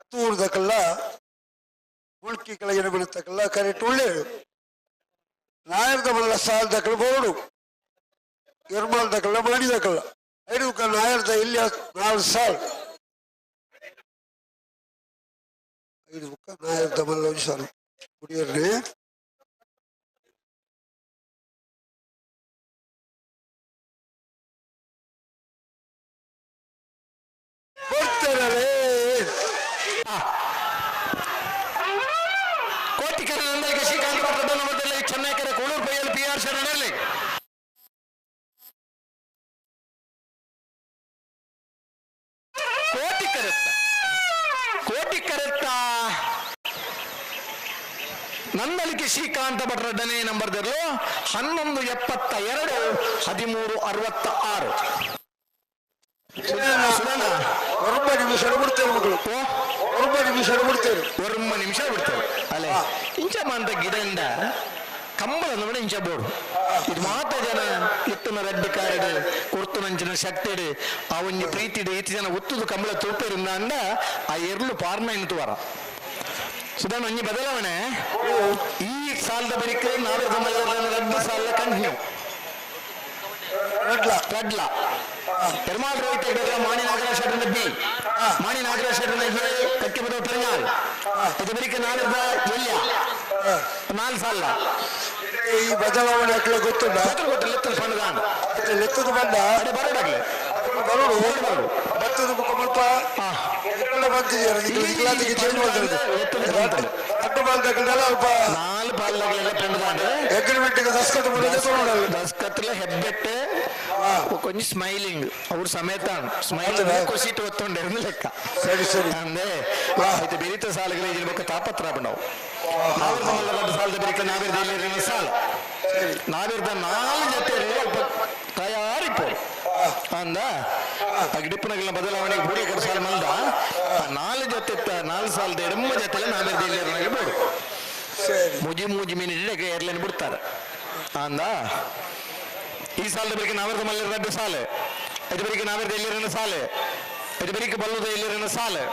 ಅತ್ತೂರ್ದಕಲ್ಲ ಮುಲ್ಕಿ ಕೆಳಗಿನ ಬೀಳತಕ್ಕಲ್ಲ ಕರೆಕ್ಟ್ ಒಳ್ಳೆಯದು. ನಾಯರ್ದ ಬಲ್ಲ ಸಾಲದಕ್ಕಲ್ಲ ಬೋರ್ಡು ಎರ್ಮಾಲ್ದಕ್ಕಲ್ಲ ಮಾಡಿದಕ್ಕಲ್ಲ ಐದು ನಾಯರ್ದ ಇಲ್ಲಿ 4 ಸಾಲ್ 5 ಬುಕ್ಕ ನಾಯರ್ದ ಮಲ್ಲ 1 ಸಾಲು ಕುಡಿಯರ್ರಿ. ಬರ್ತಾರಲ್ಲೇ ಕೋಟಿಕರ ನಂದಲಿಗೆ ಶ್ರೀಕಾಂತ್ ಭಟ್ರ ನಮ್ಮದಲ್ಲಿ ಚೆನ್ನೈಕರ ಕೋಳೂರು ಪೈಯಲ್ಲಿ ಪಿ ಆರ್ ಶರಣಲ್ಲಿ ಕೋಟಿ ಕರೆತ್ತ ಕೋಟಿ ಕರೆತ್ತ ನಂದಲಿಕೆ ಶ್ರೀಕಾಂತ ಭಟ್ರಡ್ಡನೇ ನಂಬರ್ದಲ್ಲೂ 11:72 13:66. ಸುಡೋಣ. ಒರ್ಮ ನಿಮಿಷ ಬಿಡ್ತೇವೆ ಮಗಳು, ಒರ್ಮ ನಿಮಿಷ ಬಿಡ್ತೇವೆ, ಒರ್ಮ ನಿಮಿಷ ಬಿಡ್ತೇವೆ. ಅಲ್ಲೇ ಇಂಚ ಮಾಂತ ಗಿಡಂಡ ಕಂಬಳ ನೋಡಿ ಇಂಚ ಬೋರ್ಡು ಇದು ಮಾತ ಜನ ಇತ್ತನ ರೆಡ್ ಕಾರ್ಡ್ ಕೊರ್ತು ನಂಚಿನ ಶಕ್ತಿಡು ಆ ಒಂಜಿ ಪ್ರೀತಿಡು ಈತ ಜನ ಒತ್ತುದು ಕಂಬಳ ತೂಪೇರಿಂದ ಅಂಡ ಆ ಎರ್ಲು ಪಾರ್ನ ಇಂತು ವಾರ ಸುಧಾರಣ ಒಂಜಿ ಬದಲಾವಣೆ ಈ ಸಾಲದ ಬರಿಕೆ ನಾಲ್ಕು ರಡ್ಡು ಸಾಲ ಕಂಟಿನ್ಯೂ ರಡ್ಲ ರಡ್ಲ ಪೆರುಮಾಳ್ ರೋಹಿತ್ ಹೆಗ್ಡೆ ಮಾಣಿ ನಾಗರಾಜ್ ಶೆಟ್ಟರ್ ಬಿ ಮಾಣಿ ನಾಗರಾಜ್ ಶೆಟ್ಟರ್ ಹೆಗ್ಡೆ ಕಕ್ಕೆಬದ ಪೆರುಮಾಳ್ ಇದು ಬರಿಕೆ ನಾಲ್ಕು ಎಲ್ಯ 4 ಸಾಲ ಈ ಬದಲಾವಣೆ ಅಕ್ಲೆ ಗೊತ್ತುಂಡ ಗೊತ್ತು ಗೊತ್ತು ಲೆತ್ತದ ಪಂಡದಾನ ಲೆತ್ತದ ಬಂದ ಅಡೆ ಬರೋಡಾಗ್ಲೆ ಬರೋಡು ಬತ್ತದ ಬುಕ್ಕ ಮುಲ್ಪ ಎಲ್ಲ ಬಂದಿದ್ದೀರ ನಿಕ್ಲಾತಿಗೆ ಚೇಂಜ್ ಮಾಡ್ತಾರೆ ಅಡ್ಡ ಬಾಲ್ದಕ್ಕಲ್ಲ ಅಲ್ಪ 4 ಪಾಲ್ದಾಗಲೆಲ್ಲ ಪಂಡದಾನ ಅಗ್ರಿಮೆಂಟ್ ದಸ್ಕತ್ ಮಾಡಿದ್ರೆ ತೊಗೊಂಡಲ್ಲ ದಸ್ಕತ್ಲ ಹೆಬ್ಬೆಟ್ಟೆ ಕೊಂಚ ಸ್ಮೈಲಿಂಗ್ ಅವ್ರ ಸಮೇತ ಸ್ಮೈಲಿಂಗ್ ಖುಷಿ ಒತ್ತೊಂಡೆ ಲೆಕ್ಕ ಸರಿ ಸರಿ ಅಂದೆ ಆಯ್ತು ಬೆರಿತ ಸಾಲುಗಳ ಇದ್ರ ಬೊಕ್ಕ ತಾಪತ್ರ ನಾವು ನಾವಿರ್ದ ಸಾಲದ ಬೆರಿಕ ನಾವಿರ್ದ ಇಲ್ಲಿ ಸಾಲ ನಾವಿರ್ದ 4 ಜೊತೆ ಅಲ್ಪ ತಯಾರಿಪೋರು ಅಂದ ಗಿಡಿಪ್ಪನಗಳ ಬದಲಾವಣೆಗೆ ಬೂಡಿ ಕಡೆ ಸಾಲ ಮಲ್ದ 4 ಜೊತೆ 4 ಸಾಲದ ಎಡಮ್ಮ ಜೊತೆ ನಾವಿರ್ದ ಇಲ್ಲಿ ಬೋಡು ಸರಿ ಮುಜಿ ಮೂಜಿ ಮೀನಿಗೆ ಏರ್ಲೈನ್ ಬಿಡ್ತಾರೆ ಅಂದ ಈ ಸಾಲದ ಬಳಿಕ ನಾವಿರ್ದ ಮಲ್ಲಿರ ರಡ್ಡು ಸಾಲೆ ಇದು ಬಳಿಕ ನಾವಿರ್ದ ಎಲ್ಲಿರನ ಸಾಲೆ ಇದು ಬಳಿಕ ಬಲ್ಲುದ ಎಲ್ಲಿರನ ಸಾಲೆ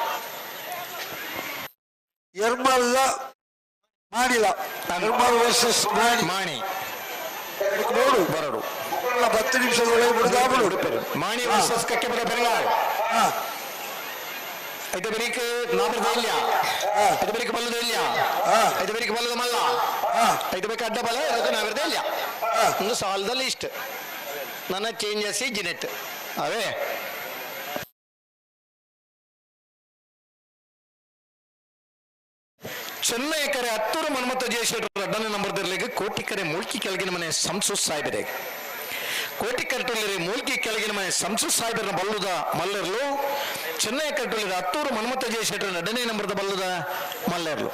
ಎರ್ಮಲ್ಲ ಮಾಡಿಲ್ಲ ಎರ್ಮಲ್ ವರ್ಸಸ್ ಮಾಣಿ ಮಾಣಿ ನೋಡು ಬರಡು 10 ನಿಮಿಷದೊಳಗೆ ಬಿಡ್ದಾಬಿಡು ಮಾಣಿ ವರ್ಸಸ್ ಕಕ್ಕೆಬರ ಬೆಂಗಾಲ್ ಇದು ಬಳಿಕ ನಾವಿರ್ದ ಇಲ್ಲ ಇದು ಬಳಿಕ ಬಲ್ಲುದ ಇಲ್ಲ ಇದು ಬಳಿಕ ಬಲ್ಲದ ಮಲ್ಲ ಇದು ಬೇಕು ಅಡ್ಡ ಬಲ ಇದಕ್ಕೆ ನಾವಿರ್ದ ಇಲ್ಲ ಒಂದು ಸಾಲದಲ್ಲಿ ಇಷ್ಟ ನನ್ನ ಚೇಂಜಸ್ ಜಿನೆಟ್ ಅವೇ ಚೆನ್ನೈ ಕರೆ ಹತ್ತೂರು ಮನ್ಮಥ ಜಯಶೆಟ್ಟರು ರಡ್ಡನೇ ನಂಬರ್ದಿರ್ಲಿಕ್ಕೆ ಕೋಟಿಕರೆ ಮೂಲ್ಕಿ ಕೆಳಗಿನ ಮನೆ ಸಂಸು ಸಾಹೇಬರೇ ಕೋಟಿ ಕಟ್ಟುಳ್ಳಿರಿ ಮೂಲ್ಕಿ ಕೆಳಗಿನ ಮನೆ ಸಂಸು ಸಾಹೇಬರನ್ನ ಬಲ್ಲುದ ಮಲ್ಲರ್ಲು ಚೆನ್ನೈ ಕಟ್ಟುಳ್ಳಿರಿ ಹತ್ತೂರು ಮನ್ಮಥ ಜಯಶೆಟ್ಟರ ಎರಡನೇ ನಂಬರ್ದ ಬಲ್ಲುದ ಮಲ್ಲರ್ಲು.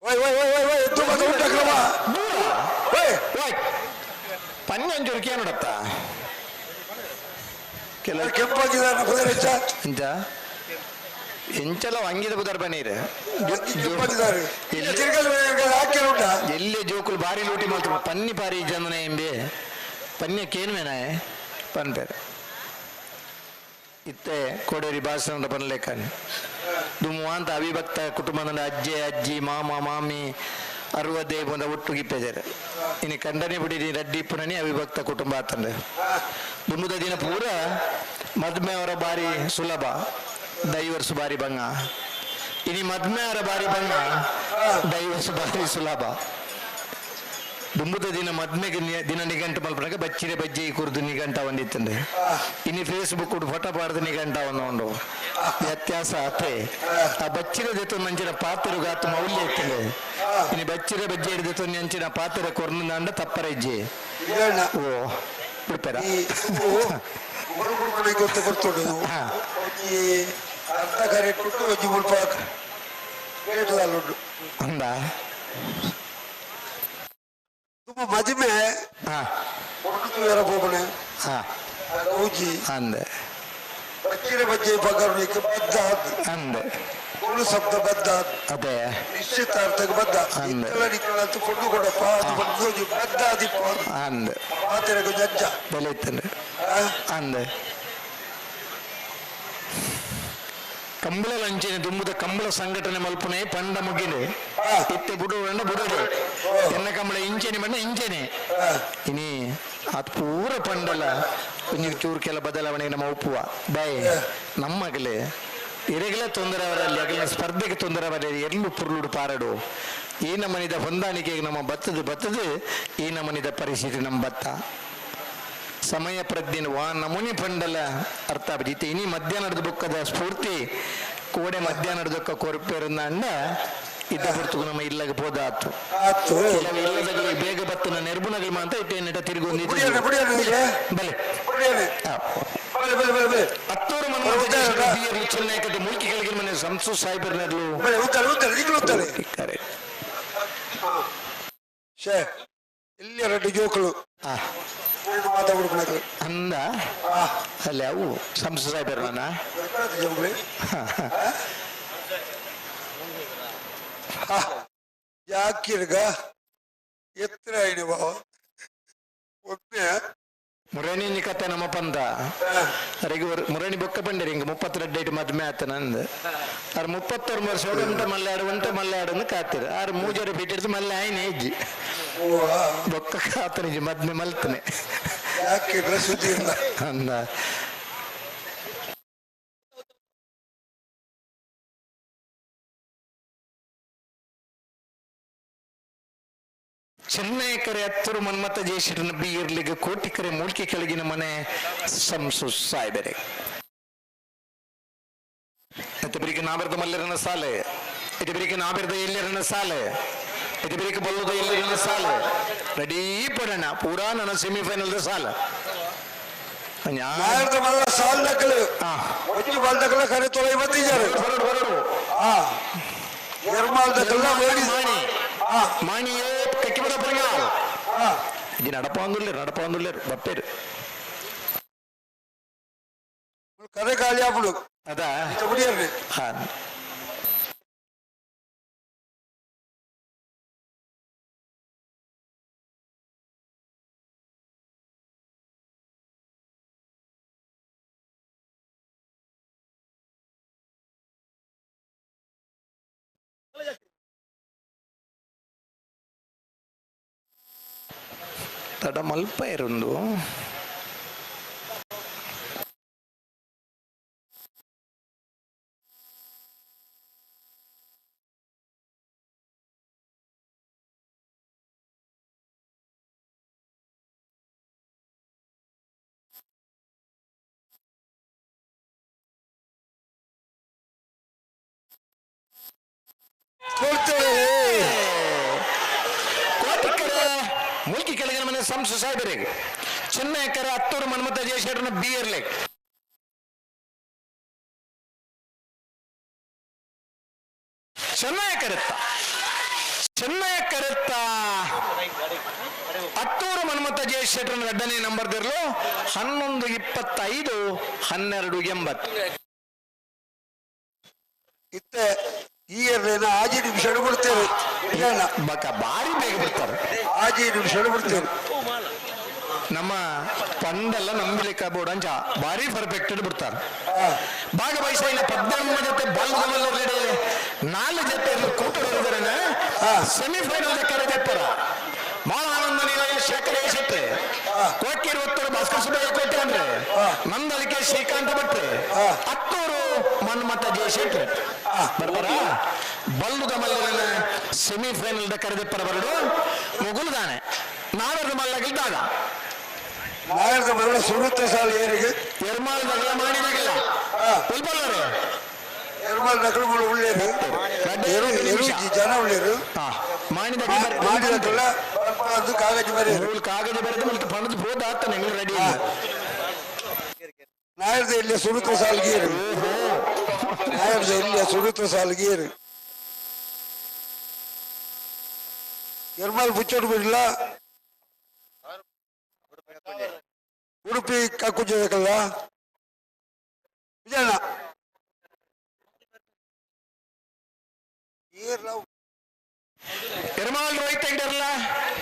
ಓಯ್ ಓಯ್ ಓಯ್ ಓಯ್ ಓಯ್ ಎದ್ದು ಮತ್ತೆ ಊಟ ಕ್ರಮ ಓಯ್ ಓಯ್ ಪಂಜಂಚೂರು ನೋಡತ್ತ ಕೆಲ ಕೆಂಪಾಗಿದ್ದಾನೆ ಕುದುರೆ ಹೆಚ್ಚ ಎಂತ ಎಂಚಲ ವಂಗಿದ ಬುದರ್ ಬನ್ನೀರು ಕೆಂಪಾಗಿದ್ದಾರೆ ತಿರ್ಗಲ್ ಹಾಕಿ ಉಂಟ ಎಲ್ಲಿ ಜೋಕುಲು ಬಾರಿ ಲೂಟಿ ಮಾಡ್ತಾರೆ ಪನ್ನಿ ಬಾರಿ ಜನನ ಎಂಬೆ ಪನ್ಯ ಕೇನ್ವೇನಾಯ ಪನ್ಪೇರು ಇತ್ತೆ ಕೋಡೇರಿ ಭಾಷಣ ಪನ್ಲೇಕಾನೆ ದುಮ್ಮು ಅಂತ ಅವಿಭಕ್ತ ಕುಟುಂಬದ ಅಜ್ಜೆ ಅಜ್ಜಿ ಮಾಮ ಮಾಮಿ ಅರುವದೇ ಬಂದ ಒಟ್ಟು ಗಿಪ್ಪೆಜಾರೆ ಇನ್ನು ಕಂಡನೆ ಬಿಡಿ ರಡ್ಡಿ ಪುನನಿ ಅವಿಭಕ್ತ ಕುಟುಂಬ ಆತಂದೆ ದುಮ್ಮದ ದಿನ ಪೂರ ಮದ್ಮೆ ಅವರ ಬಾರಿ ಸುಲಭ ಡೈವರ್ಸ್ ಬಾರಿ ಬಂಗ ಇನಿ ಮದ್ಮೆ ಅವರ ಬಾರಿ ಬಂಗ ಡೈವರ್ಸ್ ಬಾರಿ ಸುಲಭ ದುಂಬುದ ದಿನ ಮದ್ಮೆಗೆ ದಿನ ನಿಘಂಟು ಮಲ್ಪನಾಗ ಬಚ್ಚಿರೆ ಬಜ್ಜಿ ಕುರ್ದು ನಿಘಂಟ ಒಂದಿತ್ತಂದೆ ಇನಿ ಫೇಸ್ಬುಕ್ ಫೋಟೋ ಪಾಡ್ದು ನಿಘಂಟ ಒಂದು ವ್ಯತ್ಯಾಸ ಆತೆ ಆ ಬಚ್ಚಿರೆ ಜೊತೆ ಮಂಚಿನ ಪಾತ್ರ ಮೌಲ್ಯ ಇತ್ತಂದೆ ಇನಿ ಬಚ್ಚಿರೆ ಬಜ್ಜಿ ಹಿಡಿದ ಅಂಚಿನ ಪಾತ್ರ ಕೊರ್ನಂಡ ತಪ್ಪರ ಇಜ್ಜಿ ಓ ಬಿಡ್ಪೇರ ಅರ್ಧ ಕರೆಕ್ಟ್ ಉಂಟು ಒಂಜಿ ಮುಲ್ಪ ಉಂಟು ಅಂದ ತುಂಬ ಮದಿಮೆ ಹಾ ಪೋಪಣೆ ಹಾ ಗೌಜಿ ಅಂದೆ ಬಚ್ಚಿ ಎಚ್ಚಿನ ಬಜ್ಜೆ ಪಗರುಣಿಗೆ ಬದ್ಧ ಅಂದೆ ತುಳು ಶಬ್ದ ಬದ್ಧ ಅದೇ ನಿಶ್ಚಿತಾರ್ಥಕ್ಕೆ ಬದ್ಧ ಅಂದೆ. ನಿಕ್ಕಲ ನಿಕ್ಕಲ ಕೊಂಡು ಕೊಡಪ್ಪ ಅದು ಬಂದು ಬದ್ಧ ಆದಿಪ್ಪ ಅಂದೆ ಮಾತಿರಗ ಜಜ್ಜ ಬೆಲೆ ಇತ್ತಂದ್ರೆ ಅಂದೆ ಕಂಬಳ ಲಂಚನೆ ದುಂಬುದ ಕಂಬಳ ಸಂಘಟನೆ ಮಲ್ಪುನೆ ಪಂಡ ಮುಗಿಲೆ ಇತ್ತೆ ಬುಡು ಬುಡಡೆ ಎನ್ನ ಕಂಬಳ ಇಂಚೆನೆ ಬಣ್ಣ ಇಂಚೆನೆ ಇನಿ ಅದು ಪೂರ ಪಂಡಲ ಒಂಜಿ ಚೂರು ಕೆಲ ಬದಲಾವಣೆ ನಮ್ಮ ಒಪ್ಪುವ ಬಾಯ್ ನಮ್ಮಗಲೇ ಇರೆಗಲ ತೊಂದರೆ ಅವರಲ್ಲಿ ಅಗಲಿನ ಸ್ಪರ್ಧೆಗೆ ತೊಂದರೆ ಅವರಲ್ಲಿ ಎಲ್ಲೂ ಪುರ್ಲುಡು ಪಾರಡು. ಈ ನಮ್ಮನಿದ ಹೊಂದಾಣಿಕೆಗೆ ನಮ್ಮ ಬತ್ತದು ಬತ್ತದು ಈ ನಮ್ಮನಿದ ಪರಿಸ್ಥಿತಿ ನಮ್ಮ ಬತ್ತ. ಸಮಯ ಪ್ರಜ್ಞೆ ವಾ ನಮೂನಿ ಪಂಡಲ ಅರ್ಥ ಆಪುಜಿ. ಇನಿ ಮಧ್ಯಾಹ್ನದ ಬುಕ್ಕದ ಸ್ಫೂರ್ತಿ ಕೋಡೆ ಮಧ್ಯಾಹ್ನದ ಕೊರಪೇರನ್ನ ಅಂಡ ಇದ್ದ ಹೊರತು ನಮ್ಮ ಇಲ್ಲಗ ಪೋದಾತು. ಇಲ್ಲದಗಳಿಗೆ ಬೇಗ ಬತ್ತನ ನೆರ್ಬುನಗಲ್ ಮಾಂತ ಇಟ್ಟೇನಿಟ ತಿರುಗೊಂದು ಬಲೆ. ಅತ್ತೂರು ಮನ್ಮಥ ಚೆನ್ನೈ ಮುಲ್ಕಿ ಕೆಳಗಿನ ಮನೆ ಸಂಸು ಸಾಹೇಬರ್ನರ್ಲು. ಇಲ್ಲಿ ಎರಡು ಜೋಕುಲು. ಅಂದ ಅಲ್ಲ ಅವು ಸಂಸು ಸಾಹೇಬರ್ನ ಯಾಕಿರ್ಗ ಎತ್ತರ ಬಾವ ಒಮ್ಮೆ ಮುರಣಿ ಕತೆ ನಮ್ಮ ಪಂತ ಅರೆಗೆ ಮುರಣಿ ಬೊಕ್ಕ ಪಂಡರಿ ಹಿಂಗ 32 ಡೇಟ್ ಮದ್ಮೆ ಆತ ನಂದು. ಆರು 31 ವರ್ಷ ಒಂಟ ಮಲ್ಲಾಡು ಒಂಟ ಮಲ್ಲಾಡು ಅಂದ್ ಕಾತಿರು. ಆರು ಮೂಜರೆ ಬಿಟ್ಟಿಡ್ದು ಮಲ್ಲೆ ಆಯ್ನೆ ಇಜ್ಜಿ ಬೊಕ್ಕ ಕಾತನಿಜಿ ಮದ್ಮೆ ಮಲ್ತನೆ ಸುದ್ದಿ ಇಲ್ಲ ಅಂದ. ಚೆನ್ನೈ ಕರೆ ಹತ್ತರು ಮನ್ಮಥ ಜಯಶ್ರೀನ ಬಿ ಇರ್ಲಿಗೆ ಕೋಟಿ ಕರೆ ಮೂಲ್ಕಿ ಕೆಳಗಿನ ಮನೆ ಸಂಸು ಸಾಯ್ಬೆರೆ. ಮತ್ತೆ ಬಿರಿಕೆ ನಾಬೆರ್ದ ಮಲ್ಲರನ ಸಾಲೆ, ಇದು ಬಿರಿಕೆ ನಾಬೆರ್ದ ಎಲ್ಲರನ ಸಾಲೆ, ಇದು ಬಿರಿಕೆ ಬಲ್ಲದ ಎಲ್ಲರನ ಸಾಲೆ ರೆಡಿ ಪಡೋಣ ಪೂರಾ ನನ್ನ ಸೆಮಿಫೈನಲ್ ಸಾಲ. ನಾಯರ್ದ ಮಲ್ಲ ಸಾಲ್ ನಕಲು ಒಂಜಿ ಬಾಲ್ದಕಲ ಕರೆ ತೊಲೈ ಬಂದಿದ್ದಾರೆ. ಹೊರಡು ಹೊರಡು. ಎರ್ಮಾಲ್ದಕಲ್ಲ ಮಾಡಿ ಮಾಣಿ ಮಾಣಿಯೇ ಕಕ್ಕಿಬಡ ಪರಂಗ ಇದು ನಡಪಾಂದುಲ್ಲೇರು ನಡಪಾಂದುಲ್ಲೇರು ಬಪ್ಪೇರು ಕರೆ ಖಾಲಿ ಆಪುಡು ಅದಾ ಮುಡಿಯರ್ರಿ. ಹಾ ತಡ ಮಲ್ಪ ಇರುಂದು ಕೋಟಿಕರೆ ಮುಲ್ಕಿ ಕೆಳಗಿನ ಮನೆ ಸಂಸು ಸಾಹೇಬರಿಗೆ ಚೆನ್ನೈಕರ ಹತ್ತೂರು ಮನ್ಮಥ ಜಯಶೇಖರನ ಬಿಯರ್ ಲೇಕ್ ಚೆನ್ನೈ ಕರೆತ್ತ ಚೆನ್ನೈ ಕರೆತ್ತ ಹತ್ತೂರು ಮನ್ಮಥ ಜಯಶೇಖರನ ಎರಡನೇ ನಂಬರ್ ದಿರ್ಲು 11:25 12:80. ಇತ್ತೆ ಈ ಎರ್ಲೇನ ಆಜಿ ನಿಮಿಷ ಬಿಡ್ತೇವೆ. ಬಕ ಭಾರಿ ಬೇಗ ಬಿಡ್ತಾರೆ. ಆಜಿ ನಿಮಿಷ ಬಿಡ್ತೇವೆ. ನಮ್ಮ ಪಂಡೆಲ್ಲ ನಂಬಲಿಕ್ಕೆ ಬೋರ್ಡ್ ಅಂಚ ಭಾರಿ ಪರ್ಫೆಕ್ಟ್ ಬಿಡ್ತಾರೆ. ಭಾಗವಹಿಸಿದ 18 ಜೊತೆ ಬಲ್ಲದ 4 ಜೊತೆ ಕೂಟರಿದ್ದಾರೆ. ಸೆಮಿಫೈನಲ್ ಕರೆದೆಪ್ಪರ ಮಾಳ ಆನಂದ ನಿಲಯ ಶೇಖರ ಶೆಟ್ಟಿ ಕೋಕಿರು ಉತ್ತರ ಭಾಸ್ಕರ ಸುಬ್ಬಯ್ಯ ಕೋಟೆ ಅಂದ್ರೆ ನಂದಳಿಕೆ ಶ್ರೀಕಾಂತ ಭಟ್ರೆ ಹತ್ತೂರು ಮನ್ಮಥ ಜಯ ಶೆಟ್ಟಿ ಬರ್ಬಾರ ಬಲ್ಲುದ ಮಲ್ಲನ ಸೆಮಿಫೈನಲ್ ಕರೆದೆಪ್ಪರ ಬರಡು ಮುಗುಲ್ದಾನೆ ನಾವರದ ಮಲ್ಲಗಿದ್ದಾಗ ನಾಯರ್ದ ಮಲ್ಲ ಸುರುತ್ತ ಸಾಲ ಏರಿಗೆ ಎರ್ಮಾಲ್ ದಗಲ ಮಾಡಿದಾಗಲ್ಲ ಉಲ್ಬಲ್ಲರೆ ಎರ್ಮಾಲ್ ನಕಲು ಉಳ್ಳೇರು ಎರು ಜನ ಉಳ್ಳೇರು ಮಾಡಿದ ಮಾಡಿದಕ್ಕೆಲ್ಲ ಅದು ಕಾಗಜ ಬರೆಯರು ಕಾಗಜ ಬರೆದು ಮತ್ತು ಪಣದ ಹೋದ ಆತ ನಿಂಗೆ ರೆಡಿ. ನಾಯರ್ದ ಇಲ್ಲಿ ಸುರುತ್ತ ಸಾಲ್ಗೇರು ನಾಯರ್ದ ಇಲ್ಲಿ ಸುರುತ್ತ ಸಾಲ್ಗೇರು ಎರ್ಮಾಲ್ ಬುಚ್ಚೋಡು ಬಿಡಲ್ಲ ಉಡುಪಿ ಕಕ್ಕುಜಬೇಕಲ್ಲ. ವಿಜಯಣ್ಣ ಏರ್ಲ. ಪೆರುಮಾಳ್ ರೋಹಿತ್ ಹೆಗ್ಡೆರ್ಲ,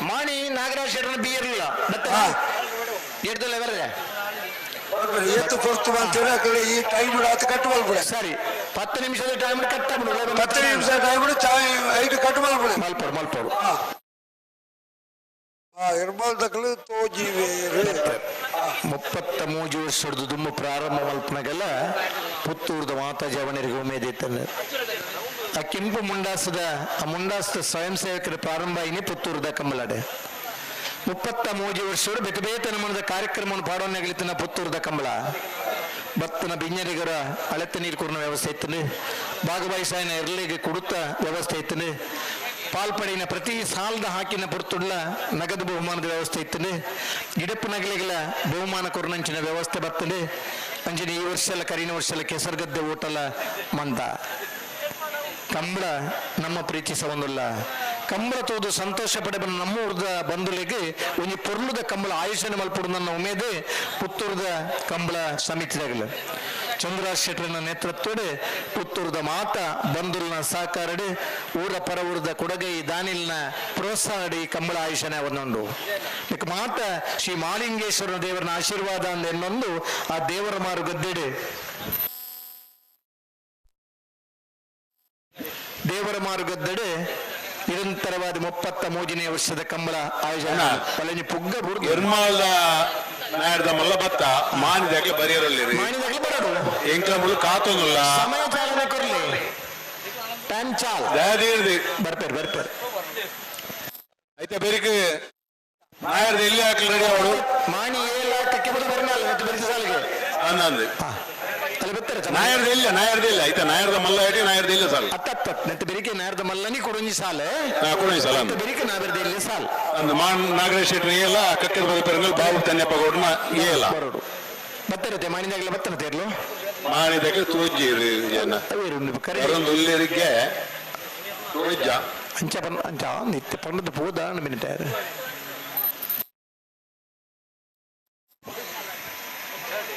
ಮಾಣಿ ನಾಗರಾಜ್ ಶೆಟ್ಟರ್ನ ಬಿ ಇರಲಿಲ್ಲ. ಹಾ. ಎಡ್ದಲ್ಲ ಬರ್ರೆ. ಏತು ಪೊರ್ತು ಮಾಡ್ತೇವೆ ಆ ಕಡೆ ಈ ಟೈಮ್ ಆತು ಕಟ್ ಮಲ್ಪಡೆ. ಸರಿ, 10 ನಿಮಿಷದ ಟೈಮ್ ಕಟ್. 10 ನಿಮಿಷ ಟೈಮ್ ಚಾಯ್ ಐದು ಕಟ್ ಮಲ್ಪಡೆ. ಮಲ್ಪೋಡು ಮಲ್ಪೋಡು. ಹಾ, ಇರ್ಮಾಲ್ ದಕ್ಕಲು ತೋಜಿವೆ. 33 ವರ್ಷದ ದುಮ್ಮು ಪ್ರಾರಂಭ ಮಲ್ಪನಗೆಲ್ಲ ಪುತ್ತೂರ್ದ ಮಾತಾ ಜವನರಿಗೆ ಉಮೇದಿತ್ತಂದ್ರೆ ಆ ಕೆಂಪು ಮುಂಡಾಸದ, ಆ ಮುಂಡಾಸದ ಸ್ವಯಂ ಸೇವಕರ ಪ್ರಾರಂಭ ಇನಿ ಪುತ್ತೂರ್ದ ಕಂಬಳಾಡೆ. 33 ವರ್ಷಗಳು ಬೇತೆ ಬೇತೆ ನಮೂನದ ಕಾರ್ಯಕ್ರಮವನ್ನು ಪಾಡೋನಾಗಲಿತ್ತನ ಪುತ್ತೂರ್ದ ಕಂಬಳ. ಭತ್ತನ ಬಿಂಜರಿಗರ ಅಳೆತ್ತ ನೀರು ಕೊಡುವ ವ್ಯವಸ್ಥೆ ಇತ್ತು, ಭಾಗವಹಿಸಾಯನ ಎರ್ಲಿಗೆ ಕುಡುತ್ತ ವ್ಯವಸ್ಥೆ ಇತ್ತು, ಪಾಲ್ಪಡಿನ ಪ್ರತಿ ಸಾಲದ ಹಾಕಿನ ಪುರ್ತುಳ್ಳ ನಗದು ಬಹುಮಾನದ ವ್ಯವಸ್ಥೆ ಇತ್ತು, ಗಿಡಪ್ಪು ನಗಲಿಗೆಲ್ಲ ಬಹುಮಾನ ಕೊರನಂಚಿನ ವ್ಯವಸ್ಥೆ ಬರ್ತದೆ. ಅಂಚಿನ ಈ ವರ್ಷ ಎಲ್ಲ ಕರಿನ ವರ್ಷ ಎಲ್ಲ ಕೆಸರುಗದ್ದೆ ಓಟಲ ಮಂದ. ಕಂಬಳ ನಮ್ಮ ಪ್ರೀತಿಸ ಒಂದುಲ್ಲ. ಕಂಬಳ ತೋದು ಸಂತೋಷ ಪಡೆ ನಮ್ಮ ಊರ್ದ ಬಂಧುಲಿಗೆ ಒಂಜಿ ಪೊರ್ಲುದ ಕಂಬಳ ಆಯುಷನ ಮಲ್ಪುಡು ನನ್ನ ಉಮೇದೆ. ಪುತ್ತೂರ್ದ ಕಂಬಳ ಸಮಿತಿದಾಗಲ ಚಂದ್ರರಾಜ್ ಶೆಟ್ಟರ್ನ ನೇತೃತ್ವಡ್, ಪುತ್ತೂರ್ದ ಮಾತ ಬಂಧುಲ್ನ ಸಹಕಾರಡ್, ಊರ ಪರ ಊರದ ಕೊಡಗೈ ದಾನಿಲ್ನ ಪ್ರೋತ್ಸಾಹಡ್ ಈ ಕಂಬಳ ಆಯುಷನೆ ಒಂದೊಂದು. ಇದಕ್ಕೆ ಮಾತ ಶ್ರೀ ಮಾಲಿಂಗೇಶ್ವರನ ದೇವರನ ಆಶೀರ್ವಾದ ಅಂದ ಎನ್ನೊಂದು ಆ ದೇವರ ಮಾರು ಗದ್ದೆಡೆ, ದೇವರ ಮಾರುಗದ್ದಡೆ ನಿರಂತರವಾದ 33ನೇ ವರ್ಷದ ಕಂಬಳ ಆಯೋಜನೆ ಪಳನಿ ಪುಗ್ಗ ಬುರ್ದು. ಎರ್ಮಾಲ್ದ ನಾಯರ್ದ ಮಲ್ಲ ಬತ್ತ ಮಾನಿದಾಗ್ಲೆ ಬರಿಯರಲ್ಲಿರಿ. ಮಾಣಿದಾಗ್ಲೇ ಬರೋಡು. ಎಂಕ್ಲ ಮುಳು ಕಾತೊಂದುಲ್ಲ. ಸಮಯ ಚಾಲನೆ ಕೊರ್ಲಿ, ಟೈಮ್ ಚಾಲ್. ದಯದೀರ್ದಿ. ಬರ್ಪೇರ್ ಬರ್ಪೇರ್. ಐತೆ ಬೆರಿಕ್ ನಾಯರ್ದ ಎಲ್ಲಿ ಹಾಕ್ಲಿ ರೆಡಿ ಅವಳು. ಮಾಣಿ ಏಳ ಕಕ್ಕೆ ಬದು ಬರ್ನಲ್ಲ ಮತ್ತೆ ಬೆರಿಸ ಸಾಲಿಗೆ. ಅಂದಂದು. ಹಾ, ಅಲ್ಲಿ ಬರ್ತಾರೆ. ನಾಯರ್ದ ಇಲ್ಲ, ನಾಯರ್ದ ಇಲ್ಲ ಐತೆ. ನಾಯರ್ದ ಮಲ್ಲ ಐತಿ, ನಾಯರ್ದ ಇಲ್ಲ ಸಾಲ. ಅತ್ತತ್ತ ಮತ್ತೆ ಬೆರಿಕೆ ನಾಯರ್ದ ಮಲ್ಲನಿ ಕೊಡೊಂಜಿ ಸಾಲ. ನಾ ಕೊಡೊಂಜಿ ಸಾಲ ಅಂದು. ಮತ್ತೆ ಬೆರಿಕೆ ನಾಯರ್ದ ಇಲ್ಲಿ ಸಾಲ. ಅಂದು ಮಾನ್ ನಾಗರೇಶ್ ಶೆಟ್ಟಿ ಏಲ ಕಕ್ಕದ ಬದ ಪೆರಂಗಲ್ ಬಾಬು ತನ್ಯಪ್ಪ ಗೌಡ್ನ ಏಲ. ಬರೋಡು ಬತ್ತಿರುತ್ತೆ ಮಾಣಿದಾಗ್ಲೇ ಬತ್ತನ ತೇರ್ಲು. ಮಾನಿದಾಗ್ಲೆ ತೋಜ್ಜಿರಿ ಜನ. ಅವೇರು ಕರೆ. ಬರೊಂದು ಉಲ್ಲೇರಿಗೆ ತೋಜ್ಜ. ಅಂಚ ಪನ್ ಅಂಚ ನಿತ್ಯ ಪಂಡದ ಪೋದ ಮಿನಿಟ್.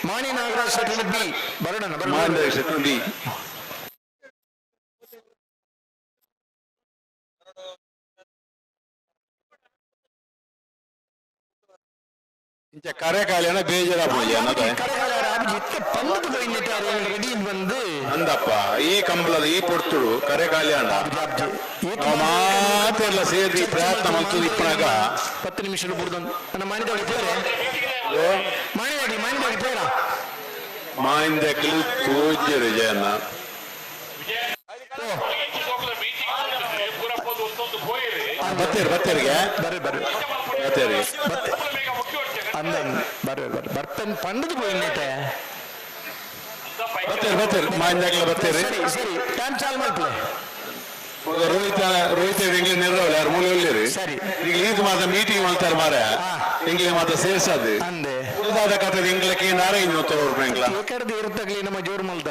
ಮಾಣಿ ನಾಗರಾಜ್ ಶೆಟ್ಟಿ ಬಿ ಬರೋಣ ಬರೋಣ. ಮಾನ್ ಶೆಟ್ಟಿ ಬಿ. ಇಂಚ ಕರೆ ಕಾಲಿನ ಬೇಜಾರಾಪುಜಿ ಅನ್ನದ. ಕರೆಗಾಲರ ಅಬ್ಜಿ ಇತ್ತೆ ಪಂಡದ ಪೋಯಿನಿಟ್ಟಾರೆ ರೆಡಿ ಬಂದು. ಅಂದಪ್ಪ, ಈ ಕಂಬಳದ ಈ ಪೊರ್ತುಡು ಕರೆ ಖಾಲಿ ಅಂಡ. ಅಬ್ಜಿ ಅಬ್ಜಿ. ನಾವು ಮಾತೆಲ್ಲ ಸೇರಿ ಪ್ರಯತ್ನ ಮಂತು ಇಪ್ಪನಾಗ. 10 ನಿಮಿಷ ಬುಡ್ದು ನನ್ನ ಮಾಣಿದವಳಿ ಪೇರೆ, ಮಾಣಿದಾಗಿ ಮಾಣಿದಾಗಿ ಪೇರ. ಮಾಯಿಂದಕ್ಲು ತೋಜ್ಜರು ಜನ. ಬತ್ತೇರಿ ಬತ್ತೇರಿಗೆ. ಬರ್ರಿ ಬರ್ರಿ. ಬತ್ತೇರಿಗೆ. ಅಂದ ಬರ್ರಿ ಬರ್ರಿ ಬರ್ತನ್ ಪಂಡದ ಪೋಯಿನಿಟ್ಟೆ. ಬತ್ತೇರಿ ಬತ್ತೇರಿ ಮಾಯಿಂದಕ್ಲ ಬತ್ತೇರಿ. ಸರಿ ಸರಿ, ಟೈಮ್ ಚಾಲ್ ಮಾಡ್ಪ್ಲೆ. ರೋಹಿತ ರೋಹಿತ ಇಂಗ್ಲಿಷ್ ನಿರ್ರವಲ್ಲ ಯಾರು ಮೂಲೆ ಒಳ್ಳೆರಿ. ಸರಿ. ಈಗ ಈತ ಮಾತ ಮೀಟಿಂಗ್ ಮಾಡ್ತಾರೆ ಮಾರ, ಇಂಗ್ಲಿಷ್ ಮಾತ ಸೇರ್ಸಾದು. ಅಂದೆ. ಉಳಿದಾದ ಕಥೆ ಇಂಗ್ಲಕ್ಕೆ ನಾರೇ ತೋರು ಇಂಗ್ಲ. ಏಕರ್ದು ಇರ್ತಗ್ಲಿ ನಮ್ಮ ಜೋರು ಮಲ್ದ.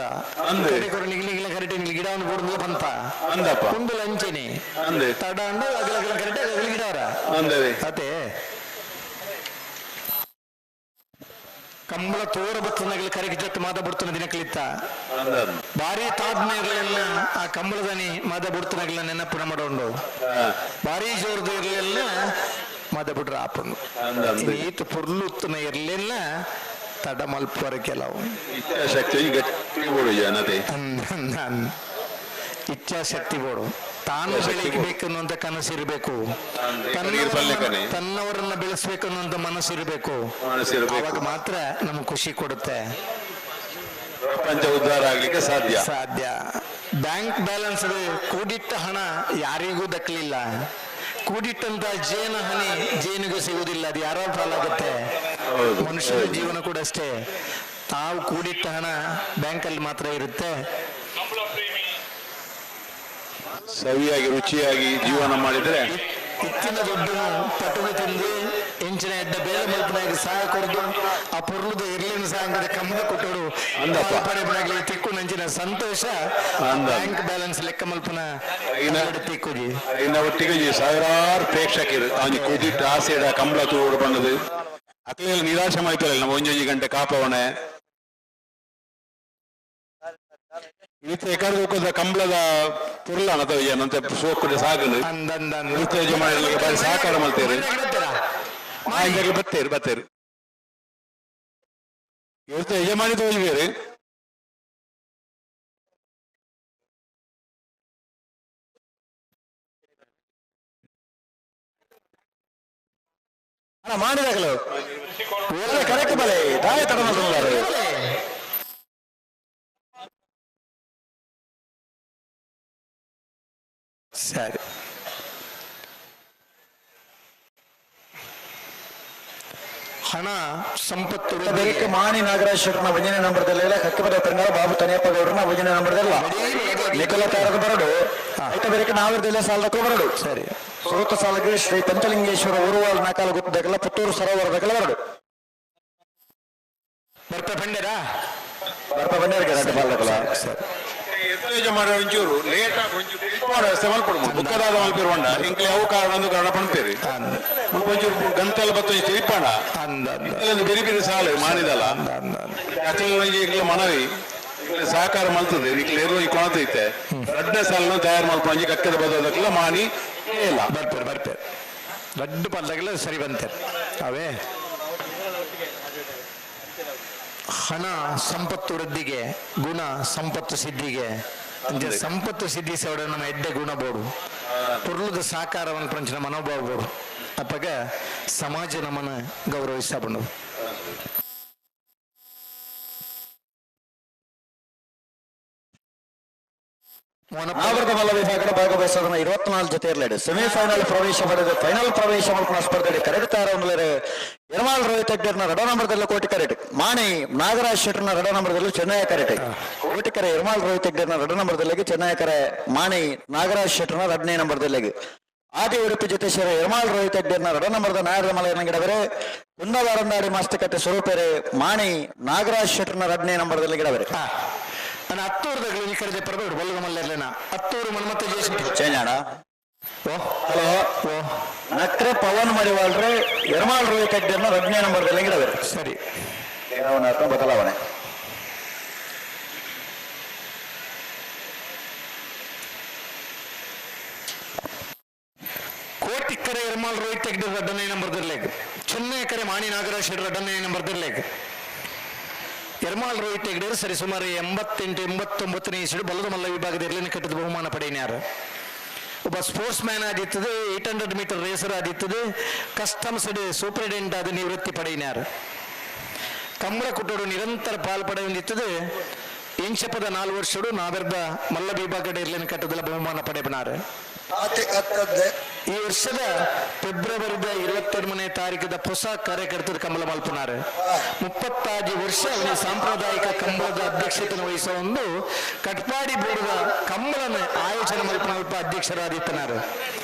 ಅಂದೆ. ನಿಗ್ಲಿ ನಿಗ್ಲ ಕರೆಕ್ಟ್ ನಿಗ್ಲಿ ಗಿಡ ಒಂದು ಬುಡ್ದು ಬಂತ. ಅಂದಪ್ಪ. ಕುಂದು ಲಂಚನೆ. ಅಂದೆ. ತಡ ಅಂಡ ಅಗಲ ಅಗಲ ಕರೆಕ್ಟ್ ಅಗಲ ಗಿಡ ಅವರ. ಅಂದವೆ. ಅತೆ ಕಂಬಳ ತೋರ ಬತ್ತನಗಲಿ ಕರೆಗೆ ಜಟ್ಟು ಮಾದ ಬುಡ್ತನ ದಿನಕಲಿತ್ತ. ಅಂದ. ಭಾರಿ ತಾಜ್ಮೆ ಇರಲಿಲ್ಲ ಆ ಕಂಬಳದನಿ ಮಾದ ಬುಡ್ತನಗಲ ನೆನಪು ಮಾಡೋಂಡು. ಭಾರಿ ಜೋರ್ದು ಇರಲಿಲ್ಲ ಮಾದ ಬಿಡ್ರ ಆಪನು. ಅಂದ. ಈತ ಪೊರ್ಲುತ್ತನ ಇರಲಿಲ್ಲ ತಡ ಮಲ್ಪುವರ ಕೆಲವು. ಇಚ್ಛಾಶಕ್ತಿ ಗಟ್ಟಿ ಬೋಡು ಜನತೆ. ಇಚ್ಛಾಶಕ್ತಿ ಬೋಡು, ತಾನು ಇಚ್ಛಾಶಕ್ತಿ ಬೋಡು. ಬೆಳಿಬೇಕು ಅನ್ನುವಂಥ ಕನಸಿರಬೇಕು. ನೀರ್ ಪಲ್ಲೆಕನೆ. ತನ್ನವರನ್ನ ಬೆಳೆಸ್ಬೇಕು ಅನ್ನುವಂಥ ಮನಸ್ಸಿರಬೇಕು. ಮನಸ್ಸಿರ್ಬೇಕು. ಆವಾಗ ಮಾತ್ರ ನಮ್ಗೆ ಖುಷಿ ಕೊಡುತ್ತೆ. ಪ್ರಪಂಚ ಉದ್ಧಾರ ಆಗ್ಲಿಕ್ಕೆ ಸಾಧ್ಯ. ಸಾಧ್ಯ. ಬ್ಯಾಂಕ್ ಬ್ಯಾಲೆನ್ಸ್ ಕೂಡಿಟ್ಟ ಹಣ ಯಾರಿಗೂ ದಕ್ಕಲಿಲ್ಲ. ಕೂಡಿಟ್ಟಂತ ಜೇನು ಹನಿ ಜೇನಿಗೂ ಸಿಗುವುದಿಲ್ಲ, ಅದು ಯಾರೋ ಪಾಲಾಗುತ್ತೆ. ಹೌದು. ಮನುಷ್ಯನ ಜೀವನ ಕೂಡ ಅಷ್ಟೇ, ತಾವು ಕೂಡಿಟ್ಟ ಹಣ ಬ್ಯಾಂಕಲ್ಲಿ ಮಾತ್ರ ಇರುತ್ತೆ. ಸವಿಯಾಗಿ ರುಚಿಯಾಗಿ ಜೀವನ ಮಾಡಿದ್ರೆ. ಇತ್ತಿನ ದುಡ್ಡು ಪಟುಗೆ ತಿಂದು ಎಂಚಿನ ಎಡ್ಡ ಬೇಳೆ ಮಲ್ಪನಾಗಿ ಸಹಾಯ ಕೊಡ್ದು ಆ ಪೊರ್ಲುದ ಇರ್ಲಿನ ಸಹ ಕಮ್ಮದ ಕೊಟ್ಟರು. ಅಂದಪ್ಪ. ಪಡೆಪಡಾಗ್ಲಿ ತಿಕ್ಕು ನಂಚಿನ ಸಂತೋಷ. ಅಂದ. ಬ್ಯಾಂಕ್ ಬ್ಯಾಲೆನ್ಸ್ ಲೆಕ್ಕ ಮಲ್ಪನ ತಿಕ್ಕುಜಿ. ಇನ್ನ ಒಟ್ಟಿಗೆ ಈ ಸಾವಿರಾರು ಪ್ರೇಕ್ಷಕರು ಅವನಿಗೆ ಕುದಿಟ್ಟು ಆಸೆಡ ಕಂಬಳ ತೂಡು ಬಂದದು ಅಕ್ಲೆಲ್ಲ ನಿರಾಶೆ ಮಾಡ್ತಾರಲ್ಲ. ನಮ್ಮ ಒಂಜೊಂಜಿ ಗಂಟೆ ಕಾಪವಣೆ. ಇತ್ತೆ ಎಕಡೆ ಕಂಬಳದ ಪುರ್ಲಾನ ಏನಂತ ಸೋಕುಡೆ ಸಾಗಲು ಅಂದಂದ ನೃತ್ಯ ಯಜಮಾನರಿಗೆ ಬಾರಿ ಸಹಕಾರ ಮಲ್ತೇರು. ಬತ್ತೇರು ಬತ್ತೇರು ಇವತ್ತು ಯಜಮಾನಿ ತೋಜಿಬೇರು. ಅಣ್ಣ ಮಾಡಿದಾಗಲು ಕರೆಕ್ಟ್ ಬಲೆ ದಾಯ ತಡ ಮಾಡ್ತಾರೆ. ಸರಿ, ಹಣ ಸಂಪತ್ತು ಬೆರಕೆ ಮಾಣಿ ನಾಗರಾಜ್ ಶೆಟ್ಟರ್ನ ಒಂದನೇ ನಂಬರ್ದಲ್ಲ, ಕಕ್ಕಿಬದ ತಂಗಾರ ಬಾಬು ತನಿಯಪ್ಪ ಗೌಡ್ರನ ಒಂದನೇ ನಂಬರ್ದಲ್ಲ ನಿಖಲ ತಾರದ ಬರಡು. ಆಯ್ತಾ, ಬೆರಕೆ ನಾವಿರ್ದಲ್ಲ ಸಾಲದಕ್ಕೂ ಬರಡು. ಸರಿ. ಸುರತ ಸಾಲಗೆ ಶ್ರೀ ಪಂಚಲಿಂಗೇಶ್ವರ ಊರುವಾಲ್ ನಾಕಾಲ ಗುತ್ತದಕಲ ಪುತ್ತೂರು ಸರೋವರದಕಲ ಬರಡು. ಬರ್ತಾ ಬಂಡೇರಾ? ಬರ್ತಾ ಬಂದಿರ ಸಾಲದಕಲ. ಸರಿ. ಯಜಮಾನ ಒಂಚೂರು ಲೇಟ್ ಆಗಿ ಒಂಚೂರು ವ್ಯವಸ್ಥೆ ಮಲ್ಪಡು, ಬುಕ್ಕದಾದ ಮಲ್ಪಿರು ಹೊಂಡ ಇಂಕ್ಲೆ ಅವು ಕಾರಣ ಒಂದು ಕಾರಣ ಪಣ್ಪೇರಿ. ಅಂದ ಒಂಚೂರು ಗಂಟೆಲ್ಲ ಬತ್ತು ತಿರಿಪಾಣ ಅಂದ ಅಂದ ಇಂತಲೊಂದು ಬೇರೆ ಬೇರೆ ಸಾಲು ಮಾನಿದಲ್ಲ. ಅಂದ ಅಂದ ಅಚಲ ಇಂಕ್ಲೆ ಮನವಿ, ಇಂಕ್ಲೆ ಸಹಕಾರ ಮಲ್ತದೆ, ಇಂಕ್ಲೆ ಏರು ಈ ಕೊಣತೈತೆ ರಡ್ಡ ಸಾಲನ್ನು ತಯಾರು ಮಲ್ಪ ಒಂಜಿ ಕಕ್ಕದ ಬದಲಕ್ಲ ಮಾನಿ ಇಲ್ಲ. ಬರ್ತಾರೆ ಬರ್ತಾರೆ, ದೊಡ್ಡ ಪಲ್ದಾಗೆಲ್ಲ ಸರಿ ಬಂತಾರೆ ಅವೇ. ಹಣ ಸಂಪತ್ತು ವೃದ್ಧಿಗೆ, ಗುಣ ಸಂಪತ್ತು ಸಿದ್ಧಿಗೆ. ಅಂಚೆ ಸಂಪತ್ತು ಸಿದ್ಧಿಸೋಡ ನಮ್ಮ ಎಡ್ಡೆ ಗುಣ ಬೋಡು, ಪುರ್ಲದ ಸಾಕಾರವನ್ನು ಪ್ರಪಂಚನ ಮನೋಭಾವ ಬೋಡು. ಅಪ್ಪಗ ಸಮಾಜ ನಮ್ಮನ್ನು ಗೌರವಿಸ ಬಂಡು. ಆವೃತ ಮಲ್ಲ ವಿಭಾಗದ ಭಾಗವಹಿಸೋದನ್ನ 24 ಜೊತೆ ಇರಲಿದೆ. ಸೆಮಿಫೈನಲ್ ಪ್ರವೇಶ ಪಡೆದು ಫೈನಲ್ ಪ್ರವೇಶ ಮಲ್ಪುನ ಸ್ಪರ್ಧೆ ಕರೆಕ್ಟ್ ತಾರ ಯರ್ಮಾಲ್ ರೋಹಿತ್ ಹೆಗ್ಡೆರ್ನ ರಡೋ ನಂಬರ್ದಲ್ಲಿ ಕೋಟಿ ಕರೆಟ್, ಮಾಣಿ ನಾಗರಾಜ್ ಶೆಟ್ಟರ್ನ ರಡೋ ನಂಬರ್ದಲ್ಲಿ ಚೆನ್ನೈ ಕರೆಟ್. ಕೋಟಿಕರೆ ಯರ್ಮಾಲ್ ರೋಹಿತ್ ಹೆಗ್ಡೆರ್ನ ರಡೋ ನಂಬರ್ದಲ್ಲಿ, ಚೆನ್ನೈ ಕರೆ ಮಾಣಿ ನಾಗರಾಜ್ ಶೆಟ್ಟರ್ನ 2ನೇ ನಂಬರ್ದಲ್ಲಿ. ಆದಿ ಉಡುಪಿ ಜೊತೆ ಸೇರಿ ಯರ್ಮಾಲ್ ರೋಹಿತ್ ಹೆಗ್ಡೆರ್ನ ರಡೋ ನಂಬರ್ದ ನಾಯರ ಮಲಯನ ಗಿಡಬರೆ, ಕುಂದವಾರಂದಾಡಿ ಮಾಸ್ತಕಟ್ಟೆ ಸ್ವರೂಪೆರೆ ಮಾಣಿ ನಾಗರಾಜ್ ಶೆಟ್ಟರ್ನ 2ನೇ ನಂಬರ್ದಲ್ಲಿ ಗಿಡಬರೆ. ನಾನು ಹತ್ತೂರ್ದಗಳು ಈ ಕಡೆ ಪರಬೇಡು ಬಲ್ಲಗ ಮಲ್ಲೆರ್ಲೇನ ಹತ್ತೂರು ಮನ್ಮತ್ತ ಜಯಶೆಟ್ಟಿ. ಚೇಂಜ್ ಅಣ್ಣ. ಓ. ಹಲೋ. ಓ. ನಕ್ರೆ ಪವನ್ ಮಡಿವಾಳ್ರೆ ಯರ್ಮಾಲ್ ರೋಹಿತ್ ಹೆಗ್ಡೆರ್ನ 2ನೇ ನಂಬರ್ದಲ್ಲಿ ಗಿಡಬರೆ. ಸರಿ. ಏನಾವಣ ಬದಲಾವಣೆ. ಕೋಟಿಕ್ಕರೆ ಎರ್ಮಾಲ್ ರೋಹಿತ್ ಹೆಗ್ಡೆ ರಡ್ಡನೇ ನಂಬರ್ ಲೇಗ್, ಚೆನ್ನೈ ಕರೆ ಮಾಣಿ ನಾಗರಾಜ್ ಶೆಟ್ಟಿ ರಡ್ಡನೇ ನಂಬರ್ ಲೇಗ್. ಎರ್ಮಾಲ್ ರೋಹಿತ್ ಹೆಗ್ಡೆ ಸರಿ ಸುಮಾರು 88 89ನೇ ಇಸ್ವಿ ಬಲದ ಮಲ್ಲ ವಿಭಾಗದ ಎರ್ಲಿನ ಕಟ್ಟಿದ ಬಹುಮಾನ ಪಡೆಯಿನಾರು. ಒಬ್ಬ ಸ್ಪೋರ್ಟ್ಸ್ ಮ್ಯಾನ್ ಆದಿತ್ತದೆ, 800 ಮೀಟರ್ ರೇಸರ್ ಆದಿತ್ತದೆ, ಕಸ್ಟಮ್ಸ್ ಸೂಪರಿಂಟೆಂಡೆಂಟ್ ಆದ ನಿವೃತ್ತಿ ಪಡೆಯಿನಾರು. ಕಂಬಳ ಕುಟ್ಟೋಡು ನಿರಂತರ ಪಾಲ್ ಪಡೆಯೊಂದಿತ್ತದೆ. ಇಂಚಪದ 4 ವರ್ಷಡು ನಾವೆರ್ದ ಮಲ್ಲ ವಿಭಾಗದ ಎರ್ಲಿನ ಕಟ್ಟದಲ್ಲ ಬಹುಮಾನ ಪಡೆಯಬನಾರು. ಈ ವರ್ಷದ ಫೆಬ್ರವರಿದ 22ನೇ ತಾರೀಕದ ಹೊಸ ಕಾರ್ಯಕರ್ತರ ಕಂಬಳ ಮಲ್ಪನಾರು. 35 ವರ್ಷ ಅವನ ಸಾಂಪ್ರದಾಯಿಕ ಕಂಬಳದ ಅಧ್ಯಕ್ಷತೆಯನ್ನು ವಹಿಸುವ ಒಂದು ಕಟ್ಪಾಡಿ ಬೋರ್ಡ್ ಕಂಬಳನ ಆಯೋಜನೆ ಮಲ್ಪನ ಅಲ್ಪ ಅಧ್ಯಕ್ಷರಾದಿತ್ತನಾರು.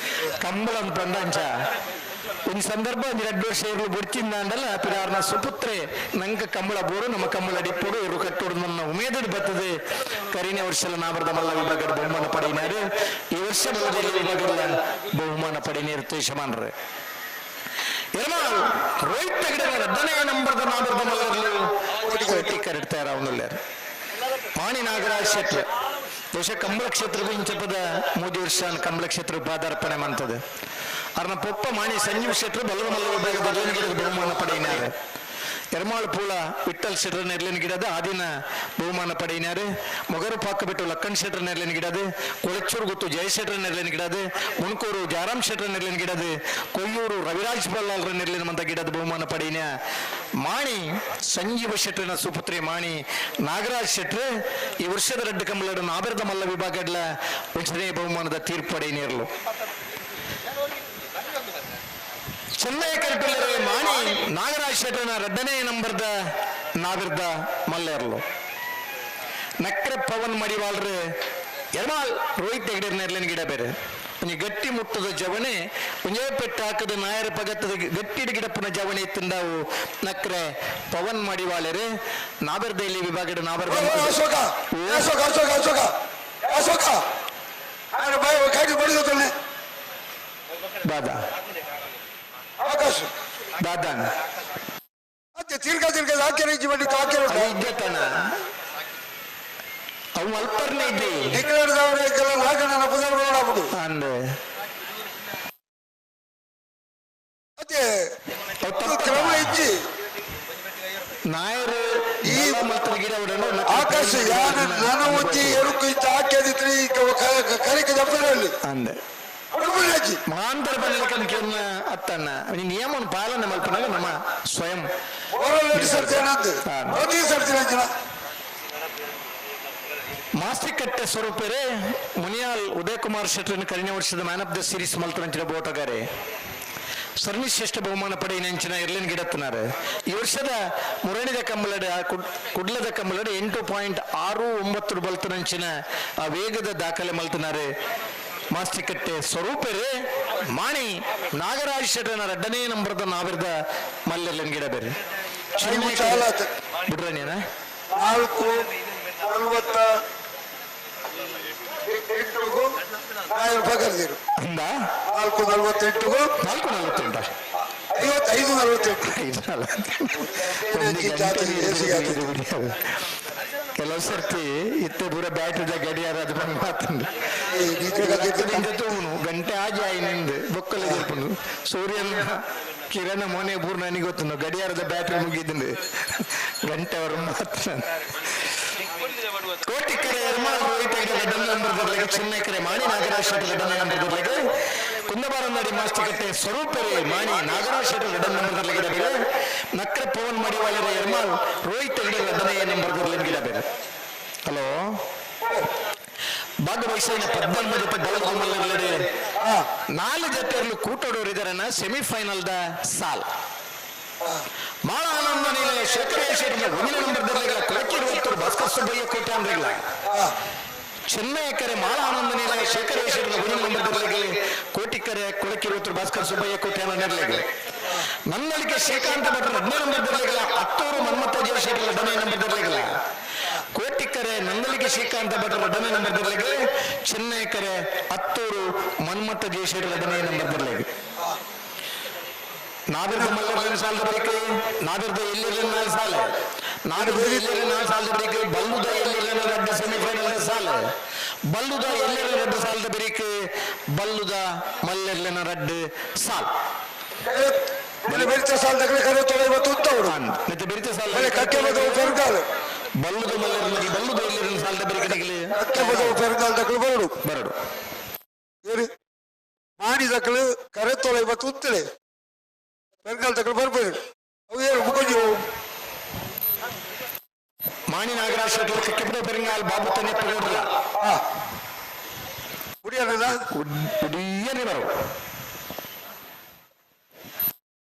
ಕಂಬಳ ಪಂಡಂಚ ಒಂದು ಸಂದರ್ಭ ಒಂದು 2 ವರ್ಷ ಇರಲು ಬುಡ್ಚಿಂದಾಂಡಲ್ಲ ಪಿರಾರ್ನ ಸುಪುತ್ರೆ ನಂಕ ಕಂಬಳ ಬೋರು, ನಮ್ಮ ಕಂಬಳ ಡಿಪ್ಪೋಡು ಇರು ಕಟ್ಟೋಡು ನನ್ನ ಉಮೇದಡಿ ಬರ್ತದೆ. ಕರಿನೇ ವರ್ಷ ನಾಮರದ ಮಲ್ಲ ವಿಭಾಗದ ಬಹುಮಾನ ಪಡೆಯಿನಾರು. ಈ ವರ್ಷ ಮಲ್ಲದಲ್ಲಿ ವಿಭಾಗದ ಬಹುಮಾನ ಪಡೆಯಿನಾರು ಯಜಮಾನ್ರೆ. ಎರ್ಮಾಲ್ ರೋಹಿತ್ ಹೆಗ್ಡೆ 2ನೇ ನಂಬರ್ದ ನಾಮರದ ಮಲ್ಲರಲ್ಲಿ ಕೋಟಿ ಕರೆಡ್ತಾರ ಅವನುಲ್ಲಾರು. ಮಾಣಿ ನಾಗರಾಜ್ ಶೆಟ್ರು ಬಹುಶಃ ಕಂಬಳ ಕ್ಷೇತ್ರದ ಇಂಚಪದ ಮೋದಿ ವರ್ಷ ಕಂಬಳ ಕ್ಷೇತ್ರ ಪಾದಾರ್ಪಣೆ ಮಾಡ್ತದೆ. ಅರ್ನ ಪೊಪ್ಪ ಮಾಣಿ ಸಂಜೀವ್ ಶೆಟ್ರು ಬಲ್ಲದ ಮಲ್ಲ ವಿಭಾಗದ ಗಿಡದ ಬಹುಮಾನ ಪಡೆಯಿನಾರು. ಎರ್ಮಾಳ್ ಪೂಲ ವಿಠಲ್ ಶೆಟ್ರ ನೆರ್ಲಿನ ಗಿಡದ ಆದಿನ ಬಹುಮಾನ ಪಡೆಯಿನಾರು. ಮೊಗರು ಪಾಕ ಬಿಟ್ಟು ಲಕ್ಕಣ್ ಶೆಟ್ರ ನೆರ್ಲಿನ ಗಿಡದ, ಕೊಳಚೂರು ಗುತ್ತು ಜಯಶೆಟ್ರ ನೆರ್ಲಿನ ಗಿಡದ, ಮುಣಕೂರು ಜಾರಾಮ್ ಶೆಟ್ರ ನೆರ್ಲಿನ ಗಿಡದ, ಕೊಯ್ಯೂರು ರವಿರಾಜ್ ಬಲ್ಲಾಲ್ರ ನೆರ್ಲಿನ ಮಂತ ಗಿಡದ ಬಹುಮಾನ ಪಡೆಯಿನ ಮಾಣಿ ಸಂಜೀವ ಶೆಟ್ಟರ್ನ ಸುಪುತ್ರಿ ಮಾಣಿ ನಾಗರಾಜ್ ಶೆಟ್ರು ಈ ವರ್ಷದ ರಡ್ಡು ಕಂಬಳಡು ನಾಬೆರದ ಮಲ್ಲ ವಿಭಾಗಡ್ಲ ಒಂಚನೇ ಬಹುಮಾನದ ತೀರ್ಪು ಪಡೆಯಿನಿರಲು. ಚೆನ್ನೈ ಕರೆಟುಲ್ಲರೆ ಮಾಣಿ ನಾಗರಾಜ್ ಶೆಟ್ಟರ್ನ 2ನೇ ನಂಬರ್ದ ನಾವಿರ್ದ ಮಲ್ಲೇರ್ಲು. ನಕ್ರೆ ಪವನ್ ಮಡಿವಾಳ್ರು ಎರ್ಮಾಲ್ ರೋಹಿತ್ ಹೆಗ್ಡೆ ನೆರ್ಲಿನ ಗಿಡ ಬೇರೆ. ಒಂಜಿ ಗಟ್ಟಿ ಮುಟ್ಟದ ಜವಣೆ, ಒಂಜೇ ಪೆಟ್ಟು ಹಾಕದ ನಾಯರ ಪಗತ್ತದ ಗಟ್ಟಿಡ ಗಿಡಪ್ಪನ ಜವಣೆ ತಿಂದಾವು ನಕ್ರೆ ಪವನ್ ಮಡಿವಾಳರು ನಾಬರ್ದೈಲಿ ವಿಭಾಗದ ನಾಬರ್ದ. ಅಶೋಕ ಅಶೋಕ ಅಶೋಕ ಅಶೋಕ ಅಶೋಕ ದಾದಾ ಆಕಾಶ್ ದಾದಾನ್ ತಿರ್ಗಾ ತಿರ್ಗಾ ಹಾಕ್ಯಾರ ಇದ್ದತನ. ಅವು ಅಲ್ಪರ್ನೆ ಇದ್ದಿ ಅಂದೆ ಕ್ರಮ ಇಜ್ಜಿ ನಾಯರು ಈ ಗಿಡ ಆಕಾಶ ಯಾನ ನನ ಒಂಜಿ ಎರುಕು ಇಂಚ ಹಾಕ್ಯದಿತ್ರಿ ಕರಿಕ ಜಪ್ಪರಲ್ಲಿ ಅಂದೆ ಉಡುಪುಜಿ ಮಾಂತರ ಬಂದಿಲ್ಲ ಅತ್ತಣ್ಣ ಈ ನಿಯಮವನ್ನು ಪಾಲನೆ ಮಲ್ಪನಾಗ ನಮ್ಮ ಸ್ವಯಂ ಹೊರಗಡೆ ಸರ್ತಿ ಪ್ರತಿ ಸರ್ತಿ ಅಂಚಿನ ಮಾಸ್ತಿಕಟ್ಟೆ ಸ್ವರೂಪರೇ ಮುನಿಯಾಲ್ ಉದಯಕುಮಾರ್ ಶೆಟ್ಟರನ್ನು ಕರಿನ ವರ್ಷದ ಮ್ಯಾನ್ ಆಫ್ the series ಮಲ್ತನಂಚಿನ ಬೋಟಗಾರೆ ಸರಣಿ ಶ್ರೇಷ್ಠ ಬಹುಮಾನ ಪಡೆಯಿನಂಚಿನ ಇರ್ಲಿನ್ ಗಿಡತ್ತನಾರೆ. ಈ ವರ್ಷದ ಮುರಣಿದ ಕಂಬಳಡೆ ಕುಡ್ಲದ ಕಂಬಳಡೆ 8.69 ಬಲ್ತನಂಚಿನ ಆ ವೇಗದ ದಾಖಲೆ ಮಲ್ತನಾರೆ ಮಾಸ್ತಿಕಟ್ಟೆ ಸ್ವರೂಪರೇ ಮಾಣಿ ನಾಗರಾಜ್ ಶೆಟ್ಟರನ ಎರಡನೇ ನಂಬರ್ದ ನಾವಿರ್ದ ಮಲ್ಲೆಲ್ಲನ್ ಗಿಡ ಬೇರೆ ಬಿಡ್ರನೇನ 4:48 ನಾಯರ್ ಕರೆದಿರು. ಅಂದ 4:48 4:48 55:48 5:48. ಕೆಲವು ಸರ್ತಿ ಇತ್ತೆ ಪೂರ ಬ್ಯಾಟ್ರಿದ ಗಡಿಯಾರ ಅದು ಬಂದು ಮಾತಂದು ತೂನು ಗಂಟೆ ಆಜಿ ಆಯಿ ನಿಂದು ಬೊಕ್ಕಲೆ ಜಲ್ಪುಂಡು ಸೂರ್ಯನ ಕಿರಣ ಮೊನೆ ಪೂರ್ಣ ನನಗೆ ಗೊತ್ತು ಗಡಿಯಾರದ ಬ್ಯಾಟ್ರಿ ಮುಗಿದಿಂದು ಗಂಟೆ ಅವರು ಮಾತ್ರ. ಕೋಟಿಕೆರೆ ಎರ್ಮಾಳ್ ರೋಹಿತ್ ಹೆಗ್ಡೆ ನಂಬರ್ ಬರ್ಲಿಕ್ಕೆ, ಚಿನ್ನೆಕೆರೆ ಮಾಣಿ ನಾಗರಾಜ್ ಶೆಟ್ಟಿ ರೆಡ್ಡ ನಂಬರ್ ಬರ್ಲಿಕ್ಕೆ, ಕುಂದಬಾರನಡಿ ಮಾಸ್ತಿಕಟ್ಟೆ ಸ್ವರೂಪರೇ ಮಾಣಿ ನಾಗರಾಜ್ ಶೆಟ್ಟಿ ರೆಡ್ಡ ನಂಬರ್ ಬರ್ಲಿಕ್ಕೆ ಬೇರೆ, ನಕ್ರ ಪವನ್ ಮಡಿವಾಳರ ಎರ್ಮಾಳ್ ರೋಹಿತ್ ಹೆಗ್ಡೆ ರೆಡ್ಡನೇ ನಂಬರ್ ಬರ್ಲಿಕ್ಕೆ ಬೇರೆ. ಹಲೋ ಭಾಗವಹಿಸಿದ 14 ಜೊತೆ ಬಲಗೊಮ್ಮಲ್ಲಡೆ 4 ಜೊತೆಯಲ್ಲಿ ಕೂಟೋಡೋರು ಇದರನ್ನ ಸೆಮಿಫೈನಲ್ the ಸಾಲ್. ಮಾಳ ಆನಂದ ನೀಲೆ ಶೇಖರ ಶೆಟ್ಟಿ ಒಂದನೇ ನಂಬರ್ ಬರ್ಲಿಲ್ಲ ಕೊಳಕಿರುವತ್ತರು ಭಾಸ್ಕರ್ ಸುಬ್ಬಯ್ಯ ಕೋಟೆ ಅಂದ್ರಿಲ್ಲ. ಚೆನ್ನೈ ಕರೆ ಮಾಳ ಆನಂದ ನೀಲೆ ಶೇಖರ ಶೆಟ್ಟಿ ಒಂದನೇ ನಂಬರ್ ಬರ್ಲಿಕ್ಕೆ ಕೋಟಿಕರೆ ಕೊಳಕಿರುವತ್ತರು ಭಾಸ್ಕರ್ ಸುಬ್ಬಯ್ಯ ಕೋಟೆ ಅನ್ನಿರ್ಲಿಕ್ಕೆ. ನನ್ನಳಿಕೆ ಶ್ರೀಕಾಂತ ಭಟ್ರು 15 ನಂಬರ್ ಬರ್ಲಿಲ್ಲ ಹತ್ತೂರು ಮನ್ಮಥ ಜಯಶೆಟ್ಟಿ 2ನೇ ನಂಬರ್ ಬರ್ಲಿಲ್ಲ. ಕೋಟಿಕರೆ ನಂದಳಿಕೆ ಶ್ರೀಕಾಂತ ಭಟ್ರು 2ನೇ ನಂಬರ್ ಬರ್ಲಿಕ್ಕೆ, ಚೆನ್ನೈ ಕರೆ ಹತ್ತೂರು ಮನ್ಮಥ ಜಯಶೆಟ್ಟಿ 2ನೇ ನಂಬರ್ ಬರ್ಲಿಕ್ಕೆ. ನಾವಿರ್ದ ಮಲ್ಲರ್ಲಿನ ಸಾಲದ ಬಳಿಕ ನಾವಿರ್ದ ಎಲ್ಲಿರ್ಲಿನ ನಾಲ್ ಸಾಲ, ನಾವಿರ್ದ ಎಲ್ಲಿರ್ಲಿನ ನಾಲ್ ಸಾಲದ ಬಳಿಕ ಬಲ್ಲುದ ಎಲ್ಲಿರ್ಲಿನ ರಡ್ಡ ಸೆಮಿಫೈನಲ್ ಸಾಲ, ಬಲ್ಲುದ ಎಲ್ಲಿರ್ಲಿನ ರಡ್ಡ ಸಾಲದ ಬಳಿಕ ಬಲ್ಲುದ ಮಲ್ಲೆರ್ಲಿನ ರಡ್ಡ ಸಾಲ್. ಬೆರಿತ ಸಾಲದ ಕರೆ ತೊಳೆಯುವ ತುತ್ತವರು ಮತ್ತೆ ಬೆರಿತ ಸಾಲ ಕಕ್ಕೆ ಬದವು ಪೆರ್ಗಾಲ್ ಬಲ್ಲುದ ಮಲ್ಲರ್ಲಿನ ಬಲ್ಲುದ ಎಲ್ಲಿರ್ಲಿನ ಸಾಲದ ಬಳಿಕ ಕಕ್ಕೆ ಬದವು ಪೆರ್ಗಾಲ್ ದಕ್ಕಲು ಬರಡು ಬರಡು ಮಾಣಿ ದಕ್ಕಲು ಕರೆ ತೊಳೆಯುವ ತುತ್ತಲೆ ಪೆರ್ಗಾಲ್ ದಕ್ಕಲು ಬರ್ಬೋದು ಅವು ಏನು ಮುಖಂಜಿ. ಮಾಣಿ ನಾಗರಾಜ್ ಶೆಟ್ಟಿ ಕಕ್ಕೆಪುರ ಪೆರಂಗಾಲ್ ಬಾಬು ತನ್ನೆ ಪಗಡ್ರಲ್ಲ ಕುಡಿಯೋಣ ಉಡಿಯನೆ ಬರೋ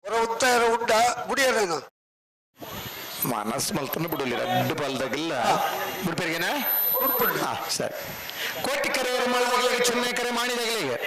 ಹೊರ ಉತ್ತಾರ ಉಂಡ ಮುಡಿಯೋಣ ಮನಸ್ ಮಲ್ತನ ಬಿಡಲಿ ರಡ್ಡು ಪಾಲ್ದಾಗಿಲ್ಲ ಬಿಡ್ಪೇರಿಗೆನಾ? ಹಾ ಸರಿ. ಕೋಟಿ ಕರೆ ಮಾಡಿದಾಗಲಿಗೆ ಚೆನ್ನೈ ಕರೆ ಮಾಡಿದಾಗಲಿಗೆ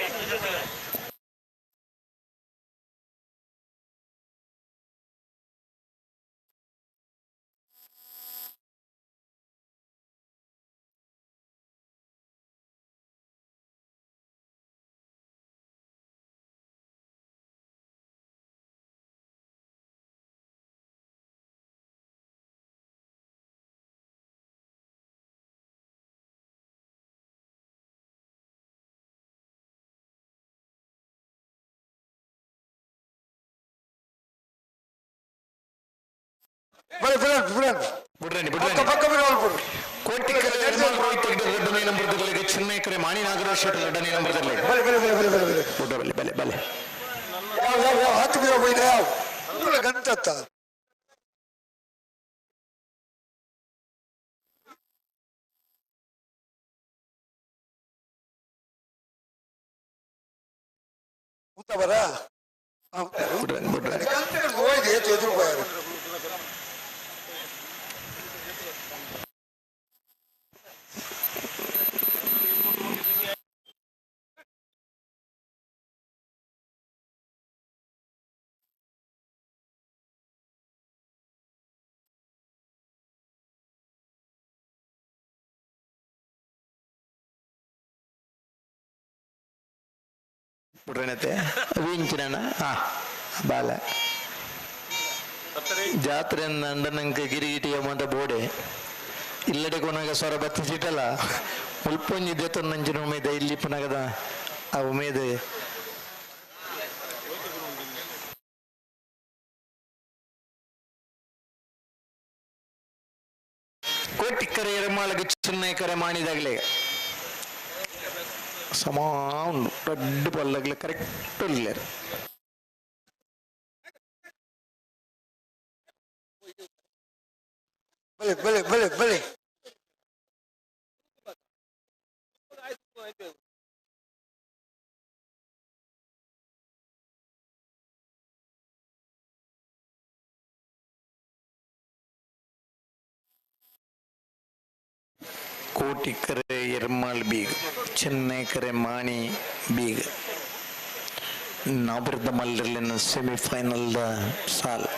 ಬಿಡ್ರೇನಿ ಬಿಡ್ರೇನಿ ಪಕ್ಕ ಬಿಡೋಲ್ಪುರು. ಕೋಟಿ ಕರೆ ಎರ್ಮಾಳ್ ರೋಹಿತ್ ಹೆಗ್ಡೆ 2ನೇ ನಂಬರ್ ದರ್ಲಿಗೆ, ಚೆನ್ನೈ ಕರೆ ಮಾಣಿ ನಾಗರಾಜ್ ಶೆಟ್ಟಿ 2ನೇ ನಂಬರ್ ದರ್ಲಿಗೆ. ಬಲೆ ಬಲೆ ಬಲೆ ಬಲೆ ಬಲೆ ಬಲೆ ಬುಡ್ಡ ಬಲೆ ಬಲೆ ಬಲೆ ಯಾವ ಯಾವ ಯಾವ ಹತ್ತು ಬಿರೋ ಬೈದ ಯಾವ ಗಂಟತ್ತ ಉತ್ತಮರ ಬಿಡ್ರೇನಿ ಬಿಡ್ರೇನಿ ಹೋಯ್ತು ಏತು ಎದುರು ರೂಪಾಯಿ. ಬಿಡ್ರೇನತ್ತೆ ವೀಂಚಿನ ಹಾ ಬಾಲ ಜಾತ್ರೆ ಅಂಡ ನಂಗೆ ಗಿರಿಗಿಟಿ ಅಂತ ಬೋಡೆ ಇಲ್ಲಡೆ ಕೊನಾಗ ಸ್ವರ ಬತ್ತಿಜಿಟಲ್ಲ ಮುಲ್ಪೊಂಜಿ ದೇತೊಂದಂಚಿನ ಉಮೇದ ಇಲ್ಲಿ ಪುನಗದ ಆ ಉಮೇದ ಕೋಟಿಕ್ಕರೆ ಎರಮಾಳಗೆ ಚಿನ್ನೈಕರೆ ಮಾಡಿದಾಗಲೇ ಸಮ ಉಂಡು ದೊಡ್ಡ ಪಲ್ಲಗ್ಲೆ ಕರೆಕ್ಟ್ ಉಲ್ಲೇರು. ಬಲೆ ಬಲೆ ಬಲೆ ಬಲೆ ಕೋಟಿಕ್ಕರೆ ಎರ್ಮಾಳ್ ಬೀಗ್ ಚೆನ್ನೈಕರೆ ಮಾಣಿ ಬೀಗ್ ನಾಬಿರ್ದ ಮಲ್ಲರ್ಲಿನ ಸೆಮಿಫೈನಲ್ ಸಾಲ್.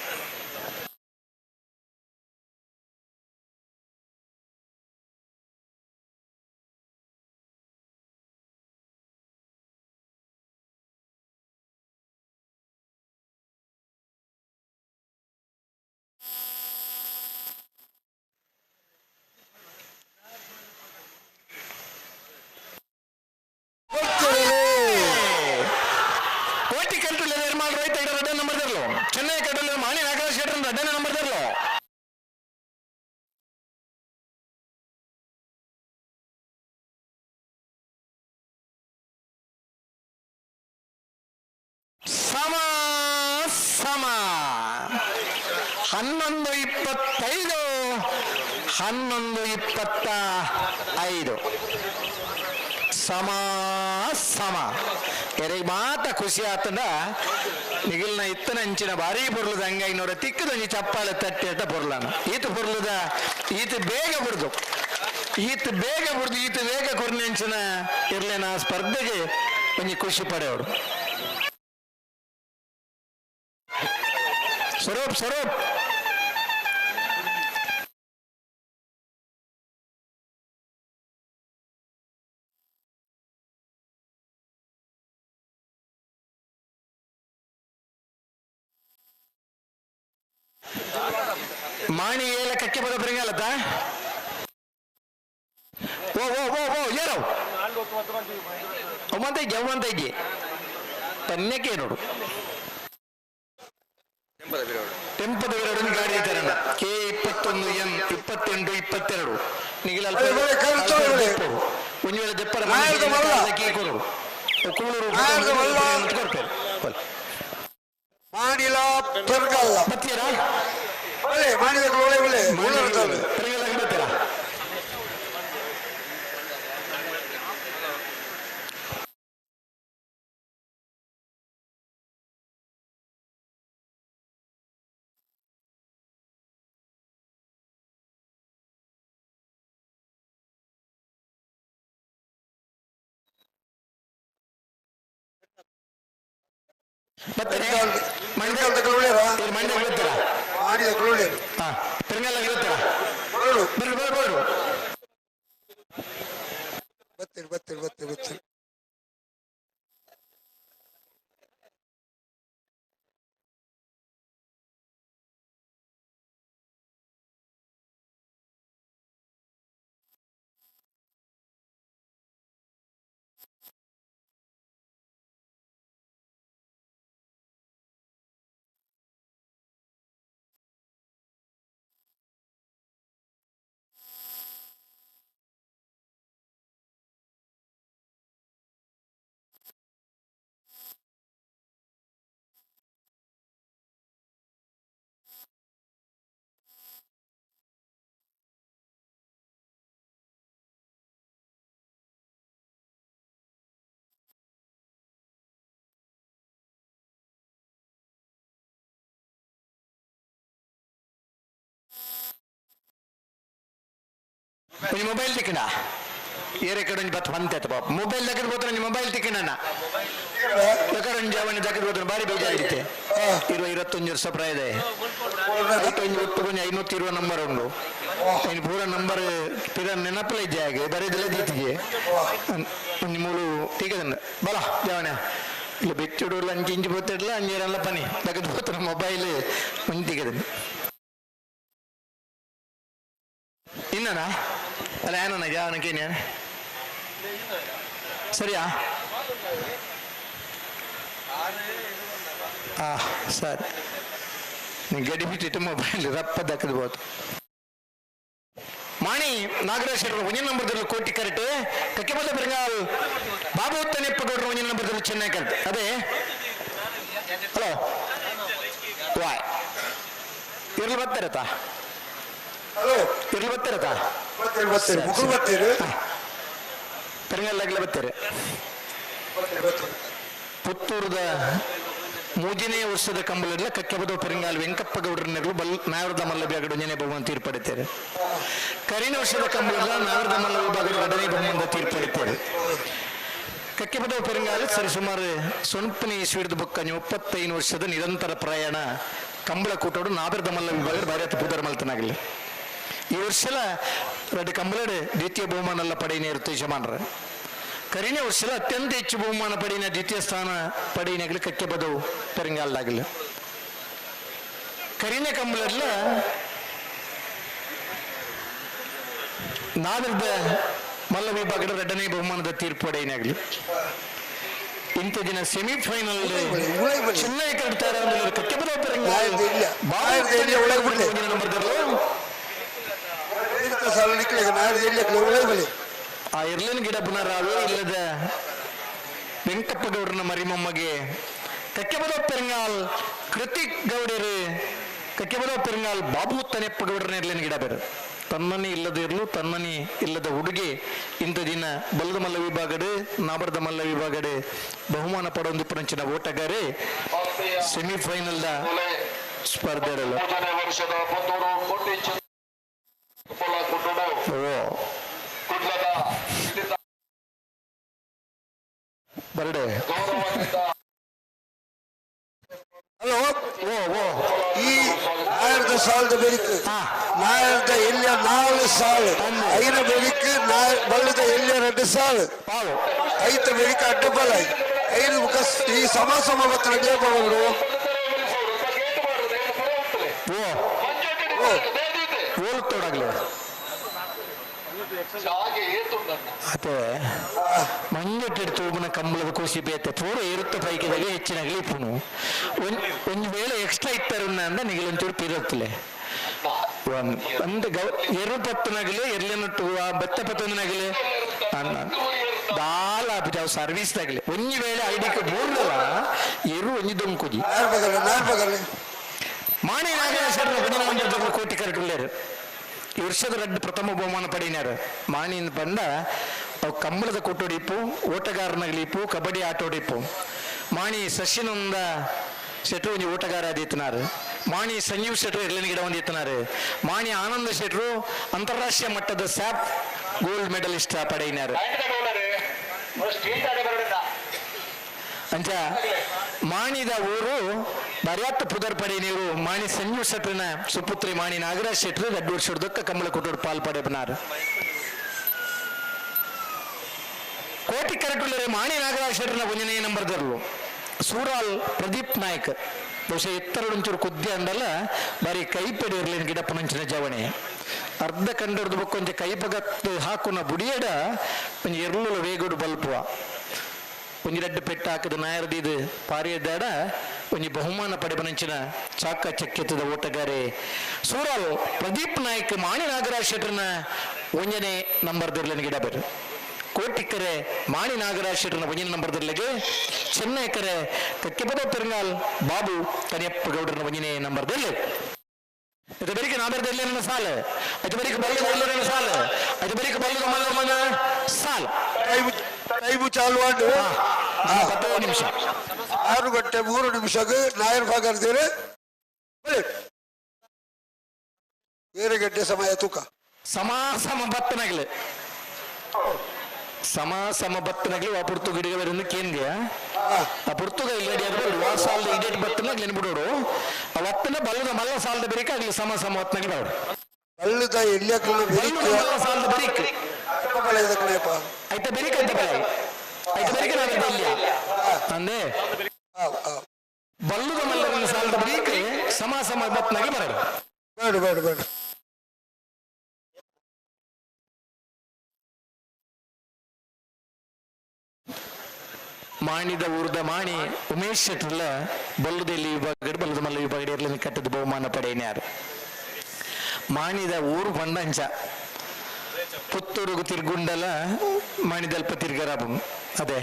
ಕೋಟಿ ಕಂಟ್ರೋಲ್ ಎರ್ಮಾಳ್ ರೋಹಿತ್ ರಡ್ಡ ನಂಬರ್ ತರಲು ಚೆನ್ನೈ ಕಂಟ್ರೋಲ್ ಮಾಣಿ ನಾಗರಾಜ್ ಶೆಟ್ಟರ್ ರಡ್ಡನೇ ನಂಬರ್ ತರಲು. ಸಮ ಸಮ 11:25 11:25 ಸಮ ಸಮ. ಎರೆಗೆ ಮಾತ ಖುಷಿ ಆತಂಡ ನಿಗಿಲ್ನ ಇತ್ತನ ಅಂಚಿನ ಭಾರಿ ಬೊರ್ಲದ ಹಂಗಾಗಿನವರ ತಿಕ್ಕದೊಂಜಿ ಚಪ್ಪಾಳೆ ತಟ್ಟಿ ಅಂತ ಬೊರ್ಲಾನ ಈತ ಬೊರ್ಲದ ಈತ ಬೇಗ ಬುಡ್ದು ಈತ ಬೇಗ ಬುಡ್ದು ಈತ ಬೇಗ ಕೊರ್ನೆಂಚಿನ ಇರ್ಲೇನ ಸ್ಪರ್ಧೆಗೆ ಒಂಜಿ ಖುಷಿ ಪಡೆಯವರು. ಸ್ವರೂಪ್ ಸ್ವರೂಪ್ ಮಾಣಿ ಏಲ ಕಕ್ಕೆ ಬರೋ ಬರಂಗಾಲತ್ತ ಓ ಓ ಓ ಓ ಏನೋ ಅಮ್ಮಂತ ಇದ್ದಿ ಅಮ್ಮಂತ ಇದ್ದಿ ತನ್ನಕ್ಕೆ ನೋಡು ಟೆಂಪದ ಎರಡು ಗಾಡಿ ಇದ್ದಾರಣ್ಣ ಕೆ 21 ಎನ್ 28 22 ನಿಗಿಲ ಒಂದು ವೇಳೆ ದೆಪ್ಪರ ಮಾಡಿಲ್ಲ ಪೆರ್ಗಲ್ಲ ಬತ್ತೀರಾ ಬಲೆ ಮಾಡಿದ ಒಳ್ಳೆ ಒಳ್ಳೆ ಪೆರ್ಗಲ್ಲ ಬರ್ತೀರಾ? ಬರ್ತೀರಾ? ಮಂಡ್ಯ ಮಂಡ್ಯ ಬರ್ತೀರಾ? ಮಾಡಿದ ಒಳ್ಳೆ ಹಾ ಪೆರ್ಗಲ್ಲ ಬರ್ತೀರಾ? ಬರೋಡು ಬರ್ರಿ ಬರ್ರಿ ಬರ್ರಿ. ಬರ್ತೀರಿ ಬರ್ತೀರಿ ಬರ್ತೀರಿ ಬರ್ತೀರಿ. ನಿಮ್ಮ ಮೊಬೈಲ್ ತಿಕ್ಕಣ ಏರೆ ಕಡೆ ಒಂಜಿ ಬತ್ ಬಂತ ಪಾಪ ಮೊಬೈಲ್ ದಕ್ಕದ ಬೋತ್ರ ನಿಮ್ಮ ಮೊಬೈಲ್ ತಿಕ್ಕಣ ಒಂಜಿ ಅವನ ದಕ್ಕದ ಬೋತ್ರ ಭಾರಿ ಬೇಜಾರಿತ್ತೆ. 21 ವರ್ಷ ಪ್ರಾಯ ಇದೆ. ಐತೊಂಜಿ ಒಟ್ಟು ಒಂಜಿ 520 ನಂಬರ್ ಉಂಡು. ಇನ್ನು ಪೂರ ನಂಬರ್ ಪಿರ ನೆನಪುಲ ಇದ್ದೆ ಹಾಗೆ ಬರೆದಿಲ್ಲ ದೀತಿಗೆ ಒಂಜಿ ಮೂಲು ಟೀಕದನ್ನ ಬಲ ಜಾವಣ ಇಲ್ಲ ಬೆಚ್ಚುಡು ಅಂಚಿ ಇಂಚಿ ಬೋತಿಡ್ಲ ಅಂಜೇರಲ್ಲ ಪನಿ ದಕ್ಕದ ಬೋತ್ರ ಮೊಬೈಲ್ ಒಂಜಿ ತಿಕ್ಕದನ್ನ ಇನ್ನ ಕೇನಾ ಅಲ್ಲ ಏನಣ್ಣ ಯಾವನ ಕೇನ ಸರಿಯಾ? ಆ ಸರಿ, ನೀವು ಗಡಿ ಬಿಟ್ಟಿಟ್ಟು ಮೊಬೈಲ್ ರಪ್ಪದಕ್ಕದ್ಬೋದು. ಮಾಣಿ ನಾಗರಾಜ್ ಶೆಟ್ಟರು ಒಂದೇ ನಂಬರ್ದಲ್ಲಿ ಕೋಟಿ ಕರೆಕ್ಟ್. ಕಕ್ಕೆಬಲ್ಲ ಬೆಂಗಾಲ್ ಬಾಬು ತನೆಪ್ಪಗೌಡರು ಒಂದೇ ನಂಬರ್ದಲ್ಲಿ ಚೆನ್ನೈ ಕರೆಕ್ಟ್. ಅದೇ ಹಲೋ ವಾಯ್ ಇರ್ಲಿ ಬರ್ತಾರತಾ? ಹಲೋ, ಇರ್ಲಿ ಬರ್ತಾರತಾ? ಬರ್ತೀರಿ ಬರ್ತೀರಿ, ಮುಗುಳು ಬರ್ತೀರಿ. ಪೆರಂಗಲ್ಲಾಗಲೇ ಬರ್ತಾರೆ. ಬರ್ತೀರಿ ಬರ್ತೀರಿ. ಪುತ್ತೂರದ ಮೂಜನೇ ವರ್ಷದ ಕಂಬಳಲ್ಲ ಕಕ್ಕೆಬದ ಪೆರಂಗಾಲ್ ವೆಂಕಪ್ಪ ಗೌಡರನ್ನೆರಡು ಬಲ್ ನಾವರದ ಮಲ್ಲ ವಿಭಾಗದ ಒಂದನೇ ಬಹುಮಾನ ತೀರ್ಪಡಿತಾರೆ. ಕರಿನ ವರ್ಷದ ಕಂಬಳಲ್ಲ ನಾವರದ ಮಲ್ಲ ವಿಭಾಗದ ಎರಡನೇ ಬಹುಮಾನದ ತೀರ್ಪಡಿತಾರೆ. ಕಕ್ಕೆಬದ ಪೆರಂಗಾಲ್ ಸರಿಸುಮಾರು ಸೊಂಪನಿ ಸ್ವೀಡ್ದ ಬೊಕ್ಕ 35 ವರ್ಷದ ನಿರಂತರ ಪ್ರಯಾಣ ಕಂಬಳ ಕೂಟೋಡು ನಾವರದ ಮಲ್ಲ ವಿಭಾಗದ ಭಾರತ ಪುದರ್ ಮಲ್ತನಾಗಲಿ. ಈ ವರ್ಷಲ ಎರಡು ಕಂಬಳಡು ದ್ವಿತೀಯ ಬಹುಮಾನ ಎಲ್ಲ ಪಡೆಯನೇ ಇರುತ್ತೆ ಯಜಮಾನ್ರ. ಕರಿನ ವರ್ಷದ ಅತ್ಯಂತ ಹೆಚ್ಚು ಬಹುಮಾನ ಪಡೆಯಿನ ದ್ವಿತೀಯ ಸ್ಥಾನ ಪಡೆಯಿನಾಗಲಿ ಕಕ್ಕೆ ಬದವು ಪೆರಂಗಾಲ್ದಾಗಲಿ. ಕರಿನ ಕಂಬಳಲ್ಲ ನಾವಿದ್ದ ಮಲ್ಲ ವಿಭಾಗದ ಎರಡನೇ ಬಹುಮಾನದ ತೀರ್ಪು ಪಡೆಯಿನಾಗಲಿ. ಇಂಥ ದಿನ ಸೆಮಿಫೈನಲ್ ಚೆನ್ನೈ ಕಟ್ತಾರೆ. ಕಕ್ಕೆ ಬದವು ಪೆರಂಗಾಲ್ ಸಾಲ ನಿಕ್ಲಿಗೆ ನಾಳೆ ಎಲ್ಲಿ ಒಳ್ಳೆ ಬಲಿ. ಆ ಇರ್ಲಿನ ಗಿಡ ಪುನರಾವೇ ಇಲ್ಲದ ವೆಂಕಪ್ಪ ಗೌಡರನ ಮರಿಮೊಮ್ಮಗೆ ಕಕ್ಕೆಬದ ಪೆರಂಗಾಲ್ ಕೃತಿಕ್ ಗೌಡರು ಕಕ್ಕೆಬದ ಪೆರಂಗಾಲ್ ಬಾಬು ತನೆಪ್ಪ ಗೌಡರನ ಇರ್ಲಿನ ಗಿಡ ಬೇರೆ. ತನ್ನನಿ ಇಲ್ಲದ ಇರಲು ತನ್ನನಿ ಇಲ್ಲದ ಹುಡುಗಿ ಇಂಥ ದಿನ ಬಲದ ಮಲ್ಲ ವಿಭಾಗಡು ನಾಬರದ ಮಲ್ಲ ವಿಭಾಗಡು ಬಹುಮಾನ ಪಡೊಂದು ಪುರಂಚಿನ ಓಟಗಾರೆ ಸೆಮಿಫೈನಲ್ದ ಸ್ಪರ್ಧೆ. ಓ ಬರಡೆ. ಹಲೋ. ಓ ಓ. ಈ ನಾಯರ್ದ ಸಾಲದ ಬೆರಿಕ್ ನಾಯರ್ದ ಎಲ್ಲಿಯ 4 ಸಾಲು, ಐನ ಬೆರಿಕ್ ಬಲ್ಲದ ಎಲ್ಲಿಯ 2 ಸಾಲು, ಪಾವು ಐತ ಬೆರಿಕ್ ಅಡ್ಡ ಬಲ ಐದು ಮುಖ ಈ ಸಮ ಸಮ ಬತ್ತನ ದೇವರು. ಓ ಓಲ್ ತೋಡಾಗ್ಲಿ ಅದೇ ಮಂಜಟ್ಟಿಡ್ ತೂಬುನ ಕಂಬಳದ ಕೂಸಿ ಬೇತೆ ಪೂರ ಇರುತ್ತೆ ಪೈಕಿದಾಗ ಹೆಚ್ಚಿನಾಗಲಿ ಇಪ್ಪುನು. ಒಂದ್ ವೇಳೆ ಎಕ್ಸ್ಟ್ರಾ ಇತ್ತಾರನ್ನ ಅಂದ ನಿಗಲೊಂಚೂರು ಪಿರತ್ತಲೆ ಒಂದು ಗೌ ಎರು ಪತ್ತನಾಗಲಿ ಎರ್ಲೆನೊಟ್ಟು ಬತ್ತ ಪತ್ತನಾಗಲಿ ದಾಲ ಆಪಿಜ ಸರ್ವಿಸ್ ತಾಗಲಿ. ಒಂಜಿ ವೇಳೆ ಐಡಿಕ್ಕೆ ಬೋರ್ಡಲ್ಲ ಎರು ಒಂಜಿ ದೊಂಕುಜಿ. ನಾಯರ್ ಬಗಲ್ಲ ನಾಯರ್ ಬಗಲ್ಲ. ಮಾಣಿ ನಾಗೇಶ್ವರ ಬಂದಿನ ಮಂಜೂರು ಕೋಟಿ ಕರೆಟುಳ್ಳೇರು ಈ ವರ್ಷದ ರಡ್ಡು ಪ್ರಥಮ ಬಹುಮಾನ ಪಡೆಯಿನಾರು. ಮಾಣಿನ ಬಂದ ಅವು ಕಂಬಳದ ಕೊಟ್ಟೊಡಿಪ್ಪು, ಓಟಗಾರನಾಗಲಿಪ್ಪು, ಕಬಡ್ಡಿ ಆಟೋಡಿಪ್ಪು. ಮಾಣಿ ಸಶಿನಂದ ಶೆಟ್ರು ಒಂಜಿ ಓಟಗಾರ ಆದಿತ್ತನಾರು. ಮಾಣಿ ಸಂಜೀವ್ ಶೆಟ್ರು ಎರ್ಲಿನ ಗಿಡ ಒಂದಿತ್ತನಾರು. ಮಾಣಿ ಆನಂದ ಶೆಟ್ರು ಅಂತಾರಾಷ್ಟ್ರೀಯ ಮಟ್ಟದ ಸ್ಯಾಪ್ ಗೋಲ್ಡ್ ಮೆಡಲಿಸ್ಟ್ ಪಡೆಯಿನಾರು. ಅಂಚ ಮಾಣಿದ ಊರು ಬರ್ಯಾತ್ ಪುದರ್ ಪಡೆ ನೀರು ಮಾಣಿ ಸಂಜೀವ್ ಶೆಟ್ರಿನ ಸುಪುತ್ರಿ ಮಾಣಿ ನಾಗರಾಜ್ ಶೆಟ್ರು ರಡ್ಡು ವರ್ಷದಕ್ಕ ಕಂಬಳ ಕೊಟ್ಟೋಡು ಪಾಲ್ ಪಡೆಪನಾರು. ಕೋಟಿ ಕರೆಟುಲ್ಲರೆ ಮಾಣಿ ನಾಗರಾಜ್ ಶೆಟ್ರಿನ ಒಂಜನೇ ನಂಬರ್ ದರ್ಲು ಸೂರಾಲ್ ಪ್ರದೀಪ್ ನಾಯ್ಕ್. ಬಹುಶಃ ಎತ್ತರ ಒಂಚೂರು ಕುದ್ದೆ ಅಂದಲ್ಲ ಬಾರಿ ಕೈಪೆಡಿ ಇರ್ಲಿನ ಗಿಡಪ್ಪನಂಚಿನ ಜವಣೆ ಅರ್ಧ ಕಂಡರ್ದು ಬೊಕ್ಕೊಂಚ ಕೈಪಗತ್ತು ಹಾಕುನ ಬುಡಿಯಡ ಒಂಜಿ ಎರ್ಲುಲ ವೇಗುಡು ಬಲ್ಪುವ ಒಂಜಿ ರಡ್ಡು ಪೆಟ್ಟು ಹಾಕದ ನಾಯರ್ದಿದು ಪಾರಿಯದಾಡ ಒಂಜಿ ಬಹುಮಾನ ಪಡೆಪನಂಚಿನ ಚಾಕ ಚಕ್ಕೆತ್ತದ ಓಟಗಾರೆ ಸೂರಾಲ್ ಪ್ರದೀಪ್ ನಾಯ್ಕ್ ಮಾಣಿ ನಾಗರಾಜ್ ಶೆಟ್ರನ ಒಂಜನೇ ನಂಬರ್ ದಿರ್ಲನ ಗಿಡ ಬೇರು. ಕೋಟಿಕ್ಕರೆ ಮಾಣಿ ನಾಗರಾಜ್ ಶೆಟ್ರನ ಒಂಜನೇ ನಂಬರ್ ದಿರ್ಲಗೆ, ಚೆನ್ನೈಕರೆ ಕಕ್ಕೆಪದ ಪೆರಂಗಾಲ್ ಬಾಬು ತನಿಯಪ್ಪ ಗೌಡರನ ಒಂಜನೇ ನಂಬರ್ ದಿರ್ಲೆ. ಇದು ಬರೀಕೆ ನಾಬರ್ದ ನನ್ನ ಸಾಲ ಇದು ಬರೀಕೆ ಬಲ್ಲದ ನನ್ನ ಸಾಲ ಇದು ಬರೀಕೆ ಬಲ್ಲದ ಮಲ್ಲ ಮನ ಸಾಲ. ಟೈಮ್ ಟೈಮು ಚಾಲು ಆಂಡು. 10 ನಿಮಿಷ. 6 ಗಂಟೆ 3 ನಿಮಿಷಕ್ಕೆ ನಾಯರ್ ಭಾಗರ್ದೇರೆ ಏಳು ಗಂಟೆ ಸಮಯ ತೂಕ. ಸಮ ಸಮ ಬತ್ತನಾಗಲಿ ಸಮ ಸಮ ಬತ್ತನಾಗಲಿ ಆ ಪುರ್ತು ಗಿಡಗಳಿಂದ ಕೇನ್ಗೆ ಆ ಪುರ್ತುಗ ಇಲ್ಲ ಅಡಿ ಆ ಸಾಲದ ಇಡೇಟ್ ಬತ್ತನಾಗ್ಲಿ ಬಿಡೋರು ಆ ಒತ್ತನ ಬಲ್ಲದ ಮಲ್ಲ ಸಾಲದ ಬರೀಕಾಗ್ಲಿ ಸಮ ಸಮ ಹೊತ್ತನಾಗ್ಲಿ ಅವ್ರು ಬಲ್ಲದ ಎಲ್ಲಿ ಬಲ್ಲದ ಮಲ್ಲ ಸಾಲದ ಬರೀಕ್ ಕಣಪ್ಪ. ಐತ ಬರೀಕ್ ಐತ ಬಲ ಐತ ಬರೀಕ್ ನಾವಿದ್ದ ಇಲ್ಲಿ ಅಂದೆ ಬಲ್ಲದ ಮಲ್ಲರನ್ನ ಸಾಲದ ಬರೀಕ್ ಸಮ ಸಮ ಬತ್ತನಾಗಿ ಬರೋರು. ಬೇಡ ಬೇಡ ಬೇಡ. ಮಾಣಿದ ಊರ್ದ ಮಾಣಿ ಉಮೇಶ್ ಶೆಟ್ಟರ್ಲ ಬಲ್ಲುದೆಲ್ಲಿ ವಿಭಾಗ ಬಲ್ಲದ ಮಲ್ಲ ವಿಭಾಗ ಇರ್ಲಿನ ಕಟ್ಟದ ಬಹುಮಾನ ಪಡೆಯನ್ಯಾರು. ಮಾಣಿದ ಊರು ಪಂಡಂಚ ಪುತ್ತೂರುಗು ತಿರ್ಗುಂಡಲ ಮಾಣಿದಲ್ಪ ತಿರ್ಗರಾಬು ಅದೇ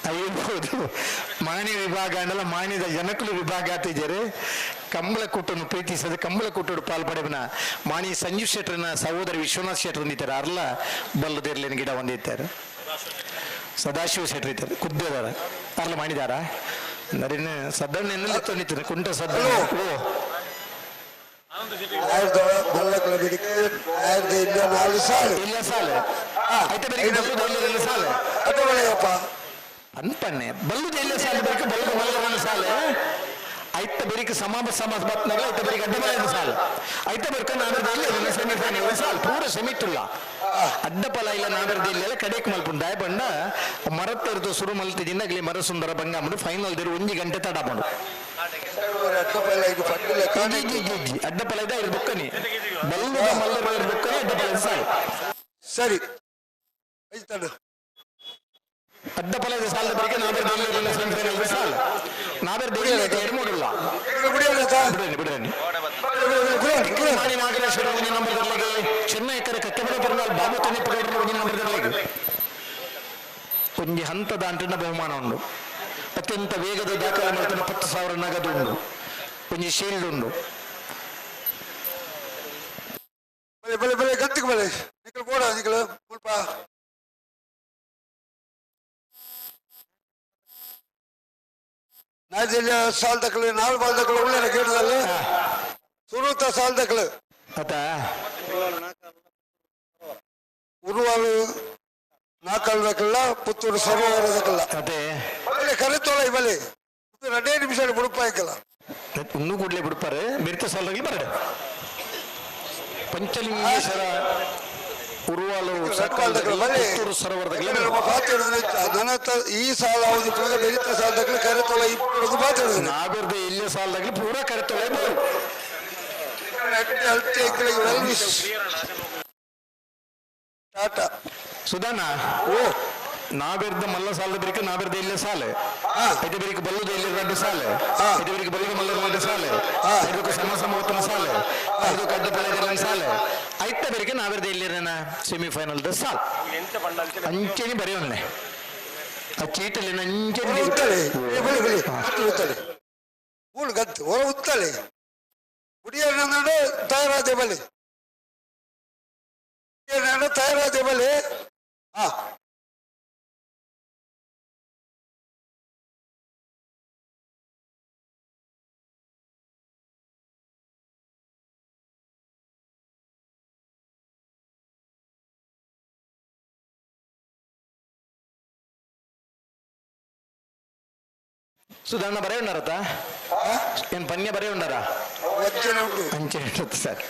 ಅಯ್ಯಬಹುದು. ಮಾಣಿ ವಿಭಾಗ ಅಂಡಲ ಮಾಣಿದ ಜನಕುಲು ವಿಭಾಗ ಆತಿದ್ದಾರೆ. ಕಂಬಳ ಕೂಟನ್ನು ಪ್ರೀತಿಸದ ಕಂಬಳ ಕೂಟಡು ಪಾಲ್ಪಡೆಬನ ಮಾಣಿ ಸಂಜೀವ್ ಶೆಟ್ಟರ್ನ ಸಹೋದರ ವಿಶ್ವನಾಥ್ ಶೆಟ್ಟರ್ ಹೊಂದಿದ್ದಾರೆ. ಅರ್ಲ ಬಲ್ಲದಿರ್ಲಿನ ಗಿಡ ಹೊಂದಿದ್ದಾರೆ. ಸದಾಶಿವ ಶೆಟ್ಟರ್ ಇದ್ದಾರೆ ಕುದ್ದದಾರ ಅರ್ಲ ಮಾಡಿದಾರ ನರಿನ ಸದಣ್ಣ ಎನ್ನಲ್ಲಿ ತೊಂದಿದ್ದಾರೆ ಕುಂಟ ಸದಣ್ಣ. ಓ ಇಲ್ಲ ಸಾಲ ಆಯ್ತಾ ಬೆಳಿಗ್ಗೆ ಸಾಲ ಅನ್ಪನ್ನೆ ಬಲ್ಲುದ ಇಲ್ಲ ಸಾಲ ಬೇಕು ಬಲ್ಲದ ಮಲ್ಲವನ ಸಾಲ ಐತ ಬೆರಿಕ ಸಮ ಸಮ ಬತ್ನಾಗ ಐತ ಬೆರಿಕ ಅಡ್ಡ ಮಲದ ಸಾಲ ಐತ ಬರ್ಕ ನಾಬರ್ದ ಇಲ್ಲ ಸೆಮಿಫೈನಲ್ ಸಾಲ ಪೂರ ಸೆಮಿಟ್ಟುಲ್ಲ ಅಡ್ಡ ಫಲ ಇಲ್ಲ ನಾಬರ್ದ ಇಲ್ಲ ಕಡೆಕ್ ಮಲ್ಪುಂಡು ದಾಯ ಬಂಡ ಮರತ್ತೆರ್ದು ಸುರು ಮಲ್ತಿದಿಂದ ಅಗ್ಲಿ ಮರ ಸುಂದರ ಬಂಗಾಮಡು ಫೈನಲ್ there ಒಂಜಿ ಗಂಟೆ ತಡ ಬಂಡು ಅಡ್ಡ ಫಲ ಇದೆ ಇರ್ ಬೊಕ್ಕನಿ ಬಲ್ಲದ ಮಲ್ಲರ ಇರ್ ಬೊಕ್ಕನಿ ಅಡ್ಡ ಫಲ ಸಾಲ ಸರಿ ಅಡ್ಡ ಫಲದ ಸಾಲದ ಬಳಿಕ ನಾಬೆರ್ ದೇಲ್ಲ ಸೆಮಿಫೈನಲ್ ಸಾಲ ನಾಬೆರ್ ದೇಲ್ಲ ಎರಡು ಮೂಡಲ್ಲ ಬಿಡ್ರಿ ಬಿಡ್ರಿ. ಮಾಣಿ ನಾಗರೇಶ್ವರ ಒಂಜಿ ನಂಬರ್ ದರ್ಲೆಗೆ ಚೆನ್ನೈ ಕರೆ ಕಕ್ಕೆಬಡ ಪರ್ನಾಲ್ ಬಾಬು ತನ್ನಿಪ್ಪಗೌಡರ ಒಂಜಿ ನಂಬರ್ ದರ್ಲೆಗೆ ಒಂಜಿ ಹಂತದ ಅಂಟಿನ ಬಹುಮಾನ ಉಂಡು. ಅತ್ಯಂತ ವೇಗದ ದಾಖಲೆ ಮಾಡ್ತಾನೆ 10,000 ನಗದು ಉಂಡು, ಒಂಜಿ ಶೀಲ್ಡ್ ಉಂಡು. ಬಲೆ ಬಲೆ ಬಲೆ ಗತ್ತಿಗೆ ಬಲೆ ನಿಕ್ಕಲು ಬೋಡ ನಿಕ್ಕಲು ಮುಲ್ಪ ನಾಯ್ದೆಲ್ಲ ಸಾಲ್ ತಕ್ಕಲು ನಾಲ್ ಬಾಲ್ ತಕ್ಕಲು ಉಳ್ಳ ಕೇಟದಲ್ಲ ಸುರುತ ಸಾಲ್ ತಕ್ಕಲು ಆತ ಉರುವಾಲು ನಾಲ್ಕಾಲು ತಕ್ಕಲ್ಲ ಪುತ್ತೂರು ಸರೋವರ ತಕ್ಕಲ್ಲ ಅದೇ ಬಲೆ ಕರೆತೋಳ ಬಲೆ ಎರಡೇ ನಿಮಿಷ ಬುಡುಪಾಯ್ಕಲ್ಲ ಇನ್ನೂ ಕೂಡಲೇ ಬಿಡ್ಪಾರೆ ಬೆರ್ತ ಸಾಲದಾಗಿ ಬರಡೆ. ಪಂಚಲಿಂಗೇಶ್ವರ ಉರುವಾಲು ಪುತ್ತೂರು ಸರೋವರದಾಗಲೇ ಈ ಸಾಲ ಬೆರಿತ ಸಾಲದಾಗಲಿ ಕರೆತೋಳ ಇಪ್ಪತ್ತು ಮಾತಾಡಿದ್ರು ನಾಗರ್ದ ಎಲ್ಲೇ ಸಾಲದಾಗಲಿ ಪೂರಾ ಕರೆತೊಳೆ ಬೋರು. ಟಾಟಾ ಸುಧಾನ ಓ ನಾಬೆರ್ದ ಮಲ್ಲ ಸಾಲದ ಬೆರಿಕ ನಾಬೆರ್ದ ಇಲ್ಲೇ ಸಾಲ ಐತೆ ಬೆರಿಕ ಬಲ್ಲದ ಇಲ್ಲಿ ರಡ್ಡು ಸಾಲ ಐತೆ ಬೆರಿಕ ಬಲ್ಲದ ಮಲ್ಲ ರಡ್ಡು ಸಾಲ ಐದಕ್ಕೆ ಸಮ ಸಮ ಒತ್ತನ ಸಾಲ ಐದಕ್ಕೆ ಅಡ್ಡ ಪಳೆ ಸಾಲ ಐತ ಬೆರಿಕ ನಾಬೆರ್ದ ಇಲ್ಲಿ ಸೆಮಿಫೈನಲ್ the ಸಾಲ ಅಂಚೆನಿ ಬರೆಯೋನ್ನೆ ಆ ಚೀಟಲ್ಲಿ ಅಂಚೆನಿ ಉತ್ತಲೆ ಬಲಿ ಬಲಿ ಉತ್ತಲೆ ಮೂಳು ಗತ್ತು ಹೊರ ಉತ್ತಲೆ ಕುಡಿಯೋಣ ತಯಾರಾದೆ ಬಲಿ ತಯಾರಾದೆ ಬಲಿ ಹಾ ಸುಧಾರಣ ಬರೆಯುಂಡಾರತ್ತ ಏನ್ ಪನ್ಯ ಬರೆಯುಂಡಾರ ವಜ್ಜನೆ ಉಂಟು ಅಂಚೆ ಸರ್.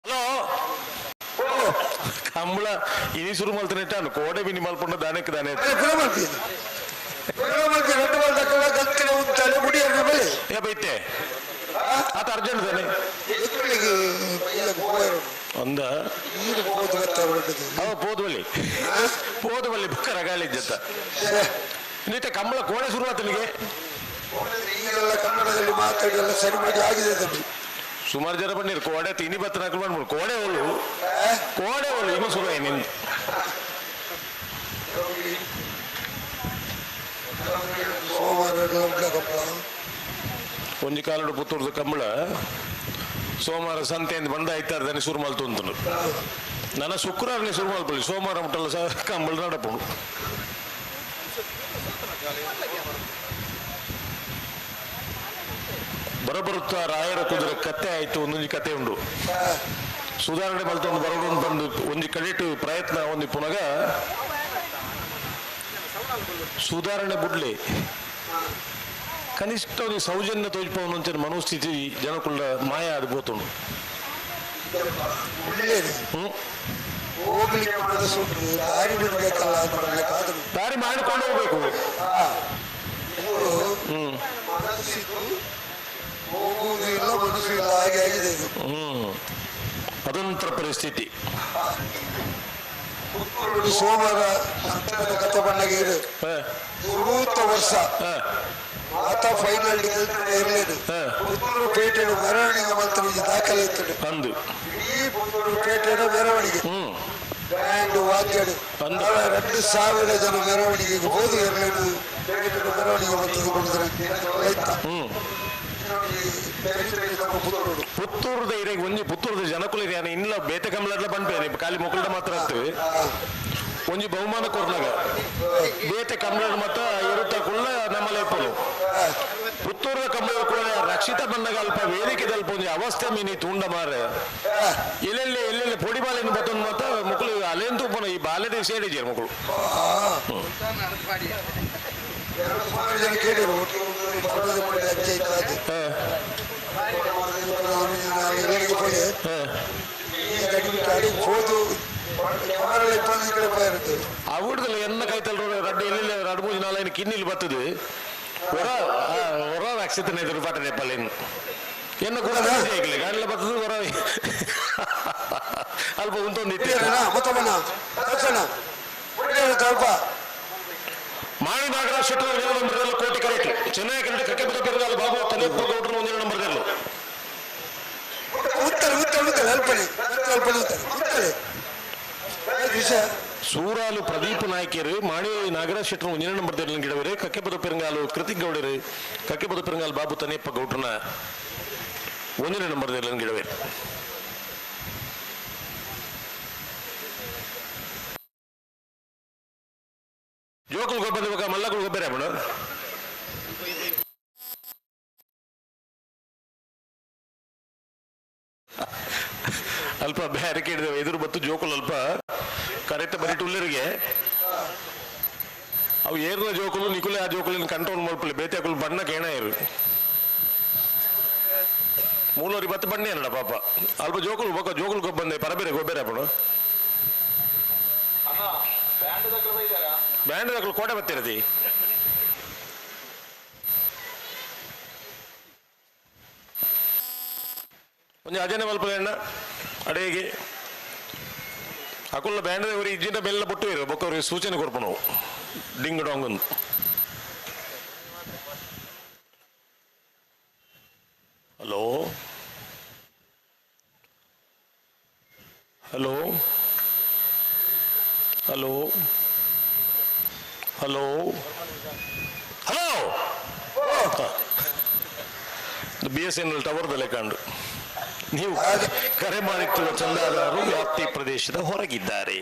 ಹಲೋ ಕಂಬಳ ಇನಿ ಶುರು ಮಲ್ತನೆ ಕೋಡೆ ಬಿನಿ ಮಲ್ಪಂಡ ದಾನಕ್ಕೆ ದಾನೆ ಬೈತೆ ಆತ ಅರ್ಜೆಂಟ್ ತಾನೆ ಒಂದ ಅವ ಪೋದ್ವಲ್ಲಿ ಪೋದ್ವಲ್ಲಿ ಬುಕ್ಕ ರಗಾಳಿ ಜೊತೆ ನಿತ್ತೆ ಕಂಬಳ ಕೋಡೆ ಶುರು ಆತನಿಗೆ. ಈಗೆಲ್ಲ ಕನ್ನಡದಲ್ಲಿ ಮಾತಾಡಿ ಎಲ್ಲ ಸರಿ ಮಾಡಿ ಆಗಿದೆ ತಮ್ಮಿ. ಸುಮಾರು ಜನ ಬಂದಿರು ಕೋಡೆ ತಿನಿ ಬತ್ತನ ಬಂದ್ಬಿಡು ಕೋಡೆ ಹೋಲು ಕೋಡೆ ಹೋಲು ಇನ್ನು ಶುರು ನಿನ್ ಒಂಜಿ ಕಾಲಡು ಪುತ್ತೂರ್ದ ಕಂಬಳ ಸೋಮವಾರ ಸಂತೆಯಿಂದ ಬಂದ ಐತಾರದಾನೆ ಶುರು ಮಲ್ತು ಅಂತನು ನನ್ನ ಶುಕ್ರವಾರನೇ ಶುರು ಮಲ್ಪಲ್ಲಿ ಸೋಮವಾರ ಮುಟ್ಟಲ್ಲ ಸಹ ಕಂಬಳ ನಡಪುಂಡು. ಬರಬರುತ್ತ ರಾಯರ ಕುದುರೆ ಕತೆ ಆಯ್ತು, ಒಂದೊಂದು ಕತೆ ಉಂಡು. ಸುಧಾರಣೆ ಮಲ್ತೊಂದು ಬರೋಡು ಬಂದು ಒಂಜಿ ಕಡೆಟ್ ಪ್ರಯತ್ನ ಒಂದು ಪುನಗ ಸುಧಾರಣೆ ಬುಡ್ಲೆ ಕನಿಷ್ಠ ಒಂದು ಸೌಜನ್ಯ ತೋಜ್ಪವನು ಅಂಚನೆ ಮನೋಸ್ಥಿತಿ ಜನಕುಳ್ಳ ಮಾಯ ಅದು ಗೋತುಂಡು. ಒಳ್ಳೇದು. ಹೋಗ್ಲಿಕ್ಕೆ ಮನಸ್ಸು ಉಂಟು, ದಾರಿ ಬಿಡ್ಬೇಕಲ್ಲ ಅಂತ ಮಾಡ್ಲಿಕ್ಕಾದ್ರು ದಾರಿ ಮಾಡಿಕೊಂಡು ಹೋಗ್ಬೇಕು. ಮನಸ್ಸಿತ್ತು ಹೋಗುವುದು ಇಲ್ಲ, ಮನಸ್ಸು ಇಲ್ಲ, ಹಾಗೆ ಆಗಿದೆ ಇದು. ಅದೊಂಥರ ಪರಿಸ್ಥಿತಿ. ಪುತ್ತೂರು ಸೋಮವಾರ ಸಂತದ ಕಥೆ ಬಣ್ಣಗೆ ಇದೆ. ಸುರೂತ ವರ್ಷ ಆತ ಫೈನಲ್ ಇರలేదు. ಪುತ್ತೂರು ಪೇಟೆಯ ಮೆರವಣಿಗೆ ಮಾತ್ರ ಈ ದಾಖಲೆ ಇತ್ತು. ಅಂದು ಇಡೀ ಪುತ್ತೂರು ಪೇಟೆಯ ಮೆರವಣಿಗೆ ಬ್ಯಾಂಡ್ ವಾದ್ಯಡು 2000 ಜನ ಮೆರವಣಿಗೆಗೆ ಹೋದು ಇರలేదు. ಪೇಟೆಯ ಮೆರವಣಿಗೆ ಮತ್ತು ಪುತ್ತೂರು ಪುತ್ತೂರುದ ಇರೆಗ್ ಒಂಜಿ ಪುತ್ತೂರುದ ಜನಕುಲು ಯಾನ ಇನ್ಲ ಬೇತೆ ಕಮ್ಲಡ್ಲ ಪನ್ಪೇನೆ ಖಾಲಿ ಮೊಕಲ್ಡ ಮಾತ್ರ ಅತ್ತು ಒಂಜಿ ಬಹುಮಾನ ಕೊರ್ನಗ ಬೇತೆ ಕಮ್ಲಡ್ ಮತ್ತ ಇರುತ್ತ ಕುಳ್ಳ ನಮ್ಮಲೆ ಇಪ್ಪಲು ಪುತ್ತೂರದ ಕಂಬಳ ಕೂಡ ರಕ್ಷಿತ ಬಂದಾಗ ಅಲ್ಪ ವೇದಿಕೆ ಅಲ್ಪ ಒಂಜಿ ಅವಸ್ಥೆ ಮೀನಿ ತುಂಡ ಮಾರೆ ಎಲ್ಲೆಲ್ಲಿ ಎಲ್ಲೆಲ್ಲಿ ಪೊಡಿ ಬಾಲೆನ್ ಬತ್ತೊಂದು ಮತ್ತ ಮಕ್ಕಳು ಅಲೆಂತು ಉಪ್ಪುನ ಈ ಬಾಲೆದ ಸೇಡಿಜೇರು ಮಕ್ಕಳು. 2000 ಜನ ಕೇಳಿರು ಅವಿಡ್ದಲ್ಲ ಎನ್ನ ಕೈತಲ್ ರಡ್ಡು ಎಲ್ಲೆಲ್ಲಿ ರಡ್ಡು ಮೂಜಿ ನಾಲ್ಕು ಕಿನ್ನಿಲ್ ಬರ್ತದೆ ಹೊರ ಹೊರ ರಕ್ಷಿತನ ಎದುರು ಪಾಟನೆ ಪಲ್ಲೇನು ಎನ್ನ ಕೂಡ ಗಾಡಿಲ ಬರ್ತದೆ ಹೊರ ಅಲ್ಪ ಉಂಟೊಂದು ಇತ್ತು. ಮಾಣಿ ನಾಗರಾಜ್ ಶೆಟ್ಟರ್ ಒಂದನೇ ನಂಬರ್ ಕೋಟಿ ಕರೆಕ್ಟ್ ಚೆನ್ನೈ ಕರೆಕ್ಟ್ ಕಕ್ಕೆ ಪೆರುಗಾಲ ಬಾಬು ತಲೆಯಪ್ಪ ಗೌಡ್ರ ಒಂದನೇ ನಂಬರ್ ಉತ್ತರ ಉತ್ತರ ಉತ್ತರ ಅಲ್ಪನೆ ಅಲ್ಪನೆ ಉತ್ತರ ಉತ್ತರ ವಿಷಯ. ಸೂರಾಲು ಪ್ರದೀಪ್ ನಾಯ್ಕರು ಮಾಣಿ ನಾಗರಾಜ್ ಶೆಟ್ಟರ್ ಒಂದನೇ ನಂಬರ್ ಗಿಡವರೆ ಕಕ್ಕೆಪದ ಪೆರಂಗಾಲು ಕೃತಿಕ್ ಗೌಡರು ಕಕ್ಕೆಪದ ಪೆರಂಗಾಲು ಬಾಬು ತನೇಪ್ಪ ಗೌಡ್ರನ ಒಂದನೇ ನಂಬರ್ ಗಿಡವರೆ. ಜೋಕುಲ್ ಗೊಬ್ಬರ ಇವಾಗ ಮಲ್ಲಕುಲ್ ಗೊಬ್ಬರ ಅಪ್ಪಣ ಅಲ್ಪ ಬ್ಯಾರಿಕೇಡ್ ಎದುರು ಬತ್ತು ಜೋಕುಲ್ ಅಲ್ಪ ಕರೆಕ್ಟ್ ಬರೀ ಟುಲ್ಲರಿಗೆ ಅವು ಏರ್ನ ಜೋಕುಲು ನಿಕುಲೆ ಆ ಜೋಕುಲಿನ ಕಂಟ್ರೋಲ್ ಮಲ್ಪಲೆ ಬೇತೆ ಅಕುಲು ಬಣ್ಣ ಕೇಣ ಇರು ಮೂಲೋರಿ ಬತ್ತು ಬಣ್ಣ ಏನಡ ಪಾಪ ಅಲ್ಪ ಜೋಕುಲು ಬೊಕ್ಕ ಜೋಕುಲು ಗೊಬ್ಬಂದೆ ಪರಬೇರೆ ಗೊಬ್ಬರ ಅಪ್ಪಣ ಬ್ಯಾಂಡ್ ದಾಖಲು ಕೋಟೆ ಬತ್ತಿರದಿ ಒಂಜಿ ಅಜನೆ ಮಲ್ಪಲೆ ಅಣ್ಣ ಅಡೇಗೆ ಅಕುಲ್ಲ ಬ್ಯಾಂಡ್ ಅವರು ಇಜ್ಜಿಂದ ಬೆಲ್ಲ ಬೊಟ್ಟು ಇರು ಬೊಕ್ಕ ಅವ್ರಿಗೆ ಸೂಚನೆ ಕೊಡ್ಪು ಡಿಂಗ್ ಡಾಂಗ್ ಅಂತ. Hello hello hello hello hello BSNL ಟವರ್ದಲ್ಲೇ ಕಂಡು ನೀವು ಕರೆ ಮಾಡಿರುವ ಚಂದಾದಾರರು ವ್ಯಾಪ್ತಿ ಪ್ರದೇಶದ ಹೊರಗಿದ್ದಾರೆ.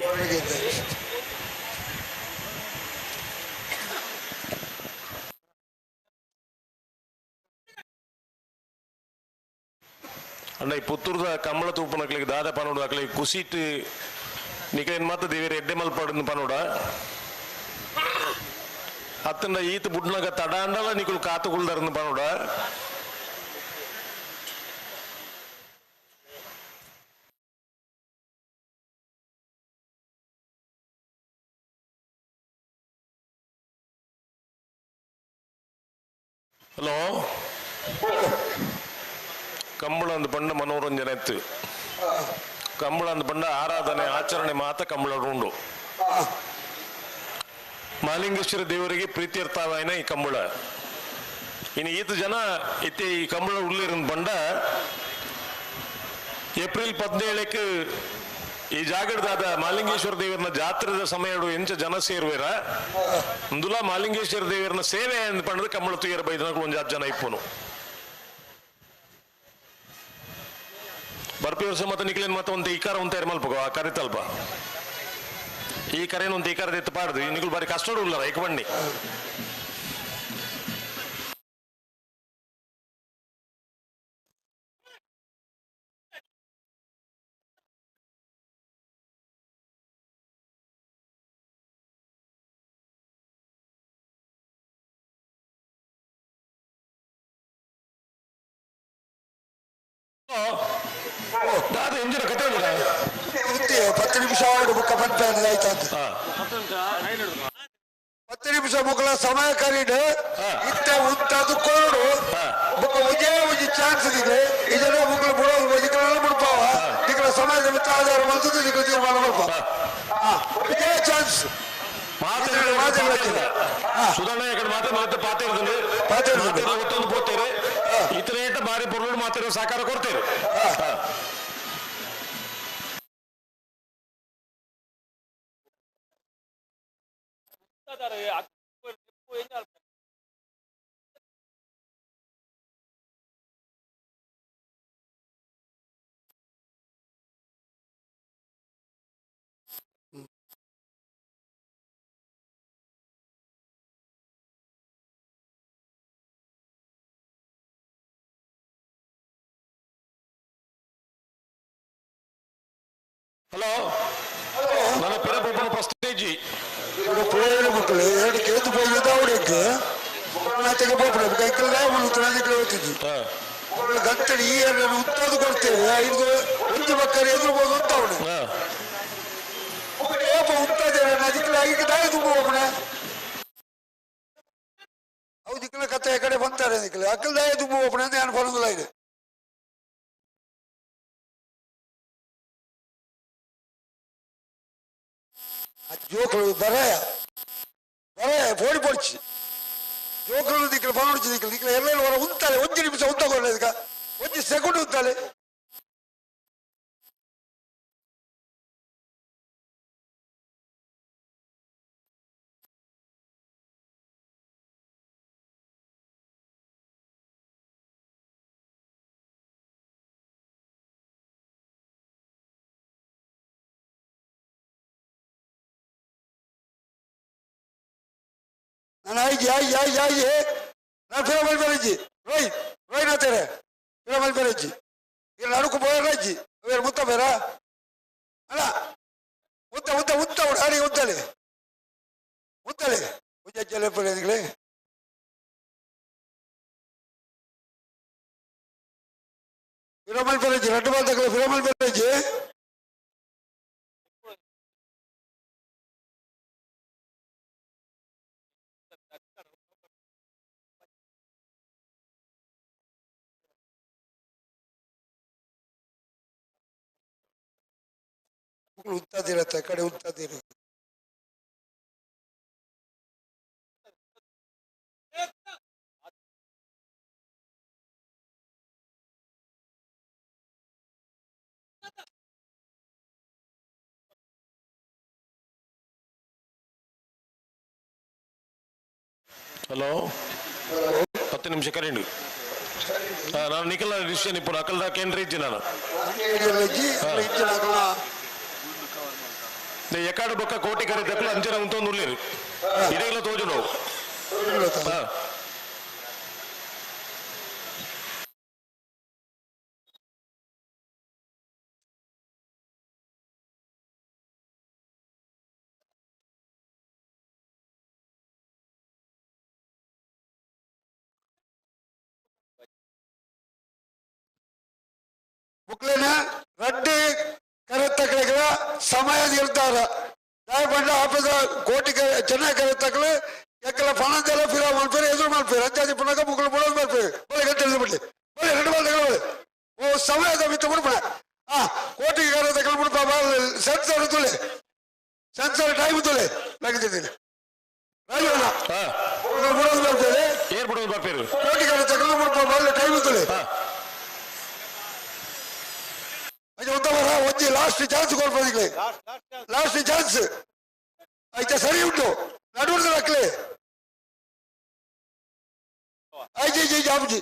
ಅಣ್ಣ ಈ ಪುತ್ತೂರ್ದ ಕಮ್ಮಳ ತೂಪನಕ್ಲಿಗೆ ದಾದ ಪನೋಡು ಅಕ್ಲಿಗೆ ಕುಸಿಟ್ ನಿಕಲೇನ್ ಮಾತ ದೇವೇರ್ ಎಡ್ಡೆ ಮಲ್ಪಾಡು ಪನೋಡ ಅತ್ತಂಡ ಈತ ಬುಡ್ನಗ ತಡಾಂಡಲ ನಿಕುಲು ಕಾತುಗುಲ್ದರನ್ನು ಪನೋಡ. ಹಲೋ ಕಂಬಳ ಅಂದ್ ಪಂಡ ಮನೋರಂಜನೆ ಇತ್ತು ಕಂಬಳ ಅಂದ್ ಪಂಡ ಆರಾಧನೆ ಆಚರಣೆ ಮಾತ ಕಂಬಳ ಉಂಡು. ಮಾಲಿಂಗೇಶ್ವರ ದೇವರಿಗೆ ಪ್ರೀತಿಯರ್ಥವಾಯಿನ ಈ ಕಂಬಳ. ಇನ್ನು ಈತ ಜನ ಇತ್ತೆ ಈ ಕಂಬಳ ಉಳ್ಳಿರನ್ ಪಂಡ ಏಪ್ರಿಲ್ 17ಕ್ಕೆ ಈ ಜಾಗಡ್ದಾದ ಮಾಲಿಂಗೇಶ್ವರ ದೇವರನ ಜಾತ್ರೆದ ಸಮಯಡು ಎಂಚ ಜನ ಸೇರುವೆರ ಅಂದುಲ ಮಾಲಿಂಗೇಶ್ವರ ದೇವರನ ಸೇವೆ ಅಂದ್ ಪಂಡದ ಕಂಬಳ ತುಯರ ಬೈದನకు ಒಂಜಾತ್ ಜನ ಇಪ್ಪುನು. ಬರ್ಪಿ ವರ್ಷ ಮತ್ತೆ ನಿಕ್ಲೇನ್ ಮತ್ತೆ ಒಂದು ಇಕಾರ ಒಂದು ತಯಾರು ಮಲ್ಪಗೋ ಆ ಕರೆ ತಲ್ಪ ಈ ಕರೆನ ಒಂದು ಇಕಾರ ಎತ್ತು ಪಾಡ್ದು ನಿಕುಲು ಬಾರಿ ಕಷ್ಟಡು ಉಳ್ಳಾರ ಏಕ ಬಣ್ಣಿ. ದಾದ ಎಂಜಿನ ಕತೆ ಉಂಟಾ? 10 ನಿಮಿಷ ಆವಡು ಬುಕ್ಕ ಪನ್ಪೆ ಆಯ್ತಂತ. 10 ನಿಮಿಷ ಮುಕ್ಕಲ ಸಮಯ ಕರೀಡ್ ಇತ್ತೆ ಉಂತಾದು ಕೊರಡು ಬುಕ್ಕ ಒಂಜೇ ಒಂಜಿ ಚಾನ್ಸ್ ದಿಗೆ ಇದನ್ನ ಮುಕ್ಕಲು ಬಿಡೋದು ನಿಕ್ಕಲೆಲ್ಲ ಬಿಡ್ಪಾವ. ನಿಕ್ಕಲ ಸಮಯದ ಮಿತ್ತ ಆಧಾರ ಮಲ್ತದ್ದು ನಿಕ್ಕಲ ತೀರ್ಮಾನ ಮಲ್ಪ. ಒಂಜೇ ಚಾನ್ಸ್. ಸುಧಣ್ಣ ಎಕಡೆ ಮಾತಾಡ ಪಾತೆ ಇರ್ತದೆ. ಪಾತೆ ಇರ್ತದೆ. ಒತ್ತೊಂದು ಪೋತೇವೆ ಇತರ ಬಾರಿ ಪೊರ್ಲು ಮಾತಾಡೋ ಸಹಕಾರ ಕೊಡ್ತೇವೆ. ಹಲೋ, ನನ್ನ ಪಿರ ಪೊಪ್ಪನ ಪ್ರಶ್ನೆ. ಪೋಯಿನ ಮಕ್ಕಳು ಎರಡು ಕೇತು ಪೋಯಿದ ಅವಡಿಗೆ ತೆಗೆ ಪೋಪುನ ಕೈಕಲ್ಲ ಮುಳ್ಳು ಹೋಗ್ತಿದ್ವಿ. ಗಂತಡಿ ಈ ಎರಡು ಉತ್ತದು ಕೊಡ್ತೇವೆ. ಇದು ಒಂದು ಮಕ್ಕಳು ಎದುರು ಬೋದು ಅಂತ ಅವನು ಏಪ ಉತ್ತದೇವೆ ಅದಕ್ಕೆ ಐದು ದಾಯಿ ತುಂಬ ಹೋಗೋಣ. ಅವು ದಿಕ್ಕಲ ಕತ್ತೆ ಕಡೆ ಬಂತಾರೆ. ದಿಕ್ಕಲ ಅಕ್ಕಲ್ ದಾಯ ತುಂಬ ಹೋಗೋಣ ಅಂತ ನಾನು ಬರೋದಿಲ್ಲ ಇದೆ. ಜೋಕುಲು ಬರಾಯ ಬರಾಯ ಫೋಡಿ ಪೊಡ್ಚಿ ಜೋಕುಲು ದಿಕ್ಕಲು ಬರೋಡ್ಚಿ ದಿಕ್ಕಲು ದಿಕ್ಕಲು ಎಲ್ಲ ಹೊರ ಉಂತಾಲೆ. ಒಂಜಿ ನಿಮಿಷ ಉಂತಕೊಳ್ಳ ಇದಕ್ಕ ಒಂಜಿ ಸೆಕೆಂಡ್ ಉಂತಾಲೆ. ನಾನು ಆಯ್ಜಿ ಆಯ್ಜಿ ಆಯ್ಜಿ ಆಯ್ಜಿ ನಾನು ಫಿರ ಮಲ್ಪೆರಜ್ಜಿ ರೋಯ್ ರೋಯ್ ನಾತೇರೆ ಫಿರ ಮಲ್ಪೆರಜ್ಜಿ ಇಲ್ಲಿ ನಡುಕು ಪೋಯರಜ್ಜಿ ಬೇರೆ ಮುತ್ತ ಬೇರ ಅಲ್ಲ ಉತ್ತ ಉತ್ತ ಉತ್ತ ಅಡಿ ಉತ್ತಲೆ ಉತ್ತಲೆ ಉಜ್ಜಲೆ ಪಡೆದಿಗಳೇ. ಫಿರಮಲ್ ಪೆರಜ್ಜಿ రెండు ಬಾಲ್ ಫಿರಮಲ್ ಪೆರಜ್ಜಿ. ಉತ್ತದಿರತ್ತೆ ಕಡೆ ಉತ್ತದಿರ. ಹಲೋ, 10 ನಿಮಿಷ ಕರೆಂಡು. ನಾನು ನಿಖಲ ಡಿಸಿಷನ್ ఇప్పుడు ಅಕಲ್ದ ಕೇಂದ್ರ ಇಜ್ಜಿ ನಾನು ಎಕಾಡು ಬೊಕ್ಕ ಕೋಟಿ ಕರೆ ದಕ್ಕಲು ಅಂಚನ ಉಂತೊಂದು ಉಳ್ಳೇರು ಇಡೆಗ್ಲ ತೋಜುಡು. ಮುಕ್ಲೇನ ರಡ್ಡಿ ಕರೆತಕ್ಕಳಿಗಳ ಸಮಯ ನಿರ್ಧಾರ ದಾಯಪಂಡ ಆಪದ ಕೋಟಿ ಚೆನ್ನಾಗಿ ಕರೆತಕ್ಕಳು ಎಕ್ಕಲ ಪಣದೆಲ್ಲ ಫಿರಾ ಮಲ್ಪೇರು ಎದುರು ಮಲ್ಪೇರು ಅಂಚಾದಿ ಪುನಕ ಮುಕ್ಕಳು ಬುಡೋದು ಮಲ್ಪೇರು ಬಲೆ ಗಂಟೆ ಬಿಡ್ಲಿ ಬಲೆ ಎರಡು ಬಾಲ್ ತಗೊಳ್ಳಿ. ಓ ಸಮಯದ ಮಿತ್ತ ಬಿಡ್ಪಣ. ಆ ಕೋಟಿ ಕರೆತಕ್ಕಳು ಬಿಡ್ಪ ಸೆನ್ಸರ್ ತುಲೆ ಸೆನ್ಸರ್ ಟೈಮ್ ತುಲೆ ಲಗಿದ್ದೀನಿ ರಾಜಣ್ಣ. ಬುಡೋದು ಮಲ್ಪೇರು. ಏರ್ ಬಿಡೋದು ಬರ್ಪೇರು. ಕೋಟಿ ಕರೆತಕ್ಕಳು ಬಿಡ್ಪ ಬಾಲ್ ಟೈಮ್ ತುಲೆ. ಅಯ್ಯೋ ಉತ್ತಮರ ಒಂಜಿ ಲಾಸ್ಟ್ ಚಾನ್ಸ್ ಕೊಡ್ಬೋದಿಗ್ಲೆ ಲಾಸ್ಟ್ ಚಾನ್ಸ್ ಆಯ್ತಾ? ಸರಿ ಉಂಟು ನಡುವರ್ದ ಹಾಕ್ಲೆ ಆಯ್ತು ಆಯ್ತು ಆಪುಜಿ.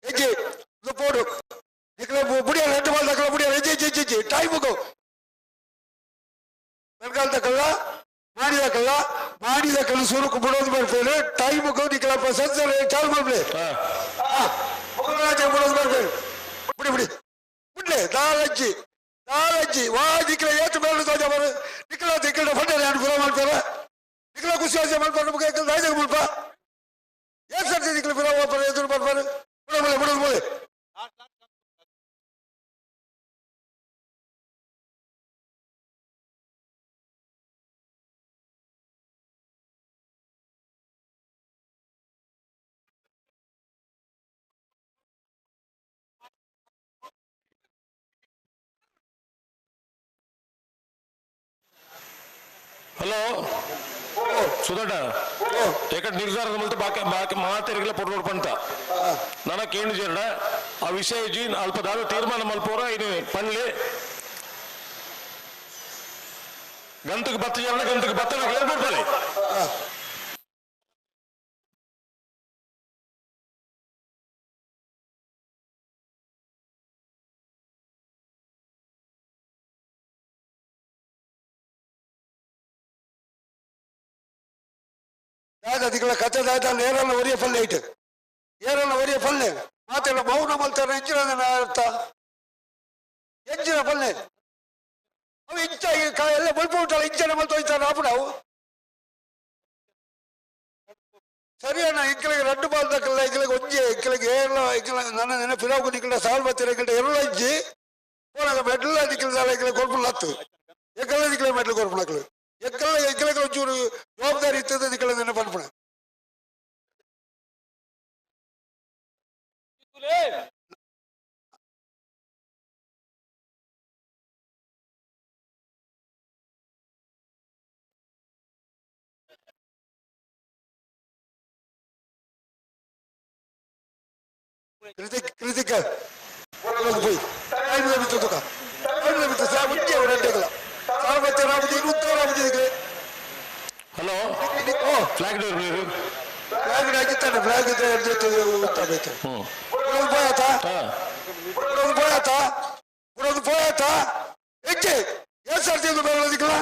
ಹೆಜ್ಜೆ ಇದು ಪೋಡು. ನಿಕ್ಲೆ ಬುಡಿಯ 2 ಬಾಲ್ ತಕಲ ಬುಡಿಯ ಹೆಜ್ಜೆ ಹೆಜ್ಜೆ ಹೆಜ್ಜೆ ಹೆಜ್ಜೆ ಟೈಮ್ ಗೋ. ಬೆಳಗಾಲ್ ತಕಲ್ಲ ಮಾಡಿದ ಕಲ್ಲ ಮಾಡಿದ ಕಲ್ಲ ಸೂರುಕು ಬಿಡೋದು ಬರ್ತಾರೆ ಟೈಮ್ ಗೋ. ನಿಕ್ಲ ಸೆನ್ಸರ್ ಚಾಲು ಮಾಡ್ಲಿ. ಬಿಡೋದು ಬರ್ಬೇಕು. ಬಿಡಿ ಬಿಡಿ ಬಿಡ್ಲೆ. ದಾಲಜ್ಜಿ ದಾಲಜ್ಜಿ ವಾ ನಿಕ್ಲ ಏತು ಮೇಲೆ ತೋಜ ಬರು ನಿಕ್ಲ ನಿಕ್ಲ ಫಂಡ ನಾನು ಪುರ ಮಾಡ್ತಾರೆ. ನಿಕ್ಲ ಖುಷಿ ಆಸೆ ಮಾಡ್ತಾರೆ. ನಮಗೆ ದಾಯ್ದಾಗ ಮುಲ್ಪ ಏನ್ ಸರ್ತಿ ನಿಕ್ಲ ಪುರ ಹೋಗ್ತಾರೆ ಎದುರು ಬರ್ತಾರೆ. ಬಿಡೋ ಬಿಡ ಬಿಡೋದು ಬೋಲೆ. ಹಲೋ ಸುಧಣ್ಣ, ಯಾಕಂದ್ರೆ ನಿರ್ಧಾರ ಮಲ್ತು ಬಾಕಿ ಬಾಕಿ ಮಾತೆರಿಗೆಲ್ಲ ಪೊಟ್ಟು ನೋಡ್ಪಂತ ನನ್ನ ಕೇಂದ್ರ ಜನ ಆ ವಿಷಯ ಜಿ ಅಲ್ಪ ದಾದ ತೀರ್ಮಾನ ಮಲ್ಪೋರ. ಇನ್ನು ಪಣ್ಲಿ ಗಂತಕ್ಕೆ ಬತ್ತ ಜನ ಗಂತಕ್ಕೆ ಬತ್ತ ಬಿಡ್ತಾರೆ. ದಾದ ದಿಕ್ಕಲ ಕತೆ ದಾದ ನೇರಲ್ಲ ಒರಿಯ ಪಲ್ಲೆ ಇಟ್ಟು ಏರಲ್ಲ ಒರಿಯ ಪಲ್ಲೆ ಮಾತೆಲ್ಲ ಮೌನ ಮಲ್ತಾರೆ. ಎಂಜಿನ ಅರ್ಥ ಎಂಜಿನ ಪಲ್ಲೆ ಅವು ಇಂಚ ಎಲ್ಲ ಬಲ್ಪು ಉಂಟಲ್ಲ ಇಂಚನ ಮಲ್ತ ಹೋಯ್ತಾರೆ ಅವು ಸರಿ ಅಣ್ಣ. ಇಂಕಲಿಗೆ 2 ಬಾಲ್ ದಕ್ಕಲ್ಲ ಇಂಕಲಿಗೆ ಒಂಜೆ ಇಂಕಲಿಗೆ ಏರ್ಲ ಇಂಕಲ ನನ್ನ ನೆನಪಿರಾವು ನಿಕ್ಕಲ ಸಾಲ್ ಬತ್ತಿರ ಇಂಕಲ ಎರಲ ಇಂಚಿ ಪೋನಾಗ ಮೆಡ್ಲ ನಿಕ್ಕಲ ಸಾಲ ಇಂಕಲ ಕೊರ್ಪುಲ್ಲ ಹತ್ತು ಎಕ್ಕಲ್ಲ ನಿಕ್ಕಲ ಮೆಡ್ಲು ಕೊರ್ಪುನಕ್ಲು ಎಕ್ಕಲ್ಲ ಎಂಕಲಿಗೆ ಒಂಚೂರು ಜವಾಬ್ದಾರಿ ಇರ್ತದೆ ನಿಕ್ಕಲ ನೆನಪು ಅನ್ಪುಣ. ಕೃತಿಕ್ ಕೃತಿಕ ಹೋಗಿ ಟೈಮ್ ಬಿತ್ತು ತುಕ ಟೈಮ್ ಬಿತ್ತು ಸಾ ಮುಂಚೆ ರೆಡ್ಡಿಗಲ ಸಾಲ್ ಬತ್ತೆ ರಾಮಜಿ ಉತ್ತರ Ramji. Hello flag door flag ಹಾಕಿತ್ತಾನೆ ಫ್ಲಾಗ್ ಬೇಕು. ಬುಡೋದು ಪೋಯಾತ ಬುಡೋದು ಪೋಯಾತ ಬುಡೋದು ಪೋಯಾತ ಹೆಜ್ಜೆ ಏನ್ ಸರ್ತಿ ಬೇರೆ.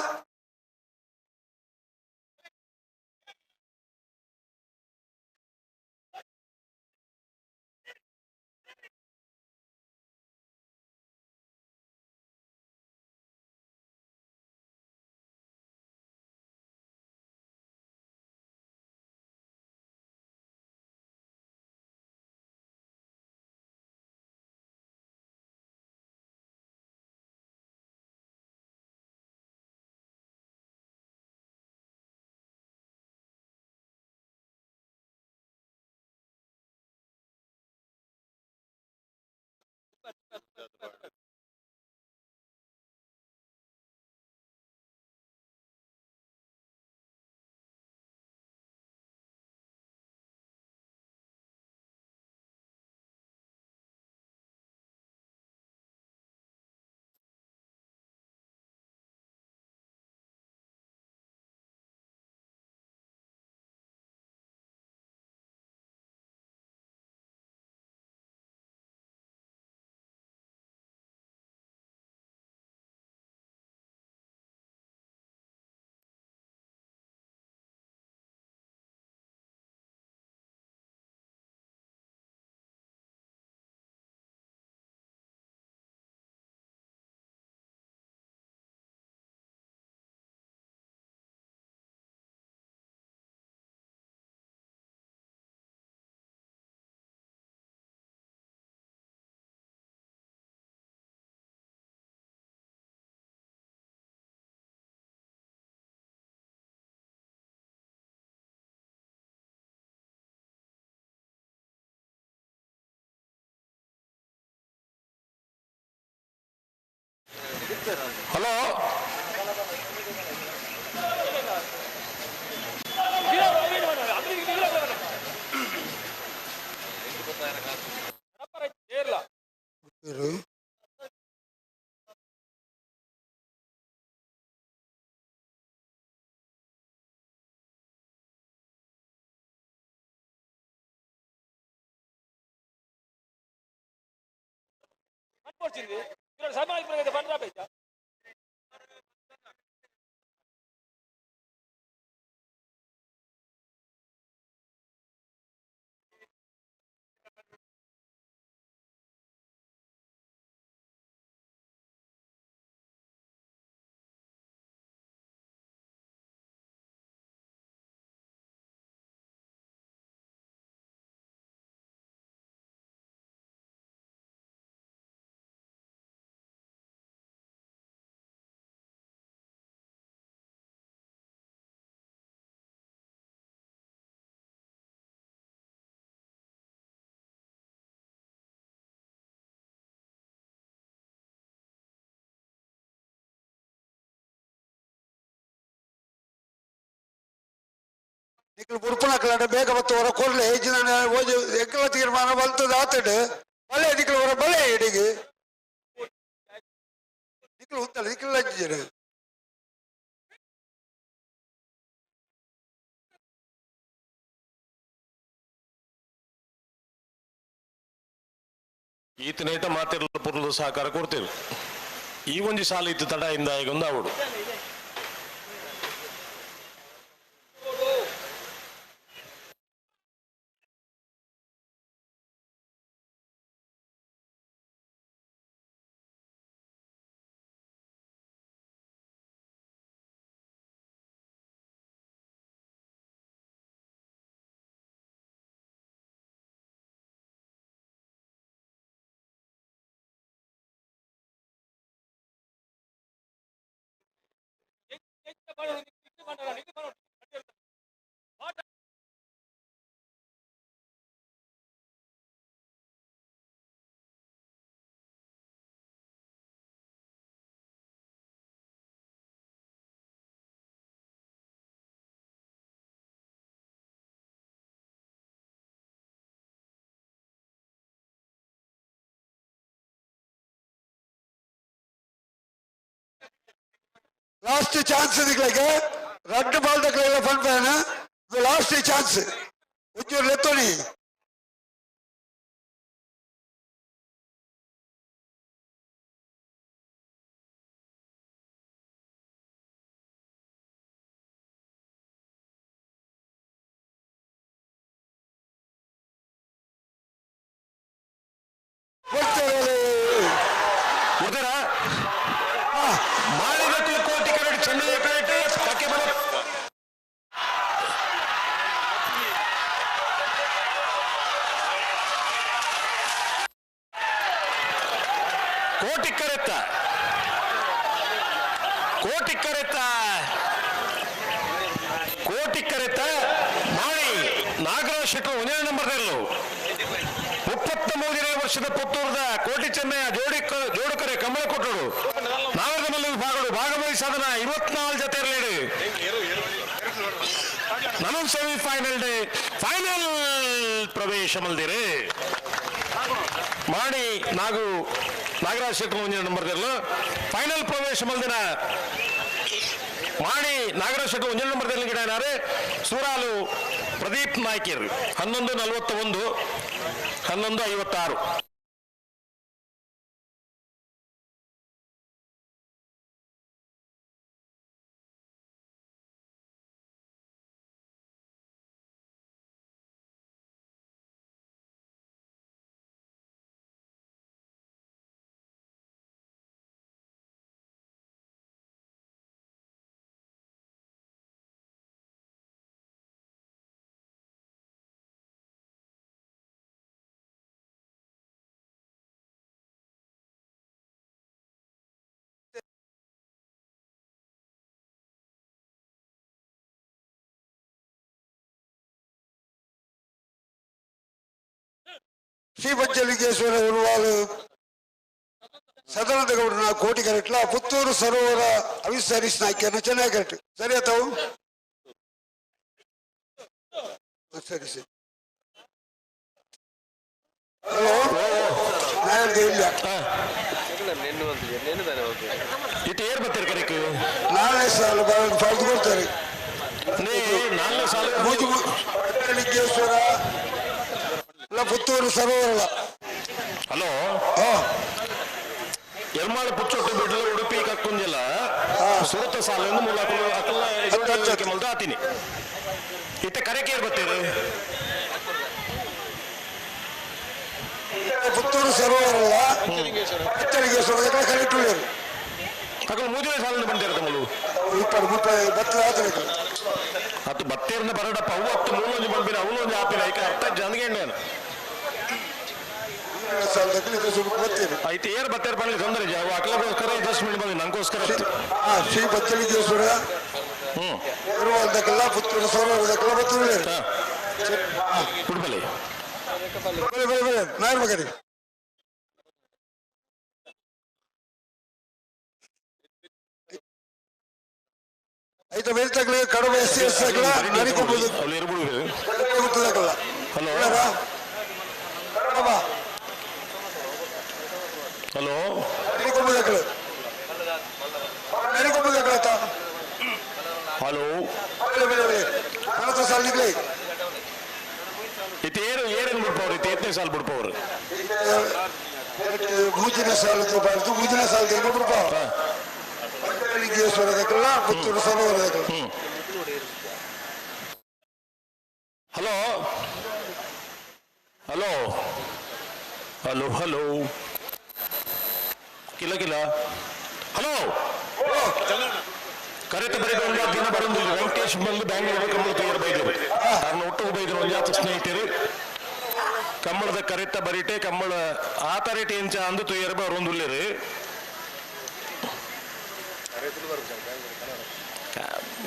ಹಲೋ. ಇರು. ನಿಕ್ಲು ಬುಡ್ಪುನಕ್ಲಾಂಡ ಬೇಗ ಬತ್ತು ಹೊರ ಕೊರ್ಲೆ ಹೆಚ್ಚಿನ ಓಜು ಎಂಕಲ ತೀರ್ಮಾನ ಬಲ್ತದ ಆತಡು ಬಲೆ ನಿಕ್ಲು ಹೊರ ಬಲೆ ಇಡಿಗೆ ನಿಕ್ಲು ಉಂತಲ್ಲ ನಿಕ್ಲು ಲಜ್ಜರು. ಈತನೇಟ ಮಾತಿರಲು ಪುರ್ಲು ಸಹಕಾರ ಕೊಡ್ತೇವೆ. ಈ ಒಂಜಿ ಸಾಲ ಇತ್ತು ತಡ ಇಂದ ಒಂದು ಅವಡು. ಲಾಸ್ಟ್ ಚಾನ್ಸ್ ನಿಕ್ಲೆಗ್ ರಡ್ಡ್ ಬಾಲ್ ದಕ್ಲೆಗ್ಲ ಪನ್ಪೇನ ಲಾಸ್ಟ್ ಚಾನ್ಸ್ ಒಂಚೂರು ಲೆತ್ತೋನಿ. ಕೋಟಿ ಕರೆಟ್ ಚೆನ್ನೈ ಪೇಟೆ ಕಕ್ಕೆ ಬಲ ಕೋಟಿ ಕರೆತ್ತ ಕೋಟಿ ಕರೆತ್ತ ಕೋಟಿ ಕರೆತ್ತ ಮಾಡಿ ನಾಗರಾಜ್ ಶೆಟ್ಟರು ಒಂದೇ ನಂಬರ್ 33 ವರ್ಷದ ಪುತ್ತೂರದ ಕೋಟಿ ಚೆನ್ನಯ್ಯ ಜೋಡಿ ಜೋಡುಕರೆ ಕಮಲ ಕೊಟ್ಟರು. ನಾಗರಮಲ್ಲ ವಿಭಾಗಗಳು ಭಾಗವಹಿಸಾದನ 24 ಜೊತೆ ಇರಲೇಡು. ನಮಗ್ ಸೆಮಿಫೈನಲ್ ಡೇ ಫೈನಲ್ ಪ್ರವೇಶ ಮಲ್ದಿರಿ ಮಾಡಿ ನಾಗು ನಾಗರಾಜ್ ಶೆಟ್ಟರು ಒಂದೇ ನಂಬರ್ ಫೈನಲ್ ಪ್ರವೇಶ ಮಲ್ದಿನ ಮಾಡಿ ನಾಗರಾಜ್ ಶೆಟ್ಟರು ಒಂದೇ ನಂಬರ್ ಗಿಡ ಸೂರಾಲು ಪ್ರದೀಪ್ ನಾಯ್ಕರ್ 11:41 11:56. ಶ್ರೀ ಪಂಚಲಿಂಗೇಶ್ವರ ಉರುವಾಲು ಸದಾನಂದ ಗೌಡನ ಕೋಟಿ ಕರೆಟ್ಲ ಪುತ್ತೂರು ಸರೋವರ ಅವಿಸ್ ನಾಯ್ಕನ ಚೆನ್ನಾಗಿ ಕರೆಕ್ಟ್ ಸರಿ ಆತಾವು ಸರಿ ಸರಿ. ಹಲೋ ನಾನು ಇಲ್ಲ. ಇಟ್ಟು ಏರ್ ಬರ್ತೀರಿ ಕರೆಕ್ಟ್ ನಾಲ್ಕನೇ ಸಾಲು ಫಾಲ್ತು ಕೊಡ್ತಾರೆ. ನಾಲ್ಕನೇ ಸಾಲು ಪಂಚಲಿಂಗೇಶ್ವರ ಅಲ್ಲ ಪುತ್ತೂರು ಸರೋವರ. ಹಲೋ ಎರ್ಮಾಳು ಪುಚ್ಚೊಟ್ಟು ಬಿಡ್ಲು ಉಡುಪಿ ಕಕ್ಕುಂಜಲ ಸುರತ ಸಾಲನ್ನು ಮೂಲಕಲು ಅಕಲ್ಲ ಮಲ್ದ ಆತೀನಿ ಇತ್ತೆ ಕರೆಕೇರ್ ಬತ್ತೀರಿ ಪುತ್ತೂರು ಸರೋವರಲ್ಲ ಪುತ್ತಲಿಂಗೇಶ್ವರ ಕರೆಕ್ಟ್ ಉಳ್ಳೇರು ಅಕಲ್ ಮೂಜನೇ ಸಾಲಿನ ಬಂದಿರತ್ತ ಮುಲು ಇಪ್ಪತ್ತು ಮುಪ್ಪ ಬತ್ತಲ ಆತನ ಅದು ಬತ್ತೇರ್ನ ಬರಡಪ್ಪ ಅವು ಹತ್ತು ಮೂಲೊಂಜಿ ಬಂದಿನ ಅವನು ಒಂಜಿ ಆಪಿನ ಐಕ ಅರ್ಥ ಜನಗೆಣ್ಣೇನು ಸಾಲದಕ್ಕೆ ಇದು ಸುರುಕು ಬತ್ತೀರಿ ಐತೆ ಏರ್ ಬತ್ತೇರ್ ಪಂಡ್ಲಿ ತೊಂದರೆ ಇಜ್ಜಿ. ಅವು ಅಕ್ಲಗೋಸ್ಕರ ಅಡ್ಜಸ್ಟ್ಮೆಂಟ್ ಬಂದಿ ನಂಗೋಸ್ಕರ ಅತ್ತು. ಶ್ರೀ ಬತ್ತಲಿಂಗೇಶ್ವರ ಹ್ಮ್ ಇರುವಂತಕ್ಕೆಲ್ಲ ಪುತ್ತೂರು ಸರೋವರದಕ್ಕೆಲ್ಲ ಬತ್ತುಳ್ಳೇರು ಹಾ ಉಡುಪಲ್ಲಿ ಬಲೆ ಬಲೆ ಬಲೆ ನಾಯರ್ ಮಗರಿ ಐತ ಮೇಲ್ ತಗ್ಲಿ ಕಡಿಮೆ ಎಸ್ ಸಿ ಎಸ್ ತಗ್ಲ ನರಿಕೊಂಬುದು ಅಲ್ಲಿ ಇರ್ಬಿಡು ಗೊತ್ತದಾಗಲ್ಲ ಹಲೋ. ಕಡಬ ಹಲೋ ನರಿಕೊಂಬುದಕ್ಕಳು ನರಿಕೊಂಬುದಕ್ಕಳ ಹಲೋ ಬಲೆ ಬಲೆ ಬಲೆ ಮನತ ಸಾಲಿಗ್ಲೇ ಇತ್ತೆ ಏರು ಏರೇನು ಬಿಡ್ಪವ್ರು ಇತ್ತೆ ಎತ್ತನೇ ಸಾಲು ಬಿಡ್ಪವ್ರು ಮೂಜಿನ ಸಾಲದ ಬಾರ್ದು ಮೂಜಿನ ಸಾಲದ ಇನ್ನೊಬ್ರು ಲಿಂಗೇಶ್ವರದಕ್ಕಲ್ಲ ಪುತ್ತೂರು ಸರೋವರದಕ್ಕಲ್ಲ hmm hello hello hello hello ಕಿಲ ಕಿಲ ಹಲೋ ಕರೆತ ಬರೆದ ಒಂದು ದಿನ ಬರಂದು ವೆಂಕಟೇಶ್ ಬಂದು ಬ್ಯಾಂಗ್ಳೂರು ಕಮ್ಮಳ ತಯಾರು ಬೈದರು ಅವ್ರನ್ನ ಒಟ್ಟಿಗೆ ಬೈದರು ಒಂದು ಜಾತ ಸ್ನೇಹಿತರು ಕಮ್ಮಳದ ಕರೆತ ಬರಿಟೆ ಕಮ್ಮಳ ಆತರೇಟೆ ಎಂಚ ಅಂದು ತುಯರ್ ಅವ್ರೊಂದು ಉಳ್ಳೇರು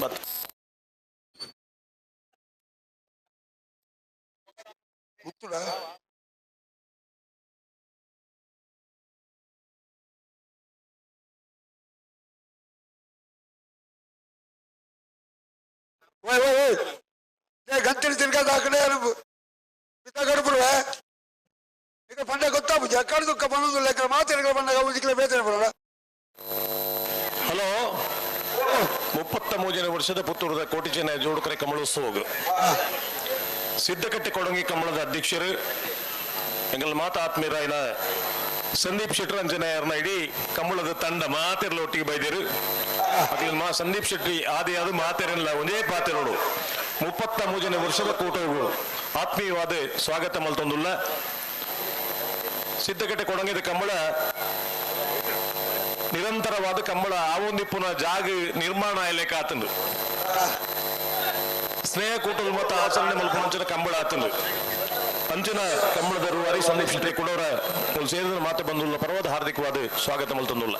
ಬತ್ ಪುತ್ತೂರ ಓಯ್ ಓಯ್ ಓಯ್ ಏ ಗಂತಿನ ತಿನ್ಕದ ಆ ಕಡೆ ಪಿತ ಗಡಪುರುವೆ ಈಗ ಪಂಡ ಗೊತ್ತಾಪುಜಿ ಅಕ್ಕಡ ದುಃಖ ಬಂದೊಂದು ಲೆಕ್ಕ ಮಾತಿನ ಬಂದಾಗ ಉಜಿಕ್ಲೆ ಬೇತನೆ ಬರೋಣ ಹಲೋ 33 ವರ್ಷದ ಪುತ್ತೂರದ ಕೋಟಿ ಜನ ಜೋಡುಕರೆ ಕಮಲೋತ್ಸವ ಸಿದ್ದಕಟ್ಟೆ ಕೊಡಂಗಿ ಕಮಲದ ಅಧ್ಯಕ್ಷರು ಎಂಗಲ್ ಮಾತ ಆತ್ಮೀಯರಾಯಿನ ಸಂದೀಪ್ ಶೆಟ್ಟರ್ ಅಂಜನಾಯರ್ನ ಇಡೀ ಕಮಲದ ತಂಡ ಮಾತಿರ್ಲ ಒಟ್ಟಿಗೆ ಬೈದಿರು ಅಕ್ಲಿನ ಮಾ ಸಂದೀಪ್ ಶೆಟ್ಟಿ ಆದಿ ಅದು ಮಾತಿರಲ್ಲ ಒಂದೇ ಪಾತಿರೋಡು 33 ವರ್ಷದ ಕೂಟಗಳು ಆತ್ಮೀಯವಾದ ಸ್ವಾಗತ ಮಲ್ತೊಂದುಲ್ಲ. ಸಿದ್ದಕಟ್ಟೆ ಕೊಡಂಗಿದ ಕಂಬಳ ನಿರಂತರವಾದ ಕಂಬಳ ಆವೊಂದಿಪ್ಪುನ ಜಾಗ ನಿರ್ಮಾಣ ಆಯ್ಲೆಕ್ಕ ಆತಂದು ಸ್ನೇಹ ಕೂಟದ ಮತ್ತು ಆಚರಣೆ ಮಲ್ಪುನಂಚಿನ ಕಂಬಳ ಆತಂದು ಅಂಚಿನ ಕಂಬಳದ ರೂವಾರಿ ಸಂದೀಪ್ ಶೆಟ್ಟಿ ಕೊಡೋರ ಸೇರಿದ ಮಾತು ಬಂದುಲ್ಲ ಪರ್ವದ ಹಾರ್ದಿಕವಾದ ಸ್ವಾಗತ ಮಲ್ತೊಂದುಲ್ಲ.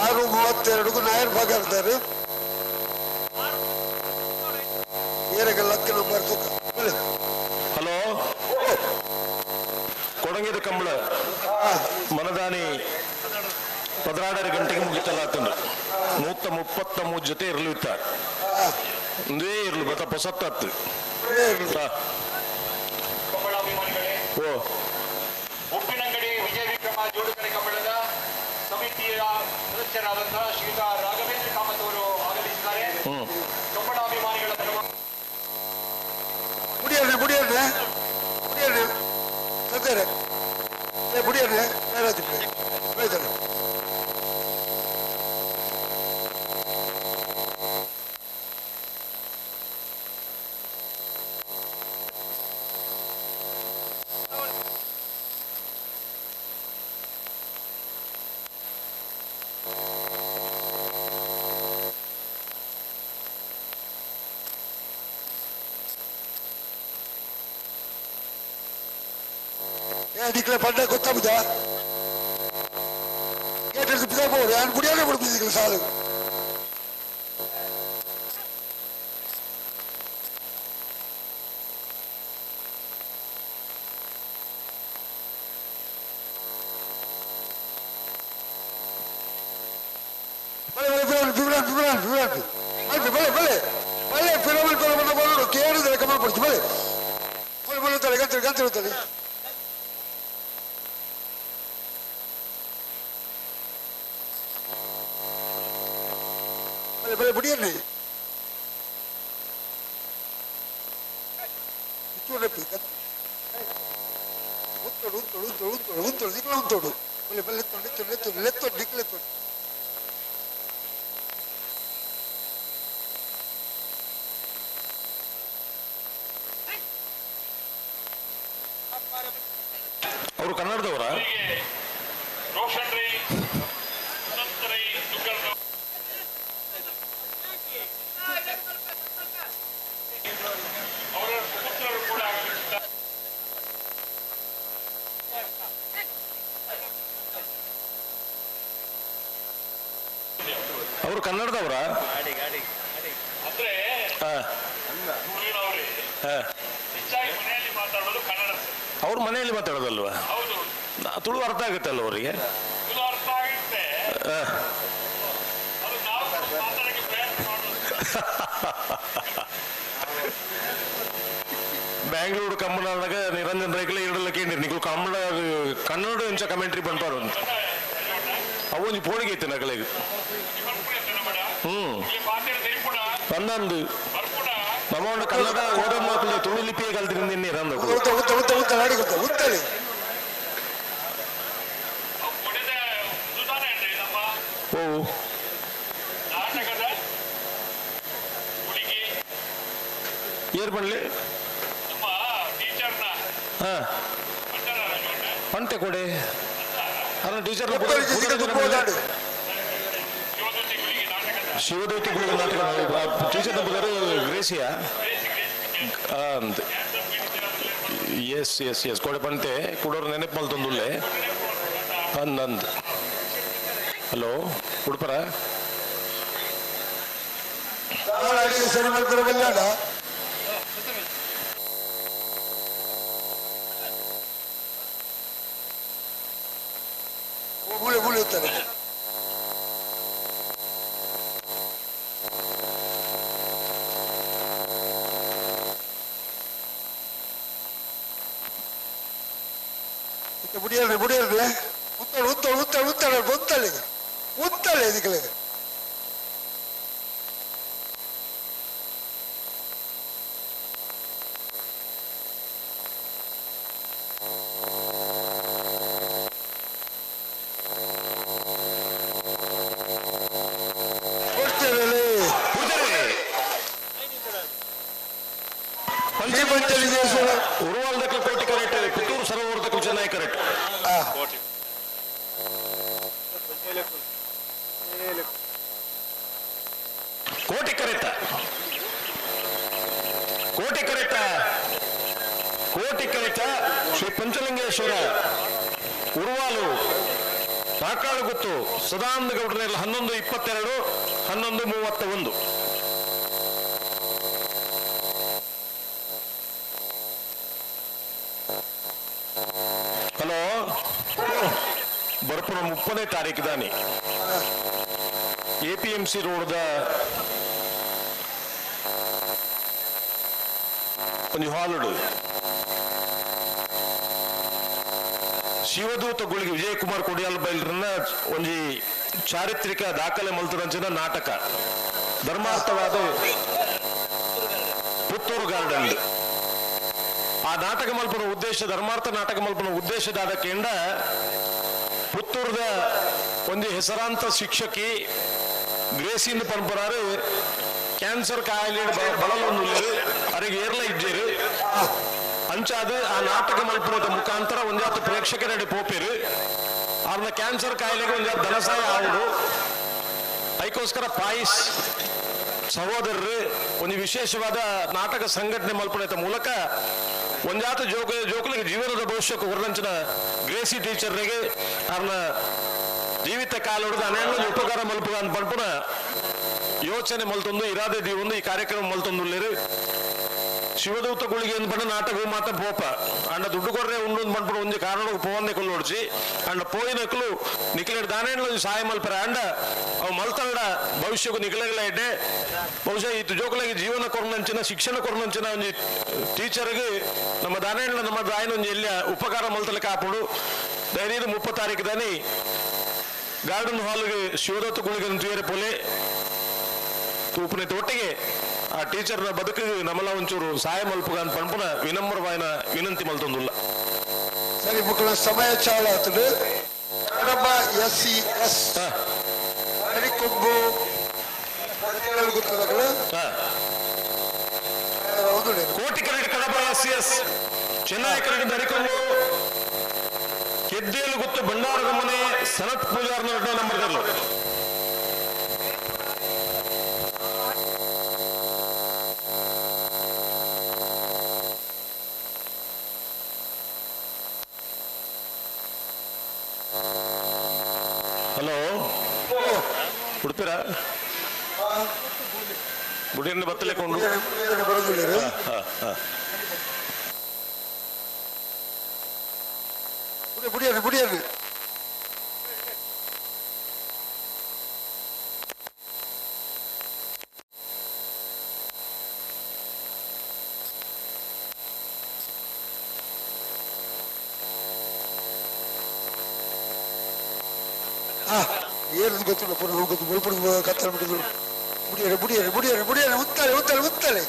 ಆರು ಮೂವತ್ತೆರಡಕ್ಕೂ ನಾಯರ್ ಭಾಗ ಇರ್ತಾರೆ ಏರಗೆ ಲಕ್ಕ ನಂಬರ್ ತೂಕ ಬಲೆ. ಹಲೋ ಕೊಡಂಗಿದ ಕಂಬಳ ಮನದಾನಿ 16 ಗಂಟೆಗೆ ಮುಗಿತಲ್ಲ ಆತಂದು 133 ಜೊತೆ ಇರ್ಲು ಇತ್ತ ಒಂದೇ ಇರ್ಲು ಬತ್ತ ಪೊಸತ್ತತ್ತು. ಬಲೆ ಇರ್ಲಿ. ಕಂಬಳಾಭಿಮಾನಿಗಳೇ, ಓ ಉಪ್ಪಿನಂಗಡಿ ವಿಜಯ ವಿಕ್ರಮ ಜೋಡುಕರೆ ಕಂಬಳದ ಸಮಿತಿಯ ಸದಸ್ಯರಾದಂತಹ ಶ್ರೀಯುತ ರಾಘವೇಂದ್ರ ಕಾಮತ್ ಅವರು ಆಗಮಿಸಿದ್ದಾರೆ. ಕಂಬಳಾಭಿಮಾನಿಗಳ ಪರವಾಗಿ ಬುಡಿಯಣ್ಣೆ ಬುಡಿಯಣ್ಣೆ ಬುಡಿಯಣ್ಣೆ ಸತ್ತೇರೆ ಏ ಬುಡಿಯಣ್ಣೆ ಬೇರೆ ಬೈತಾರೆ. ಏ ನಿಕ್ಲೆ ಪಂಡ ಗೊತ್ತಾಬುದ ಗೇಟ್ ಹಿಡಿದು ಬಿದ್ದ ಬೋರು ನಾನು ಬುಡಿಯಣ್ಣೆ ಬಿಡ್ಬಿದ್ದಿಲ್ಲ ಸಾಲು. ಬಲೆ ಬಲೆ ಬಿರಾನ್ ಬಿರಾನ್ ಬಿರಾನ್ ಬಿರಾನ್ ಬಲೆ ಬಲೆ ಬಲೆ ಬಲೆ ಪಿರಮಲ್ ಪಿರಮಲ್ ಬರೋಡು ಕೇಳಿದ್ರೆ ಕಮಲ್ ಪಡಿಸಿ ಬಲೆ ಬಲೆ ಬಲೆ ತಲೆ ಗಂತರು ಗಂತರು ತಲೆ. ಬಲೆ ಬುಡಿಯನ್ನೇ ಉತ್ತೋಡು ಉತ್ತೋಡು ಉತ್ತೋಡು ಉತ್ತೋಡು ಉತ್ತೋಡು ನಿಕ್ಲ ಉತ್ತೋಡು ಬಲೆ ಬಲೆ ಎತ್ತೋಡು ಎತ್ತೋಡು ಎತ್ತೋಡು ಎತ್ತೋಡು ನಿಕ್ಲ ಎತ್ತೋಡು. ಅವರು ಕನ್ನಡದವರ? ರೋಷನ್ ರೈ, ಅನಂತ ರೈ, ದುಗ್ಗಲ್ ಅವರ ಪುತ್ರರು ಕೂಡ ಆಗಮಿಸಿದ್ದಾರೆ. ಅವರು ಕನ್ನಡದವರ? ಅಂದ್ರೆ ತುಳುವಿನವರೇ ಹೆಚ್ಚಾಗಿ ಮನೆಯಲ್ಲಿ ಮಾತಾಡೋದು ಕನ್ನಡ ಸರ್. ಅವ್ರ ಮನೆಯಲ್ಲಿ ಮಾತಾಡೋದಲ್ವಾ? ಹೌದು. ತುಳು ಅರ್ಥ ಆಗುತ್ತಲ್ಲ ಅವರಿಗೆ? ತುಳು ಅರ್ಥ ಆಗುತ್ತೆ, ಅದು ನಾವು ಮಾತಾಡೋಕ್ಕೆ ಪ್ರಯತ್ನ ಮಾಡೋದು. ಬ್ಯಾಂಗ್ಳೂರು ಕಮ್ಮನಾಗ ನಿರಂಜನ್ ರೈಕಲ ಎರಡಲ್ಲ ಕೇಂದ್ರ ನಿಕಲು ಕನ್ನಡ ಕನ್ನಡ ಇಂಚ ಕಮೆಂಟ್ರಿ ಬಂಪಾರು ಅಂತ ಅವೊಂಜಿ ಪೋಣಿಗೆ ಐತೆ ನಕಲಿಗೆ. ಅಂದಂದು ನಮ್ಮ ಕನ್ನಡ ಓದೋ ಮಕ್ಕಳು ತುಳು ಲಿಪಿಯ ಕಲ್ತಿರಿಂದ ಇನ್ನೇರಂದ ಉತ್ತ ಉತ್ತ ಉತ್ತ ಉತ್ತ ಅಡಿ ಗೊತ್ತ ಉತ್ತಲಿ. ಓ ನಾಟಕದ ಹುಡುಗಿ ಏರ್ ಬನ್ಲಿ ನಮ್ಮ ಟೀಚರ್ನ ಹಾ ಪಂಟೆ ಕೊಡೆ ಅಲ್ಲ ಟೀಚರ್ ಶಿವದೂತಿ ಗುಳಿಗೆ ನಾಟಕ ಟೀಚರ್ ನಂಬುದಾರು ಗ್ರೇಸಿಯಾ ಅಂತ. ಎಸ್ ಎಸ್ ಎಸ್ ಕೊಡೆ ಪಂತೆ ಕುಡೋರು ನೆನಪು ಮಲ್ತೊಂದುಲ್ಲೆ ಅಂದ್. ಹಲೋ ಉಡುಪರ ಸರಿ ಮಾಡ್ತಾರೆ ಬಲ್ಲಾಡ. ಮೂಳೆ ಮೂಳೆ ಉತ್ತಾರೆ. ಬುಡಿಯಲ್ರಿ ಬುಡಿಯಲ್ರಿ ಉತ್ತಳು ಉತ್ತಳು ಉತ್ತಳು ಉತ್ತಳ ಉತ್ತಳಿ ಉತ್ತಳೆ ಇದಕ್ಕೆ. ಉರುವಾಲ್ದಕ್ಕೆ ಕೋಟಿ ಕರೆಕ್ಟ್, ಪುತ್ತೂರು ಸರೋವರದಕ್ಕೂ ಚೆನ್ನಾಗಿ ಕರೆಕ್ಟ್. ಕೋಟಿ ಕರೆತ ಕೋಟಿ ಕರೆತ ಕೋಟಿ ಕರೆತ ಶ್ರೀ ಪಂಚಲಿಂಗೇಶ್ವರ ಉರುವಾಲು ಸಾಕಾಳುಗುತ್ತು ಸದಾನಂದ ಗೌಡರಲ್ಲಿ 11:22 11:31. ಹಲೋ ಬರ್ಪುನ 30ನೇ ತಾರೀಕು ದಾನಿ ಎಪಿಎಂಸಿ ರೋಡ್ದ ಒಂಜಿ ಹಾಲುಡು ಶಿವದೂತ ಗುಳಿಗೆ ವಿಜಯಕುಮಾರ್ ಕೊಡಿಯಾಲ್ ಬೈಲ್ರನ್ನ ಒಂಜಿ ಚಾರಿತ್ರಿಕ ದಾಖಲೆ ಮಲ್ತರಂಚಿನ ನಾಟಕ ಧರ್ಮಾರ್ಥವಾದ ಪುತ್ತೂರು ಗಾರ್ಡನ್. ಆ ನಾಟಕ ಮಲ್ಪನ ಉದ್ದೇಶ ಧರ್ಮಾರ್ಥ ನಾಟಕ ಮಲ್ಪನ ಉದ್ದೇಶದಾದ ಕೇಂದ್ರ ಪುತ್ತೂರದ ಒಂದು ಹೆಸರಾಂತ ಶಿಕ್ಷಕಿ ಗ್ರೇಸಿಂದ ಪರಂಪರಾರು ಕ್ಯಾನ್ಸರ್ ಕಾಯಿಲೆ ಬಳಲೊಂದು ಅರಿಗೆ ಏರ್ಲ ಇಜ್ಜೇರು ಅಂಚಾದ ಆ ನಾಟಕ ಮಲ್ಪನದ ಮುಖಾಂತರ ಒಂಜಾತ ಪ್ರೇಕ್ಷಕರಡಿ ಪೋಪೇರು ಅವ್ರನ್ನ ಕ್ಯಾನ್ಸರ್ ಕಾಯಿಲೆಗೆ ಒಂಜಾತ ಧನಸಹಾಯ ಆವಡು. ಅದಕ್ಕೋಸ್ಕರ ಪಾಯಿಸ್ ಸಹೋದರರು ಒಂದು ವಿಶೇಷವಾದ ನಾಟಕ ಸಂಘಟನೆ ಮಲ್ಪನದ ಮೂಲಕ ಒಂಜಾತ ಜೋಕುಲಿಗೆ ಜೀವನದ ಭವಿಷ್ಯಕ್ಕೆ ಹೊರದಂಚಿನ ಗ್ರೇಸಿ ಟೀಚರ್ಗೆ ಅವ್ರನ್ನ ಜೀವಿತ ಕಾಲ ಹೊಡೆದು ಅನೇಕ ಉಪಕಾರ ಮಲ್ಪುಗ ಅಂತ ಪನ್ಪುನ ಯೋಚನೆ ಮಲ್ತೊಂದು ಇರಾದೆ ದೀವೊಂದು ಈ ಕಾರ್ಯಕ್ರಮ ಮಲ್ತೊಂದುಲ್ಲೇರು. ಶಿವದೂತ ಗುಳಿಗೆ ಅಂದ್ ಪಂಡ ನಾಟಕ ಮಾತ ಪೋಪ ಅಂಡ ದುಡ್ಡು ಕೊರ್ರೆ ಉಂಡು ಅಂದ್ ಪನ್ಪುನ ಒಂಜಿ ಕಾರಣಕ್ಕೆ ಪೋವಂದೆ ಕೊಲ್ಲೋಡ್ಚಿ ಅಂಡ ಪೋಯಿನಕ್ಲು ನಿಕ್ಲೇಡ್ ದಾನೇಂಡ್ಲ ಸಹಾಯ ಮಲ್ಪರ ಅಂಡ ಅವು ಮಲ್ತಂಡ ಭವಿಷ್ಯಕ್ಕೂ ನಿಕ್ಲೆಗಳ ಎಡ್ಡೆ ಬಹುಶಃ ಈ ಜೋಕುಲಾಗಿ ಜೀವನ ಕೊರ್ನಂಚಿನ ಶಿಕ್ಷಣ ಕೊರ್ನಂಚಿನ ಒಂಜಿ ಟೀಚರ್ಗೆ ನಮ್ಮ ದಾನೇಂಡ್ಲ ನಮ್ಮ ದಾಯನ ಒಂಜಿ ಎಲ್ಲಿ ಉಪಕಾರ ಮಲ್ತಲೆ ಕಾಪುಡು. ದಯನೀರು 30 ತಾರೀಕು ದಾನಿ ಗಾರ್ಡನ್ ಹಾಲ್ಗೆ ಶಿವದತ್ತ ಗುಳಿಗೆ ತುಯರೆ ಪೋಲೆ ತೂಪುನೆ ಒಟ್ಟಿಗೆ ಆ ಟೀಚರ್ನ ಬದುಕಿಗೆ ನಮಲ ಒಂಚೂರು ಸಹಾಯ ಮಲ್ಪುಗ ಅಂತ ಪನ್ಪುನ ವಿನಮ್ರವಾಯಿನ ವಿನಂತಿ ಮಲ್ತೊಂದುಲ್ಲ. ಸರಿ ಮಕ್ಕಳ ಸಮಯ ಚಾಲ ಆತುಂಡು. ಕಡಬ ಎಸ್ ಸಿ ಎಸ್ ಅರಿಕೊಂಬು ಗೊತ್ತದಗಳು ಕೋಟಿ ಕರಡಿ Kadaba S C S Chennai ಕರಡಿ ನರಿಕೊಂಬು ಕೆದ್ದೇಲು ಗೊತ್ತು ಭಂಡಾರದ ಮನೆ ಸನತ್ ಪೂಜಾರ್ನ ನಂಬರ್ದಲ್ಲೂ. ಹಲೋ ಉಡುಪಿರ ಬುಡಿಯನ್ನು ಬತ್ತಲೆಕೊಂಡು ಬುಡಿಯರು ಬುಡಿಯರು ಏನು ಗೊತ್ತಿಲ್ಲ ಪುನಃ ಗೊತ್ತು ಮುಳ್ಪುರದ ಕತ್ತಲ ಬಿಟ್ಟಿದ್ರು. ಬುಡಿಯರು ಬುಡಿಯರು ಬುಡಿಯರು ಬುಡಿಯರು ಉತ್ತಾಳೆ ಉತ್ತಾಳೆ ಉತ್ತಾಳೆ.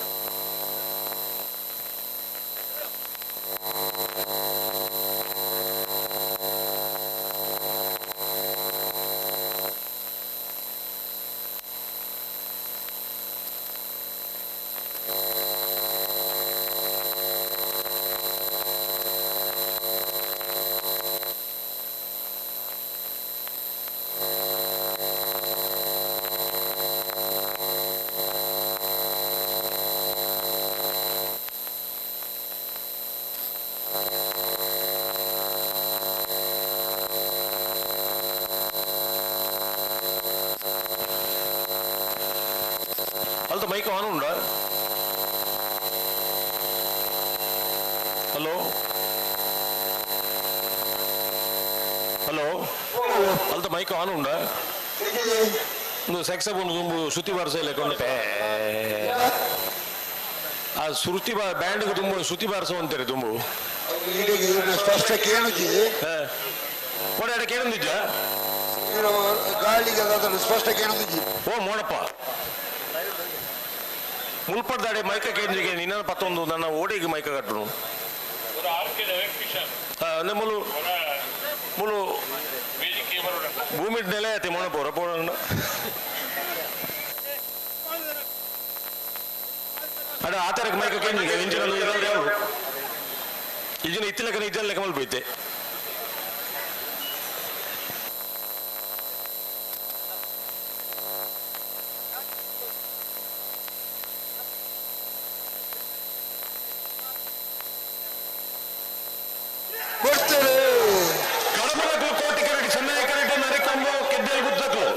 ಅಲ್ತ ಮೈಕ್ ಆನ್ ಉಂಡ? ಹಲೋ ಹಲೋ ಅಲ್ತ ಮೈಕ್ ಆನ್ ಉಂಡ? ಒಂದು ಸ್ಯಾಕ್ಸಫೋನ್ ತುಂಬು ಶ್ರುತಿ ಬಾರಿಸ ಇಲ್ಲ ಕೊಂಡು ಆ ಶ್ರುತಿ ಬಾ ಬ್ಯಾಂಡ್ ತುಂಬ ಶ್ರುತಿ ಬಾರಿಸೋ ಅಂತಾರೆ ತುಂಬು. ಸ್ಪಷ್ಟ ಕೇಳುಜಿ ಓಡಾಡ ಕೇಳೊಂದಿಜ್ಜ ಗಾಳಿಗೆ ಅದನ್ನು ಸ್ಪಷ್ಟ ಕೇಳುದಿಜ್ಜಿ. ಓ ಮೋಡಪ್ಪ ಮುಲ್ಪಡ್ದಾಡೆ ಮೈಕ ಕೇಂದ್ರಿಗೆ ನಿನ್ನ ಪತ್ತೊಂದು ನನ್ನ ಓಡಿಗೆ ಮೈಕ ಕಟ್ಟನು ಮುಲು ಮುಲು ಭೂಮಿ ನೆಲೆ ಆಯ್ತು ಮೋಣಪ್ಪ ಹೊರಪೋಣ ಅಡ ಆತರಕ್ಕೆ ಮೈಕ ಕೇಂದ್ರಿಗೆ ಇಂಜಿನ ಯಾರು ಇಜಿನ ಇತ್ತಿಲಕನ ಇಜ್ಜಲ್ ಲೆಕ್ಕ ಮಲ್ಪೈತೆ. ಕಡಬಲಕು ಕೋಟಿ ಕರಡಿ ಚೆನ್ನೈ ಕರಡಿ ನರಿಕೊಂಬು ಕೆದ್ದೆಲ್ ಗುದ್ದಕ್ಲು.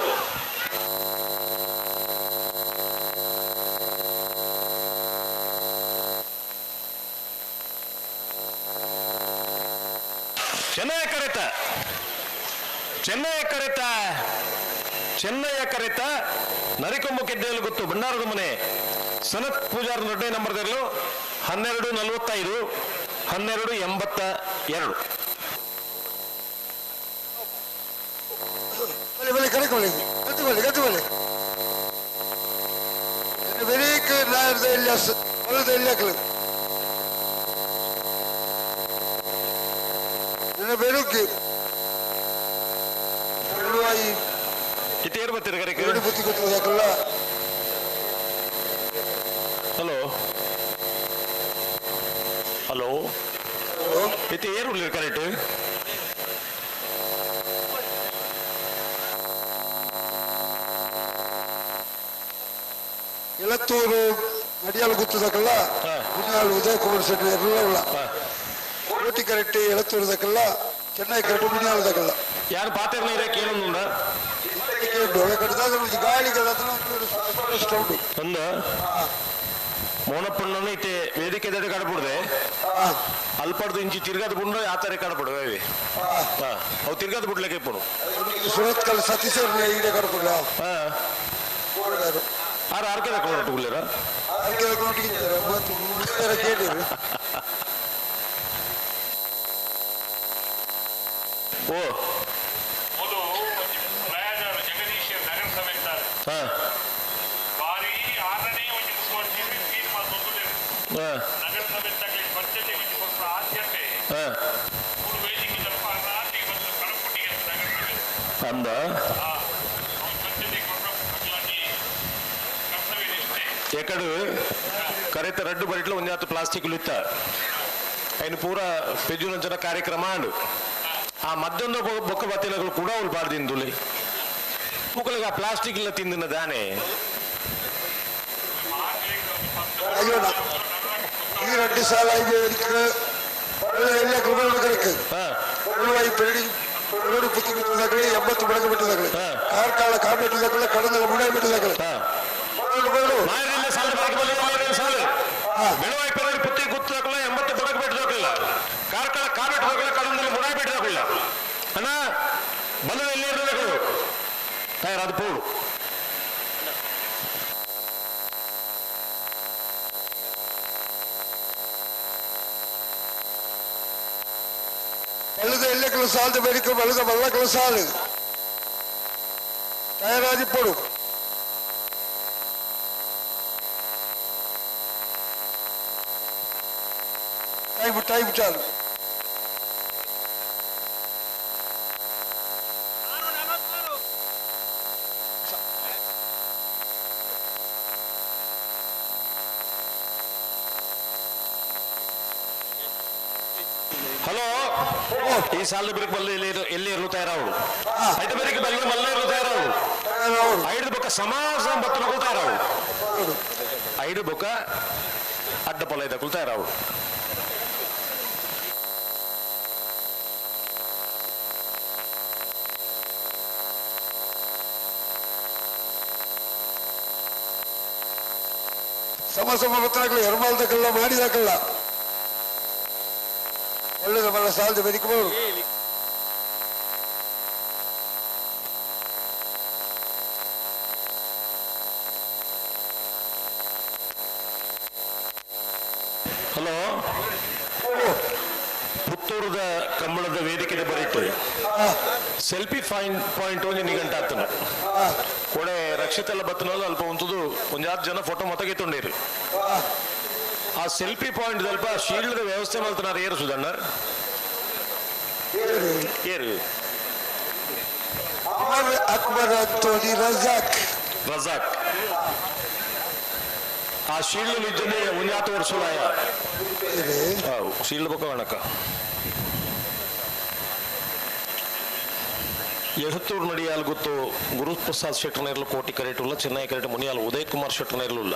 ಚೆನ್ನೈ ಕರೆತ ಚೆನ್ನೈ ಕರೆತ ಚೆನ್ನಯ್ಯ ಕರೆತ ನರಿಕೊಂಬು ಕೆದ್ದೆಲ್ ಗೊತ್ತು ಭಂಡಾರದ ಮನೆ ಸನತ್ ಪೂಜಾರ್ ದೊಡ್ಡ ನಂಬರ್ದಲ್ಲೂ 12:45 12:82. ಬಲೆ ಬಲೆ ಕರೆಕ್ ಬಲೆ ಗತ್ತು ಬಲೆ ಗತ್ತು ಬಲೆ ಬೆರೀಕ್ ನಾಯರ್ದ ಎಲ್ಲಿ ಹೊಲದ ಎಲ್ಲಿ ಹಾಕಲು ನನ್ನ ಬೆರುಕಿ ಇತ್ತೇರು ಬರ್ತೀರಿ ಕರೆಕ್ ಎರಡು ಬುತ್ತಿ ಗೊತ್ತು ಹಾಕಲ್ಲ. ಹಲೋ ಹಲೋ ಇತ್ತೆ ಏರು ಉಳ್ಳಿರ್ ಕರೆಕ್ಟ್? ಎಳತ್ತೂರು ನಡಿಯಾಲು ಗುತ್ತದಕ್ಕಲ್ಲ ಮುನ್ನಾಳು ಉದಯ ಕುಮಾರ್ ಶೆಟ್ಟಿ ಎಲ್ಲ ಉಳ್ಳ ಕೋಟಿ ಕರೆಕ್ಟ್ ಎಳತ್ತೂರು ದಕ್ಕಲ್ಲ ಚೆನ್ನೈ ಕರೆಕ್ಟ್ ಮುನ್ನಾಳು ದಕ್ಕಲ್ಲ. ಯಾರು ಪಾತೆರ್ನ ಇರಕ್ಕೆ ಕೇಳೊಂದುಂಡ ಗಾಳಿಗೆ ಉಂಟು. ಒಂದು ಮೋನಪ್ಪಣ್ಣನ ಇತ್ತೆ ವೇದಿಕೆ ದಡೆ ಕಡಪುಡ್ದೆ ಅಲ್ಪಡ್ದು ಇಂಚಿ ತಿರ್ಗಾದ ಬುಂಡ ಆ ತರ ಕಡಪಡುವೆ ಅವೆ. ಅವು ತಿರ್ಗಾದ ಬುಡ್ಲಕ್ಕೆ ಇಪ್ಪನು ಸುರತ್ಕಲ್ ಸತೀಶ್ ಈಡೆ ಕಡಪುಡ್ಲ ಆರು ಆರ್ಕೆ ತಕೊಂಡು ಕೇಳಿರು. ಓ ಜಗದೀಶ್ ನಗರಸಭೆ ಭಾರಿ ನಗರಸಭೆ ಸ್ವಚ್ಛತೆ ಆದ್ಯತೆ ಅಂದ ಎಕಡು ಕರೆತ ರಡ್ಡು ಬರಿಟ್ಲು ಒಂಜಾತು ಪ್ಲಾಸ್ಟಿಕ್ ಇತ್ತ ಐನು ಪೂರ ಪೆಜ್ಜುನಂಚನ ಕಾರ್ಯಕ್ರಮ ಆಂಡು ಆ ಮದ್ದೊಂದು ಬೊಕ್ಕ ಬತ್ತಿನಗಳು ಕೂಡ ಅವ್ರು ಬಾರ್ದಿಂದುಲಿ ಮುಕ್ಕಳಿಗೆ ಆ ಪ್ಲಾಸ್ಟಿಕ್ ಇಲ್ಲ ತಿಂದಿನ ದಾನೆ. ಈ 2 ಸಾಲ ಎಲ್ಲ 80 ಬಡಗ ಬಿಟ್ಟಿದ್ದಾಗಲಿ ಕಾರ್ಕಾಳ ಕಾಬಿಟ್ಟಿದ್ದಾಗಲಿ ಕಡದ ಮುಡ ಬಿಟ್ಟಿದ್ದಾಗಲಿ ಬೆಳವಾಯಿ ಪೆರಡಿ ಪುತ್ತಿ ಗುತ್ತಾಕಲ್ಲ 80 ಬಡಗ ಬಿಟ್ಟಿದಾಗಲ್ಲ ಕಾರ್ಕಳ ಕಾಬಿಟ್ಟಿದಾಗಲ್ಲ ಕಡದಲ್ಲಿ ಮುಡ ಬಿಟ್ಟಿದಾಗಲ್ಲ ಅಣ್ಣ ಬಂದ ಎಲ್ಲಿ ಇರಬೇಕು ತಯಾರು ಅದು ಪೋಡು. ಬಳ್ಳದ ಎಳ್ಳೆಕಲು ಸಾಲದ ಬೇಡಿಕೆ ಬಳ್ಳದ ಬಳ್ಳಕಲು ಸಾಲು ತಯಾರಾಗಿ ಪೋಡು. ಟೈಮ್ ಟೈಮ್ ಚಾಲು. ಹಲೋ, ಈ ಸಾಲ ಬಿರುಕು ಬಲ್ಲ ಎಲ್ಲಿ ಇರಲು ತಯಾರವರು ಐದು ಬೇರಿಗೆ ಬಲ್ಲ ಮಲ್ಲ ಇರಲು ತಯಾರವರು ಐದು ಬೊಕ್ಕ ಸಮಾಜ ಬತ್ತು ನಗಲು ತಯಾರವರು ಐದು ಬೊಕ್ಕ ಅಡ್ಡ ಪೊಲ ಇದಕ್ಕೂ ತಯಾರವರು. ಸಮ ಸಮ ಬತ್ತನಾಗಲಿ ಎರ್ಮಾಲ್ದಕ್ಕೆಲ್ಲ ಮಾಡಿದಾಕಲ್ಲ ಒಳ್ಳೆದ ಮಲ್ಲ ಸಾಲದ ಬೆರಿಕಬಹುದು. ಹಲೋ, ಪುತ್ತೂರದ ಕಂಬಳದ ವೇದಿಕೆ ಬರೀತು ಸೆಲ್ಫಿ ಪಾಯಿಂಟ್ ಒಂದು ನಿಘಂಟ ಆತನ ಕೊಡೆ ರಕ್ಷಿತೆಲ್ಲ ಬತ್ತನಲ್ಲ ಅಲ್ಪ ಉಂಟುದು ಒಂಜಾತ್ ಜನ ಫೋಟೋ ಮತಗೆ ತೊಂಡೀರಿ. ಆ ಸೆಲ್ಫಿ ಪಾಯಿಂಟ್ ಸ್ವಲ್ಪ ಶೀಲ್ಡ್ ವ್ಯವಸ್ಥೆ ಮಾಡ್ತಾರ ಏರು ಸುಧಣ್ಣ ಏರು ಅಮರ್ ಅಕ್ಬರ್ ಅಂತೋನಿ ರಜಾಕ್ ರಜಾಕ್ ಆ ಶೀಲ್ಡ್ ನಿಜನೇ ಒಂಜಾತು ವರ್ಷಲಾಯ ಶೀಲ್ಡ್ ಬೊಕ್ಕ ವಣಕ ಎಳತ್ತೂರು ನಡಿಯಾಲ್ ಗೊತ್ತು ಗುರುಪ್ರಸಾದ್ ಶೆಟ್ಟರ್ನ ಕೋಟಿ ಕರೆಟುಲ್ಲ ಚೆನ್ನೈ ಕರೆಟ್ ಮುನಿಯಾಲ್ ಉದಯ್ ಕುಮಾರ್ ಶೆಟ್ಟರ್ನ ಇರಲಿಲ್ಲ.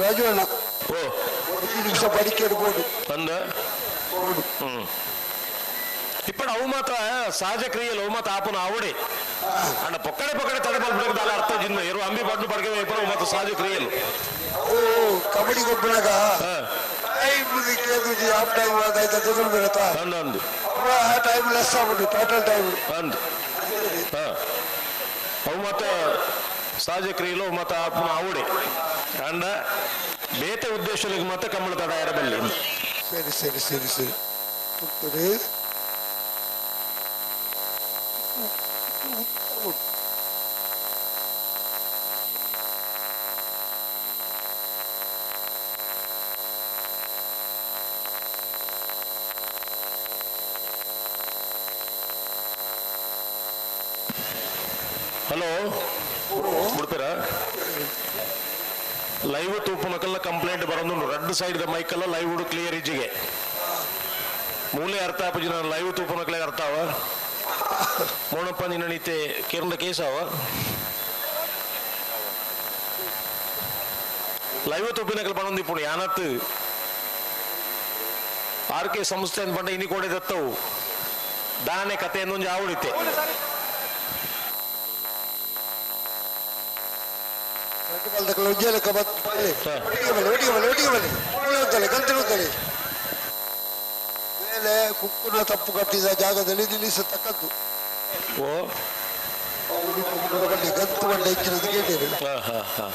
ರಾಜು ಅಣ್ಣ ಓ ಒಂದು ನಿಮಿಷ ಬಡಿಕೆ ಇಡ್ಬೋದು ಅಂದ ಇಪ್ಪಡ ಅವು ಮಾತ್ರ ಸಹಜ ಕ್ರಿಯೆಯಲ್ಲಿ ಅವು ಮಾತ್ರ ಆಪನ ಆವಡೆ ಅಣ್ಣ ಪೊಕ್ಕಡೆ ಪೊಕ್ಕಡೆ ತಡೆ ಬಂದ್ಬಿಡೋದು ಅರ್ಥ ಜಿನ್ನ ಇರು ಅಂಬಿ ಬಡ್ಡು ಬಡ್ಗೆ ಇಬ್ಬರು ಮಾತ್ರ ಸಹಜ ಕ್ರಿಯೆಯಲ್ಲಿ. ಓ ಕಬಡ್ಡಿ ಗೊಬ್ಬರಾಗ ಟೈಮ್ ಹಾಫ್ ಟೈಮ್ ಆಯ್ತು ಬರುತ್ತಾ ಅಂದ ಅಂದು ಆ ಟೈಮ್ ಲೆಸ್ ಆಗ್ಬಿಟ್ಟು ಟೋಟಲ್ ಟೈಮ್ ಅಂದು ಅವು ಮಾತ್ರ ಸಹಜ ಕ್ರಿಯೆಲು ಅವು ಮಾತ್ರ ಆಪನ ಆವಡೆ ಅಂಡ ಬೇತೆ ಉದ್ದೇಶಗಳಿಗೆ ಮಾತ್ರ ಕಂಬಳ ತಡ ಇರಬಲ್ಲಿ. ಸರಿ ಸರಿ ಸರಿ ಸರಿ ತುತ್ತೂರಿ ಹಲೋ ಬಿಡ್ತೀರಾ ಲೈವ್ ತೂಪುನಕಲ್ಲ ಕಂಪ್ಲೇಂಟ್ ಬರೋದು ರಡ್ಡು ಸೈಡ್ ದ ಮೈಕಲ್ಲ ಲೈವ್ ಕ್ಲಿಯರ್ ಇಜ್ಜಿಗೆ ಮೂಲೆ ಅರ್ಥ ಆಪುಜಿನ ಲೈವ್ ತೂಪುನಕಲೆ ಅರ್ಥ ಅವ ಮೋಣಪ್ಪ ನಿನ್ನಣಿತೆ ಕೇರಳ ಕೇಸ್ ಅವ ಲೈವ್ ತೂಪಿನಕಲ್ ಬರೋದು ಯಾನತ್ ಆರ್ ಕೆ ಸಂಸ್ಥೆ ಅಂತ ಬಂಡ ಇನಿ ಕೊಡೆ ದತ್ತವು ದಾನೆ ಕತೆ എന്നೊಂದು ಆವಡಿತೆ ಮೇಲೆ ಕುಕ್ಕುನ ತಪ್ಪು ಕಟ್ಟಿದ ಜಾಗದಲ್ಲಿ ನಿಲ್ಲಿಸತಕ್ಕದ್ದು. ಓ ಗಂತು ಬಂಡೆ ಹೆಚ್ಚಿನದು ಕೇಳಿರಿ. ಹಾ ಹಾ ಹಾ.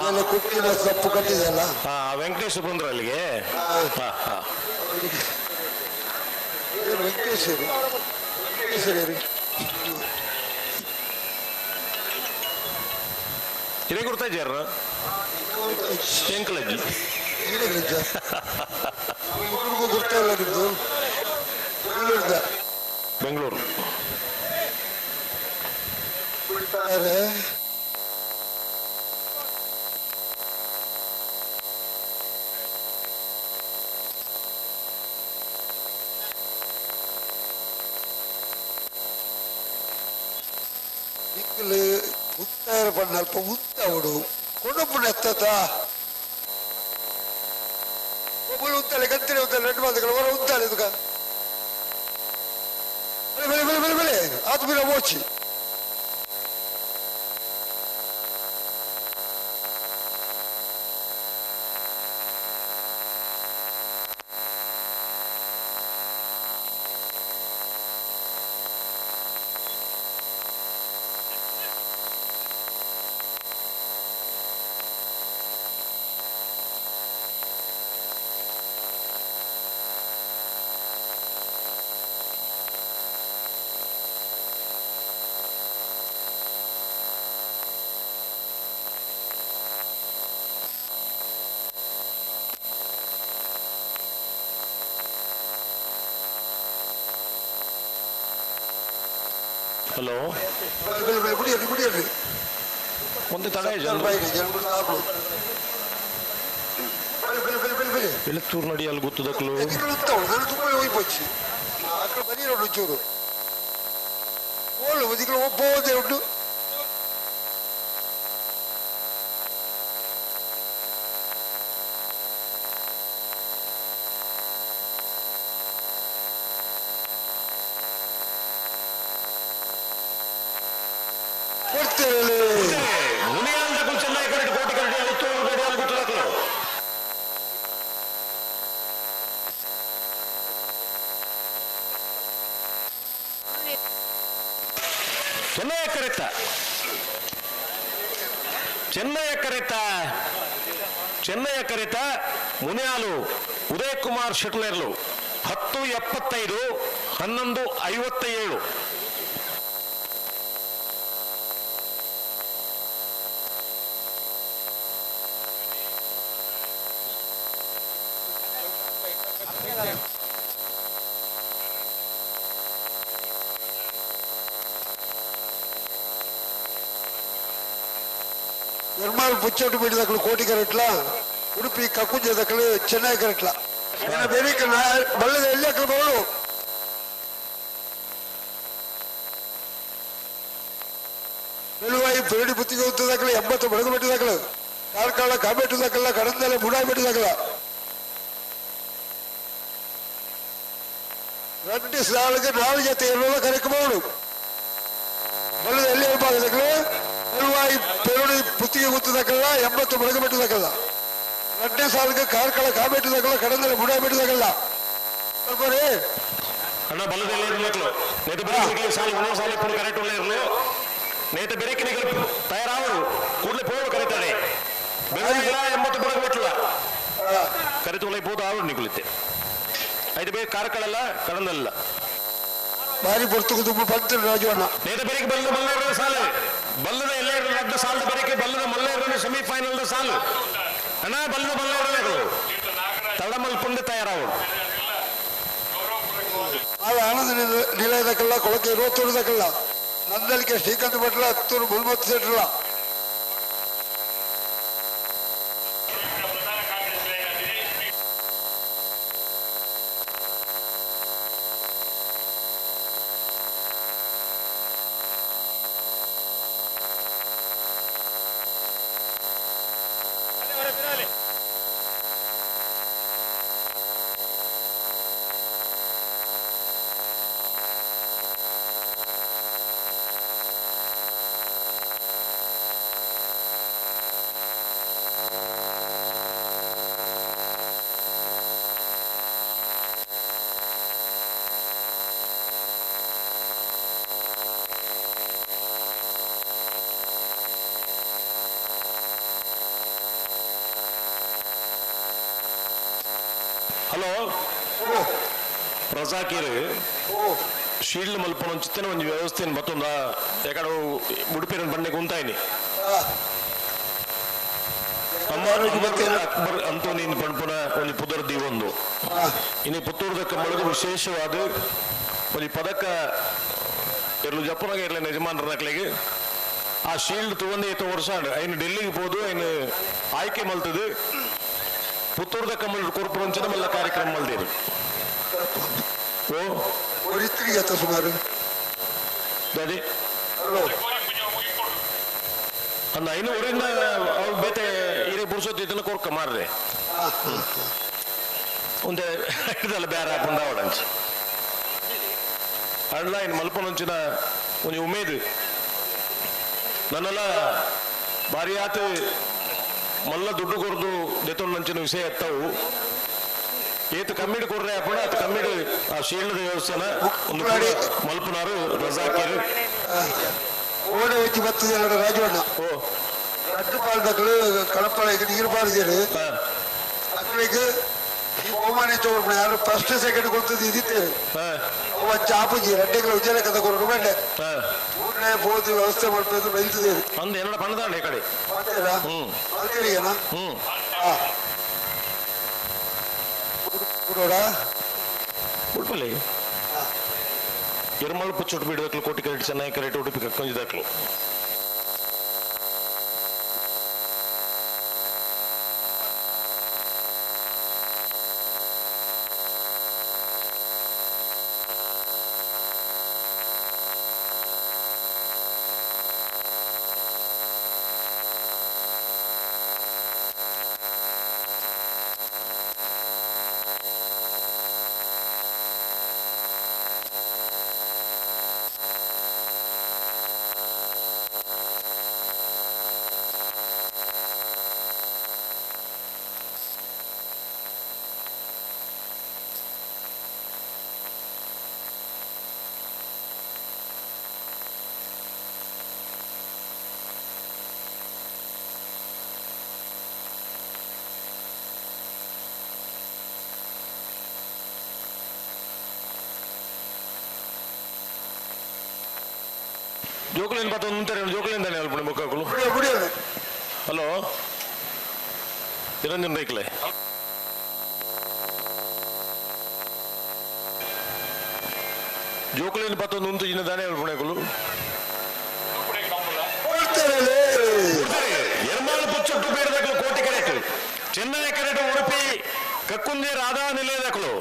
ಎಲ್ಲ ಕುಕ್ಕಿನ ಸೊಪ್ಪು ಕಟ್ಟಿದೆಲ್ಲ. ಹಾ, ವೆಂಕಟೇಶ್ ಬಂದ್ರ ಅಲ್ಲಿಗೆ. ಹಾ ಹಾ. ವೆಂಕಟೇಶ್ವರಿ ವೆಂಕಟೇಶ್ವರಿ. ಇದೇ ಗುರ್ತಾ ಇದ್ದಾರ ಎಂಕಲಜ್ಜಿ. ಇಬ್ರಿಗೂ ಗುರ್ತಾ ಇಲ್ಲ ನಿಮ್ದು? ಬೆಂಗಳೂರಿಂದ. ಬೆಂಗಳೂರು. ಬಿಡ್ತಾರೆ. ನಿಕ್ಕಲು ಉತ್ತಾರ ಬಣ್ಣ ಅಲ್ಪ ಉತ್ತಾವಡು ಕೊಡುಪು ನೆತ್ತ ಒಬ್ಬಳು ಉತ್ತಾಳೆ ಗಂತಿನ ಉತ್ತಾಳೆ ರೆಡ್ ಮಾತುಗಳು ಹೊರ ಉತ್ತಾಳೆ ಇದಕ್ಕ ಬೆಲೆ ಬೆಲೆ ಬೆಲೆ ಬೆಲೆ ಬೆಲೆ ಆತು ಬಿರ ಮೋಚಿ. ಹಲೋ. ಬೆಲೆ ಬೆಲೆ ಬಿಡಿಯರಿ ಬಿಡಿಯರಿ. ಒಂದು ತಡ. ಬೆಲೆ ಬೆಲೆ ಬೆಲೆ ಬೆಲೆ ಬೆಲೆ. ಬೆಳತ್ತೂರು ನಡಿ ಅಲ್ಲಿ ಗೊತ್ತದಕ್ಲು. ಎದಿಗಳು ಉತ್ತಾವಳು ನಾನು ತುಂಬ ಹೋಗಿ ಪಚ್ಚಿ ಅక్కడ ಬರೀ ಒಂಚೂರು ಓಳು ಒದಿಗಳು ಒಬ್ಬ ಉಂಟು. ಕೊಡ್ತೇವೆ. ಮುನಿಯಾಲ್ದ ಚೆನ್ನೈ ಕರಡಿ ಕೋಟಿ ಕರಡಿ ಅಳುತ್ತೂರು ನಡಿ ಅಲ್ಲಿ ಗೊತ್ತದಕ್ಲು. ಚೆನ್ನೈ ಕರೆತ ಚೆನ್ನೈ ಕರೆತ ಚೆನ್ನೈ ಕರೆತ ಮುನಿಯಾಲು ಉದಯ್ ಕುಮಾರ್ ಶೆಟ್ಲೇರ್ಲು 10:75 11:57. ಎರ್ಮಾಲ್ ಪುಚ್ಚೋಟು ಬಿಡಿದಕ್ಕಳು ಕೋಟಿ ಕರೆಟ್ಲ ಉಡುಪಿ ಕಕ್ಕುಂಜದಕ್ಕಳು ಚೆನ್ನೈ ಕರೆಟ್ಲ ಬೇರೆ ಬಳ್ಳದ ಎಲ್ಲಿ ಅಕ್ಕಳು ಬರೋಳು. ಬೆಳುವಾಯಿ ಬೆರಡಿ ಬುತ್ತಿಗೆ ಉತ್ತದಕ್ಕಳು 80 ಬಡಗು ಬಿಟ್ಟಿದಕ್ಕಳು ಕಾರ್ಕಳ ಕಾಬೆಟ್ಟದಕ್ಕಲ್ಲ ಕಡಂದಲೆ ಬುಡಾಯಿ ಬಿಟ್ಟಿದಕ್ಕಳ ரெண்டு சாலுக்கு 4 ಜೊತೆ ಎಲ್ಲ ಕರೆಕಬಹುದು. ಬಳ್ಳದ ಎಲ್ಲಿ ಭಾಗದಕ್ಕಳು ಬೆಳುವಾಯಿ ಬೆರುಡಿ ಬುತ್ತಿಗೆ ಗುತ್ತದಕ್ಕಲ್ಲ 80 ಬಡಗು ಬಿಟ್ಟಿದಕ್ಕಲ್ಲ ரெண்டு ಸಾಲಿಗೆ ಕಾರ್ಕಳ ಕಾಬೆಟ್ಟದಕ್ಕಲ್ಲ ಕಡಂದಲೆ ಬುಡಾಯಿ ಬಿಟ್ಟಿದಕ್ಕಲ್ಲ ಬರ್ರಿ. ಅಣ್ಣ ಬಲ್ಲದಲ್ಲೇ ಇರ್ಲಿಕ್ಲು ನೇತ ಬೆರಕಿನಿಗೆ ಸಾಲು ಒಂದೊಂದು ಸಾಲು ಪುನಃ ಕರೆಕ್ಟ್ ಉಳ್ಳ ಇರಲು ನೇತ ಬೆರಕಿನಿಗೆ ತಯಾರಾವರು ಕೂಡಲೇ ಪೋಡು ಕರೀತಾರೆ ಬೆಳಗಿಲ್ಲ 80 ಬಡಗು ಬಿಟ್ಟಲ್ಲ ಕರೆತು ಪೋದು ಆವರು ನಿಗುಲಿತ್ತೆ ಐದು ಬೇಗ ಕಾರ್ಕಳಲ್ಲ ಕಡಂದಲ್ಲ ಭಾರಿ ಪೊರ್ತುಕು ತುಂಬ ಬಂತು ರಾಜು ಅಣ್ಣ. ನೇತ ಬೆರಕೆ ಬಲ್ಲದ ಮಲ್ಲೇರ ಸಾಲು ಬಲ್ಲದ ಎಲ್ಲೇ ರಡ್ಡ ಸಾಲದ ಬೆರಕೆ ಬಲ್ಲದ ಮಲ್ಲೇರ ಸೆಮಿಫೈನಲ್ ಸಾಲು ಅಣ್ಣ ಬಲ್ಲದ ಮಲ್ಲೇರ ತಡಮಲ್ಪುಂಡು ತಯಾರಾವರು. ಆಗ ಆನಂದ ನಿಲಯದಕ್ಕಲ್ಲ ಕೊಳಕೆ 21ದಕ್ಕಲ್ಲ ನಂದಲಿಕೆ ಶ್ರೀಕಾಂತ್ ಭಟ್ಲ ಹತ್ತೂರು ಮುಲ್ಮತ್ತು ಸೆಟ್ರಲ್ಲ. ಪ್ರಧಾನ ಕಾರ್ಯದರ್ಶಿ ದಿನೇಶ್ ಪಿ. ಹಲೋ ರಜಾಕೀರ್ ಶೀಲ್ಡ್ ಮಲ್ಪನ ಒಂಚಿತ್ತನ ಒಂಜಿ ವ್ಯವಸ್ಥೆ ಮತ್ತೊಂದು ಯಾಕಡೆ ಉಡುಪಿನ ಬಂಡೆಗೆ ಉಂತಾಯಿನಿ ಅಕ್ಬರ್ ಅಂತೋನಿ ಪಣ್ಪುನ ಒಂಜಿ ಪುದರ್ ದೀವೊಂದು ಇನಿ ಪುತ್ತೂರ್ದ ಕಂಬಳಗ ವಿಶೇಷವಾದ ಒಂಜಿ ಪದಕ ಎರ್ಲು ಜಪ್ಪನಾಗ ಇರ್ಲಿ ಯಜಮಾನ್ರನಕ್ಲೆಗ್ ಆ ಶೀಲ್ಡ್ ತುವಂದೆ ಏತ ವರ್ಷ ಐನು ಡೆಲ್ಲಿಗೆ ಪೋದು ಐನು ಆಯ್ಕೆ ಮಲ್ತದು ಪುತ್ತೂರ್ದ ಕಂಬಳ ಕೊರ್ಪುರಂಚಿನ ಮಲ್ಲ ಕಾರ್ಯಕ್ರಮ ಮಲ್ದೇರು. ಓ ಒರಿತ್ರಿಗೆ ಅತ್ತ ಸುಮಾರು ದಾದಿ ಹಲೋ ಅಂದ ಐನು ಊರಿಂದ ಅವ್ರು ಬೇತೆ ಹಿರೇ ಪುರುಷೋತ್ ಇದನ್ನ ಕೊರ್ಕ ಮಾರ್ರೆ ಒಂದೇ ಇದಲ್ಲ ಬೇರೆ ಹಾಕೊಂಡ ಅವಡಂಚಿ ಅಣ್ಣ ಇನ್ನು ಮಲ್ಪನೊಂಚಿನ ಒಂಜಿ ಉಮೇದು ನನ್ನೆಲ್ಲ ಭಾರಿ ಆತ ಮಲ್ಲ ದುಡ್ಡು ಕೊರ್ದು ದೆತ್ತೊಂಡಂಚಿನ ವಿಷಯ ಎತ್ತವು ಏತು ಕಮ್ಮಿಡ್ ಕೊರ್ರೆ ಅಪ್ಪಣ ಆತ ಕಮ್ಮಿಡ್ ಆ ಶೀಲ್ಡ್ ದೇವಸ್ಥಾನ ಒಂದು ಮಲ್ಪನಾರು ರಜಾಕೀರು ಓಡೆ వచ్చి ಬರ್ತದೆ ರಾಜವಣ್ಣ. ಓ ರಡ್ಡು ಪಾಲ್ದಕ್ಲು ಕಳಪಳ ನೀರು ಬಾರಿದೇರು ಅಕ್ಳಿಗೆ ಈ ಬಹುಮಾನ ತಗೊಂಡು ಯಾರು ಫಸ್ಟ್ ಸೆಕೆಂಡ್ ಕೊಡ್ತದೆ ಇದ್ದಿದ್ದೇವೆ. ಅವ ಚಾಪುಜಿ ರಡ್ಡೆಗಳ ಉಜ್ಜಲ ಕದ ಕೊರಡು ಬಂಡೆ ಊರನೇ ಹೋದ ವ್ಯವಸ್ಥೆ ಮಾಡ್ಬೇಕು ಬೆಳ್ತಿದ್ದೇವೆ. ಅಂದ ಏನಡ ಪಣದಾಂಡ ಈ ಕಡೆ ಮಾಡ್ತೀರಾ ಮಾಡ್ತೀರಿಗೇನಾ? ಬಿಡೋಡ ಉಡುಪಲ್ಲಿ ಎರ್ಮಲ್ ಪುಚ್ಚುಟ್ಟು ಬಿಡದಕ್ಲು ಕೋಟಿ ಕರೆಟ್ ಚೆನ್ನಾಗಿ ಕರೆಟ್ ಉಡುಪಿ ಕಕ್ಕೊಂಜಿದಾಕ್ಲು ಜೋಕುಲೇನು ಪಾತ ಮುಂತಾರೆ ಜೋಕುಲೇನು ತಾನೆ ಅಲ್ಪ ಮುಕ್ಕಳು. ಬಿಡಿಯೋದು. ಹಲೋ ನಿರಂಜನ್ ರೈಕ್ಲೆ ಜೋಕುಲೇನು ಪಾತ ಒಂದು ಜಿನ ದಾನೆ ಅಲ್ಪಣೆಕುಲು ಎರ್ಮಾಳು ಪುಚ್ಚೊಟ್ಟು ಬೇಡದಕ್ಲು ಕೋಟಿ ಕರೆಕ್ಟ್ ಚೆನ್ನೈ ಕರೆಕ್ಟ್ ಉಡುಪಿ ಕಕ್ಕುಂಜೆ ರಾಧಾ ನಿಲಯದಕ್ಲು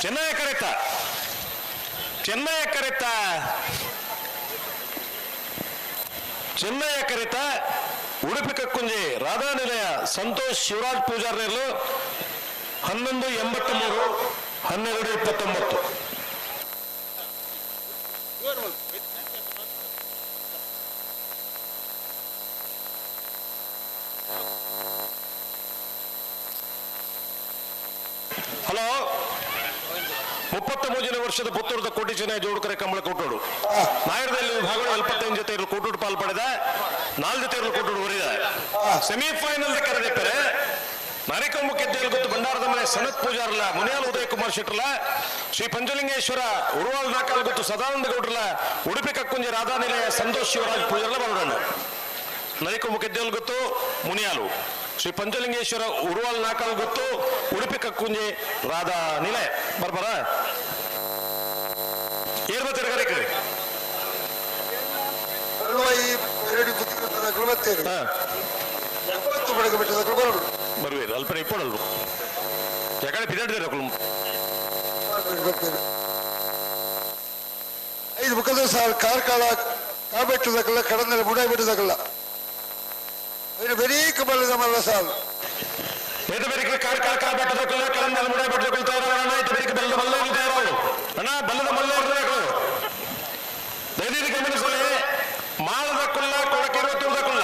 ಚೆನ್ನೈ ಕರೆಕ್ಟ ಚೆನ್ನೈ ಕರೆಕ್ಟ ಚೆನ್ನೈ ಕರೆತ ಉಡುಪಿ ಕಕ್ಕುಂಜೆ ರಾಧಾ ನಿಲಯ ಸಂತೋಷ್ ಶಿವರಾಜ್ ಪೂಜಾರ್ನೆರ್ಲು 11:83 12:29. ಹಲೋ 33ನೇ ವರ್ಷದ ಪುತ್ತೂರದ ಕೋಟಿ ಚೆನ್ನೈ ಜೋಡುಕರೆ ಕಂಬಳ ಕೋಟೋಡು ನಾಯರದಲ್ಲಿ ವಿಭಾಗಗಳು 75 ಜೊತೆ ಇರಲು ಕೋಟೋಡು ಪಾಲ್ ಪಡೆದ 4 ಜೊತೆ ಇರಲು ಕೋಟೋಡು ಹೊರಿದ ಸೆಮಿಫೈನಲ್ ಕರೆದಿಪ್ಪರೆ ನರಿಕೊಂಬು ಕೆದ್ದೆಲ್ ಗೊತ್ತು ಭಂಡಾರದ ಮನೆ ಸನತ್ ಪೂಜಾರ್ಲ ಮುನಿಯಾಲ್ ಉದಯ ಕುಮಾರ್ ಶೆಟ್ಟರ್ಲ ಶ್ರೀ ಪಂಚಲಿಂಗೇಶ್ವರ ಉರುವಾಲ್ ನಾಕಾಲ್ ಗೊತ್ತು ಸದಾನಂದ ಗೌಡ್ರಲ ಉಡುಪಿ ಕಕ್ಕುಂಜಿ ರಾಧಾ ನಿಲಯ ಸಂತೋಷ್ ಶಿವರಾಜ್ ಪೂಜಾರ್ಲ ಬರೋಣ ನರಿಕೊಂಬು ಕೆದ್ದೆಲ್ ಗೊತ್ತು ಮುನಿಯಾಲು ಶ್ರೀ ಪಂಚಲಿಂಗೇಶ್ವರ ಉರುವಾಲ್ ನಾಕಾಲ್ ಗೊತ್ತು ಉಡುಪಿ ಕಕ್ಕುಂಜಿ ರಾಧಾ ನಿಲಯ ಬರ್ಬಾರ ಏರ್ ಬರ್ತೀರ ಕರೆಕ್ರಿ ಬರ್ಬೇರು ಅಲ್ಪ ಇಪ್ಪಡಲ್ರು ಯಾಕಡೆ ಪಿದಾಡ್ದಿರ ಐದು ಮುಖದ ಸಾರ್ ಕಾರ್ಕಳ ಕಾಬೆಟ್ಟದಕ್ಕಲ್ಲ ಕಡಂದಲ ಮುಡಾಯಿ ಬಿಟ್ಟದಕ್ಕಲ್ಲ ಬರೀ ಕಬಲದ ಮಲ್ಲ ಸಾಲು ಏತ ಬೇರೆ ಕಾರ್ಕಳ ಕಾಬೆಟ್ಟದಕ್ಕಲ್ಲ ಕಡಂದಲ ಮುಡಾಯಿ ಬಿಟ್ಟದಕ್ಕಲ್ಲ ತಯಾರಣ ಏತ ಬೇರೆ ಬಲ್ಲದ ಮಲ್ಲವರು ತಯಾರವರು ಅಣ್ಣ ಬಲ್ಲದ ಮಲ್ಲವರು ದಯವಿಟ್ಟು ಗಮನಿಸಲಿ ಮಾಳದ ಕುಲ್ಲ ಕೊಡಕಿರುವತ್ತೂರ್ದ ಕುಲ್ಲ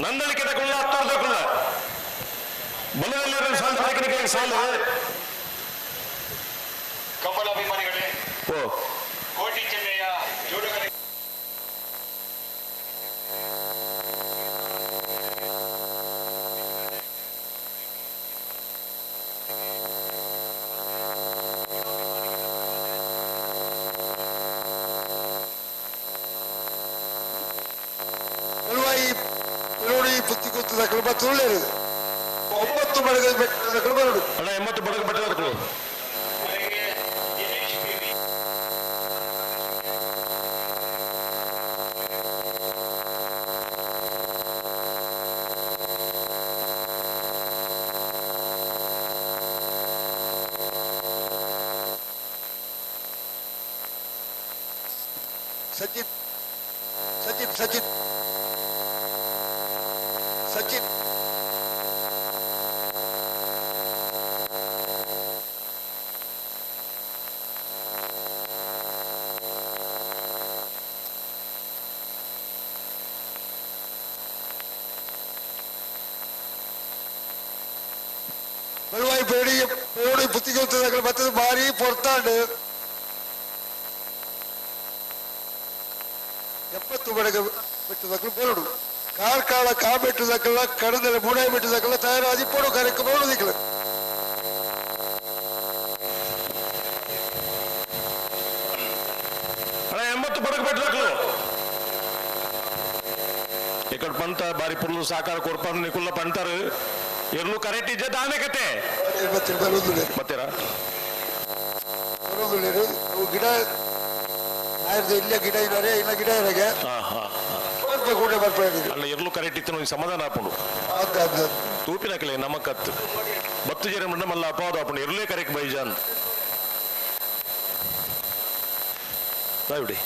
ನಂದಳಿಕೆದ ಕುಲ್ಲ ಹತ್ತೂರ್ದ ಕುಲ್ಲ ಬಲ್ಲದಲ್ಲಿ ಸಾಲು ಸಾಲು ಕಂಬಳ ಅಭಿಮಾನಿಗಳೇ ಓ ಕೋಟಿ ಚೆನ್ನಯ್ಯ ಜೋಡುಗರೆ ಬೆಟ್ಟದಕ್ಕಲು ಬತ್ತುಳ್ಳೇರು 9 ಬಡಗ ಬೆಟ್ಟದಕ್ಕಲು ಬರಡು ಅಣ್ಣ 80 ಬಡಗ ಬೆಟ್ಟದಕ್ಕಲು ಸಚಿನ್ ಸಚಿನ್ ಸಚಿನ್ ಸಚಿನ್ ಬಳುವಾಯಿ ಬೇಡಿ ಬೇಡಿ ಬುತ್ತಿಗೆ ಬತ್ತದ ಭಾರಿ ಪೊರ್ತಾಂಡು 70 ಬಡಗ ಬೆಟ್ಟದಕ್ಕಲು ಬರಡು ಕಾರ್ಕಾಳ ಕಾ ಬೆಟ್ಟದಕ್ಕಲ್ಲ ಕಡದಲ್ಲ ಮೂಡಾಯಿ ಬೆಟ್ಟದಕ್ಕಲ್ಲ ತಯಾರಾದಿ ಪೋಡು ಕಾರ್ಯಕ್ರಮ ಬರೋದಿಕ್ಕಲು ಅಣ್ಣ 80 ಬಡಗ ಬೆಟ್ಟದಕ್ಕಲು ఇక్కడ పంట ಬಾರಿ ಪುಲ್ಲು ಸಾಕಾರ ಕೊರ್ಪಂದು ನಿಕುಲ್ಲ పంటారు ఎర్లు కరెక్ట్ ఇచ్చే దానే కతే ಬತ್ತೀರಾ ಬರೋದಿಲ್ಲ ಅವು ಗಿಡ ಆಯ್ತು ಇಲ್ಲೇ ಗಿಡ ಇದ್ದಾರೆ ಇಲ್ಲ ಗಿಡ ಇರಾಗೆ ಕೂಡ ಬರ್ಪೇಡಿ ಅಲ್ಲ ಎರ್ಲು ಕರೆಕ್ಟ್ ಇತ್ತು ಒಂದು ಸಮಾಧಾನ ಆಪುಂಡು ಅದ್ ಅದ್ ತೂಪಿನಕಲೆ ನಮಕತ್ತು ಬತ್ತು ಜನ ಮಂಡ ಮಲ್ಲ ಅಪಾದ ಆಪುಂಡು ಎರ್ಲೇ ಕರೆಕ್ಟ್ ಬೈಜಾನ್ ಬಿಡಿ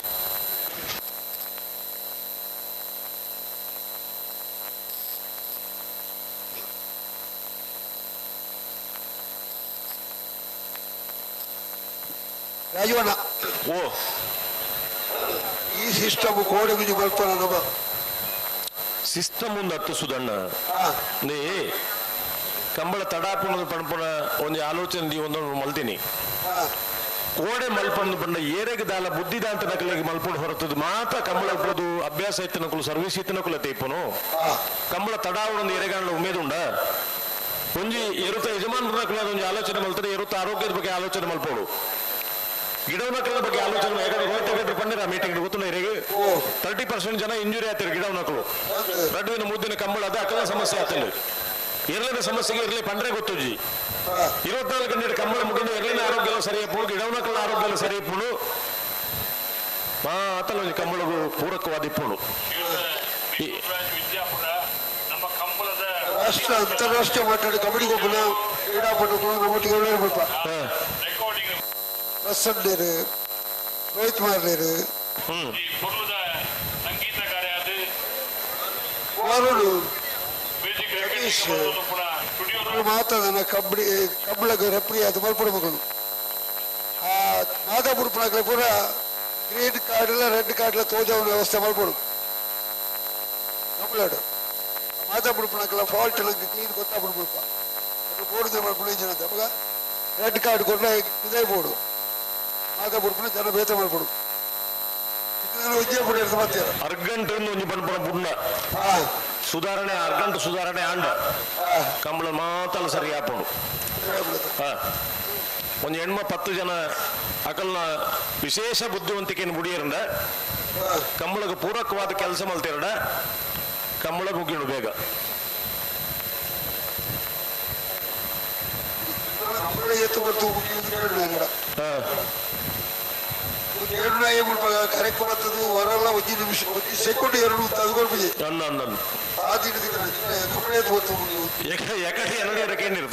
ರಾಜವಣ್ಣ ಓ ಈ ಸಿಸ್ಟಮ್ ಕೋಡೆ ಗುಜಿ ಬರ್ತಾನ ನಮ್ಮ ಸಿಸ್ಟಮ್ ಒಂದು ಹತ್ತು ಸುದಣ್ಣ ನೀ ಕಂಬಳ ತಡಾಪುಣದ ಪಣಪುಣ ಒಂದು ಆಲೋಚನೆ ಒಂದು ಮಲ್ತೀನಿ ಕೋಡೆ ಮಲ್ಪಂದು ಬಂಡ ಏರೆಗೆ ದಾಲ ಬುದ್ಧಿದಾಂತ ನಕಲಿಗೆ ಮಲ್ಪುಣ ಹೊರತದ್ದು ಮಾತ್ರ ಕಂಬಳ ಪೋದು ಅಭ್ಯಾಸ ಇತ್ತು ನಕಲು ಸರ್ವಿಸ್ ಇತ್ತು ನಕುಲ ತೇಪುನು ಕಂಬಳ ತಡಾವಣ ಏರೆಗಾಂಡ ಉಮೇದುಂಡ ಒಂಜಿ ಎರುತ ಯಜಮಾನ್ರ ನಕಲ ಒಂಜಿ ಆಲೋಚನೆ ಮಲ್ತಾರೆ ಎರುತ ಆರೋಗ್ಯದ ಬಗ್ಗೆ ಆಲೋಚನೆ ಮಲ್ಪೋಡು ಗಿಡವನಕಲ ಬಗ್ಗೆ ಆಲೋಚನೆ ಯಾಕಂದ್ರೆ ರೋಹಿತ ಗಡ್ರು ಪಂಡಿರ ಮೀಟಿಂಗ್ ಗೊತ್ತಿಲ್ಲ ಇರಿಗೆ 30% ಜನ ಇಂಜುರಿ ಆಗ್ತಾರೆ ಗಿಡವನಕಲು ರಡ್ಡುವಿನ ಮುದ್ದಿನ ಕಂಬಳ ಅದ ಅಕಲ ಸಮಸ್ಯೆ ಆತಲ್ಲ ಎರಡನೇ ಸಮಸ್ಯೆಗೆ ಇರಲಿ ಪಂಡ್ರೆ ಗೊತ್ತುಜಿ 24 ಗಂಟೆ ಕಂಬಳ ಮುಗಿದು ಎರಡನೇ ಆರೋಗ್ಯ ಸರಿ ಅಪ್ಪುಡು ಗಿಡವನಕಲ ಆರೋಗ್ಯ ಸರಿ ಇಪ್ಪುಡು ಆತಲ್ಲ ಒಂಜಿ ಕಂಬಳಗು ಪೂರಕವಾದ ಇಪ್ಪುಡು ರಾಷ್ಟ್ರ ಅಂತಾರಾಷ್ಟ್ರೀಯ ಮಟ್ಟದ ಕಬಡ್ಡಿ ಗೊಬ್ಬರ ಕ್ರೀಡಾಪಟುಗಳು ನಮ್ಮೊಟ್ಟಿಗೆ ಒಳ್ಳೆ ಪ್ರಸನ್ ನೀರು ರೋಹಿತ್ ಮಾರ್ನೀರು ಸತೀಶ್ ಮಾತಾದ ಕಬಡ್ಡಿ ಕಬ್ಬಳಗ ರೆಪ್ರಿ ಅದು ಮಲ್ಪಡ ಮಗಳು ಆ ಮಾದಾಪುರ ಪುಣಕಲೆ ಪೂರ ಗ್ರೀನ್ ಕಾರ್ಡ್ ರೆಡ್ ಕಾರ್ಡ್ ತೋಜಾವನ ವ್ಯವಸ್ಥೆ ಮಲ್ಪಡು ಕಬ್ಬಳಾಡು ಮಾದಾಪುರ ಪುಣಕಲ ಫಾಲ್ಟ್ ನಂಗೆ ಕ್ಲೀನ್ ಗೊತ್ತಾಪುರ ಮುಲ್ಪ ಅದು ಬೋರ್ಡ್ ಮಲ್ಪಡು ಇಂಜಿನ ಅವಾಗ ರೆಡ್ ಕಾರ್ಡ್ ಕೊಟ್ಟ ಇದೇ ಬೋರ್ಡು ಮಾದಾಪುರ ಪುಣ ಜನ ಬೇತ ಮಲ್ಪಡು ಅರ್ಗಂಟು ಒಂಜಿ ಪನ್ಪುನ ಪುಣ್ಣ ಸುಧಾರಣೆ ಅರ್ಗಂಟು ಸುಧಾರಣೆ ಆಂಡ ಕಂಬಳ ಮಾತಲ್ಲ ಸರಿ ಆಪುಂಡು ಒಂದು ಹೆಣ್ಮ 10 ಜನ ಅಕಲ್ನ ವಿಶೇಷ ಬುದ್ಧಿವಂತಿಕೆಯನ್ನು ಬುಡಿಯರಂಡ ಕಂಬಳకు ಪೂರಕವಾದ ಕೆಲಸ ಮಲ್ತಿರಡ ಕಂಬಳ ಮುಗಿಡು ಬೇಗ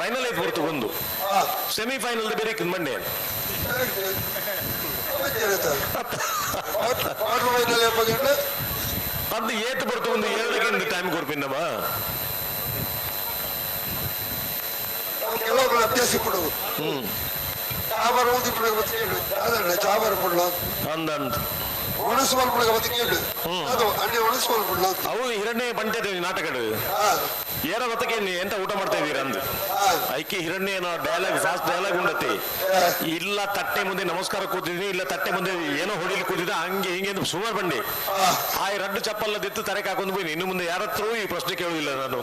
ಫೈನಲ್ ಐದು ಬರ್ತು ಒಂದು ಸೆಮಿಫೈನಲ್ ಬೇರೆ ಮಂಡೆ ಅದು ಏತು ಬರ್ತು ಒಂದು 2 ಟೈಮ್ ಕೊಡ್ಪಿನ್ನಮ್ಮ ಕೆಲವು ಅಭ್ಯಾಸ ಕೊಡೋದು ಚಾಬರ ಊದಿ ಚಾಬರ ಕೊಡ್ಲ ಒಣಸು ಮಲ್ಪುಣಗ ಬತ್ತಿ ಕೇಳು ಅದು ಅಣ್ಣೆ ಒಣಸು ಮಲ್ಪುಡ್ಲ ಅವು ಹಿರಣ್ಯ ಬಂಟೆ ನಾಟಕ ಏರ ಬತ್ತಕ್ಕೆ ಎಂತ ಊಟ ಮಾಡ್ತಾ ಇದೀರ ಅಂದ್ ಐಕಿ ಹಿರಣ್ಯ ಏನೋ ಡೈಲಾಗ್ ಫಾಸ್ಟ್ ಡೈಲಾಗ್ ಉಂಡತಿ ಇಲ್ಲ ತಟ್ಟೆ ಮುಂದೆ ನಮಸ್ಕಾರ ಕೂತಿದ್ದೀನಿ ಇಲ್ಲ ತಟ್ಟೆ ಮುಂದೆ ಏನೋ ಹೊಡಿಲಿ ಕೂತಿದ್ದ ಹಂಗೆ ಹಿಂಗೆ ಅಂತ ಸುಮಾರು ಬಂಡಿ ಆ ರಡ್ಡು ಚಪ್ಪಲ್ಲದಿತ್ತು ತರಕ್ಕೆ ಹಾಕೊಂಡು ಹೋಗಿ ಇನ್ನು ಮುಂದೆ ಯಾರತ್ರ ಈ ಪ್ರಶ್ನೆ ಕೇಳುವುದಿಲ್ಲ ನಾನು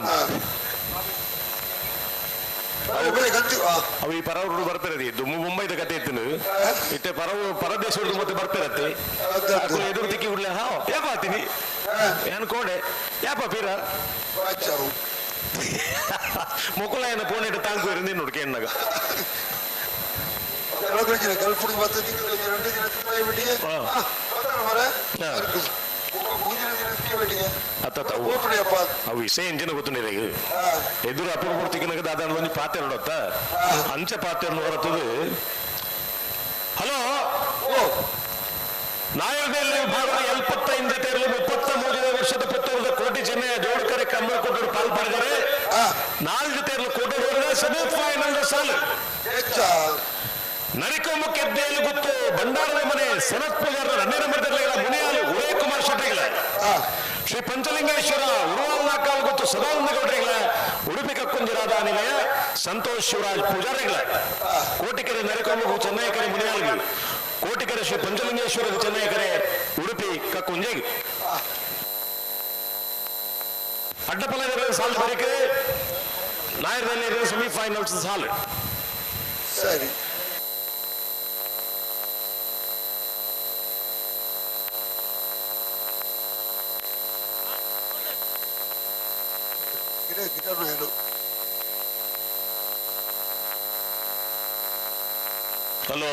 ಅವು ಈ ಪರವರು ಬರ್ತಿರದಿ ಮುಂಬೈದ ಕತೆ ಇತ್ತು ಇತ್ತೆ ಪರವು ಪರದೇಶದ ಮತ್ತೆ ಬರ್ತಿರತ್ತೆ ಎದುರು ತಿಕ್ಕಿ ಬಿಡ್ಲೆ ಹಾ ಯಾಪ ಆತೀನಿ ಏನ್ ಕೋಡೆ ಯಾಪ ಪೀರ ಮೊಕುಲಾಯನ ಪೋನೆಟ್ ತಾಂಕು ಇರಂದಿ ನೋಡ್ಕೆ ಎನ್ನಗ ಗಲ್ಫುಡ್ ಮತ್ತೆ ತಿಂಗಳು ಎರಡು ದಿನ ಬಿಟ್ಟಿಗೆ ಅತ್ತ ಅವು ವಿಷಯ ಎಂಜಿನ ಗೊತ್ತು ಎದುರು ಅಪೂರ್ವ ದಾದ ಒಂಜಿ ಪಾತೆ ನೋಡತ್ತ ಅಂಚ ಪಾತೆ ಹೊರತದು. ಹಲೋ, ನಾಯಕದಲ್ಲಿ ವಿಭಾಗದ 75 ಜೊತೆಯಲ್ಲಿ 33 ವರ್ಷದ ಪುತ್ತೂರದ ಕೋಟಿ ಚೆನ್ನಯ್ಯ ಜೋಡ್ಕರೆ ಕಮ್ಮಳ ಕೊಟ್ಟರು ಪಾಲ್ ಪಡೆದರೆ 4 ಜೊತೆಯಲ್ಲಿ ಕೋಟಿ ಸೆಮಿಫೈನಲ್ ಸಾಲು. ನರಿಕೊಂಬ ಕೆದ್ದೆಯಲ್ಲಿ ಗೊತ್ತು ಭಂಡಾರದ ಮನೆ ಸನತ್ ಪೂಜಾರ 2ನೇ ನಂಬರ್ ಮುನಿಯಾಲು ಉದಯ ಕುಮಾರ್ ಶೆಟ್ಟಿಗಳ ಶ್ರೀ ಪಂಚಲಿಂಗೇಶ್ವರ ಉರುವಾಲ್ ಗೊತ್ತು ಸದಾನಂದ ಗೌಡ್ರಿಗಳ ಉಡುಪಿ ಕಕ್ಕುಂಜರಾದ ನಿಲಯ ಸಂತೋಷ್ ಶಿವರಾಜ್ ಪೂಜಾರಿಗಳ ಕೋಟಿಕೆರೆ ನರಿಕೊಂಬ ಚೆನ್ನೈಕೆರೆ ಮುನಿಯಾಲ್ಗೆ ಕೋಟಿಕೆರೆ ಶ್ರೀ ಪಂಚಲಿಂಗೇಶ್ವರ ಚೆನ್ನೈಕೆರೆ ಉಡುಪಿ ಕಕ್ಕುಂಜೆಗೆ ಅಡ್ಡಪಲ ಸಾಲು ಬರೀಕೆ ನಾಯರ್ದಲ್ಲಿ ಸೆಮಿಫೈನಲ್ಸ್ ಸಾಲು. ಸರಿ, ಹಲೋ,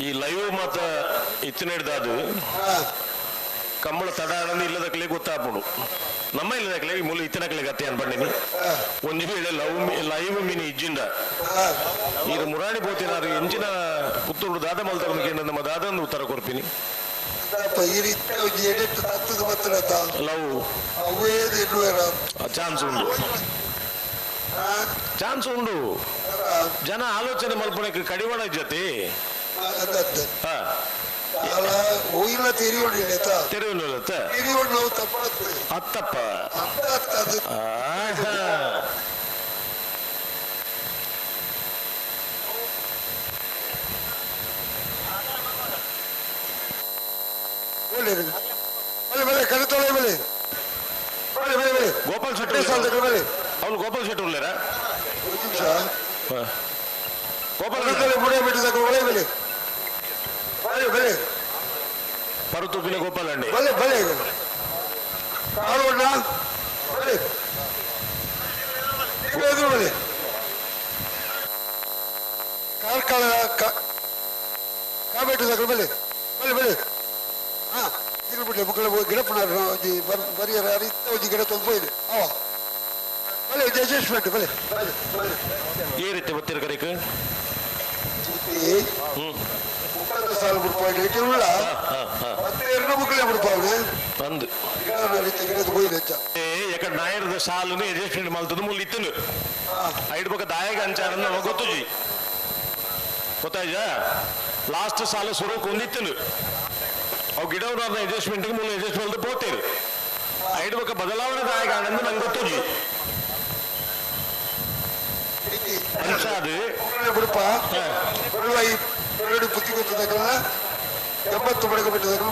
ಈ ಲೈವ್ ಮಾತ ಇತ್ತಿನ ಕಂಬಳ ತಡ ಇಲ್ಲದಕ್ಲೆ ಗೊತ್ತಾಪುಡು ನಮ್ಮ ಇಲ್ಲದಕ್ಲೆ ಈ ಮೂಲ ಇತ್ತಿನಕ್ಲೆ ಗತಿ ಅನ್ಪಂಡಿನಿ ಒಂಜಿ ವೇಳೆ ಲವ್ ಲೈವ್ ಮಿನಿ ಇಜ್ಜಿಂದ ಇದು ಮುರಾಣಿ ಪೋತಿನಾರು ಎಂಚಿನ ಪುತ್ತೂರು ದಾದ ಮಲ್ತರ್ನ ನಮ್ಮ ದಾದಂದು ಉತ್ತರ ಕೊರ್ಪಿನಿ. ಲವ್ ಚಾನ್ಸ್ ಉಂಡು, ಚಾನ್ಸ್ ಉಂಡು. ಜನ ಆಲೋಚನೆ ಮಲ್ಪಣಕ್ಕೆ ಕಡಿವಾಣ ಜೊತೆ ಅತ್ತಪ್ಪ. ಗೋಪಾಲ್ ಶೆಟ್ಟಿ ಅವನು ಗೋಪಾಲ್ ಶೆಟ್ಟಿ ಉಳ್ಳೇರ ಗೋಪಾಲ್ ಪರುತುಪ್ಪಿನ ಗೋಪಾಲ್ ಅಂಡಿ ಕಾರ್ಕಳ ಕಾಬೇಟು ಬಲೆ ಬಲೆ ಹಾ ತಿರುಬಿಟ್ಟೆ ಮಕ್ಕಳ ಗಿಡಪ್ಪನ ಬರಿಯರ ಒಂಜಿ ಗಿಡ ತೊಂದು ಅವ ಬಲೆ ಅಡ್ಜಸ್ಟ್ಮೆಂಟ್ ಬಲೆ ಬಲೆ. ಈ ರೀತಿ ಗೊತ್ತಿರ ಮುಪ್ಪತ್ತು ಸಾಲ ಬಿಡ್ಪಾಡು ಇಟ್ಟಿಲ್ಲ ಮತ್ತೆ ಎರಡು ಮಕ್ಕಳೇ ಬಿಡ್ಪಾಡು ಬಂದು ಗಿಡದ ಹೋಯ್ದು ಹೆಚ್ಚ. ಯಾಕಂದ್ರೆ ನಾಯರದ ಸಾಲನ್ನು ಅಡ್ಜಸ್ಟ್ಮೆಂಟ್ ಮಾಡ್ತದ ಮುಲ್ ಇತ್ತನು ಐಡ್ ಬೊಕ ದಾಯಗ ಅಂಚಾರ ನಮಗೆ ಗೊತ್ತುಜಿ ಗೊತ್ತಾಯ್ತಾ. ಲಾಸ್ಟ್ ಸಾಲ ಸುರುಕ್ ಒಂದಿತ್ತನು ಅವು ಗಿಡ ಅಡ್ಜಸ್ಟ್ಮೆಂಟ್ ಮೂಲ ಅಡ್ಜಸ್ಟ್ಮೆಂಟ್ ಪೋತೇರು ಐಡ್ ಬೊಕ ಬದಲಾವಣೆ ದಾಯಗ ಆನಂದ ನಂಗೆ ಗೊತ್ತುಜಿ ಅಂಚಾದು ಬಿಡಪ್ಪ ಎರಡು ಪುತ್ತಿ ಗೊತ್ತದಕ್ಕಲ್ಲ 80 ಬಡಗ ಬಿಟ್ಟದಕ್ಕಲ್ಲ.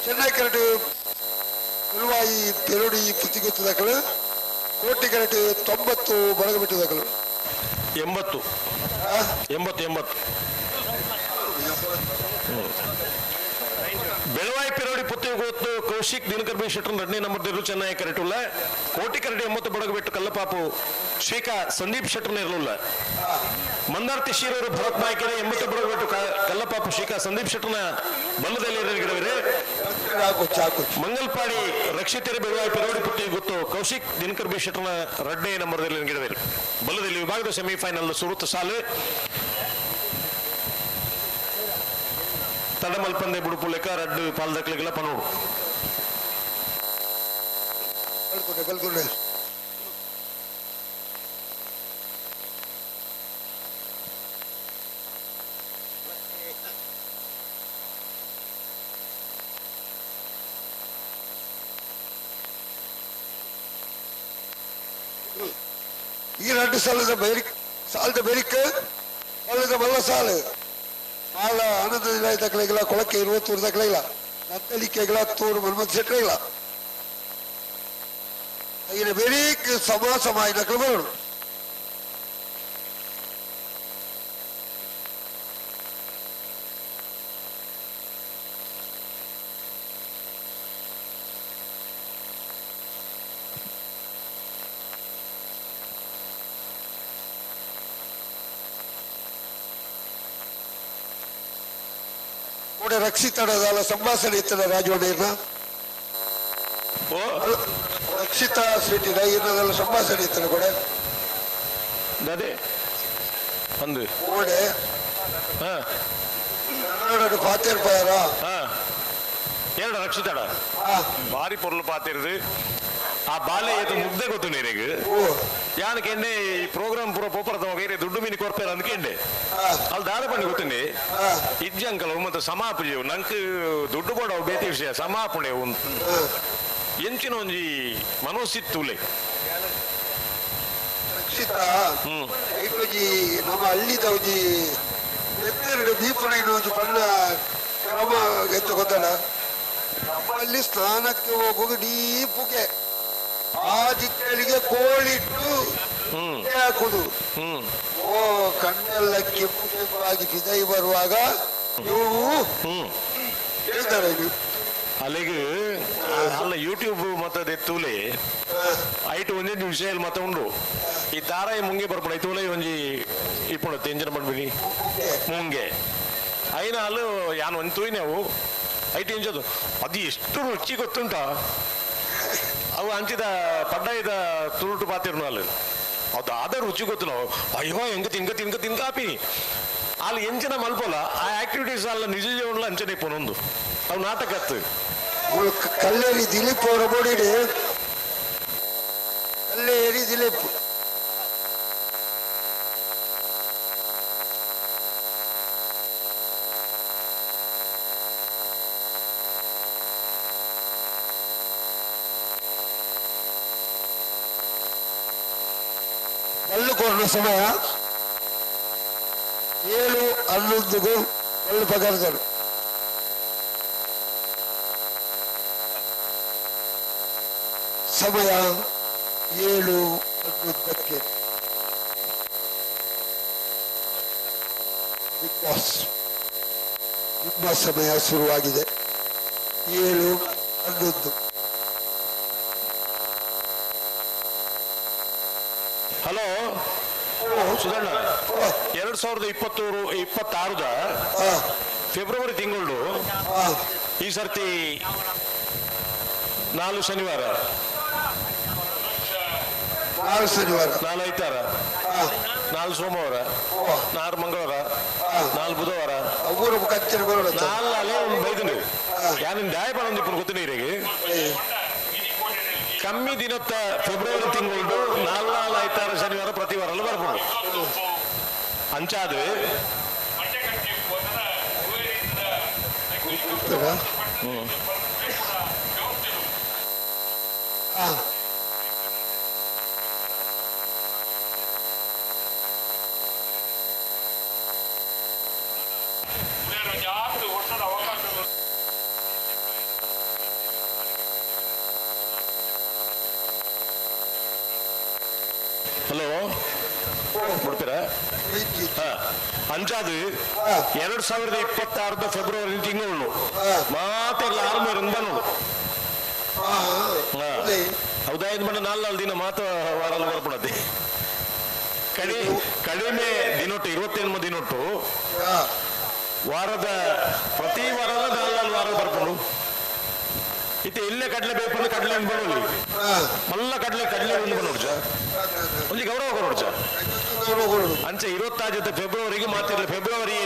ಚೆನ್ನೈ ಕರೆಟ್ ಬೆಳುವಾಯಿ ಪೆರಡಿ ಪುತ್ತಿ ಗೊತ್ತದಕ್ಕಲು ಕೋಟಿ ಕರೆಟ್ 90 ಬಡಗ ಬಿಟ್ಟದಕ್ಕಲು 80 80 80. ಬೆಳವಾಯಿ ಪಿರೋಡಿ ಪುತ್ತಿ ಗೊತ್ತು ಕೌಶಿಕ್ ದಿನಕರ್ ಬಿ ಶೆಟ್ಟರ್ 2ನೇ ನಂಬರ್ ದಿರು ಚೆನ್ನೈ ಕರೆಟುಲ್ಲ ಕೋಟಿ ಕರಡಿ 80 ಬಡಗ ಬಿಟ್ಟು ಕಲ್ಲಪಾಪು ಶ್ರೀಕಾ ಸಂದೀಪ್ ಶೆಟ್ಟರ್ ಇರಲಿಲ್ಲ. ಮಂದಾರ್ತಿ ಶಿರೂರು ಭರತ್ ನಾಯ್ಕರ 80 ಬಡಗ ಬಿಟ್ಟು ಕಲ್ಲಪಾಪು ಶ್ರೀಕಾ ಸಂದೀಪ್ ಶೆಟ್ಟರ್ನ ಬಲ್ಲದಲ್ಲಿ ಗಿಡವಿರೆ. ಮಂಗಲ್ಪಾಡಿ ರಕ್ಷಿತರೆ ಬೆಳವಾಯಿ ಪಿರೋಡಿ ಪುತ್ತಿ ಗೊತ್ತು ಕೌಶಿಕ್ ದಿನಕರ್ ಬಿ ಶೆಟ್ಟರ್ನ 2ನೇ ನಂಬರ್ ಗಿಡವಿರೆ. ಬಲ್ಲದಲ್ಲಿ ವಿಭಾಗದ ಸೆಮಿಫೈನಲ್ ಸುರುತ ಸಾಲು ತಡಮಲ್ಪಂದೆ ಬುಡುಪುಲೆಕ ರಡ್ಡು ಪಾಲ್ದಕ್ಲಿಗೆಲ್ಲ ಪನೋಡು. ಈ 2 ಸಾಲದ ಬೇರಿಕ್ ಸಾಲದ ಬೇರಿಕ್ ಸಾಲದ ಬಲ್ಲ ಸಾಲು ಮಾಲ ಆನಂದ ತಕ್ಕಲಿಲ್ಲ ಕೊಳಕ್ಕೆ 21 ತಕ್ಕಲಿಲ್ಲ ನತ್ತಲಿಕೆಗಳ ತೋರು ಮನ್ಮತ್ ಶೆಟ್ಟರಿಲ್ಲ అయిన ಬೇರಿಕ್ ಸಮಾಸಮಾಯಿ ನಕಲು ಬರೋಡು. ಕೂಡ ರಕ್ಷಿತಡದಲ್ಲ ಸಂಭಾಷಣೆ ಇತ್ತದ ರಾಜವಣ್ಣ. ಓ ರಕ್ಷಿತಾ ಶೆಟ್ಟಿ ಇರ್ನದಲ್ಲ ಸಂಭಾಷಣೆ ಇತ್ತದ ಕೂಡ. ಅದೇ ಅಂದು ಕೋಡೆ ಹಾ ಕನ್ನಡ ಪಾತೇರ್ ಪಾಯರ. ಹಾ ಎರಡು ರಕ್ಷಿತಡ ಭಾರಿ ಪೊರ್ಲು ಪಾತಿರ್ದು ಆ ಬಾಲೆ ಏತು ಮುಗ್ದೆ ಗೊತ್ತು ನೀರಿಗೆ. ಓ ಯಾನ್ ಕೆಂಡೆ ಈ ಪ್ರೋಗ್ರಾಮ್ ಪೂರ ಪೋಪರ ತಮಗ ಏರೆ ದುಡ್ಡು ಮೀನಿ ಕೊರ್ಪೇರ ಅಂದ್ ಕೆಂಡೆ. ಅಲ್ಲಿ ದಾದ ಪಂಡಿ ಗೊತ್ತುಂಡಿ ಇಜ್ಜಂಕಲ್ ಮತ್ತೆ ಸಮಾಪುಜಿ ನಂಕ್ ದುಡ್ಡು ಬೋಡವು ಬೇತಿ ವಿಷಯ ಸಮಾಪುಣೆ ಉಂದು ಎಂಚಿನ ಒಂಜಿ ಮನೋಸಿತ್ತುಲೆ. ರಕ್ಷಿತಾ ಐಟೊಂಜಿ ನಮ್ಮ ಹಳ್ಳಿದ ಒಂಜಿ ಎತ್ತೆರಡು ದೀಪನ ಒಂಜಿ ಬಣ್ಣ ಕ್ರಮ ಎತ್ತು ಗೊತ್ತಲ್ಲ. ನಮ್ಮಲ್ಲಿ ಸ್ನಾನಕ್ಕೆ ಹೋಗುವಾಗ ಡೀಪುಗೆ ಆ ದಿಕ್ಕಳಿಗೆ ಕೋಳಿಟ್ಟು ಹಾಕುದು. ಓ ಕಣ್ಣೆಲ್ಲ ಕೆಂಪು ಕೆಂಪಾಗಿ ಬಿದೈ ಬರುವಾಗ ಇವು ಹೇಳ್ತಾರೆ ಇದು. ಅಲ್ಲಿಗೆ ಅಲ್ಲ ಯೂಟ್ಯೂಬ್ ಮತ್ತೆ ಅದೇ ತೂಲೆ ಐಟು ಒಂದೇ ವಿಷಯ ಮತ್ತೆ ಉಂಡು ಈ ತಾರಾಯಿ ಮುಂಗೆ ಬರ್ಪಣ ಈ ತೂಲೆ ಒಂಜಿ ಇಪ್ಪುಣ ತೆಂಜನ ಪಡ್ಬಿಡಿ ಮುಂಗೆ ಐನ ಅಲ್ಲು ಯಾನ್ ಒಂದ್ ತೂಯಿನವು ಐಟು ಇಂಚದು ಅದು ಎಷ್ಟು ರುಚಿ ಗೊತ್ತುಂಟ. ಅವು ಅಂಚಿದ ಪಡ್ಡಾಯಿದ ತುರುಟು ಪಾತಿರ್ನು ಅಲ್ಲಿ ಅದು ಆದ ರುಚಿ ಗೊತ್ತು ನಾವು ಅಯ್ಯೋ ಹೆಂಗ ತಿನ್ಕ ತಿನ್ಕ ತಿನ್ಕಾಪಿ ಅಲ್ಲಿ ಎಂಚಿನ ಮಲ್ಪೋಲ ಆ ಆಕ್ಟಿವಿಟೀಸ್ ಅಲ್ಲ ನಿಜ ಜೀವನಲ ಅಂಚನೆ ಪೊನೊಂದು ಅವು ನಾಟಕ ಅತ್ತು. ಕಲ್ಲೇರಿ ದಿಲೀಪ್ ಅವರ ಬೋಡಿಡು ಕಲ್ಲೇರಿ ದಿಲೀಪ್ ಬಲ್ಲು ಕೊರಣ ಸಮಯ 7:11 ಬಲ್ಲು ಪಗರ್ದರು. ಸಮಯ 7:11ಕ್ಕೆ ಬಿಗ್ ಬಾಸ್ ನಿಮ್ಮ ಸಮಯ ಶುರುವಾಗಿದೆ. 7:11. ಹಲೋ ಸುಧಣ್ಣ, 2026 ಫೆಬ್ರವರಿ ತಿಂಗಳು ಈ ಸರ್ತಿ 4 ಶನಿವಾರ, 4 ಶನಿವಾರ, 4 ಐತಾರ, 4 ಸೋಮವಾರ, 4 ಮಂಗಳವಾರ, 4 ಬುಧವಾರ, 4 ಅಲೆ ಒಂದು ಬೈದು ಯಾನಿನ್ ದಾಯ ಪಣೊಂದು ಇಪ್ಪು ಗೊತ್ತು ನೀರಿಗೆ. ಕಮ್ಮಿ ದಿನತ್ತ ಫೆಬ್ರವರಿ ತಿಂಗಳು 4 4 ಐತಾರ ಶನಿವಾರ ಪ್ರತಿ ವಾರ ಬರ್ಬೋದು. ಅಂಚಾದ ಹಲೋ ಬಿಡ್ತೀರಾ? ಅಂಚಾದು 2026 ಫೆಬ್ರವರಿ ತಿಂಗಳು ಮಾತೆಲ್ಲ ಆರ್ಮೀರ್ ಬಂದು ಹೌದಾ? ಇದು ಬಂದ 4 4 ದಿನ ಮಾತ್ರ ವಾರ ಬರ್ಪಡತ್ತೆ. ಕಡಿಮೆ ದಿನೊಟ್ಟು 28 ದಿನೊಟ್ಟು ವಾರದ ಪ್ರತಿ ವಾರದ 4 4 ವಾರ ಬರ್ಪಡು. ಇತ್ತೆ ಇಲ್ಲೇ ಕಡಲೆ ಬೇಕು ಅಂದ್ರೆ ಕಡಲೆ ಬರೋಲಿ ಮಲ್ಲ ಕಡಲೆ ಕಡಲೆ ಒಂದು ಬರೋಡ್ಚ ಒಂದು ಗೌರವ ಕೊಡೋಡ್ಚ ಅಂಚೆ 26 ಫೆಬ್ರವರಿಗೆ ಮಾತಿಲ್ಲ ಫೆಬ್ರವರಿ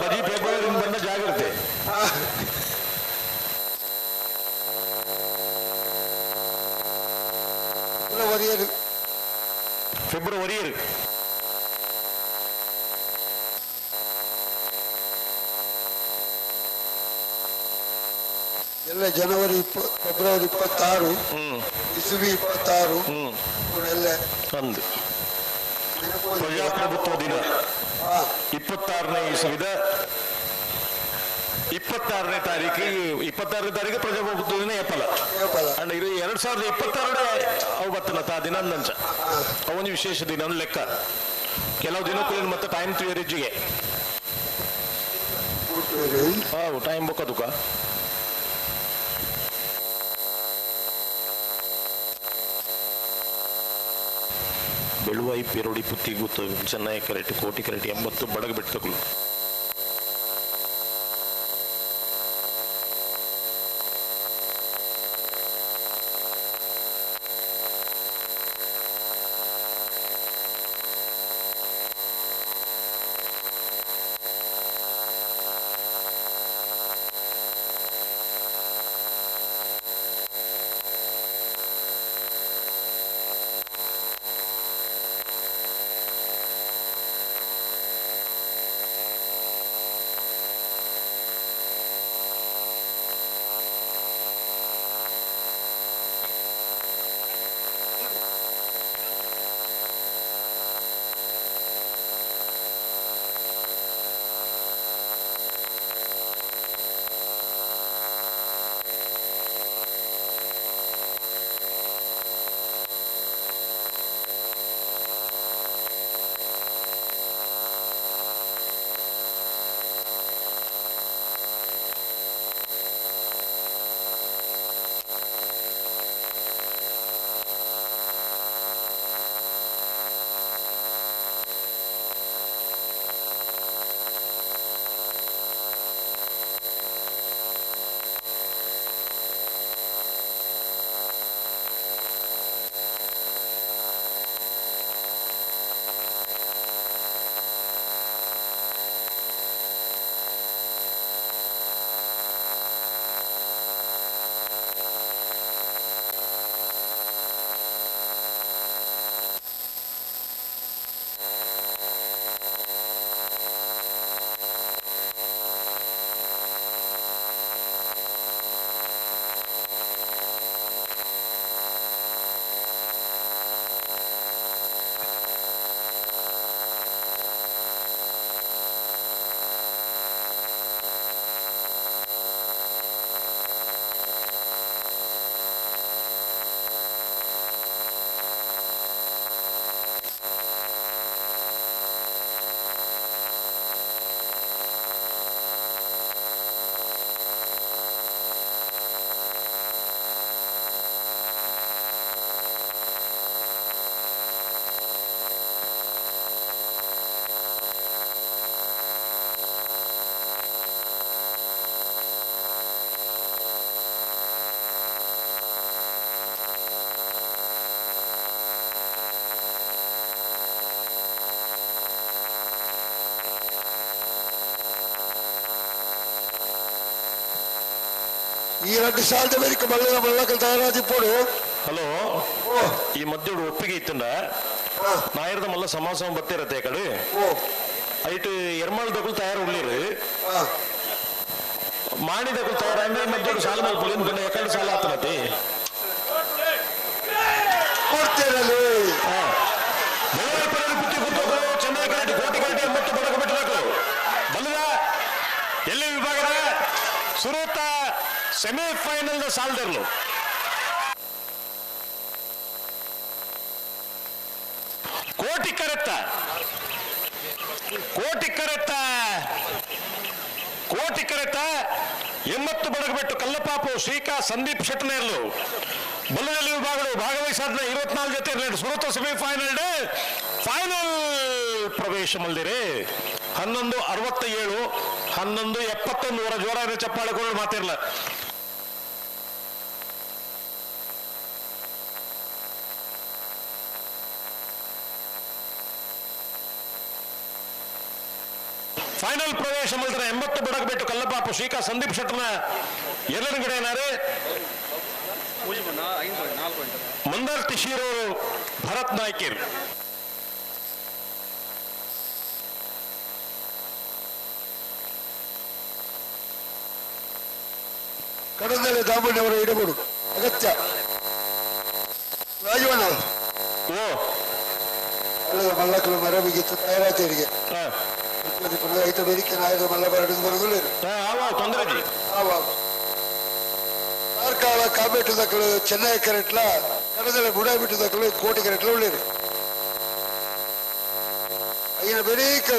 ಬಜಿ ಫೆಬ್ರವರಿ ಬಂದ ಜಾಗ್ರತೆ. ಫೆಬ್ರವರಿ ಎಲ್ಲ ಜನವರಿ ಫೆಬ್ರವರಿ 26 ಇಸುವಿ 26 ಎಲ್ಲ ಒಂದು ಪ್ರಜಾಪ್ರಭುತ್ವ ದಿನ 26ನೇ ಇಸುವಿದ 26ನೇ ತಾರೀಕಿಗೆ 26ನೇ ತಾರೀಕು ಪ್ರಜಾಪ್ರಭುತ್ವ ದಿನ ಏಪಲ ಅಂಡ್ ಇದು 2026 ಅವು ಬತ್ತನ ತಾ ದಿನ ಅಂದಂಚ ಅವೊಂದು ವಿಶೇಷ ದಿನ ಲೆಕ್ಕ. ಕೆಲವು ದಿನಕ್ಕೂ ಮತ್ತೆ ಟೈಮ್ ತುಯರಿಜ್ಜಿಗೆ ಹೌದು ಟೈಮ್ ಬೊಕ್ಕದುಕ. ಬೆಳುವಾಯಿ ಪೇರೋಡಿ ಪುತ್ತಿಗೂತು ಚೆನ್ನೈ ಕರೆಟ್ ಕೋಟಿ ಕರೆಟ್ 80 ಬಡಗ ಬೆಟ್ಟಗಳು. ಈ 2 ಸಾಲದ ಮೇರಿಕೆ ಬಳ್ಳದ ಬಳ್ಳಕಲ್ ತಯಾರಾದಿಪ್ಪೋಡು. ಹಲೋ, ಈ ಮಧ್ಯೆ ಒಪ್ಪಿಗೆ ಇತ್ತಂಡ ನಾಯರ್ದ ಮಲ್ಲ ಸಮಾಸ ಬತ್ತಿರತ್ತೆ ಕಡೆ ಐಟ್ ಎರ್ಮಾಳ್ ದಗುಲ್ ತಯಾರು ಉಳ್ಳಿರು ಮಾಣಿ ದಗುಲ್ ತಯಾರ ಅಂದ್ರೆ ಮಧ್ಯೆ ಸಾಲ ಮಲ್ಪೊಲಿ ಯಾಕಂದ್ರೆ ಸಾಲ ಆತನತಿ ಕೊಡ್ತೇರಲ್ಲಿ ಚೆನ್ನೈ ಕರೆಟ್ ಕೋಟಿ ಕರೆಟ್ 80 ಬಡಗ ಬಿಟ್ಟಬೇಕು ಬಲ್ಲದ ಎಲ್ಲಿ ವಿಭಾಗದ ಸುರೂತ ಸೆಮಿಫೈನಲ್ ಸಾಲದಿರ್ಲು. ಕೋಟಿ ಕರೆತ್ತ ಕೋಟಿ ಕರೆತ್ತ ಕೋಟಿ ಕರೆತ್ತ 80 ಬಡಗಬೆಟ್ಟು ಕಲ್ಲಪಾಪು ಶ್ರೀಕಾ ಸಂದೀಪ್ ಶೆಟ್ಟನೇರ್ಲು ಬಲ್ಲದಲ್ಲಿ ವಿಭಾಗಗಳು ಭಾಗವಹಿಸಾದ 24 ಜೊತೆ ಇರಲಿ ಸುರತ ಸೆಮಿಫೈನಲ್ ಫೈನಲ್ ಪ್ರವೇಶ ಮಲ್ದಿರಿ. 11:67 11:71 ಜೋರ ಚಪ್ಪಾಳೆ ಕೊಡಲು ಮಾತಿರ್ಲ. ಫೈನಲ್ ಪ್ರವೇಶ ಮಲ್ದ್ರೆ 80 ಬಡಗಬೆಟ್ಟು ಕಲ್ಲಪಾಪು ಶ್ರೀಕಾ ಸಂದೀಪ್ ಶೆಟ್ಟನ ಎಲ್ಲರ ಕಡೆ ಏನಾರೆ ಮಂದಾರ್ ಟಿಶೀರವರು ಭರತ್ ನಾಯ್ಕರ್. ಕಡದಲ್ಲಿ ದಾಮಣ್ಣವರ ಇಡಬಹುದು ಅಗತ್ಯ. ರಾಜವಣ್ಣ ಓ ಅಲ್ಲದ ಮಲ್ಲಕಲು ಮರಬಿಗಿತ್ತು ತಯಾರಾತೇರಿಗೆ ಐತ ಬೇರಿಕೆ ನಾಯಕ ಮಲ್ಲ ಬರಡು ಬರುದಿಲ್ಲ. ತೊಂದರೆ ಕಾರ್ಕಾಳ ಕಾಬೇಟು ದಕ್ಕಲು ಚೆನ್ನೈ ಕರೆಟ್ಲ ಕಡದಲೆ ಬುಡಾಬಿಟ್ಟು ದಕ್ಕಲು ಕೋಟಿ ಕರೆಟ್ಲ ಉಳ್ಳೇರು ಐನ ಬೆರೀಕ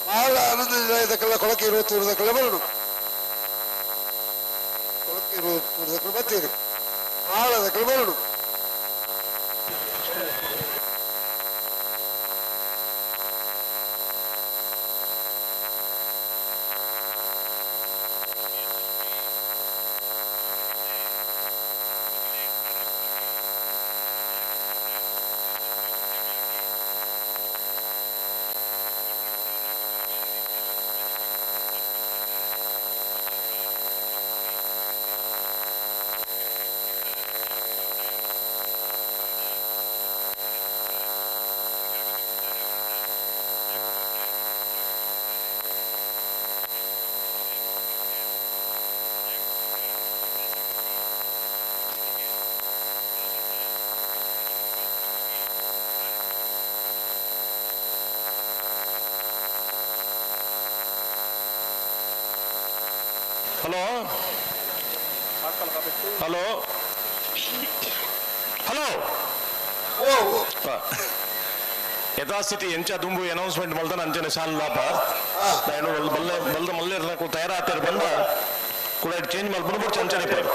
ಮಾಳ ಆನಂದ ನಿಲಯದಕ್ಕೆಲ್ಲ ಕೊಳಕೆ ಇರುವತ್ತೂರು ದಕ್ಕಲ ಬರಡು ಕೊಳಕೆ ಇರುವತ್ತೂರು ದಕ್ಕಲು ಬತ್ತೀರು ಮಾಳ ದಕ್ಕಲು ಬರಡು. Hello hello hello. ಓ ಯಥಾಸ್ಥಿತಿ ಎಂಚ ದುಂಬು ಅನೌನ್ಸ್ಮೆಂಟ್ ಮಲ್ದನ ಅಂಚನೆ ಸಾಲ್ ಲಾಪ ನಾನು ಬಲ್ಲೆ ಬಲ್ದ ಮಲ್ಲೇರ್ನಕು ತಯಾರಾತೇರ್ ಬಂದ ಕೂಡ ಚೇಂಜ್ ಮಲ್ಪುನ ಬೊಡ್ಚಿ ಅಂಚನೆ ಪರ್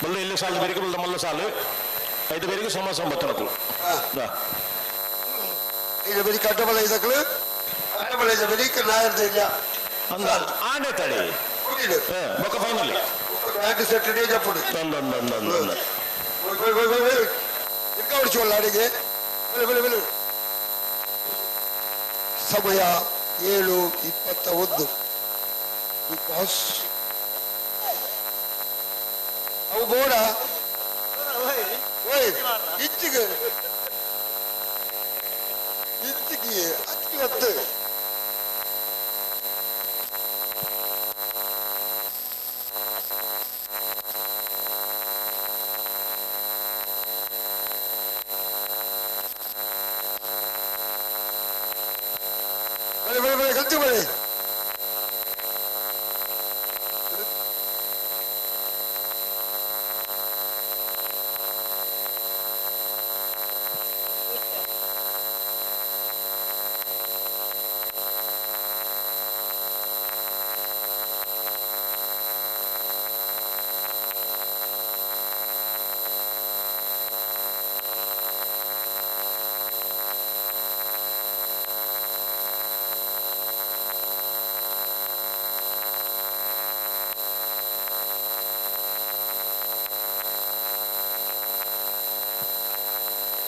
ಬಲ್ಲೆ ಇಲ್ಲಿ ಸಾಲು ಬೇರಿಗೆ ಬಲ್ದ ಮಲ್ಲ ಸಾಲು ಐದು ಬೇರಿಗೆ ಸಮ ಸಂಬತ್ತನಕು. ಇದು ಬರೀ ಕಟ್ಟಬಲ ಇದಕ್ಕಲು ಕಟ್ಟಬಲ ಇದು ಬರೀ ನಾಯರ್ದ ಇಲ್ಲ. ಅಂದ ಆಂಡೆ ತಡಿ. ಬೊಕ್ಕ ಫೈನಲ್ ಬ್ಯಾಂಕ್ ಸೆಟ್ ಜಪ್ಪುಡು. ಅಂದ ಅಂದ ಅಂದ ಅಂದ ಇರ್ಕ ಹೊಡಿಸುವಲ್ಲ ಅಡಿಗೆ. ಬಲೆ ಬಲೆ ಬಲೆ. ಸಮಯ 7:21. Because ಅವು ಬೋಡ ಓಯ್ ಇಂಚಿಗೆ ಇಂಚಿಗೆ ಅಚ್ಚಿ ಹೊತ್ತು. ಬಲೆ ಬಲೆ ಬಲೆ ಗಂಟು ಬಲೆ.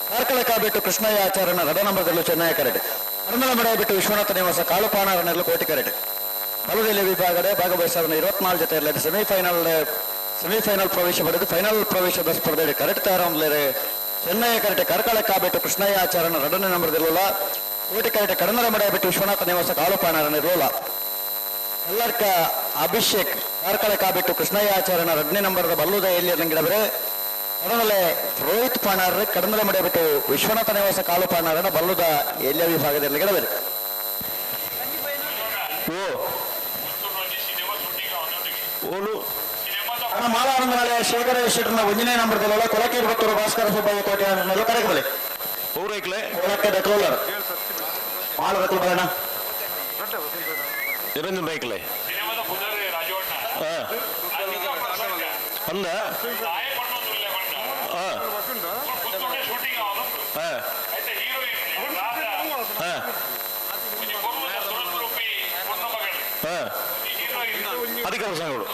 ಕಾರ್ಕಳ ಕಾಬಿಟ್ಟು ಕೃಷ್ಣಯ್ಯ ಆಚಾರ್ಯನ ರಡ ನಂಬರ್ದಲ್ಲೂ ಚೆನ್ನಯ್ಯ ಕರೆಟೆ ಅರುಣಲ ಮಡೆ ಬಿಟ್ಟು ವಿಶ್ವನಾಥ ನಿವಾಸ ಕಾಳುಪಾಣರನೆಲ್ಲ ಕೋಟಿ ಕರೆಟೆ ಬಲದಲ್ಲಿ ವಿಭಾಗದ ಭಾಗವಹಿಸಿದ 24 ಜೊತೆ ಇರಲಿ ಸೆಮಿಫೈನಲ್ ಪ್ರವೇಶ ಪಡೆದು ಫೈನಲ್ ಪ್ರವೇಶದ ಸ್ಪರ್ಧೆ ಕರೆಕ್ಟ್ ತಯಾರಾಮಲೇರೆ ಚೆನ್ನಯ್ಯ ಕರೆಟೆ ಕಾರ್ಕಳ ಕಾಬಿಟ್ಟು ಕೃಷ್ಣಯ್ಯ ಆಚಾರ್ಯನ ರಡನೇ ನಂಬರ್ದಿರಲಿಲ್ಲ ಕೋಟಿ ಕರೆಟೆ ಕಡನರ ಮಡೆ ಬಿಟ್ಟು ವಿಶ್ವನಾಥ ನಿವಾಸ ಕಾಳುಪಾಣರನಿರಲಿಲ್ಲ. ಕಲ್ಲರ್ಕ ಅಭಿಷೇಕ್ ಕಾರ್ಕಳ ಕಾಬಿಟ್ಟು ಕೃಷ್ಣಯ್ಯ ಆಚಾರ್ಯನ ರಡನೇ ನಂಬರ್ದ ಬಲ್ಲುದ ಎಲ್ಲಿ ಗಿಡಬರೆ ಕಡನಲೆ ರೋಹಿತ್ ಪಾಣಾರ್ ಕಡನಲೆ ಮಡೆ ಬಿಟ್ಟು ವಿಶ್ವನಾಥ ನಿವಾಸ ಕಾಲು ಪಾಣಾರನ ಬಲ್ಲುದ ಎಲ್ಲಿಯ ವಿಭಾಗದಲ್ಲಿ ಗಿಡಬರೆ. ಓ ಓಲು ಮಾಲಾನಂದನಾಳೆ ಶೇಖರ ಶೆಟ್ಟರ್ನ ಒಂದನೇ ನಂಬರ್ದಲ್ಲ ಕೊಲಕೇರಿ ಬತ್ತೂರು ಭಾಸ್ಕರ ಸುಬ್ಬಯ್ಯ ಕೋಟೆ ಕರೆಗೆ ಬಲೆ ಊರೈಕ್ಲೆ ಕೊಲಕ್ಕೆ ದಕ್ಲೋಲರ್ ಮಾಲ ದಕ್ಲು ಬರೋಣ ನಿರಂಜನ್ ರೈಕ್ಲೆ ಅಂದ ಅಧಿಕ ಪ್ರಸಂಗಗಳು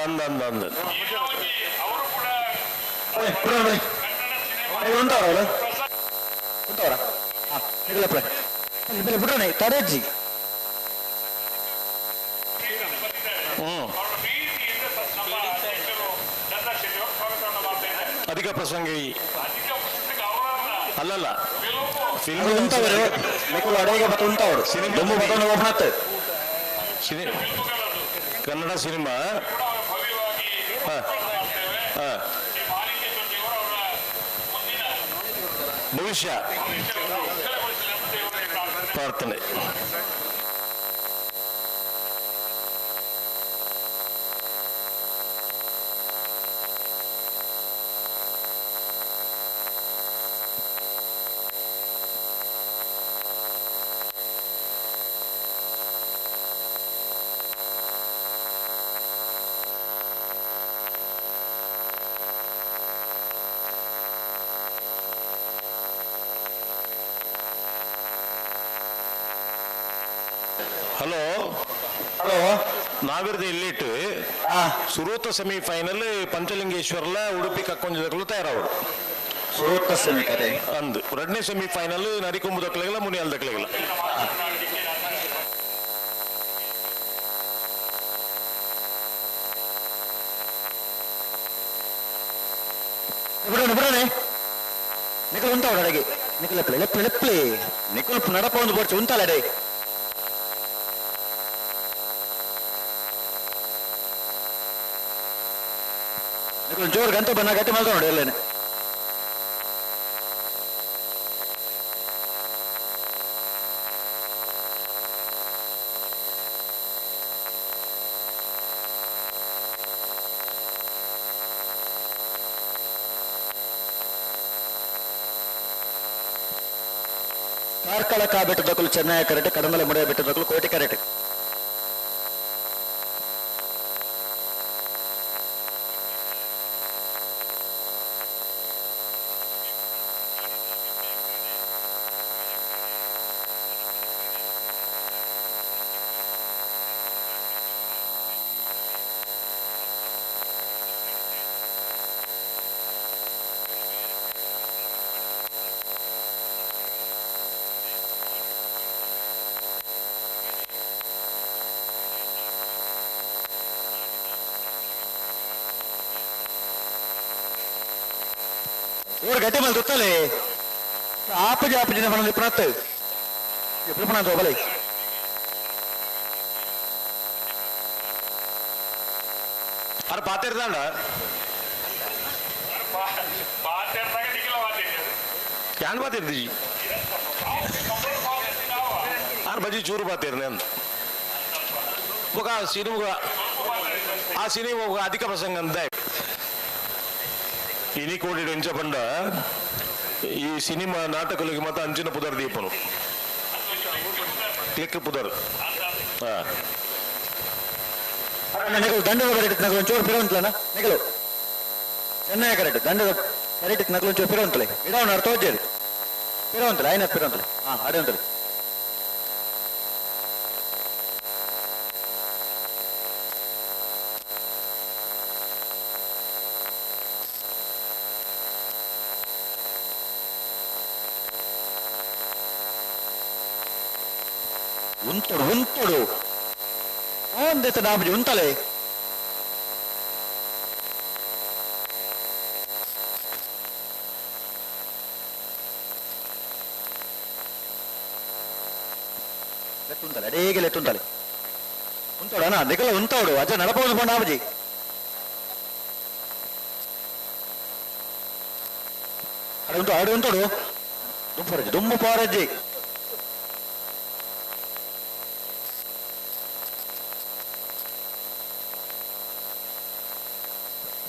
ಅಂದ ಅಂದ ಅಂದ ಉಂಟವ್ರ ಉಂಟವ್ರ ಬಿಡೋಣ ತಡೆಜ್ಜಿ. ಅಧಿಕ ಪ್ರಸಂಗ ಅಲ್ಲಲ್ಲ ಉಂಟವರು ನಿಕುಲು ಅಡೇಗೆ ಬತ್ತ ಉಂಟವರು ದೊಮ್ಮು ಬತ್ತೊಂದು ಒಬ್ಬನತ್ತು ಕನ್ನಡ ಸಿನಿಮಾ ಭವಿಷ್ಯ ಪ್ರಾರ್ಥನೆ. ಹಲೋ ಹಲೋ ನಾವಿರ್ದ ಎಲ್ಲಿಟ್ಟು ಸುರೂತ ಸೆಮಿಫೈನಲ್ ಪಂಚಲಿಂಗೇಶ್ವರಲ ಉಡುಪಿ ಕಕ್ಕೊಂಜದಕ್ಕಲು ತಯಾರಾವರು ಸುರೂತ ಸೆಮಿ ಕತೆ ಅಂದು ಎರಡನೇ ಸೆಮಿಫೈನಲ್ ನರಿಕೊಂಬುದಕ್ಕಲಿಲ್ಲ ಮುನಿಯಲ್ದಕ್ಕಲಿಲ್ಲ. ಬಿಡೋಣ ಬಿಡೋಣ ನಿಖಲ್ ಉಂಟವ್ರ ಅಡಗೆ ನಿಖಲ್ ಲೆಪ್ಲೆ ಲೆಪ್ಲೆ ಲೆಪ್ಲೆ ನಿಖಲ್ ನಡಪ ಒಂದು ಬೋಡ್ಚಿ ಉಂಟಲ್ಲ ಅಡೆ. ಜೋರು ಗಂಟೆ ಬನ್ನ ಗಟ್ಟಿ ಮಾಡ್ತಾ ನೋಡಿ ಎಲ್ಲೇನೆ. ಕಾರ್ಕಳ ಕಾ ಬೆಟ್ಟದಕ್ಕಲು ಚೆನ್ನೈ ಕರೆಟ್, ಕಡಮಲೆ ಮುಡಿಯ ಬೆಟ್ಟದಕ್ಕಲು ಕೋಟಿ ಕರೆಟ್. ಇವರು ಗಟ್ಟಿ ಮೇಲೆ ತುತ್ತಲೆ ಆಪಜಿ ಆಪಜಿನ ಮನದಲ್ಲಿ ಪ್ರಾತ್ ಎಪ್ಪಣ ಬಲೆ. ಅರೆ ಪಾತಿರ್ದಾಂಡ ಪಾತೆರ್ದಾಗ ನಿಖಿಲ ಮಾತಾಡಿದ್ರು. ಯಾನ್ ಪಾತಿರ್ದಿ ಆರ್ ಬಜಿ ಚೂರು ಪಾತಿರ್ನೆ ಅಂತ ఒక ಸಿನಿಮಾ, ಆ ಸಿನಿಮಾ ಅಧಿಕ ಪ್ರಸಂಗ ಅಂತ ಇನಿ ಕೋಡಿ ಎಂಚ ಪಂಡ ಈ ಸಿನಿಮಾ ನಾಟಕಗಳಿಗೆ ಮಾತ್ರ ಅಂಚಿನ ಪುದರ್ ದೀಪನು ಕ್ಲಿಕ್ ಪುದರ್. ನೆಗಲು ದಂಡದ ಕರೆಕ್ಟ್ ನಗಲು ಒಂಚೂರು ಪಿರೋ ಅಂತಲನ ನೆಗಲು ಚೆನ್ನೈ ಕರೆಕ್ಟ್ ದಂಡದ ಕರೆಕ್ಟ್ ನಗಲು ಒಂಚೂರು ಪಿರೋ ಅಂತಲೇ ಇಡವನ ಅರ್ಥ ಹೋಜೇರಿ ಪಿರೋ ಅಂತಲೇ ಆಯ್ನ ಪಿರೋ ಅಂತಲೇ. ಹಾ ಅಡೆ ಅಂತಲೇ. ಉಂತಡು ಉಂತಡು ಒಂದೆತ್ತ ನಾಪಜಿ ಉಂತಲೆ. ಲೆತ್ತುಂತಲೆ ಅಡೇಗೆ ಲೆತ್ತುಂತಲೆ ಉಂತೋಡು ಅಣ್ಣ ನಿಕಲ ಉಂತೋಡು ಅಜ್ಜ ನಡಪೋದು ಪಂಡ ಆಪಜಿ. ಅಡೆ ಉಂಟು ಅಡೆ ಉಂತೋಡು ದುಂಪು ದುಂಬು ಪಾರಜ್ಜಿ.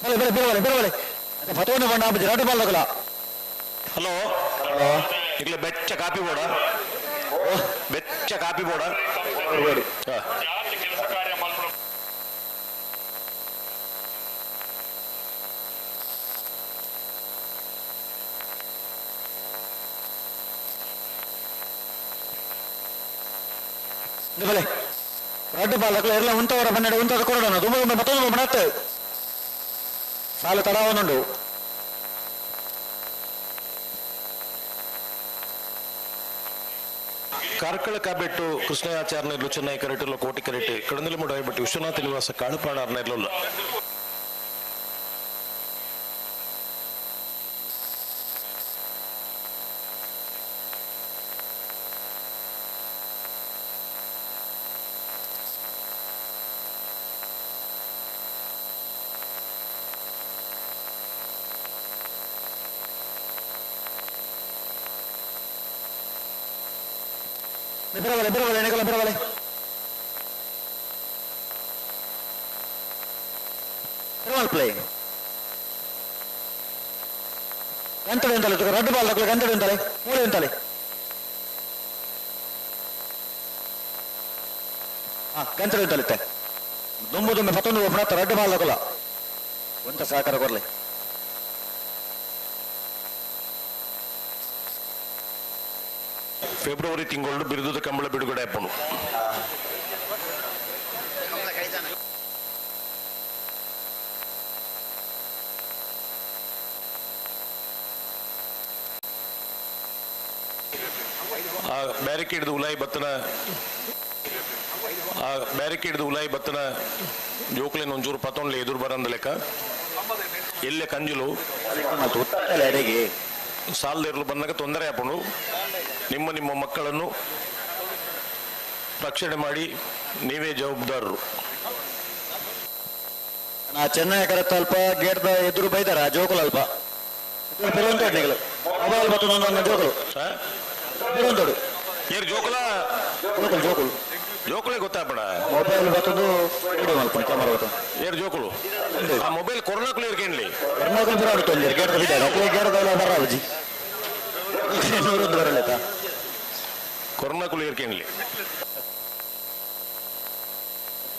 ಬಲೆ ಬಲೆ ಬಿರವಲೆ ಬಿರವಲೆ ಫತೋನ ಬಂಡ ಆಪಜಿ ರಡ್ಡು ಬಾಲ್ದಕಲ. ಹಲೋ ಇಗ್ಲೆ ಬೆಚ್ಚ ಕಾಪಿ ಬೋಡ, ಬೆಚ್ಚ ಕಾಪಿ ಬೋಡ. ಜಾಸ್ತಿ ಕೆಲಸ ಕಾರ್ಯ ಮಲ್ಪಡ. ಬಲೆ ರಡ್ಡು ಬಾಲ್ದಕಲ ಎಲ್ಲ ಉಂತವರ ಬನ್ನೆಡೆ ಉಂತದ ಕೊರಡೋಣ ದುಂಬ ದುಂಬ ಮತ್ತೊಂದು ಬಣ್ಣತ್ತೆ ಸಾಲು ತಡವನುಂಡು. ಕಾರ್ಕಳ ಕಾಬೆಟ್ಟು ಕೃಷ್ಣಯಾಚಾರ್ಯನೇರ್ಲು ಚೆನ್ನೈ ಕರೆಟುಲ್ಲ ಕೋಟಿ ಕರೆಟು ಕಡಂದಲಮುಡ ಬಟ್ಟು ವಿಶ್ವನಾಥ ನಿವಾಸ ಕಾಳುಪಾಣಾರ್ನೇರ್ಲುಲ್ಲ. ಬಿರವಲೆ ಬಿರವಲೆ ನೆಗಲ ಬಿರವಲೆ ಬಿರವಲ್ ಪ್ಲೇ ಗಂಟೆ ಅಂತಲೆ ರಡ್ಡು ಬಾಲ್ ತಗೊಳ್ಳಿ ಗಂಟೆ ಅಂತಲೆ ಮೂಲೆ ಅಂತಲೆ. ಹಾ ಗಂಟೆ ಅಂತಲಿತ್ತೆ ದುಂಬು ದುಂಬೆ ಮತ್ತೊಂದು ಒಬ್ಬನ ರಡ್ಡು ಬಾಲ್ ತಗೊಲ್ಲ ಒಂತ ಸಹಕಾರ ಕೊರ್ಲಿ. ಫೆಬ್ರವರಿ ತಿಂಗಳು ಬಿರುದುದ ಕಂಬಳ ಬಿಡುಗಡೆ ಅಪ್ಪನು. ಆ ಬ್ಯಾರಿಕೇಡ್ ಉಲಾಯಿ ಬತ್ತನ, ಆ ಬ್ಯಾರಿಕೇಡ್ ಉಲಾಯಿ ಬತ್ತನ ಜೋಕ್ಲೇನ್ ಒಂಚೂರು ಪತ್ತೊಂಡ್ಲೆ ಎದುರು ಬರಂದ ಲೆಕ್ಕ ಎಲ್ಲೆ ಕಂಜುಲು ಸಾಲದಿರಲು ಬಂದಾಗ ತೊಂದರೆ ಆಪುಂಡು. ನಿಮ್ಮ ನಿಮ್ಮ ಮಕ್ಕಳನ್ನು ರಕ್ಷಣೆ ಮಾಡಿ, ನೀವೇ ಜವಾಬ್ದಾರರು. ನಾ ಚೆನ್ನೈ ಕರೆತ್ತ ಅಲ್ಪ ಗೇಟ್ದ ಎದುರು ಬೈದಾರ ಜೋಕುಲು ಅಲ್ಪ ಪಿರೊಂತೋಡು ನಿಗಲು ಮೊಬೈಲ್ ಬತ್ತು ನನ್ನ ಜೋಕುಲು ಪಿರೊಂತೋಡು. ಏರ್ ಜೋಕುಲ? ಜೋಕುಲು ಜೋಕುಲು. ಜೋಕುಲೇ ಗೊತ್ತಾಪಣ. ಮೊಬೈಲ್ ಬತ್ತದು ವಿಡಿಯೋ ಮಲ್ಪಣ ಕ್ಯಾಮರಾ ಬತ್ತು. ಏರ್ ಜೋಕುಲು ಆ ಮೊಬೈಲ್ ಕೊರೋನಾಕುಲು ಇರ್ಕೇನ್ಲಿ. ಎರ್ನಾಕುಲು ಪಿರ ತೊಂದರೆ ಗೇಟ್ದ ಬಿದ್ದಾರ ಅಕ್ಲೆ ಗೇಟ್ದ ಬರಾವಜಿ ನೂರೊಂದು ಬರಲೇತಾ. ಕೊರೋನಾಕುಲು ಇರ್ಕೇನ್ಲಿ.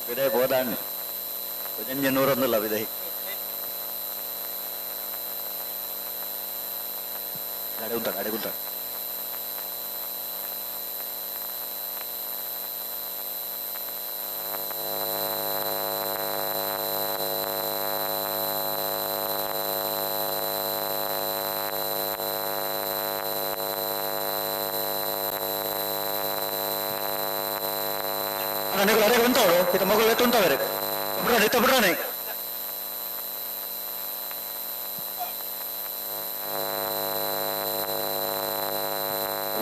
ವಿದಯ್ ಬೋದಾಣ್ಣೆ ಒಂಜಿ ನೂರೊಂದುಲ್ಲ ವಿದಯ್ ಅಡೆ ಅಡೆ ಗುಂತಾಡು. ಅಣ್ಣ ನೀವು ಅರೆ ಉಂಟವರು ಇತ್ತ ಮಗಳು ಎತ್ತು ಉಂಟವರೆ ಬಿಡ್ರಾನೆ ಇತ್ತ ಬಿಡ್ರಾನೆ.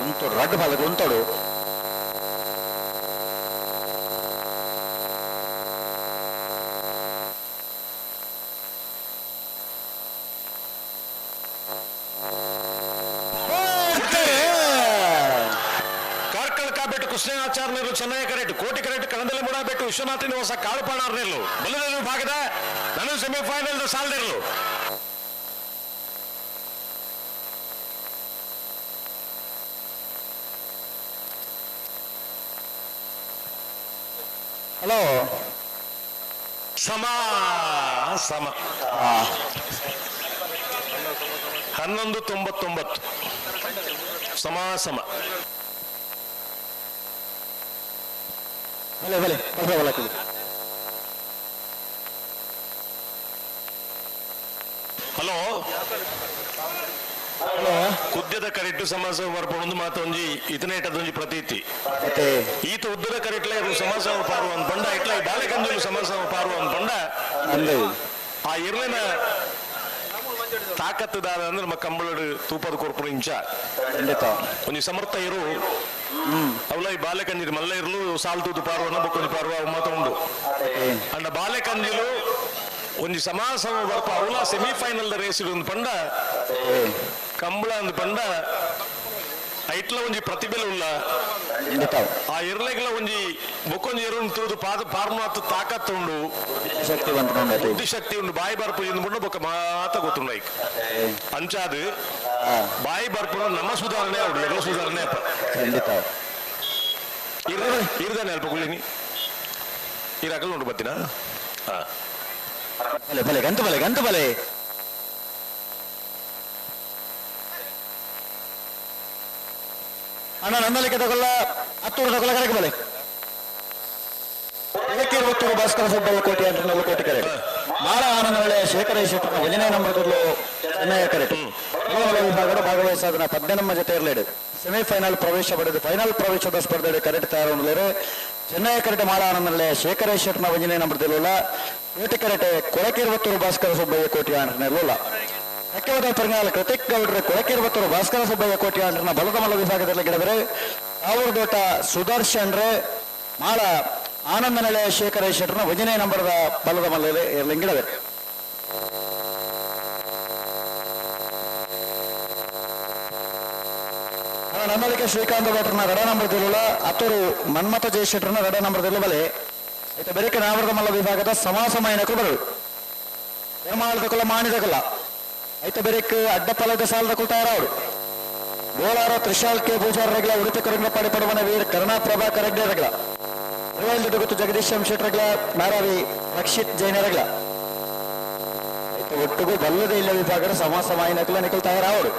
ಉಂಟೋಡು ರಡ್ಡು ಬಾಲಕ ಉಂಟೋಡು. ಕಾರ್ಕಳ ಕಾಬೆಟ್ಟು ಕೃಷ್ಣಾಚಾರ್ಯರು ಚೆನ್ನೈ ಕರೆಟ್ ಕೋಟಿ ಕರೆಟ್ ಕಣದಲ್ಲೇ ಮುಡಾಬೆಟ್ಟು ವಿಶ್ವನಾಥ ನಿವಾಸ ಕಾಳುಪಾಣಾರ್ನೆಲ್ಲು ಬಲದ ವಿಭಾಗದ ನಾನು ಸೆಮಿಫೈನಲ್ ಸಾಲದಿರಲು. ಹಲೋ. ಸಮ ಸಮ 11.99 ಸಮ ಸಮ. ಭಲೆ ಭಲೆ ಭಲೆ ಭಲೆ. ಹಲೋ. ಹಲೋ. ಕುದ್ಯದ ಕರೆಕ್ಟ್ ಸಮಾಸ ಬರ್ಪೊಂದು ಮಾತೊಂಜಿ ಇತನೇಟದೊಂಜಿ ಪ್ರತೀತಿ. ಮತ್ತೆ ಈತ ಉದ್ದದ ಕರೆಟ್ಲೆ ಸಮಾಸ ಪಾರು ಅಂತ ಪಂಡ ಇಟ್ಲ ಈ ಬಾಳೆಕಂಜಲು ಸಮಾಸ ಪಾರು ಅಂತ ಪಂಡ ಅಂದೆ ಆ ಇರ್ಲಿನ ತಾಕತ್ತುದಾದ ಅಂದ್ರೆ ನಮ್ಮ ಕಂಬಳಡು ತೂಪದ ಕೊರ್ಪುನ ಇಂಚ ಖಂಡಿತ. ಒಂಜಿ ಸಮರ್ಥ ಇರು ಅವಲ ಈ ಬಾಲೆಕಂಜಿ ಮಲ್ಲ ಇರ್ಲು ಸಾಲ್ ತೂತು ಪಾರುವನ ಬೊಕ್ಕೊಂಜಿ ಪಾರುವ ಅವು ಮಾತ ಉಂಡು. ಅಂಡ ಬಾಲೆಕಂಜಿಲು ಒಂಜಿ ಸಮಾಸ ಬರ್ಪ ಅವಲ ಸೆಮಿಫೈನಲ್ ರೇಸ್ ಒಂದು ಪಂಡ ಕಂಬಳ ಅಂದ್ ಪಂಡ ಐಟ್ಲ ಒಂಜಿ ಪ್ರತಿಭೆ ಉಲ್ಲ. ಖಂಡಿತ. ಆ ಇರ್ಲೆಗ್ಲ ಒಂಜಿ ಬೊಕ್ಕೊಂಜಿ ಎರುನ್ ತೂದು ಪಾದ ಪಾರ್ಮಾತ್ ತಾಕತ್ತು ಉಂಡು. ಶಕ್ತಿ ಬಂತು ನೋಡೈತಿ. ಬುದ್ಧಿಶಕ್ತಿ ಉಂಡು ಬಾಯಿ ಬರ್ಪು ಇಂದು ಬೊಕ್ಕ ಬೊಕ್ಕ ಮಾತ ಗೊತ್ತುಂಡು ಐಕ್ ಅಂಚಾದು ಬಾಯಿ ಬರ್ಪುನ ನಮ್ಮ ಸುಧಾರಣೆ ಅವಡು ಎಲ್ಲ ಸುಧಾರಣೆ ಅಪ್ಪ. ಖಂಡಿತ. ಇರ್ದಾನೆ ಅಲ್ಪ ಕುಳ್ಳಿನಿ ಈ ರಕಲ್ ಉಂಡು ಬತ್ತಿನ ಹಾ. ಭಲೆ ಭಲೆ ಗಂತು ಭಲೆ ಗಂತು ಭಲೆ. ಅಣ್ಣ ನನ್ನಲ್ಲಿಕ್ಕೆ ತಗೊಳ್ಳ ಹತ್ತೂರು ತಗೊಳ್ಳ ಕರೆಗೆ ಬಲೆ ಒತ್ತೂರು ಭಾಸ್ಕರ ಸುಬ್ಬಯ್ಯ ಕೋಟಿ ಅಂತ ಕೋಟಿ ಕರೆಕ್ಟ್ ಮಾಳ ಆನಂದನಳೆ ಶೇಖರ ಶೆಟ್ಟರ ಒಂದನೇ ನಂಬರ್ ಕೊಡಲು ಚೆನ್ನೈಯ ಕರೆಕ್ಟ್ ವಿಭಾಗದ ಭಾಗವಹಿಸಾದನ ಪದ್ನೆನಮ್ಮ ಜೊತೆ ಇರಲೇಡು ಸೆಮಿಫೈನಲ್ ಪ್ರವೇಶ ಪಡೆದು ಫೈನಲ್ ಪ್ರವೇಶದ ಸ್ಪರ್ಧೆ ಕರೆಕ್ಟ್ ತಯಾರು ಚೆನ್ನೈಯ ಕರೆಕ್ಟ್ ಮಾಳ ಆನಂದನಳೆ ಶೇಖರ ಶೆಟ್ಟನ ಒಂದನೇ ನಂಬರ್ ತಿರುವಲ್ಲ ಕೋಟಿ ಕರೆಕ್ಟ್ ಕೊಳಕಿರುವತ್ತೂರು ಭಾಸ್ಕರ ಸುಬ್ಬಯ್ಯ ಕೋಟಿ ಆಂಟನಿರಲಿಲ್ಲ ಸಖ್ಯವಾದ ಪರಿಣಾಮ ಕೃತಿಕ್ ಗೌಡ್ರ ಕೊಳಕಿರುವತ್ತೂರು ಭಾಸ್ಕರ ಸುಬ್ಬಯ್ಯ ಕೋಟಿ ಆಂಟನ ಬಲದ ಮಲ ವಿಭಾಗದಲ್ಲಿ ಗೆಡದರೆ ಕಾವೂರು ಸುದರ್ಶನ್ ರೇ ಮಾಳ ಆನಂದನಳೆ ಶೇಖರ ಶೆಟ್ಟರ್ನ ಒಂದನೇ ನಂಬರದ ಬಲದ ಮಲ್ಲ ಲಿಂಗಿಡವೆ. ನಂದಳಿಕೆ ಶ್ರೀಕಾಂತ ಭಟ್ರನ ರಡ ನಂಬರ್ ತಿರುಳ ಅತ್ತೂರು ಮನ್ಮಥ ಜಯಶೆಟ್ಟರ್ನ ರಡ ನಂಬರ್ ತಿರುಳು ಬಲೆ ಆಯ್ತು ಬೆರಿಕೆ ನಾವರದ ಮಲ್ಲ ವಿಭಾಗದ ಸಮಾಸಮಯನಕರು ಬರಳು ಪೆರ್ಮಾಳದ ಕುಲ ಮಾಣಿದ ಕುಲ ಐತ ಬೆರಿಕ್ ಅಡ್ಡಪಲದ ಸಾಲದ ಕುಲ ತಯಾರಾವರು ಬೋಳಾರ ತ್ರಿಶಾಲ್ ಕೆ ಪೂಜಾರ್ ರಗ್ಲ ಉಡುಪಿ ಕೊರಂಗಪಾಡಿ ಪಡವನ ವೀರ್ ಕರುಣಾ ಪ್ರಭಾಕರ್ ರೆಗ್ಡೆ ರಗ್ಲ ತಿರುವೈಲ್ ಗೊತ್ತು ಜಗದೀಶ್ ಎಂ ಶೆಟ್ ರಗ್ಲ ನಾರಾವಿ ರಕ್ಷಿತ್ ಜೈನ ರಗ್ಲ ಆಯ್ತು ಒಟ್ಟಿಗೂ ಬಲ್ಲದ ಇಲ್ಲ ವಿಭಾಗದ ಸಮಾಸಮಾಯಿನಕುಲ ನಿಖಲ್ ತಯಾರಾವರು.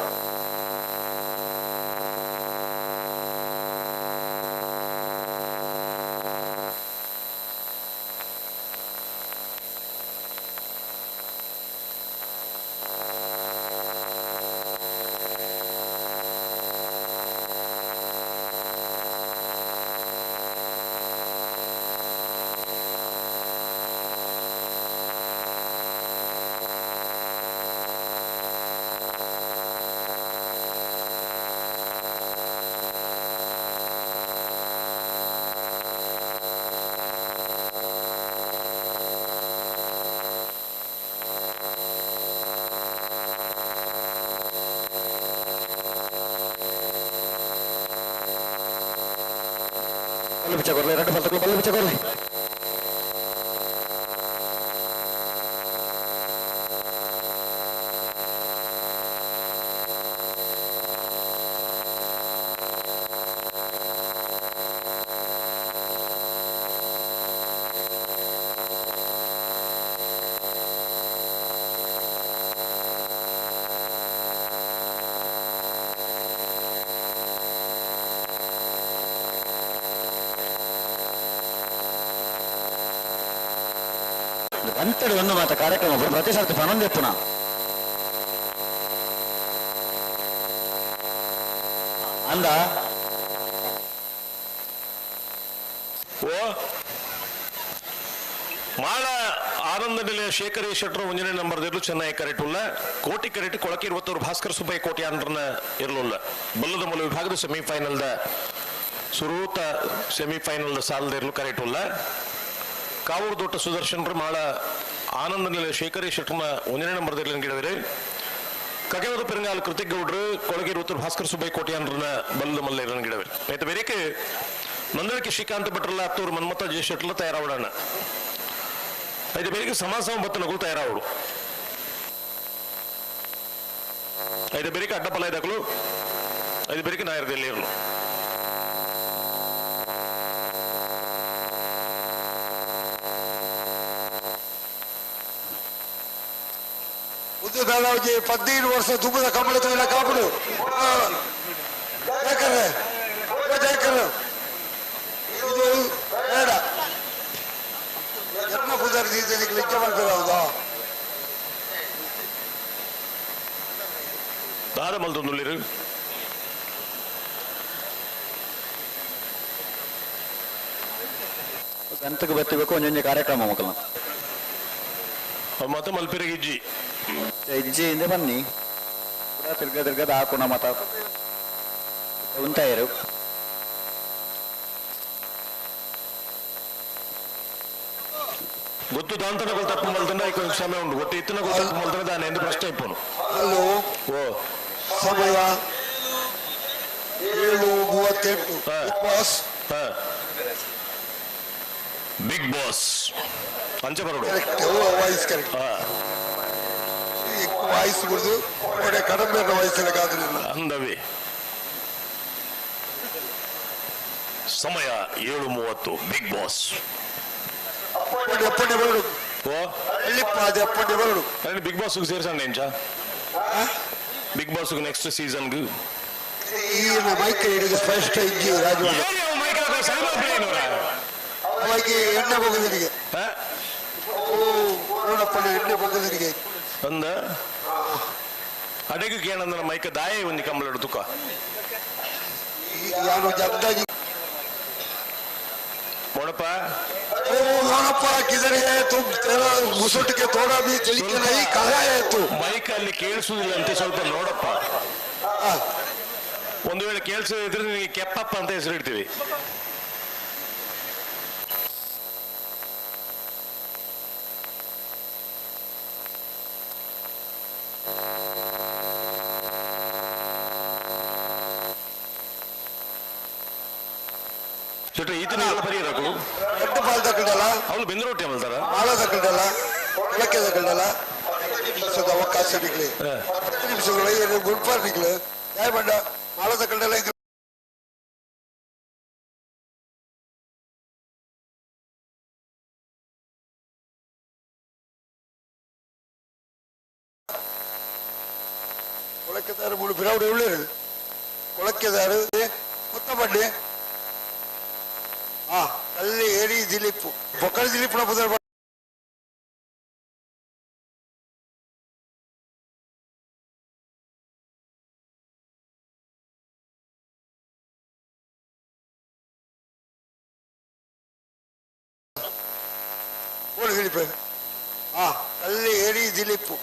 ಬಲ್ಲು ಬಿಚ್ಚ ಕೊರ್ಲೆ, ಎರಡು ಬಲ್ತಗಳು ಬಲ್ಲು ಬಿಚ್ಚ ಕೊರ್ಲೆ. ಗಂಟೆಡು ಒಂದು ಮಾತ ಕಾರ್ಯಕ್ರಮ ಪ್ರತಿ ಸರ್ತಿ ಪನೊಂದೆಪ್ಪುನ ಅಂದ. ಓ ಮಾಳ ಆನಂದ ನಿಲಯ ಶೇಖರ್ ಶೆಟ್ಟರು ಒಂಜನೇ ನಂಬರ್ ಇರಲು ಚೆನ್ನೈ ಕರೆಕ್ಟ್ ಉಲ್ಲ ಕೋಟಿ ಕರೆಕ್ಟ್ ಕೊಳಕೆ ಇರುವತ್ತವರು ಭಾಸ್ಕರ್ ಸುಬ್ಬಯ್ಯ ಕೋಟಿ ಅಂಡ್ರನ ಇರಲಿಲ್ಲ. ಬಲ್ಲದ ಮೂಲ ವಿಭಾಗದ ಸೆಮಿಫೈನಲ್ದ ಸುರೂತ ಸೆಮಿಫೈನಲ್ದ ಸಾಲದ ಇರಲು ಕರೆಕ್ಟ್ ಉಲ್ಲ. ಕಾವೂರು ದೊಡ್ಡ ಸುದರ್ಶನ್ರು ಮಾಳ ಆನಂದ ನಿಲಯ ಶೇಖರ್ ಶೆಟ್ಟರ್ನ ಒಂದನೇ ನಂಬರ್ ಗಿಡವಿರಿ. ಕಗೆವದ ಪೆರಂಗಾಲ್ ಕೃತಿಕ್ ಗೌಡ್ರು ಕೊಳಗೆ ಇರುವತ್ತವರು ಭಾಸ್ಕರ್ ಸುಬ್ಬಯ್ಯ ಕೋಟಿ ಅಂಡ್ರನ ಬಲ್ಲದ ಮಲ್ಲ ಇರಲು ಗಿಡವಿರಿ. ಆಯ್ತು ಬೇರೆಕೆ ನಂದಳಿಕೆ ಶ್ರೀಕಾಂತ ಭಟ್ರಲ್ಲ ಹತ್ತೂರು ಮನ್ಮಥ ಜಯ ಶೆಟ್ಟರ್ಲ ತಯಾರಾವಡಣ. ಐದು ಬೇರೆಗೆ ಸಮಾಜ ಬತ್ತನಗಳು ತಯಾರಾವಡು. ಐದು ಬೇರೆಗೆ ಅಡ್ಡಪಲ ಇದ್ದಕಲು ಐದು ಬೇರೆಗೆ ನಾಯರದಲ್ಲಿ ಇರಲು. ಉದ್ದು ಬೇಡವಾಗಿ 15 ವರ್ಷ ತುಂಬದ ಕಂಬಳ ತುಲ್ಲ ಕಾಪಡು ಯಾಕಂದ್ರೆ ಯಾಕಂದ್ರೆ ಇದು ಬೇಡ. ಎನ್ನ ಪುದರ್ ಲಿಂಚ ಮಾಡ್ತಾರೆ ಹೌದಾ? ದಾದ ಮಲ್ತೊಂದುಳ್ಳಿರು ಗಂತಕ್ಕೆ ಬತ್ತಿಬೇಕು ಒಂದೊಂದು ಕಾರ್ಯಕ್ರಮ ಮಕ್ಕಳು. ಮತ್ತ ಮಲ್ಪಿರಿಗೆ ಇಜ್ಜಿ ಇಜ್ಜಿ ಹಿಂದೆ ಬನ್ನಿ ತಿರ್ಗ ತಿರ್ಗದ ಹಾಕೋಣ ಮತ ಉಂಟಾಯರು. ಗೊತ್ತು ದಾಂತನಗಳು ತಪ್ಪು ಮಲ್ತಂಡ ಈಗ ಸಮಯ ಉಂಟು ಗೊತ್ತು ಇತ್ತನಗಳು ತಪ್ಪು ಮಲ್ತಂಡ ದಾನೆ ಎಂದು ಪ್ರಶ್ನೆ ಇಪ್ಪನು. ಹಲೋ. ಓ ಸಮಯ 7:38. Boss big boss ಅಂಚೆ ಬರೋಡು correct voice correct. Voice ಬಿಡುದು ಒಡೆ ಕಡಿಮೆ ವಾಯ್ಸ್ ಎಲ್ಲ ಕಾದ್ರಿಲ್ಲ. ಅಂದವಿ ಸಮಯ 7:30 ಬಿಗ್ ಬಾಸ್. ಎಪ್ಪಂಡೆ ಬರೋಡು. ಓ ಎಲ್ಲಿಪ್ಪ ಅದು ಎಪ್ಪಂಡೆ ಬರೋಡು. ಅದೇ ಬಿಗ್ ಬಾಸ್ ಸೇರ್ಸಣ್ಣ ಎಂಚ big boss next season ಈ ಮೈಕ್ ಹಿಡಿದು ಸ್ಪಷ್ಟ ಇಜ್ಜಿ ರಾಜು ಅವಾಗ ಎಣ್ಣೆ ಹೋಗುದಿರಿಗೆ. ಓ ನೋಡಪ್ಪಣ್ಣ ಎಣ್ಣೆ ಹೋಗುದಿರಿಗೆ. ಅಂದ ಅಡೆಗೆ ಕೇಳಂದ್ರ ಮೈಕ್ ದಾಯ ಒಂದು ಕಂಬಳ ತುಕ. ಯಾರು ಅಂದಾಜಿ ನೋಡಪ್ಪ. ओ मोनप्पा किधर है तुम? तेरा मुसुट के थोड़ा भी चलिके नहीं, कहाँ है तू? ಮೈಕ್ ಅಲ್ಲಿ ಕೇಳಿಸುವುದಿಲ್ಲ ಅಂತ ಸ್ವಲ್ಪ ನೋಡಪ್ಪ. ಒಂದು ವೇಳೆ ಕೇಳಿಸದಿದ್ರೆ ನಿನಗೆ ಕೆಪ್ಪಪ್ಪ ಅಂತ ಹೆಸರು ಇಡ್ತೀವಿ. ಶೆಟ್ರೆ ಈತನ ಪರಿಹರಕು ಎಟ್ಟು ಬಾಲ್ ತಗೊಂಡಲ್ಲ. ಅವಳು ಬೆಂದರೊಟ್ಟಿ ಅಮಲ್ತಾರ ಮಾಳ ತಗೊಂಡಲ್ಲ, ಕೆಳಕ್ಕೆ ತಗೊಂಡಲ್ಲ. ನಿಮಿಷದ ಅವಕಾಶ ನಿಗ್ಲಿ 10 ನಿಮಿಷಗಳು ಏನು ಗುಡ್ಪಾರ್ ನಿಗ್ಲು ದಯಮಂಡ ಮಾಳ ತಗೊಂಡಲ್ಲ. ಕೊಳಕೆದಾರು ಮೂಡು ಬಿರಾವಡಿ ಉಳ್ಳೇರು ಕೊಳಕೆದಾರು ಮುತ್ತಬಡ್ಡಿ ಅಲ್ಲಿ ಏರಿ ದಿಲೀಪ್ ಬೊಕ್ಕಳ ದಿಲೀಪ್ನ ಬದಲು ಓಡು ದಿಲೀಪ್. ಅಲ್ಲಿ ಏರಿ ದಿಲೀಪ್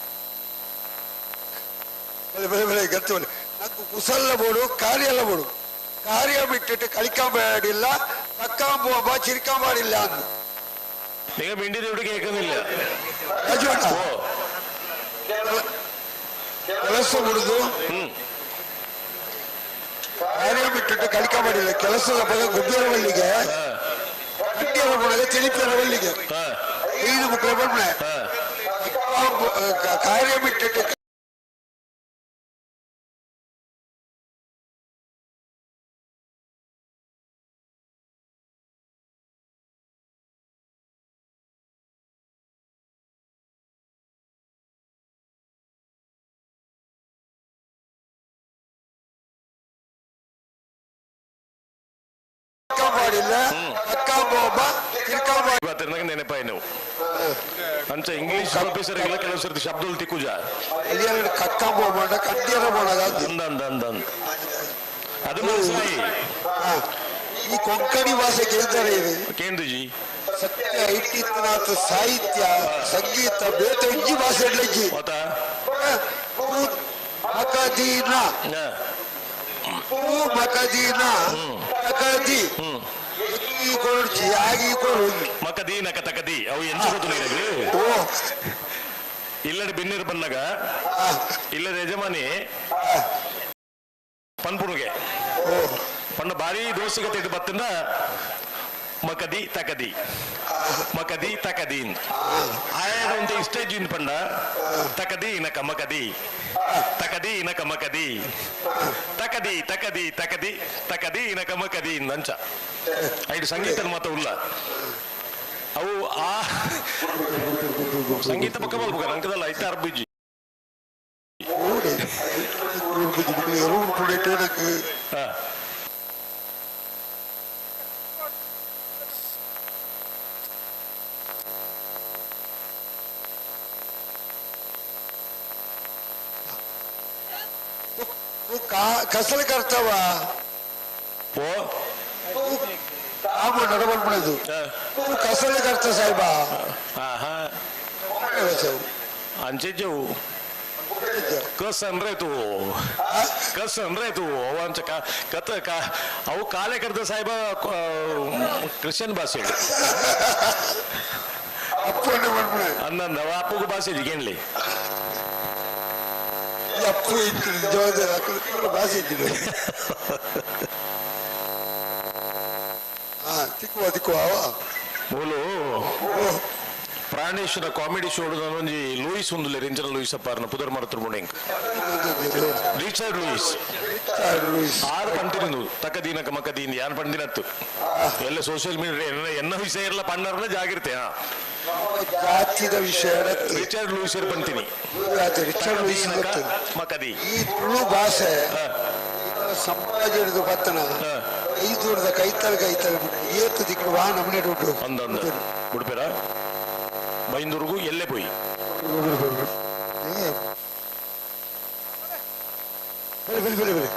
ಬಲೆ ಬಲೆ ಬಲೆ ಗತ್ತು ಬಲೆ. నాకు ಕುಸಲ್ಲ ಬೋಡು ಕಾರ್ಯ ಎಲ್ಲ ಬೋಡು ಕಾರ್ಯ ಬಿಟ್ಟಿಟ್ಟು ಕಲಿക്കാൻ ತಕ್ಕಾಂ പോവാ ചിരിക്കാൻ പാടില്ല എന്ന്. നിങ്ങൾ മിണ്ടിയത് ഇവിടെ കേൾക്കുന്നില്ല. ರಾಜು ಕೆಲಸ ಬಿಡುದು ಕಾರ್ಯ ಬಿಟ್ಟಿಟ್ಟು ಕಲಿക്കാൻ ಪಾಡಿಲ್ಲ. ಕೆಲಸದ ಬಗ್ಗೆ ಗುಬ್ಬೇರವಳ್ಳಿಗೆ ಕಂಡಿಯರ ಪುಣಗ ತಿಳಿಪಿಯರ ಬಲ್ಲಿಗೆ ಐದು ಮುಕ್ಕಳ ಬಣ್ಣೆ ಕಾರ್ಯ ಬಿಟ್ಟಿಟ್ಟು ಮಾಡಿಲ್ಲ ಕಕ್ಕಾಂಬೋಬ ತಿರ್ಕಾಂಬ ನೆನಪಾಯಿ ನಾವು ಅಂಚ ಇಂಗ್ಲಿಷ್ ಪ್ರೊಫೆಸರ್ ಎಲ್ಲ ಕೆಲವು ಸರ್ತಿ ಶಬ್ದಗಳು ತಿಕ್ಕುಜ ಎಲ್ಲಿಯ ಕಕ್ಕಾಂಬೋಬ ಕಂಡಿಯರ ಬೋಣಗ ಅಂದ ಅಂದ ಅಂದ ಅಂದ ಅದು ಮನಸ್ಸಾಯಿ ಈ ಕೊಂಕಣಿ ಭಾಷೆ ಕೇಂದ್ರ ಇದೆ ಕೇಂದ್ರಜಿ ಸತ್ಯ ಇಟ್ಟಿತ್ತನಾಥ ಸಾಹಿತ್ಯ ಸಂಗೀತ ಬೇತ ಒಂಜಿ ಭಾಷೆ ಇಡ್ಲಜ್ಜಿ ಮತ್ತ ಮಕದೀನ ಪೂ ಮಕದೀನ ಮಕದಿ ಈ ಕೊಡ್ಚಿ ಆಗಿ ಕೊಡು ಮಕದಿ ನಕ ತಕದಿ ಅವು ಎಂಚ ಗೊತ್ತು ನಿನಗೆ ಓ ಇಲ್ಲಡೆ ಬಿನ್ನಿರು ಬಂದಾಗ ಇಲ್ಲದ ಯಜಮಾನಿ ಪನ್ಪುನುಗೆ ಪಂಡ ಭಾರಿ ದೋಸ್ತಿಗೆ ಇಟ್ಟು ಬತ್ತಿಂದ ಮಕದಿ ತಕದಿ ಮಕದಿ ತಕದಿ ಆಯದ ಒಂದು ಇಷ್ಟೇ ಜೀನ್ ಪಂಡ ತಕದಿ ನಕ ಮಕದಿ ತಕದಿ ನಕ ಮಕದಿ ತಕದಿ ತಕದಿ ತಕದಿ ತಕದಿ ನಕ ಮಕದಿ ಅಂಚ ಐದು ಸಂಗೀತ ಮಾತ ಉಲ್ಲ ಅವು ಆ ಸಂಗೀತ ಪಕ್ಕ ಮಲ್ಪುಗ ನಂಕದಲ್ಲ ಐತ ಅರ್ಬಿಜಿ ಹಾ ಕಸಲು ಕರ್ತವ ಓ ಆಮ ನಡಬಲ್ಪಣದು ಕಸಲು ಕರ್ತ ಸಾಹೇಬ ಹಾ ಅಂಚೆಜ್ಜವು ಕಸ್ ಅಂದ್ರೆ ತೂ ಕಸ್ ಅಂದ್ರೆ ತೂ ಅವು ಅಂಚ ಕತ್ತ ಅವು ಕಾಲೆ ಕರ್ದ ಸಾಹೇಬ ಕ್ರಿಶ್ಚಿಯನ್ ಭಾಷೆ ಅಂದಂದ ಅವ ಅಪ್ಪಗೂ ಭಾಷೆ ಜಿಗೇನ್ಲಿ ಅಪ್ಪು ಇತ್ತು ನಿಜವಾದ ಭಾಷೆ ಇದ್ದಿದ್ದು ಹಾ ತಿಕ್ಕುವ ತಿಕ್ಕುವ ಅವ ಮೂಲು ಪ್ರಾಣೇಶ್ವರ ಕಾಮಿಡಿ ಶೋ ಒಂಜಿ ಲೂಯಿಸ್ ಉಂದುಲೆ ರಿಂಚನ ಲೂಯಿಸ್ ಅಪ್ಪಾರ್ನ ಪುದರ್ ಮರತುರ್ ಮುಡೆಂಕ್ Richard Louis ಆರು ಪಂಟಿನಿಂದು ತಕ್ಕ ದೀನಕ ಮಕ್ಕ ದೀನ್ ಯಾನ್ ಪಂಡಿನತ್ತು ಎಲ್ಲ ಸೋಷಿಯಲ್ ಮೀಡಿಯಾ ಎನ್ನ ವಿಷಯ ಎಲ್ಲ ಪಣ್ಣರ್ನ ಜಾಗಿರ್ತೆ ಹಾ ಜಾತಿದ ವಿಷಯ ರಿಚರ್ಡ್ ಲೂಯಿಸ್ ಪಂತೀನಿ ರಿಚರ್ಡ್ ಲೂಯಿಸ್ ಮಕದಿ ಈ ತುಳು ಭಾಷೆ ಸಂಪಾಜಿ ಹಿಡಿದು ಬತ್ತನ ಐದೂರದ ಕೈತಲ್ ಕೈತಲ್ ಏತು ದಿಕ್ಕು ವಾ ನಮ್ಮನೆ ಉಂಟು ಅಂದ ಅಂದ ಉಡುಪೇರ ಬೈಂದೂರ್ಗು ಎಲ್ಲೇ ಪೋಯಿ ಬರಿ ಬರಿ ಬರಿ ಬರಿ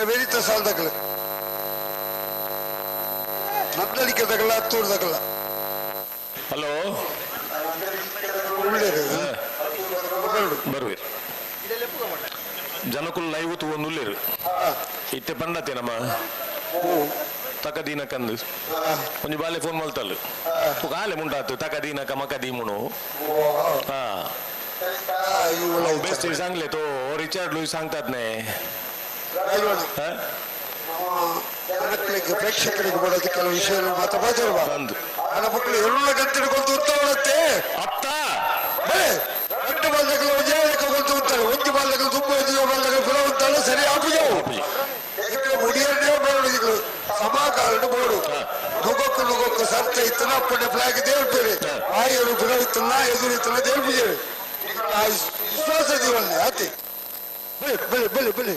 ಬೆರೀತ ಸಾಲದಕ್ಕಲ್ಲ ನಂದಳಿಕೆ ತಗಲ್ಲ ಹತ್ತೂರು ತಗಲ್ಲ ಹಲೋ ಬರುವಿರ್ ಜನಕುಲ್ ಲೈವ್ ತೂವೊಂದು ಉಲ್ಲೇರು ಇತ್ತೆ ಪಂಡತೆ ನಮ್ಮ ತಕ ದೀನಕಂದು ಒಂಜಿ ಬಾಲೆ ಫೋನ್ ಮಲ್ತಲ್ಲು ಕಾಲೆ ಮುಂಡಾತು ತಕ ದೀನಕ ಮಕ ದೀಮುನು ಹಾ बेस्ट सांगले तो रिचर्ड लुईस सांगतात नाही ಜನಗಳಿಗೆ ಪ್ರೇಕ್ಷಕರಿಗೆ ಬರೋದು ಕೆಲವು ವಿಷಯಗಳು ಮಾತ್ರ ಮಾತಾಡುವ ಅಂದು. ನನ್ನ ಮಕ್ಕಳು ಎಲ್ಲ ಗಂಟೆ ಉತ್ತವಳತ್ತೆ ಅತ್ತ ಬಳೆ రెండు ಬಾಲ್ದಗಳು ಒಂದೇ ಲೆಕ್ಕ ಉಂತಾರೆ ಒಂದು ಬಾಲ್ದಗಳು ತುಂಬ ಒಂದು ಬಾಲ್ದಗಳು ಪುರ ಉಂತಾಳೆ ಸರಿ ಆಪುಜವು ఇక్కడ ಮುಡಿಯನ್ನೇ ಬೋರ್ಡು ಸಮಾಕಾರಣ ಬೋರ್ಡು ನುಗೊಕ್ಕು ನುಗೊಕ್ಕು ಸರ್ತ ಇತ್ತನ ಅಪ್ಪಣೆ ಫ್ಲಾಗ್ ದೇವ್ರು ಆಯರು ಪುರ ಇತ್ತನ ಎದುರು ಇತ್ತನ ದೇವ್ರು ವಿಶ್ವಾಸ ದೀವಲ್ಲಿ ಆತಿ ಬೆಳೆ ಬೆಳೆ ಬೆಳೆ ಬೆಳೆ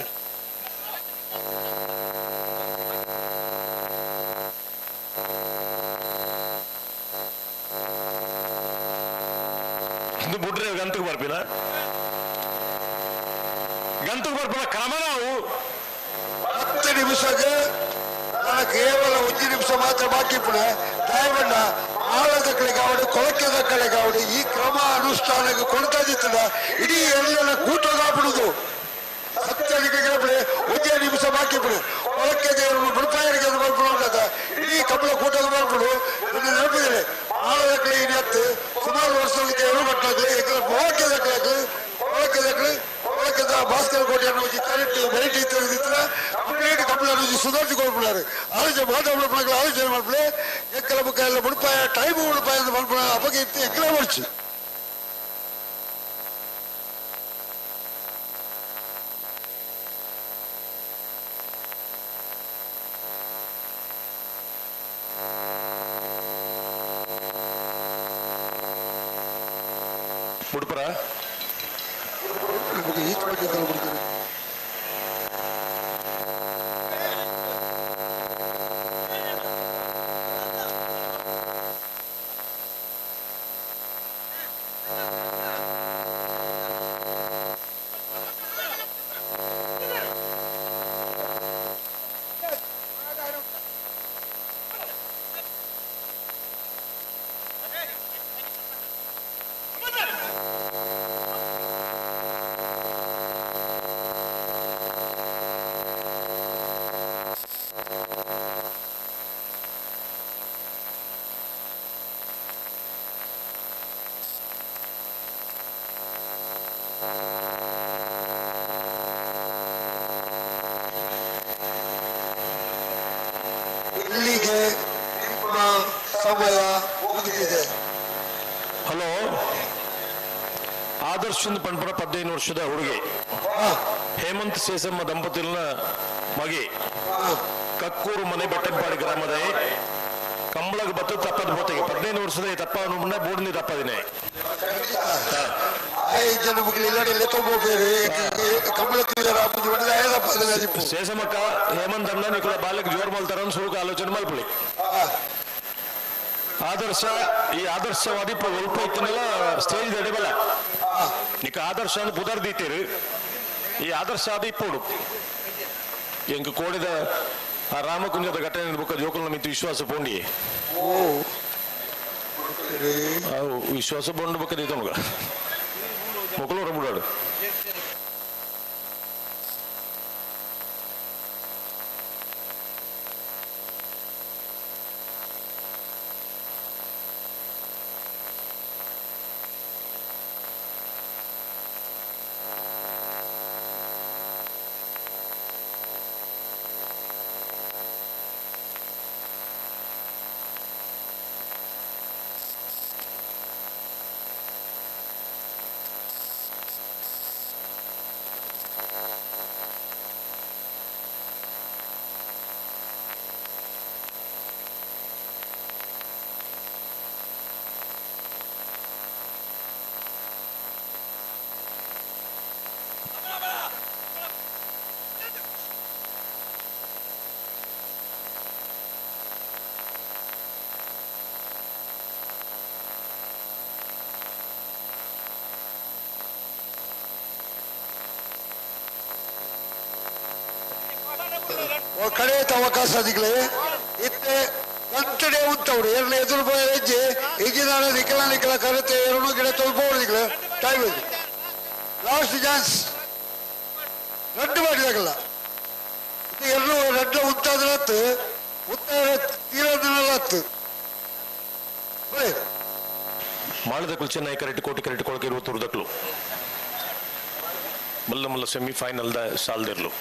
ಇದು ಬಿಡ್ರೆ ಗಂತಕ್ಕೆ ಬರ್ಪಿನ ಗಂತಕ್ಕೆ ಬರ್ಪಿನ ಕ್ರಮ ನಾವು 10 ನಿಮಿಷಕ್ಕೆ ನನ್ನ ಕೇವಲ 1 ನಿಮಿಷ ಮಾತ್ರ ಬಾಕಿ ಪುಣ ದಯಮಣ್ಣ ಆಳದಕ್ಕಳಿಗೆ ಕೊಳಕೆದಕ್ಕಳಿಗೆ ಅವಡು ಈ ಕ್ರಮ ಅನುಷ್ಠಾನಕ್ಕೆ ಕೊಡ್ತಾ ಇತ್ತದ ಇಡೀ ಎಲ್ಲ ಕೂಟದಾಬಿಡುದು ಸತ್ಯನಿಗೆ ಒಂದೇ ನಿಮಿಷ ಬಾಕಿ ಬಿಡು ಕೊಳಕೆ ದೇವರು ಬಿಡ್ಪಾಯರಿಗೆ ಬರ್ಬಿಡು ಇಡೀ ಕಮಲ ಕೂಟದ ಬರ್ಬಿಡು ನನ್ನ ನೆನಪಿದೆ ಆಳದಕ್ಕಳಿ ಎತ್ತು ಸುಮಾರು ವರ್ಷಗಳಿಗೆ ಎರಡು ಮಟ್ಟಲಾಗಲಿ ಯಾಕಂದ್ರೆ ಮೊಳಕೆದಕ್ಕಳಾಗಲಿ ಕೊಳಕೆದಕ್ಕಳಿ ಕೊಳಕೆದ ಭಾಸ್ಕರ ಕೋಟೆಯನ್ನು ಹೋಗಿ ಕರೆಕ್ಟ್ ವೆರೈಟಿ ತೆಗೆದಿತ್ತ ಕಂಪ್ಲೀಟ್ ಕಮಲ ಸುಧಾರಿಸಿಕೊಳ್ಬಿಡಾರೆ ಆಲೋಚನೆ ಮಾತಾಡ್ಬಿಡ ಆಲೋಚನೆ ಮಾಡ್ಬಿಡಿ ಎಕ್ಕಲ ಬುಕ್ಕ ಎಲ್ಲ ಬಿಡ್ಪಾಯ ಟೈಮ್ ಬಿಡ್ಪಾಯ ಅಂತ ಮಾಡ್ಬಿಡ ಅಪಗೆ ಇತ್ತು ಎಕ್ಕಲ ಬರ್ಚು ಬಿಡ್ಪರ ಈಚ್ ಬಗ್ಗೆ ಬಿಡ್ತಾರೆ. ಇಲ್ಲಿಗೆ ನಿಮ್ಮ ಸಮಯ ಮುಗಿದಿದೆ. ಹಲೋ, ಆದರ್ಶ್ ಪಂಪರ 15 ವರ್ಷದ ಹುಡುಗಿ ಹೇಮಂತ್ ಸೇಸಮ್ಮ ದಂಪತಿನ ಮಗಿ ಕಕ್ಕೂರು ಮನೆ ಬೆಟ್ಟಂಪಾಡಿ ಗ್ರಾಮದ ಕಂಬಳಗ ಬತ್ತು ತಪ್ಪದ ಬೋತೆಗೆ 15 ವರ್ಷದ ತಪ್ಪ ಬೂಡ್ನಿ ತಪ್ಪದಿನೇ ಶೇಷಮಕ್ಕ ಹೇಮಂತ್ ಅಣ್ಣ ನಿಕುಲ ಬಾಲ್ಯಕ್ಕೆ ಜೋರ್ ಮಲ್ತಾರ ಸುರುಕು ಆಲೋಚನೆ ಮಲ್ಪಳಿ. ಆದರ್ಶ ಈ ಆದರ್ಶವಾದಿ ಒಲ್ಪ ಇತ್ತನೆಲ್ಲ ಸ್ಟೇಜ್ ದಡಿಬಲ್ಲ ನಿಕ ಆದರ್ಶ ಅನ್ನು ಬುದರ್ ದೀತೀರಿ. ಈ ಆದರ್ಶ ಆದ ಇಪ್ಪೋಡು ಎಂಕ್ ಕೋಡಿದ ಆ ರಾಮಕುಂಜದ ಘಟನೆ ಬುಕ್ಕ ಜೋಕುಲ ಮಿತ್ತು ವಿಶ್ವಾಸ ಪೋಂಡಿ ವಿಶ್ವಾಸ ಬೋಂಡು ಬೊಕ್ಕ ದೀತನುಗ ಮೊಕಲು ರಬುಡಾಡು. ಕಡೆಯ ಅವಕಾಶ ಇತ್ತೆ ಗಂಟೆ ಉಂಟವ್ರು ಎರಡು ಎದುರು ಹೆಜ್ಜೆ ಈಗಿನ ನಿಖಲ ನಿಖಲ ಕರೆತೆ ಎರಡು ಗಿಡ ತೊಳ್ಬೋದು ಟೈಮ್ ಲಾಸ್ಟ್ ಚಾನ್ಸ್ ರಡ್ಡು ಮಾಡಿದಾಗಲ್ಲ ಎರಡು ರಡ್ಡು ಉಂಟಾದ್ರೆ ಹತ್ತು ಉತ್ತರ ತೀರೋದಿನಲ್ಲ ಹತ್ತು ಮಾಳದಕುಲು ಚೆನ್ನೈ ಕರೆಕ್ಟ್ ಕೋಟಿ ಕರೆಕ್ಟ್ ಕೊಳಕೆ ಇರುವ ತುರ್ದಕ್ಲು ಮಲ್ಲ ಮಲ್ಲ ಸೆಮಿಫೈನಲ್ ದ ಸಾಲ್ದಿರ್ಲು.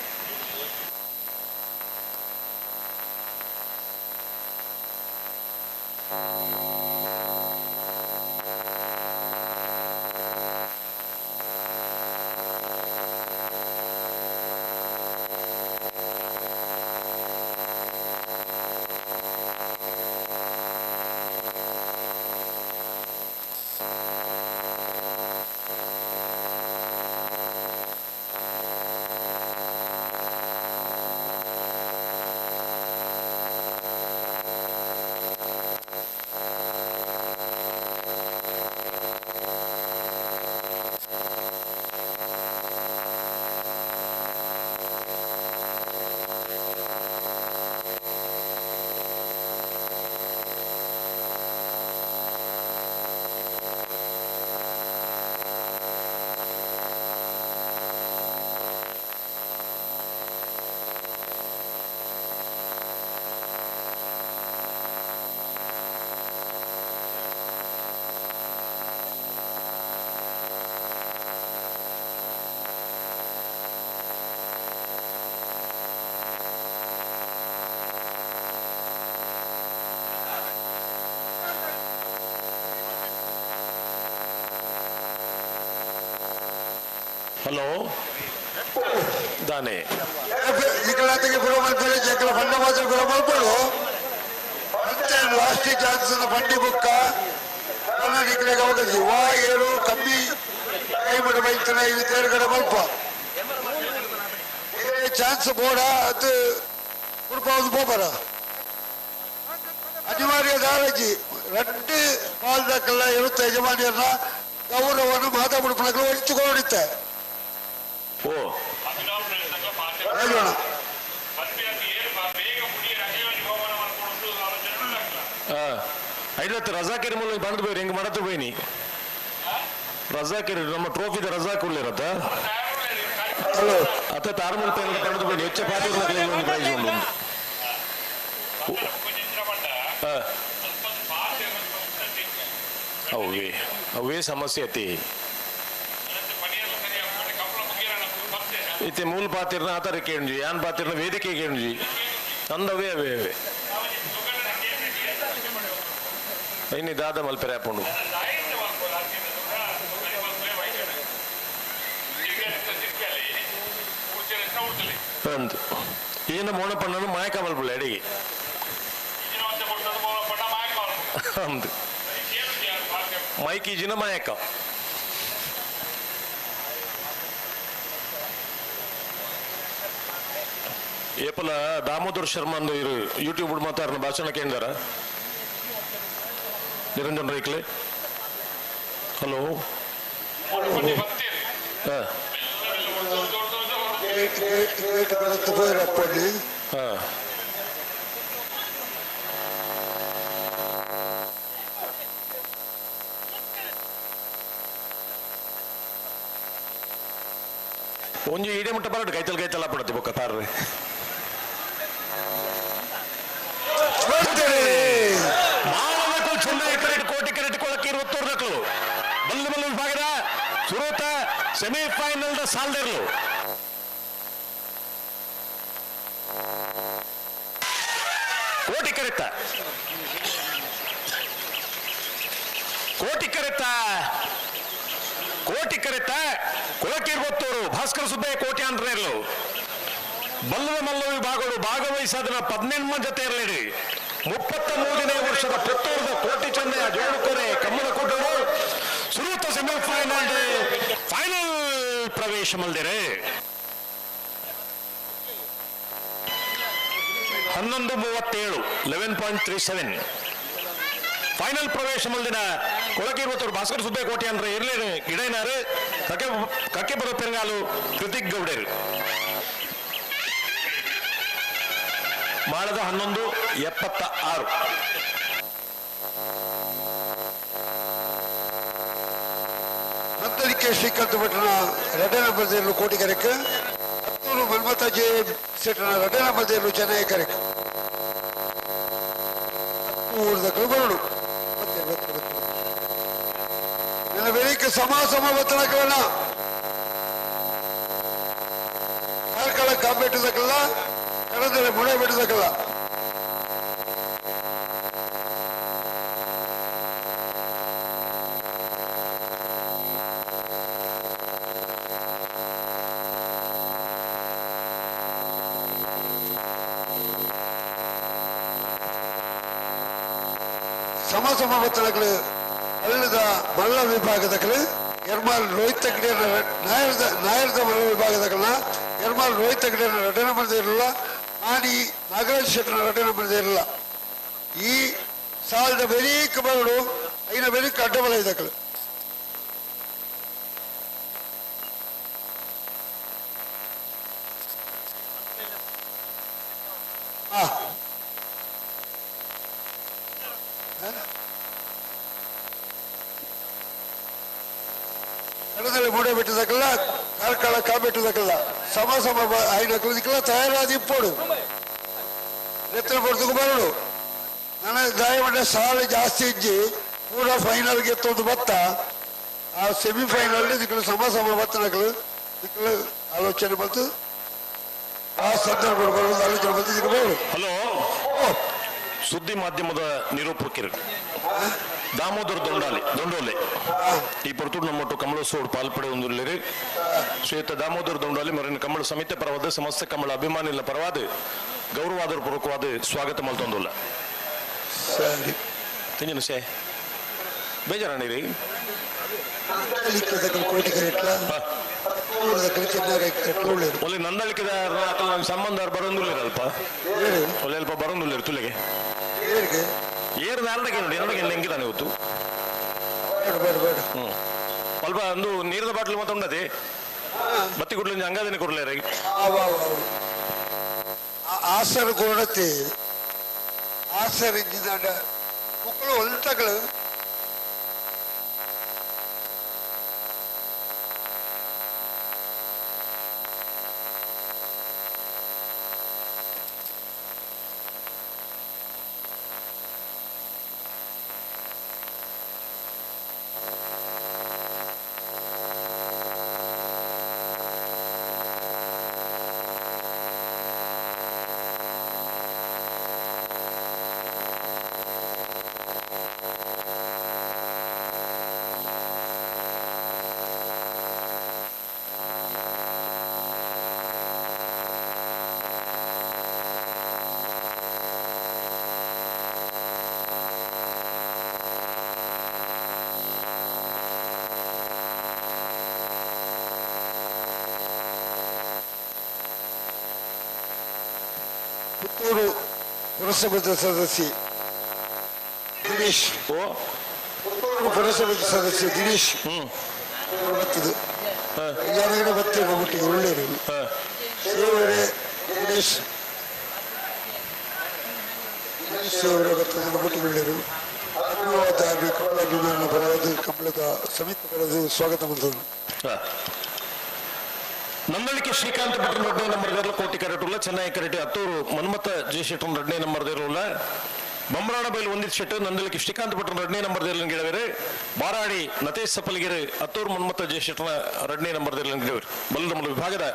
Hello ದಾನೆ ನಿಕಲಾತಿಗೆ ಪುರ ಮಲ್ಪಲೆ ಜಕ್ಕಲ ಫಂಡ ಮಾತ್ರ ಪುರ ಮಲ್ಪಡು ಮತ್ತೆ ಲಾಸ್ಟ್ ಚಾನ್ಸ್ ಬಂಡಿ ಬುಕ್ಕ ನಿಕಲೆಗೆ ಅವಕಾಶ ವಾ ಏಳು ಕಮ್ಮಿ ಕೈ ಬಿಡ ಬೈತನ ಇದು ತೇರುಗಡೆ ಮಲ್ಪ ಚಾನ್ಸ್ ಬೋಡ ಅದು ಕುಡ್ಪಾವುದು ಪೋಪರ ಅನಿವಾರ್ಯ ದಾರಜಿ ರಡ್ಡು ಪಾಲ್ದಕ್ಕೆಲ್ಲ ಇರುತ್ತೆ ಯಜಮಾನಿಯನ್ನ ಗೌರವವನ್ನು ಮಾತಾಡ್ಬಿಡ್ಪಣಗಳು ಹೊಡಿತುಕೊಂಡಿತ್ತೆ ಓ ಹೇಳೋಣ ಐವತ್ತು ರಜಾಕೇರಿ ಮೂಲಕ ಬಂದು ಬೋಯ್ರಿ ಹೆಂಗ್ ಮಾಡತ್ತು ಬೋಯ್ನಿ ರಜಾಕೇರಿ ನಮ್ಮ ಟ್ರೋಫಿದ ರಜಾಕ್ ಉಳ್ಳಿರತ್ತ ಹಲೋ ಅತ್ತ ತಾರಮೂಲ ಪೇನ ಬಂದು ಬೋಯ್ನಿ ಹೆಚ್ಚ ಪಾತ್ರ ಒಂದು ಪ್ರೈಸ್ ಉಂಟು ಅವೇ ಅವೇ ಸಮಸ್ಯೆ ಅತಿ ಇತ್ತೆ ಮೂಲ ಪಾತಿರ್ನ ಆತರ ಕೇಂಜಿ ಯಾನ್ ಪಾತಿರ್ನ ವೇದಿಕೆ ಕೇಂಜಿ ನಂದವೇ ಅವೇ ಅವೇ ಇನ್ನು ದಾದ ಮಲ್ಪೆರೆ ಹಾಕೊಂಡು ಅಂದು ಏನು ಮೋಣಪ್ಪಣ್ಣನು ಮಾಯಕ ಮಲ್ಪುಳ್ಳೆ ಅಡಿಗೆ ಅಂದು ಮೈಕ್ ಈಜಿನ ಮಾಯಕ ಏಪಲ ದಾಮೋದರ್ ಶರ್ಮಾ ಅಂದು ಇರು ಯೂಟ್ಯೂಬ್ ಮಾತಾಡಿನ ಭಾಷಣ ಕೇಂದ್ರ ನಿರಂಜನ್ ರೈಕ್ಲೆ ಹಲೋ ಹಾಂ ಹಾಂ ಒಂಜಿ ಇಡೇ ಮುಟ್ಟ ಬರಡು ಕೈತಲ್ ಕೈತಲ್ಲ ಪಡತಿ ಬೊಕ್ಕ ತಾರ್ರಿ ಮಾನವಕುಲ್ ಚೆನ್ನೈ ಕರೆಟ್ ಕೋಟಿ ಕರೆಟ್ ಕೊಳಕ್ಕೆ ಇರುವತ್ತೂರು ನಕಲು ಬಲ್ಲ ಬಲ್ಲ ವಿಭಾಗದ ಸುರೂತ ಸೆಮಿಫೈನಲ್ the ಸಾಲ್ದೆರ್ಲು ಕೋಟಿ ಕರೆತ ಕೋಟಿ ಕರೆತ ಕೋಟಿ ಕರೆತ ಕೊಳಕಿರ್ಬತ್ತೂರು ಭಾಸ್ಕರ ಸುಬ್ಬಯ್ಯ ಕೋಟಿ ಅಂದ್ರೇರ್ಲು ಬಲ್ಲದ ಮಲ್ಲ ವಿಭಾಗಗಳು ಭಾಗವಹಿಸದನ 18 ಜೊತೆ ಇರಲಿಡಿ 33ನೇ ವರ್ಷದ ಪುತ್ತೂರದ ಕೋಟಿ ಚಂದೆಯ ಜೋಡುಕೊರೆ ಕಮ್ಮನ ಕೂಟರು ಸುರೂತ ಸೆಮಿಫೈನಲ್ ಫೈನಲ್ ಪ್ರವೇಶ ಮಲ್ದಿರೆ 11:37 11.37 ಫೈನಲ್ ಪ್ರವೇಶ ಮಲ್ದಿನ ಕೊಳಕಿರುವತ್ತೂರು ಭಾಸ್ಕರ ಸುಬ್ಬಯ್ಯ ಕೋಟಿ ಅಂದ್ರೆ ಇರಲಿ ಇಡೈನಾರು ಕಕ್ಕೆ ಕಕ್ಕೆ ಬರೋ ಪೆರಂಗಾಲು ಕೃತಿಕ್ ಗೌಡರು ಮಾಡದ 11:76 ನಂತರಿಕೆ ಶ್ರೀಕಾಂತ ಭಟ್ನ ಎರಡನೇ ನಂಬರ್ ಕೋಟಿಗರಕ್ಕೆ ಹತ್ತೂರು ಮನ್ಮಥ ಜೆ ಸೆಟ್ನ ಎರಡನೇ ನಂಬರ್ ಚೆನ್ನೈ ಕರೆಕ್ ಹತ್ತೂರು ಬರಡು ಮತ್ತೆ ಮತ್ತೆ ಮತ್ತೆ ನನ್ನ ಬೆಳಿಗ್ಗೆ ಸಮ ಸಮ ಬತ್ತನಕಲನ ಕಾರ್ಕಳ ಕಾಂಬೆಟ್ಟದಕ್ಕಲ್ಲ ಕಡದಲೆ ಮುಳೆ ಬಿಡದಕ್ಕಲ್ಲ ಸಮ ಸಮ ಬತ್ತನಕಲು ಅಲ್ಲದ ಮಲ್ಲ ವಿಭಾಗದಕಲು ಎರ್ಮಾಲ್ ರೋಹಿತ್ ತಗಡಿಯರ ನಾಯರ್ದ ನಾಯರ್ದ ಮಲ್ಲ ವಿಭಾಗದಕಲ್ನ ಎರ್ಮಾಲ್ ರೋಹಿತ್ ತಗಡಿಯರ ಎರಡನೇ ನಂಬರ್ ಇರಲಿಲ್ಲ ಮಾಣಿ ನಾಗರಾಜ್ ಶೆಟ್ಟರ ಎರಡನೇ ನಂಬರ್ ಇರಲಿಲ್ಲ ಈ ಸಾಲದ ಬೆರೀಕ್ ಬರಡು ಐನ ಬೆರೀಕ್ ಅಡ್ಡಬಲ ಇದಕ್ಕಲು ಆ ಕಡದಲ್ಲಿ ಮೂಡೆ ಬಿಟ್ಟದಕ್ಕಲ್ಲ ಕಾರ್ಕಳ ಕಾಬಿಟ್ಟದಕ್ಕಲ್ಲ ಸಮ ಸಮ ಐನಕ್ಕಲ್ಲ ತಯಾರಾದ ಇಪ್ಪೋಡು ಎತ್ತರ ಪಡ್ತಕ್ಕೆ ಬರಡು ನನಗೆ ಗಾಯಮಂಡ ಸಾಲು ಜಾಸ್ತಿ ಇಜ್ಜಿ ಪೂರ ಫೈನಲ್ಗೆ ಎತ್ತೊಂದು ಬತ್ತ ಆ ಸೆಮಿಫೈನಲ್ ಇದಕ್ಕೆ ಸಮ ಸಮ ಬತ್ತನಕಲು ಇದಕ್ಕೆ ಆಲೋಚನೆ ಬಂತು ಆ ಸಂದರ್ಭ ಬರೋದು ಆಲೋಚನೆ ಬಂತು ಇದಕ್ಕೆ ಬರಡು ಹಲೋ ಸುದ್ದಿ ಮಾಧ್ಯಮದ ನಿರೂಪಕರು ದಾಮೋದರ ದೊಂಡಾಲಿ ದೊಂಡೋಲೆ ಈ ಪೊರ್ತುಡು ನಮ್ಮೊಟ್ಟು ಕಮಲೋತ್ಸವ ಪಾಲ್ಪಡೆ ಹೊಂದಿರಲಿರಿ. ಶ್ವೇತ ದಾಮೋದರ ದೊಂಡಾಲಿ ಮರಿನ ಕಮಲ ಸಮಿತಿ ಪರವಾದ ಸಮಸ್ತ ಕಮಲ ಅಭಿಮಾನಿಗಳ ಪರವಾದ ಗೌರವಾದರ ಪೂರ್ವಕವಾದ ಸ್ವಾಗತ ಮಲ್ತೊಂದುಲ್ಲ. ಸರಿ ತಿಂಜನ ಸೇ ಬೇಜಾರಣೀರಿ. ಒಳ್ಳೆ ನಂದಳಿಕೆದ ಸಂಬಂಧ ಬರೋಂದುಲ್ಲ ಅಲ್ಪ ಒಳ್ಳೆ ಅಲ್ಪ ಬರೋಂದುಲ್ಲ ತುಲೆಗೆ ಏರು ನಾಲ್ದಕ್ಕೆ ನೋಡಿ ನನಗೆ ಎಂಗಿದಾನೆ ಇವತ್ತು. ಹ್ಮ್ ಅಲ್ಪ ಒಂದು ನೀರಿನ ಬಾಟ್ಲು ಮತ್ತೆ ಉಂಡದೆ ಬತ್ತಿ ಗುಡ್ಲು ಹಂಗಾದೇನೆ ಕೊಡ್ಲೇರ. ಆಸರು ಕೊಡತಿ ಆಸರ್ ಇದ್ದಿದ್ದಾಡ ಮಕ್ಕಳು ಹೊಲ್ತಗಳು ಪುತ್ತೂರು ಪುರಸಭೆದ ಸದಸ್ಯ ದಿನೇಶ್. ಪುತ್ತೂರು ಪುರಸಭೆದ ಸದಸ್ಯ ದಿನೇಶ್ ಬರ್ತದೆ ಯಾರಿಗಡೆ ಬರ್ತೇವೆ ಒಟ್ಟಿಗೆ ಒಳ್ಳೆಯವರು ಸೇವರೆ ದಿನೇಶ್ ಸೇವರೆ ಬರ್ತದೆ ಒಟ್ಟಿಗೆ ಒಳ್ಳೆಯವರು. ಅಭಿಮಾನ ಪರವಾದ ಕಮಲದ ಸಮಿತಿ ಪರವಾದ ಸ್ವಾಗತ ಬಂದದ್ದು. ನಂದಳಿಕೆ ಶ್ರೀಕಾಂತ್ ಭಟ್ರು ಎರಡನೇ ನಂಬರ್ ದೇರ್ಲ ಕೋಟಿ ಕರೆಟುಲ್ಲ ಚೆನ್ನೈ ಕರೆಟಿ ಅತ್ತೂರು ಮನ್ಮಥ ಜೆ ಶೆಟ್ಟರ್ ಎರಡನೇ ನಂಬರ್ ದೇರ್ಲ ಬೊಮ್ಮರಾಣ ಬೈಲ್ ಒಂದಿತ್ ಶೆಟ್ಟು ನಂದಳಿಕೆ ಶ್ರೀಕಾಂತ್ ಭಟ್ರು ಎರಡನೇ ನಂಬರ್ ದೇರ್ಲ ಗಿಡವೇರು ಬಾರಾಡಿ ನತೇಶ್ ಸಪಲಗಿರಿ ಅತ್ತೂರು ಮನ್ಮಥ ಜೆ ಶೆಟ್ಟರ್ನ ಎರಡನೇ ನಂಬರ್ ದೇರ್ಲ ಗಿಡವೇರು ಬಲ್ಲದಮಲ ವಿಭಾಗದ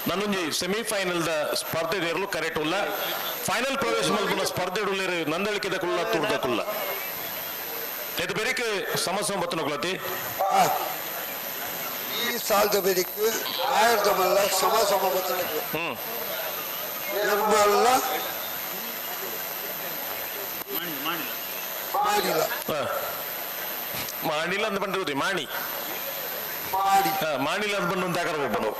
ನನ್ನೊಂಜಿ ಸೆಮಿಫೈನಲ್ the ಸ್ಪರ್ಧೆ ದೇರ್ಲು ಕರೆಟುಲ್ಲ ಫೈನಲ್ ಪ್ರವೇಶ ಮಲ್ಪುನ ಸ್ಪರ್ಧೆ ಉಳ್ಳೇರು ನಂದಳಿಕೆದ ಕುಲ್ಲ ಅತ್ತೂರ್ದ ಕುಲ್ಲ ಇದು ಬೆರಿಕೆ ಸಮಸ್ಯೆ ಬತ್ತನ ಕುಲತಿ. ಈ ಸಾಲದ ಬೇಡಿಕೆ ಆಯರ್ದಮಲ್ಲ ಸಮ ಸಮ ಬತ್ತನಕ್ಕೆ ನಿರ್ಮಲ್ಲ ಮಾಡಿಲ್ಲ ಮಾಣಿಲ್ಲ ಅಂತ ಬಂದಿರೋದು ಮಾಣಿ ಮಾಡಿ ಮಾಣಿಲ್ಲ ಅಂತ ಬಂದು ಅಂತ ಒಬ್ಬನು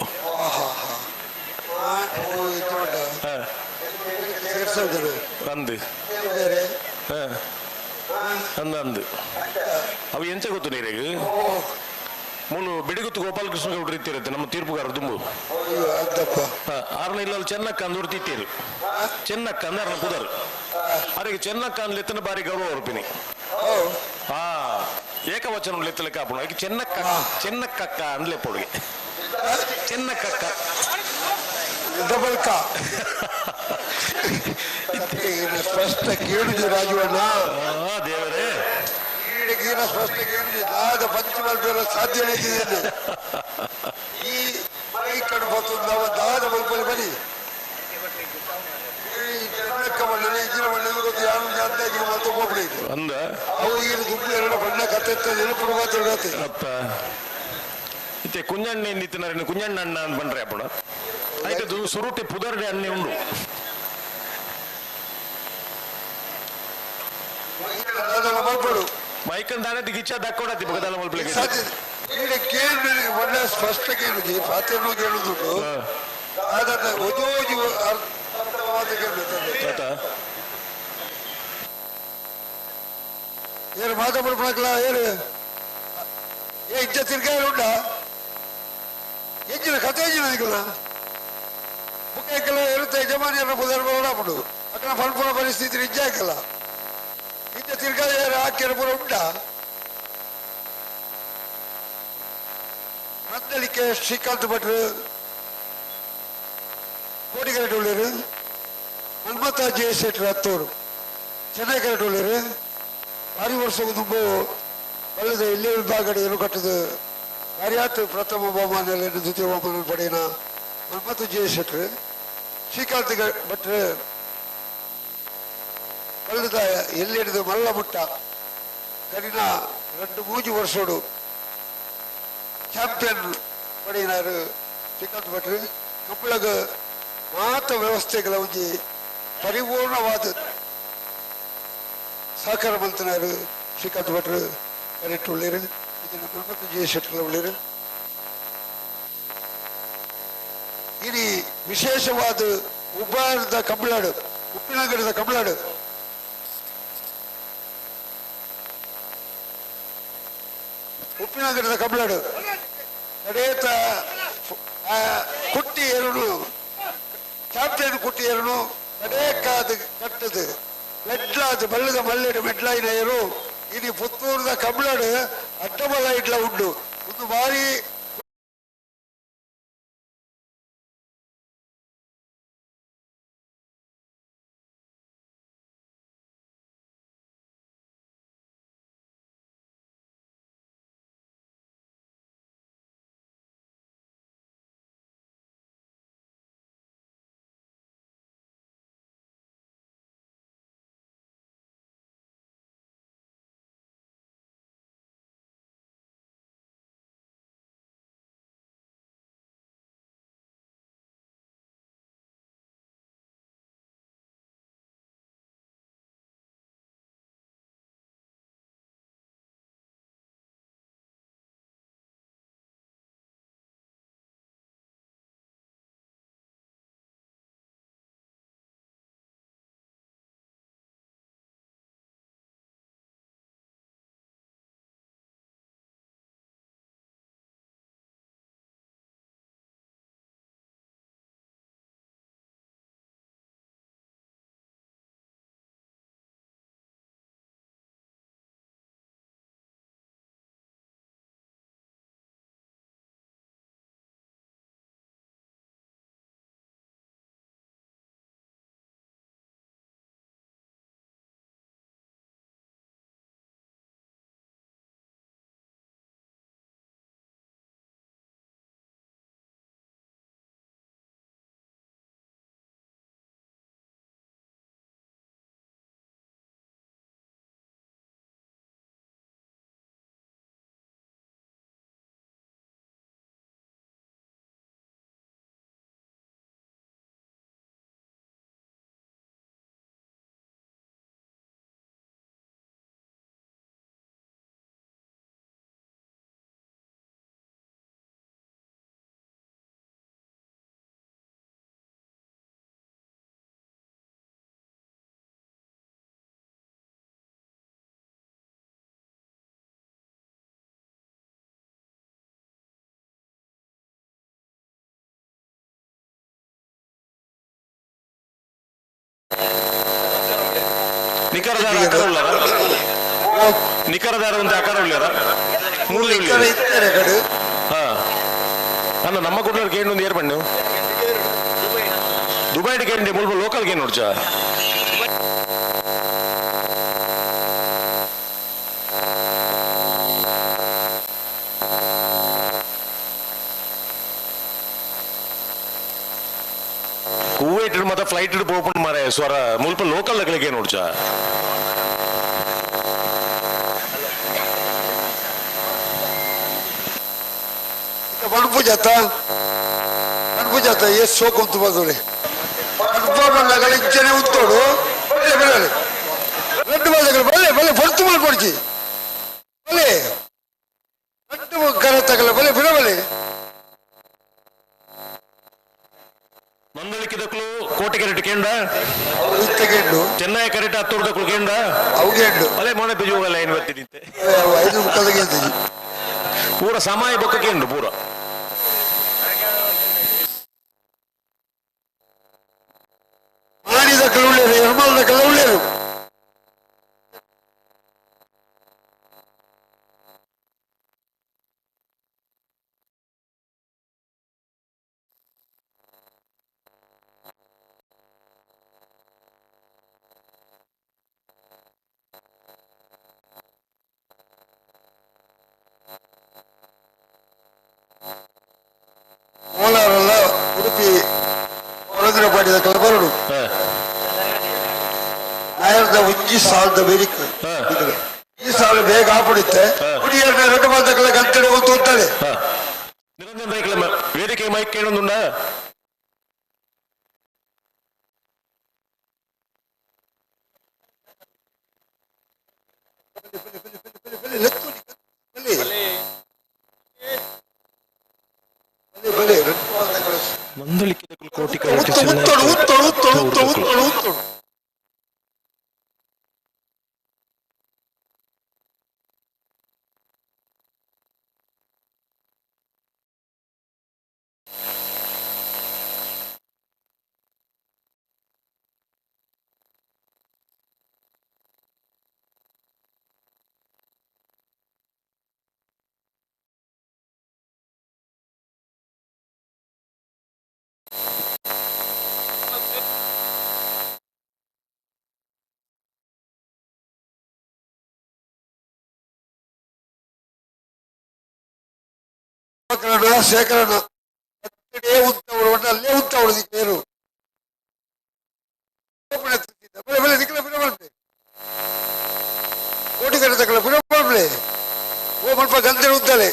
ಅಂದು ಅಂದ ಅಂದು ಅವು ಎಂಚ ಗೊತ್ತು ನೀರಿಗೆ ಮೂಲು ಬಿಡಿಗುತ್ತು ಗೋಪಾಲಕೃಷ್ಣ ಗೌಡ್ರು ಇತ್ತಿರುತ್ತೆ ನಮ್ಮ ತೀರ್ಪುಗಾರ ದುಂಬು ಆರ್ನ ಇಲ್ಲ ಚೆನ್ನಕ್ಕ ಅಂದ್ ತಿತ್ತೀರು ಚೆನ್ನಕ್ಕ ಅಂದ ಅರ್ನ ಪುದರ್ ಅರೆಗೆ ಚೆನ್ನಕ್ಕ ಅಂದ್ಲೆತ್ತನ ಬಾರಿ ಗೌರವ ಹೊರಪಿನಿ. ಆ ಏಕವಚನ ಲೆತ್ತಲೆ ಕಾಪುಣ ಅದಕ್ಕೆ ಚೆನ್ನಕ್ಕ ಚೆನ್ನಕ್ಕಕ್ಕ ಅಂದ್ಲೆ ಪೊಡುಗೆ ಚೆನ್ನಕ್ಕಕ್ಕ ಡಬಲ್ ಕಾ ಸ್ಪಷ್ಟ ಕೇಳುದು ರಾಜುವಣ್ಣ ದೇವರೇ ಈಗಿನ ಸ್ಪಷ್ಟ ಕೇಳುದು ದಾದ ಪಂಚಮಲ್ ಸಾಧ್ಯನೇ ಇದೆ. ಈ ಮೈ ಕಡೆ ಬರ್ತದೆ ನಾವು ದಾದ ಮಲ್ಪಲ್ಲಿ ಬನ್ನಿ ಈ ಚೆನ್ನಕ್ಕ ಮಣ್ಣೆ ಇಂಜಿನ ಮಣ್ಣೆ ಗೊತ್ತು ಯಾರು ಅಂದಾಜು ಮಾತು ಹೋಗ್ಬಿಡಿ ಅಂದ ಅವು ಈಗ ದುಡ್ಡು ಎರಡು ಬಣ್ಣ ಕತ್ತೆ ನೆನಪು ಮಾತಾಡತ್ತೆ. ಅತ್ತ ಇತ್ತೆ ಕುಂಜಣ್ಣ ನಿತ್ತಿನ ಕುಂಜಣ್ಣ ಅಣ್ಣ ಅಂತ ಬಂದ್ರೆ ಅಪ್ಪಣ ಆಯ್ತು ಸುರುಟಿ ಪುದರ್ಡೆ ಅನ್ನೆ ಉಂಡು ಮಲ್ಪಡು ಮೈಕನ್ ದಾನೆ ಗಿಚ್ಚ ದಕ್ಕೊಡತಿ ಬಗದಲ್ಲ ಮಲ್ಪಲಿಕ್ಕೆ ಸಾಧ್ಯ ಈಗ ಕೇಳಿ ಒಳ್ಳೆ ಸ್ಪಷ್ಟ ಕೇಳುದು ಫಾತಿಯನ್ನು ಕೇಳುದುಂಟು ಅದನ್ನ ಒಜೋಜಿ ಅರ್ಥ ಮಾತು ಕೇಳುತ್ತೆ. ಆಯ್ತಾ ಏನು ಮಾತಾಡ್ಬಿಡ್ಬಿಡಕ್ಲ ಏನು ಏ ಇಜ್ಜ ತಿರ್ಗಾಯ ಉಂಡ ಎಂಜಿನ ಕತೆ ಎಂಜಿನ ನಿಗಲ ಬುಕ್ಕ ಇಕ್ಕಲ್ಲ ಇರುತ್ತೆ ಯಜಮಾನಿಯರ ಬುಧರ ಬರೋಣ ಅಕ್ಕನ ಫಲ್ಪುರ ಪರಿಸ್ಥಿತಿ ಇಜ್ಜ ಹಾಕಲ್ಲ ಇಜ್ಜ ತಿರ್ಗಾಯ ಹಾಕಿರ ಪೂರ ಉಂಡ. ನಂದಳಿಕೆ ಶ್ರೀಕಾಂತ್ ಭಟ್ರು ಕೋಟಿಗರಟೆ ಉಳ್ಳೇರು ಮನ್ಮಥ ಜೆ ಶೆಟ್ಟರ್ ಹತ್ತೂರು ಚೆನ್ನೈ ಕರೆಟ್ ಉಳ್ಳೇರು ಭಾರಿ ವರ್ಷ ತುಂಬ ಬಲ್ಲದ ಇಲ್ಲೇ ವಿಭಾಗಡೆ ಏನು ಕಟ್ಟದು ಕಾರ್ಯಾತ್ ಪ್ರಥಮ ಬಹುಮಾನ ದ್ವಿತೀಯ ಬಹುಮಾನ ಪಡೆಯನ ಮನ್ಮಥ ಜೆ ಶೆಟ್ಟರ್ ಶ್ರೀಕಾಂತ್ ಭಟ್ರು ಬಲ್ಲದ ಎಲ್ಲಿಡಿದು ಮಲ್ಲ ಮುಟ್ಟ ಕರಿನ 2 3 ವರ್ಷಡು ಚಾಂಪಿಯನ್ ಪಡೆಯಿನಾರು ಶ್ರೀಕಾಂತ್ ಭಟ್ರು. ಕಂಬಳಗ ಮಾತ ವ್ಯವಸ್ಥೆಗಳ ಒಂಜಿ ಪರಿಪೂರ್ಣವಾದ ಸಹಕಾರ ಮಲ್ತನಾರು ಶ್ರೀಕಾಂತ್ ಭಟ್ರು ಕರೆಕ್ಟ್ ಉಳ್ಳೇರು. ಇದನ್ನು ಬ್ರಹ್ಮತ್ ಜಯ ಶೆಟ್ಟರ್ ಉಳ್ಳೇರು. ಇಡೀ ವಿಶೇಷವಾದ ಉಬ್ಬಾರದ ಕಂಬಳಾಡು, ಉಪ್ಪಿನಂಗಡದ ಕಂಬಳಾಡು ಉಪ್ಪಿನಂಗಡದ ಕಂಬಳಾಡು ಕಡೇತ ಕುಟ್ಟಿ ಎರಡು ಚಾಂಪಿಯನ್ ಕುಟ್ಟಿ ಎರಡು ಕಡೇಕಾದ ಕಟ್ಟದು ಮೆಡ್ಲಾದ ಬಲ್ಲದ ಮಲ್ಲೆಡು ಮೆಡ್ಲಾಯಿನ ಏರು. ಇಡೀ ಪುತ್ತೂರದ ಕಂಬಳಾಡು ಅಡ್ಡಬಲ್ಲ ಇಡ್ಲ ಉಂಡು. ಒಂದು ಬಾರಿ ನಿಖರದಾರ ಆಕಾರ ಉಳ್ಳಾರ, ನಿಖರದಾರ ಒಂದು ಆಕಾರ ಉಳ್ಳಾರ ಮೂರು ನಿಖರ ಇತ್ತಾರೆ ಕಡೆ. ಹಾ ಅಣ್ಣ ನಮ್ಮ ಕುಟುಂಬ ಕೇಂದ್ರ ಒಂದು ಏರ್ ಬಣ್ಣು ದುಬೈ ಕೇಂದ್ರ ಮುಲ್ಪ ಲೋಕಲ್ ಗೇನ್ ನೋಡ್ಚ. ಕುವೈಟ್ ಮತ್ತೆ ಫ್ಲೈಟ್ ಪೋಪುಂಡು ಮಾರೆ ಸ್ವರ ಮುಲ್ಪ ಲೋಕಲ್ ಗಳಿಗೆ ನೋಡ್ಚ. ಮಣಪು ಜಾತ ಮಣಪು ಜಾತ ಎಷ್ಟು ಸೋಕು ಬಂದೋಳಿ ಮಣಪು ಇಂಚನೆ ಉತ್ತೋಡು ಬಲ್ಲೆ ಬರಲಿ రెండు ಬಾಜಗಳು ಬಲ್ಲೆ ಬಲ್ಲೆ ಹೊರತು ಮಾಡ್ಕೊಡ್ಚಿ ಬಲ್ಲೆ రెండు ಕರ ತಗಲ ಬಲ್ಲೆ ಬಿಡಬಲ್ಲೆ. ನಂದಳಿಕೆ ದಕ್ಕಲು ಕೋಟೆ ಕೆರೆಟ್ ಕೇಂದ್ರ ಇತ್ತಗೆಂಡು ಚೆನ್ನೈ ಕರೆಟ್ ಹತ್ತೂರು ದಕ್ಕಲು ಕೇಂದ್ರ ಅವುಗೆಂಡು ಅಲ್ಲೇ ಮೊನೆ ಬಿಜು ಹೋಗಲ್ಲ ಏನು ಬರ್ತಿದ್ದೆ ಐದು ಮುಖದ ಪೂರ ಸಮಯ ಬೊಕ್ಕ ಕೇಂದ್ರ ಪೂರ ಮಾಡಿದ ಕಲುಳ್ಳೇರು ಎರ್ಮಲ್ದ ಕಲುಳ್ಳೇರು. ಕೋಲಾರಲ್ಲ ಉಡುಪಿ ಹೊರಗಡೆ ಮಾಡಿದ ಕಲಬರಡು ನಾಯರ್ದ ಒಂಜಿ ಸಾಲದ ಬೇರಿಕ್ ಈ ಸಾಲ ಕಾಲ ಬೇಗ ಆಪಡಿತ್ತೆ ಹುಡಿಯರ್ನ ಎರಡು ಮಾತಗಳ ಗಂಟೆ ಒಂದು ಅಂತಾಳೆ. ನಿರಂಜನ್ ರೈಕ್ಲ ವೇದಿಕೆ ಮೈಕ್ ಕೇಳೊಂದುಂಡ. ನಂದಳಿಕೆ ಕೋಟಿ ಉತ್ತಡು ಉತ್ತಡು ಉತ್ತಡು ಉತ್ತಡು ಉತ್ತಡು ಉತ್ತಡು. ಶೇಖರಣ ಉಂಟವಳು ಅಲ್ಲೇ ಉಂಟವಳು ದಿಕ್ಕೇರು ಕೋಟಿ ಕಡೆ ತಕ್ಕಳ ಪುರ ಓ ಮಲ್ಪ ಗಂಧೆ ಉದ್ದಾಳೆ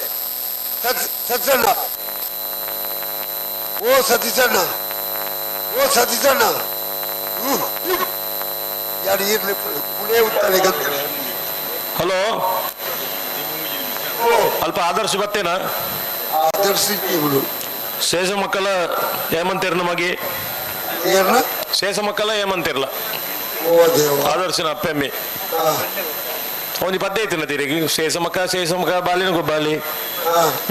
ಸತ್ಸಣ್ಣ ಓ ಸತೀಶಣ್ಣ ಓ ಸತೀಶಣ್ಣ ಯಾರು ಈರ್ಲಿ ಪುಣೆ ಉತ್ತಾಳೆ ಗಂಧೆ. ಹಲೋ, ಅಲ್ಪ ಆದರ್ಶ ಬತ್ತೇನಾ? ಆದರ್ಶ ಇವಳು ಶೇಷ ಮಕ್ಕಳ ಏಮಂತಿರ್ ನಮಗೆ ಶೇಷ ಮಕ್ಕಳ ಏಮಂತಿರ್ಲ. ಓ ದೇವ ಆದರ್ಶನ ಅಪ್ಪೆಮ್ಮಿ ಒಂಜಿ ಪದ್ಯ ಐತಿನ ತಿರುಗಿ ಶೇಷಮಕ್ಕ ಶೇಷಮಕ್ಕ ಬಾಲಿನ ಗೊಬ್ಬಾಲಿ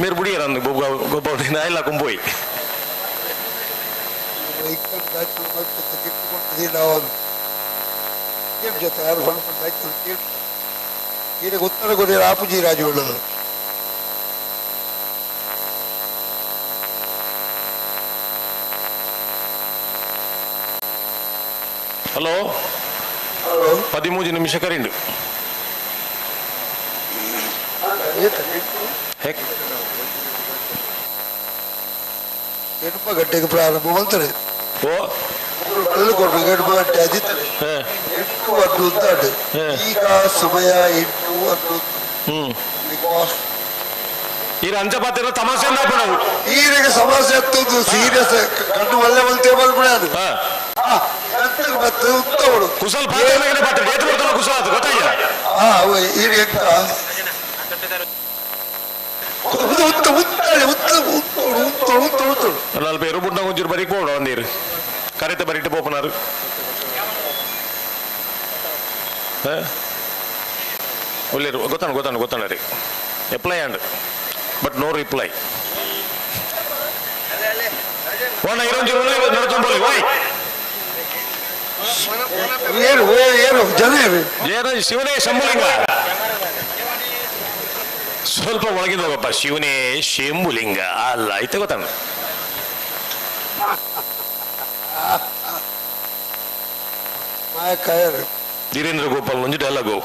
మీరు ಬುಡಿಯರ ಅಂದು ಗೊಬ್ಬ ಗೊಬ್ಬ ನಾಯಿಲ್ಲ ಕುಂಪೋಯಿ. ಉತ್ತರ ಕೊರಿಯರ್ ಆಪುಜಿ ರಾಜುಗಳು. ಹಲೋ, 13 ನಿಮಿಷ ಕರಿಂಡು. 8 ಗಂಟೆಗೆ ಪ್ರಾರಂಭ ಮಾಡ್ತಾರೆ. ಓ 8 ಗಂಟೆ ಆದಿತ್ತಾರೆ. 8:11 ಈಗ ಸಮಯ 8:11. ಈ ಅಂಚಪಾತಿರ ತಮಾಷೆ. ಈಗ ಸಮಸ್ಯೆ ಹತ್ತೊಂದು ಸೀರಿಯಸ್ ಕಣ್ಣು ಒಳ್ಳೆ ಒಳ್ಳೆ ಬಂದ್ಬಿಡ ಅದು ಮತ್ತೆ ಉತ್ತವಳು ಕುಶಲ್ ಪಾತ್ರ ಪಾತ್ರ ಏತ್ ಬರ್ತಾನ ಕುಶಲ ಅದು ಗೊತ್ತಾಯ್ಯ. ಈಗ ಉತ್ತ ಉತ್ತಾಳೆ ಉತ್ತ ಉತ್ತೋಡು ಉತ್ತೋಡು ಉತ್ತೋಡು ಉತ್ತೋಡು. ನಲ್ಪ ಎರುಬುಂಡ ಒಂಚೂರು ಬರೀಕ್ ಬೋಡ ಒಂದೀರು ಕರೆತ ಬರಿಟ್ಟು ಪೋಪನಾರು ಒಳ್ಳೆರು ಗೊತ್ತಾಣ ಗೊತ್ತಾಣ ಗೊತ್ತಾಣ ರೀ apply and but no reply. ಒಣ ಇರೊಂಚೂರು ನಡ್ಕೊಂಬೋಲಿ ಓಯ್. ಏನು ಏನು ಜನ ಏನು ಶಿವನೇ ಶಂಭುಲಿಂಗ ಸ್ವಲ್ಪ ಒಳಗಿಂದ ಹೋಗಪ್ಪ. ಶಿವನೇ ಶಂಭುಲಿಂಗ ಅಲ್ಲ ಐತೆ ಗೊತ್ತಾಣ. ಧೀರೇಂದ್ರ ಗೋಪಾಲ್ ಒಂಜಿ ಡೈಲಾಗು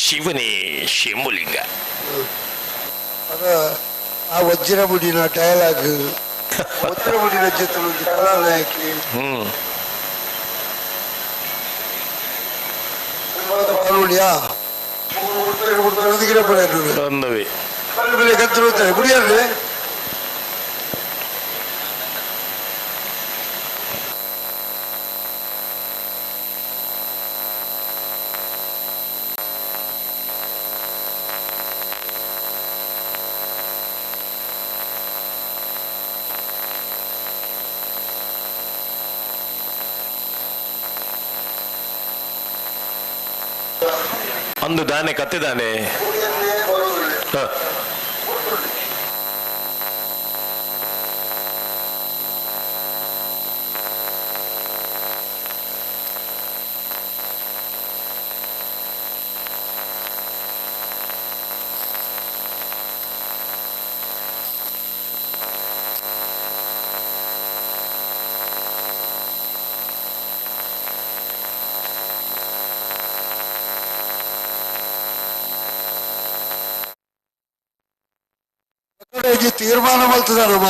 ಶಿವನೇ ಶಂಭುಲಿಂಗ. ಆ ವಜ್ರಮುಡಿನ ಡೈಲಾಗ್ ವಜ್ರಮುಡಿನ ಜೊತೆ ಒಂದು ಕಲಾನಾಯಕಿ ಗುಡಿಯಲ್ಲಿ ಅಂದು ದಾನೆ ಕತ್ತಿದಾನೆ. ತೀರ್ಮಾನ ಮಾಡ್ತದಾರಮ್ಮ.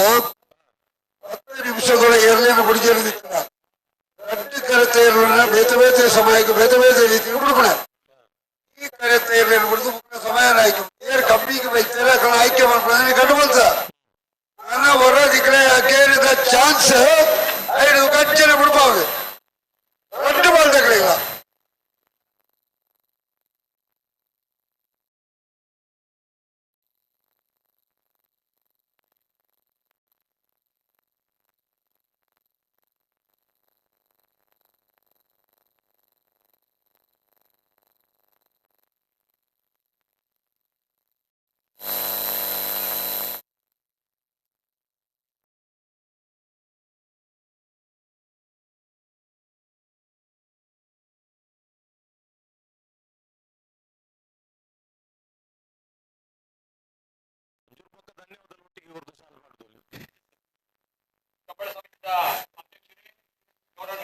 10 ನಿಮಿಷಗಳ ಏರ್ಲೇನು ಬಿಡಿಜಿರದಿತ್ತ ರಡ್ಡು ಕರೆತ ಏರ್ಲನ್ನ ಬೇತೆ ಬೇತೆ ಸಮಯಕ್ಕೆ ಬೇತೆ ಬೇತೆ ರೀತಿ ಬಿಡ್ಕೊಣ. ಈ ಕರೆತ್ತ ಇರಲಿ ಬಿಡ್ದು ಸಮಯ ಆಯ್ತು ಏರ್ ಕಬ್ಬಿಗೆ ಬೈತಾರೆ ಅಕಡೆ ಆಯ್ಕೆ ಮಾಡ್ಕೊಂಡು ಕಟ್ಟು ಬಂತ ನನ್ನ ಹೊರ ಈ ಕೇರಿದ ಚಾನ್ಸ್ ಐದು ಕಚ್ಚನೆ ಬಿಡ್ಬಾರ್ದು ಕಟ್ಟು ಬಾಲ್ದಗಳಿಲ್ಲ. ಕಬ್ಬಳ ಸಮಿತಿಯ ಅಧ್ಯಕ್ಷರೇ ಗೌರವ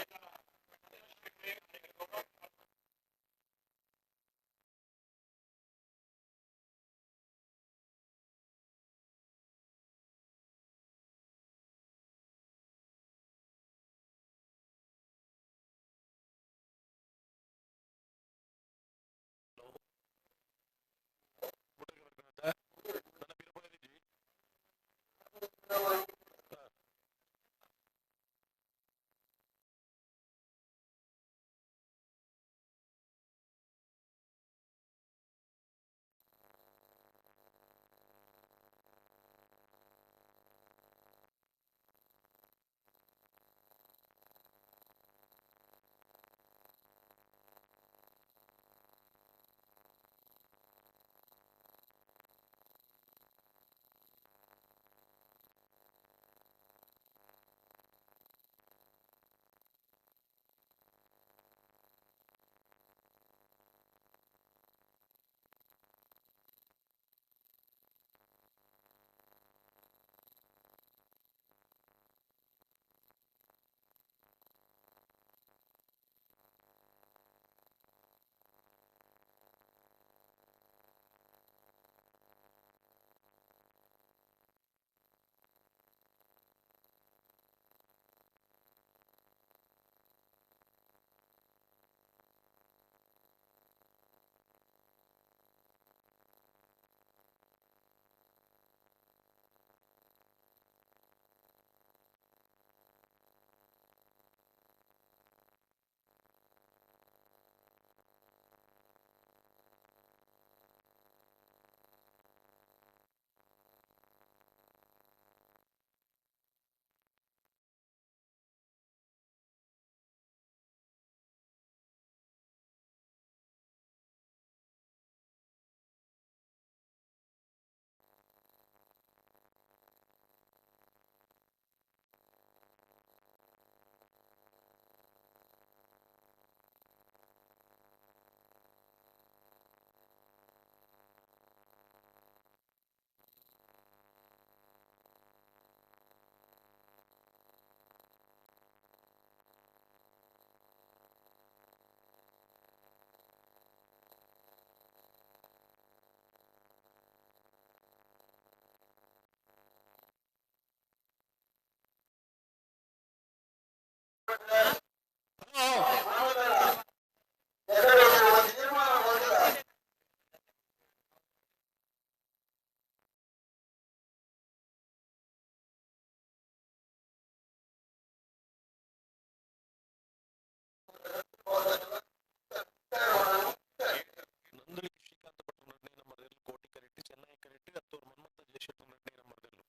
ನಂದಳಿ ಶ್ರೀಕಾಂತ ಭಟ್ರು ನಡ್ನೇ ನಂಬರ್ದಲ್ಲಿ ಕೋಟಿ ಕರೆಕ್ಟ್, ಚೆನ್ನೈ ಕರೆಕ್ಟ್, ಅತ್ತೂರು ಮನ್ಮಥ ಜಯಶೆಟ್ರು ನಡ್ನೇ ನಂಬರ್ದಲ್ಲಿ.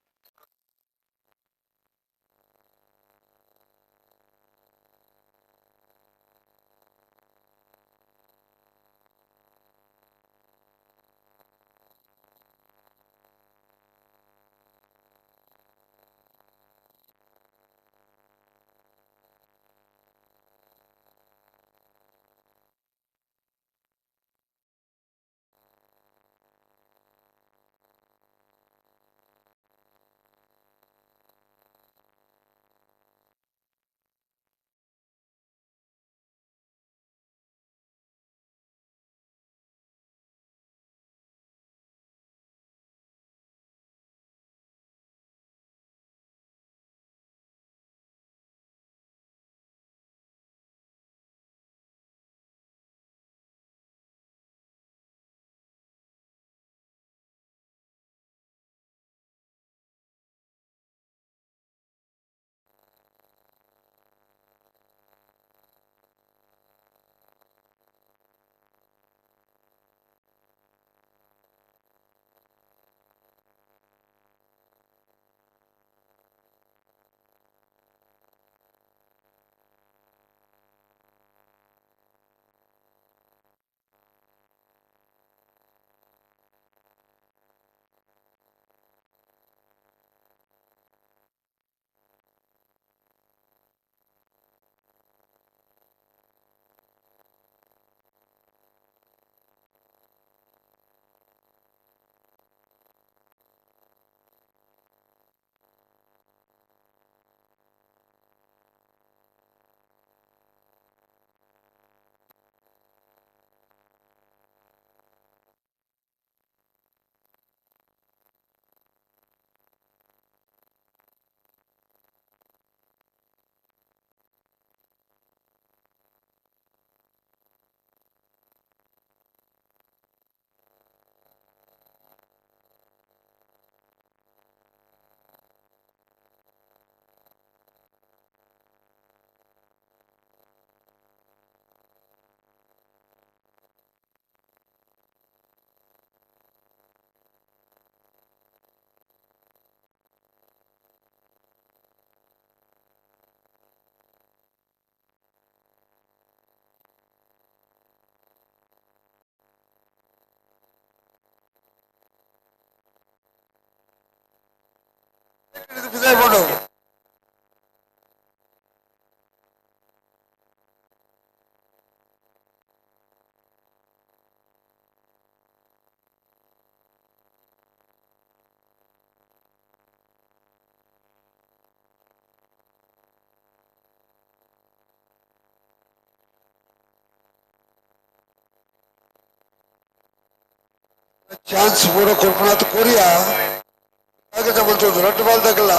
ಬಿದಾಯ್. ಚಾನ್ಸ್ ಪೂರ ಕೊರ್ಪುನಾತ್ ಕೊರಿಯಾ ಆಗತ ಬಂತು ರಡ್ಡು ಬಾಲ್ ತಗಲ್ಲ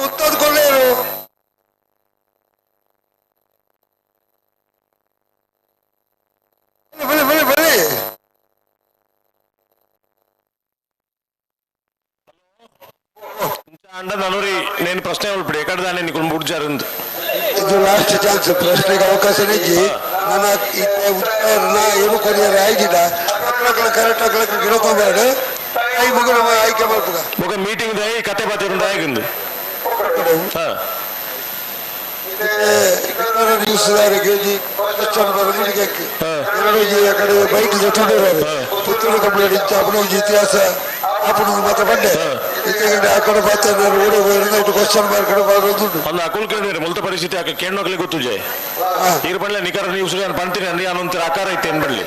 ಉತ್ತದ ಕೊಲ್ಲೇರು. ಬಲಿ ಬಲಿ ಬಲಿ. ಅಂಡ ನನೂರಿ నేను ಪ್ರಶ್ನೆ ಉಳ್ಪಿಡಿ ಎಕಡೆ ದಾನೆ నీకు ಬುಡ್ಜಾರಂದು. ಇದು ಲಾಸ್ಟ್ ಚಾನ್ಸ್, ಪ್ರಶ್ನೆಗೆ ಅವಕಾಶ ನಿಜ್ಜಿ. ನನ್ನ ಉತ್ತರ ಏನು ಕೊರಿಯರ್ ಆಯ್ತಿಲ್ಲ ಅಕ್ಲಕ್ಲ ಕರೆಕ್ಟ್ ಅಕ್ಲಕ್ ಗಿಡಕೊಂಬೇಡ I ಮಗು ನಮ್ಮ ಆಯ್ಕೆ ಮಾಡ್ಪುಗ. ఒక ಮೀಟಿಂಗ್ ದಾಯಿ ಕತೆ ಬಾತಿರಂದ ಆగింದು. ಹಾ ನ್ಯೂಸ್ ದಾರಿಗೆ ಕ್ವಶನ್ ಬರೋದು ಎರಡು ಆ ಕಡೆ ಬೈಕ್ ಜೊತೆ ಪುತ್ತೂರು ಕಂಪ್ಲೇಂಟ್ ಇತ್ತು. ಅಪ್ಪನ ಒಂಜಿ ಇತಿಹಾಸ ಅಪ್ಪನ ಮಾತ್ರ ಬಂಡೆ ಇತ್ತೆ ಆ ಕಡೆ ಬಾತ ಓಡಿ ಕ್ವಶನ್ ಮಾರ್ಕ್ ಕಡೆ ಬರೋದುಂಟು. ಒಂದು ಅಕುಲ್ ಕೇಳಿದ್ರೆ ಮುಲ್ತ ಪರಿಸ್ಥಿತಿ ಆಕ ಕೇಣ್ಣೋಗ್ಲಿ ಗೊತ್ತು ಜಯ ಈರ್ ಬಳ್ಳೆ ನಿಖರ ನ್ಯೂಸ್ ನಾನು ಪಂತೀನಿ ಅಂದ್ರೆ ಅನ್ನೊಂತರ ಆಕಾರ ಐತೆ ಏನ್ ಬಳ್ಳಿ.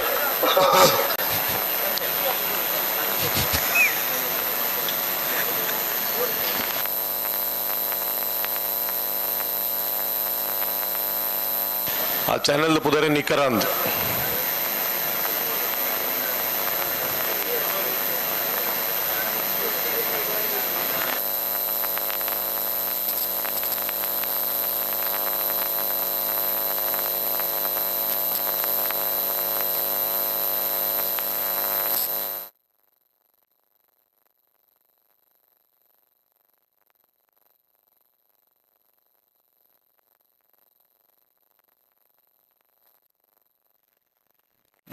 ಆ ಚಾನೆಲ್ ಪುದರೆ ನಿಖರ ಅಂದ್.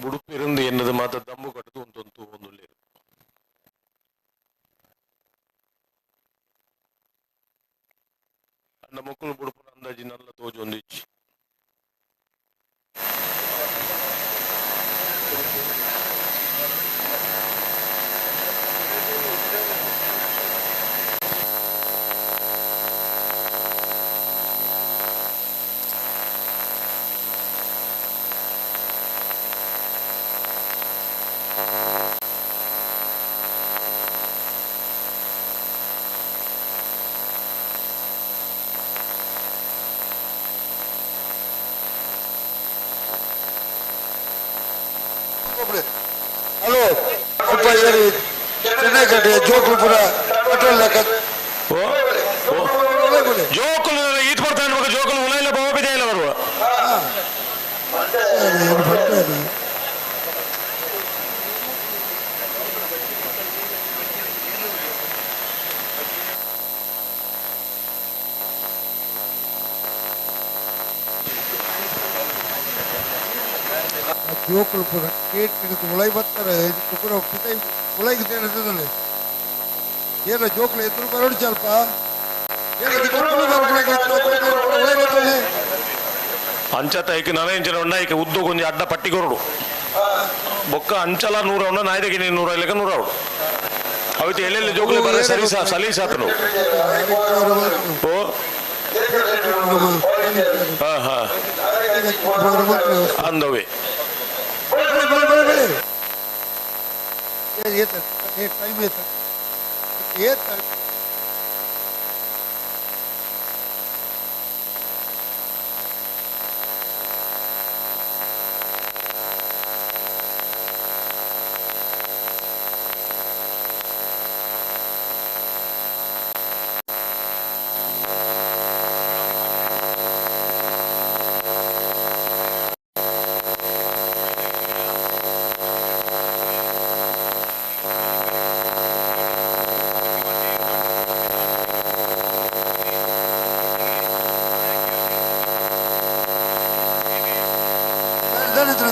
ಬುಡುಪಿರಂದು ಎನ್ನದು ಮಾತ್ರ ದಮ್ಮು ಕಟ್ಟದು ಒಂದೊಂದು ಒಂದು ಅಣ್ಣ ಮಕ್ಕಳು ಬುಡುಪುನ ಅಂದಾಜಿ ನಲ್ಲ ತೋಜು ಒಂದು ಇಚ್ಚಿ. ಹಲೋ ಅಪ್ಪ ಏರಿ ಚೆನ್ನೈ ಕಟ್ಟೆ ಜೋಕುಲು ಪೂರ ಪೆಟ್ರೋಲ್ ಲೆಕ್ಕ. ಓ ಓ ಜೋಕುಲು ಈತ್ ಬರ್ತಾನೆ ಮಗ ಜೋಕುಲು ಉಲೈಲ ಬಹುಬಿದೆ ಇಲ್ಲ ಬರುವ. ಜೋಕುಲು ಪೂರ ಗೇಟ್ ಇದಕ್ಕೆ ಉಳೈ ಬರ್ತಾರೆ, ಇದಕ್ಕೆ ಪೂರ ಪಿತೈ ಉಳೈಗೆ ಸೇರಿರ್ತದೆ. ಏನ ಜೋಕುಲು ಎದುರು ಬರೋಡು ಸ್ವಲ್ಪ ಉಳೈ ಬರ್ತದೆ. ಅಂಚತ ಐಕ್ ನನ ಇಂಚಿನ ಉಂಡ ಐಕ್ ಉದ್ದು ಕೊಂಜಿ ಅಡ್ಡ ಪಟ್ಟಿ ಕೊರಡು ಬೊಕ್ಕ ಅಂಚಲ ನೂರ ಉಂಡ ನಾಯ್ದಕ್ಕೆ ನೀನು ನೂರ ಇಲ್ಲಕ ನೂರ ಅವಡು ಅವಿತು ಎಲ್ಲೆಲ್ಲಿ ಜೋಕುಲು ಬರ ಸರಿ ಸಾ ಸಲೀಸಾತನು. ಓ ಹಾ ಹಾ ಅಂದವೆ. ಬಳೆ ಬಳೆ ಬಳೆ ಬಳೆ ಏತ ಟೈಮ್ ಏತ ಏತ.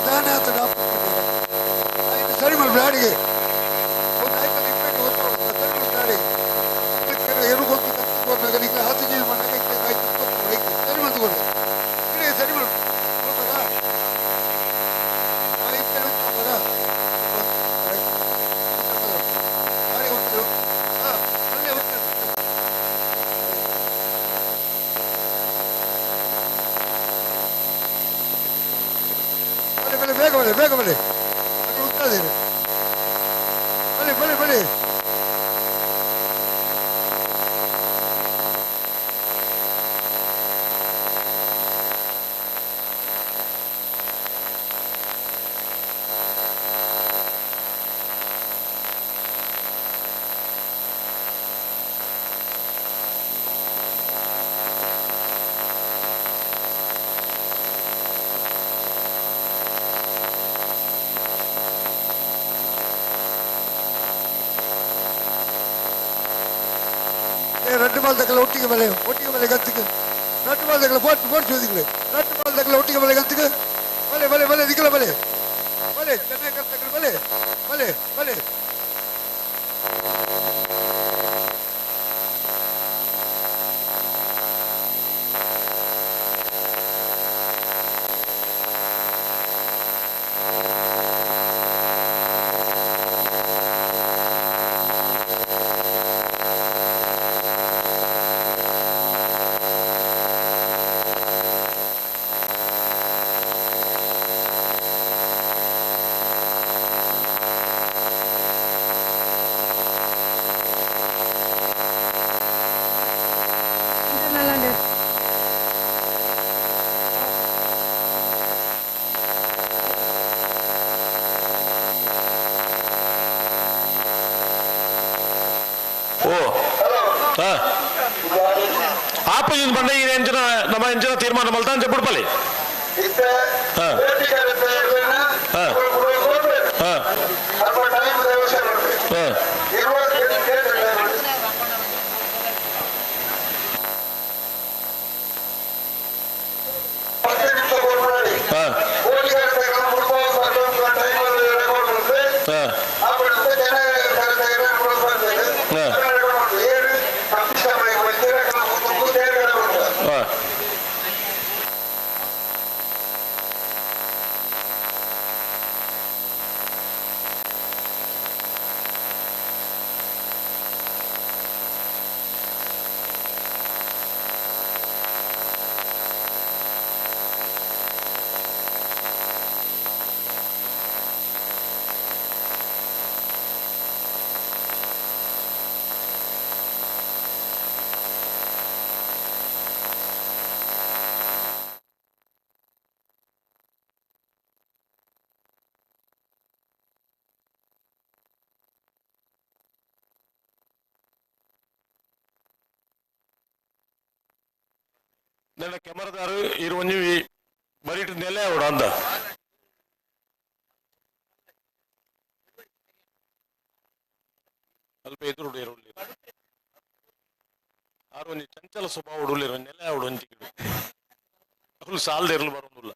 ತಾನೇ ಆತನ ಸರಿ ಮಾಡಿ ಬ್ಯಾಡಿಗೆ ಒಂದು ಆಯ್ತು ನಿಪ್ಪೆಗೆ ಹೊತ್ತು ಸರಿ ಮಾಡಿ ಬ್ಯಾಡಿ ಏನು ಗೊತ್ತು ಕತ್ತಿಕೊಂಡಾಗ ನಿಂಗೆ ಹತ್ತು ಜೀವಿ ಮಣ್ಣಾಗ ಆಯ್ತು ಸರಿ ಮಾಡ್ಕೊಂಡು ಇಡೀ ಸರಿ ಮಾಡು ಬೇಗ ಬನ್ನಿ, ಬೇಗ ಬನ್ನಿ. ಅక్కడ ಉಂಟಾದಿರಿ. ಬನ್ನಿ ಬನ್ನಿ ಬನ್ನಿ. ரெண்டு மாதத்துல ஒட்டிக்க மேலே, ஒட்டிக்க மேலே கத்துக்கு. ரெண்டு மாதத்துல போட்டு போட்டு சொல்லிக்கல. ரெண்டு மாதத்துல ஒட்டிக்க மேலே கத்துக்கு. மேலே மேலே மேலே நிக்கல மேலே மேலே சென்னை கத்துக்கு மேலே மேலே மேலே. ಓ ಹಾ ಆಪೋಸಿಟ್ ಬಂದ ಈ ಎಂಚಿನ ನಮ್ಮ ಎಂಚಿನ ತೀರ್ಮಾನ ಮಲ್ತ ಅಂತ ಬಿಡ್ಪಲ್ಲಿ. ಹಾ ಹಾ ಹಾ ಹಾ ಹಾ ಹಾ ಹಾ ನನ್ನ ಕೆಮರದಾರು ಇರು ಒಂಜಿ ಬರೀಟ್ ನೆಲೆ ಅವಡ ಅಂತ ಅಲ್ಪ ಎದುರು ಇರುಳ್ಳಿ ಆರು ಒಂಜಿ ಚಂಚಲ ಸ್ವಭಾವ ಉಡುಲಿರು ನೆಲೆ ಅವಡು ಒಂಜಿ ಅವ್ರು ಸಾಲದ ಇರಲು ಬರೋದಿಲ್ಲ.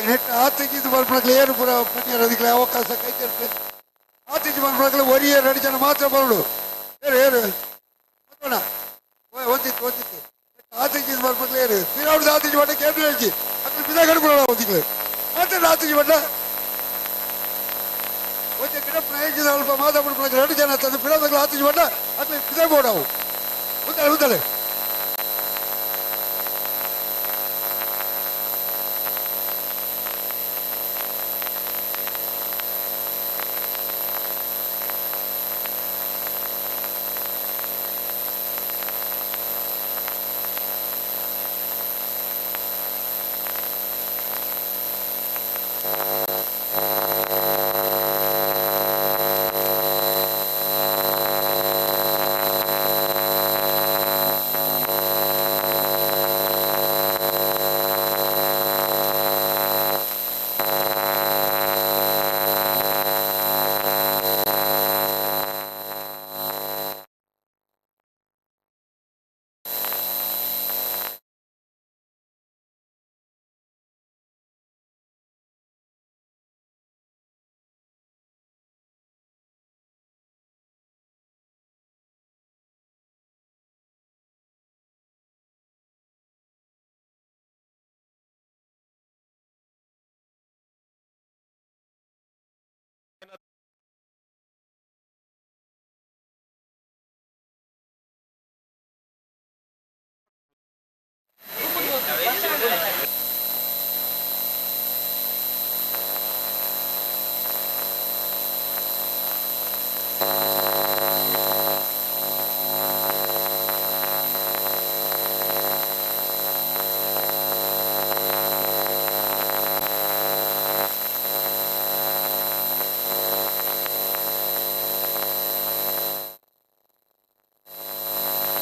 ನೆಟ್ ಆತಿದ್ದು ಬರ್ಪಣಕ್ಕೆ ಏನು ಪೂರ ಪನ್ನಿಯರ್ ಅದಕ್ಕೆ ಅವಕಾಶ ಕೈ ತರ್ಪೆ. ಆತಿಥ್ಯ ಬರ್ಪಣಕ್ಕೆ ಒರಿಯ ಎರಡು ಜನ ಮಾತ್ರ ಬರಡು. ಏರು ಏರು ಮತ್ತೋಣ ಒಂದಿತ್ತು ಒಂದಿತ್ತು ಆತಿಥ್ಯ ಬರ್ಪಣಕ್ಕೆ ಏರು ಶ್ರೀರಾಮದ ಆತಿಥ್ಯ ಬಣ್ಣ ಕೇಂದ್ರ ಹೇಳ್ತಿ ಅದ್ರ ಬಿದ ಕಡ್ಕೊಳ್ಳೋಣ ಒಂದಿಕ್ಲೆ ಮಾತ್ರ ಆತಿಥ್ಯ ಬಣ್ಣ ಒಂದೇ ಗಿಡ ಪ್ರಯೋಜನ ಅಲ್ಪ ಮಾತಾಡ್ಬಿಡ್ಬೇಕು ಎರಡು ಜನ ತಂದು ಬಿಡೋದಾಗಲ ಆತಿಥ್ಯ ಬಣ್ಣ ಅದ್ರ ಬಿದ ಬೋಡವು ಉದ್ದಾಳೆ ಉದ್ದಾಳೆ.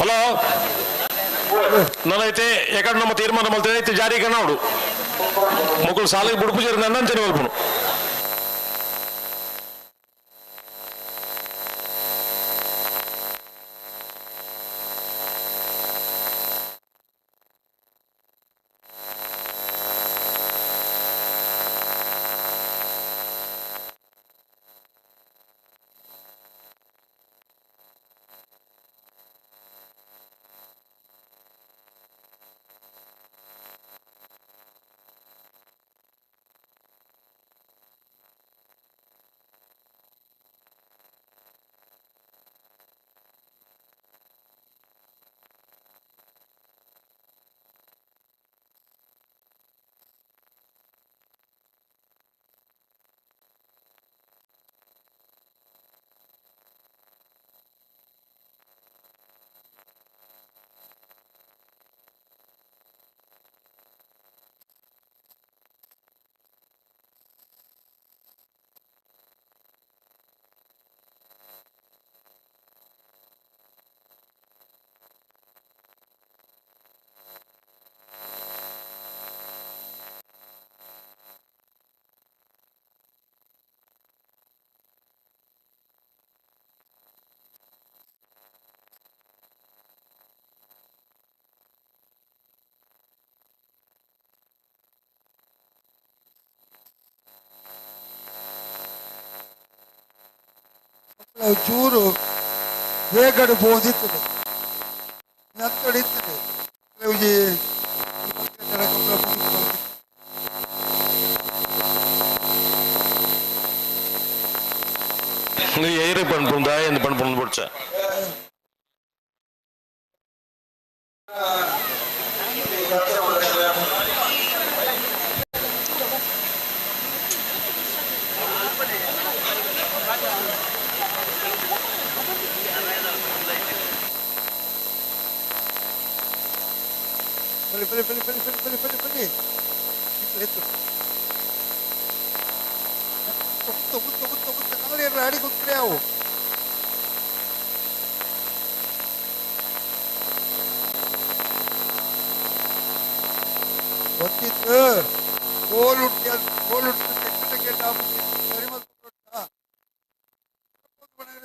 ಹಲೋ, ನಾನೈತೆ ಯಾಕಂದ್ರೆ ನಮ್ಮ ತೀರ್ಮಾನ ಮಲ್ತೇನೆ ಐತೆ ಜಾರಿ ಕಣ್ಣೋಡು ಮಕ್ಕಳು ಸಾಲಿಗೆ ಬುಡುಪು ಸೇರಿ ನನ್ನ ಅಂಚನೆ ಮಲ್ಪನು. ಚೂರು ಬೇಗಡೆ ಪೋದಿತ್ತದೆ ನತ್ತಡಿತ್ತದೆ ಒಂಜಿ ಏರು ಪನ್ಪುಂಡು ದಾಯ ಪನ್ಪುಂಡು ಬೊಡ್ಚ. ಬಲಿ ಬಲಿ ಬಲಿ ಬಲಿ ಬಲಿ ಬಲಿ ಬಲಿ ಬಲಿ ಇತ್ತು ಮುತ್ತು ಮುತ್ತು ಮುತ್ತು ಮುತ್ತು ನಾಳೆ ಅಡಿ ಕುತ್ರೆ ಅವು ಗೊತ್ತಿತ್ತು. ಕೋಲುಂಟು ಕೋಲುಂಟು ತೆಕ್ಕ ತೆಕ್ಕ ಸರಿ ಮಲ್ಪುಂಟಾ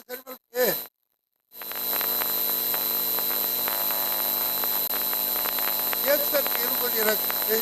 ಸರಿ ಮಲ್ಪೆ. ಏತ್ ಸರ್ ನೀರು ಬರೀರಾಗ್ತದೆ.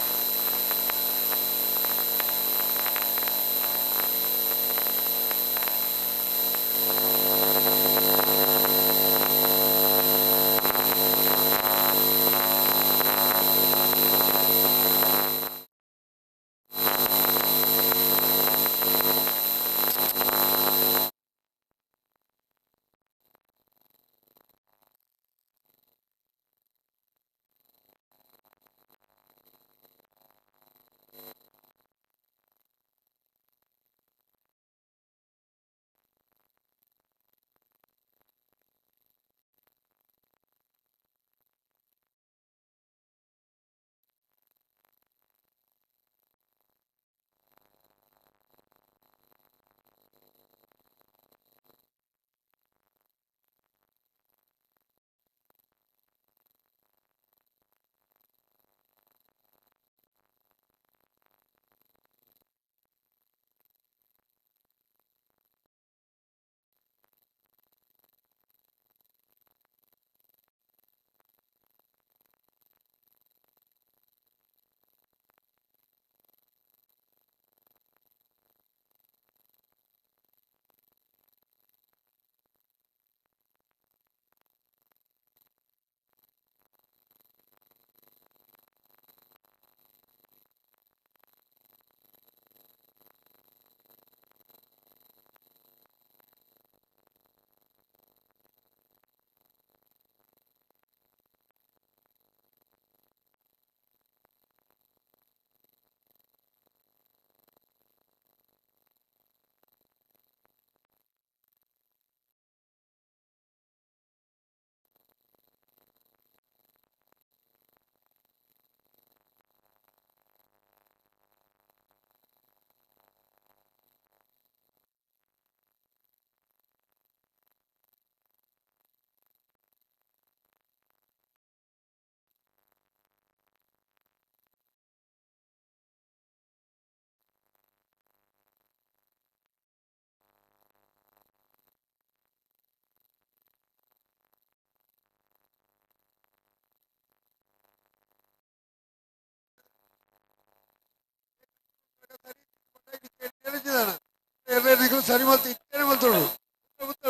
ಸರಿ ಮಲ್ತು ಇತ್ತೇನೆ ಮಲ್ತೋಡು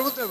ಉತ್ತರ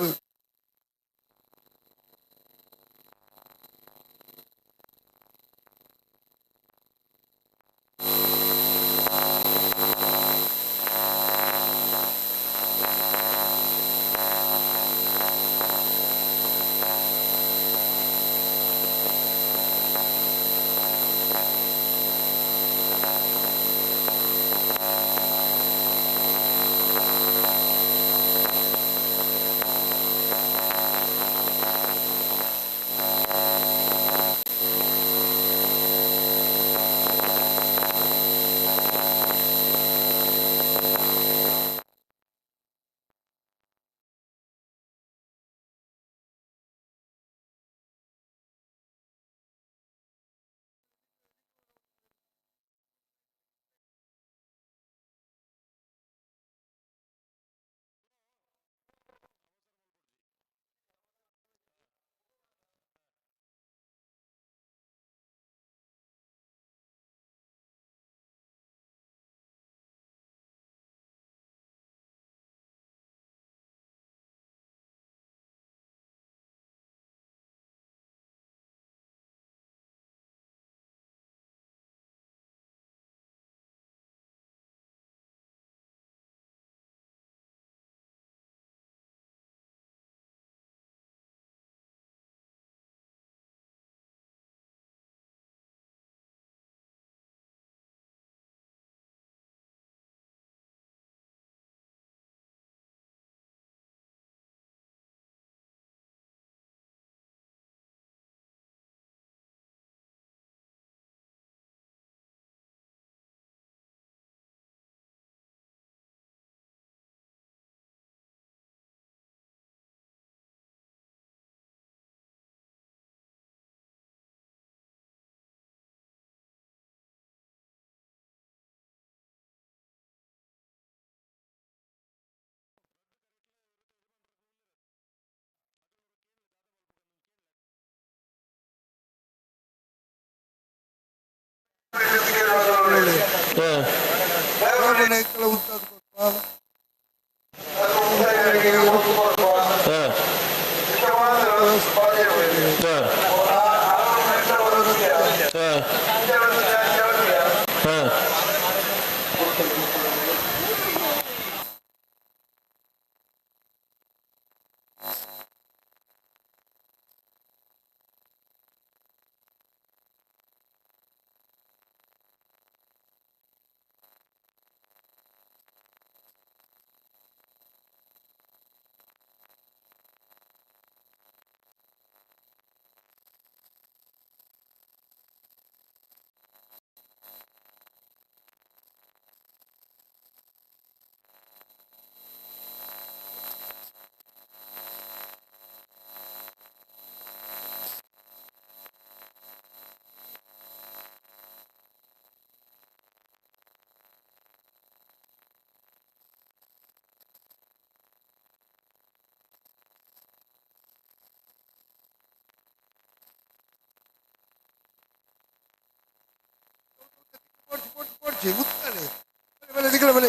ಬಲೆ ಬಲೆ ಬಲೆ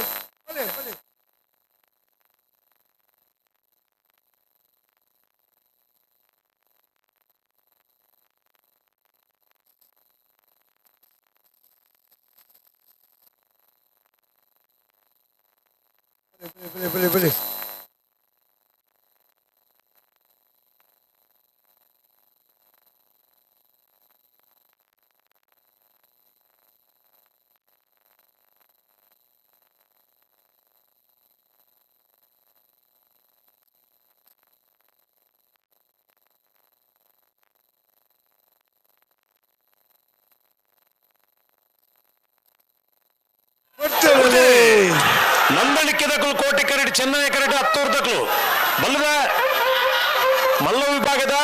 ಬಲೆ ಬಲೆ ಬಲೆ ಬಲೆ ಬಲೆ ನಂದಳಿಕೆದಕಲು ಕೋಟಿ ಕರಡಿ ಚೆನ್ನೈ ಕರಡಿ ಹತ್ತೂರ್ದಕ್ಲು ಬಲ್ಲದ ಮಲ್ಲ ವಿಭಾಗದ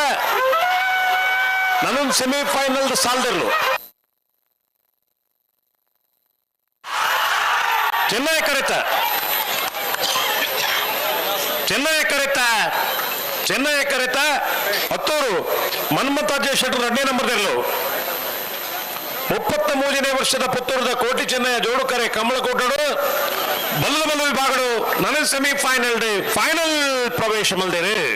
ನನ್ನೊಂದು ಸೆಮಿಫೈನಲ್ ಸಾಲ್ದಿರ್ಲು ಚೆನ್ನೈ ಕರೆತ ಚೆನ್ನೈ ಕರೆತ ಚೆನ್ನೈ ಕರೆತ ಹತ್ತೂರು ಮನ್ಮಥಾಜ ಶೆಟ್ಟರು ಎರಡನೇ ನಂಬರ್ದಿರ್ಲು 33ನೇ ವರ್ಷದ ಪುತ್ತೂರದ ಕೋಟಿ ಚೆನ್ನಯ್ಯ ಜೋಡುಕರೆ ಕಮಲಕೋಟಡು ಬಲ್ಲದ ಬಲ್ಲ ವಿಭಾಗಡು ನನ್ನ ಸೆಮಿಫೈನಲ್ ಫೈನಲ್ ಪ್ರವೇಶ ಮಲ್ದೇರು.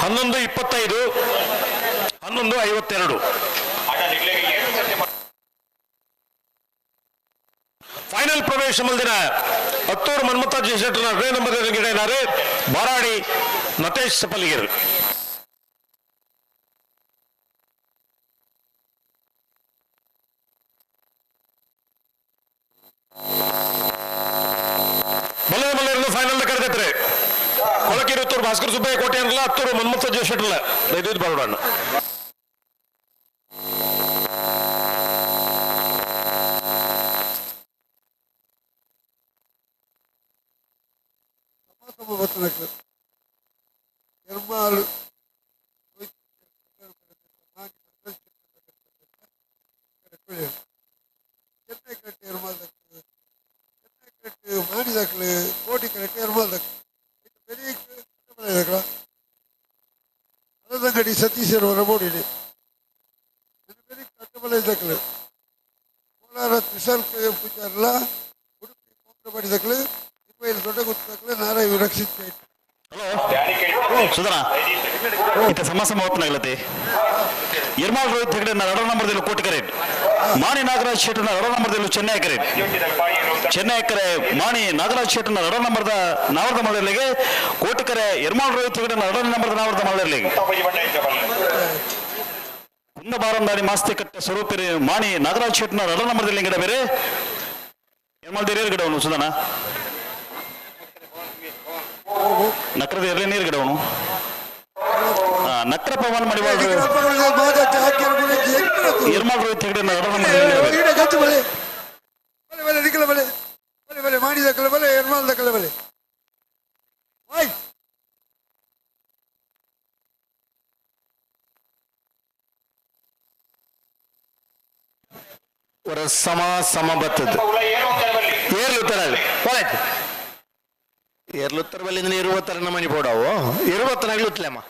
11:25, 11:52. ಫೈನಲ್ ಪ್ರವೇಶ ಮಲ್ದಿನ ಹತ್ತೂರು ಮನ್ಮಥ ಶೆಟ್ಟರ್ನ 2ನೇ ನಂಬರ್ ಗಿಡ ಬಾರಾಡಿ ನತೇಶ್ ಸಪಲಿಗಿರ್. ಬಲ್ಲದ ಮಲ್ಲರನ್ನು ಫೈನಲ್ ಕರೆದಿತ್ರೆ ಕೊಳಕಿರುತ್ತೂರು ಭಾಸ್ಕರ್ ಸುಬ್ಬಯ್ಯ ಕೋಟೆ ಅನ್ಲ ಹತ್ತೂರು ಮನ್ಮಥ ಜಯಶೆಟ್ಟರ್ಲ ದಯವಿಟ್ಟು ಬರೋಣ. ಎರ್ಮಾಳು ಚೆನ್ನೈ ಕರೆಕ್ಟ್ ಎರ್ಮಾಲ್ ದಕ್ಕು, ಚೆನ್ನೈ ಕರೆಕ್ಟ್ ಮಾಣಿ ದಕ್ಲು, ಕೋಟಿ ಕರೆಕ್ಟ್ ಎರ್ಮಾಲ್ ದಕ್ಲು, பெரிய ದಕ್ಕಲ ಅಲದಂಗಡಿ ಸತೀಶರು ಹೊರಬೋಡಿಡಿ பெரிய ಕಟ್ಟಮಲೆ ದಕ್ಲು, ಕೋಲಾರ ತ್ರಿಸಲ್ ಪೂಜಾರ್ಲ, ಉಡುಪಿ ಕೋಂಗ್ರಬಾಡಿ ದಕ್ಲು, ಇನ್ವೈಲ್ ದೊಡ್ಡಗುತ್ತ ದಕ್ಲು, ನಾರಾಯಣ ರಕ್ಷಿತ್. ಸುಧನ ಇತ್ತ ಸಮ ಸಮ ಹೊತ್ತನಾಗ್ಲತಿ. ಎರ್ಮಾಳ್ ರೋಹಿತ್ ಹೆಗಡೆ ಎರಡೋ ನಂಬರ್ದಲ್ಲಿ ಕೋಟಿಕರೆ, ಮಾಣಿ ನಾಗರಾಜ್ ಶೆಟ್ಟರ್ನ ಎರಡೋ ನಂಬರ್ದಲ್ಲಿ ಚೆನ್ನೈ ಕರೆ, ಚೆನ್ನೈ ಕರೆ ಮಾಣಿ ನಾಗರಾಜ್ ಶೆಟ್ಟರ್ನ ಎರಡೋ ನಂಬರ್ದ ನಾವರ್ದ ಮಳ್ಳರ್ಲಿಗೆ, ಕೋಟಿಕರೆ ಎರ್ಮಾಳ್ ರೋಹಿತ್ ಹೆಗಡೆ ಎರಡೋ ನಂಬರ್ದ ನಾವರ್ದ ಮಳ್ಳರ್ಲಿಗೆ. ಕುಂದ ಬಾರಂದಾಡಿ ಮಾಸ್ತಿ ಕಟ್ಟೆ ಸ್ವರೂಪಿರಿ ಮಾಣಿ ನಾಗರಾಜ್ ಶೆಟ್ಟರ್ನ ಎರಡೋ ನಂಬರ್ದಲ್ಲಿ ಗಿಡ ಬೇರೆ ಎರ್ಮಾಳ್ ದೇರಿಯರ್ ಗಿಡವನು ಸುಧನ ನಕ್ರದ ಎರ್ಲೆ ನೀರು ಗಿಡವನು ನಕ್ರ ಪವನ್ ಮಡಿವಾಳ್ರು ಎರ್ಮಾಳ್ ರೋಹಿತ್ ಹೆಗಡೆ ಎರಡೋ ನಂಬರ್ದಲ್ಲಿ ಗಿಡ ಬೇರೆ. ಗಚ್ಚು ಬಲೆ ಬಲೆ ಬಲೆ ನಿಖಲ ಬಲೆ ಬಲೆ ಬಲೆ ಮಾಡಿ ದಕ್ಕಲ ಬಲೆ ಎರ್ಮಾಲ್ ದಕ್ಕಲ ಬಲೆ ವಾಯ್. ಅವರ ಸಮ ಸಮ ಬತ್ತದ್ದು ಏರ್ಲುತ್ತರ ಒಳಗೆ ಏರ್ಲುತ್ತರ ಬಲ್ಲಿಂದ ಇರುವತ್ತರ ನಮ್ಮನೆ ಬೋಡವು ಇರುವತ್ತನಾಗ್ಲಿ ಉತ್ತಲಮ್ಮ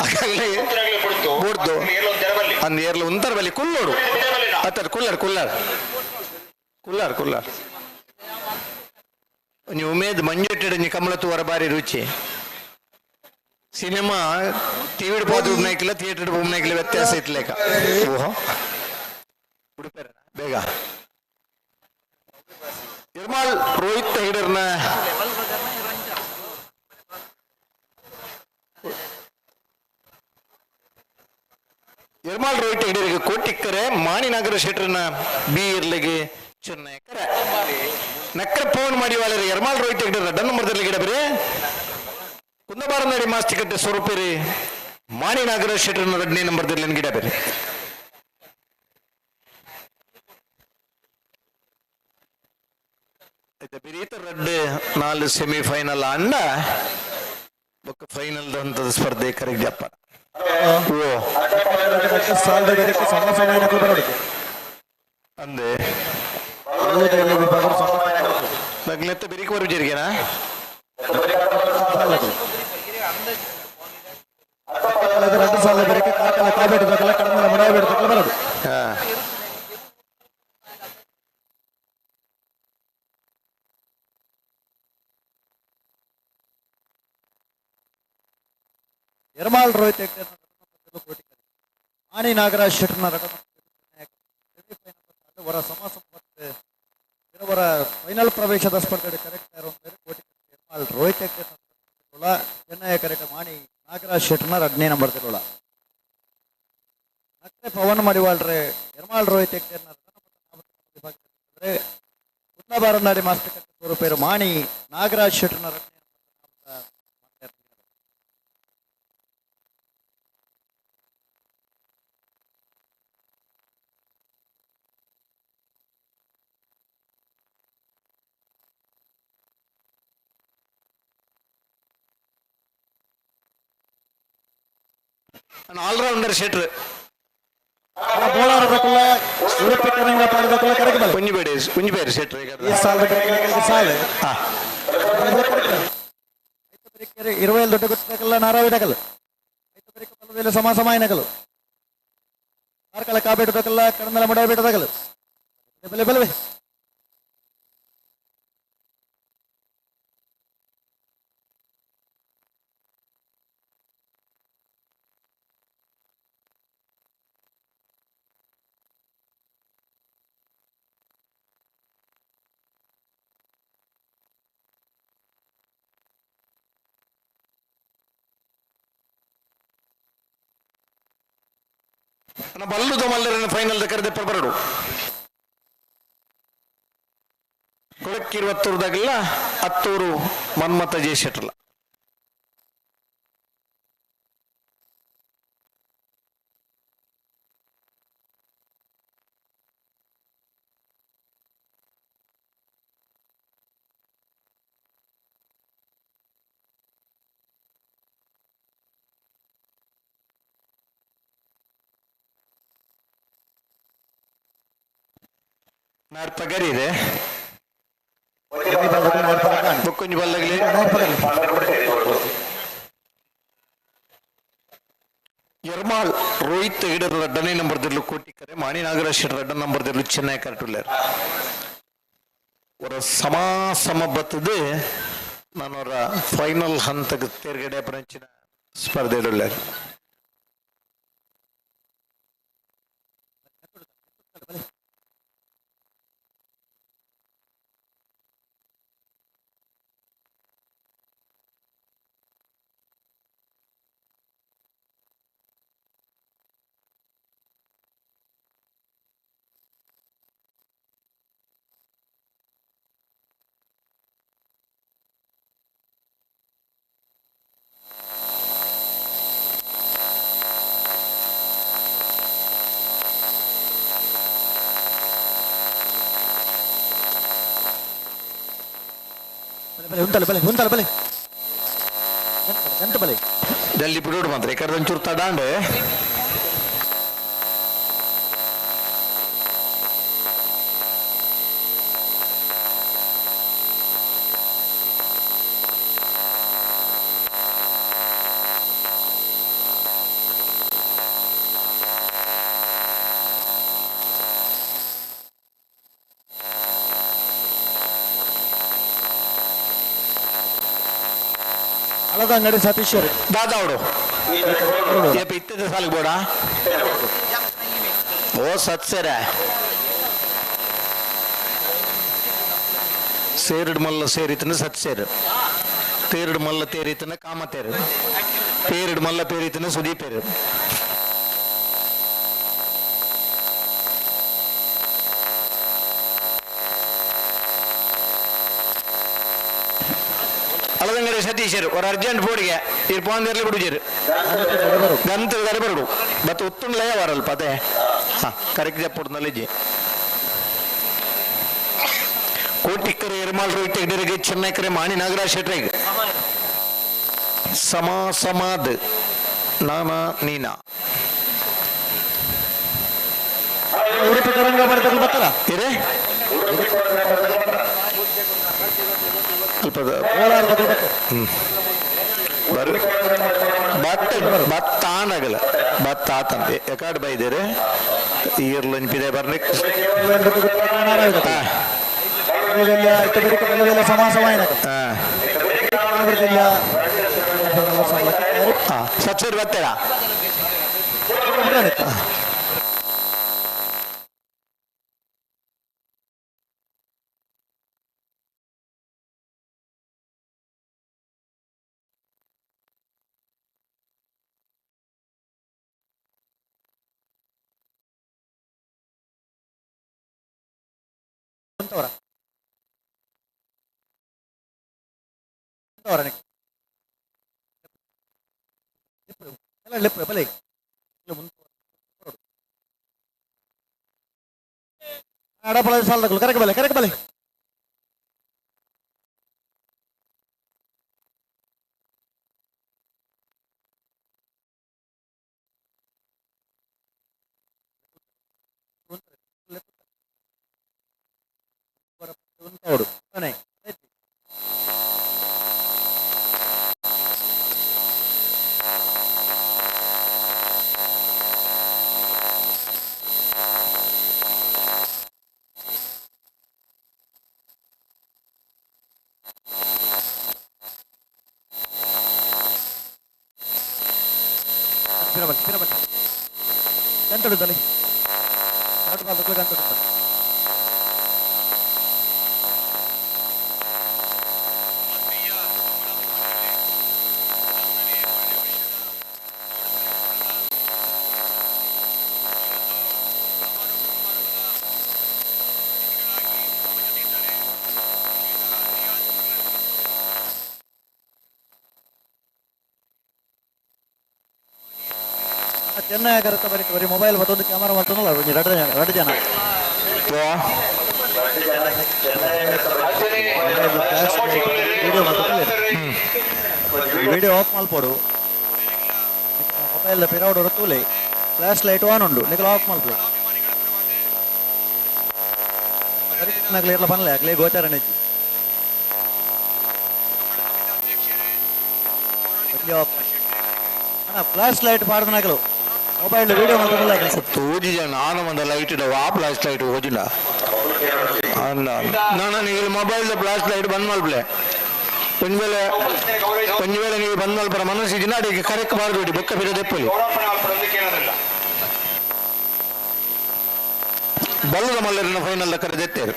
ಹಾಗಾಗಲಿ ಬುಡ್ದು ಅಂದ್ ಏರ್ಲು ಉಂತರ ಬಲ್ಲಿ ಕುಲ್ಲೋಡು ಅತ್ತರ ಕುಲ್ಲರ್ ಕುಲ್ಲರ್ ಕುಲ್ಲರ್ ಕುಲ್ಲರ್. ನೀವು ಉಮೇದ್ ಮಂಜುಟ್ಟಿಡ ನೀ ಕಮಲ ತೂವರ ಬಾರಿ ರುಚಿ. ಸಿನಿಮಾ ಟಿವಿ ಹೋದ ಉಬ್ನಾಯ್ಕಿಲ್ಲ, ಥಿಯೇಟರ್ ಉಬ್ನಾಯ್ಕಿಲ್ಲ, ವ್ಯತ್ಯಾಸ ಇತ್ಲೇಕ. ಓಹೋ, ಬೇಗ ನಿರ್ಮಲ್ ರೋಹಿತ್ ಹೆಗಡರ್ನ ನಿರ್ಮಲ್ ರೋಹಿತ್ ಹೆಗಡರಿಗೆ ಕೋಟಿಕ್ಕರೆ, ಮಾಣಿನಾಗರ ಶೆಟ್ಟರ್ನ ಬಿ ಇರ್ಲಿಗೆ ಚೆನ್ನೈ ಕರೆ. ನಕ್ರ ಫೋನ್ ಮಾಡಿ ವಾಲರಿ ಯರ್ಮಾಲ್ ರೋಹಿತ್ ಹೆಗಡರ ಡನ್ ಮರದಲ್ಲಿ ಗಿಡ ಬೇರೆ ಕುಂದಬಾರನಡಿ ಮಾಸ್ತಿಕಟ್ಟೆ ಸ್ವರೂಪಿರಿ ಮಾಣಿನಾಗರ ಶೆಟ್ಟರ್ನ 2ನೇ ನಂಬರ್ದಲ್ಲಿ ಗಿಡ ಬೇರೆ. ಬಿರೀತ ರಡ್ಡು 4 ಸೆಮಿಫೈನಲ್ ಅಂಡ ಬೊಕ್ಕ ಫೈನಲ್ ಹಂತದ ಸ್ಪರ್ಧೆ ಕರೆಗ್ಜಪ್ಪ. ಓ ಅಂದೆ ನಗ್ಲೆತ್ತ ಬೆರಿಕ್ ಬರು ಜರಿಗೆನಾ ಹಾ. ಎರ್ಮಾಳ್ ರೋಹಿತ್ ಹೆಗ್ಡೆ ಕೋಟಿ, ಮಾಣಿ ನಾಗರಾಜ್ ಶೆಟ್ಟರ್ನ ಸೆಮಿಫೈನಲ್ ವರ ಸಮ ಸಂಪತ್ತು ಅವರ ಫೈನಲ್ ಪ್ರವೇಶದ ಸ್ಪರ್ಧೆ ಕರೆಕ್ಟ್ ಕೋಟಿ ಎರ್ಮಾಳ್ ರೋಹಿತ್ ಹೆಗ್ಡೆ ಚೆನ್ನೈ ಕರೆಕ್ಟ್ ಮಾಣಿ ನಾಗರಾಜ್ ಶೆಟ್ಟರ್ನ 2ನೇ ನಂಬರ್ ತಿರುಳ. ನಕ್ರೆ ಪವನ್ ಮಡಿವಾಳ್ರೆ ಎರ್ಮಾಳ್ ರೋಹಿತ್ ಹೆಗ್ಡೆ ಕುಂದಬಾರಂದಾಡಿ ಮಾಸ್ತಿ ಸ್ವರೂಪೇರು ಮಾಣಿ ನಾಗರಾಜ್ ಶೆಟ್ಟರ್ನ 2ನೇ ನಂಬರ್. ಆಲ್ರೌಂಡರ್ ಶೆಟ್ರ್ ಒಂಜಿ ಬೇಡಿ ಒಂಜಿ ಬೇರೆ ಶೆಟ್ರ್. 20 ದೊಡ್ಡ ಗೊತ್ತಲ್ಲ ನಾರಾವಿಡಕಲ್ ಸಮ ಸಮಾಯನಕಲು ಕಾರ್ಕಳ ಕಾಬೇಟದಕಲ್ಲ ಕಡಂದಲ ಮಡಬೇಟದಕಲು. ಬಲೆ ಬಲೆ ಬಲೆ. ಬಲ್ಲುದ ಮಲ್ಲರನ್ನು ಫೈನಲ್ ಕರೆದೆ ಬರಡು ಕೊಡಕ್ಕಿರುವತ್ತೂರ್ದಾಗಲ್ಲ ಹತ್ತೂರು ಮನ್ಮಥ ಜಯಶೆಟ್ರಲ್ಲ. ನಾರ್ಪಗರಿ ಇದೆ ಬೊಕ್ಕೊಂಜಿ ಬಲ್ಲಗಲಿ. ಎರ್ಮಾಳ್ ರೋಹಿತ್ ಹಿಡರ್ ರಡ್ಡನೇ ನಂಬರ್ ದಿರ್ಲು ಕೋಟಿಕರೆ, ಮಾಣಿ ನಾಗರಾಜ್ ಶೆಟ್ಟರ್ ರಡ್ಡ ನಂಬರ್ ದಿರ್ಲು ಚೆನ್ನೈ ಕರಟುಲ್ಲೇರ್. ಅವರ ಸಮ ಸಮ ಬತ್ತದೆ ನಾನು ಅವರ ಫೈನಲ್ ಹಂತಕ್ಕೆ ತೇರ್ಗಡೆ ಪರಂಚಿನ ಸ್ಪರ್ಧೆ. ಬಲೆ ಉಂಟಲ್ಲ ಬಲೆ ಉಂಟಲ್ಲ ಬಲೆ ಗಂಟು ಬಲೆ. ಜಲ್ದಿ ಬಿಡೋಡು ಮಾತ್ರ ಯಾಕಂದ್ರೆ ಒಂಚೂರು ತಡಾಂಡೆ. ಹಳದ ಅಂಗಡಿ ಸತೀಶ್ವರಿ. ದಾದಾವಡು ಏಪ ಇತ್ತದ ಸಾಲಿಗೆ ಬೋಡ ಓ ಸತ್ಸರ ಸೇರಿಡ್ ಮಲ್ಲ ಸೇರಿತನ ಸತ್ಸೇರು, ತೇರಿಡ್ ಮಲ್ಲ ತೇರಿತನ ಕಾಮತೇರು, ಪೇರಿಡ್ ಮಲ್ಲ ಪೇರಿತನ ಸುದೀಪೇರು. ಅಳದಂಗಡಿ ಸತೀಶರು ஒரு ಅರ್ಜೆಂಟ್ ಬೋಡಿಗೆ ಇರ್ ಪೋಂದಿರ್ಲಿ ಬಿಡುಜರು ಗಂತ ಬರಡು ಬತ್ ಉತ್ತುಂಡ್ಲಯ ವರಲ್ ಪತೆ. ಹಾ ಕರೆಕ್ಟ್ ಜಪ್ಪುಡ್ನಲ್ಲಿಜ್ಜಿ. ಕೋಟಿಕ್ಕರೆ ಎರ್ಮಾಲ್ ರೋಹಿತ್ ಹೆಗ್ಡೆರಿಗೆ, ಚೆನ್ನೈಕರೆ ಮಾಣಿ ನಾಗರಾಜ್ ಶೆಟ್ರಿಗೆ ಸಮ ಸಮಾದ್ ನಾನಾ ನೀನಾ. ಉಡುಪಿ ಕೊರಂಗ ಬರ್ತಾರೆ ಬರ್ತಾರ. ಇದೆ ಸ್ವಲ್ಪ ಕೋಲಾರದ ಬರ್ತಾರೆ. ಬರು ಭತ್ತ ಭತ್ತ ಆನಗಲ ಭತ್ತ ಆತಂತೆ ಎಕಾಡ್ ಬೈದೇರೆ ಈರ್ಲು ನೆನಪಿದೆ ಬರ್ಲಿಕ್ಕೆ. ಸಮ ಸಮ. ಹಾ ಸಚ್ಚಿರ್ ಬರ್ತೀರಾ? ಮುಂತವರ ಮುಂತವರ ಲೆಪ್ಪು ಬಲೆ ಅಡಪಳ ಸಾಲದಗಳು ಕರೆಕ್ ಬಲೆ ಕರೆಕ್ ಬಲೆ. ಉಂಟೋಡು ಪಿರ ಬಲ್ಲಿ ಪಿರ ಬಲ್ಲಿ ಗಂಟಡು ತಲೆ ಎರಡು ಬಾಲ್ ಗಂಟಡು ತಲೆ. ಚೆನ್ನೈ ಕರೆತ ಬರೀ ಬರೀ ಮೊಬೈಲ್ ಮತ್ತೊಂದು ಕ್ಯಾಮರಾ ಮತ್ತೊಂದು ಒಂಜಿ ರಡ್ಡ್ ಜನ ರಡ್ಡ್ ಜನ. ವಿಡಿಯೋ ವಿಡಿಯೋ ಆಫ್ ಮಲ್ಪೊಡು. ಮೊಬೈಲ್ ಪಿರವುಡು ತೂಲೆ ಫ್ಲಾಶ್ ಲೈಟ್ ಆನ್ ಉಂಡು, ನಿಕಲ ಆಫ್ ಮಲ್ಪಲೆ. ನಗಲು ಇರ್ಲ ಪನ್ಲೆ, ಅಗ್ಲೇ ಗೋಚಾರ ನೆಜ್ಜಿ ಆಫ್ ಅಣ್ಣ. ಫ್ಲಾಶ್ ಲೈಟ್ ಪಾಡ್ದನಕಲು ಮೊಬೈಲ್ ವಿಡಿಯೋ ಮಲ್ತೊಂದುಲ್ಲ. ತೋಜಿ ಜನ ಆನ ಮಂದ ಲೈಟ್ ಇಡವ, ಆ ಫ್ಲಾಶ್ ಲೈಟ್ ಓಜಿಲ್ಲ ಅಲ್ಲ. ನಾನು ನೀವು ಮೊಬೈಲ್ ಫ್ಲಾಶ್ ಲೈಟ್ ಬಂದ್ ಮಲ್ಪಲೆ. ಒಂಜಿ ವೇಳೆ ಒಂಜಿ ವೇಳೆ ನೀವು ಬಂದ್ ಮಲ್ಪರ ಮನಸ್ಸು ದಿನ ಅಡಿಗೆ ಕರೆಕ್ಟ್ ಬಾರ್ದು ಬೊಕ್ಕ ಬಿರ ದೆಪ್ಪಲಿ. ಬಲ್ಲದ ಮಲ್ಲರಿನ ಫೈನಲ್ ಕರೆ ದೆತ್ತೇರು.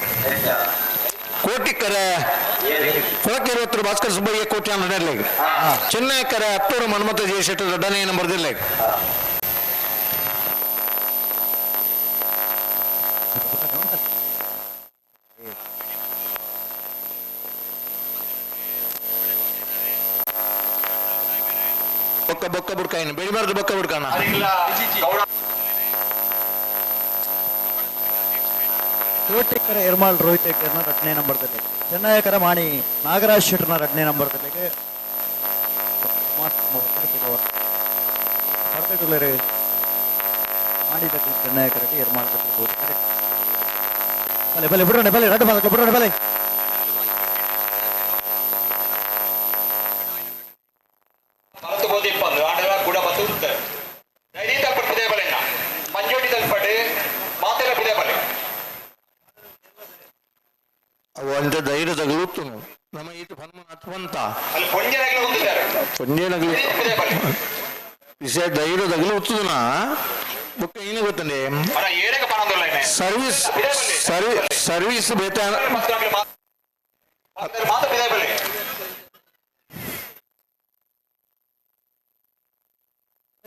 ಕೋಟಿಕ್ಕರೆ ಕೊಳಕೆರುವತ್ತರು ಭಾಸ್ಕರ್ ಸುಬ್ಬಯ್ಯ ಕೋಟಿ ನೆರ್ಲೆಗ್. ಚೆನ್ನೈ ಕರೆ ಅತ್ತೂರು ಮನ್ಮಥ ಜಯಶೆಟ್ಟಿ ದೊಡ್ಡನೇ ನಂಬರ್ ದಿಲ್ಲೆಗ್. ಬೊಕ್ಕ ಬೊಕ್ಕ ಬುಡ್ಕಾಯಿನ ಬೆಳಿಬಾರ್ದು, ಬೊಕ್ಕ ಬುಡ್ಕಾನ. ಕೋಟಿಕ್ಕರ ಎರ್ಮಾಳ್ ರೋಹಿತ್ ಹೆಗ್ಡೆರ್ನ ರಡ್ಡನೇ ನಂಬರ್ ದಲ್ಲಿ, ಚೆನ್ನಯ್ಯಕರ ಮಾಣಿ ನಾಗರಾಜ್ ಶೆಟ್ಟರ್ನ ರಡ್ಡನೇ ನಂಬರ್ ದಲ್ಲಿ. ಮಾಣಿ ತಟ್ಟಿ ಚೆನ್ನಯ್ಯಕರಟಿ, ಎರ್ಮಾಳ್ ತಟ್ಟಿ ಕೋಟಿಕ್ಕರೆ. ಬಲೆ ಬಲೆ ಬಿಡ್ರಣೆ ಬಲೆ, ರಡ್ಡು ಬಾಲಕ ಬಿಡ್ರಣೆ ಬಲೆ. ಮರತು ಬೋದಿಪ್ಪಂದು ಆಂಡಲ ಕೂಡ ಬತ್ತು ಉತ್ತಾರೆ ದೈನಿ ತಲ್ಪಟ್ಟು ಪಿದೆ ಬಲೆನ್ನ ಮಂಜೋಟಿ ತಲ್ಪಟ್ಟು ಮಾತೆಲ್ಲ ಪಿದೆ ಬಲೆ. ಅವು ಅಂತ ಧೈರ್ಯದ ಉತ್ತು ನಮ್ಮ ಈತ ಹನುಮನ ಹತ್ವಂತ. ಅಲ್ಲಿ ಪೊಂಜನಾಗಲೇ ಹೊಂದಿದ್ದಾರೆ. ಪೊಂಜೇನಗಲು ಪಿದೆ ಬಲೆ. ವಿಷಯ ಧೈರ್ಯದಗಲು ಉತ್ತುದನ ಬೊಕ್ಕ ಏನೇ ಗೊತ್ತಂಡೆ. ಅಣ್ಣ ಏರಕ ಪನೊಂದುಲ್ಲ. Service service ಬೇತ. ಮಾತ ಪಿದೆ ಬಲೆ.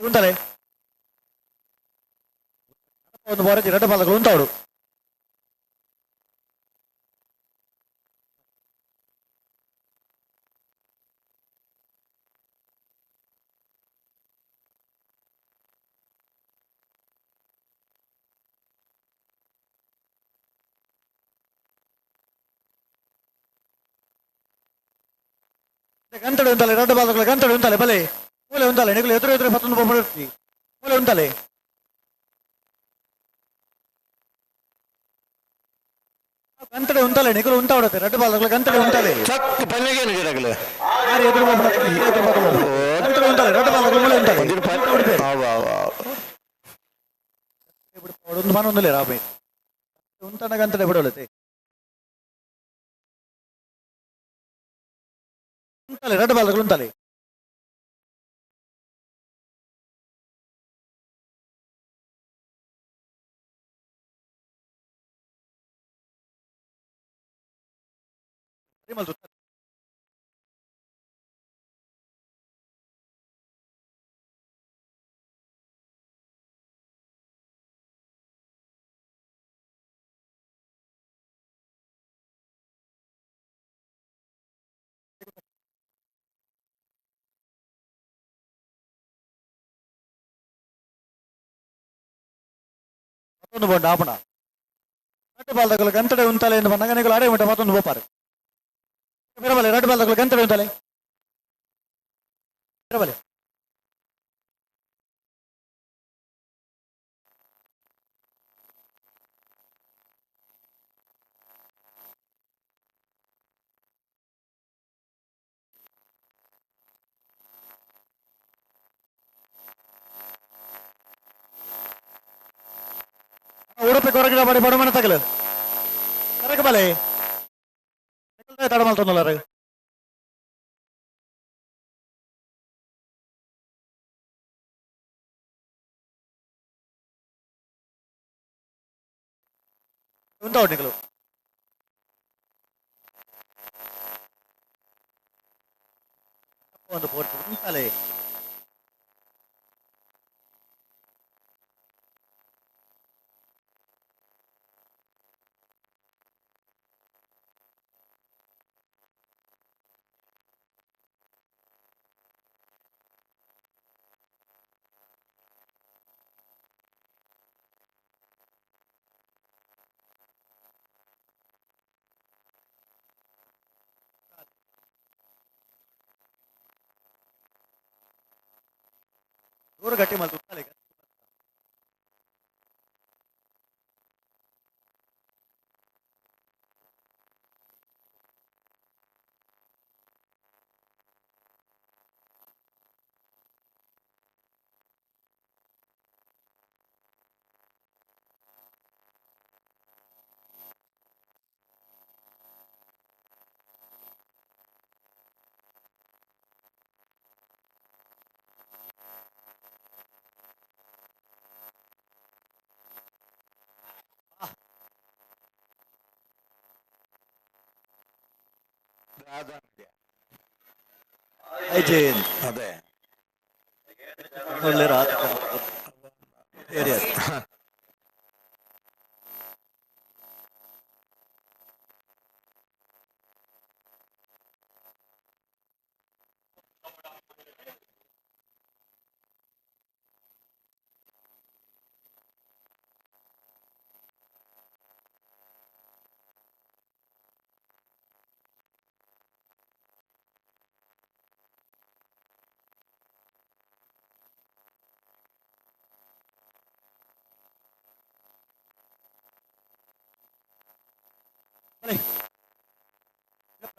ಉಂಟಲೆ ಒಂದು ಬಾರಜಿ ರಡ್ಡು ಬಾಲಕಲು ಉಂಟಾವಡು. ಗಂಟಡು ಉಂಟಲೆ, ರಡ್ಡು ಬಾಲಕಲು ಗಂಟಡು ಉಂಟಲೆ ಬಲೆ. ಮೂಲೆ ಉಂಟಲೆ, ನಿಗಲು ಎದುರು ಎದುರು ಪತ್ತೊಂದು ಬೊಬ್ಬಡಿ ಮೂಲೆ ಉಂಟಲೆ. ಗಂಟಡೆ ಉಂಟಲೆ, ನಿಗಲು ಉಂಟಾವಡತೆ. ರಡ್ಡು ಬಾಲಕಲು ಗಂಟಡೆ ಉಂಟಲೆ. ಚಕ್ ಪನ್ನೆಗೇನು ಗಿಡಗಲು. ಆರು ಎದುರು ಬೊಬ್ಬಡ ಎದುರು ಬೊಬ್ಬಡ. ಗಂಟಡೆ ಉಂಟಲೆ, ರಡ್ಡು ಬಾಲಕಲು ಮೂಲೆ ಉಂಟಲೆ. ಒಂದು ಮನ ರಾಬೆ ಉಂಟನ ಗಂಟಡೆ ಬಿಡೋಲತೆ. ಉಂಟಲೆ, ರಡ್ಡು ಬಾಲಕಲು ಉಂಟಲೆ. ಮತ್ತೊಂದು ಬೋಂಡ ಆಪಣ ರಡ್ಡು ಬಾಲ್ದಗಳು ಗಂಟಡೆ ಉಂತಲೆ ಎಂದು ಬಂದಾಗ ಅಡೆ ಉಂಟ ಮತ್ತೊಂದು ಬೋಪಾರು ಬಿರಬಲೆ. ರಡ್ಡು ಬಾಲ್ದಗಳು ಗಂಟಡೆ ಉಂತಲೆ ಬಿರಬಲೆ. ಉಡುಪಿ ಕೊರಗಿನ ಬಡಿ ಬಡಮನ ತಗಲು ಕರಕ ಬಲೆ ತಡ ಮಲ್ತೊಂದುಲ್ಲಾರು. ಉಂಟು ನಿಕಲು. ಒಂದು ಪೋರ್ಟ್ ಉಂಟಲೆ. ದೂರ ಗಟ್ಟಿ ಮಲ್ತು ಉಂಟಲೆ. ಅದೇ ಒಳ್ಳೆ ರಾತ್ರಿ ಏರಿಯಾ.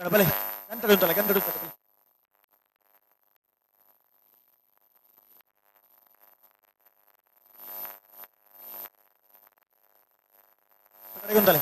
ಬಲೆ ಬಲೆ ಗಂಟೆ ಉಂಟಲ್ಲ, ಗಂಟೆ ಉಂಟಲ್ಲ. ಕಡೆಗೆ ಉಂಟಲ್ಲ.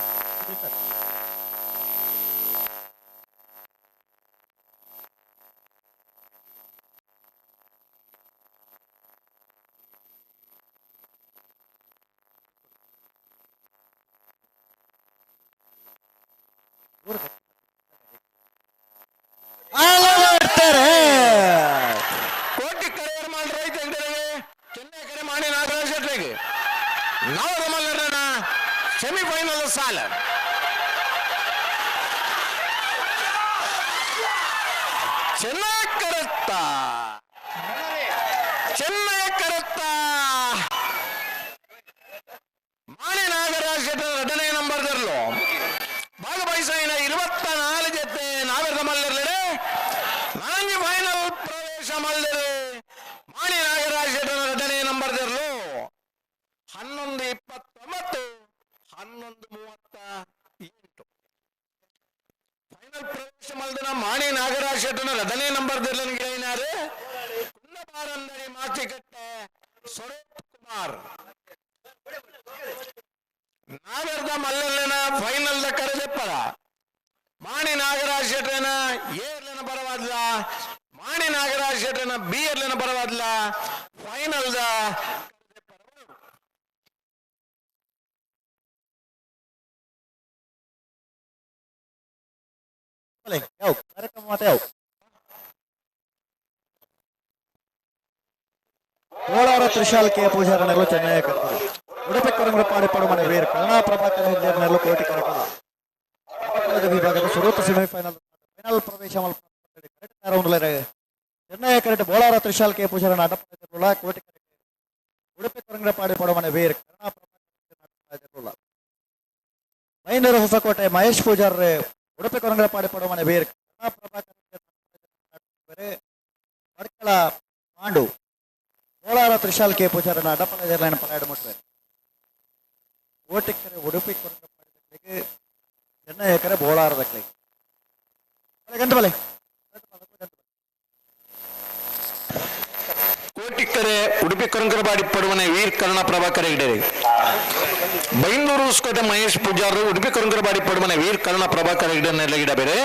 ಕೋಟಿ ಕರೆಯರ್ ಮಾಡಿ ರೈತ ಹೆಗ್ಡೆಗೆ ಚೆನ್ನೈ ಕರೆ ಮಾಡಿ ನಾಗರಾಜ್ ಶೆಟ್ರಿಗೆ ನವರಮಲ್ಲರನ ಸೆಮಿಫೈನಲ್ ಸಾಲ. ಚೆನ್ನೈ ಕರೆತ್ತ, ಚೆನ್ನೈ ಕರೆತ್ತ ಮಾಣಿ ನಾಗರಾಜ್ ಶೆಟ್ಟರ್ ಎರಡನೇ ನಂಬರ್ ದರ್ಲು ಭಾಗವಹಿಸಿನ 24 ಜೊತೆ ನಾಗರ ಮಲ್ಲರ್ಲೆಡೆ ನಾಂಜಿ ಫೈನಲ್ ಪ್ರವೇಶ ಮಲ್ಲರು ಮಾಣಿ ನಾಗರಾಜ್ ಶೆಟ್ಟರ್ ಎರಡನೇ ನಂಬರ್ ದರ್ಲು 11:29 11:38 ಫೈನಲ್ ಪ್ರವೇಶ ಮಲ್ದನ ಮಾಣಿ ನಾಗರಾಜ್ ಶೆಟ್ಟನ ಎರಡನೇ ನಂಬರ್ ದರ್ಲನ್ ಗಿಡೈನಾರು ಕುನ್ನಬಾರಂದರಿ ಮಾಚಿಕಟ್ಟೆ ಸ್ವರೂಪ್ ಕುಮಾರ್. ನಾಗರದ ಮಲ್ಲರ್ಲೆನ ಫೈನಲ್ the ಕರೆದೆಪ್ಪದ ಮಾಣಿ ನಾಗರಾಜ್ ಶೆಟ್ಟನ ಎ ಎರ್ಲೆನ ಪರವಾದ್ಲ, ಮಾಣಿ ನಾಗರಾಜ್ ಶೆಟ್ಟನ ಬಿ ಎರ್ಲೆನ ಪರವಾದ್ಲ ಫೈನಲ್ the ಬಲೆ ಯಾವ ಕಾರ್ಯಕ್ರಮ ಮಾತ್ರ ಯಾವ ಕೋಲಾರ ತ್ರಿಶಾಲ್ ಕೆ ಪೂಜಾರನೆಲ್ಲ ಚೆನ್ನೈ ಕರ್ತದೆ. ಉಡುಪಿ ಕೊರಂಗ್ರಪಾಡಿ ಪಡುಮನೆ ವೀರ್ ಕರುಣಾ ಪ್ರಭಾಕರ್ ಹೆಗ್ಡೆರ್ನೆಲ್ಲ ಕೋಟಿ ಕರಕದ ವಿಭಾಗದ ಸುರೂತ ಸೆಮಿಫೈನಲ್ ಫೈನಲ್ ಪ್ರವೇಶ ಚೆನ್ನೈ ಕರೆಕ್ಟ್ ಬೋಳಾರ ತ್ರಿಶಾಲ್ ಕೆ ಪೂಜಾರನ ಅಡ್ಡಪಡೆದಿರಲಿಲ್ಲ. ಕೋಟಿ ಕರೆಕ್ಟ್ ಉಡುಪಿ ಕೊರಂಗ್ರಪಾಡಿ ಪಡುಮನೆ ವೀರ್ ಕರುಣಾ ಪ್ರಭಾಕರ್. ಮೈನೂರು ಹೊಸಕೋಟೆ ಮಹೇಶ್ ಪೂಜಾರ್ ಉಡುಪಿ ಕೊರಂಗ್ರಪಾಡಿ ಪಡುಮನೆ ವೀರ್ ಕರುಣಾ ಪ್ರಭಾಕರ್ ಪಡ್ಕಳ ಪಾಂಡು ಕೋಲಾರ ತ್ರಿಶಾಲ್ ಕೆ ಪೂಜಾರನ ಅಡ್ಡಪಡೆದಿರಲಿಲ್ಲ ಪಲಾಡು ಮುಟ್ಟುವೆ. ಕೋಟಿಕ್ಕರೆ ಉಡುಪಿ ಕೊರಂಗ್ರಪಾಡಿ ಚೆನ್ನೈ ಎಕರೆ ಬೋಳಾರದಕ್ಲೆ ಗಂಟು ಬಲೆ. ಕೋಟಿಕ್ಕರೆ ಉಡುಪಿ ಕೊರಂಕರಬಾಡಿ ಪಡುವನೆ ವೀರ್ ಕರುಣಾ ಪ್ರಭಾಕರ್ ಹೆಗ್ಡೆ. ಬೈಂದೂರು ಹೊಸಕೋಟೆ ಮಹೇಶ್ ಪೂಜಾರು ಉಡುಪಿ ಕೊರಂಕರಬಾಡಿ ಪಡುವನೆ ವೀರ್ ಕರುಣಾ ಪ್ರಭಾಕರ್ ಹೆಗ್ಡೆ ನೆಲೆಗಿಡ ಬೇರೆ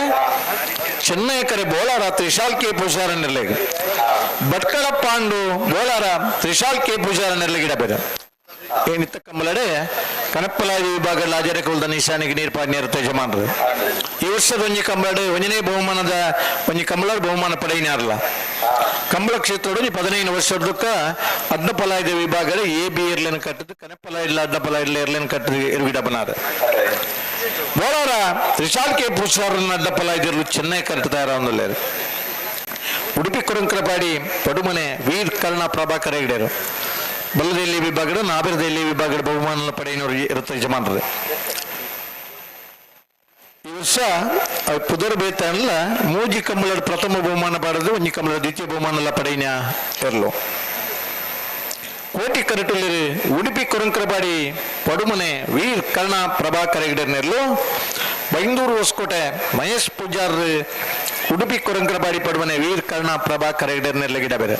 ಚೆನ್ನೈ ಕರೆ ಬೋಳಾರ ತ್ರಿಶಾಲ್ ಕೆ ಪೂಜಾರ ನೆಲೆಗೆ ಭಟ್ಕಳ ಪಾಂಡು ಬೋಳಾರ ತ್ರಿಶಾಲ್ ಕೆ ಪೂಜಾರ ನೆಲೆಗಿಡ ಬೇರೆ. ಏನಿತ್ತ ಕಂಬಳಡೆ ಕನಪ್ಪಲಾಯಿ ವಿಭಾಗ ಲಾಜರಕುಲ್ದ ನಿಶಾನಿಗೆ ನೀರು ಪಾಡ್ನೇರು ಯಜಮಾನರು. ಈ ವರ್ಷದ ಒಂಜಿ ಕಂಬಳಡೆ ಒಂಜನೇ ಬಹುಮಾನದ ಒಂಜಿ ಕಂಬಳ ಬಹುಮಾನ ಪಡೆಯಿನಾರಲ್ಲ. ಕಂಬಳ ಕ್ಷೇತ್ರದ ಒಂಜಿ 15 ವರ್ಷದಕ್ಕ ಅಡ್ಡಪಲಾಯ್ದ ವಿಭಾಗದ ಎ ಬಿ ಏರ್ಲೇನ್ ಕಟ್ಟದು ಕನಪ್ಪಲಾಯಿಡ್ಲ ಅಡ್ಡಪಲಾಯಿಡ್ಲ ಏರ್ಲೇನ್ ಕಟ್ಟದು ಎರುಗಿಡಬನಾರ. ಬೋಳಾರ ರಿಷಾಲ್ ಕೆ ಪೂಸಾರನ್ನ ಅಡ್ಡಪಲಾಯ್ದಿರಲು ಚೆನ್ನೈ ಕಟ್ಟುತ್ತಾ ಒಂದುಲ್ಲೇರು. ಉಡುಪಿ ಕುರಂಕರಪಾಡಿ ಪಡುಮನೆ ವೀರ್ ಕರ್ಣ ಪ್ರಭಾಕರ ಹೆಗಡೆರು ಬಲ್ಲದೆಲ್ಲಿ ವಿಭಾಗದ ನಾಬಿರದೆಲ್ಲಿ ವಿಭಾಗದ ಬಹುಮಾನ ಪಡೆಯಿನವರು ಇರುತ್ತೆ ಯಜಮಾನರು. ಈ ವರ್ಷ ಪುದರ್ ಬೇತಲ್ಲ ಮೂಜಿ ಕಂಬಳದ ಪ್ರಥಮ ಬಹುಮಾನ ಪಡೆದು ಒಂಜಿ ಕಂಬಳದ ದ್ವಿತೀಯ ಬಹುಮಾನ ಎಲ್ಲ ಪಡೆಯಿನ ಇರಲು. ಕೋಟಿ ಕರಟುಲ್ಲಿರು ಉಡುಪಿ ಕುರಂಕರಪಾಡಿ ಪಡುಮನೆ ವೀರ್ ಕರ್ಣ ಪ್ರಭಾಕರ ಹೆಗಡೆರ್ನೆರ್ಲು. ಬೈಂದೂರು ಹೊಸಕೋಟೆ ಮಹೇಶ್ ಪೂಜಾರ್ ಉಡುಪಿ ಕುರಂಕರಪಾಡಿ ಪಡುಮನೆ ವೀರ್ ಕರ್ಣ ಪ್ರಭಾಕರ ಹೆಗಡೆರ್ನೆರ್ಲ ಗಿಡ ಬೇರೆ.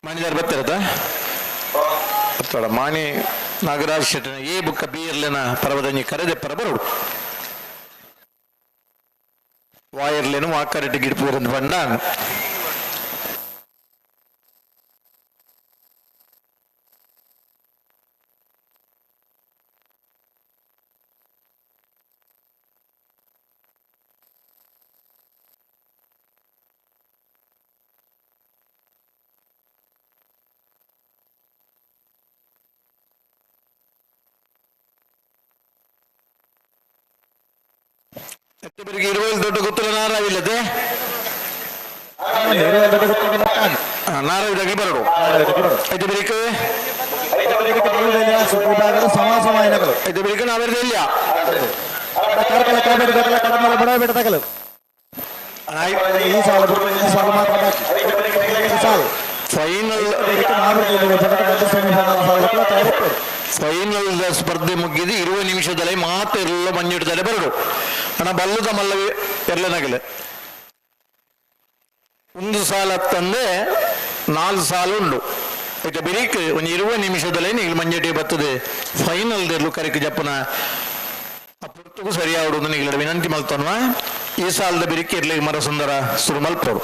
ಮಾಣಿದಾರ್ ಬರ್ತಿರತ್ತ ಮಾಣಿ ನಾಗರಾಜ್ ಶೆಟ್ಟನ ಎ ಬುಕ್ಕ ಬಿ ಇರ್ಲಿನ ಪರ್ವದಂಜಿ ಕರೆದೆ ಪರಬರುಡು ವಾಯರ್ಲೇನು ವಾಕರೆಟ್ಟು ಗಿಡಪೂರಂದು ಬಂಡ. ಬೆಳಿಗ್ಗೆ ಇರುವಲ್ಲಿ ದೊಡ್ಡ ಗೊತ್ತಿಲ್ಲ ನಾರಾವಿಲ್ಲದೆ ನಾರಾವಿದಾಗಿ ಬರಡು ಐದು ಬೆಳಿಗ್ಗೆ ಐದು ಬೆಳಿಗ್ಗೆ ನಾವೆಲ್ಲ ಇಲ್ಲ. ಫೈನಲ್ ಫೈನಲ್ ಸ್ಪರ್ಧೆ ಮುಗಿದು 20 ನಿಮಿಷದಲ್ಲಿ ಮಾತು ಎಲ್ಲ ಮಂಜಿಡ್ತಾರೆ ಬರಡು ಅಣ್ಣ ಬಲ್ಲದ ಮಲ್ಲವಿ ಎರಲನಗಲೆ ಒಂದು ಸಾಲ ತಂದೆ 4 ಸಾಲ ಉಂಡು ಆಯ್ತಾ ಬಿರಿಕ್ ಒಂದು 20 ನಿಮಿಷದಲ್ಲೇ ನೀವು ಮಂಜಟಿ ಬರ್ತದೆ ಫೈನಲ್ ದೆರ್ಲು ಕರಿಕ್ ಜಪ್ಪನ ಆ ಪುರ್ತಗೂ ಸರಿಯಾವಡು ನಿಗಳ ವಿನಂತಿ ಮಲ್ತನ್ವ. ಈ ಸಾಲದ ಬಿರಿಕ್ ಇರ್ಲಿ ಮರ ಸುಂದರ ಸುರು ಮಲ್ಪೋಡು.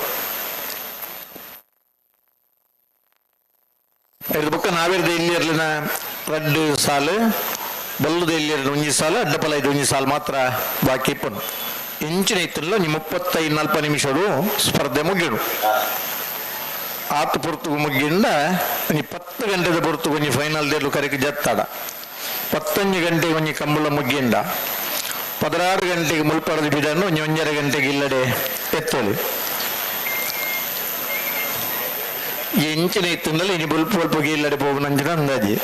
ಇದು ಬೊಕ್ಕ ನಾವಿರ್ದ ಇಲ್ಲಿ ಇರ್ಲಿನ ರಡ್ಡು ಸಾಲು ಬಲ್ಲದ ಇಲ್ಲಿ ಒಂಜಿ ಸಾಲು ಅಡ್ಡಪಲ ಇದು ಒಂಜಿ ಸಾಲು ಮಾತ್ರ ಬಾಕಿ ಇಪ್ಪನು. ಇಂಚಿನ ಇತ್ತಿಲ್ಲ ಒಂಜಿ 35-40 ನಿಮಿಷಡು ಸ್ಪರ್ಧೆ ಮುಗಿಡು. ಆತು ಪೊರ್ತುಗು ಮುಗ್ಗಿಂಡ ಒಂಜಿ 10 ಗಂಟೆದ ಪೊರ್ತುಗು ಒಂಜಿ ಫೈನಲ್ ದೇರ್ಲು ಕರೆಕ್ ಜತ್ತಾಡ. 15 ಗಂಟೆಗೆ ಒಂಜಿ ಕಂಬಳ ಮುಗ್ಗಿಂಡ 16 ಗಂಟೆಗೆ ಮುಲ್ಪಡದ ಬಿಡನ್ನು ಒಂಜಿ 1.5 ಗಂಟೆಗೆ ಇಲ್ಲಡೆ ಎತ್ತೋಳಿ. ಎಂಚಿನ ಇತ್ತಿಂದಲೇ ಇನಿ ಬೊಲ್ಪ ಬೊಲ್ಪಗೆ ಇಲ್ಲಡೆ ಹೋಗುನಂಚಿನ ಅಂದಾಜಿ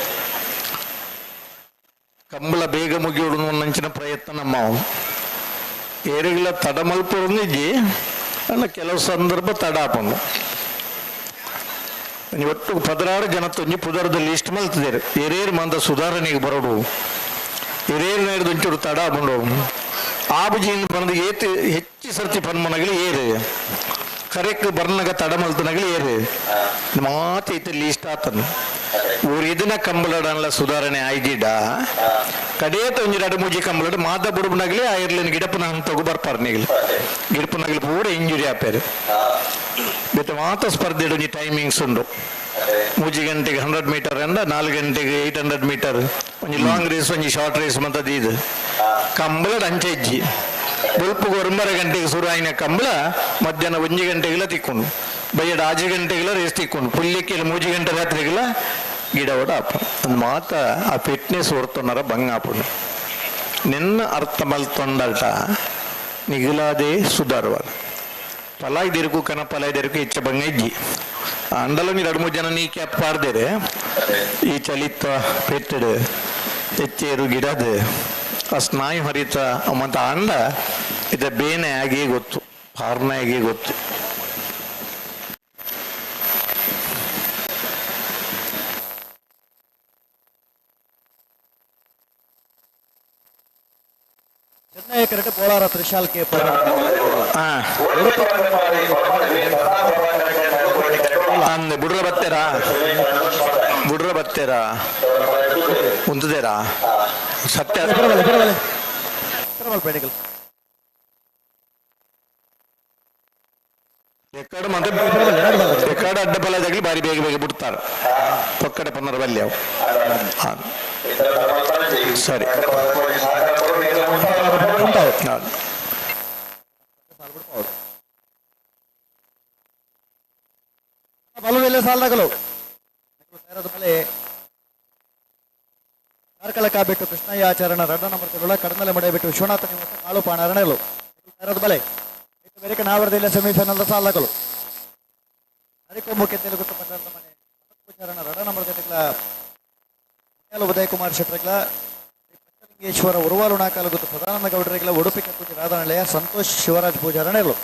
ಕಂಬಳ ಬೇಗ ಮುಗಿಯೋಡು ನಂಚಿನ ಪ್ರಯತ್ನ ನಮ್ಮ ಏರಿಗಳ ತಡ ಮಲ್ಪೊಂದಿಜ್ಜಿ ಅಲ್ಲ ಕೆಲವು ಸಂದರ್ಭ ತಡ ಆಪುಂಡು. ಒಟ್ಟು 16 ಜನ ತೊಂಜಿ ಪುದರ್ದ ಲಿಸ್ಟ್ ಮಲ್ತಿದ್ದೇರು. ಏರೇರು ಮಂದ ಸುಧಾರಣೆಗೆ ಬರೋಡು ಏರೇರು ನೇರದು ಒಂಚೂರು ತಡ ಆಪುಂಡು. ಆಬುಜಿಯಿಂದ ಬಂದು ಏತು ಹೆಚ್ಚು ಸರ್ತಿ ಪನ್ಮನಗಲಿ ಏರು ಕರೆಕ್ಟ್ ಬರ್ನಗ ತಡ ಮಲ್ತನಗಲಿ ಏರು ಮಾತು ಐತೆ ಲಿಸ್ಟ್ ಆತನು. ಇದನ್ನ ಕಂಬಳಡನ್ಲ ಸುಧಾರಣೆ ಆಯ್ದಿಡ ಕಡೇತ ಒಂಜಿ ರಡು ಮೂಜಿ ಕಂಬಳಡ್ ಮಾತ ಬುಡುಬನಗಲಿ ಆ ಇರ್ಲಿನ ಗಿಡಪನ ಹಂತಗು ಬರ್ಪಾರ ನಿಗಲಿ ಗಿಡಪನಗಲಿ ಪೂರ ಇಂಜುರಿ ಆಪೇರು. ಬೇತೆ ಮಾತ ಸ್ಪರ್ಧೆ ಒಂಜಿ ಟೈಮಿಂಗ್ಸ್ ಉಂಡು. 3 ಗಂಟೆಗೆ 100 ಮೀಟರ್ ಅಂದ 4 ಗಂಟೆಗೆ 800 ಮೀಟರ್ ಒಂಜಿ ಲಾಂಗ್ ರೇಸ್ ಒಂಜಿ ಶಾರ್ಟ್ ರೇಸ್ ಮಂತದ್ದು ಇದು ಕಂಬಳಡ್ ಅಂಚೆ ಇಜ್ಜಿ. ಬೊಲ್ಪುಗು 9 ಗಂಟೆಗೆ ಶುರು ಆಯಿನ ಕಂಬಳ ಮಧ್ಯಾಹ್ನ 1 ಗಂಟೆಗೆಲ್ಲ ತಿಕ್ಕೊಂಡು ಬಯ್ಯಡ 5 ಗಂಟೆಗೆಲ್ಲ ರೇಸ್ ತಿಕ್ಕೊಂಡು ಪುಲ್ಲಿಕ್ಕೆ 3 ಗಂಟೆ ರಾತ್ರಿಗೆಲ್ಲ ಗಿಡ ಓಡ ಆಪ ಒಂದು ಮಾತ ಆ ಫಿಟ್ನೆಸ್ ಹೊರ್ತೊನ್ನರ ಬಂಗ ಆಪುಂಡು. ನಿನ್ನ ಅರ್ಥ ಮಲ್ತೊಂಡಲ್ಟ ನಿಗಿಲಾದೆ ಸುಧಾರವಾದ ಪಲಾಯ್ದಿರುಕು ಕನ ಪಲಾಯ್ದಿರುಕು ಹೆಚ್ಚ ಬಂಗ ಇಜ್ಜಿ. ಅಂಡಲ ನೀರು 2-3 ಜನ ನೀ ಕ್ಯಾಪ್ ಪಾಡ್ದೇರೆ ಈ ಚಲಿತ ಪೆಟ್ಟಡು ಹೆಚ್ಚೇರು ಗಿಡದ ಆ ಸ್ನಾಯು ಹರಿತ ಮತ್ತು ಅಂಡ ಇದ ಬೇನೆ ಆಗಿ ಗೊತ್ತು ಪಾರ್ನೆ ಆಗಿ ಗೊತ್ತು. ಚೆನ್ನೈ ಕರೆಕ್ಟ್ ಬೋಳಾರ ತ್ರಿಶಾಲ್ ಕೆ ಅಂದೆ ಬುಡ್ರ ಬತ್ತೇರಾ ಬುಡ್ರ ಬತ್ತೇರಾ ಉಂತದೇರಾ ಸತ್ಯ ಎಕ್ಕಡ ಮತ್ತೆ ಎಕ್ಕಡ ಅಡ್ಡ ಬಲದಾಗಲಿ ಬಾರಿ ಬೇಗ ಬೇಗ ಬಿಡ್ತಾರೆ ಪಕ್ಕಡೆ ಪನ್ನರ ಬಲ್ಯ ಅವು. ಹಾ. ಸರಿ. ಹೌದು. ಬಲುವೆಲ್ಲ ಸಾಲದಗಲು ಕಾರ್ಕಳಕ ಬಿಟ್ಟು ಕೃಷ್ಣಯ್ಯ ಆಚರಣ ರಡ್ಡ ನಂಬರ್ ತಿರುಳ ಕಡನಲೆ ಮಡೆ ಬಿಟ್ಟು ವಿಶ್ವನಾಥ ನಿವಾಸ ಕಾಳು ಪಾಣರಣಗಳು ಬಲೆ ಬೇರೆ ನಾವರದಿಲ್ಲ ಸೆಮಿಫೈನಲ್ ಸಾಲಗಳು ಹರಿಕೊಂಬು ತೆಲುಗು ಪಟ್ಟಣದ ಮನೆ ಪೂಜಾರಣ ರಡ ನಂಬರ್ ತಿರುಳ ಉದಯ್ ಕುಮಾರ್ ಶೆಟ್ಟರ್ಗಳ ಪಂಚಲಿಂಗೇಶ್ವರ ಉರುವಾಲು ನಾಕಾಲುಗುತ್ತು ಸದಾನಂದ ಗೌಡರಿಗಳ ಉಡುಪಿ ಕಕ್ಕುಜಿ ರಾಧನಲೆಯ ಸಂತೋಷ್ ಶಿವರಾಜ್ ಪೂಜಾರಣೆಗಳು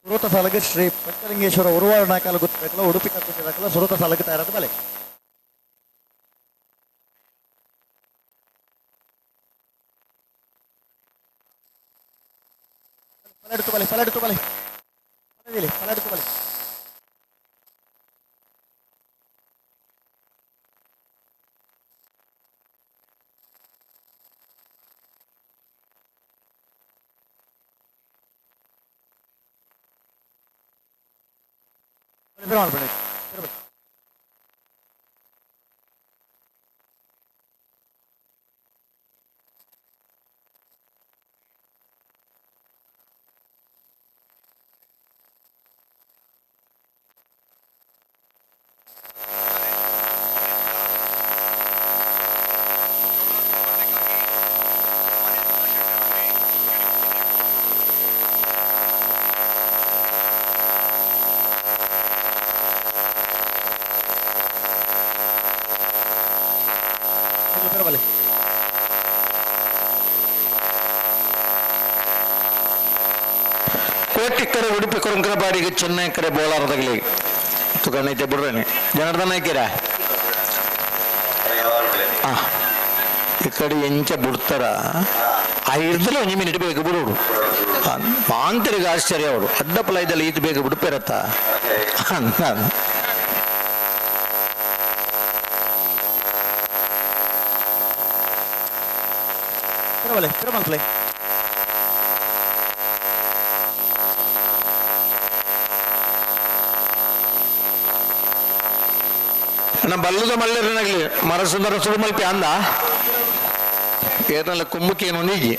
ಸುರತ ಸಾಲಗೆ ಶ್ರೀ ಪಂಚಲಿಂಗೇಶ್ವರ ಉರುವಾಲು ನಾಕಾಲುಗುತ್ತು ಉಡುಪಿ ಕಕ್ಕುಜಿ ರಾಕಲ ಸುರತ ಸಾಲಗೆ ತಯಾರಾದ ಬಲೆ ಪಲಡುತ್ತು ಬಲೆ ಪಲಡುತ್ತು ಬಲೆ ಪಲಡುತ್ತು ಬಲೆ ಪಲಡುತ್ತು ಬಲೆ. ಬಲೆ. ಕೋಟಿ ಕಡೆ ಉಡುಪಿ ಕುರಂಕರ ಬಾಡಿಗೆ ಚೆನ್ನೈ ಕಡೆ ಬೋಲಾರದಾಗಲಿ ತುಕಣ್ಣೈತೆ ಬಿಡ್ರೇನೆ ಜನಾರ್ದನ ಹಾಕಿರ ಈ ಕಡೆ ಎಂಚ ಬಿಡ್ತಾರ ಆ ಇರ್ದಲೇ ಒಂಜಿ ಮಿನಿಟ್ ಬೇಗ ಬಿಡೋಡು ಮಾಂತರಿಗೆ ಆಶ್ಚರ್ಯ ಅವರು ಅಡ್ಡಪಲ ಇದೆಲ್ಲ ಈತ ಬೇಗ ಬಿಡ್ಪಿರತ್ತ ಅಂತ. ಬಲೆ ತಿರುಮಲ್ಪ್ಲೆ. ನಮ್ಮ ಬಲ್ಲದ ಮಲ್ಲರನಾಗ್ಲಿ ಮರಸುಂದರ ಸುಡುಮಲ್ಪಿ ಅಂದ ಏರ್ನಲ್ಲ ಕುಮ್ಮುಕೇನು ಒಂದಿಜ್ಜಿ.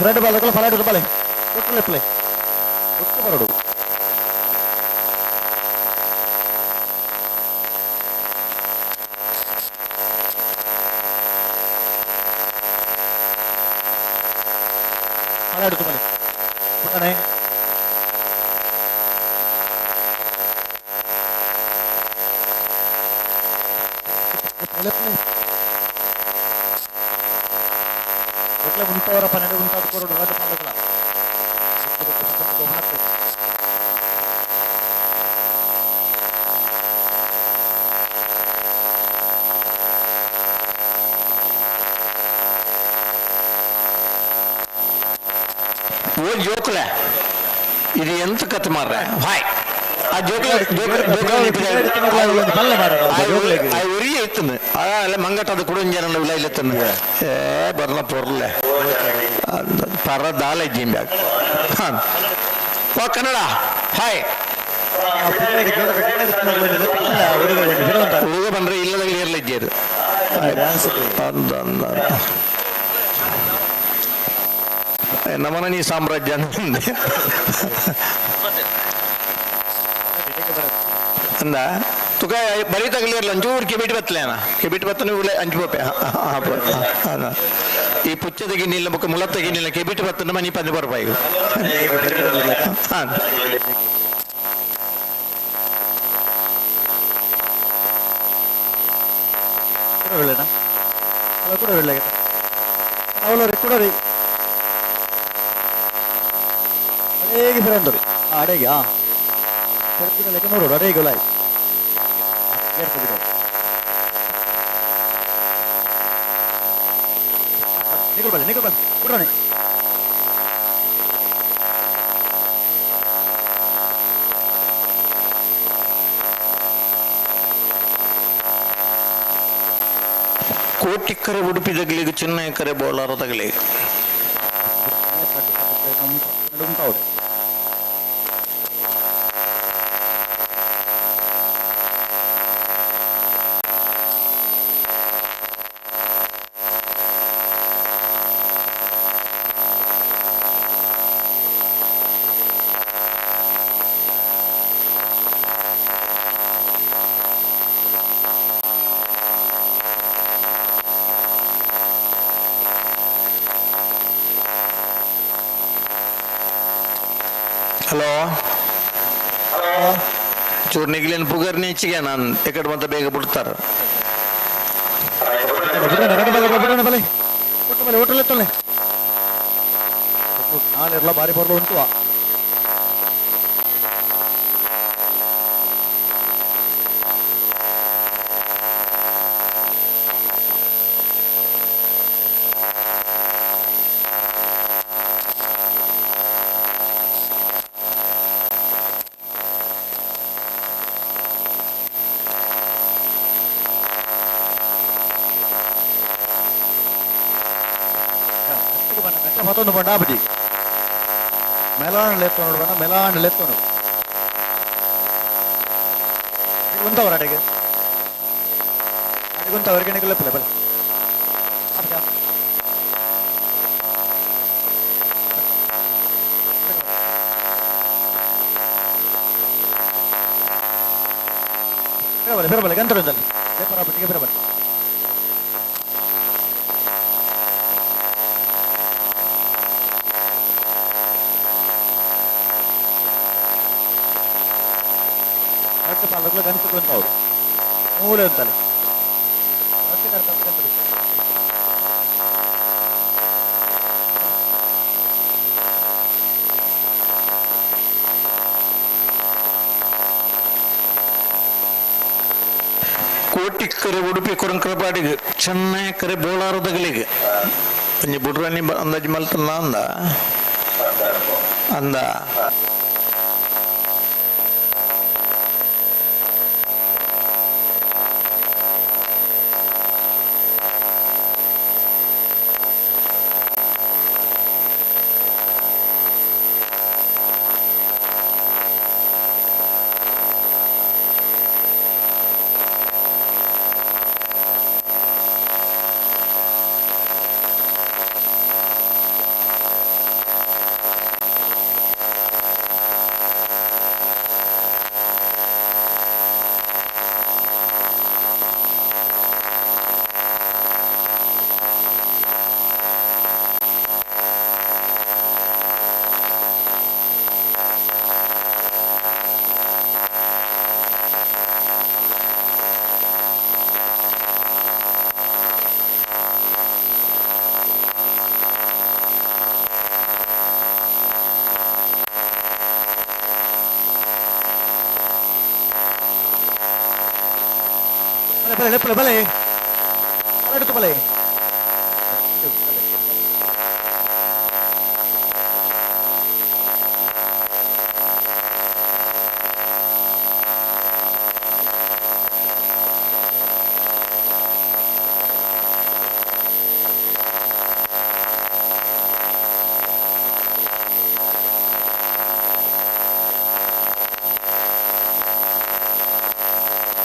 ರೆಡ್ ಬಾಲ್ ಫಲಾಡು ಬಲೆ ಒಟ್ಟು ಪ್ಲೇ ಒಟ್ಟು ಬರಡು. ಫಲಾಡು ಬಲೆ ಪುಟ್ಟನೆ. ಒಟ್ಲೆ ಉಂಟವರ 12 ಉಂಟಾದ ಕೊರಡು ರಡ್ಡು ಪಾಲುಗಳ. ಓ ಜೋಕುಲೆ ಇದು ಎಂತ ಕತೆ ಮಾರ್ರೆ ಹಾಯ್ ಆ ಜೋಕುಲೆ ಉರಿ ಇತ್ತಂದು ಅಲ್ಲ ಮಂಗಟ್ಟದ ಕುಡಂಜನ ವಿಲ ಇಲ್ಲತ್ತಂದು ಏ ಬರ್ಲ ಪೊರ್ಲೆ ಪರ ದಾಲ ಜಿಂಬ್ಯಾಗ ಹಾಂ ಓ ಕನ್ನಡ ಹಾಯ್ ಹುಡುಗ ಬಂದ್ರೆ ಇಲ್ಲದಾಗ ಇರ್ಲಿಜ್ಜಿ ಅದು ಅಂದ ಅಂದ ನಮನ ನೀ ಸಾಮ್ರಾಜ್ಯ ಅಂದೆ ಅಂದ ತುಕ ಬರೀ ತಗಲಿರಲ್ಲ ಒಂಚೂರು ಕೆಬಿಟ್ ಬತ್ತಲೇನ ಕೆಬಿಟ್ ಬತ್ತನ ಉಳ್ಳೆ ಅಂಚು ಪೋಪೆ ಈ ಪುಚ್ಚದ ಗಿನ್ನಿಲ್ಲ ಬೊಕ್ಕ ಮುಲತ್ತ ಗಿನ್ನಿಲ್ಲ ಕೆಬಿಟ್ ಬತ್ತನ ಮನಿ ಪಂದು ಬರ್ಪಾಯಿ. ಹಾಂ ಕೂಡ ಒಳ್ಳೆನಾ ಅಲ್ಲ ಕೂಡ ಒಳ್ಳೆ ಅವಳು ರೆಕ್ಕುಡರಿ ಅಡೇಗೆ ಬಿರಂದರಿ ಅಡೇಗೆ ಆ ತೆರೆದಿನ ಲೆಕ್ಕ ನೋಡು ಅಡೇಗೆ ಉಲಾಯ್ ನಿಕಲ್ ಬನ್ನಿ ನಿಕಲ್ ಬನ್ನಿ ಬಿಡ್ರಣೆ. ಕೋಟಿಕ್ಕರೆ ಉಡುಪಿ ತಗಲಿಗೆ ಚಿನ್ನಯಕರೆ ಬೋಲಾರ ತಗಲಿ. ಉಂಟಾವಡೆ. ಹಲೋ ಚೂರು ನಿಗ್ಲಿನ ಪುಗರ್ನಿ ಹೆಚ್ಚಿಗೆ ನಾನು ಎಕಡೆ ಮತ್ತೆ ಬೇಗ ಬಿಡ್ತಾರೆ. ನಾಳೆಲ್ಲ ಬಾರಿ ಬರಲು ಉಂಟು. ಮತ್ತೊಂದು ಬಂಡ ಬದಿ ಮೆಲಾನ್ ಲೆತ್ತೋ ನೋಡುವಣ ಮೆಲಾನ್ ಲೆತ್ತೋ ನೋಡು ಉಂಟವರ ಅಡೆಗೆ ಅಡಿಗುಂತವರಿಗೆ ನಿಗಲಪ್ಪಿಲ್ಲ ಬಲೆ. ಬಲೆ ಬಲೆ ಗಂಟೆ ಪರಾಪಟ್ಟಿಗೆ ಬರಬಲೆ. ರಟ್ಟು ಪಾಲಕ್ಲು ಗಂಟು ಅವರು ಮೂಲೆ ಅಂತಲೆ ರಟ್ಟು ಕರ್ತ. ಕೋಟಿಕ್ಕರೆ ಉಡುಪಿ ಕೊರಂಕರಪಾಡಿಗೆ ಚೆನ್ನೈ ಕರೆ ಬೋಳಾರದಗಳಿಗೆ ಒಂಜಿ ಬುಡ್ರಾಣಿ ಅಂದಾಜು ಮಲ್ತಲ್ಲ ಅಂದ ಅಂದ. ಬಲೆ ಬಲೆ ಬಲೆ ಬಲೆ ಬಲೆ.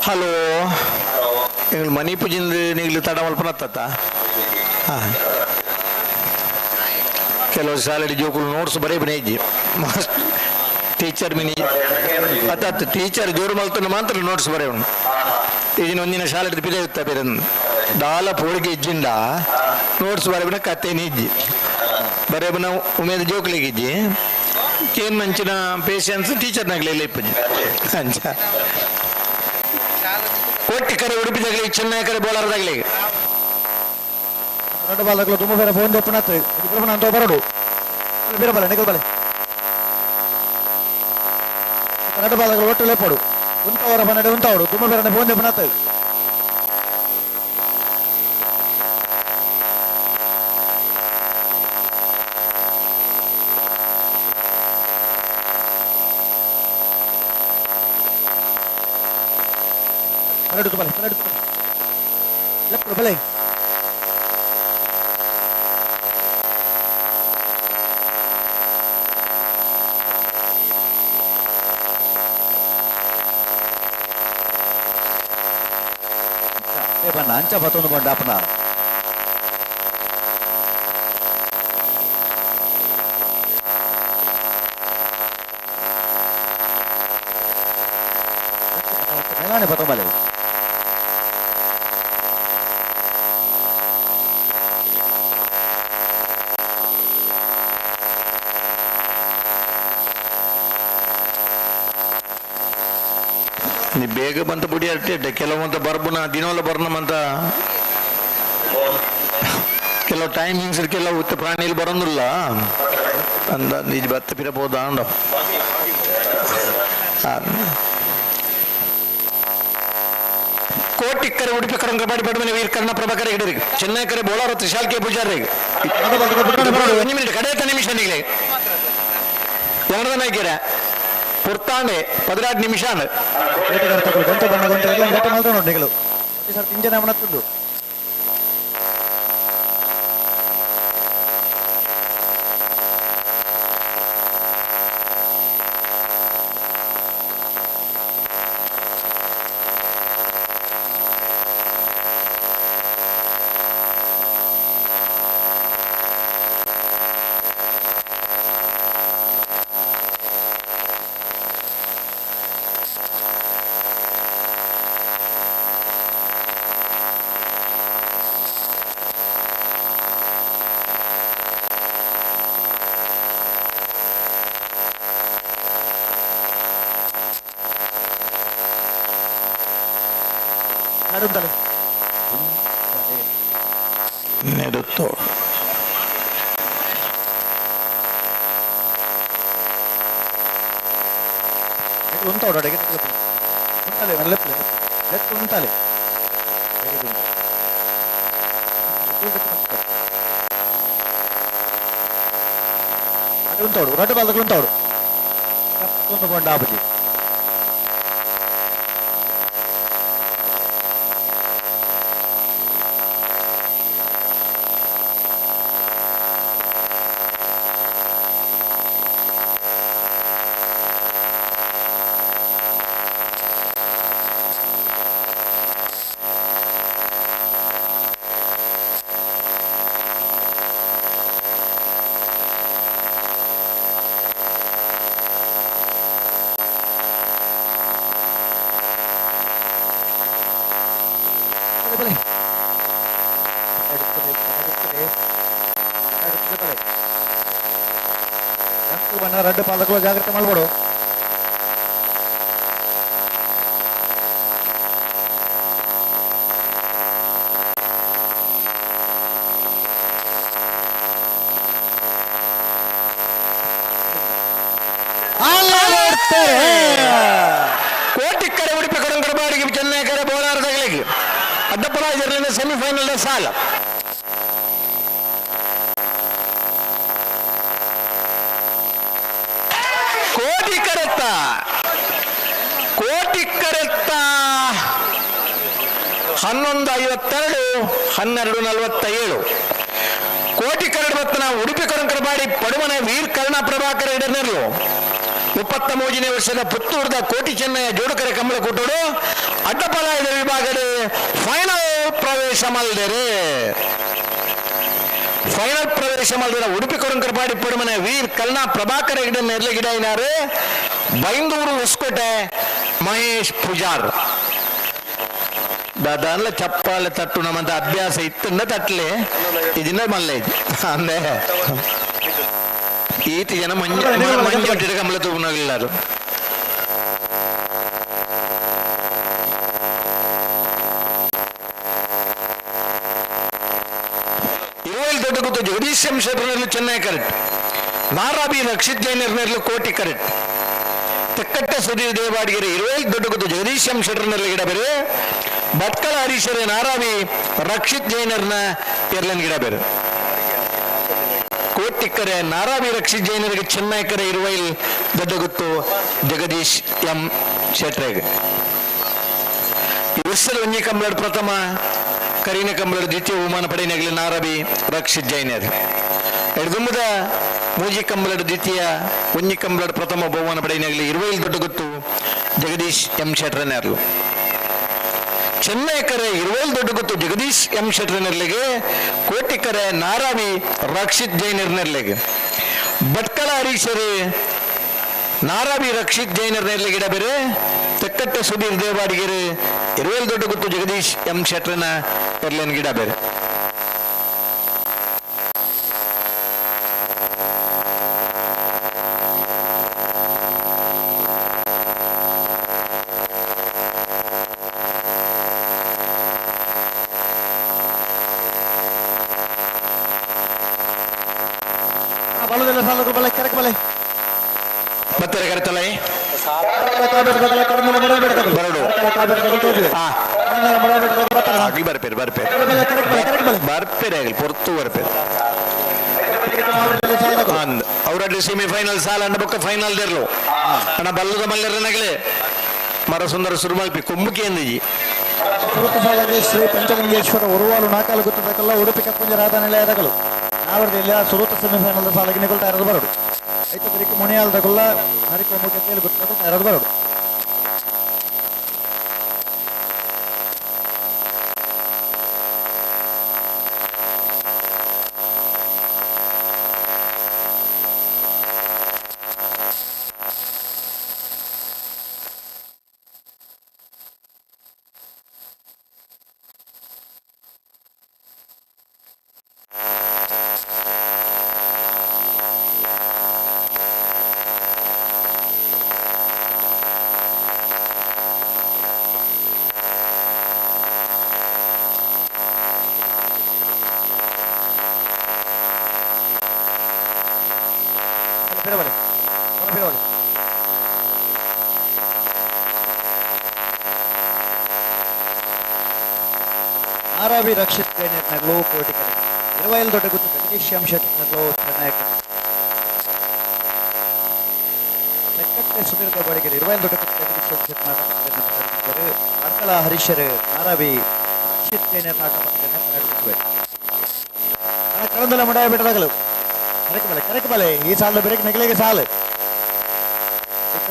ಹಲೋ, ಎಂಗಳು ಮನಿ ಪೂಜಿಂದ ನಿಗ್ಲು ತಡ ಮಲ್ಪನತ್ತ. ಹಾಂ, ಕೆಲವು ಶಾಲೆಡಿ ಜೋಕುಲು ನೋಟ್ಸ್ ಬರೀ ಬನೇ ಇಜ್ಜಿ ಮಸ್ತ್ ಟೀಚರ್ ಮಿನಿ ಅತ್ತ ಟೀಚರ್ ಜೋರು ಮಲ್ತನ ಮಾತ್ರ ನೋಟ್ಸ್ ಬರೆಯವನು. ಈಗಿನ ಒಂದಿನ ಶಾಲೆ ಪಿದೆ ಇತ್ತ ಬೇರೆ ದಾಲ ಪೋಳಿಗೆ ಇಜ್ಜಿಂದ ನೋಟ್ಸ್ ಬರೆಬಿನ ಕತ್ತೇನೆ ಇಜ್ಜಿ ಬರೆಬಿನ ಉಮೇದ ಜೋಕುಲಿಗೆ ಇಜ್ಜಿ ಕೇನ್ ಮಂಚಿನ ಪೇಷನ್ಸ್ ಟೀಚರ್ನಾಗ್ಲಿಲ್ಲ ಇಪ್ಪಜ್ಜಿ ಅಂಚ. ಒಟ್ಟಿ ಕರೆ ಉಡುಪಿ ತಗಲಿ ಚೆನ್ನೈ ಕರೆ ಬೋಲಾರದಾಗಲಿ. ರಡ್ಡು ಬಾಲಕಲು ತುಂಬ ಬೇರೆ ಫೋನ್ ದೆಪ್ಪುನತ್ತು ಇದು ಅಂತ ಬರಡು ಬೇರೆ ಬಲೆ ನಿಕಲ್ ಬಲೆ ರಡ್ಡು ಬಾಲಕಲು ಒಟ್ಟು ಲೇಪಡು ಉಂಟವರ ಬನ್ನಡೆ ಉಂಟವಡು ತುಂಬ ಬೇರೆ ಫೋನ್ ದೆಪ್ಪುನತ್ತು ತಲೆಡುತ್ತು ಬಲೆ ತಲೆಡುತ್ತು ಲೆಪ್ಪಡು ಬಲೆ ಬಣ್ಣ ಅಂಚ ಬತ್ತೊಂದು ಬಂಡ ಅಪ್ಪನ ಮೇಲಾನೆ ಬತ್ತೊಂಬಲೆ ನೀ ಬೇಗ ಬಂತ ಬುಡಿ ಅಟ್ಟೆ ಕೆಲವಂತ ಬರ್ಬುನ ದಿನವಲ್ಲ ಬರ್ನಮಂತ ಕೆಲವು ಟೈಮಿಂಗ್ಸ್ ಕೆಲವು ಉತ್ತ ಪ್ರಾಣಿಲಿ ಬರೋದಿಲ್ಲ ಅಂದ ನಿಜ ಬತ್ತ ಪಿರಬಹುದು ಅಂಡ ಕೋಟಿಕ್ಕರೆ ಉಡುಪಿ ಕರಂಗ ಬಾಡಿ ಬಡಮನೆ ವೀರ್ ಕರ್ಣ ಪ್ರಭಾಕರ ಹೆಗಡೆರಿಗೆ ಚೆನ್ನೈ ಕರೆ ಬೋಳಾರ ತ್ರಿಶಾಲ್ ಕೆ ಪೂಜಾರಿ ಒಂದು ಮಿನಿಟ್ ಕಡೆಯ ನಿಮಿಷ ನಿಗಲೆ ಎರಡನೇ ಪುರ್ತಾಂಡೆ 16 ನಿಮಿಷ ಬೇಟೆಗಾರ ತಗೊಳ್ಳಿ ಗಂಟೆ ಬಣ್ಣ ಗಂಟೆ ಎಲ್ಲ ಗಂಟೆ ಮಾತ್ರ ನೋಡಿ ನಿಗಲು ಸರ್ ತಿಂಜನ ಮಣತ್ತದ್ದು ನಡುಂತಲೆ ನೆಡುತ್ತೋ ಉಂತಾವಡ ಅಡಿಗೆ ಉಂಟಾಲೆ ಲೆಪ್ಲೆ ಲೆಪ್ ಉಂಟಾಲೆ ಉಂತಾವಡು ರಡ್ಡು ಬಾಲಕಲು ಉಂತಾವಡು ಒಂದು ಕೊಂಡ ಆಪಜಿ ಬಲೆ ಬಲೆ ನಡುತ್ತದೆ ನಡುತ್ತದೆ ನಡುತ್ತದೆ ಬಲೆ ಎಂಟು ಬಣ್ಣ ರಡ್ಡು ಪಾಲಕರು ಜಾಗ್ರತೆ ಮಾಡ್ಬೋಡು ಕೋಟಿಕ್ಕರೆ ಉಡುಪಿ ಕೊಡಂಕರಬಾಡಿಗೆ ಚೆನ್ನೈ ಕರೆ ಬೋಳಾರ ತಗಲಿಗೆ ಅಡ್ಡಪ್ಪಲ ಇದರಲ್ಲಿ ಸೆಮಿಫೈನಲ್ ಸಾಲ ಕೋಟಿ ಕರೆತ್ತ ಕೋಟಿ ಕರೆತ್ತ 11:52 12:47 ಕೋಟಿ ಕರಡು ಬತ್ತನ ಉಡುಪಿ ಕೊರಂಕರಬಾಡಿ ಪಡುಮನೆ ವೀರ್ ಕರ್ಣ ಪ್ರಭಾಕರ ಇಡನೆರ್ಲು 33ನೇ ವರ್ಷದ ಪುತ್ತೂರದ ಕೋಟಿ ಚೆನ್ನಯ್ಯ ಜೋಡುಕರೆ ಕಂಬಳ ಕೂಟೋಡು ಅಡ್ಡಪಲಾಯದ ವಿಭಾಗದ ಫೈನಲ್ ಪ್ರವೇಶ ಮಲ್ದರೆ ಫೈನಲ್ ಪ್ರವೇಶ ಮಲ್ದಿರ ಉಡುಪಿ ಕೊರಂಕರಪಾಡಿ ಪಡುಮನೆ ವೀರ್ ಕರ್ಣ ಪ್ರಭಾಕರ ಹೆಗಡೆ ನೆರ್ಲಗಿಡೈನಾರು ಬೈಂದೂರು ಹೊಸಕೋಟೆ ಮಹೇಶ್ ಪೂಜಾರ್ ದಾದಾನ್ಲ ಚಪ್ಪಾಳೆ ತಟ್ಟು ನಮ್ಮಂತ ಅಭ್ಯಾಸ ಇತ್ತಂದ ತಟ್ಲೆ ಇದನ್ನ ಮಲ್ಲೆ ಇದು ಅಂದೆ ಈತ ಜನ ಮಂಜು ಮಂಜು ಕಂಬಳ ತೂಪುನಾಗಲ್ಲಾರು ಇರುವೈಲ್ ದೊಡ್ಡ ಗುತ್ತು ಜಗದೀಶ್ ಎಂ ಶೆಟ್ಟರ್ನಲ್ಲಿ ಚೆನ್ನೈ ಕರೆಕ್ಟ್ ನಾರಾಬಿ ರಕ್ಷಿತ್ ಜೈನರ್ನಲ್ಲಿ ಕೋಟಿ ಕರೆಕ್ಟ್ ತೆಕ್ಕಟ್ಟೆ ಸುಧೀರ್ ದೇವಾಡಿಗೆರೆ ಇರುವೈಲ್ ದೊಡ್ಡ ಗುತ್ತು ಜಗದೀಶ್ ಎಂ ಶೆಟ್ಟರ್ನಲ್ಲಿ ಗಿಡ ಬೇರೆ ಭಟ್ಕಳ ಹರೀಶರೇ ನಾರಾವಿ ರಕ್ಷಿತ್ ಜೈನರ್ನ ಎರ್ಲನ್ ಗಿಡ ಬೇರೆ ಕೋಟಿಕ್ಕರೆ ನಾರಾವಿ ರಕ್ಷಿತ್ ಜೈನರಿಗೆ ಚೆನ್ನೈಕರೆ ಇರುವೈಲ್ ದೊಡ್ಡಗುತ್ತು ಜಗದೀಶ್ ಎಂ ಶೆಟ್ರೆಗ್. ಈ ವರ್ಷದ ಒಂಜಿ ಕಂಬಳಡ್ ಪ್ರಥಮ ಕರೀನ ಕಂಬಳಡ್ ದ್ವಿತೀಯ ಬಹುಮಾನ ಪಡೆಯನಾಗಲಿ ನಾರಾವಿ ರಕ್ಷಿತ್ ಜೈನರ್. ಎಡ್ದುಂಬದ ಮೂಜಿ ಕಂಬಳಡ್ ದ್ವಿತೀಯ ಒಂಜಿ ಕಂಬಳಡ್ ಪ್ರಥಮ ಬಹುಮಾನ ಪಡೆಯನಾಗಲಿ ಇರುವೈಲ್ ದೊಡ್ಡಗುತ್ತು ಜಗದೀಶ್ ಎಂ ಶೆಟ್ರನೇರ್ಲು. ಚೆನ್ನೈಕರೆ ಇರುವೈಲ್ ದೊಡ್ಡಗುತ್ತು ಜಗದೀಶ್ ಎಂ ಶೆಟ್ಟರ್ನೆರ್ಲಿಗೆ ಕೋಟಿಕರೆ ನಾರಾವಿ ರಕ್ಷಿತ್ ಜೈನರ್ನೆರ್ಲಿಗೆ ಭಟ್ಕಳ ಹರೀಶರೇ ನಾರಾವಿ ರಕ್ಷಿತ್ ಜೈನರ್ನೆರ್ಲಿಗೆ ಬೇರೆ ತೆಕ್ಕಟ್ಟೆ ಸುಧೀರ್ ದೇವಾಡಿಗೆರೆ ಇರುವೈಲ್ ದೊಡ್ಡಗುತ್ತು ಜಗದೀಶ್ ಎಂ ಶೆಟ್ಟರ್ನ ಎರ್ಲೇನ್ ಗಿಡ ಬೇರೆ. ಬಲದಲ್ಲ ಸಾಲದು ಬಲ ಕೆರಕ ಬಲೆ ಮತ್ತೆ ಕರೆತಲೈ ಬರಡು ಆಗ್ಲಿ ಬರ್ಪೇರು ಬರ್ಪೇರು ಬರ್ಪೇರೆ ಆಗಲಿ ಪೊರ್ತು ಬರ್ಪೇರು ಅಂದ್ ಅವರಲ್ಲಿ ಸೆಮಿಫೈನಲ್ ಸಾಲ ಅಂಡ ಬೊಕ್ಕ ಫೈನಲ್ ದೇರ್ಲು ಅಣ್ಣ ಬಲ್ಲದ ಮಲ್ಲರನಗಲೆ ಮರ ಸುಂದರ ಸುರುಮಲ್ಪಿ ಕೊಂಬುಕಿ ಎಂದಿಜಿ. ಶ್ರೀ ಪಂಚಲಿಂಗೇಶ್ವರ ಉರುವಾಲು ನಾಕಾಲು ಗುತ್ತದಕಲ್ಲ ಉಡುಪಿ ಕಕ್ಕುಂಜ ರಾಧ ನಿಲಯದಗಳು ನಾವರ್ದ ಸುರೂತ ಸೆಮಿಫೈನಲ್ ಸಾಲಗಿ ನಿಗೊಳ್ತಾ ಇರೋದು ಬರಡು ಐತ ತರೀಕು ಮುನಿಯಾಲ್ದಗುಲ್ಲ ಹರಿಕೊಂಬು ಕೆತ್ತೇಲು ಗುತ್ತದ ಇರೋದು ಬರಡು. ಆರಾವಿ ರಕ್ಷಿತ್ ಜೈನರ್ನಲ್ಲೂ ಕೋಟಿಕರೆ ಇರುವೈಲ್ ದೊಡ್ಡ ಗುತ್ತು ಜಗದೀಶ್ ಎಂ ಶೆಟ್ಟರ್ನಲ್ಲೂ ಚೆನ್ನೈ ತೆಕ್ಕಟ್ಟೆ ಸುಧೀರ್ ದೇವಾಡಿಗೆರೆ ಇರುವೈಲ್ ದೊಡ್ಡ ಗುತ್ತು ಜಗದೀಶ್ ಎಂ ಶೆಟ್ಟರ್ ಕಾರ್ಕಳ ಹರೀಶರ್ ನಾರಾವಿ ರಕ್ಷಿತ್ ಜೈನರ್ ನಾಟ ಪಂದ್ಯವನ್ನು ಕರಂದಲ ಮಡಾಯ ಬಿಟ್ಟದಾಗಲು ಕರೆಕ್ ಬಲೆ ಕರೆಕ್ ಬಲೆ ಈ ಸಾಲ ಬೆರಕ್ ನೆಗಲಿಗೆ ಸಾಲು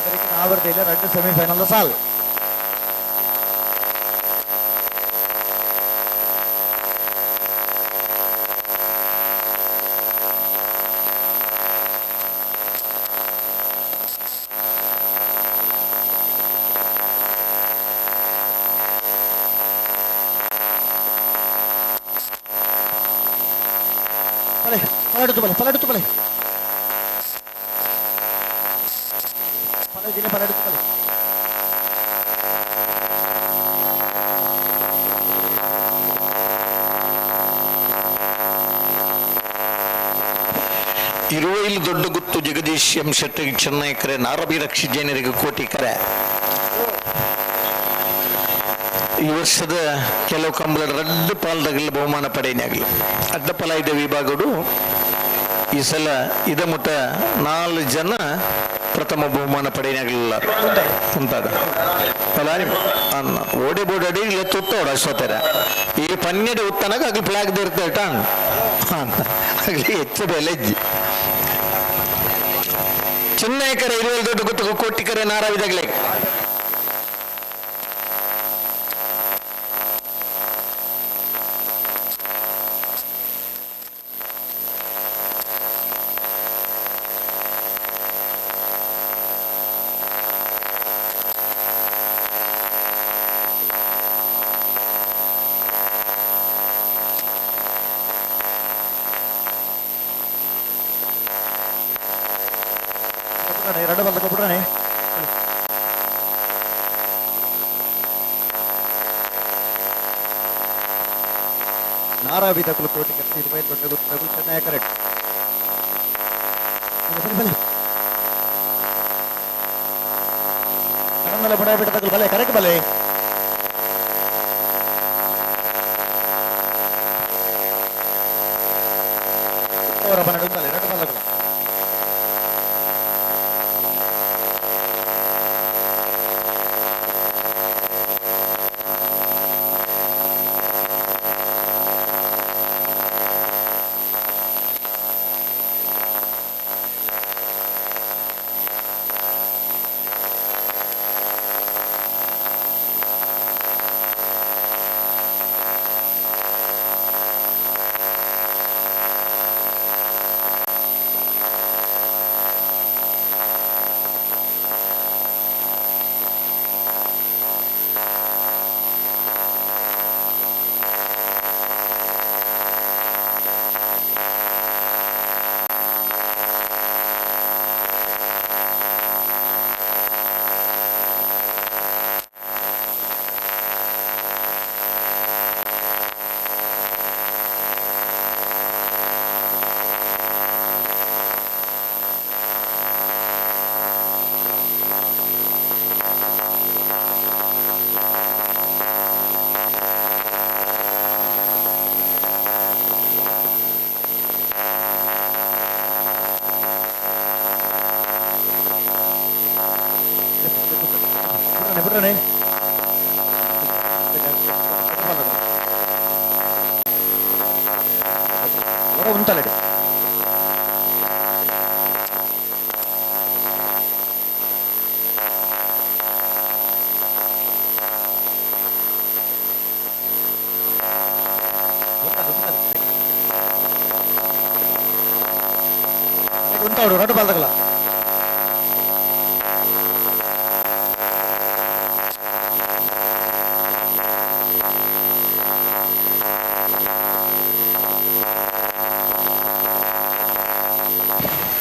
ಬೆರಕಿನ ಆವೃತ್ತಿಯಲ್ಲಿ ಎರಡು ಸೆಮಿಫೈನಲ್ ಸಾಲು. ಬಲೆ ಪಲಾಡುತ್ತು ಬಲೆ ಪಲಾಡುತ್ತು ಬಲೆ ಪಲ ದಿನ ಪಲಾಡುತ್ತು ಬಲೆ. ಇರುವೈಲ್ ದೊಡ್ಡ ಗುತ್ತು ಜಗದೀಶ್ ಎಂ ಶೆಟ್ಟಿ ಚೆನ್ನೈಕರೆ ನಾರಬಿ ರಕ್ಷಿತ್ ಜೈನರಿಗೆ ಕೋಟಿ ಕರೆ. ಈ ವರ್ಷದ ಕೆಲವು ಕಂಬಳ ರಡ್ಡು ಪಾಲ್ದಾಗಲಿ ಬಹುಮಾನ ಪಡೆಯನಾಗಲಿ ಅಡ್ಡ ಫಲ ಇದೆ ವಿಭಾಗಡು ಈ ಸಲ ಇದ ಮುಟ್ಟ 4 ಜನ ಪ್ರಥಮ ಬಹುಮಾನ ಪಡೆಯನಾಗಲಿಲ್ಲ ಅಂತಾದ ಅನ್ನ ಓಡಿ ಬೋಡಾಡಿ ಇಲ್ಲ ತುತ್ತೋಡ ಅಷ್ಟೊತ್ತರ ಈ ಪನ್ನೆರಡು ಉತ್ತನಾಗ ಆಗ್ಲಿ ಫ್ಲಾಗ್ ದಿರ್ತೇಟ ಅಂತ ಆಗ್ಲಿ ಹೆಚ್ಚು ಬೆಲೆ ಹೆಜ್ಜೆ. ಚಿನ್ನಯಕರ ಇರುವಲ್ಲಿ ದೊಡ್ಡ ಗುತ್ತು ಕೋಟಿಕರೆ ನಾರಾವಿದಾಗಲೇ ಎರಡು ಬಲ್ದ ಕೊಟ್ಬಿಟ್ರಾನೆ. ನಾರಾವಿದಕುಲು ಕೋಟಿ ಕಟ್ಟಿ 20 ದೊಡ್ಡ ಗುತ್ತಗಳು ಚೆನ್ನೈ ಕರೆಕ್ಟ್ ಬಲೆ ಕಡಮಲ ಬಡ ಬಿಟ್ಟದಗಳು ಬಲೆ ಕರೆಕ್ಟ್ ಬಲೆ ಅವರ ಬನ್ನಡು ಬಲೆ ಎರಡು ಬಲ್ಲಗಳು ಬಿಡ್ರಣೆ ಹೊರ ಉಂಟಲ್ಲ ఉంటాడు రెండు బాల్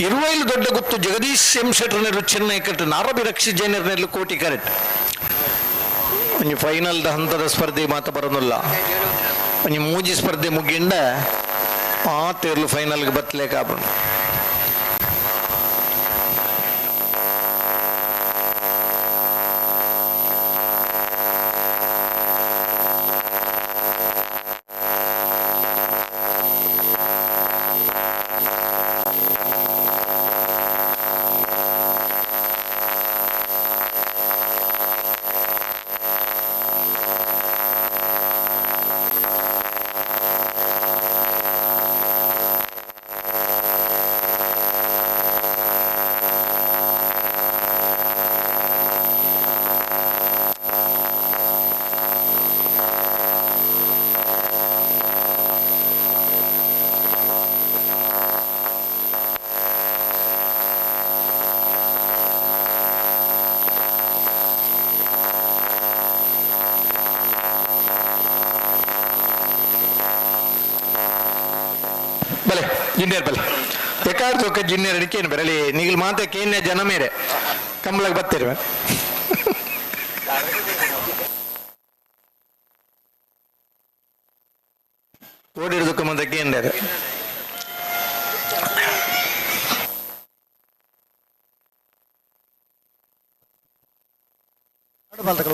ಇರುವೈಲು ದೊಡ್ಡ ಗುತ್ತು ಜಗದೀಶ್ ಎಂ ಶೆಟ್ಟರ್ನೆರು ಚೆನ್ನೈ ಕಟ್ಟು ನಾರಬಿ ರಕ್ಷಿ ಜೈನರ್ನೆಲ್ಲು ಕೋಟಿ ಕರೆಕ್ಟ್. ಒಂಜಿ ಫೈನಲ್ದ ಹಂತದ ಸ್ಪರ್ಧೆ ಮಾತ ಬರೋದಿಲ್ಲ. ಒಂಜಿ ಮೂಜಿ ಸ್ಪರ್ಧೆ ಮುಗಿಂಡ ಆ ತೇರ್ಲು ಫೈನಲ್ಗೆ ಬತ್ತಲೇಕಾಪುಂಡು. ಬಲೆ ಜಿನ್ನೇರ್ ಬಲೆ ಎಕಾರ್ ತೋಕ ಜಿನ್ನೇರ್ ಅಡಿಕೇನು ಬರಲಿ ನೀಗಿಲ್ ಮಾತ ಕೇನ್ಯ ಜನ ಮೇರೆ ಕಂಬಳಕ್ಕೆ ಬರ್ತಿರ್ವೆ. ಓಡಿರೋದಕ್ಕೆ ಮಂದ ಕೇಂದ್ರ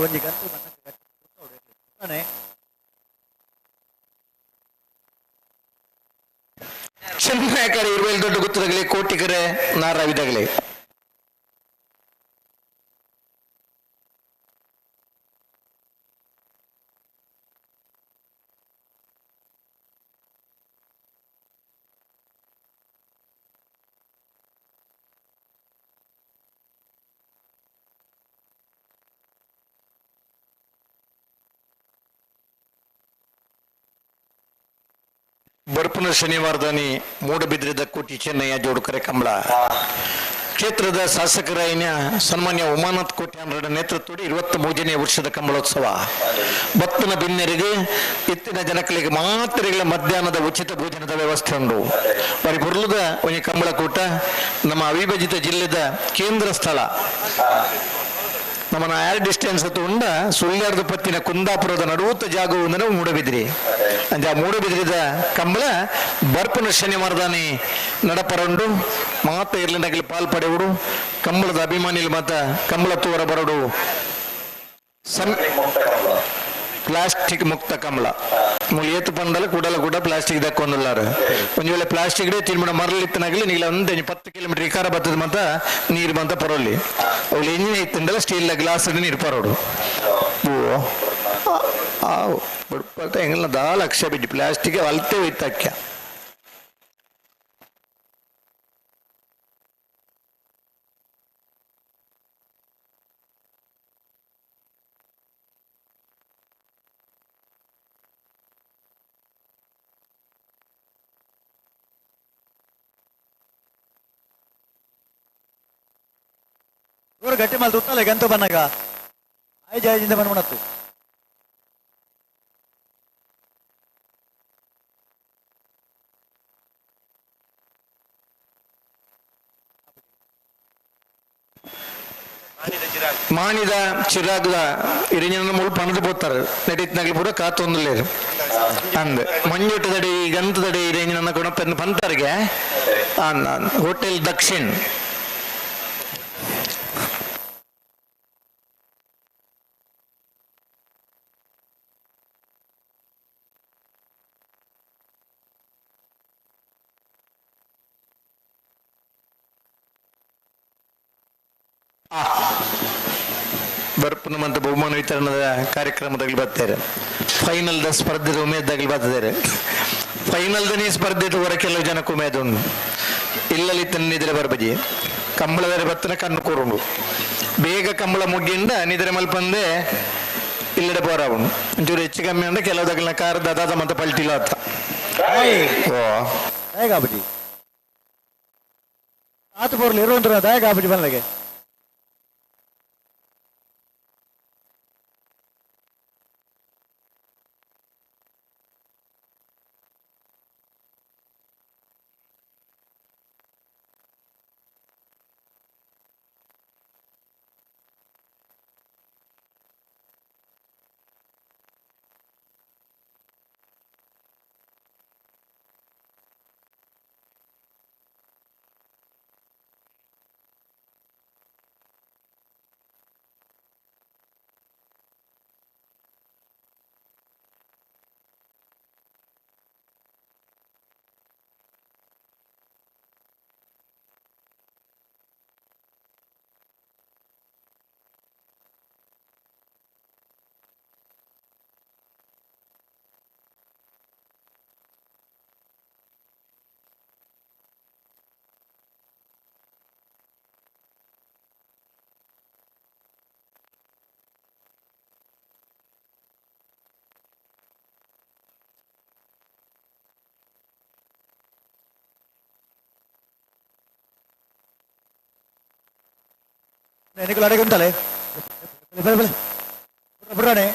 ಒಂಜಿ ಗಂಟೆ ಚೆನ್ನೈ ಕರೆ ಇರುವಲ್ಲಿ ದೊಡ್ಡ ಗುತ್ತದಗಲಿ ಕೋಟಿಕರೆ ನಾರಾವಿದಾಗಲಿ. ಬರ್ಪುನ ಶನಿವಾರದಾನಿ ಮೂಡಬಿದ್ರಿದ ಕೋಟಿ ಚೆನ್ನಯ್ಯ ಜೋಡುಕರೆ ಕಂಬಳ ಕ್ಷೇತ್ರದ ಶಾಸಕರಾಯಿನ ಸನ್ಮಾನ್ಯ ಉಮಾನಾಥ್ ಕೋಟ್ಯಾನ್ರ ನೇತೃತ್ವದ 23ನೇ ವರ್ಷದ ಕಂಬಳೋತ್ಸವ. ಭಕ್ತನ ಬಿನ್ನೆರಿಗೆ ಇತ್ತಿನ ಜನಕಲಿಗೆ ಮಾತ್ರೆಗಳ ಮಧ್ಯಾಹ್ನದ ಉಚಿತ ಭೋಜನದ ವ್ಯವಸ್ಥೆ ಉಂಟು. ಬರಿ ಪುರ್ಲದ ಒಂಜಿ ಕಂಬಳಕೂಟ ನಮ್ಮ ಅವಿಭಜಿತ ಜಿಲ್ಲೆದ ಕೇಂದ್ರ ಸ್ಥಳ. ನಮ್ಮನ ಏರ್ ಡಿಸ್ಟೆನ್ಸ್ ಉಂಡ ಸುಳ್ಯಾರ್ದ ಪತ್ತಿನ ಕುಂದಾಪುರದ ನಡುವತ್ತ ಜಾಗ ಅಂದ್ರೆ ಮೂಡಬಿದ್ರಿ. ಅಂಚ ಆ ಮೂಡಬಿದ್ರಿದ ಕಂಬಳ ಬರ್ಪುನ ಶನಿವಾರದಾನಿ ನಡಪರಂಡು ಮಾತ ಇರ್ಲಿನಗಲಿ ಪಾಲ್ ಪಡೆಯುಡು ಕಂಬಳದ ಅಭಿಮಾನಿಲು ಮಾತ ಕಂಬಳ ತೂವರ ಬರಡು. ಪ್ಲಾಸ್ಟಿಕ್ ಮುಕ್ತ ಕಮಲ ಮುಳು ಏತು ಪಂಡಲ ಕೂಡಲ ಕೂಡ ಪ್ಲಾಸ್ಟಿಕ್ ದಕ್ಕೊಂದುಲ್ಲಾರು. ಒಂಜಿ ವೇಳೆ ಪ್ಲಾಸ್ಟಿಕ್ ಡೇ ತಿನ್ಬಿಡ ಮರಲ್ ಇತ್ತನಾಗಲಿ ನೀಲ ಒಂದ್ 10 ಕಿಲೋಮೀಟರ್ ಇಕಾರ ಬತ್ತದ ಮತ್ತ ನೀರು ಬಂತ ಪರೋಲಿ. ಅವಳು ಇಂಜಿನ್ ಇತ್ತಂಡಲ ಸ್ಟೀಲ್ ಗ್ಲಾಸ್ ನೀರು ಪರೋಡು. ಓ ಬಡ್ಪಟ ಎಂಗಲ್ನ ದಾಲ ಲಕ್ಷ ಬಿಟ್ಟು ಪ್ಲಾಸ್ಟಿಕ್ ಅಲ್ತೆ ಹೋಯ್ತಕ್ಕ. ಇವರು ಗಟ್ಟಿ ಮಾಲ್ ತುತ್ತಲ್ಲ ಗಂತು ಬನ್ನಾಗ ಆಯ್ ಜಾಯದಿಂದ ಬಂದ್ಬಿಡತ್ತು. ಮಾಣಿದ ಚಿರಾಗ್ಲ ಇರಿഞ്ഞ ಮುಳು ಪಣದು ಪೋತಾರೆ ನಡೀತ್ನಾಗ್ಲಿ ಪೂರ ಕಾತೊಂದುಲ್ಲೇರು ಅಂದ್ ಮಂಜುಟದಡಿ ಗಂತದಡಿ ಇರೇಂಜನ ಗುಣಪೆನ್ ಪಂತರ್ಗೆ ಹೋಟೆಲ್ ದಕ್ಷಿಣ್. ಬರ್ಪುನ ಮತ್ತು ಬಹುಮಾನ ವಿತರಣದ ಕಾರ್ಯಕ್ರಮದಲ್ಲಿ ಬರ್ತಾರೆ. ಫೈನಲ್ the ಸ್ಪರ್ಧೆದ ಉಮೇದಾಗಲಿ ಬರ್ತಿದ್ದಾರೆ. ಫೈನಲ್ the ಸ್ಪರ್ಧೆ ಹೊರ ಕೆಲವು ಜನಕ್ಕೆ ಉಮೇದುಂಡು. ಇಲ್ಲಲ್ಲಿ ನಿದ್ರೆ ಬರ್ಬಜಿ ಕಂಬಳದರೆ ಬತ್ತನ ಕಣ್ಣು ಕೂರುಂಡು ಬೇಗ ಕಂಬಳ ಮುಗ್ಗಿಂದ ನಿದ್ರೆ ಮಲ್ಪಂದೆ ಇಲ್ಲಡೆ ಬೋರಾವುಂಡು. ಒಂಚೂರು ಹೆಚ್ಚು ಕಮ್ಮಿ ಅಂದ್ರೆ ಕೆಲವು ದಗಲ್ನ ಕಾರ್ ದಾದ ಮತ್ತೆ ಪಲ್ಟಿಲ್ಲ ಅಂತ. ಓ ದಯಗಾಬಜಿ ಆತು ಬೋರ್ಲಿ ಇರುವಂತರ ದಯಗಾಬಜಿ ಬನ್ನಗೆ. ನಿಕುಲು ಅಡೆಗೆ ಉಂಟಲೆ ಬಲೆ ಬಲೆ ಬುಡ್ರಾಣೆ.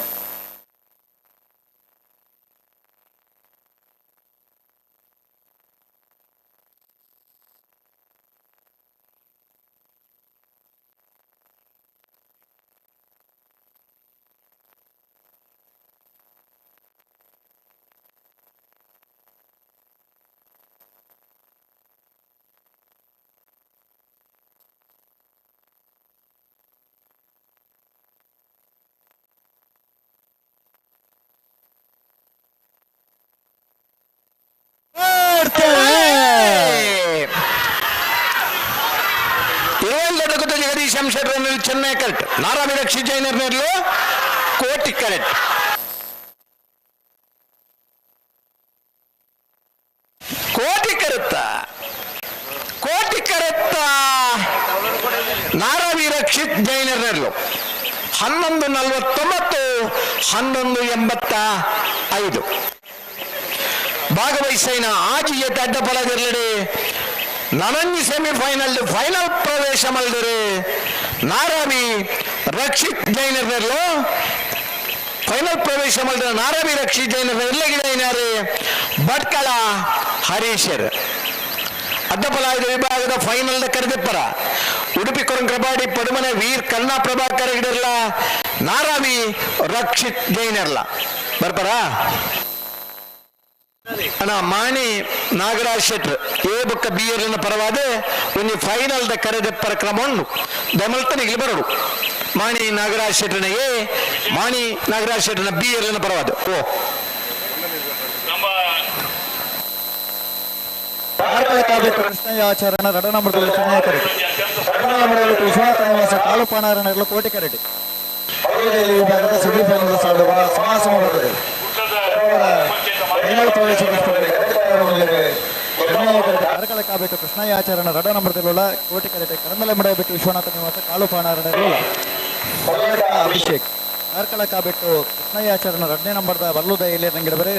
ಜಗದೀಶ್ ಚೆನ್ನೈ ಕರೆಕ್ಟ್, ನಾರಾಮೀನಾಕ್ಷಿ ಜೈನರ್ ನೇರ್ಲು ಕೋಟಿ ಕರೆಕ್ಟ್. ಕೋಟಿ ಕರುತ್ತ ಕೋಟಿ ಕರುತ್ತ ನಾರಾವೀರಕ್ಷಿತ್ ಜೈನರ್ ನೇರ್ಲು 11:49 11:85. ಭಾಗವಹಿಸೈನ ಆಜಿಯ ಅಡ್ಡ ಫಲದಿರಲಿ ನನಂಜಿ ಸೆಮಿಫೈನಲ್ ಫೈನಲ್ ಪ್ರವೇಶ ಮಲ್ದರೆ ನಾರಾವಿ ರಕ್ಷಿತ್ ಜೈನರ್ನೆರ್ಲು ಫೈನಲ್ ಪ್ರವೇಶ ಮಲ್ದರೆ ನಾರಾವಿ ರಕ್ಷಿತ್ ಜೈನರ್ ಎಲ್ಲಗಿಡೈನಾರೆ ಭಟ್ಕಳ ಹರೀಶರ್. ಅಡ್ಡಪಲಾಯುಧ ವಿಭಾಗದ ಫೈನಲ್ ಕರೆದಿಪ್ಪರ Udupi Korankrabadi Padumane Veer Karna Prabhakar ಗಿಡರ್ಲ ನಾರಾವಿ ರಕ್ಷಿತ್ ಜೈನರ್ಲ ಬರ್ಪರ ಅಣ್ಣ ಮಾಣಿ ನಾಗರಾಜ್ ಶೆಟ್ರ್ ಎ ಬೊಕ್ಕ ಬಿ ಎರ್ನ ಪರವಾದ ಒಂಜಿ ಫೈನಲ್ ದ ಕರೆದೆಪ್ಪರ ಕ್ರಮ ಉಂಡು ದಮಲ್ತನಿಗೆ ಬರಡು ಮಾಣಿ ನಾಗರಾಜ್ ಶೆಟ್ರನ ಎ ಮಾಣಿ ನಾಗರಾಜ್ ಶೆಟ್ರನ ಬಿ ಎರ್ನ ಪರವಾದ ಓ ನಮ್ಮ ಕೃಷ್ಣಯ್ಯ ರಡ ನಂಬರ್ ಚೆನ್ನೈ ಕರೆಟ್ ವಿಶ್ವನಾಥ ನಿವಾಸ ಕಾಲುಪಾಣಾರನಗರ ಕೋಟೆ ಕರೆಟ್ ವಿಭಾಗದ ಸೆಮಿಫೈನಲ್ ಸಾಲುಗಳ ಸಮಾಸಮ ಬರ್ತದೆ ಫೈನಲ್ ಪ್ರವೇಶದ ಸ್ಪರ್ಧೆ ಕಾರ್ಕಳ ಕಾಬೇಟು ಕೃಷ್ಣಯ್ಯ ರಡ ನಂಬರ್ದಲ್ಲ ಕೋಟೆ ಕರೆಟೆ ಕರಂದಲೆ ಮಡಬಿಟ್ಟು ವಿಶ್ವನಾಥ ನಿವಾಸ ಕಾಲುಪಾಣಾರನಗರ ಅಭಿಷೇಕ್ ಕಾರ್ಕಳ ಕಾಬೆಟ್ಟು ಕೃಷ್ಣಯ್ಯ ರಡನೇ ನಂಬರ್ದ ಬಲ್ಲುದ ಎಲೆ ನಂಗಿಡಬರೆ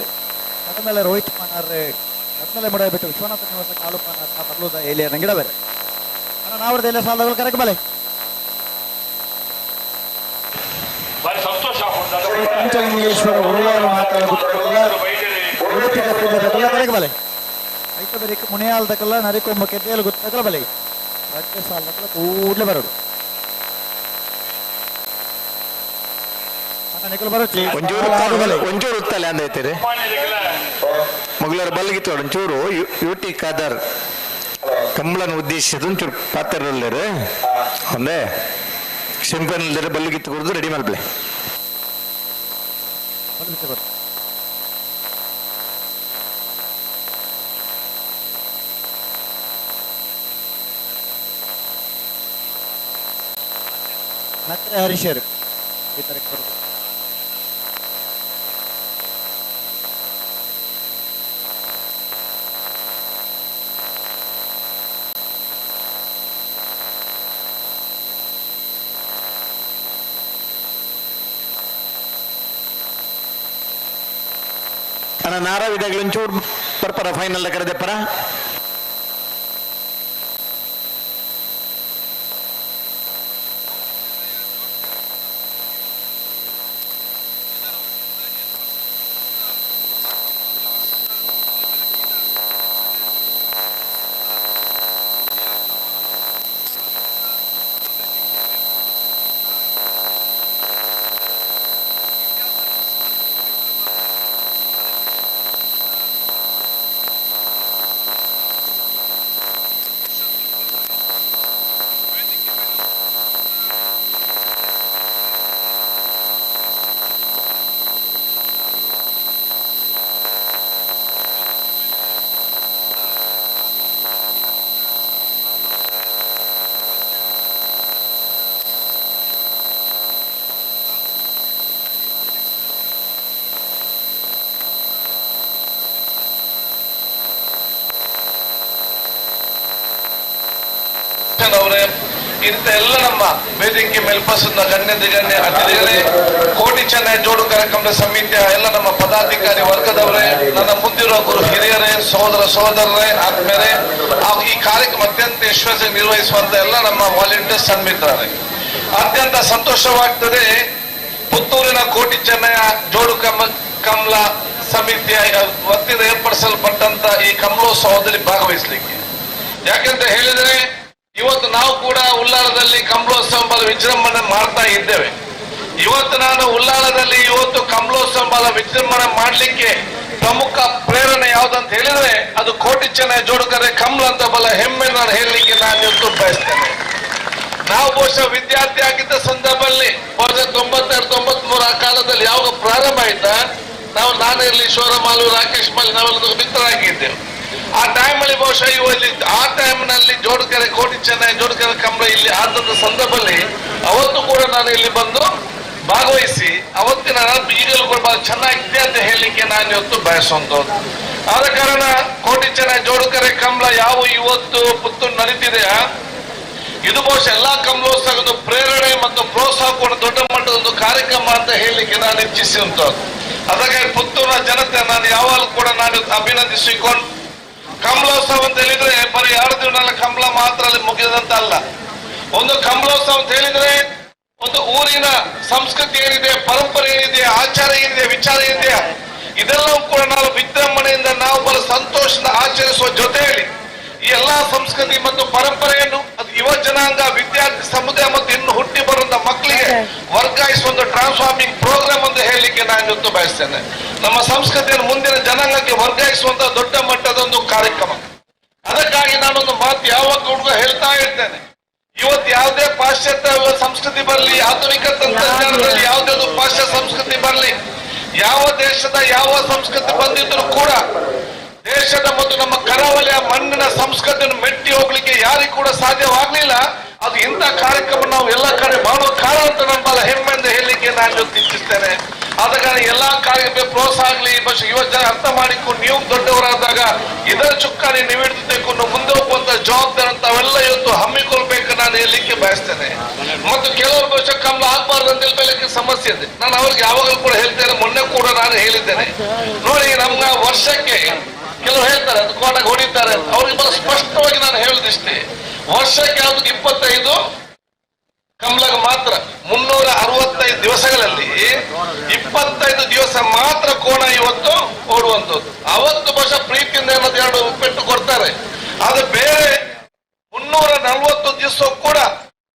ಕರಂದಲೆ ರೋಹಿತ್ ಪಾನಾರ್ ಕತ್ತಲೆ ಬಿಟ್ಟು ವಿಶ್ವನಾಥ ನಿವಾಸ ಕಾಲು ಪಾನಾರ್ ಬಲ್ಲುದ ಎಲೆ ನಂಗಿಡಬರೆ ಅಣ್ಣ ನಾವ್ರದ್ದು ಎಲ್ಲ ಸಾಲಗಳು ಕರೆಕ್ ಬಲೆ ಬಾರಿ ಸಂತೋಷ ಪಂಚಲಿಂಗೇಶ್ವರ ಉರುಳಾರು ಮಾತಾಡುತ್ತಿಲ್ಲ ಕರೆಕ್ ಬಲೆ ಐತ ಬರೀಕ್ ಮುನಿಯಾಲ್ದಕಲ್ಲ ನರಿಕೊಂಬ ಕೆದ್ದೆಯಲ್ಲಿ ಗೊತ್ತಾಗಲ್ಲ ಬಲೆ ರಡ್ಡೆ ಸಾಲದಕಲ್ಲ ಕೂಡ್ಲೆ ಬರೋದು ಅಣ್ಣ ನಿಕಲ್ ಬರೋಚಿ ಒಂಚೂರು ಒಂಚೂರು ಉತ್ತಲೆ ಅಂದೈತಿರಿ ಮಗಳರ ಬಲ್ಗಿತ್ತು ಒಂಚೂರು ಯುಟಿ ಖಾದರ್ ಕಂಬಳನ ಉದ್ದೇಶಿಸಿದ ಒಂಚೂರು ಪಾತ್ರರಲ್ಲೇರು ಒಂದೇ ಸೆಮಿಫೈನಲ್ ಬಲ್ಲಿಗಿತ್ತು ಕೊಡುದು ರೆಡಿ ಮಲ್ಪ್ಲೆ ನಕ್ರೆ ಹರೀಶರು ಈ ತರ ಬರೋದು ಅಣ್ಣ ನಾರಾವಿದಾಗಲಿ ಒಂಚೂರು ಪರ್ಪರ ಫೈನಲ್ ಕರೆದೆಪ್ಪರ ಅವರೇ ಇಂಥ ಎಲ್ಲ ನಮ್ಮ ವೇದಿಕೆ ಮೇಲ್ಪಸುತ್ತ ಗಣ್ಯ ದಿಗಣ್ಯ ಅತಿಥಿಗಳೇ, ಕೋಟಿ ಚೆನ್ನೈ ಜೋಡು ಕಾರ್ಯಕ್ರಮದ ಸಮಿತಿಯ ಎಲ್ಲ ನಮ್ಮ ಪದಾಧಿಕಾರಿ ವರ್ಗದವರೇ, ನನ್ನ ಮುಂದಿರುವ ಗುರು ಹಿರಿಯರೇ, ಸಹೋದರ ಸಹೋದರರೇ, ಆತ್ಮೀಯರೇ, ಹಾಗೂ ಈ ಕಾರ್ಯಕ್ರಮ ಅತ್ಯಂತ ಯಶಸ್ವಿ ನಿರ್ವಹಿಸುವಂತ ಎಲ್ಲ ನಮ್ಮ ವಾಲಂಟಿಯರ್ಸ್ ಸನ್ಮಿತ್ರರೇ, ಅತ್ಯಂತ ಸಂತೋಷವಾಗ್ತದೆ. ಪುತ್ತೂರಿನ ಕೋಟಿ ಚೆನ್ನಯ ಜೋಡು ಕಮಲ ಸಮಿತಿಯ ವತಿಯಿಂದ ಏರ್ಪಡಿಸಲ್ಪಟ್ಟಂತ ಈ ಕಮಲೋತ್ಸವದಲ್ಲಿ ಭಾಗವಹಿಸಲಿಕ್ಕೆ, ಯಾಕೆಂತ ಹೇಳಿದರೆ ಇವತ್ತು ನಾವು ಕೂಡ ಉಲ್ಲಾಳದಲ್ಲಿ ಕಮಲೋತ್ಸವ ವಿಜೃಂಭಣೆ ಮಾಡ್ತಾ ಇದ್ದೇವೆ. ಇವತ್ತು ನಾನು ಉಲ್ಲಾಳದಲ್ಲಿ ಇವತ್ತು ಕಮಲೋತ್ಸವ ವಿಜೃಂಭಣೆ ಮಾಡಲಿಕ್ಕೆ ಪ್ರಮುಖ ಪ್ರೇರಣೆ ಯಾವ್ದಂತ ಹೇಳಿದ್ರೆ ಅದು ಕೋಟಿ ಚೆನ್ನೈ ಜೋಡುಕರೆ ಕಮಲ ಅಂತ ಬಲ ಹೆಮ್ಮೆ ನಾನು ಹೇಳಲಿಕ್ಕೆ ನಾನು ಇವತ್ತು ಬಯಸ್ತೇನೆ. ನಾವು ಬಹುಶಃ ವಿದ್ಯಾರ್ಥಿ ಆಗಿದ್ದ ಸಂದರ್ಭದಲ್ಲಿ ಬಹುಶಃ 92 93 ಆ ಕಾಲದಲ್ಲಿ ಯಾವಾಗ ಪ್ರಾರಂಭ ಆಯ್ತಾ, ನಾವು ನಾನಿರ್ಲಿ, ಶೋರಮಾಲು, ರಾಕೇಶ್ ಮಾಲಿ, ನಾವೆಲ್ಲ ಮಿತ್ರರಾಗಿದ್ದೆವು. ಆ ಟೈಮಲ್ಲಿ ಬಹುಶಃ ಇಲ್ಲಿ ಆ ಟೈಮ್ನಲ್ಲಿ ಜೋಡುಕೆರೆ ಕೋಟಿ ಚೆನ್ನೈ ಜೋಡುಕೆರೆ ಕಮಲ ಇಲ್ಲಿ ಆದಂತ ಸಂದರ್ಭದಲ್ಲಿ ಅವತ್ತು ಕೂಡ ನಾನು ಇಲ್ಲಿ ಬಂದು ಭಾಗವಹಿಸಿ ಅವತ್ತಿನ ಈಗಲೂ ಕೂಡ ಬಹಳ ಚೆನ್ನಾಗಿದೆ ಅಂತ ಹೇಳಲಿಕ್ಕೆ ನಾನು ಇವತ್ತು ಬಯಸುವಂತದ್ದು. ಆದ ಕಾರಣ ಕೋಟಿ ಚೆನ್ನೈ ಜೋಡುಕೆರೆ ಕಮಲ ಯಾವ ಇವತ್ತು ಪುತ್ತೂರು ನಡೀತಿದೆಯಾ, ಇದು ಬಹುಶಃ ಎಲ್ಲಾ ಕಮಲೋತ್ಸವದ ಪ್ರೇರಣೆ ಮತ್ತು ಪ್ರೋತ್ಸಾಹ ಕೂಡ ದೊಡ್ಡ ಮಟ್ಟದ ಒಂದು ಕಾರ್ಯಕ್ರಮ ಅಂತ ಹೇಳಲಿಕ್ಕೆ ನಾನು ಇಚ್ಛಿಸುವಂತದ್ದು. ಅದಕ್ಕಾಗಿ ಪುತ್ತೂರಿನ ಜನತೆ ನಾನು ಯಾವಾಗಲೂ ಕೂಡ ನಾನು ಅಭಿನಂದಿಸಿಕೊಂಡು, ಕಮಲೋತ್ಸವ ಅಂತ ಹೇಳಿದ್ರೆ ಬರೀ 2 ದಿನ ಕಮಲ ಮಾತ್ರ ಅಲ್ಲಿ ಮುಗಿದಂತ ಅಲ್ಲ. ಒಂದು ಕಮಲೋತ್ಸವ ಅಂತ ಹೇಳಿದ್ರೆ ಒಂದು ಊರಿನ ಸಂಸ್ಕೃತಿ ಏನಿದೆ, ಪರಂಪರೆ ಏನಿದೆ, ಆಚಾರ ಏನಿದೆ, ವಿಚಾರ ಏನಿದೆ, ಇದೆಲ್ಲವೂ ಕೂಡ ನಾವು ವಿಜೃಂಭಣೆಯಿಂದ ನಾವು ಬಹಳ ಸಂತೋಷದಿಂದ ಆಚರಿಸುವ ಜೊತೆಯಲ್ಲಿ ಈ ಎಲ್ಲಾ ಸಂಸ್ಕೃತಿ ಮತ್ತು ಪರಂಪರೆಯನ್ನು ಅದು ಯುವ ಜನಾಂಗ, ವಿದ್ಯಾರ್ಥಿ ಸಮುದಾಯ ಮತ್ತು ಇನ್ನು ಹುಟ್ಟಿ ಬರುವಂತ ಮಕ್ಕಳಿಗೆ ವರ್ಗಾಯಿಸುವ ಒಂದು ಟ್ರಾನ್ಸ್ಫಾರ್ಮಿಂಗ್ ಪ್ರೋಗ್ರಾಮ್ ಅಂತ ಹೇಳಲಿಕ್ಕೆ ನಾನು ಇವತ್ತು ಬಯಸ್ತೇನೆ. ನಮ್ಮ ಸಂಸ್ಕೃತಿಯನ್ನು ಮುಂದಿನ ಜನಾಂಗಕ್ಕೆ ವರ್ಗಾಯಿಸುವಂತ ದೊಡ್ಡ ಮಟ್ಟದ ಒಂದು ಕಾರ್ಯಕ್ರಮ. ಅದಕ್ಕಾಗಿ ನಾನೊಂದು ಮಾತು ಯಾವಾಗ ಹುಡುಗ ಹೇಳ್ತಾ ಇರ್ತೇನೆ, ಇವತ್ತು ಯಾವುದೇ ಪಾಶ್ಚಾತ್ಯ ಸಂಸ್ಕೃತಿ ಬರಲಿ, ಆಧುನಿಕ ತಂತ್ರಜ್ಞಾನದಲ್ಲಿ ಯಾವುದೇ ಒಂದು ಪಾಶ್ಚಾತ್ಯ ಸಂಸ್ಕೃತಿ ಬರಲಿ, ಯಾವ ದೇಶದ ಯಾವ ಸಂಸ್ಕೃತಿ ಬಂದಿದ್ರು ಕೂಡ ದೇಶದ ಮತ್ತು ನಮ್ಮ ಕರಾವಳಿಯ ಮಣ್ಣಿನ ಸಂಸ್ಕೃತಿಯನ್ನು ಮೆಟ್ಟಿ ಹೋಗ್ಲಿಕ್ಕೆ ಯಾರಿಗೂ ಕೂಡ ಸಾಧ್ಯವಾಗ್ಲಿಲ್ಲ. ಅದು ಇಂಥ ಕಾರ್ಯಕ್ರಮ ನಾವು ಎಲ್ಲ ಕಡೆ ಮಾಡುವ ಕಾರಣ ಅಂತ ನಾನು ಬಹಳ ಹೆಮ್ಮೆಯಿಂದ ಹೇಳಲಿಕ್ಕೆ ನಾನು ಇವತ್ತು ಇಚ್ಛಿಸ್ತೇನೆ. ಆದ ಕಾರಣ ಎಲ್ಲಾ ಕಾರ್ಯಕ್ಕೆ ಪ್ರೋತ್ಸಾಹ ಆಗಲಿ. ಬಹುಶಃ ಯುವ ಜನ ಅರ್ಥ ಮಾಡಿಕೊಂಡು ನೀವು ದೊಡ್ಡವರಾದಾಗ ಇದರ ಚುಕ್ಕಾಣಿ ನೀವು ಹಿಡಿದುಕೊಂಡು ಮುಂದೆ ಹೋಗುವಂತ ಜವಾಬ್ದಾರಿ ತಾವೆಲ್ಲ ಇವತ್ತು ಹಮ್ಮಿಕೊಳ್ಬೇಕು ನಾನು ಹೇಳಲಿಕ್ಕೆ ಬಯಸ್ತೇನೆ. ಮತ್ತು ಕೆಲವರು ಬಹುಶಃ ಕಮಲ ಆಗ್ಬಾರ್ದು ಅಂತ ಹೇಳಿ ಸಮಸ್ಯೆ ಇದೆ. ನಾನು ಅವ್ರಿಗೆ ಯಾವಾಗಲೂ ಕೂಡ ಹೇಳ್ತೇನೆ, ಮೊನ್ನೆ ಕೂಡ ನಾನು ಹೇಳಿದ್ದೇನೆ. ನೋಡಿ, ನಮ್ಗ ವರ್ಷಕ್ಕೆ ಕೆಲವರು ಹೇಳ್ತಾರೆ ಅದು ಕೋಣಕ್ಕೆ ಹೊಡಿತಾರೆ, ಅವ್ರಿಗೆ ಬಹಳ ಸ್ಪಷ್ಟವಾಗಿ ನಾನು ಹೇಳುದಿಷ್ಟೇ, ವರ್ಷಕ್ಕೆ ಯಾವ್ದಕ್ಕೆ 25 ಕಮಲಗ ಮಾತ್ರ 365 ದಿವಸಗಳಲ್ಲಿ 25 ದಿವಸ ಮಾತ್ರ ಕೋಣ ಇವತ್ತು ಓಡುವಂಥದ್ದು. ಅವತ್ತು ಬಹುಶಃ ಪ್ರೀತಿಯಿಂದ ಏನಾದ್ರು 2 ಪೆಟ್ಟು ಕೊಡ್ತಾರೆ. ಅದು ಬೇರೆ 340 ದಿವಸ ಕೂಡ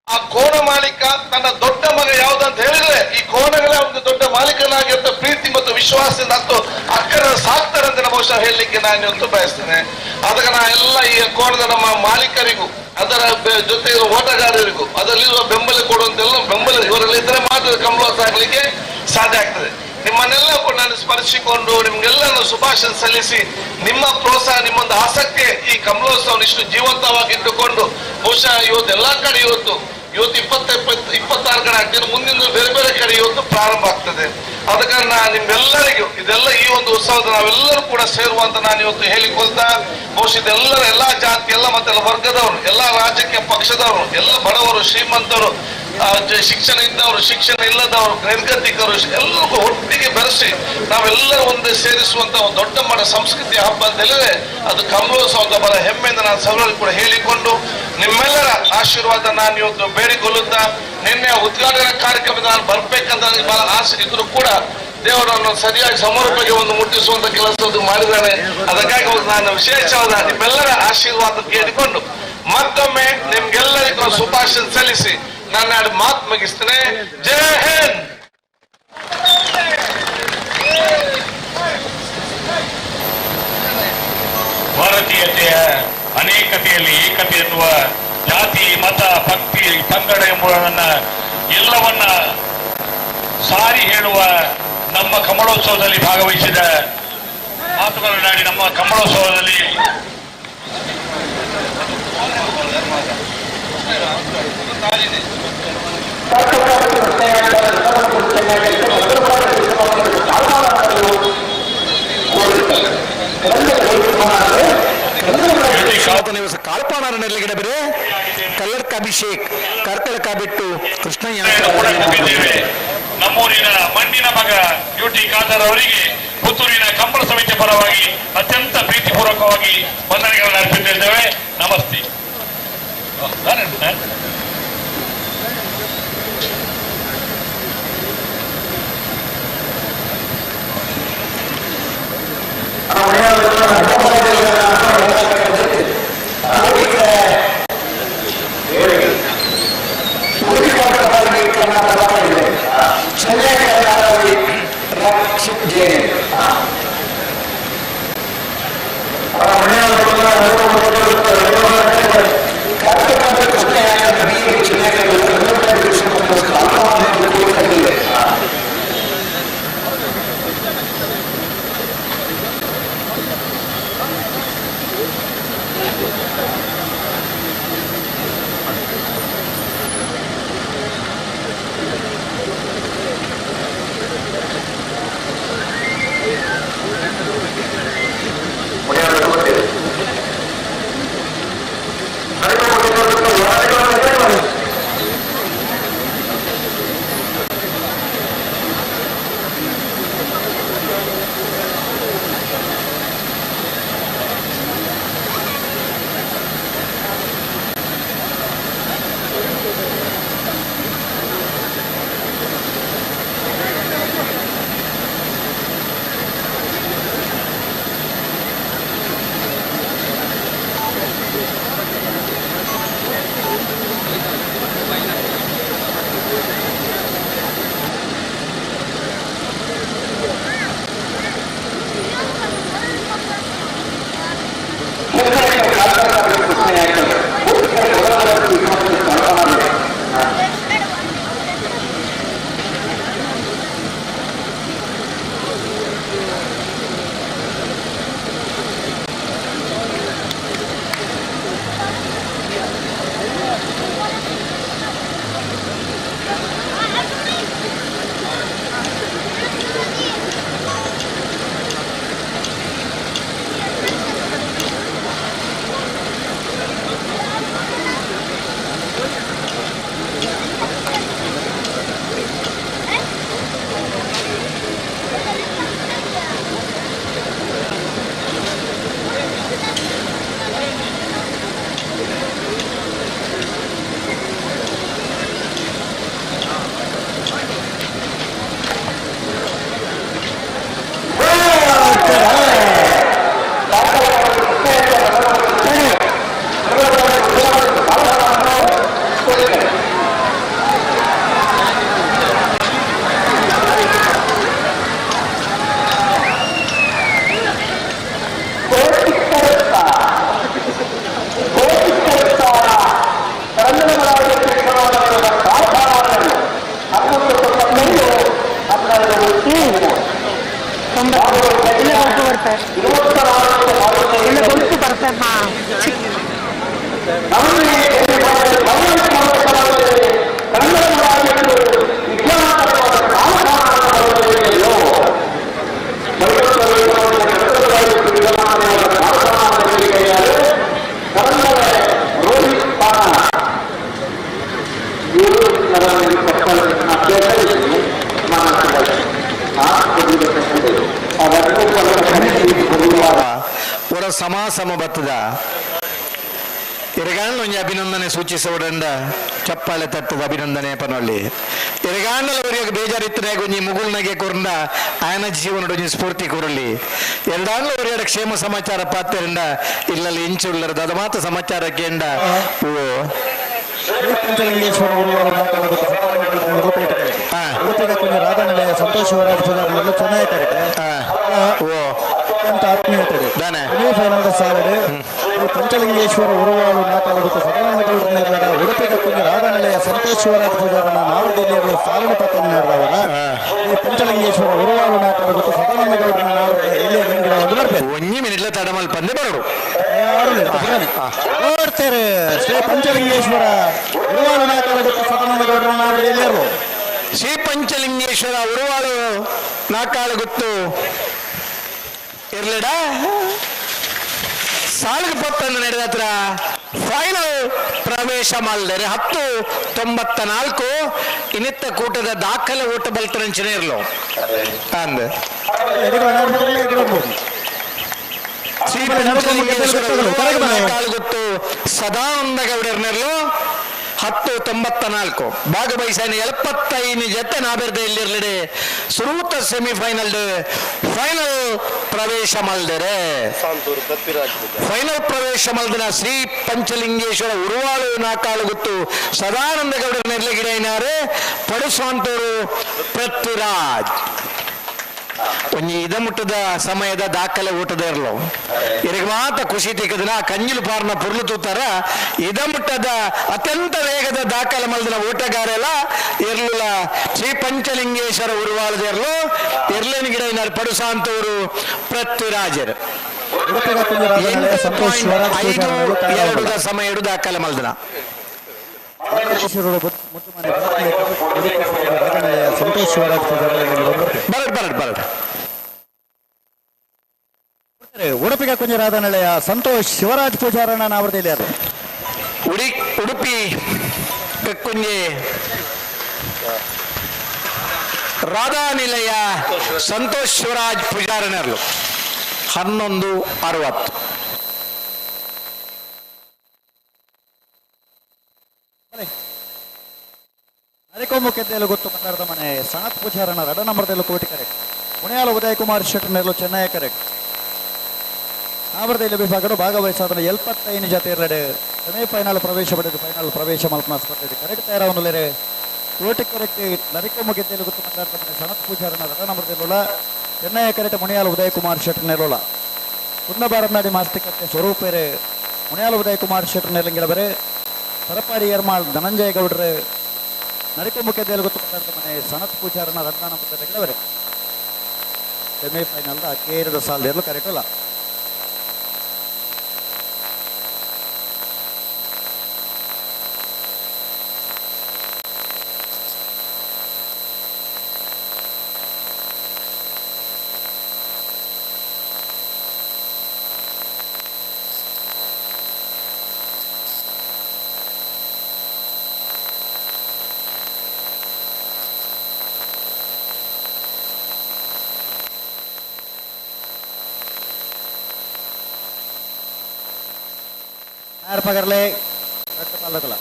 ಆ ಕೋಣ ಮಾಲೀಕ ತನ್ನ ದೊಡ್ಡ ಮಗ ಯಾವ್ದಂತ ಹೇಳಿದ್ರೆ ಈ ಕೋಣಗಳೇ ಒಂದು ದೊಡ್ಡ ಮಾಲೀಕನಾಗಿ ಅಂತ ಪ್ರೀತಿ ಮತ್ತು ವಿಶ್ವಾಸದಿಂದ ಅಷ್ಟು ಅಕ್ಕರ ಸಾಕ್ತಾರೆ ಅಂತ ಬಹುಶಃ ಹೇಳಲಿಕ್ಕೆ ನಾನು ಇವತ್ತು ಬಯಸ್ತೇನೆ. ಅದಕ್ಕೆ ನಾ ಎಲ್ಲ ಈ ಕೋಣದ ನಮ್ಮ ಮಾಲೀಕರಿಗೂ, ಅದರ ಜೊತೆ ಓಟಗಾರರಿಗೂ, ಅದರಲ್ಲಿರುವ ಬೆಂಬಲ ಕೊಡುವಂತೆಲ್ಲ ಬೆಂಬಲ ಇವರಲ್ಲಿ ಇದ್ರೆ ಮಾತ್ರ ಕಮಲೋತ್ಸವ ಆಗ್ಲಿಕ್ಕೆ ಸಾಧ್ಯ ಆಗ್ತದೆ. ನಿಮ್ಮನ್ನೆಲ್ಲ ಕೂಡ ನಾನು ಸ್ಮರಿಸಿಕೊಂಡು ನಿಮ್ಗೆಲ್ಲ ಶುಭಾಶಯ ಸಲ್ಲಿಸಿ ನಿಮ್ಮ ಪ್ರೋತ್ಸಾಹ, ನಿಮ್ಮೊಂದು ಆಸಕ್ತಿ ಈ ಕಮಲೋತ್ಸವವನ್ನು ಇಷ್ಟು ಜೀವಂತವಾಗಿ ಇಟ್ಟುಕೊಂಡು ಬಹುಶಃ ಇವತ್ತು ಎಲ್ಲಾ ಕಡೆ ಇವತ್ತು ಇವತ್ತು 26 ಕಡೆ ಆಗ್ತದೆ, ಮುಂದಿನ ಬೇರೆ ಬೇರೆ ಕಡೆ ಇವತ್ತು ಪ್ರಾರಂಭ ಆಗ್ತದೆ. ಆದ ಕಾರಣ ನಿಮ್ಮೆಲ್ಲರಿಗೂ ಇದೆಲ್ಲ ಈ ಒಂದು ಉತ್ಸವದ ನಾವೆಲ್ಲರೂ ಕೂಡ ಸೇರುವಂತ ನಾನು ಇವತ್ತು ಹೇಳಿಕೊಳ್ತಾ, ಬಹುಶಃ ಇದೆಲ್ಲರ ಎಲ್ಲಾ ಜಾತಿ, ಎಲ್ಲ ಮತ್ತೆಲ್ಲ ವರ್ಗದವರು, ಎಲ್ಲಾ ರಾಜಕೀಯ ಪಕ್ಷದವರು, ಎಲ್ಲ ಬಡವರು, ಶ್ರೀಮಂತರು, ಶಿಕ್ಷಣ ಇದ್ದವರು, ಶಿಕ್ಷಣ ಇಲ್ಲದವರು, ನಿರ್ಗತಿಕರು, ಎಲ್ಲರಿಗೂ ಒಟ್ಟಿಗೆ ಬೆರೆಸಿ ನಾವೆಲ್ಲರೂ ಒಂದೇ ಸೇರಿಸುವಂತ ಒಂದು ದೊಡ್ಡ ಮಟ್ಟ ಸಂಸ್ಕೃತಿ ಹಬ್ಬ ಅಂತ ಹೇಳಿದ್ರೆ ಅದು ಕಮಲೋತ್ಸವ ಅಂತ ಬಹಳ ಹೆಮ್ಮೆಯಿಂದ ನಾನು ಸಭೆಯಲ್ಲಿ ಕೂಡ ಹೇಳಿಕೊಂಡು ನಿಮ್ಮೆಲ್ಲರ ಆಶೀರ್ವಾದ ನಾನು ಇವತ್ತು ಬೇಡಿಕೊಳ್ಳುತ್ತಾ, ನಿನ್ನೆ ಉದ್ಘಾಟನಾ ಕಾರ್ಯಕ್ರಮದ ನಾನು ಬರ್ಬೇಕಂತ ನನಗೆ ಬಹಳ ಆಸೆ ಇದ್ರು ಕೂಡ ದೇವರನ್ನು ಸರಿಯಾಗಿ ಸಮರ್ಪಣೆಗೆ ಒಂದು ಮುಟ್ಟಿಸುವಂತ ಕೆಲಸ ಮಾಡಿದ್ದಾನೆ. ಅದಕ್ಕಾಗಿ ನಾನು ವಿಶೇಷವಾದ ನಿಮ್ಮೆಲ್ಲರ ಆಶೀರ್ವಾದ ಕೇಳಿಕೊಂಡು ಮತ್ತೊಮ್ಮೆ ನಿಮ್ಗೆಲ್ಲರಿಗೂ ಶುಭಾಶಯ ಸಲ್ಲಿಸಿ ನನ್ನ ಮಾತು ಮುಗಿಸ್ತೇನೆ. ಜೈ ಹಿಂದ್. ಭಾರತೀಯತೆಯ ಅನೇಕತೆಯಲ್ಲಿ ಏಕತೆ ಎನ್ನುವ ಜಾತಿ, ಮತ, ಭಕ್ತಿ, ಪಂಗಡ ಎಂಬುದನ್ನ ಎಲ್ಲವನ್ನ ಸಾರಿ ಹೇಳುವ ನಮ್ಮ ಕಮಲೋತ್ಸವದಲ್ಲಿ ಭಾಗವಹಿಸಿದ ಮಾತುಗಳನ್ನಾಡಿ ನಮ್ಮ ಕಮಲೋತ್ಸವದಲ್ಲಿ ಕಾಲ್ಪಾಣರ ಬೇರೆ ಕಲ್ಲಡ್ಕ ಅಭಿಷೇಕ್, ಕರ್ಕಳಕ ಬಿಟ್ಟು ಕೃಷ್ಣಯ್ಯ ನಮ್ಮೂರಿನ ಮಣ್ಣಿನ ಮಗ ಯುಟಿ ಖಾದರ್ ಅವರಿಗೆ ಪುತ್ತೂರಿನ ಕಂಬಳ ಸಮಿತಿ ಪರವಾಗಿ ಅತ್ಯಂತ ಪ್ರೀತಿಪೂರ್ವಕವಾಗಿ ವಂದನೆಗಳನ್ನು ಅರ್ಪಿಸುತ್ತಿದ್ದೇವೆ. ನಮಸ್ತೆ. ಜೆ. ಒಳ್ಳೆ ಬೊಲ್ಪು ಬರ್ಪೆಮ್ಮ. ಒರ ಸಮಾಸಮ ಬತ್ತದ ಎರೆಗಾಂಡ ಒಂಜಿ ಅಭಿನಂದನೆ ಸೂಚಿಸುವುದರಿಂದ ಚಪ್ಪಾಳೆ ತಟ್ಟದ ಅಭಿನಂದನೆ ಪನೊಳ್ಳಿ. ಎರೆಗಾಂಡಲ ಒರಿಯಗ್ ಬೇಜಾರಿತ್ತನೆ ಒಂಜಿ ಮುಗುಳ್ನಗೆ ಕೊರಂಡ ಆಯನ ಜೀವನಡ್ ಒಂಜಿ ಸ್ಫೂರ್ತಿ ಕೊರಲಿ. ಎರಡಾಂಡ್ಲ ಒರಿಯಡ ಕ್ಷೇಮ ಸಮಾಚಾರ ಪಾತ್ಯರಿಂದ ಇಲ್ಲಲ್ಲಿ ಇಂಚುಳ್ಳರದ ಅದ ಮಾತ ಸಮಾಚಾರ ಕೇಂಡ ಓ ಪಂಚಲಿಂಗೇಶ್ವರ ರಾಧಾನಿಲಯ ಸಂತೋಷ್ ಶಿವರಾಜ್ ಪೂಜಾರಿ ಚೆನ್ನೈ ಕರೆಕ್ಟ್ ಓ ಅತ್ಯಂತ ಆತ್ಮೀಯತೆ ಸೆಮಿಫೈನಲ್ ಸಾಲಡೆ ಪಂಚಲಿಂಗೇಶ್ವರ ಉರುವಾಳು ನಾಕಾಲುಗುತ್ತು ಸದಾನಂದ ಗೌಡರ ಉಡುಪಿ ಕಕ್ಕುಂಜಿ ರಾಧಾನಿಲಯ ಸಂತೋಷ್ ಶಿವರಾಜ್ ಪೂಜಾರನ ನಾವರದಿಲ್ಲಿಯವರು ಸಾಲನ ಪತ್ರ ನೀಡಿದವರ ಈ ಪಂಚಲಿಂಗೇಶ್ವರ ಉರುವಾಳು ನಾಕಾಲುಗುತ್ತು ಸದಾನಂದ ಗೌಡರ ನಾವರದಿ ಇಲ್ಲಿ ಬರ್ಬೇಕು. ಒಂಜಿ ಮಿನಿಟ್ಲ ತಡಮಲ್ ಪಂದೆ ಬರಡು ನೋಡ್ತಾರೆ ಶ್ರೀ ಪಂಚಲಿಂಗೇಶ್ವರ ಉರುವಾಳು ನಾಕಾಲುಗುತ್ತು ಸದಾನಂದ ಗೌಡರ ನಾವರದಿಲ್ಲಿಯವರು. ಶ್ರೀ ಪಂಚಲಿಂಗೇಶ್ವರ ಉರುವಾಳು ನಾಕಾಲುಗುತ್ತು ಇರ್ಲಿಡ ಸಾಲಿಗೆ ಪತ್ತನ್ನು ನಡೆದ ಹತ್ರ ಫೈನಲ್ ಪ್ರವೇಶ ಮಾಡಿದರೆ 10.94 ಇನ್ನಿತ್ತ ಕೂಟದ ದಾಖಲೆ ಓಟ ಬಲ್ತರಂಚನೆ ಇರಲು ಅಂದ ಶ್ರೀ ಪಂಚಲಿಂಗೇಶ್ವರ ನಾಕಾಲುಗುತ್ತು ಸದಾನಂದ ಗೌಡರ್ನೆರ್ಲು 10.94 ಭಾಗವಹಿಸಾನೆ 75 ಜತೆ ನಾಬೆರ್ದೆಯಲ್ಲಿರಲಿಡೆ ಸುರೂತ ಸೆಮಿಫೈನಲ್ ಫೈನಲ್ ಪ್ರವೇಶ ಮಲ್ದರೆ. ಫೈನಲ್ ಪ್ರವೇಶ ಮಲ್ದಿನ ಶ್ರೀ ಪಂಚಲಿಂಗೇಶ್ವರ ಉರುವಾಳು ನಾಕಾಲುಗುತ್ತು ಸದಾನಂದ ಗೌಡರ ನೆರ್ಲಗಿಡೈನಾರು ಪಡುಸ್ವಾಂತೂರು ಪೃಥ್ವಿರಾಜ್. ಒಂಜಿ ಇದಮುಟ್ಟದ ಸಮಯದ ದಾಖಲೆ ಊಟದ ಇರಲು ಇರಗ ಮಾತ ಖುಷಿ ತಿಕ್ಕದಿನ ಕಂಜಿಲು ಪಾರ್ನ ಪುರ್ಲು ತೂತಾರ ಇದಮುಟ್ಟದ ಅತ್ಯಂತ ವೇಗದ ದಾಖಲೆ ಮಲ್ದಿನ ಊಟಗಾರೆಲ್ಲ ಇರ್ಲಿಲ್ಲ. ಶ್ರೀ ಪಂಚಲಿಂಗೇಶ್ವರ ಉರುವಾಳದ ಇರ್ಲು ಇರ್ಲೇನ ಗಿಡ ಇನ್ನಾರು ಪಡುಸಾಂತೂರು ಪೃಥ್ವಿರಾಜರು 8.52 ಸಮಯ ದಾಖಲೆ ಮಲ್ದಿನ. ಸಂತೋಷ್ ಶಿವರಾಜ್ ಬರಡ್ ಬರಡ್ ಬರಡ್. ಉಡುಪಿಗೆ ಕುಂಜರಾದ ಸಂತೋಷ್ ಶಿವರಾಜ್ ಪೂಜಾರಣ್ಣ ನಾವರದಿಲ್ಲಿ ಅದು ಉಡುಪಿ ಕಕ್ಕುಂಜೆ ರಾಧಾನಿಲಯ ಸಂತೋಷ್ ಶಿವರಾಜ್ ಪೂಜಾರನರ್ಲು 11.60. ನರಿಕೊಂಬು ಕೆದ್ದೆಲು ಗೊತ್ತು ಬಂದಾರದ ಮನೆ ಸನತ್ ಪೂಜಾರಣ್ಣ ರಡ ನಂಬರ್ದಲ್ಲೂ ಕೋಟಿ ಕರೆಕ್ಟ್. ಪುಣ್ಯಾಲ ಉದಯ್ ಕುಮಾರ್ ಶೆಟ್ಟರ್ ನೆರಳು ಚೆನ್ನೈ ಕರೆಕ್ಟ್. ನಾವರದಲ್ಲಿ ವಿಭಾಗಡು ಭಾಗವಹಿಸಾದ 75 ಜತೆ ಇರಡೆ ಸೆಮಿಫೈನಲ್ ಪ್ರವೇಶ ಪಡೆದು ಫೈನಲ್ ಪ್ರವೇಶ ಮಲ್ಪನ ಸ್ಪರ್ಧೆ ಕರೆಕ್ಟ್ ತಯಾರವನ್ನುಳ್ಳರೆ ಕೋಟಿ ಕರೆಕ್ಟ್. ನರಿಕೊಂಬು ಗೆದ್ದೆಲು ಗೊತ್ತು ಬಂದಾರದ ಮನೆ ಸನತ್ ಪೂಜಾರಣ್ಣ ರಡ ನಂಬರ್ದಲ್ಲುಳ್ಳ ಚೆನ್ನೈ ಕರೆಕ್ಟ್ ಮುನಿಯಾಲ ಉದಯ್ ಕುಮಾರ್ ಶೆಟ್ಟರ್ ನೆರಳುಳ್ಳ ಪುಣ್ಯ ಭಾರತನಾಡಿ ಮಾಸ್ತಿಕತ್ತೆ ಸ್ವರೂಪೇರೆ ಮುನಿಯಾಲ ಉದಯ್ ಕುಮಾರ್ ಶೆಟ್ಟರ್ ನೆಲಂಗಿಡಬರೆ ಸರಪಾಡಿ ಏರ್ಮಾಳ್ ಧನಂಜಯ ಗೌಡ್ರೆ ನರಿಕೊಂಬು ಗೆದ್ದೆಲು ಗೊತ್ತು ಬಂದಾರದ ಮನೆ ಸನತ್ ಪೂಜಾರಣ್ಣ ರಡ್ಡ ನಂಬರ್ದಲ್ಲವರೆ ಸೆಮಿಫೈನಲ್ ಅಕೇರದ ಸಾಲದಲ್ಲಿ ಕರೆಕ್ಟ್ ಅಲ್ಲ. ಯಾರು ಪಗರ್ಲೆ ತಾಲೂಕಲ್ಲ.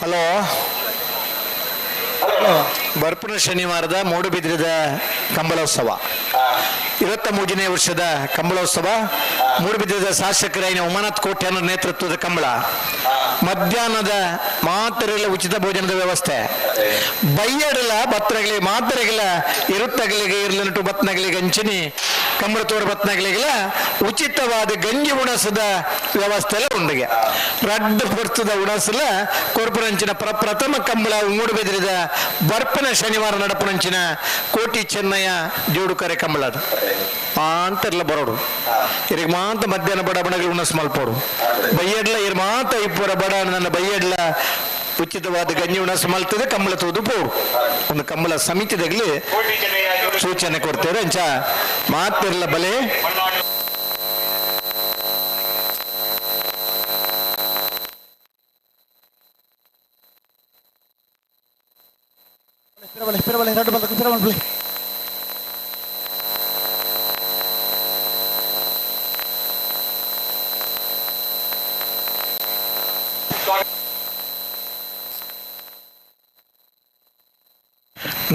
ಹಲೋ, ಬರ್ಪುನ ಶನಿವಾರದ ಮೂಡುಬಿದ್ರಿದ ಕಂಬಳೋತ್ಸವ, 23ನೇ ವರ್ಷದ ಕಂಬಳೋತ್ಸವ. ಮೂಡುಬಿದ್ರಿದ ಶಾಸಕರಾಯಿನ ಉಮಾನಾಥ್ ಕೋಟ್ಯಾನ ನೇತೃತ್ವದ ಕಂಬಳ. ಮಧ್ಯಾಹ್ನದ ಮಾತ್ರೆಗಳ ಉಚಿತ ಭೋಜನದ ವ್ಯವಸ್ಥೆ ಬೈಯಡಲ ಬತ್ರಗಲಿ ಮಾತ್ರೆಗಳ ಇರುತ್ತಗಲಿಗೆ ಇರ್ಲನಟು ಬತ್ನಗಲಿಗೆ ಅಂಚಿನಿ ಕಮರತೋರ್ ಬತ್ನಗಲಿಗೆಲ್ಲ ಉಚಿತವಾದ ಗಂಜಿ ಉಣಸದ ವ್ಯವಸ್ಥೆ ಎಲ್ಲ ಉಂಡಿಗೆ ರಡ್ಡು ಪರ್ತದ ಉಣಸಲ ಕೊರ್ಪುರಂಚಿನ ಪ್ರಥಮ ಕಂಬಳ ಮೂಡುಬೆದಿರಿದ ಬರ್ಪನ ಶನಿವಾರ ನಡಪುನಂಚಿನ ಕೋಟಿ ಚೆನ್ನಯ್ಯ ಜೋಡುಕರೆ ಕಂಬಳದ ಮಾಂತರ್ಲ ಬರೋಡು ಇರಿಗೆ ಮಾಂತ ಮಧ್ಯಾಹ್ನ ಬಡ ಬಣಗಳು ಉಣಸ್ ಮಲ್ಪೋಡು ಬೈಯಡ್ಲ ಇರ್ ಮಾತ ಇಪ್ಪರ ಬಡ ನನ್ನ ಬೈಯಡ್ಲ ಉಚಿತವಾದ ಗಂಜಿ ಉಣಸ್ ಮಲ್ತದೆ ಕಂಬಳ ತೋದು ಪೋಡು ಒಂದು ಕಂಬಳ ಸಮಿತಿದಾಗಲಿ ಸೂಚನೆ ಕೊಡ್ತೇವೆ ಅಂಚ ಮಾತಿರ್ಲ ಬಲೆ.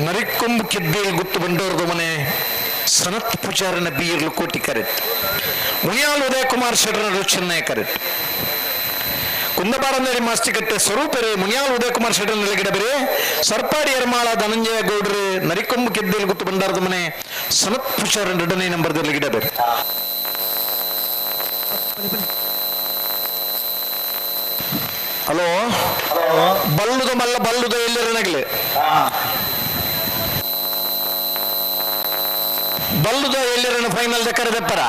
ನರಿಕೊಂಬು ಕೆದ್ದೇಲ್ ಗುತ್ತು ಬಂಡೋರ್ದು ಮನೆ ಸನತ್ ಪೂಜಾರನ ಬೀರ್ಲು ಕೋಟಿ ಕರೆಟ್ ಮುನಿಯಾಲ್ ಉದಯ ಕುಮಾರ್ ಶೆಟ್ಟರ ಚೆನ್ನೈ ಕರೆಟ್ ಕುಂದಬಾರಂದರಿ ಮಾಸ್ತಿಕಟ್ಟೆ ಸ್ವರೂಪರೇ ಮುನಿಯಾಲ್ ಉದಯ ಕುಮಾರ್ ಶೆಟ್ಟರ ನೆಲಗಿಡ ಬೇರೆ ಸರ್ಪಾಡಿ ಎರ್ಮಾಳ ಧನಂಜಯ ಗೌಡ್ರೆ ನರಿಕೊಂಬು ಕೆದ್ದೇಲ್ ಗುತ್ತು ಬಂಡಾರದ ಮನೆ ಸನತ್ ಪೂಜಾರನ ಎರಡನೇ ನಂಬರ್ದಲ್ಲಿ ಗಿಡ ಬೇರೆ. ಹಲೋ ಬಲ್ಲುದ ಮಲ್ಲ ಬಲ್ಲುದ ಎಲ್ಲರನಗಲಿ ಬಲ್ಲುದ ಎಲ್ಲರನ್ನು ಫೈನಲ್ ಕರೆದಪ್ಪರ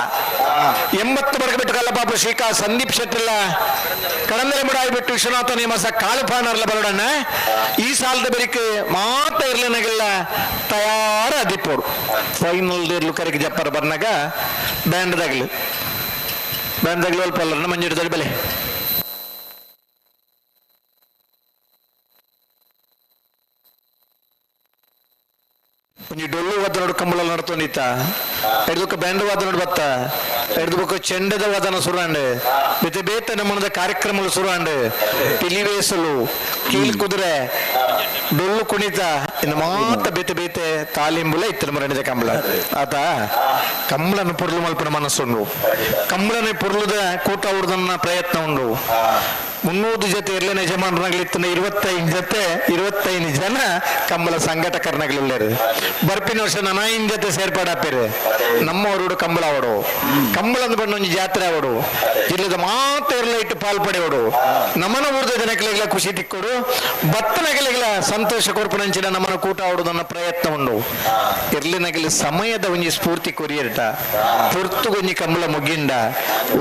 80 ಬರ್ಗ ಬಿಟ್ಟು ಕಲ್ಲಪಾಪು ಶ್ರೀಕಾ ಸಂದೀಪ್ ಶೆಟ್ಟಿಲ್ಲ ಕಡಂದಲೆ ಮುಡಾಯಿ ಬಿಟ್ಟು ವಿಶ್ವನಾಥ ನೇಮಸ ಕಾಳುಪಾನರ್ಲ ಬರೋಡಣ್ಣ ಈ ಸಾಲದ ಬರಿಕ್ ಮಾತ ಇರ್ಲನಗೆಲ್ಲ ತಯಾರ ಅದಿಪ್ಪೋಡು ಫೈನಲ್ ಇರ್ಲು ಕರೆಗೆ ಜಪ್ಪರ ಬರ್ನಾಗ ಬ್ಯಾಂಡ್ ದಾಗಲು ಬ್ಯಾಂಡ್ ದಾಗಲು ಅಲ್ಪ ಅಲ್ಲ ಮಂಜೂರು ಬೆಲೆ ಒಂಜಿ ಡೊಳ್ಳು ವಾದನೋಡು ಕಂಬಳ ನಡ್ತೊಂದಿತ್ತ ಎಡ್ದುಕ ಬ್ಯಾಂಡ್ ವಾದನೋಡು ಬತ್ತ ಎಡ್ದು ಚೆಂಡದ ವಾದನ ಸುರಾಂಡ್ ಬೇತೆ ಬೇತೆ ನಮ್ಮನದ ಕಾರ್ಯಕ್ರಮಗಳು ಸುರಾಂಡ್ ಪಿಲಿವೇಸಲು ಕೀಲ್ ಕುದುರೆ ಡೊಳ್ಳು ಕುಣಿತ ಇನ್ನು ಮಾತ ಬೇತೆ ಬೇತೆ ತಾಲಿಂಬುಲ ಇತ್ತು ನಮ್ಮ ರಣದ ಕಂಬಳ ಆತ ಕಂಬಳನ ಪೊರ್ಲು ಮಲ್ಪನ ಮನಸ್ಸುಂಡು ಕಂಬಳನೆ ಪೊರ್ಲುದ ಕೂಟ ಉಡ್ದನ್ನ ಪ್ರಯತ್ನ ಉಂಡು 300 ಜೊತೆ ಇರ್ಲೇನೆ ಯಜಮಾನರಾಗ್ಲಿತ್ತು 25 ಜೊತೆ 25 ಜನ ಕಂಬಳ ಸಂಘಟಕರನಾಗ್ಲಿಲ್ಲೇರು ಬರ್ಪಿನ ವರ್ಷ ನಾನಾಯಿನ ಜೊತೆ ಸೇರ್ಪಾಡಾಪೇರು ನಮ್ಮವರು ಕಂಬಳ ಅವಡು ಕಂಬಳಂದು ಬಣ್ಣ ಒಂಜಿ ಜಾತ್ರೆ ಅವಡು ಜಿಲ್ಲೆದ ಮಾತ ಇರ್ಲ ಇಟ್ಟು ಪಾಲ್ ಪಡೆಯೋಡು ನಮ್ಮನ ಊರ್ದ ಜನಕ್ಲೆಗ್ಲ ಖುಷಿ ತಿಕ್ಕೊಡು ಬತ್ತನಗಲಿಗ್ಲ ಸಂತೋಷ ಕೊರ್ಪುನಂಚಿನ ನಮ್ಮನ ಕೂಟ ಆಡುದನ್ನ ಪ್ರಯತ್ನ ಉಂಡು ಇರ್ಲಿನಗಲಿ ಸಮಯದ ಒಂಜಿ ಸ್ಫೂರ್ತಿ ಕೊರಿಯರ್ಟ ಪೊರ್ತುಗೊಂಜಿ ಕಂಬಳ ಮುಗಿಂಡ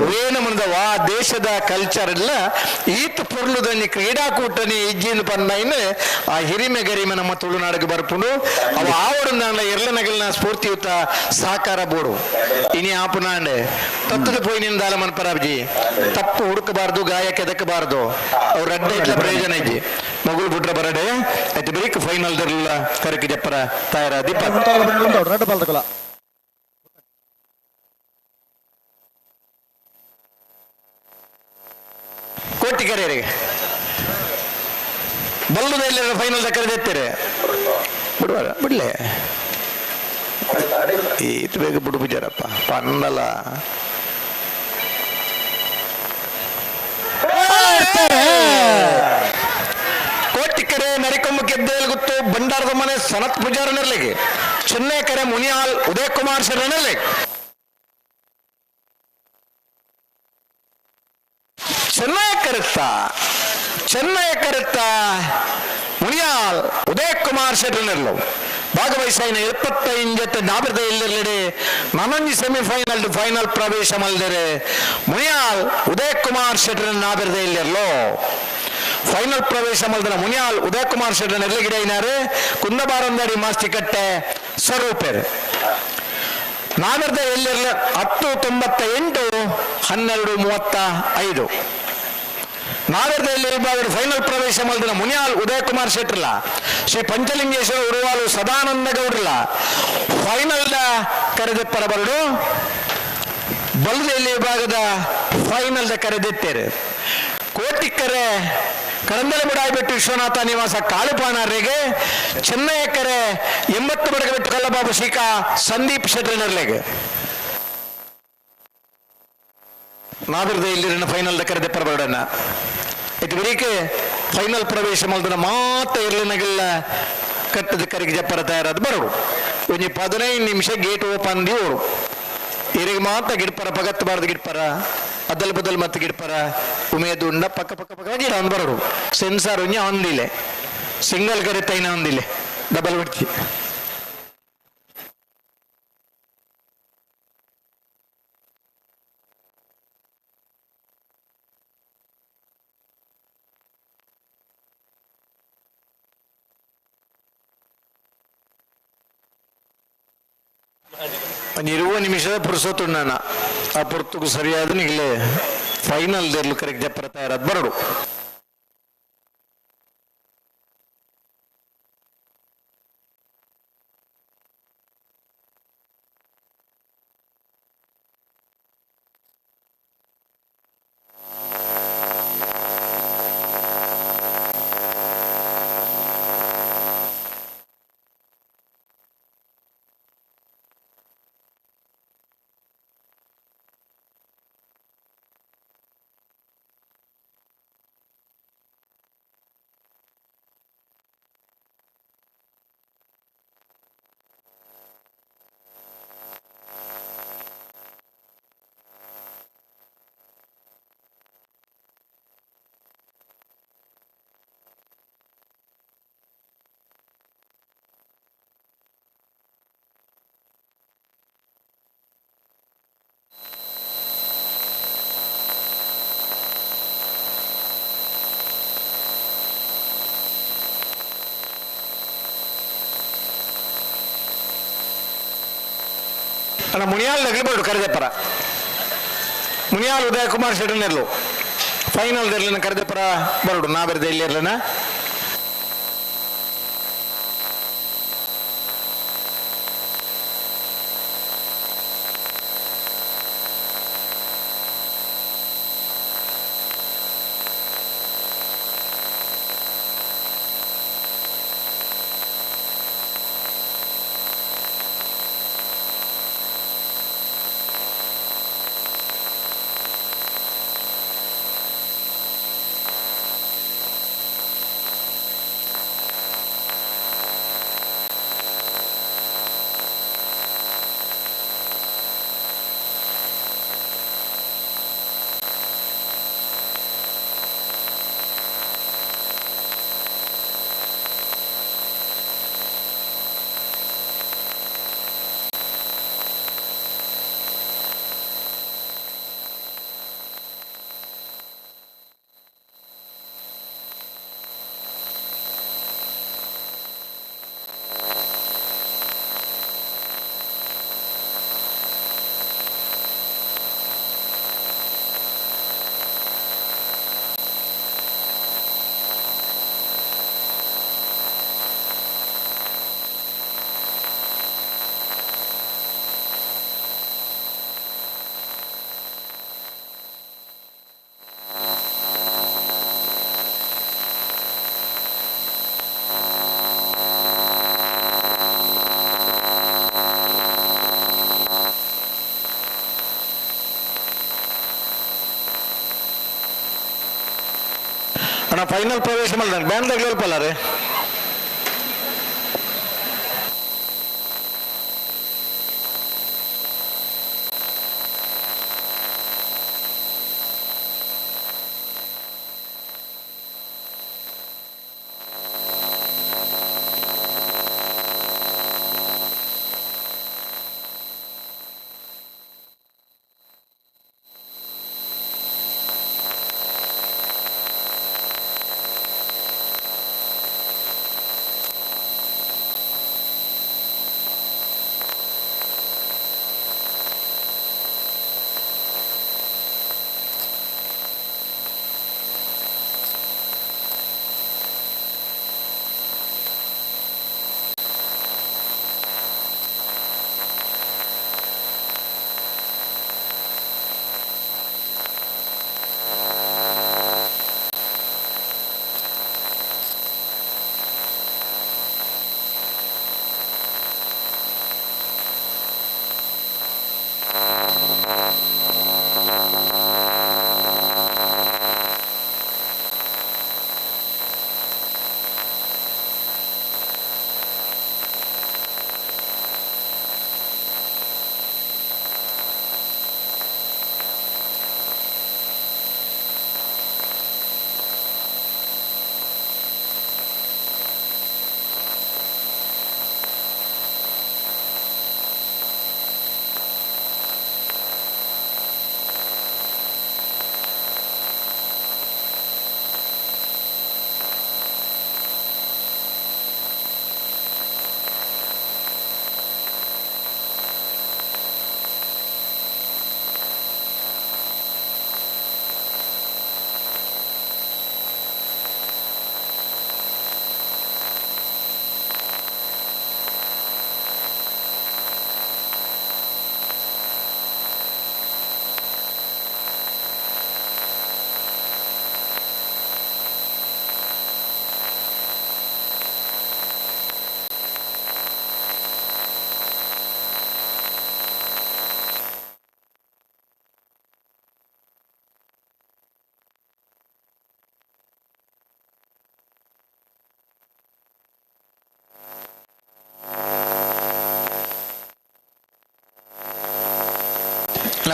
ವೇನ ಮನದ ವಾ ದೇಶದ ಕಲ್ಚರ್ ಎಲ್ಲ ಈತ ಪೊರ್ಲುದನ್ನಿ ಕ್ರೀಡಾಕೂಟನಿ ಇಜ್ಜಿನ ಪನ್ನೈನ್ ಆ ಹಿರಿಮೆ ಗರಿಮೆ ನಮ್ಮ ತುಳುನಾಡಿಗೆ ಬರ್ಪುಂಡು ಅವ ಆವಡುಂದಾಂಡ ಎರ್ಲನಗಲ್ನ ಸ್ಫೂರ್ತಿಯುತ ಸಾಕಾರ ಬೋಡು ಇನಿ ಆಪುನಾಂಡೆ ತತ್ತದ ಪೋಯಿನಿಂದ ದಾಲ ಮನ್ಪರಾಬ್ಜಿ ತಪ್ಪು ಹುಡುಕಬಾರ್ದು ಗಾಯ ಕೆದಕಬಾರ್ದು ಅವ್ರ ಅಡ್ಡ ಇಟ್ಲ ಪ್ರಯೋಜನ ಇಜ್ಜಿ ಮಗುಳು ಬುಟ್ರ ಬರಡೆ ಆಯ್ತು ಬರೀಕ್ ಫೈನಲ್ ದರ್ಲ ಕರಕಿ ಜಪ್ಪರ ತಾಯರ ದೀಪ ರೆಡ್ ಬಾಲ್ ಕೋಟಿ ಕರೆಯರಿಗೆ ಬಲ್ಲುದ ಫೈನಲ್ ಕರೆದೆತ್ತೀರಿ ಬಿಡುವ ಬಿಡ್ಲೆ ಈತ ಬೇಗ ಬಿಡು ಪೂಜಾರಪ್ಪ ಪನ್ನಲ ಕೋಟಿಕೆರೆ ನರಿಕೊಂಬ ಗೆದ್ದೇಲ್ ಗುತ್ತು ಬಂಡಾರದ ಮನೆ ಸನತ್ ಪೂಜಾರನಿರ್ಲಿಗೆ ಚೆನ್ನೈ ಮುನಿಯಾಲ್ ಉದಯ್ ಕುಮಾರ್ ಶರಣರ್ಲಿಗೆ ಚೆನ್ನೈ ಕರೆತ್ತ ಚೆನ್ನೈ ಕರೆತ್ತ ಮುನಿಯಾಲ್ ಉದಯ್ ಕುಮಾರ್ ಶೆಟ್ಟರ್ನೆರ್ಲು ಭಾಗವಹಿಸಾಯಿನ 75 ಜೊತೆ ನಾಬಿರ್ದ ಇಲ್ಲಿರ್ಲಿಡೆ ನನೊಂಜಿ ಸೆಮಿಫೈನಲ್ ಫೈನಲ್ ಪ್ರವೇಶ ಮಲ್ದರೆ ಮುನಿಯಾಲ್ ಉದಯ್ ಕುಮಾರ್ ಶೆಟ್ಟರ್ ನಾಬಿರ್ದ ಇಲ್ಲಿರ್ಲು ಫೈನಲ್ ಪ್ರವೇಶ ಮಲ್ದನ ಮುನಿಯಾಲ್ ಉದಯ್ ಕುಮಾರ್ ಶೆಟ್ಟರ್ ನೆರ್ಲಿಗಿಡ ಐನಾರು ಕುಂದಬಾರಂದಡಿ ಮಾಸ್ತಿಕಟ್ಟೆ ಸ್ವರೂಪೆರ್ ನಾಗರ್ದ ಎಲ್ಲಿರ್ಲ 10:98 12:35 ನಾಗರದಲ್ಲಿ ವಿಭಾಗದ ಫೈನಲ್ ಪ್ರವೇಶ ಮಲ್ದಿನ ಮುನಿಯಾಲ್ ಉದಯ್ ಕುಮಾರ್ ಶೆಟ್ಟರ್ಲ ಶ್ರೀ ಪಂಚಲಿಂಗೇಶ್ವರ ಉರುವಾಲು ಸದಾನಂದ ಗೌಡ್ರಲ ಫೈನಲ್ ಕರೆದೆಪ್ಪರ ಬರಡು ಬಲ್ದೆಯಲ್ಲಿ ವಿಭಾಗದ ಫೈನಲ್ ಕರೆದೆತ್ತೇರು ಕೋಟಿಕ್ಕರೆ ಕರಂದಲಮುಡಾಯಿಬೆಟ್ಟು ವಿಶ್ವನಾಥ ನಿವಾಸ ಕಾಳುಪಾನಾರಿಗೆ ಚೆನ್ನಯ್ಯಕ್ಕರೆ 80 ಬಡಗಬೆಟ್ಟು ಕಲ್ಲಬಾಬು ಶೀಕಾ ಸಂದೀಪ್ ಶೆಟ್ಟರ್ನರ್ಲೆಗೆ ನಾಗರದ ಇಲ್ಲಿನ ಫೈನಲ್ ಕರೆದೆಪ್ಪರ ಬರಡನ್ನ ಇದು ಬರೀಕೆ ಫೈನಲ್ ಪ್ರವೇಶ ಮಲ್ದನ ಮಾತ ಇರ್ಲಿನಗೆಲ್ಲ ಕಟ್ಟದ ಕರಿಗೆ ಜಪ್ಪರ ತಯಾರಾದ ಬರೋಡು. ಒಂಜಿ 15 ನಿಮಿಷ ಗೇಟ್ ಓಪನ್ ದಿಯೋಡು. ಇರಿಗೆ ಮಾತ ಗಿಡ್ಪರ ಪಗತ್ ಬಾರ್ದು ಗಿಡ್ಪರ ಅದಲ್ ಬದಲ್ ಮತ್ತೆ ಗಿಡ್ಪರ ಉಮೇದು ಉಂಡ ಪಕ್ಕ ಪಕ್ಕ ಪಕ್ಕ ಗಿಡ ಅಂದ್ ಬರೋಡು. ಸೆನ್ಸಾರ್ ಒಂಜಿ ಒಂದಿಲ್ಲ, ಸಿಂಗಲ್ ಕರೆ ತೈನ ಒಂದಿಲ್ಲ, ಡಬಲ್ ಬಿಡ್ತಿ. ಒಂದು 20 ನಿಮಿಷದ ಪುರುಸೊತ್ತುಣ್ಣನ ಆ ಪುರ್ತುಗು ಸರಿಯಾದ ನಿಗಲೆ ಫೈನಲ್ ದೇರ್ಲು ಕರೆಕ್ಟ್ ಜಪ್ಪರ ತಯಾರಾದ ಬರಡು. ಅಣ್ಣ ಮುನಿಯಾಲ್ ನಗಲಿಬೋಡು ಕರೆದೆಪ್ಪರ ಮುನಿಯಾಲ್ ಉದಯ ಕುಮಾರ್ ಶೆಟ್ಟನೆರ್ಲು ಫೈನಲ್ ಇರ್ಲಿನ ಕರೆದೆಪ್ಪರ ಬರೋಡು ನಾ ಬೆರೆದ ಇಲ್ಲಿ ಇರ್ಲಿನ. ಅಣ್ಣ ಫೈನಲ್ ಪ್ರವೇಶ ಮಲ್ದ ಬ್ಯಾಂಡ್ ತಗ್ಲಿಲ್ಪಲ್ಲ ರೀ.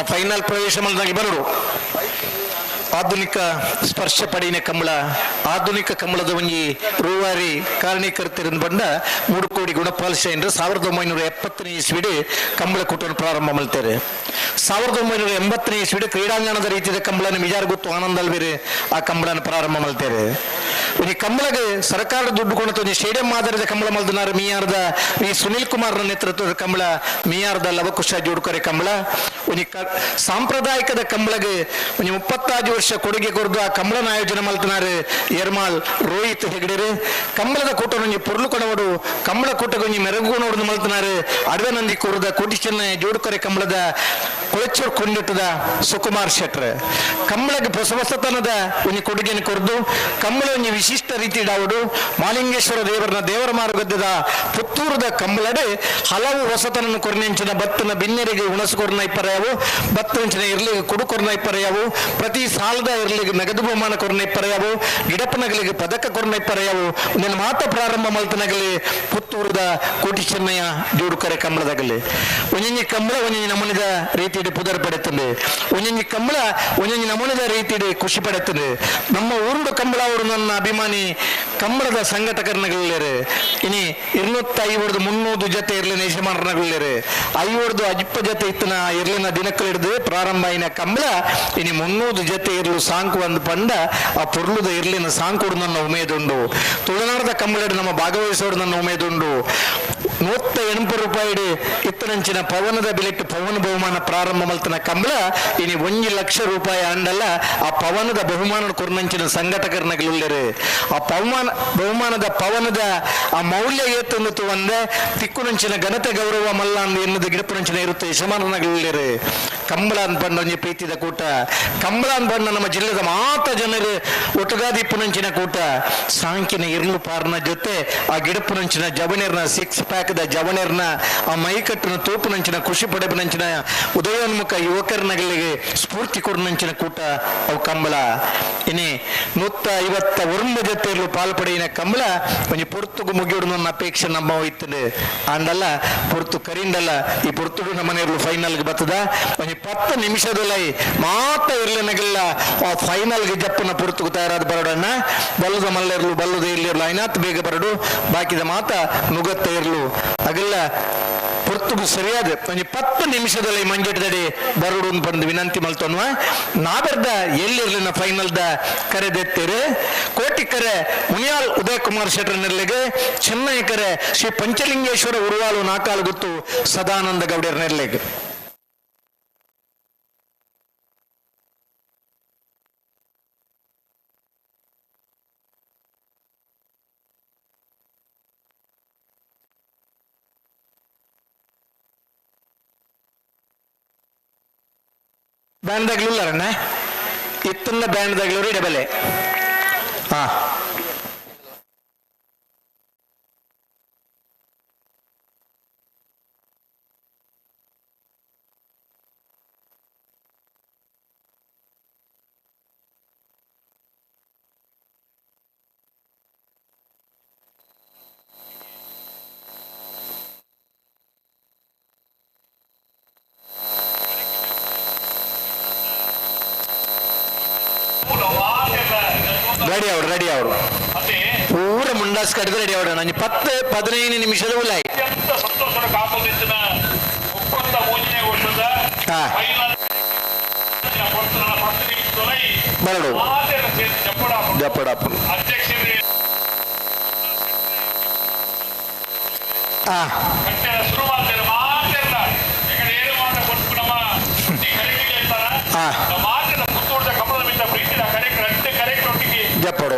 ನಾ ಫೈನಲ್ ಪ್ರವೇಶ ಮಲ್ದಾಗಿ ಬರಡು. ಆಧುನಿಕ ಸ್ಪರ್ಶ ಪಡಿನ ಕಂಬಳ, ಆಧುನಿಕ ಕಂಬಳದ ಒಂಜಿ ರೂವಾರಿ ಕಾರಣೀಕರ್ತರಿಂದ ಬಂದ ಮೂಡುಕೋಡಿ ಗುಣಪಾಲ್ ಶೈನ್ರು 1970ನೇ ಇಸ್ವಿಡ್ ಕಂಬಳ ಕೂಟವನ್ನು ಪ್ರಾರಂಭ ಮಾಡ್ತಾರೆ. 1980ನೇ ಇಸ್ವಿಡ್ ಕ್ರೀಡಾಂಗಣದ ರೀತಿಯ ಕಂಬಳನ ಮಿಜಾರ್ ಗೊತ್ತು ಆನಂದ್ ಅಲ್ಬೇರೆ ಆ ಕಂಬಳನ ಪ್ರಾರಂಭ ಮಾಡ್ತಾರೆ. ಈ ಕಂಬಳಗೆ ಸರ್ಕಾರ ದುಡ್ಡು ಕೊಡುತ್ತ ಒಂಜಿ ಸ್ಟೇಡಿಯಂ ಮಾದರಿದ ಕಂಬಳ ಮಲ್ದನಾರು ಮಿಯಾರ್ದ ವಿ ಸುನಿಲ್ ಕುಮಾರ್ನ ನೇತೃತ್ವದ ಕಂಬಳ, ಮಿಯಾರ್ದ ಲವಕುಶ ಜೋಡ್ಕೊರೆ ಕಂಬಳ. ಒಂಜಿ ಸಾಂಪ್ರದಾಯಿಕದ ಕಂಬಳಗೆ ಒಂಜಿ 35 ವರ್ಷ ಕೊಡುಗೆ ಕೊರ್ದು ಆ ಕಂಬಳನ ಆಯೋಜನೆ ಮಲ್ತನಾರು ಎರ್ಮಾಳ್ ರೋಹಿತ್ ಹೆಗಡೆರು. ಕಂಬಳದ ಕೂಟನೊಂಜಿ ಪೊರ್ಲು ಕೊಡವಡು, ಕಂಬಳ ಕೂಟಗೊಂಜಿ ಮೆರಗುನೋಡು ಮಲ್ತನಾರು ಅಡವೆನಂದಿ ಕೂರದ ಕೋಟಿ ಚೆನ್ನೈ ಜೋಡುಕೊರೆ ಕಂಬಳದ ಕೊಳಚೂರ್ ಕೊಂಡಿಟ್ಟದ ಸುಕುಮಾರ್ ಶೆಟ್ರ್. ಕಂಬಳಗೆ ಹೊಸ ಹೊಸತನದ ಒಂಜಿ ಕೊಡುಗೆಯನ್ನು ಕೊರ್ದು ಕಂಬಳ ಒಂಜಿ ವಿಶಿಷ್ಟ ರೀತಿ ಡಾವಡು ಮಾಲಿಂಗೇಶ್ವರ ದೇವರನ ದೇವರ ಮಾರ್ಗದ ಪುತ್ತೂರದ ಕಂಬಳಡೆ ಹಲವು ಹೊಸತನನ್ನು ಕೊರ್ನೆಂಚಿನ ಬತ್ತನ ಬಿನ್ನೆರಿಗೆ ಉಣಸು ಕೊರ್ನ ಇಪ್ಪರೆಯಾವು, ಬತ್ತಂಚಿನ ಇರ್ಲಿಗೆ ಕುಡು ಕೊರ್ನ ಇಪ್ಪರೆಯಾವು, ಪ್ರತಿ ಸಾಲದ ಇರ್ಲಿಗೆ ನಗದು ಬಹುಮಾನ ಕೊರ್ನ ಇಪ್ಪರೆಯಾವು, ಗಿಡಪ್ಪನಗಲಿಗೆ ಪದಕ ಕೊರ್ನ ಇಪ್ಪರೆಯಾವು. ನಿನ್ನ ಮಾತ ಪ್ರಾರಂಭ ಮಲ್ತನಗಲಿ ಪುತ್ತೂರದ ಕೋಟಿ ಚೆನ್ನಯ್ಯ ಜೋಡುಕರೆ ಕಂಬಳದಾಗಲಿ. ಒಂಜೊಂಜಿ ಕಂಬಳ ಒಂಜೊಂಜಿ ನಮೂನಿದ ರೀತಿಯಲ್ಲಿ ಪುದರ್ ಪಡೆತದೆ, ಒಂಜೊಂಜಿ ಕಂಬಳ ಒಂಜೊಂಜಿ ನಮೂನಿದ ರೀತಿಯಲ್ಲಿ ಖುಷಿ ಪಡೆತದೆ. ನಮ್ಮ ಊರುಡು ಕಂಬಳ ಅವರು ನನ್ನ ಅಭಿಮಾನಿ ಕಂಬಳದ ಸಂಘಟಕರನಗಲ್ಲೇರು. ಇನಿ 250 300 ಜೊತೆ ಇರ್ಲಿನ ಯಜಮಾನರನಗಲ್ಲೇರು. 50 ಅಜಿಪ್ಪ ಜೊತೆ ಇತ್ತನ ಇರ್ಲಿನ ದಿನಕ್ಕಲಿಡ್ದು ಪ್ರಾರಂಭ ಆಯಿನ ಕಂಬಳ ಇನಿ 300 ಜೊತೆ ಇರ್ಲು ಸಾಂಕು ಒಂದು ಪಂಡ ಆ ಪೊರ್ಲುದ ಇರ್ಲಿನ ಸಾಂಕುಡು ನನ್ನ ಉಮೇದುಂಡು. ತುಳುನಾಡದ ಕಂಬಳಡು ನಮ್ಮ ಭಾಗವಹಿಸೋಡು ನನ್ನ ಉಮೇದುಂಡು. 180 ರೂಪಾಯಿ ಇತ್ತನಂಚಿನ ಪವನದ ಬಿಲೆಟ್ಟು ಪವನ ಬಹುಮಾನ ಪ್ರಾರಂಭ ಮಲ್ತನ ಕಂಬಳ ಇನಿ 1 ಲಕ್ಷ ರೂಪಾಯಿ ಅಂಡಲ್ಲ ಆ ಪವನದ ಬಹುಮಾನ ಕೊರ್ನಂಚಿನ ಸಂಘಟಕರನಗಲುಳ್ಳರು. ಆ ಬಹುಮಾನದ ಪವನದ ಆ ಮೌಲ್ಯ ಏತನ್ನು ಒಂದೆ ತಿಕ್ಕುನಂಚಿನ ಘನತೆ ಗೌರವ ಮಲ್ಲ ಅಂದ್ ಎನ್ನುವುದು ಗಿಡಪುನಂಚಿನ ಇರುತ್ತೆ ಯಜಮಾನನಗಲುಳ್ಳರು. ಕಂಬಳ ಅನ್ಪಂಡ ಒಂಜಿ ಪ್ರೀತಿದ ಕೂಟ, ಕಂಬಳ ಅನ್ಪಂಡ ನಮ್ಮ ಜಿಲ್ಲೆದ ಮಾತ ಜನರು ಒಟ್ಟುಗಾದಿ ಪುನಂಚಿನ ಕೂಟ. ಸಾಂಕಿನ ಇರ್ಲು ಪಾರ್ನ ಜೊತೆ ಆ ಗಿಡಪುನಂಚಿನ ಜವನೇರ್ನ ಸಿಕ್ಸ್ ಪ್ಯಾಕ್ the ಜವನೇರ್ನ ಆ ಮೈಕಟ್ಟಿನ ತೋಪುನಂಚಿನ ಖುಷಿ ಪಡೆಪುನಂಚಿನ ಉದಯೋನ್ಮುಖ ಯುವಕರನಗಲಿಗೆ ಸ್ಫೂರ್ತಿ ಕೊಡುನಂಚಿನ ಕೂಟ ಅವು ಕಂಬಳ. ಇನಿ 159 ಜೊತೆ ಇರ್ಲು ಪಾಲ್ಪಡೆಯಿನ ಕಂಬಳ ಒಂಜಿ ಪೊರ್ತುಗು ಮುಗಿಯೋಡು ನನ್ನ ಅಪೇಕ್ಷೆ ನಮ್ಮ ಇತ್ತಂಡು ಆಂಡಲ್ಲ ಪೊರ್ತು ಕರಿಂಡಲ್ಲ ಈ ಪೊರ್ತುಗು ನಮ್ಮನೆರ್ಲು ಫೈನಲ್ಗೆ ಬರ್ತದ. ಒಂಜಿ 10 ನಿಮಿಷದಲ್ಲಿ ಮಾತ ಇರ್ಲಿನಗೆಲ್ಲ ಆ ಫೈನಲ್ಗೆ ಜಪ್ಪನ ಪೊರ್ತುಗು ತಯಾರಾದ ಬರೋಡಣ್ಣ. ಬಲ್ಲದ ಮಲ್ಲೆರ್ಲು ಬಲ್ಲದ ಇರ್ಲಿರ್ಲು ಐನಾತ್ ಬೇಗ ಬರಡು, ಬಾಕಿದ ಮಾತ ನುಗತ್ತ ಇರ್ಲು ಅಗಲ್ಲ ಪೊರ್ತುಗು ಸರಿಯಾದ ಒಂಜಿ 10 ನಿಮಿಷದಲ್ಲಿ ಮಂಜೆಟದಡಿ ಬರಡು ಬಂದು ವಿನಂತಿ ಮಲ್ತೊನ್ವ. ನಾಬೆರ್ದ ಎಲ್ಲಿರ್ಲಿನ ಫೈನಲ್ದ ಕರೆದೆತ್ತಿರು ಕೋಟಿ ಕರೆ ಮುನಿಯಾಲ್ ಉದಯ ಕುಮಾರ್ ಶೆಟ್ಟರ್ ನೆರ್ಲಿಗೆ, ಚೆನ್ನೈ ಕರೆ ಶ್ರೀ ಪಂಚಲಿಂಗೇಶ್ವರ ಉರುವಾಲು ನಾಕಾಲು ಗುತ್ತು ಸದಾನಂದ ಗೌಡರ ನೆರ್ಲಿಗೆ. ಬ್ಯಾಂಡ್ದಾಗ್ಲೂ ಇತ್ತನ್ನ ಬ್ಯಾಂಡ್ದಾಗ್ಲೂರು ಇಡಬಲೆ. ಹಾ ರೆಡಿ ಅವರು, ರೆಡಿ ಅವರು ಪೂರ ಮುಂಡಾಸ್ ಕಡಿದು ರೆಡಿ ಅವರು. ನಾನು 10-15 ನಿಮಿಷದ ಉಲಾಯಿ. ಬರಡು ಜಪ್ಪಡಪ್ಪ. ಜಪ್ಪಡು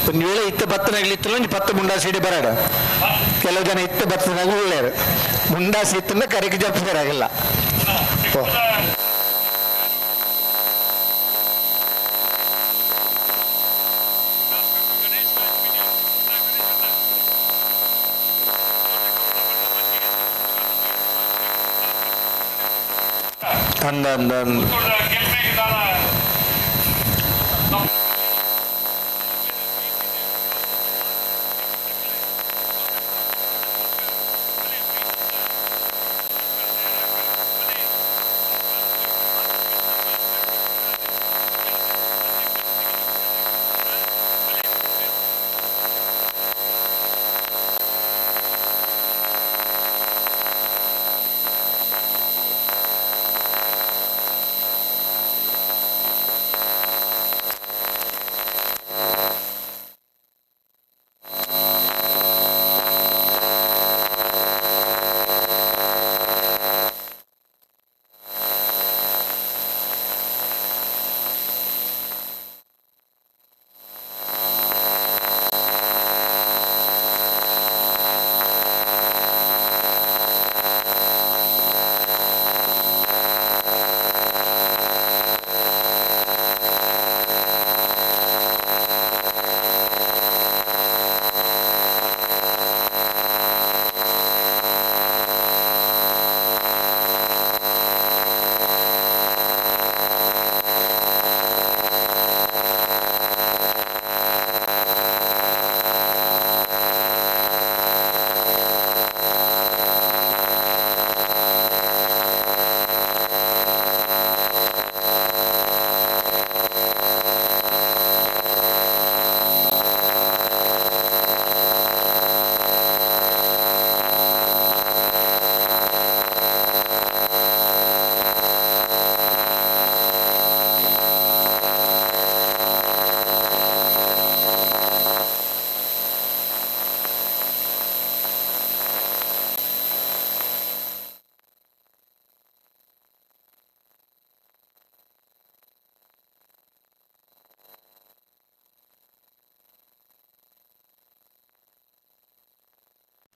ಒಂದು ವೇಳೆ ಇತ್ತ ಬತ್ತನಾಗ್ಲಿತ್ತು ಒಂಜಿ 10 ಮುಂಡಾಸಿ ಇಡಿ ಬರಾಡ. ಕೆಲವು ಜನ ಇತ್ತ ಬತ್ತನಾಗ ಒಳ್ಳೆಯರು, ಮುಂಡಾಸಿ ಇತ್ತಂದ್ರೆ ಕರೆಗೆ ಜಪ್ಪದಾಗಲ್ಲ. ಅಂದ ಅಂದ ಅಂದ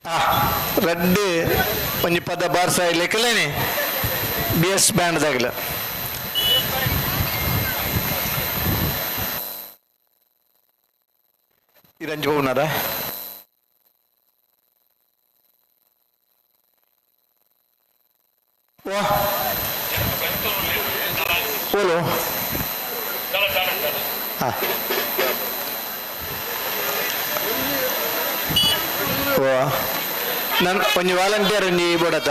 ರಡ್ಡ್ ಒಂಜಿ ಪದ ಬಾರ್ಸ ಲೆಕ್ಕಲೇನೆ ಬಿ ಎಸ್ ಬ್ಯಾಂಡ್ ದಾಗಲ. ಇರಂಜಿ ಭವನರ ವಾ ಓಲೋ ಹಾ ವಾ ನನ್ ಒಂಜಿ ವಾಲಂಟಿಯರ್ ಒಂಜಿ ಬೋಡತ್ತ.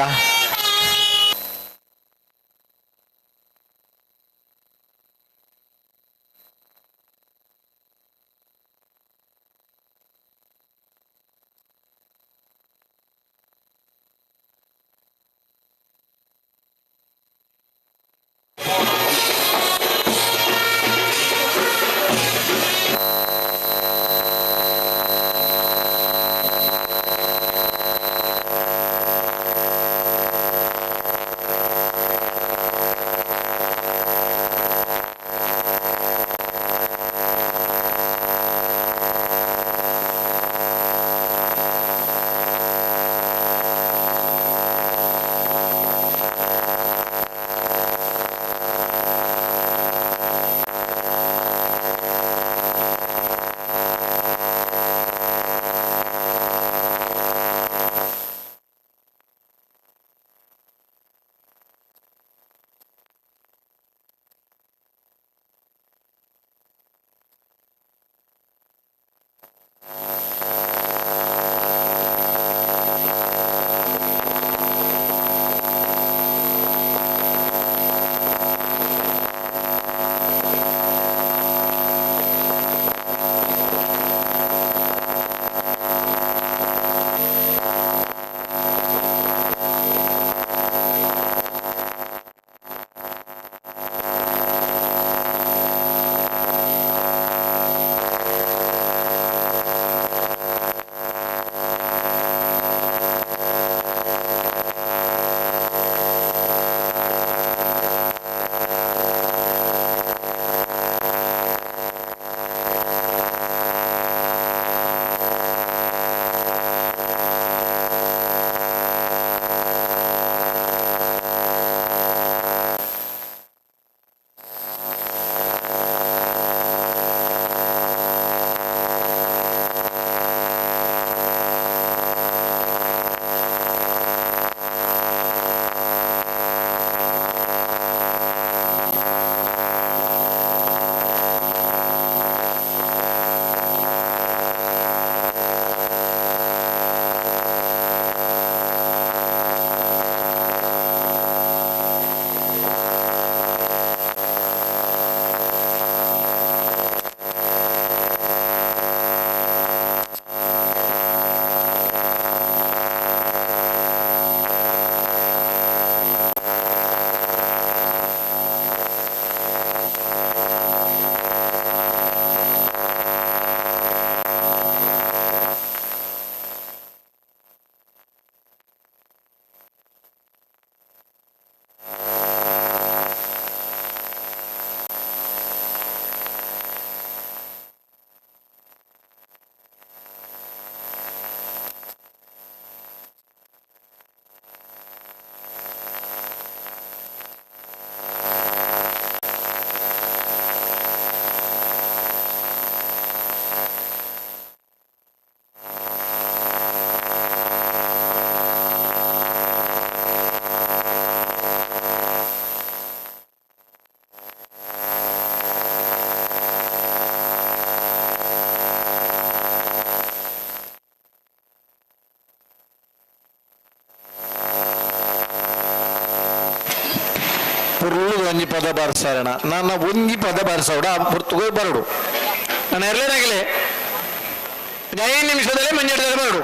ಪುರ್ಲು ಒಂಜಿ ಪದ ಬಾರಿಸಾರಣ ನನ್ನ ಒಂಜಿ ಪದ ಬಾರಿಸೋಡ ಆ ಪುರ್ತುಗೋ ಬರಡು ನಾನು ಎರಡನೇನಾಗಲೇ 5 ನಿಮಿಷದಲ್ಲೇ ಮಂಜಾಟದಲ್ಲಿ ಬರಡು.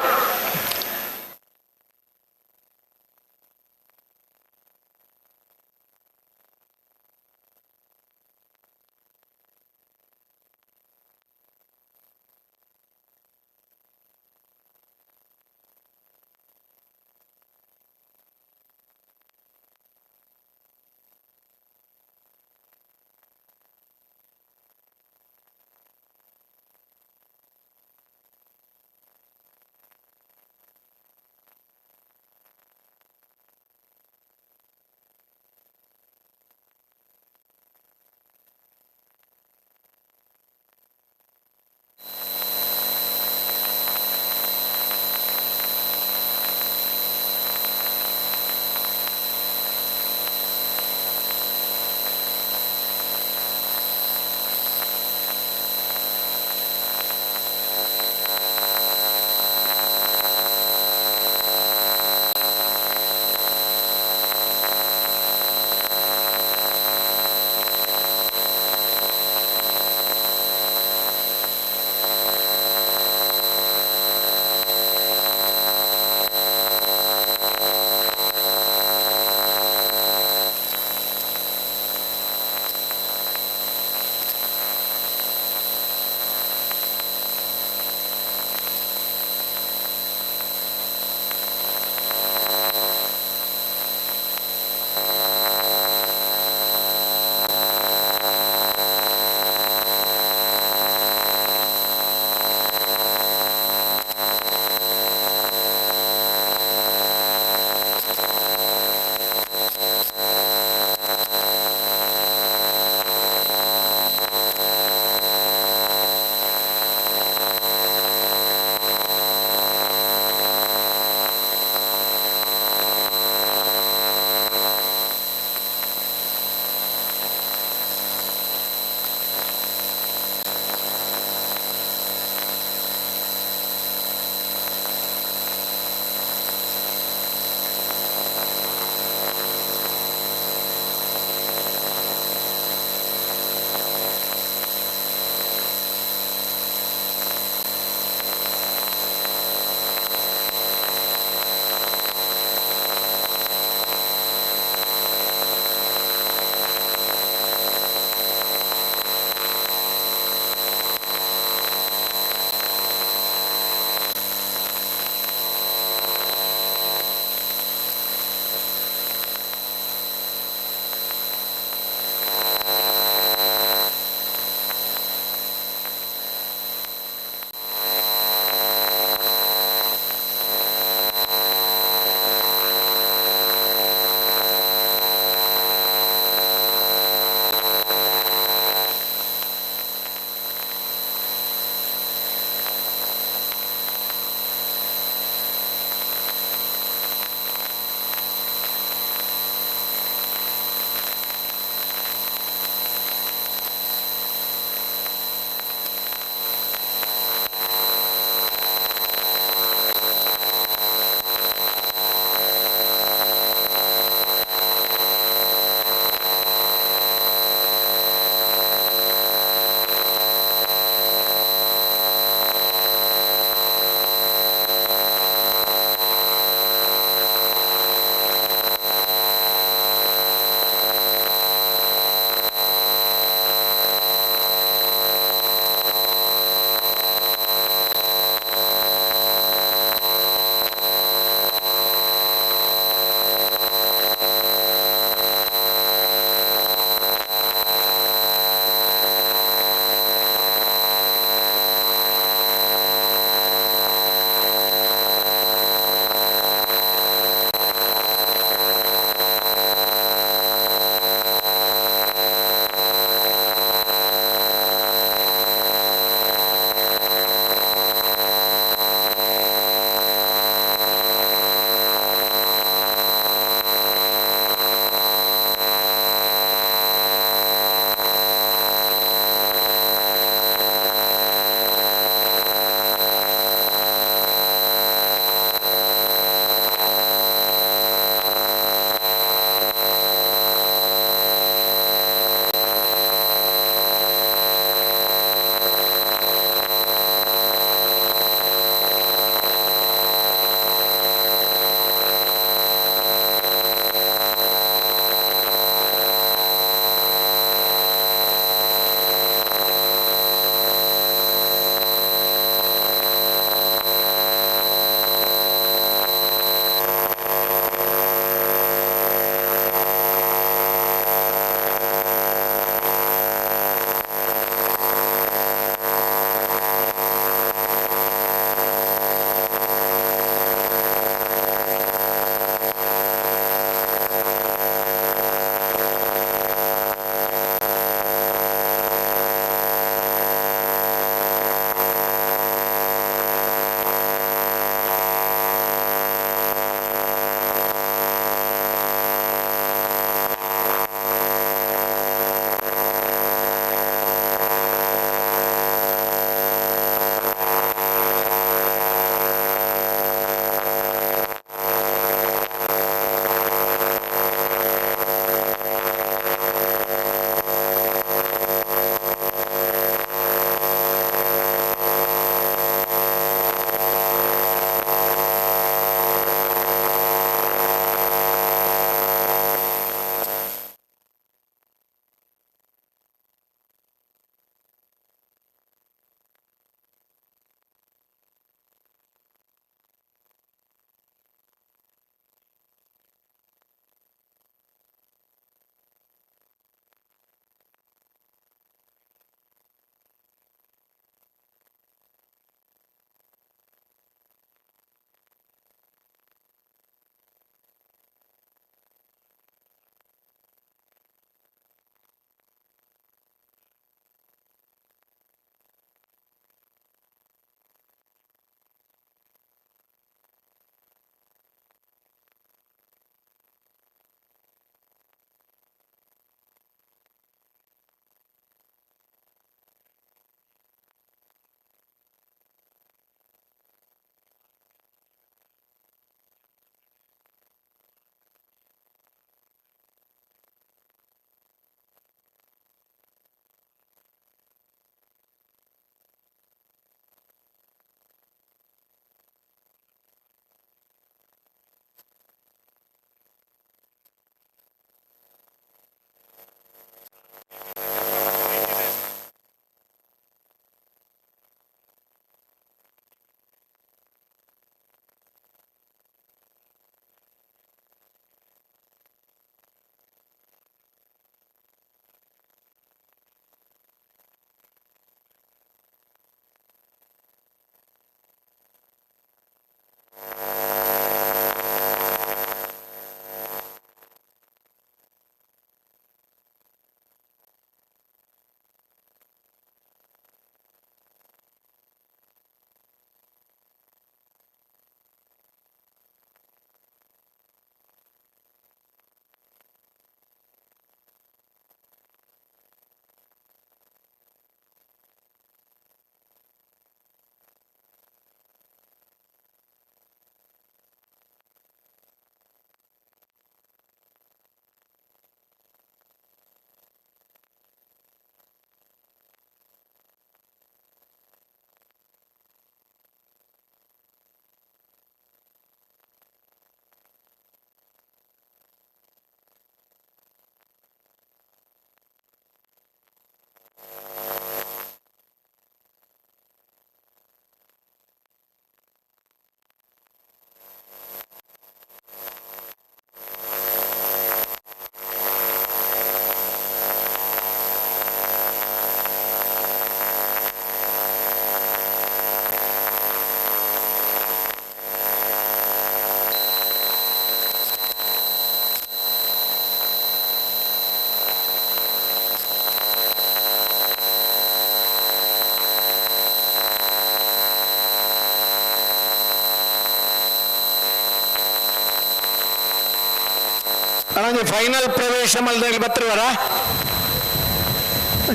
ಅಣ್ಣ ಫೈನಲ್ ಪ್ರವೇಶ ಮಲ್ದಲ್ಲಿ ಬತ್ತಿರುವರ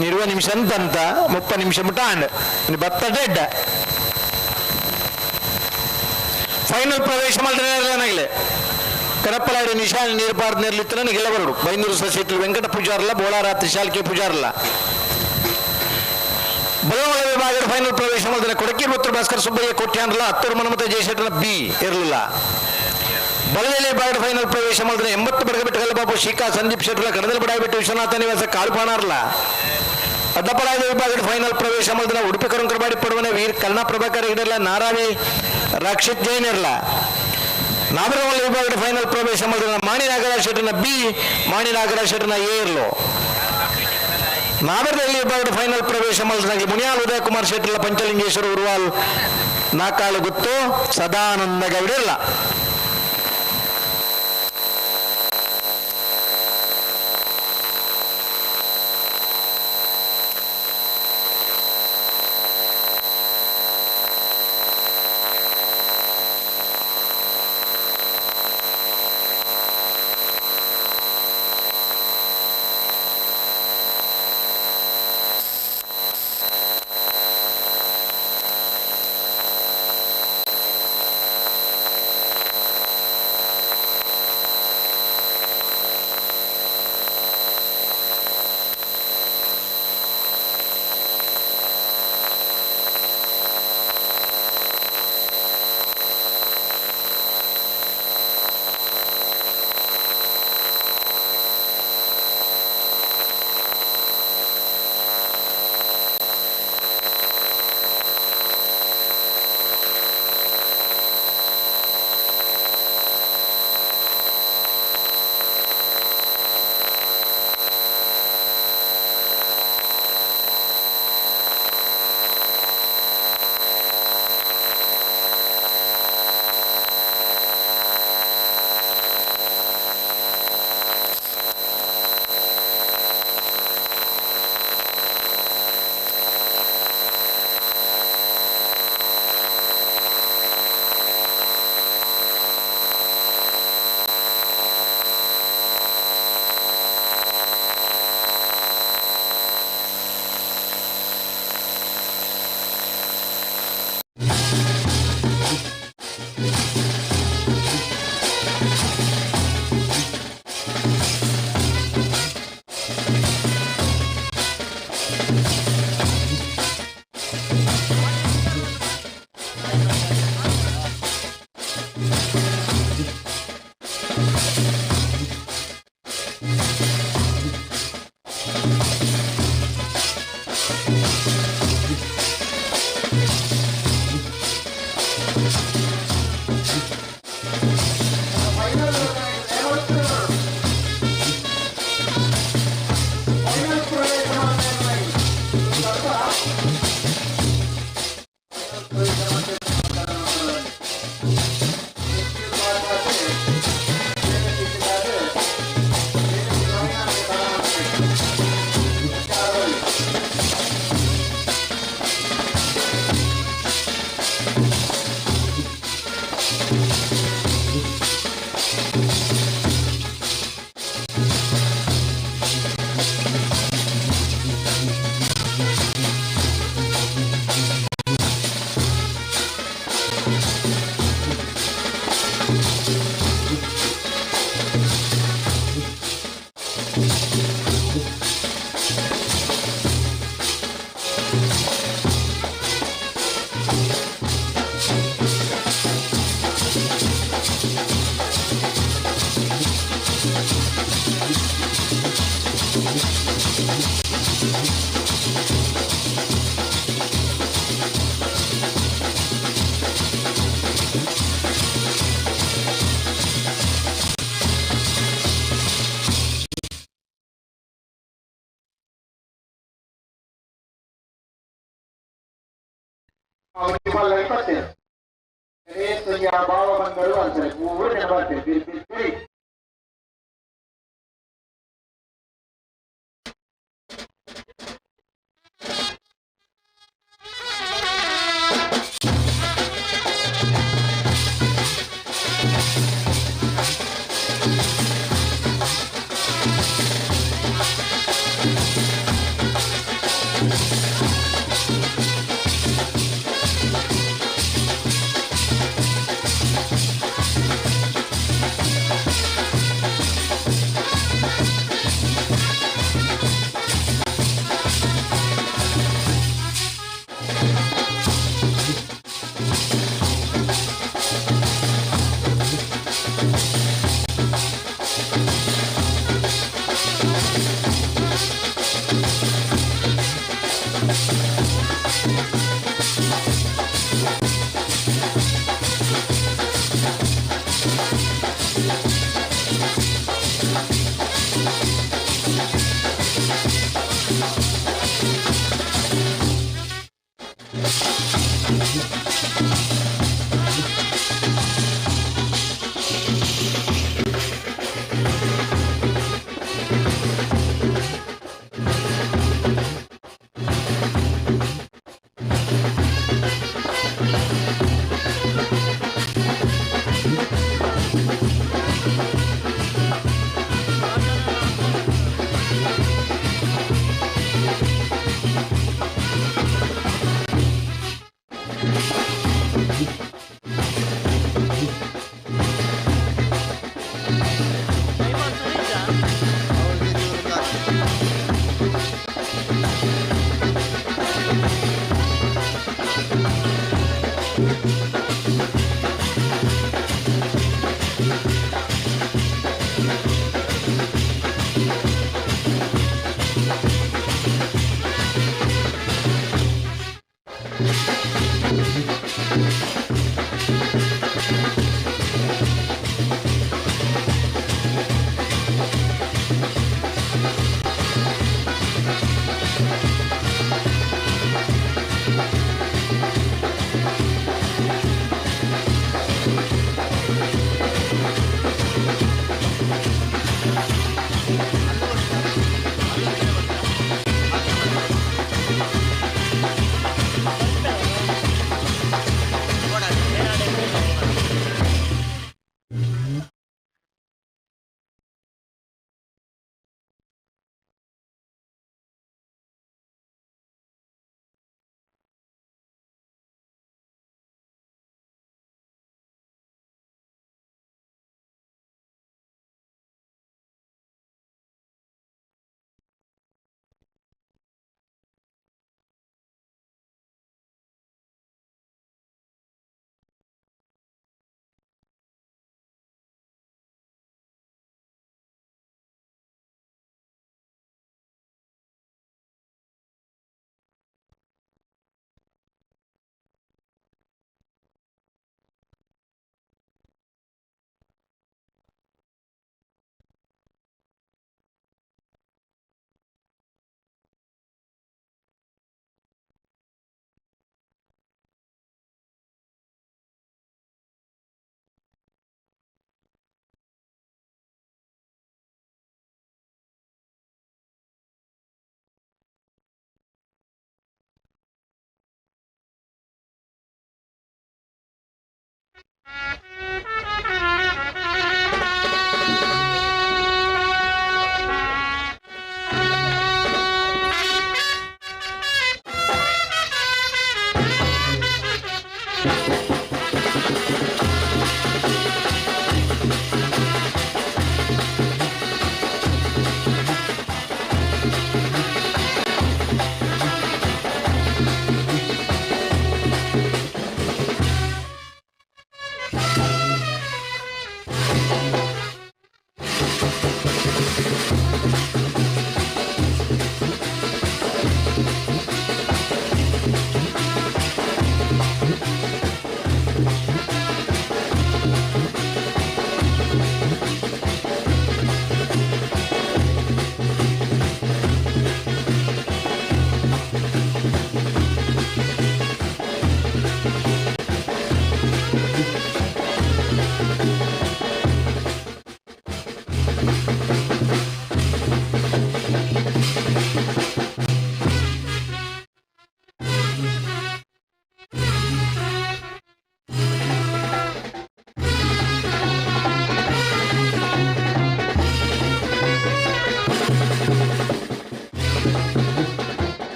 20 ನಿಮಿಷ ಅಂತ ಅಂತ 30 ನಿಮಿಷ ಮುಟ್ಟ ಆಂಡ್ ಬತ್ತ ಡೆಡ್ ಫೈನಲ್ ಪ್ರವೇಶ ಮಲ್ದನಾಗಲೇ ಕರಪ್ಪಲಾಡಿ ನಿಶಾನ್ ನೀರ್ಪಾರ್ದ ನಿರ್ಲಿತ್ತ ನನಗೆಲ್ಲ ಬರಡು ಬೈಂದೂರು ಸೊಸೈಟಿ ವೆಂಕಟ ಪೂಜಾರಲ್ಲ ಬೋಳಾರ ತ್ರಿಶಾಲ್ಕೆ ಪೂಜಾರಲ್ಲ ಬಲಮಲ ವಿಭಾಗದ ಫೈನಲ್ ಪ್ರವೇಶ ಮಾಡಿದ್ರೆ ಕೊಡಕಿ ಮತ್ತು ಭಾಸ್ಕರ್ ಸುಬ್ಬಯ್ಯ ಕೊಟ್ಯಾನ್ರಲ್ಲ ಹತ್ತೂರು ಮನ್ಮತ ಜಯಶೆಟ್ಟನ ಬಿ ಇರಲಿಲ್ಲ. ಬಲದಲ್ಲಿ ವಿಭಾಗದ ಫೈನಲ್ ಪ್ರವೇಶ ಮಾಡಿದ್ರೆ 80 ಬಡಗಬಿಟ್ಟು ಬಾಬು ಶಿಖಾ ಸಂದೀಪ್ ಶೆಟ್ಟಲ ಕಡದಲ್ ಬಡಾಬಿಟ್ಟು ವಿಶ್ವನಾಥ ನಿವಾಸ ಕಾಳುಪಾಣಾರ್ಲ. ಅಡ್ಡಪಡಾದ ವಿಭಾಗದ ಫೈನಲ್ ಪ್ರವೇಶ ಮಾಡಿದ್ರೆ ಉಡುಪಿ ಕರುಂಕರಬಾಡಿ ಪಡುವನೆ ವೀರ್ ಕರ್ಣ ಪ್ರಭಾಕರ್ ಇಡಲ್ಲ ನಾರಾವಿ ರಕ್ಷಿತ್ ಜೈನ್ ಇರಲ್ಲ. ನಾಗರಮಲ್ಲ ವಿಭಾಗದ ಫೈನಲ್ ಪ್ರವೇಶ ಮಾಡಿದ್ರೆ ಮಾಣಿ ನಾಗರಾಜ್ ಶೆಟ್ಟನ ಬಿ ಮಾಣಿ ನಾಗರಾಜ್ ಶೆಟ್ಟನ ಎ ಇರಲು. ನಾಗರದಲ್ಲಿ ವಿಭಾಗದ ಫೈನಲ್ ಪ್ರವೇಶ ಮಾಡಿದಾಗ ಮುನಿಯಾಲ್ ಉದಯ ಕುಮಾರ್ ಶೆಟ್ಟಲ ಪಂಚಲಿಂಗೇಶ್ವರ ಉರುವಾಲ್ ನಾಕಾಲು ಗುತ್ತು ಸದಾನಂದ ಗೌಡಿರಲ್ಲ.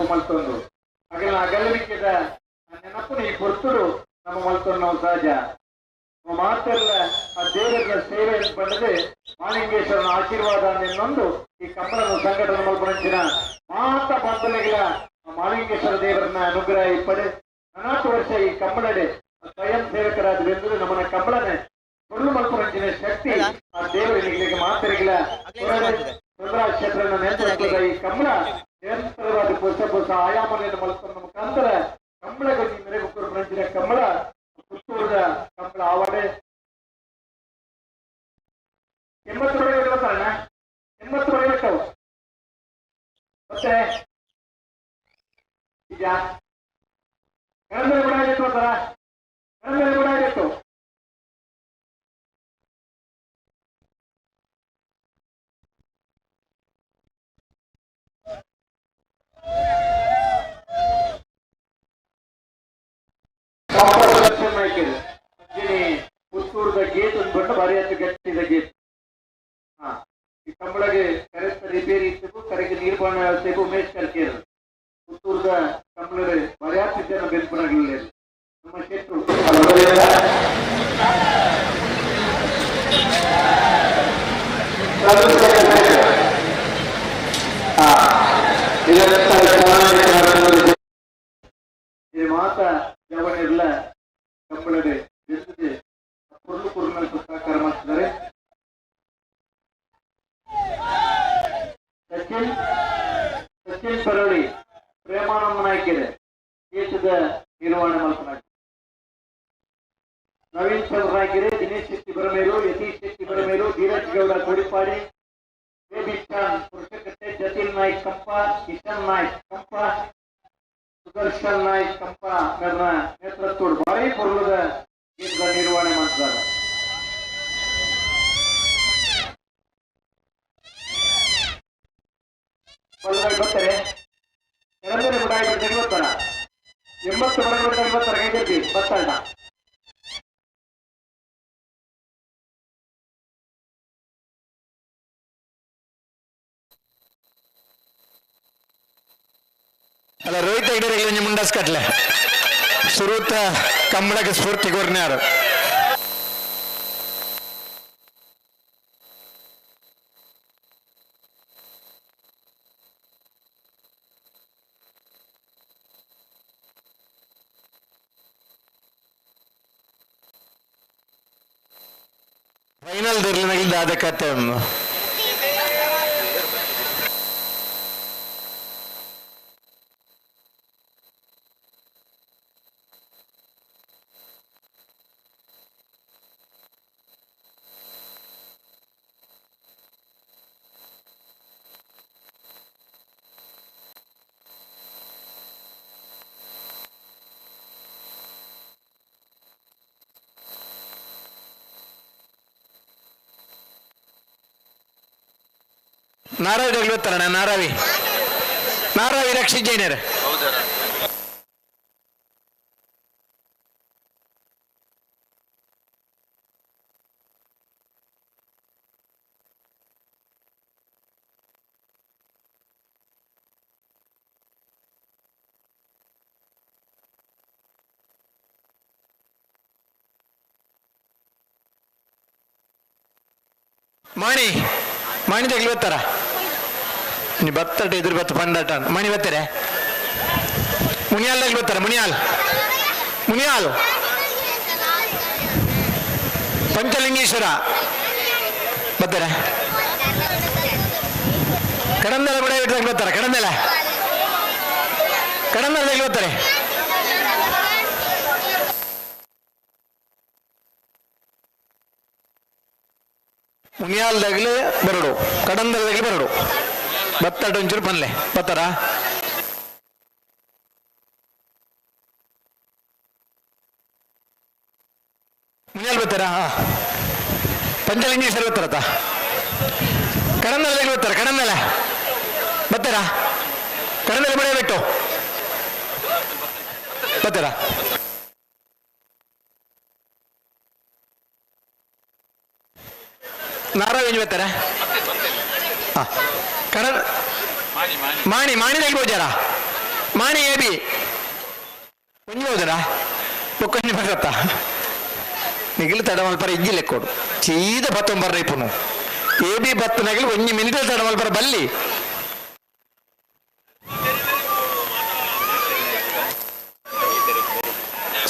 ನೆನಪು ಮಲ್ತೊಂದು ಅಗಲ ಅಗಲವಿಕೆದ ನೆನಪುನ ಈ ಪೊರ್ತುಡು ನಮ್ಮ ಮಲ್ತೊಂದು ನಾವು ಸಹಜ ಮಾತೆಲ್ಲ ಆ ದೇವರ ಸೇವೆಯನ್ನು ಪಡೆದು ಮಾಲಿಂಗೇಶ್ವರನ ಆಶೀರ್ವಾದ ಇನ್ನೊಂದು ಈ ಕಂಬಳದ ಸಂಘಟನೆ ಮಲ್ಪನಂಚಿನ ಮಾತ ಬಂಧುಲೆಗಳ ಮಾಲಿಂಗೇಶ್ವರ ದೇವರನ್ನ ಅನುಗ್ರಹ ಇಪ್ಪಡೆ ಅನಾಥ ವರ್ಷ ಈ ಕಂಬಳಡೆ ಸ್ವಯಂ ಸೇವಕರಾದ ಬೆಂದು ನಮ್ಮನ್ನ ಕಂಬಳನೆ ಕೊಲ್ಲು ಮಲ್ಪನಂಚಿನ ಶಕ್ತಿ ಆ ದೇವರಿಗೆ ಮಾತರಿಗಳ ಚಂದ್ರ ಕ್ಷೇತ್ರನ ನೇತೃತ್ವದ ಈ ಕಂಬಳ ನಿರಂತರವಾದ ಹೊಸ ಹೊಸ ಆಯಾಮಗಳನ್ನು ಮಲ್ಪನ ಮುಖಾಂತರ ಕಂಬಳಗಳಿಗೆ ಮೆರುಗು ಕೊರಪನಂಚಿನ ಕಂಬಳ ಪುತ್ತೂರದ ಕಂಬಳ ಆವಾಡೆ 80 ರೂಪಾಯಿ ಬರ್ತಾರಣ್ಣ 80 ರೂಪಾಯಿ ಬೇಕಾವು ಮತ್ತೆ ಈಗ ಕಡಮೇಲೆ ಕೂಡ ಆಗಿತ್ತು ಬರ್ತಾರ ಕಡಮೇಲೆ ಕೂಡ ಆಗಿತ್ತು ಪುತ್ತೂರದ ಗೇಟ್ ಅಂದ್ಕೊಂಡು ಭಾರಿ ಅತಿ ಗಟ್ಟಿದ ಗೇಟ್. ಹಾ, ಈ ಕಂಬಳಗೆ ಕರೆಕ್ಟ್ ರಿಪೇರಿ ಇತ್ತು, ಕರೆಗೆ ನೀರು ಬಾಣ ವ್ಯವಸ್ಥೆಗೂ ಉಮೇಶ್ ಕರ್ಕೇರು ಪುತ್ತೂರದ ಕಂಬಳಗೆ ಭಾರಿ ಅತಿ ಜನ ಬೆಂಪನಾಗಲಿಲ್ಲ ನಮ್ಮ ಶೆಟ್ರು. ಇದು ಮಾತ ಜವನಿರ್ಲ ಕಂಬಳಡೆ ಬೆಂದಿದೆ ಪುರ್ಲು ಪುರ್ನಲ್ಲಿ ಸಹಕಾರ ಮಾಡ್ತಿದ್ದಾರೆ. ಸಚಿನ್ ಸಚಿನ್ ಪರೋಳಿ ಪ್ರೇಮಾನಂದ ನಾಯ್ಕಿದೆ ದೇಶದ ನಿರ್ವಹಣೆ ಮಾಡ್ತಾನೆ. ನವೀನ್ ಚಂದ್ರ ನಾಯ್ಕಿದೆ, ದಿನೇಶ್ ಶೆಟ್ಟಿ ಬರಮೇರು, ಯತೀಶ್ ಶೆಟ್ಟಿ ಬರಮೇರು, ಧೀರಜ್ ಗೌಡ ಕೋಡಿಪಾಡಿ, ಬೇಬಿ ಚಾಂದ್ ಪುರುಷಕಟ್ಟೆ, ಜತಿನ್ ನಾಯ್ಕ್ ಕಂಪ, ಕಿಶನ್ ನಾಯ್ಕ್ ಕಂಪ, ಸುದರ್ಶನ್ ನಾಯ್ಕ್ ಕಂಪ ನನ್ನ ನೇತೃತ್ವ ಭಾರಿ ಪೊರುಳದ ಗೀತದ ನಿರ್ವಹಣೆ ಮಾಡ್ತಾರೆ. ಬರ್ತಾರೆ ಎರಡನೇ ಗುಡ ಬರ್ತಾರ 80 ಬಡ ಬರ್ತಾರೆ ಕೈಗರ್ಬಿ ಬರ್ತಾಳ. ಅಲ್ಲ ರೋಹಿತ್ ಹೆಗ್ಡೆ ಮುಂಡಾಸ್ ಕಟ್ಲೆ ಸುರೂತ ಕಂಬಳಕ್ಕೆ ಸ್ಫೂರ್ತಿ ಕೊರ್ನ್ಯಾರು. ಫೈನಲ್ ದಿರ್ಲಿನಾಗಿದ್ದ ಆದ ಕತೆ. ನಾರಾವಿ ಗೊತ್ತಾರಣ, ನಾರಾವಿ ನಾರಾವಿ ರಕ್ಷಿತ್ ಜೈನರ್. ಮಾಣಿ ಮಾಣಿ ತಗ್ಲಿ ಬರ್ತಾರ ನೀ ಬತ್ತಟ ಎದುರು ಬತ್ತ ಪಂಡಾಟ ಮಣಿ ಬರ್ತಾರೆ. ಮುನಿಯಾಲ್ ಬರ್ತಾರೆ, ಮುನಿಯಾಲ್ ಮುನಿಯಾಲ್ ಪಂಚಲಿಂಗೇಶ್ವರ ಬರ್ತಾರೆ. ಕಡಂದಲ ಬಿಡ ಇಟ್ದಾಗ ಬರ್ತಾರೆ, ಕಡಂದಲ ಕಡಂದಲ ಬರ್ತಾರೆ. ಮುನಿಯಾಲ್ದಾಗ್ಲೇ ಬರಡು, ಕಡಂದಲದಾಗ್ಲೇ ಬರಡು. ಬತ್ತಾಟ ಒಂಚೂರು ಪನ್ಲೆ ಬತ್ತಾರ. ಮುನಿಯಾಲ್ ಬರ್ತಾರ, ಹಾ ಪಂಚಲಿಂಗೇಶ್ವರ ಬರ್ತಾರತ್ತ. ಕಡಂದಲದಾಗ್ಲೇ ಬರ್ತಾರ, ಕಡಂದಲ ಬರ್ತಾರ. ಕಡಂದಲ ಮಳೆ ಬಿಟ್ಟು ಬರ್ತಾರ. ನಾರಾಯಣ ಬರ್ತಾರ. ಕಡ ಮಾಣಿ ಮಾಣಿ ತೆಗಿಬೋಜಾರ ಮಾಣಿ ಎ ಬಿ ಒಂಜಿ ಹೋದರಾ ಬೊಕ್ಕೊಂಜಿ ಬರತ್ತ ನಿಗಿಲು ತಡ ಮಲ್ಪರ ಇಜ್ಜಿ ಲೆಕ್ಕೋಡು ಸೀದ ಬತ್ತೊಂಬರ್ರ ಇಪ್ಪುನು ಎ ಬಿ ಬತ್ತನಗಲು ಒಂಜಿ ಮಿನಿಟ್ ತಡ ಮಲ್ಪರ ಬಲ್ಲಿ.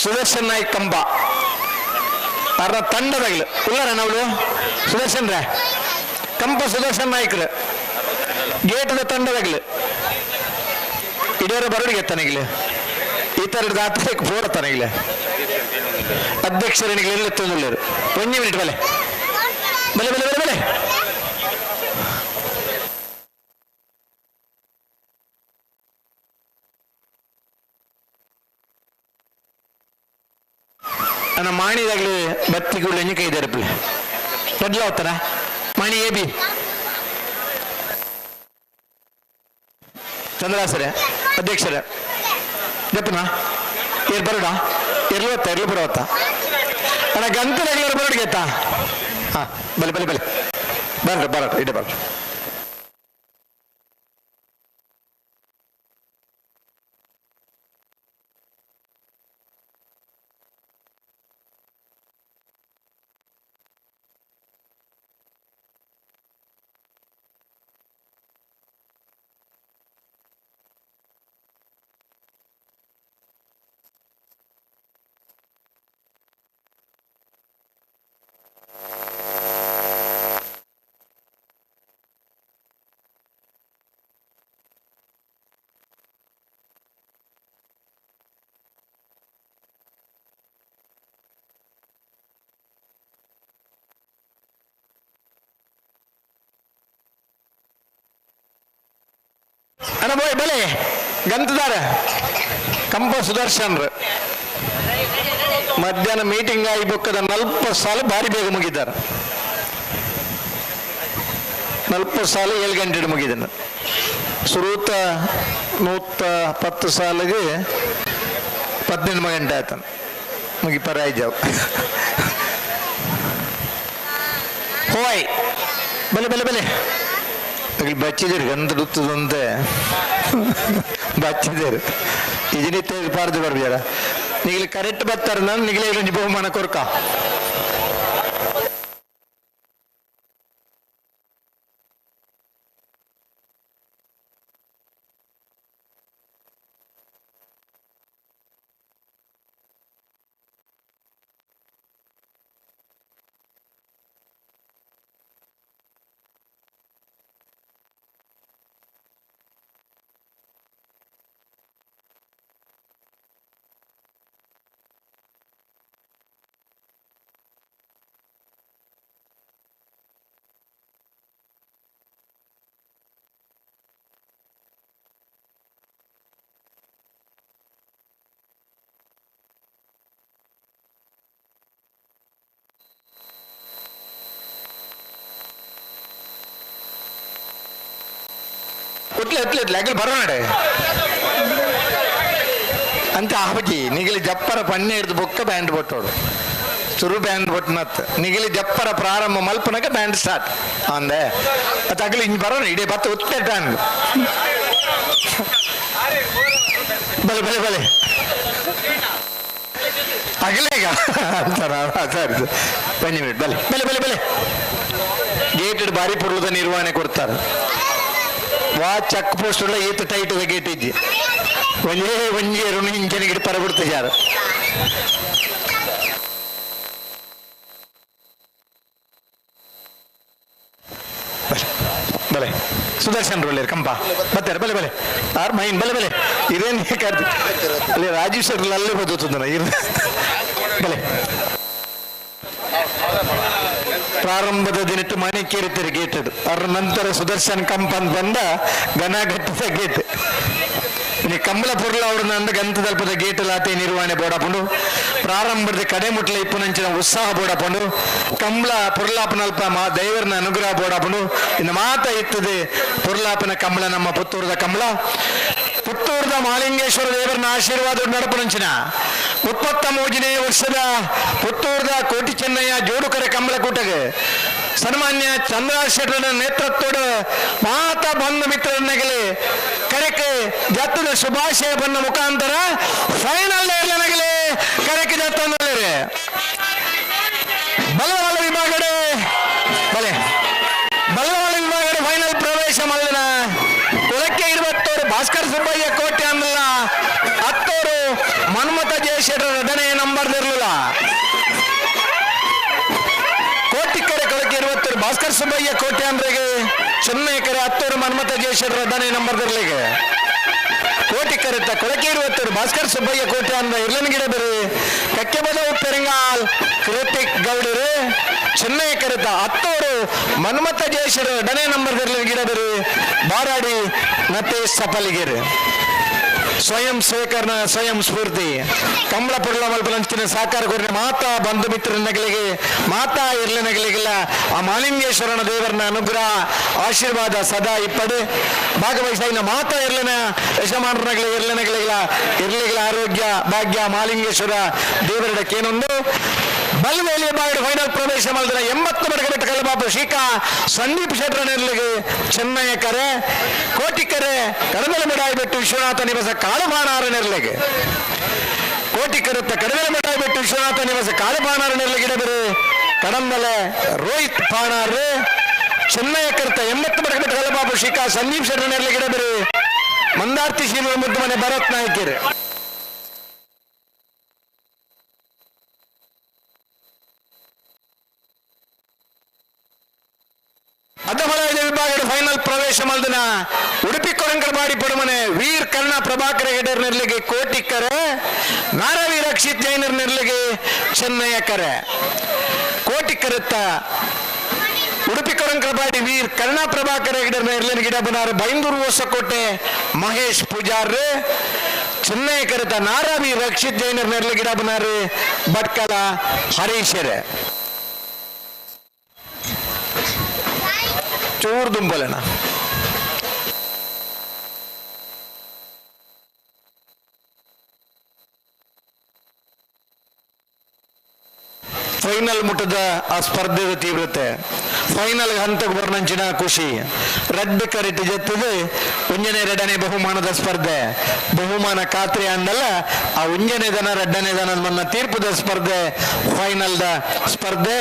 ಸುದರ್ಶನ್ ನಾಯ್ಕ್ ಕಂಬ ಅರ್ಧ ತಂಡದಾಗಲು ಉಲ್ಲಾರ ನಾವು ಸುದರ್ಶನ್ ರೇ ಕಂಪ ಸುದರ್ಶನ್ ನಾಯ್ಕರು ಗೇಟದ ತಂಡದಾಗಲು ಇಡೋರ ಬರೋಡಿಗೆ ತನಗಿಲ್ಲ ಈ ಥರದ ಆತಕ್ಕೆ ಫೋರ್ ತನಗಿಲ್ಲ ಅಧ್ಯಕ್ಷರನಿಗೆ ಎಲ್ಲಿ ಒಂಜಿ ಮಿನಿಟ್ ಬಲೆ ಬಲೆ ಬಲೆ ಬಲೆ ಬಲೆ. ನನ್ನ ಮಾಣಿದಾಗಲಿ ಬತ್ತಿಗಳು ಎಣ್ಣೆ ಕೈ ಇದ್ದಾರೆ ಪಿಳ್ಳೆ ಹೋಗ್ತಾರ ಮಾಣಿ ಎ ಬಿ ಚಂದ್ರಾಸರೆ ಅಧ್ಯಕ್ಷರೇ ಜಪ್ಪನ ಏರ್ ಬರೋಡ ಎರ್ಲು ಹೊತ್ತ ಎರ್ಲು ಬರೋತ್ತ ಅಣ್ಣ ಗಂತದಾಗಲಿ ಬರೋಡಿಗೆ ಆಯ್ತಾ? ಹಾ ಬಲೆ ಬಲೆ ಬಲೆ ಬರ್ರಿ ಬರೋಟ ಇಡೆ ಬರ್ರಿ. ಅಣ್ಣ ಬೋಯ್ ಬಲೆ ಗಂತದಾರ ಕಂಪ ಸುದರ್ಶನ್ ಮಧ್ಯಾಹ್ನ ಮೀಟಿಂಗ್ ಆಗಿ ಬೊಕ್ಕದ ನಲ್ಪ ಸಾಲು ಭಾರಿ ಬೇಗ ಮುಗಿದ್ದಾರೆ. ನಲ್ಪ ಸಾಲು 7 ಗಂಟೆ ಮುಗಿದನು. ಸುರೂತ 110 ಸಾಲಿಗೆ 18 ಗಂಟೆ ಆಯ್ತಾನ ಮುಗಿಪರ ಆಯ್ಜಾವ್. ಹೋಯ್ ಬಲೆ ಬಲೆ ಬಲೆ ಅಲ್ಲಿ ಬಚ್ಚಿದ್ದೀರಿ ಗಂಧ ಡುತ್ತದಂತೆ ಬಚ್ಚಿದ್ದೀರಿ ಇಜಿನಿತ್ತೆ ಪಾರ್ದು ಬರ್ಬಿಯಾರ ನಿಗಲಿ ಕರೆಕ್ಟ್ ಬರ್ತಾರೆ ನಾನು ನಿಗಲೇ ಇಲ್ಲೊಂಜಿ ಬಹುಮಾನ ಕೊರ್ಕ. ಉಟ್ಲೆ ಉಟ್ಲೆ ಉಟ್ಲೆ ಅಗಲ್ ಬರೋಣ ಅಂತ ಆಪಜಿ ನಿಗಲಿ ಜಪ್ಪರ ಪಣ್ಣೆ ಹಿಡಿದು ಬೊಕ್ಕ ಬ್ಯಾಂಡ್ ಬೊಟ್ಟೋಡು ಸುರು ಬ್ಯಾಂಡ್ ಬೊಟ್ಟನತ್ ನಿಗಲಿ ಜಪ್ಪರ ಪ್ರಾರಂಭ ಮಲ್ಪನಕ ಬ್ಯಾಂಡ್ ಸ್ಟಾರ್ಟ್ ಅಂದೆ ಅದು ಅಗಲಿ ಹಿಂಗೆ ಬರೋಣ ಇಡೀ ಬತ್ತ ಉತ್ತೆ ಬ್ಯಾಂಡ್ ಬಲೆ ಬಲೆ ಬಲೆ ಅಗಲೇಗ ಅಂತಾರ ಸರಿ ಬನ್ನಿ ಮಿನಿಟ್ ಬಲೆ ಬಲೆ ಬಲೆ ಬಲೆ ಗೇಟ್ ಬಾರಿ ಪುರ್ಲದ ನಿರ್ವಹಣೆ ಕೊಡ್ತಾರೆ. ವಾ ಚೆಕ್ ಪೋಸ್ಟ್ ಉಳ್ಳ ಈತ ಟೈಟ್ ಗೇಟ್ ಇಜ್ಜಿ ಒಂಜೇ ಒಂಜಿ ಋಣ ಇಂಚನೆ ಗಿಡ ಪರ ಬಿಡ್ತಿದ್ದಾರೆ. ಬಲೆ ಸುದರ್ಶನ್ ರೋಲೇರ್ ಕಂಪ ಬರ್ತಾರೆ ಬಲೆ ಬಲೆ ಆರ್ ಮೈನ್ ಬಲೆ ಬಲೆ ಇದೇನು ಕರ್ದು ಅಲ್ಲಿ ರಾಜೀವ್ ಸರ್ ಅಲ್ಲೇ ಬದುತ್ತದ ಇರ್ ಬಲೆ. ಪ್ರಾರಂಭದ ದಿನಟ್ಟು ಮಾಣಿಕ್ಯರಿದ್ದರು ಗೇಟ್ ಅದರ ನಂತರ ಸುದರ್ಶನ್ ಕಂಪ್ ಅಂತ ಬಂದ ಘನಘಟ್ಟದ ಗೇಟ್. ಇನ್ನು ಕಂಬಳಪುರ್ಲ ಅವ್ರನ್ನ ಅಂದ ಗಂತದಲ್ಪದ ಗೇಟ್ ಲಾತೆ ನಿರ್ವಹಣೆ ಬೋಡಪುಂಡು ಪ್ರಾರಂಭದ ಕಡೆ ಮುಟ್ಲ ಇಪ್ಪುನಂಚಿನ ಉತ್ಸಾಹ ಬೋಡಪುಂಡು ಕಂಬಳ ಪುರ್ಲಾಪನಲ್ಪ ಮಾ ದೈವರನ ಅನುಗ್ರಹ ಬೋಡಪುಂಡು ಇನ್ನು ಮಾತ ಇತ್ತದೆ ಪುರ್ಲಾಪನ ಕಂಬಳ ನಮ್ಮ ಪುತ್ತೂರದ ಕಂಬಳ ಪುತ್ತೂರದ ಮಾಲಿಂಗೇಶ್ವರ ದೇವರನ ಆಶೀರ್ವಾದ ನಡಪುನಂಚಿನ 33ನೇ ವರ್ಷದ ಪುತ್ತೂರದ ಕೋಟಿ ಚೆನ್ನಯ್ಯ ಜೋಡುಕರೆ ಕಂಬಳಕೂಟಗೆ ಸನ್ಮಾನ್ಯ ಚಂದ್ರ ಶೆಟ್ಟರ ನೇತೃತ್ವದ ಮಾತಾ ಬಂಧು ಮಿತ್ರರನ್ನಗಲಿ ಕರೆಕೆ ಜತ್ತದ ಶುಭಾಶಯ ಬನ್ನ ಮುಖಾಂತರ ಫೈನಲ್ ಇರ್ಲನಗಲೆ ಕರೆಕ್ಕೆ ಜತ್ತೊಂದಲೇರೆ ಬಲವಾಳ ವಿಭಾಗಡೆ ಬಲೆ ಬಲವಾಳ ವಿಭಾಗಡೆ ಫೈನಲ್ ಪ್ರವೇಶ ಮಲ್ಲನ ಕೊಳಕ್ಕೆ ಇರುವತ್ತೋರು ಭಾಸ್ಕರ್ ಸುಬ್ಬಯ್ಯ ಕೋಟೆ ಅಂದಲ್ಲ ಹತ್ತೋರು ಮನ್ಮಥ ಜಯಶೇಖರ ಎರಡನೇ ನಂಬರ್ ಇರಲಿಲ್ಲ. ಕೋಟಿಕರೆ ಕೊಳಕ್ಕೆ ಇರುವತ್ತೋರು ಭಾಸ್ಕರ್ ಸುಬ್ಬಯ್ಯ ಕೋಟೆ ಅಂದ್ರೆಗೆ ಚೆನ್ನೈ ಕರೆ ಹತ್ತೋರು ಮನ್ಮಥ ಜಯಶೇಖರ ಎರಡನೇ ನಂಬರ್ ಇರ್ಲಿಗೆ. ಕೋಟಿ ಕರೆತ ಕೊಳಕೆ ಇರುವತ್ತೋರು ಭಾಸ್ಕರ್ ಸುಬ್ಬಯ್ಯ ಕೋಟೆ ಅಂದ್ರ ಇರ್ಲನಗಿಡ ಬೇರೆ ಕಕ್ಕೆಬದವು ಪೆರಂಗಾಲ್ ಕೃತಿಕ್ ಗೌಡರು ಚೆನ್ನೈ ಕರೆತ ಹತ್ತೋರು ಮನ್ಮಥ ಜಯೇಶ್ವರ ಎರಡನೇ ನಂಬರ್ ಗಿಡ ಬೇರೆ ಬಾರಾಡಿ ನತೇಶ್ ಸಪಲಿಗೆರೆ. ಸ್ವಯಂ ಸೇವಕರನ ಸ್ವಯಂ ಸ್ಫೂರ್ತಿ ಕಂಬಳ ಪುರ್ಲ ಮಲ್ಪಲಂಚಿನ ಸಾಕಾರ ಕೊರಿನ ಮಾತಾ ಬಂಧು ಮಿತ್ರರ ನಗಲಿಗೆ ಮಾತಾ ಇರ್ಲ ನಗಲಿಗೆಲ್ಲ ಆ ಮಾಲಿಂಗೇಶ್ವರನ ದೇವರನ ಅನುಗ್ರಹ ಆಶೀರ್ವಾದ ಸದಾ ಇಪ್ಪಡು. ಭಾಗವಹಿಸಿದ ಮಾತಾ ಇರ್ಲನ ಯಜಮಾನರ ನಗಲಿಗೆ ಇರ್ಲ ನಗಲಿಗೆಲ್ಲ ಇರ್ಲಿಗಳ ಆರೋಗ್ಯ ಭಾಗ್ಯ ಮಾಲಿಂಗೇಶ್ವರ ದೇವರಡಕ್ಕೇನೊಂದು ಬಲ್ವೇಲಿ ಬಾಗಿಡು ಫೈನಲ್ ಪ್ರವೇಶ ಮಾಡಿದ 80 ಬಡಗಬೆಟ್ಟ ಕಲ್ಲಬಾಬು ಶ್ರೀಕಾ ಸಂದೀಪ್ ಶೆಟ್ಟರ್ ನೆರಳಿಗೆ ಚೆನ್ನಯ್ಯ ಕರೆ ಕೋಟಿಕರೆ ಕಡಮಲ ಬಿಟ್ಟು ವಿಶ್ವನಾಥ ನಿವಾಸ ಕಾಳುಬಾಣಾರ ನೆರಳಿಗೆ ಕೋಟಿಕರುತ್ತ ಕಡಮಲ ಬಿಟ್ಟು ವಿಶ್ವನಾಥ ನಿವಾಸ ಕಾಳುಬಾಣಾರ ನೆರಳಿಗೆ ಬೇರೆ ಕಡಂಬಲೆ ರೋಹಿತ್ ಪಾಣಾರ್ ಚೆನ್ನಯ್ಯ ಕರ್ತ 80 ಬಡಗಬೆಟ್ಟ ಕಲ್ಲಬಾಬು ಶ್ರೀಕಾ ಸಂದೀಪ್ ಶೆಟ್ಟರ್ ನೆರಳಿಗೆ ಬೇರೆ ಮಂದಾರ್ತಿ ಶ್ರೀ ಮುದ್ದು ಮನೆ ಭರತ್ ನಾಯ್ಕರು. ಅಡ್ಡಮಲ ವಿಭಾಗದ ಫೈನಲ್ ಪ್ರವೇಶ ಮಲ್ದಿನ ಉಡುಪಿ ಕೊರಂಕರಬಾಡಿ ಪಡುಮನೆ ವೀರ್ ಕರ್ಣ ಪ್ರಭಾಕರ ಹೆಡರ್ ನೆರಳಿಗೆ ಕೋಟಿಕರೆ ನಾರವಿ ರಕ್ಷಿತ್ ಜೈನರ್ ನೆರಳಿಗೆ ಚೆನ್ನಯ್ಯ ಕರೆ ಕೋಟಿಕರತ್ತ ಉಡುಪಿ ಕೊರಂಕರಬಾಡಿ ವೀರ್ ಕರ್ಣ ಪ್ರಭಾಕರ ಹೆಗಡರ್ ನೆರಳಿನ ಗಿಡ ಬನಾರ ಬೈಂದೂರು ಹೊಸಕೋಟೆ ಮಹೇಶ್ ಪೂಜಾರ್ ಚೆನ್ನಯ್ಯ ಕರೆತ ನಾರಾವಿ ರಕ್ಷಿತ್ ಜೈನರ್ ನೆರಳಿ ಗಿಡ ಬನಾರು ಭಟ್ಕಳ ಹರೀಶರ್. ಚೂರು ದುಂಬಲನ ಫೈನಲ್ ಮುಟ್ಟದ ಆ ಸ್ಪರ್ಧೆದ ತೀವ್ರತೆ ಫೈನಲ್ ಹಂತಕ್ಕೆ ಬರ್ನಂಚಿನ ಖುಷಿ ರಡ್ಡು ಕರೆಟ್ ಜತ್ತದು ಒಂಜನೆ ಎರಡನೇ ಬಹುಮಾನದ ಸ್ಪರ್ಧೆ ಬಹುಮಾನ ಖಾತ್ರಿ ಅಂದಲ್ಲ ಆ ಒಂಜನೇ ದನ ಎರಡನೇ ದನ ಮನ್ನ ತೀರ್ಪುದ ಸ್ಪರ್ಧೆ ಫೈನಲ್ದ ಸ್ಪರ್ಧೆ.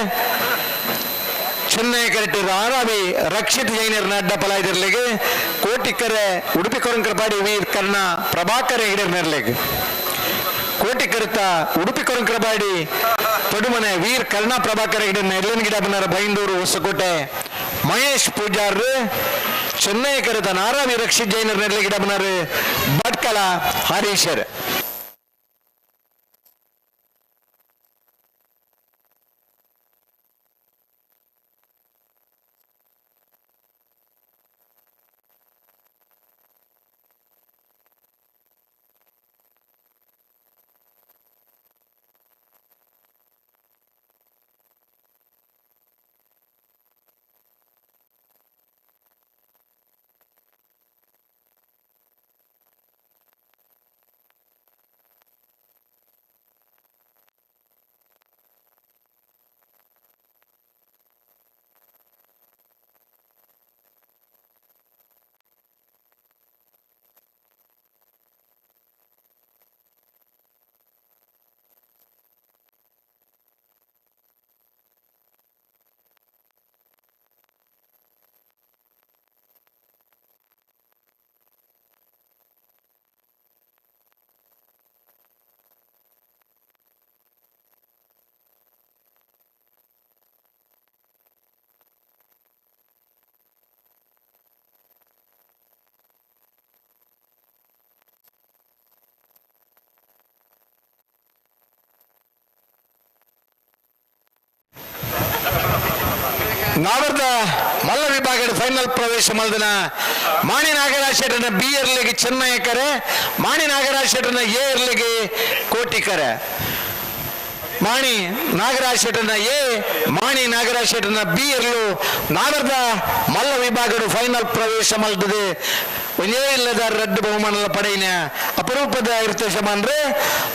ಚೆನ್ನೈ ಕರೆಟ್ ರಾರಾವಿ ರಕ್ಷಿತ್ ಜೈನರ್ ಅಡ್ಡ ಪಲಾಯ್ದಿರ್ಲಿಗೆ ಕೋಟಿಕರೆ ಉಡುಪಿ ಕೊರಂಕರಪಾಡಿ ವೀರ್ ಕರ್ಣ ಪ್ರಭಾಕರ ಹೆಗಡೆರ್ ನೆರ್ಲಿಗೆ ಕೋಟಿಕರುತ್ತ ಉಡುಪಿ ಕೊರಂಕರಪಾಡಿ ಪಡುಮನೆ ವೀರ್ ಕರ್ಣ ಪ್ರಭಾಕರ ಹೆಗಡೆ ನೆರ್ಲಿನ ಗಿಡ ಬನ್ನಾರ ಬೈಂದೂರು ಹೊಸಕೋಟೆ ಮಹೇಶ್ ಪೂಜಾರ್ ಚೆನ್ನೈ ಕರೆತ ನಾರಾವಿ ರಕ್ಷಿತ್ ಜೈನರ್ ನೆರ್ಲಿ ಗಿಡ ಬನ್ನಾರು ಭಟ್ಕಳ ಹರೀಶರ್. ನಾವರ್ದ ಮಲ್ಲ ವಿಭಾಗದ ಫೈನಲ್ ಪ್ರವೇಶ ಮಲ್ದನ ಮಾಣಿ ನಾಗರಾಜ್ ಶೆಟ್ಟರ್ನ ಬಿ ಎರ್ಲಿಗೆ ಚೆನ್ನೈ ಕರೆ, ಮಾಣಿ ನಾಗರಾಜ್ ಶೆಟ್ಟರ್ನ ಎ ಎರ್ಲಿಗೆ ಕೋಟಿ ಕರೆ. ಮಾಣಿ ನಾಗರಾಜ್ ಶೆಟ್ಟರ್ನ ಎ, ಮಾಣಿ ನಾಗರಾಜ್ ಶೆಟ್ಟರ್ನ ಬಿ ಎರ್ಲು ನಾವರ್ದ ಮಲ್ಲ ವಿಭಾಗದ ಫೈನಲ್ ಪ್ರವೇಶ ಮಲ್ದದೆ. ಒಂಜೇ ಇಲ್ಲದ ರಡ್ಡು ಬಹುಮಾನದ ಪಡೆಯಿನ ಅಪರೂಪದ ಇರ್ತೇಶಮಾನ್ರೆ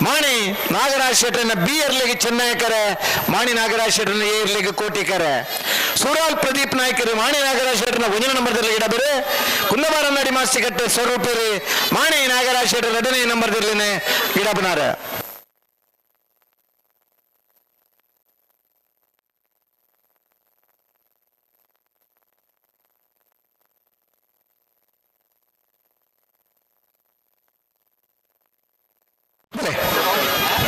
ಮಾಣಿ ನಾಗರಾಜ್ ಶೆಟ್ಟರನ್ನ ಬಿ ಎರ್ಲಿಗೆ ಚೆನ್ನೈಕರೆ, ಮಾಣಿ ನಾಗರಾಜ್ ಶೆಟ್ಟರನ್ನ ಎ ಎರ್ಲಿಗೆ ಕೋಟಿಕರೆ. ಸೂರಾಲ್ ಪ್ರದೀಪ್ ನಾಯ್ಕರು ಮಾಣಿ ನಾಗರಾಜ್ ಶೆಟ್ಟರನ್ನ ಒಂದನೇ ನಂಬರ್ದಲ್ಲಿ ಇಡಬೇರೆ. ಕುಂದಬಾರನ್ನಡಿ ಮಾಸ್ತಿಕಟ್ಟೆ ಸ್ವರೂಪರಿ ಮಾಣಿ ನಾಗರಾಜ್ ಶೆಟ್ಟರ್ ಎರಡನೇ ನಂಬರ್ದಲ್ಲಿ ಇಡಬನಾರ.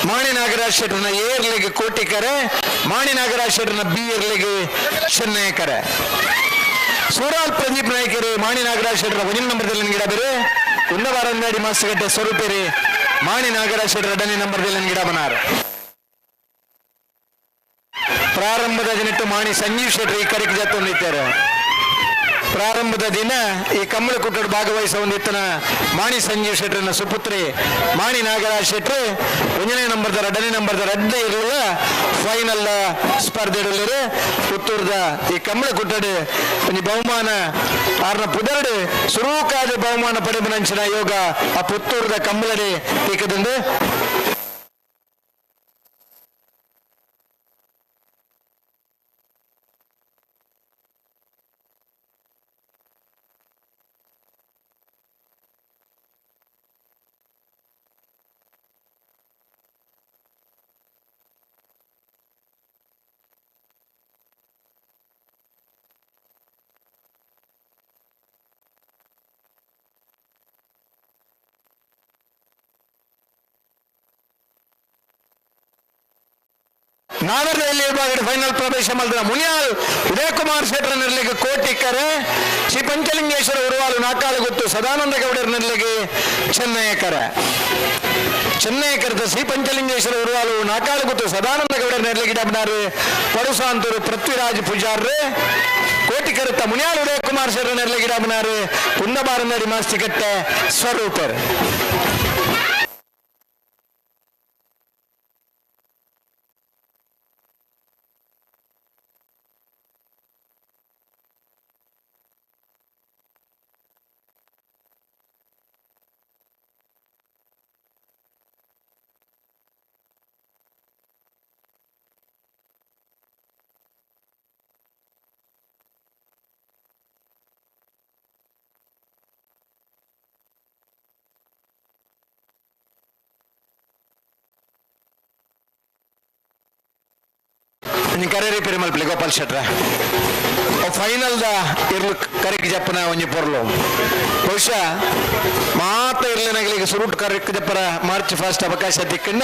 ಮಾಣಿ ನಾಗರಾಜ್ ಶೆಟ್ಟರ್ನ ಎ ಇರ್ಲಿಗೆ ಕೋಟಿಕರೆ, ಮಾಣಿ ನಾಗರಾಜ್ ಶೆಟ್ಟರ್ನ ಬಿ ಇರ್ಲಿಗೆ ಚೆನ್ನೈಕರೆ. ಸೂರಾಲ್ ಪ್ರದೀಪ್ ನಾಯ್ಕರು ಮಾಣಿ ನಾಗರಾಜ್ ಶೆಟ್ಟರ ಒಂದನೇ ನಂಬರ್ದಲ್ಲಿ ಗಿಡ ಬೇರೆ. ಕುಂದಬಾರಂದಾಡಿ ಮಾಸಗಡ್ಡೆ ಸ್ವರೂಪೇರಿ ಮಾಣಿ ನಾಗರಾಜ್ ಶೆಟ್ಟರ್ ಎರಡನೇ ನಂಬರ್ದಲ್ಲಿ ಗಿಡ ಬನಾರ. ಪ್ರಾರಂಭದ ದಿನಟ್ಟು ಮಾಣಿ ಸಂಜೀವ್ ಶೆಟ್ಟರ್ ಈ ಕರೆಗೆ ಜತ್ತೊಂದಿದ್ದಾರೆ. ಪ್ರಾರಂಭದ ದಿನ ಈ ಕಮ್ಮಳ ಕೂಟಡ್ ಭಾಗವಹಿಸ ಒಂದಿತ್ತನ ಮಾಣಿ ಸಂಜೀವ್ ಶೆಟ್ಟರ್ನ ಸುಪುತ್ರಿ ಮಾಣಿ ನಾಗರಾಜ್ ಶೆಟ್ಟರ್ ಒಂದನೇ ನಂಬರ್ದ ಎರಡನೇ ನಂಬರ್ದ ರಡ್ಡೆ ಇರಲಿಲ್ಲ ಫೈನಲ್ ಸ್ಪರ್ಧೆ ಇಡಲಿರು. ಪುತ್ತೂರ್ದ ಈ ಕಮ್ಮಳ ಕೂಟಡ್ ಒಂಜಿ ಬಹುಮಾನ ಆರ್ನ ಪುದರ್ಡು ಸುರೂಕಾದ ಬಹುಮಾನ ಪಡೆಬನಂಚಿನ ಯೋಗ ಆ ಪುತ್ತೂರ್ದ ಕಮ್ಮಳಡಿ ಟೀಕದಂದು. ನಾಗರದಲ್ಲಿ ವಿಭಾಗದ ಫೈನಲ್ ಪ್ರವೇಶ ಮಾಡಿದ ಮುನಿಯಾಲ್ ಉದಯಕುಮಾರ್ ಶೆಟ್ಟರ್ ನೆರಳಿಗೆ ಕೋಟಿಕ್ಕರೆ, ಶ್ರೀ ಪಂಚಲಿಂಗೇಶ್ವರ ಉರುವಾಲು ನಾಕಾಲುಗುತ್ತು ಸದಾನಂದ ಗೌಡರ ನೆರಳಿಗೆ ಚೆನ್ನಯ್ಯಕರ. ಚೆನ್ನಯ್ಯಕರದ ಶ್ರೀ ಪಂಚಲಿಂಗೇಶ್ವರ ಉರುವಾಲು ನಾಕಾಲುಗುತ್ತು ಸದಾನಂದ ಗೌಡರ ನೆರಳಿಗೆ ಡಬ್ನಾರು ಪಡುಸಾಂತೂರು ಪೃಥ್ವಿರಾಜ್ ಪೂಜಾರ್ರು. ಕೋಟಿಕರತ್ತ ಮುನಿಯಾಲ್ ಉದಯಕುಮಾರ್ ಶೆಟ್ಟರ್ ನೆರಳಿಗೆ ಡಬ್ನಾರು ಕುಂದಬಾರನಡಿ ಮಾಸ್ತಿಕಟ್ಟೆ ಸ್ವರೂಪರ್. ಕರೇರಿ ಪೆರುಮಲ್ ಪಿಲಿ ಗೋಪಾಲ್ ಶೆಟ್ರ ಫೈನಲ್ the ಇರ್ಲು ಕರೆಕ್ ಜಪ್ಪನ ಒಂಜಿ ಪೊರ್ಲು. ಬಹುಶಃ ಮಾತ ಇರ್ಲಿನಗಲಿಗೆ ಸುರುಟ್ ಕರೆಕ್ ಜಪ್ಪರ ಮಾರ್ಚ್ ಫಸ್ಟ್ ಅವಕಾಶ ದಿಕ್ಕಂಡ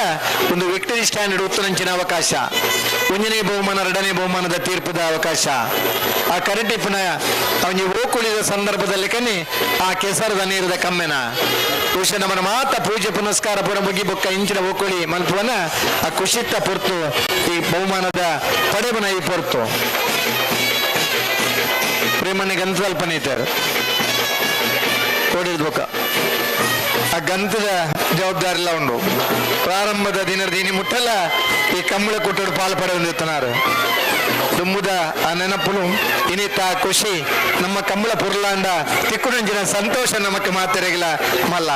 ಒಂದು ವಿಕ್ಟರಿ ಸ್ಟ್ಯಾಂಡರ್ಡ್ ಉತ್ತರಂಚಿನ ಅವಕಾಶ, ಒಂಜನೇ ಬಹುಮಾನ ಎರಡನೇ ಬಹುಮಾನದ ತೀರ್ಪುದ ಅವಕಾಶ. ಆ ಕರೆಟಿಪ್ಪನ ಒಂಜಿ ಓಕುಳಿದ ಸಂದರ್ಭದಲ್ಲಿ ಕನ್ನಿ ಆ ಕೆಸರದ ನೀರದ ಕಮ್ಮೆನ ಬಹುಶಃ ನಮ್ಮನ ಮಾತ ಪೂಜೆ ಪುನಸ್ಕಾರ ಪುರ ಮುಗಿ ಬೊಕ್ಕ ಇಂಚಿನ ಓಕುಳಿ ಮಲ್ಪುವನ ಆ ಕುಶಿತ್ತ ಪೊರ್ತು ಈ ಬಹುಮಾನದ ಪಡೆಬನ ಈ ಪೊರ್ತು. ಪ್ರೇಮಣ್ಣ ಗಂಧಲ್ಪನೆ ಇದ್ದಾರೆ ಕೋಡಿರ್ಬೇಕ ಆ ಗಂಧದ ಜವಾಬ್ದಾರಿ ಎಲ್ಲ ಉಂಡು. ಪ್ರಾರಂಭದ ದಿನದ ದಿನಿ ಮುಟ್ಟಲ್ಲ ಈ ಕಂಬಳ ಕೊಟ್ಟರು ಪಾಲು ಪಡೆದಿರ್ತಾರು. ದುಂಬುದ ಆ ನೆನಪುನು ಇನಿತ ಆ ಖುಷಿ ನಮ್ಮ ಕಂಬಳ ಪುರ್ಲಾಂಡ ತಿಕ್ಕುನಂಜಿನ ಸಂತೋಷ ನಮಕ್ ಮಾತೆರೆಗಿಲ ಮಲ್ಲ.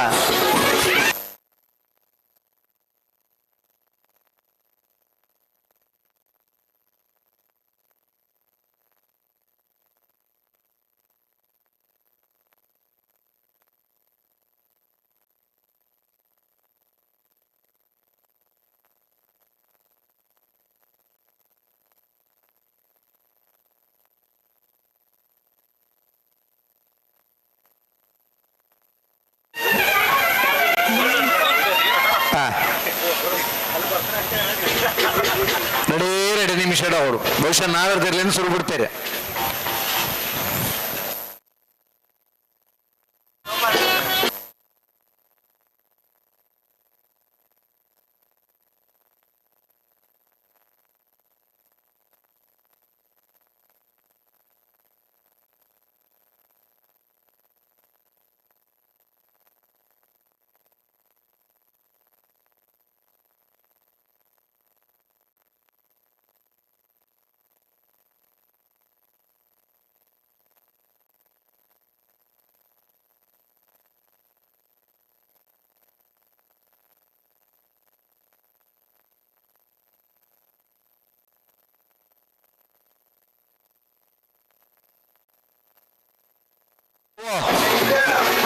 ಎರಡು ನಿಮಿಷ ಅವರು ಬಹುಶಃ ನಾವೆರಡು ಶುರು ಬಿಡ್ತಾರೆ.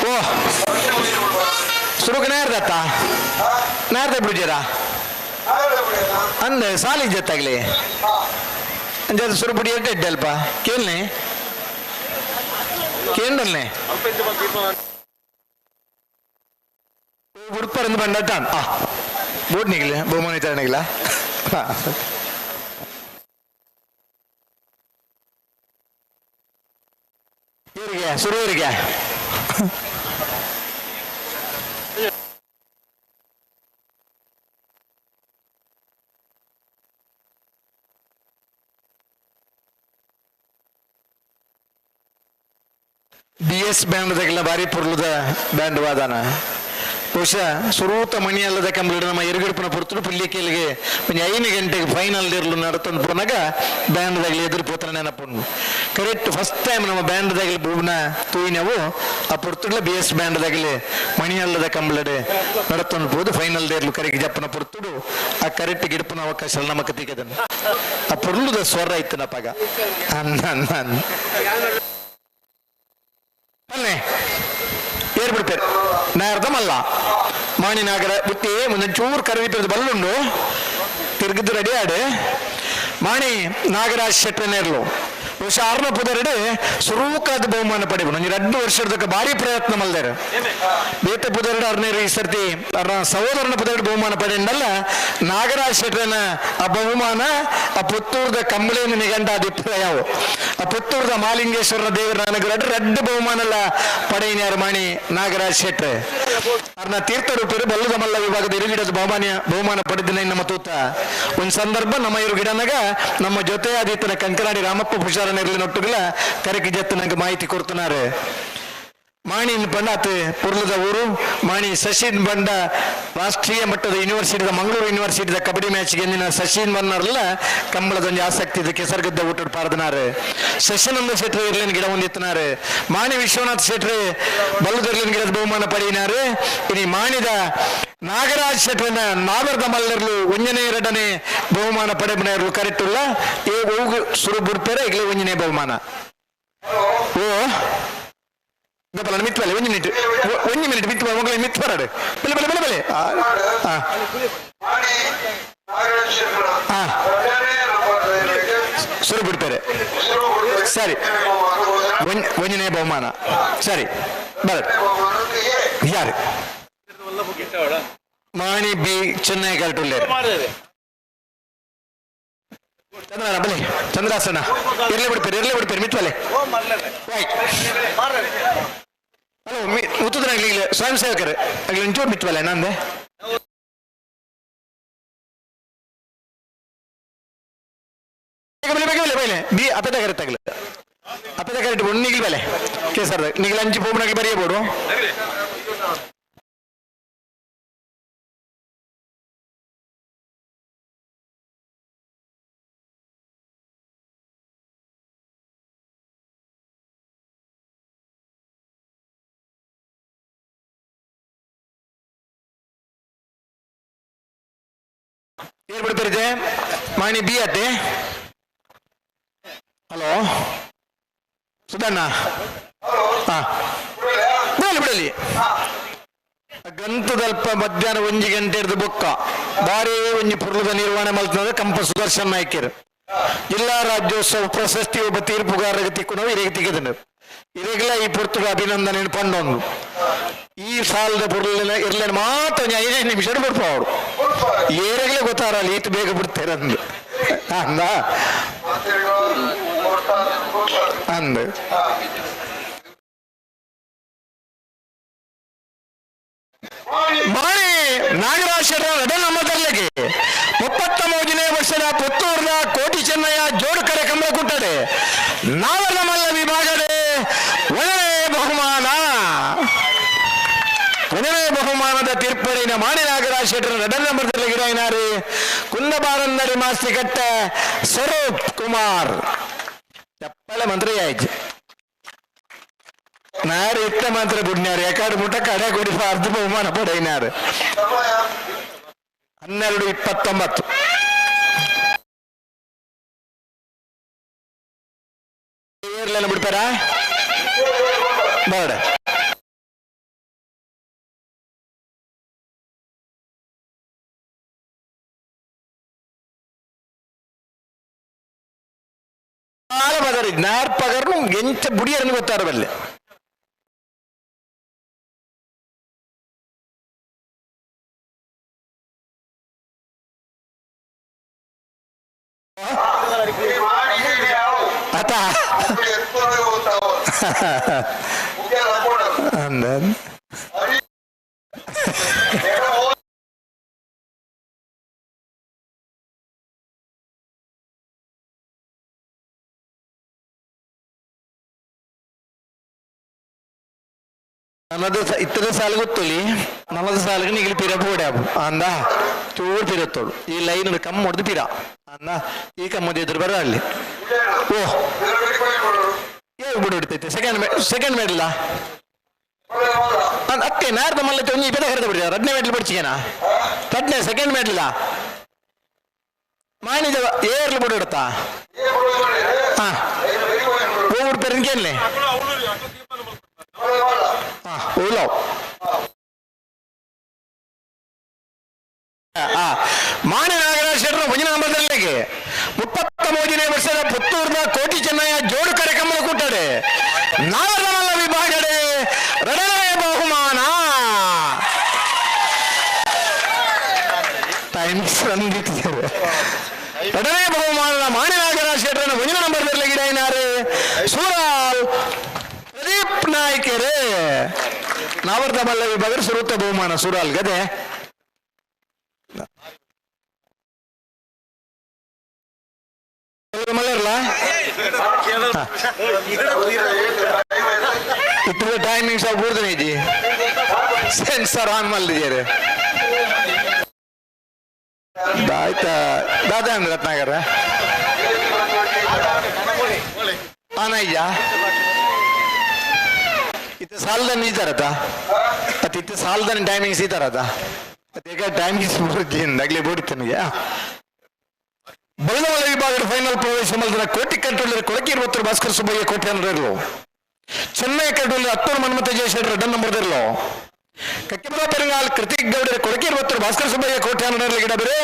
ಓ ಸುರುಕು ನೇರ್ದತ್ತ ನೇರ್ದ ಬಿಡ್ಜೀರಾ ಅಂದ ಸಾಲಿ ಜತ್ತಾಗ್ಲಿ ಅಂಜಾದ ಸುರು ಬುಡಿ ಎಡ್ಡೆ ಎಡ್ಡೆ ಅಲ್ಪ ಕೇಳ್ನೆ ಕೇಂಡಲ್ನೆ ಉಡುಪರಿಂದ ಬಂದಟ್ಟಾನ್ ಆ ಬೋಟ್ ನಿಗಲ ಬಹುಮಾನ ವಿತರಣೆಗಿಲ್ಲ. ಇವರಿಗೆ ಸುರುವರಿಗೆ ಬಿ ಎಸ್ ಬ್ಯಾಂಡ್ ದಗಲ ಬಾರಿ ಪುರ್ಲದ ಬ್ಯಾಂಡ್ ವಾದನ. ಬಹುಶಃ ಸುರೂತ ಮಣಿ ಅಲ್ಲದ ಕಂಪ್ಲೀಟ್ ನಮ್ಮ ಎರುಗಡುಪನ ಪುರ್ತುಡು ಪುಲ್ಲಿಕೇಲಿಗೆ ಒಂಜಿ 5 ಗಂಟೆಗೆ ಫೈನಲ್ ಇರ್ಲು ನಡತಂದು ಪೋನಾಗ ಬ್ಯಾಂಡ್ ದಾಗಲಿ ಎದುರು ಪೋತನ ನೆನಪುಂಡು. ಕರೆಕ್ಟ್ ಫಸ್ಟ್ ಟೈಮ್ ನಮ್ಮ ಬ್ಯಾಂಡ್ ದಾಗಲಿ ಬೂಬ್ನ ತೂಯಿನವು ಆ ಪುರ್ತುಡ್ಲ ಬಿ ಎಸ್ ಬ್ಯಾಂಡ್ ದಾಗಲಿ ಮಣಿ ಅಲ್ಲದ ಕಂಬ್ಲಡೆ ನಡತಂದು ಪೋದು ಫೈನಲ್ ದೇರ್ಲು ಕರೆಗೆ ಜಪ್ಪನ ಪುರ್ತುಡು ಆ ಕರೆಕ್ಟ್ ಗಿಡಪನ ಅವಕಾಶ ನಮಕ್ ತಿಕ್ಕದನ್ನು ಆ ಪುರ್ಲುದ ಸ್ವರ ಇತ್ತು ನಪಾಗ ಅನ್ನ ಅನ್ನ ಅನ್ನ ಅಲ್ಲೇ ಏರ್ ಬಿಡ್ಪೇರು ನಾ ಅರ್ಧಮಲ್ಲ ಮಾಣಿನಾಗರ ಬುತ್ತಿ ಮುಂದೆ ಚೂರು ಕರವಿಪೇರು ಬಲ್ಲುಂಡು ತಿರುಗಿದ್ದು ರೆಡಿ ಆಡು. ಮಾಣಿ ನಾಗರಾಜ್ ಶೆಟ್ಟನೇರ್ಲು ಬಹುಶಃ ಆರ್ನ ಪುದರಡು ಸುರೂಕಾದ ಬಹುಮಾನ ಪಡೆವು ಒಂಜಿ 2 ವರ್ಷದಕ್ಕೆ ಭಾರಿ ಪ್ರಯತ್ನ ಮಲ್ದಾರೆ. ಬೇತೆ ಪುದರಡು ಅರ್ನೇರು ಈ ಸರ್ತಿ ಅರ್ನ ಸಹೋದರನ ಪುದರಡು ಬಹುಮಾನ ಪಡೆಯಂಡಲ್ಲ ನಾಗರಾಜ್ ಶೆಟ್ಟರನ ಆ ಬಹುಮಾನ ಆ ಪುತ್ತೂರ್ದ ಕಂಬಳಿಯನ್ನು ನಿಗಂಟ ಅಭಿಪ್ರಾಯವು ಆ ಪುತ್ತೂರ್ದ ಮಾಲಿಂಗೇಶ್ವರನ ದೇವರ ಅನುಗ್ರಹ ರಡ್ಡು ಬಹುಮಾನಲ್ಲ ಪಡೆಯಿನಾರು ಮಾಣಿ ನಾಗರಾಜ್ ಶೆಟ್ರೆ. ಅರ್ನ ತೀರ್ಥರೂಪರು ಬಲ್ಲದ ಮಲ್ಲ ವಿಭಾಗದ ಇರುಗಿಡದ ಬಹುಮಾನ ಪಡೆದಿನ ನಮ್ಮ ತೂತ ಒಂದು ಸಂದರ್ಭ ನಮ್ಮ ಇರು ಗಿಡನಾಗ ನಮ್ಮ ಜೊತೆ ಆದಿತ್ತನ ಕಂಕನಾಡಿ ರಾಮಪ್ಪ ಪುಷಾರನ ಇರಲಿ ನೊಟ್ಟುಗಳ ಕರೆಕಿ ಜತ್ತು ನಂಗೆ ಮಾಹಿತಿ ಕೊಡ್తున్నారు. ಮಾಣಿನ್ ಬಂಡ ಆತ ಪುರ್ಲದ ಊರು ಮಾಣಿ ಶಶಿನ್ ಬಂಡ ರಾಷ್ಟ್ರೀಯ ಮಟ್ಟದ ಯೂನಿವರ್ಸಿಟಿದ ಮಂಗಳೂರು ಯೂನಿವರ್ಸಿಟಿದ ಕಬಡ್ಡಿ ಮ್ಯಾಚ್ ಗೆಂದಿನ ಶಶಿನ್ ಬನ್ನಾರಲ್ಲ ಕಂಬಳದ ಒಂಜಿ ಆಸಕ್ತಿ ಇದೆ ಕೆಸರ್ಗದ್ದ ಊಟದ ಪಾರದನಾರು ಶಶಿನಂದ ಶೆಟ್ರು ಇರ್ಲಿನ ಗಿಡ ಹೊಂದಿತ್ತನಾರು ಮಾಣಿ ವಿಶ್ವನಾಥ್ ಶೆಟ್ರು ಬಲ್ಲದರ್ಲಿನ ಗಿಡದ ಬಹುಮಾನ ಪಡೆಯಿನಾರು. ಇನಿ ಮಾಣಿದ ನಾಗರಾಜ್ ಶೆಟ್ರನ ನಾಗರದ ಮಲ್ಲರ್ಲು ಒಂಜನೇ ಎರಡನೇ ಬಹುಮಾನ ಪಡೆಬನರ್ಲು ಕರೆಕ್ಟ್ ಏ ಹೋಗು ಸುರು ಬಿಡ್ತಾರೆ ಈಗಲೇ ಒಂಜನೇ ಬಹುಮಾನ. ಓ ದಪ್ಪಲ ಮಿತ್ ಬಲೆ ಒಂಜಿ ಮಿನಿಟ್ ಒಂಜಿ ಮಿನಿಟ್ ಮಿತ್ ಮಗಳ ಮಿತ್ ಬರಡು ಬಲೆ ಬಲೆ ಬಲೆ ಬಲೆ. ಆ ಸುರು ಬಿಡ್ತಾರೆ. ಸರಿ, ಒಂಜನೇ ಬಹುಮಾನ. ಸರಿ ಬರ ಯಾರು ಮಾಣಿ ಬಿ ಚೆನ್ನೈ ಕರೆಕ್ಟ್ ಚಂದ್ರನ ಬಲೆ ಚಂದ್ರಾಸನ ಇರ್ಲಿ ಬಿಡ್ಪೇರು ಇರ್ಲಿ ಬಿಡ್ಪೇರು ಮಿತ್ ಬಲೆ. ರೈಟ್ ಹಲೋ ಉತ್ತುದ್ರಾಗ್ಲಿ ಸ್ವಯಂ ಸೇವಕರು ಆಗ್ಲಿ ಒಂಚೂರು ಮಿತ್ ಬಲೆ ನಂದೆ ಬೇಗ ಬೇಗ ಬೇಲೆ ಬಿ ಅಪದ ಕರೆಕ್ಟ್ ಆಗಲಿ ಅಪದ ಕರೆಕ್ಟ್ ಒಂದು ನಿಗಿಲ್ ಬೆಲೆ ಕೇಸರ್ ನಿಗಿಲ್ ಅಂಚು ಪೋಪನಾಗಿ ಬರೆಯಬಹುದು. ಏರ್ ಬಿಡ್ತಿರಿದೆ ಮಾಣಿ ಬಿ ಅತ್ತೆ. ಹಲೋ ಸುಧಣ್ಣ. ಹಾ ಬಿಡಲಿ ಬಿಡಲಿ. ಗಂತದಲ್ಪ ಮಧ್ಯಾಹ್ನ 1 ಗಂಟೆ ಹಿಡಿದು ಬೊಕ್ಕ ಬಾರಿ ಒಂಜಿ ಪುರ್ಲದ ನಿರ್ವಹಣೆ ಮಲ್ತದ ಕಂಪ ಸುದರ್ಶನ್ ನಾಯ್ಕರ್ ಜಿಲ್ಲಾ ರಾಜ್ಯೋತ್ಸವ ಪ್ರಶಸ್ತಿ ಒಬ್ಬ ತೀರ್ಪುಗಾರರಿಗೆ ತಿಕ್ಕು ಇರೆಗೆ ತಿಕ್ಕಿದನು ಇರೆಗ್ಲ ಈ ಪುರ್ತುಡು ಅಭಿನಂದನೆ ಪಂಡೊಂದು ಈ ಸಾಲದ ಪುರ್ಲಿನ ಇರ್ಲೇನು ಮಾತ್ರ ಒಂಜಿ 5 ನಿಮಿಷ ಬಿಡ್ಪಾವಡು ಏರೆಗ್ಲೇ ಗೊತ್ತಾರಲ್ಲ ಈತ ಬೇಗ ಬಿಡ್ತಾರೆ ಅಂದು ಅಂದ ಅಂದು ಮಾಣಿ ನಾಗರಾಜ್ ಶೆಟ್ಟರ್ ನಮ್ಮದರ್ಲಿಗೆ 33ನೇ ವರ್ಷದ ಪುತ್ತೂರ್ನ ಕೋಟಿ ಚೆನ್ನಯ್ಯ ಜೋಡುಕರೆ ಕಂಬಳ ಕುಟ್ಟಡೆ ನಾವಲ್ಲ ವಿಭಾಗದ ಒಂದನೇ ಬಹುಮಾನ. ಒಂದನೇ ಬಹುಮಾನದ ತೀರ್ಪಡಿನ ಮಾಣಿ ನಾಗರಾಜ್ ಶೆಟ್ಟರ್ ಎರಡನೇ ನಂಬರ್ದಲ್ಲಿ ಗಿಡೈನಾರಿ ಕುಂದಬಾರಂದಡಿ ಮಾಸ್ತಿಕಟ್ಟ ಸ್ವರೂಪ್ ಕುಮಾರ್. ಚಪ್ಪಲೆ ಮಂತ್ರಿ ಆಯ್ತು. ನಾರು ಇತ್ತ ಮಾತ್ರ ಬುಡ್ನಾರು ಯಾಕಾಡು ಮುಟ್ಟ ಕಡೆ ಕೊಡಿ ಅರ್ಧ ಬಹುಮಾನ ಪಡೆಯಿನಾರು. 12:29. ಬಿಡ್ತಾರಾ? ಬೇಡ. ಬದರಿ ನಾರ್ ಪಗರ್ನು ಎಂಚ ಬುಡಿಯರನ್ನು ಗೊತ್ತಾರ ಬಲ್ಲೆ. ಅತ ಅಂದ ನನ್ನದು ಇತ್ತದ ಸಾಲು ಗೊತ್ತುಲಿ, ನಮ್ಮದು ಸಾಲಿಗೆ ನಿಗಿಲಿ ಪಿರ ಪೋಡ್ಯಾಬು ಅಂದ ಚೂರು ಪಿರತ್ತೋಳು. ಈ ಲೈನ್ ಕಮ್ಮಿ ಹೊಡೆದು ಪಿರ ಅಂದ ಈ ಕಮ್ಮದ ಎದುರು ಬರ ಅಲ್ಲಿ. ಓ ಏಳು ಬಿಡು ಹೊಡಿತೈತೆ. ಸೆಕೆಂಡ್ ಸೆಕೆಂಡ್ ಮೆಡಲ ಅತ್ತೆ ನಾರ್ದ ಮಲ್ಲ ಒಂಜಿ ಪೆದ ಕರೆದ ಬಿಡಿದ ರಡ್ನೇ ಮೆಡಲ್ ಬಡಿಚಿಗೆನಾ ರಡ್ನೇ ಸೆಕೆಂಡ್ ಮೆಡಲ ಮಾಣಿದ ಏರ್ಲು ಬಿಡು ಹಿಡ್ತಾ. ಹಾ ಹೋಗ್ಬಿಟ್ಟು ಪೆರಿನ್ಕೇನ್ಲೆ. ಮಾಣಿ ನಾಗರಾಜ್ ಶೆಟ್ಟರ ಒಂಜಿನ ನಂಬರ್ದಲ್ಲಿಗೆ 33ನೇ ವರ್ಷದ ಪುತ್ತೂರ್ನ ಕೋಟಿ ಚೆನ್ನಯ್ಯ ಜೋಡು ಕಾರ್ಯಕ್ರಮ ಕೂಟಡೆ ನಾಗರಮಲ್ಲ ವಿಭಾಗಡೆ ಎರಡನೇ ಬಹುಮಾನ. ಟೈಮ್ಸ್ ಅಂದಿದ್ದಾರೆ. ಎರಡನೇ ಬಹುಮಾನದ ಮಾಣಿ ನಾಗರಾಜ್ ಶೆಟ್ಟರನ ಒಂಜಿನ ನಂಬರ್ದಲ್ಲಿ ಗಿಡ ಸೂರಾಲ್ ಪ್ರದೀಪ್ ನಾಯ್ಕರೇ. ನಾವರ್ದ ಮಲ್ಲ ವಿಭಾಗ ಸುರುತ್ತ ಬಹುಮಾನ ಸುರಾಲ್ ಗದೆ. ಮಲ್ಲರ್ಲ ಇಟ್ಟದ ಟೈಮಿಂಗ್ಸ್ ಬೂರ್ದನೆ ಇಜ್ಜಿ ಸೆನ್ಸರ್ ಆನ್ ಮಲ್ದಿದ್ದಾರೆ. ಆಯ್ತಾ ದಾದಾ ಅಂದ್ರೆ ರತ್ನಾಕರ ಆನ ಇಜ್ಜಾ ಇತ್ತ ಸಾಲದನ್ನ ಈ ತರತ ಅತ್ತ ಇತ್ತ ಸಾಲದನ್ನ ಟೈಮಿಂಗ್ಸ್ ಈ ತರತ ಅತ್ತ ಟೈಮಿಂಗ್ಸ್ ಬುರ್ಜಿ ಅಗ್ಲಿ ಬೋಡಿತನಿಗೆ. ಬಲದಮಲ ವಿಭಾಗದ ಫೈನಲ್ ಪ್ರವೇಶ ಮಲ್ದಿನ ಕೋಟಿ ಕಂಟ್ರೋಲರ್ ಕೊಳಕಿ ಇರುವತ್ತರು ಭಾಸ್ಕರ್ ಸುಬ್ಬಯ್ಯ ಕೋಟೆ ಅನ್ನಿರಲು. ಚೆನ್ನೈ ಕಂಟ್ರೋಲರ್ ಹತ್ತೂರು ಮನ್ಮಥ ಜಯಶೆಟ್ಟರ್ ರಡ್ಡ ನಂಬರ್ ಇರಲು. ಕಕ್ಕಿಬರ ಪೆರಂಗಾಲ್ ಕೃತಿಕ್ ಗೌಡರ ಕೊಳಕಿ ಇರುವತ್ತರು ಭಾಸ್ಕರ್ ಸುಬ್ಬಯ್ಯ ಕೋಟೆ ಅನ್ನಿರಲು ಗಿಡ ಬೇರೆ.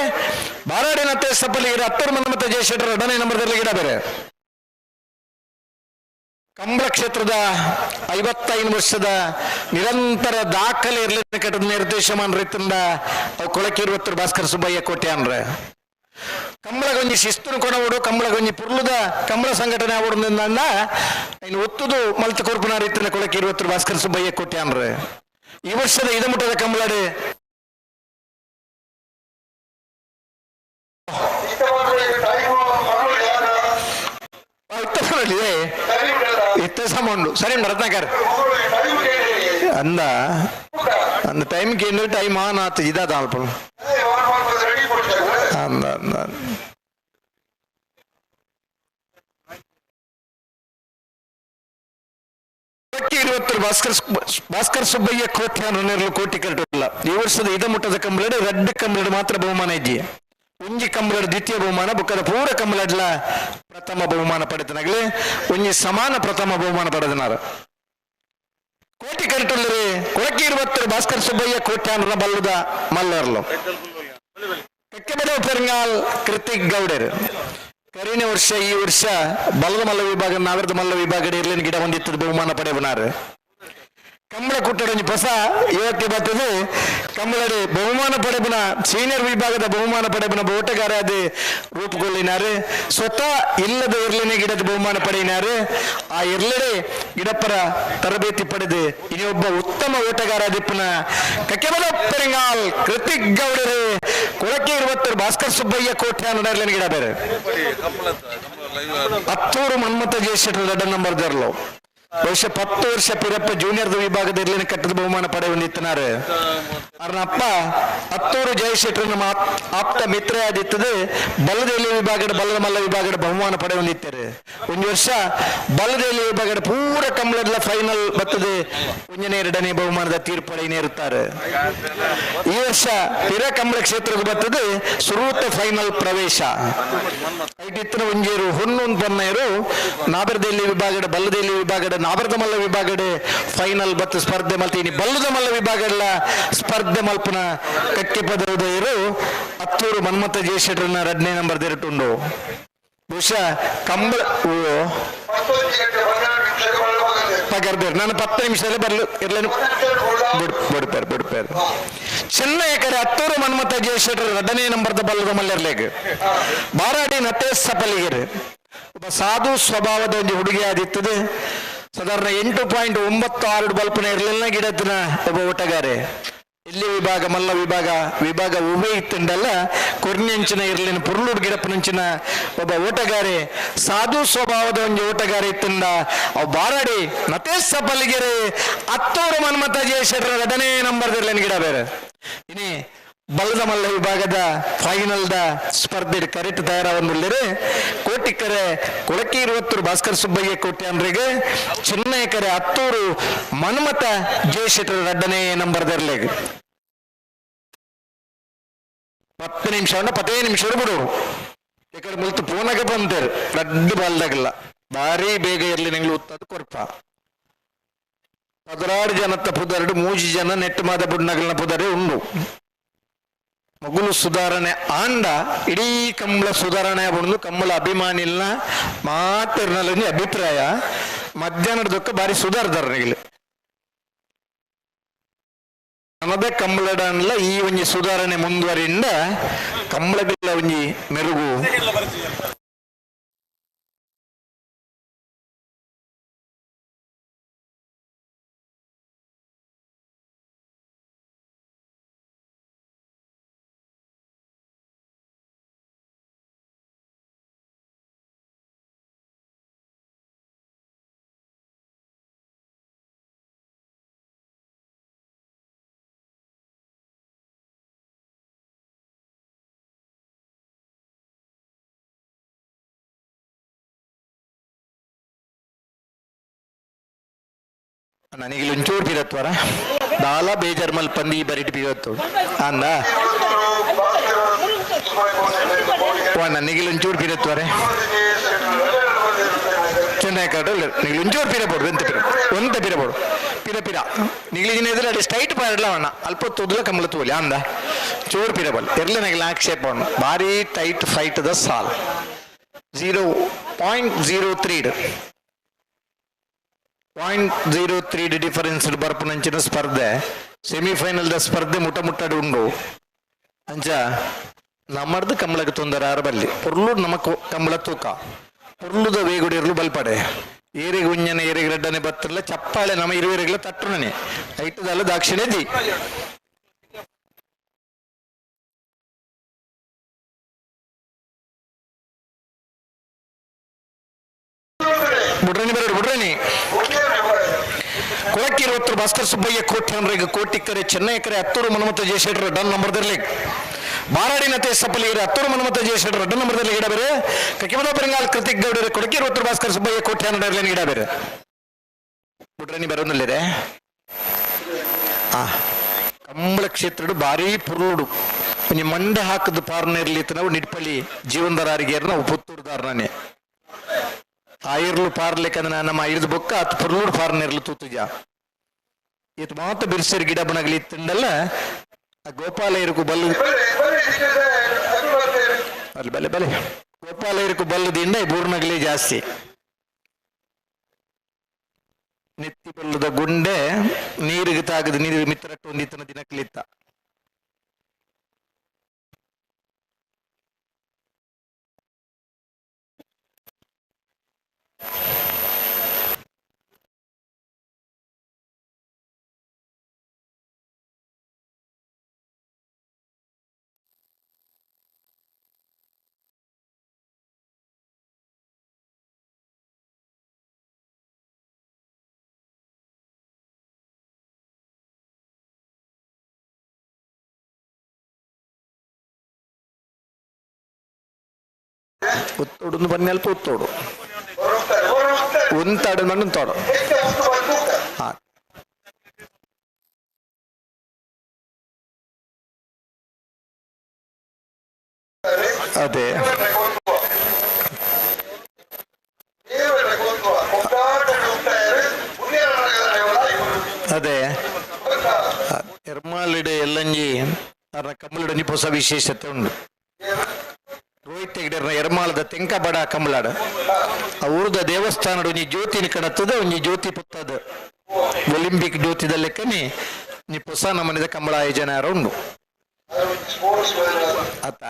ಬಾರಾಡಿನ ತೇಸಪ್ಪಲ್ಲಿ ಹತ್ತೂರು ಮನ್ಮಥ ಜಯಶೆಟ್ಟರ್ ಎರಡನೇ ನಂಬರ್ ಗಿಡ ಬೇರೆ. ಕಂಬಳ ಕ್ಷೇತ್ರದ 55 ವರ್ಷದ ನಿರಂತರ ದಾಖಲೆ ಇರಲಿ ಕಟ್ಟದ ನಿರ್ದೇಶಮಾನ ರೈತಂದ ಅವು ಕೊಳಕಿ ಇರುವತ್ತರು ಭಾಸ್ಕರ್ ಸುಬ್ಬಯ್ಯ ಕೋಟೆ ಅಂದ್ರೆ. ಕಂಬಳಗೊಂಜಿ ಶಿಸ್ತುನು ಕೊಣವಡು ಕಂಬಳಗೊಂಜಿ ಪುರ್ಲುದ ಕಂಬಳ ಸಂಘಟನೆ ಆವಡು ಇನ್ನು ಒತ್ತುದು ಮಲ್ತ ಕೊರ್ಪುನ ರೈತನ ಕೊಳಕಿ ಇರುವತ್ತರು ಭಾಸ್ಕರ್ ಸುಬ್ಬಯ್ಯ ಕೋಟೆ ಅಂದ್ರೆ. ಈ ವರ್ಷದ ಇದಮುಟ್ಟದ ಕಂಬಳಡೆ ಇತ್ತ ಸಮಂಡು ಸರಿ ರತ್ನಾಕರ್ ಅಂದ ಅಂದ ಟೈಮ್ ಕೇಂದ್ರ ಟೈಮ್ ಆನ್ ಆತು ಇದಾದ ಅಲ್ಪ ಅಂದ ಅಂದ ಇರುವತ್ತರು ಭಾಸ್ಕರ್ ಭಾಸ್ಕರ್ ಸುಬ್ಬಯ್ಯ ಕೋಟೆ ಅನ್ನಿರಲು ಕೋಟಿ ಕರಟಿಲ್ಲ. ಈ ವರ್ಷದ ಇದಮುಟ್ಟದ ಕಂಬಳಡೆ ರಡ್ಡು ಕಂಬಳಡೆ ಮಾತ್ರ ಬಹುಮಾನ ಇಜ್ಜಿ. ಒಂಜಿ ಕಂಬಳಡ್ ದ್ವಿತೀಯ ಬಹುಮಾನ ಬುಕ್ಕದ ಪೂರ ಕಂಬಳಡ್ಲ ಪ್ರಥಮ ಬಹುಮಾನ ಪಡೆದನಾಗಲಿ ಒಂಜಿ ಸಮಾನ ಪ್ರಥಮ ಬಹುಮಾನ ಪಡೆದನಾರ. ಕೋಟಿ ಕರಟುಲ್ಲರಿ ಕೊಳಕಿ ಇರುವತ್ತರು ಭಾಸ್ಕರ್ ಸುಬ್ಬಯ್ಯ ಕೋಟೆ ಅನ್ನರ ಬಲ್ಲುದ ಮಲ್ಲರ್ಲು. ಕಕ್ಕೆಬಡ ಪೆರಂಗಾಲ್ ಕೃತಿಕ್ ಗೌಡರು ಕರಿನ ವರ್ಷ ಈ ವರ್ಷ ಬಲದ ಮಲ್ಲ ವಿಭಾಗ ನಾಗರದ ಮಲ್ಲ ವಿಭಾಗ ಇರ್ಲಿನ ಗಿಡ ಹೊಂದಿತ್ತದ ಬಹುಮಾನ ಪಡೆಯಬನಾರು. ಕಂಬಳ ಕುಟ್ಟಡೊಂಜಿ ಹೊಸ ಯುವಕ್ಕೆ ಬರ್ತದೆ ಕಂಬಳಡಿ ಬಹುಮಾನ ಪಡೆಬನ ಸೀನಿಯರ್ ವಿಭಾಗದ ಬಹುಮಾನ ಪಡೆಬನ ಓಟಗಾರ ಅದೇ ರೂಪುಗೊಳ್ಳಿನಾರು. ಸ್ವತಃ ಇಲ್ಲದ ಇರ್ಲಿನೇ ಗಿಡದ ಬಹುಮಾನ ಪಡೆಯಿನಾರು. ಆ ಇರ್ಲಡೆ ಗಿಡಪ್ಪರ ತರಬೇತಿ ಪಡೆದು ಇನ್ನೊಬ್ಬ ಉತ್ತಮ ಓಟಗಾರ ದಿಪ್ಪನ ಕಕ್ಕೆಬಲ ಪೆರಂಗಾಲ್ ಕೃತಿಕ್ ಗೌಡರು ಕೊಳಕೆ ಇರುವತ್ತರು ಭಾಸ್ಕರ್ ಸುಬ್ಬಯ್ಯ ಕೋಟೆ ಅನ್ನಡರ್ಲಿನ ಗಿಡ ಬೇರೆ. ಹತ್ತೂರು ಮನ್ಮಥ ಜಯಶೆಟ್ಟರ್ ದೊಡ್ಡ ನಂಬರ್ ದರ್ಲು. ಬಹುಶಃ 10 ವರ್ಷ ಪಿರಪ್ಪ ಜೂನಿಯರ್ ವಿಭಾಗದ ಇರ್ಲಿನ ಕಟ್ಟದ ಬಹುಮಾನ ಪಡೆ ಹೊಂದಿತ್ತನಾರು. ಅರ್ನಪ್ಪ ಹತ್ತೂರು ಜಯಶೆಟ್ಟರ್ ನಮ್ಮ ಆಪ್ತ ಮಿತ್ರ ಆದಿತ್ತದೆ ಬಲದೇಲಿ ವಿಭಾಗದ ಬಲದ ಮಲ್ಲ ವಿಭಾಗದ ಬಹುಮಾನ ಪಡೆ ಹೊಂದಿತ್ತಾರೆ. ಒಂದು ವರ್ಷ ಬಲದೇಲಿ ವಿಭಾಗದ ಪೂರ ಕಂಬಳದ ಫೈನಲ್ ಬರ್ತದೆ ಒಂದನೇ ಎರಡನೇ ಬಹುಮಾನದ ತೀರ್ಪಡೆಯೇ ಇರುತ್ತಾರೆ. ಈ ವರ್ಷ ಪಿರ ಕಂಬಳ ಕ್ಷೇತ್ರಕ್ಕೆ ಬರ್ತದೆ ಸುರೂತ ಫೈನಲ್ ಪ್ರವೇಶ. ಐಟಿತ್ತಿನ ಒಂಜೇರು ಹೊನ್ನೊಂದು ಬನ್ನೇರು ನಾಬರದೇಲಿ ವಿಭಾಗದ ಬಲ್ಲದೇಲಿ ವಿಭಾಗದ ನಾಬರದ ಮಲ್ಲ ವಿಭಾಗಡೆ ಫೈನಲ್ ಬತ್ತು ಸ್ಪರ್ಧೆ ಮಲ್ತೀನಿ ಬಲ್ಲದ ಮಲ್ಲ ವಿಭಾಗದ ಸ್ಪರ್ಧೆ ಮಲ್ಪನ ಕಕ್ಕೆ ಪದರು ಹತ್ತೂರು ಮನ್ಮಥ ಜಯಶೆಟ್ಟರನ್ನ ಎರಡನೇ ನಂಬರ್ ದಿರಟುಂಡು. ಬಹುಶಃ ಕಂಬಳ ಪಗರ್ಬೇರು ನಾನು 10 ನಿಮಿಷದಲ್ಲೇ ಬರ್ಲು ಇರ್ಲೇನು ಬಿಡ್ಪೇರು ಬಿಡ್ಪೇರು. ಚೆನ್ನೈ ಕರೆ ಹತ್ತೂರು ಮನ್ಮಥ ಜಯಶೆಟ್ಟರ್ ಎರಡನೇ ನಂಬರ್ದ ಬಲ್ಲದ ಮಲ್ಲರ್ಲೇಗ್ ಬಾರಾಡಿ ನತೇಶ್ ಸಪಲಿಗೆರೆ ಒಬ್ಬ ಸಾಧು ಸ್ವಭಾವದ ಒಂದು ಹುಡುಗಿ ಆದಿತ್ತದೆ. ಸಾಧಾರಣ 8.96 ಬಲ್ಪನ ಇರಲಿಲ್ಲ ಗಿಡತ್ತಿನ ಒಬ್ಬ ಓಟಗಾರೆ. ಇಲ್ಲಿ ವಿಭಾಗ ಮಲ್ಲ ವಿಭಾಗ ವಿಭಾಗ ಉವೆ ಇತ್ತಂಡಲ್ಲ ಕೊರ್ನೆಂಚಿನ ಇರಲಿನ ಪುರ್ಲೂರು ಗಿಡಪ್ಪನಂಚಿನ ಒಬ್ಬ ಓಟಗಾರೆ ಸಾಧು ಸ್ವಭಾವದ ಒಂದು ಓಟಗಾರೆ ಇತ್ತಂದ ಅವು ಬಾರಾಡಿ ನತೇಶ್ ಸಪಲಿಗೆರೆ ಹತ್ತೂರು ಮನ್ಮಥ ಜಯಶೆಟ್ಟರ ಎರಡನೇ ನಂಬರ್ ಇರ್ಲಿನ ಗಿಡ ಬೇರೆ. ಇನಿ ಬಲದ ಮಲ್ಲ ವಿಭಾಗದ ಫೈನಲ್ the ಸ್ಪರ್ಧೆ ಕರೆಕ್ಟ್ ತಯಾರಾವನ್ನುಳ್ಳರೆ ಕೋಟಿಕರೆ ಕೊಳಕಿ ಇರುವತ್ತೂರು ಭಾಸ್ಕರ್ ಸುಬ್ಬಯ್ಯ ಕೋಟೆ ಅಂದ್ರಿಗೆ ಚೆನ್ನೈ ಕರೆ ಹತ್ತೂರು ಮನ್ಮಥ ಜಯಶೆಟ್ಟರ ಎರಡನೇ ನಂಬರ್ ದರ್ಲೆಗ್ 10 ನಿಮಿಷ 15 ನಿಮಿಷ ಬಿಡೋರು ಈ ಕಡೆ ಮುಲ್ತು ಪೋನಾಗ ಬಂತೇರು ರಡ್ಡು ಬಾಲ್ದಾಗಲ್ಲ ಭಾರಿ ಬೇಗ ಇರ್ಲಿ ನಿಂಗ್ಳು ಉತ್ತದ ಕೊರ್ಪ 16 ಜನತ್ತ ಪುದರಡು 3 ಜನ ನೆಟ್ಟು ಮಾದ ಬುಡ್ನಗಲ್ನ ಪುದರೆ ಉಂಡು ಮಗುಲು ಸುಧಾರಣೆ ಆಂಡ ಇಡೀ ಕಂಬಳ ಸುಧಾರಣೆ ಬಂದು ಕಂಬಳ ಅಭಿಮಾನಿಲ್ನ ಮಾತಿರ್ನಲ್ಲಿ ಅಭಿಪ್ರಾಯ ಮಧ್ಯಾಹ್ನದ ದುಃಖ ಬಾರಿ ಸುಧಾರದಾರನಿಗೆ ನಮ್ಮದೇ ಕಂಬಳಡನ್ಲ ಈ ಒಂಜಿ ಸುಧಾರಣೆ ಮುಂದುವರಿಂದ ಕಂಬಳಗಳ ಒಂಜಿ ಮೆರುಗು. ನನಗೆ ಒಂಚೂರು ಬೀರತ್ವರ ದಾಲ ಬೇಜಾರ್ ಮಲ್ ಪಂದಿ ಬರಿಟ್ ಬೀರತ್ತು ಅಂದ ನನಗೆ ಒಂಚೂರು ಬೀರತ್ವರೆ ಚೆನ್ನೈ ಕಾರ್ಡು ನಿಗ್ಲು ಒಂಚೂರು ಪೀರಬೋಡು ಎಂತ ಪಿರ ಒಂತ ಪಿರಬೋಡು ಪಿರ ಪಿರ ನಿಗ್ಲಿಗಿನ ಎದುರು ಅಡಿ ಸ್ಟೈಟ್ ಪಾರಡ್ಲ ಅವಣ್ಣ ಅಲ್ಪ ತುದ್ಲ ಕಮಲ ತೂಲಿ ಅಂದ ಚೂರು ಪಿರಬಲ್ ಎರ್ಲೆ ನಗಿಲ ಆಕ್ಷೇಪ ಭಾರಿ ಟೈಟ್ ಫೈಟ್ the ಸಾಲ್ 0.03 0.03 ಡಿಫರೆನ್ಸ್ ಬರ್ಪುನಂಚಿನ ಸ್ಪರ್ಧೆ ಸೆಮಿಫೈನಲ್ the ಸ್ಪರ್ಧೆ ಮುಟ ಮುಟ್ಟಡು ಉಂಡು ಅಂಚ ನಮ್ಮರ್ದು ಕಮ್ಮಳಕ್ಕೆ ತೊಂದರೆ ಆರು ಬಲ್ಲಿ ಪೊರ್ಲು ನಮ್ಮ ಕಮ್ಮಳ ತೂಕ ಪೊರ್ಲುದ ವೇಗುಡಿರ್ಲು ಬಲ್ಪಡೆ ಏರಿಗೆ ಉಂಜನ ಏರಿಗೆ ರಡ್ಡನೆ ಬತ್ತಿರಲ್ಲ ಚಪ್ಪಾಳೆ ನಮ್ಮ ಇರುವೆರಿಗೆಲ್ಲ ತಟ್ಟುನನೆ ಐಟದಲ್ಲ ದಾಕ್ಷಿಣ್ಯ the ಬುಡ್ರನಿ ಬರೋಡು ಬುಡ್ರನಿ ಕೊಳಕಿರುವತ್ತರು ಭಾಸ್ಕರ್ ಸುಬ್ಬಯ್ಯ ಕೋಟ್ಯಾನ್ರಿಗೆ ಕೋಟಿಕ್ಕರೆ ಚೆನ್ನೈಕರೆ ಹತ್ತೂರು ಮನ್ಮಥ ಜಯಶೆಟ್ಟರು ಡನ್ ನಂಬರ್ದಲ್ಲಿ ಬಾರಾಡಿನ ತೇಸಪ್ಪಲಿಗೆ ಹತ್ತೂರು ಮನ್ಮಥ ಜಯಶೆಟ್ಟರು ಡನ್ ನಂಬರ್ದಲ್ಲಿ ಗಿಡ ಬೇರೆ ಕಕಿಮದ ಬೆಂಗಾಲ್ ಕೃತಿಕ್ ಗೌಡರು ಕೊಳಕಿರುವತ್ತರು ಭಾಸ್ಕರ್ ಸುಬ್ಬಯ್ಯ ಕೋಟ್ಯಾನ್ರಲ್ಲಿ ಗಿಡ ಬೇರೆ ಬುಡ್ರನಿ ಬರೋನಲ್ಲಿದೆ. ಆ ಕಂಬಳ ಕ್ಷೇತ್ರಡು ಭಾರಿ ಪುರುಡು ಒಂಜಿ ಮಂಡೆ ಹಾಕದ ಪಾರ್ನ ಇರ್ಲಿ ನಾವು ನಿಡ್ಪಳ್ಳಿ ಜೀವನದಾರಿಗೆ ನಾವು ಪುತ್ತೂರುದಾರನೇ ಆಯಿರ್ಲು ಪಾರ್ಲಿಕ್ಕಂದ್ರೆ ನಮ್ಮ ಐದು ಬೊಕ್ಕ ಅತ್ ಪುರ್ಲೂರು ಪಾರ್ನಿರ್ಲು ತೂತುಜ ಇತ್ ಮಾತ ಬಿರ್ಸರ್ ಗಿಡ ಬಣಗಲಿ ಇತ್ತಂಡಲ್ಲ ಆ ಗೋಪಾಲ ಇರುಕು ಬಲ್ಲು ಅಲ್ಲಿ ಬಲೆ ಬಲೆ ಗೋಪಾಲ ಇರುಕು ಬಲ್ಲದಿಂದ ಬೂರ್ನಗಲಿ ಜಾಸ್ತಿ ನೆತ್ತಿ ಬಲ್ಲದ ಗುಂಡೆ ನೀರಿಗೆ ತಾಗದ ನೀರು ಮಿತ್ರಟ್ಟು ಒಂದಿತ್ತನ ದಿನಕ್ಲಿತ್ತ ಉತ್ತೋಡು ಬನ್ನೆಲ್ಪ ಉತ್ತೋಡು ಒಂತಾಡು ಮಣ್ಣು ತೋಡು. ಅದೇ ಅದೇ ಎರ್ಮಾಲಿಡೆ ಎಲ್ಲಂಜಿ ಅದರ ಕಮ್ಮಲಿಡಂಜಿ ಹೊಸ ವಿಶೇಷತೆ ಉಂಟು. ರೋಹಿತ್ ಹೆಗ್ಡೆರ್ನ ಎರ್ಮಾಳದ ತೆಂಕಬಡ ಕಂಬಳಾಡ. ಆ ಊರದ ದೇವಸ್ಥಾನಡು ಒಂಜಿ ಜ್ಯೋತಿನ ಕಣತ್ತದ, ಒಂಜಿ ಜ್ಯೋತಿ ಪುತ್ತದ ಒಲಿಂಪಿಕ್ ಜ್ಯೋತಿದ ಲೆಕ್ಕನೆ ನೀ ಹೊಸ ನಮನಿದ ಕಂಬಳ ಆಯೋಜನೆ ಉಂಡು ಅತ್ತ.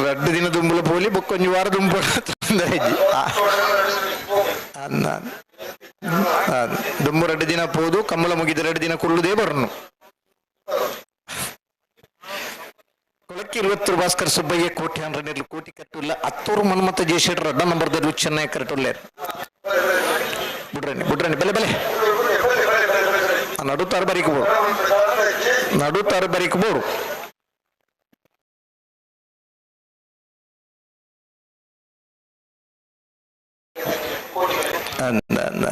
ರಡ್ಡು ದಿನ ದುಂಬುಲ ಪೋಲಿ ಬೊಕ್ಕ ಒಂಜಿ ವಾರ ದುಂಬು ತೊಂದರೆ ಇಜ್ಜಿ. ಅನ್ನ ದುಂಬು ರಡ್ಡು ದಿನ ಪೋದು ಕಂಬಳ ಮುಗಿದ 2 ದಿನ ಕುಳ್ಳುದೇ ಬರನು. ಕೊಳಕ್ಕೆ 20 ಭಾಸ್ಕರ್ ಸುಬ್ಬಯ್ಯ ಕೋಟಿ ಹಂಡ್ರೆಡ್ ಕೋಟಿ ಕಟ್ಟುಲ್ಲ. ಹತ್ತೂರು ಮನ್ಮತ ಜಯಶೆಟ್ಟರ್ ರಡ್ಡ ನಂಬರ್ ಚೆನ್ನೈ ಕರೆಟುಲ್ಲೇರು. ಬುಡ್ರನಿ ಬುಡ್ರನಿ ಬೆಲೆ ಬೆಲೆ ನಡುತ್ತಾರು ಬರೀಕಬೋಡು, ನಡುತ್ತಾರು ಬರೀಕಬೋಡು. ಅಂದ ಅಂದ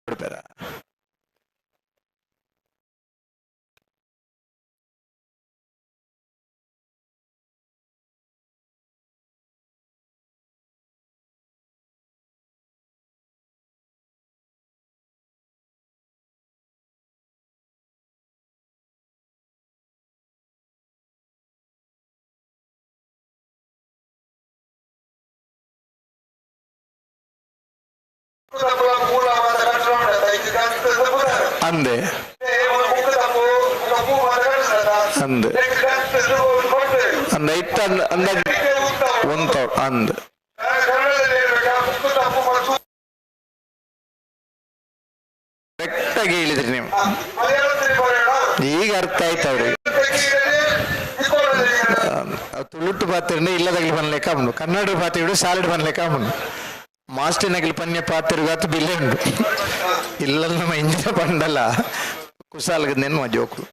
ಬಿಡ್ಬೇಡ. ಅಂದೆ ಅಂದೆ ಅಂದ ಇತ್ತ ಅಂದ ಒಂತ ಅಂದ ಕರೆಕ್ಟ್ ಆಗಿ ಹೇಳಿದ್ರಿ ನೀವು. ಈಗ ಅರ್ಥ ಆಯ್ತು ಅವ್ರಿಗೆ. ತುಳುಟು ಪಾತ್ರೆ ಇಲ್ಲದಾಗಲಿ ಬನ್ಲೆಕ್ಕ ಉಂಡು, ಕನ್ನಡ ಪಾತ್ರೆ ಸಾಲಿಡ್ ಬನ್ಲೆಕ್ಕ ಉಂಡು, ಮಾಸ್ಟಿನಗಲಿ ಪನ್ಯ ಪಾತ್ರೆಗಾತು ಬಿಲ್ಲೆ ಉಂಡು. ಇಲ್ಲ ನಮ್ಮ ಇಂಜಿನ ಪಂಡಲ್ಲ ಕುಸಾಲ್ಗ ನೆನ್ನುವ ಜೋಕುಲು.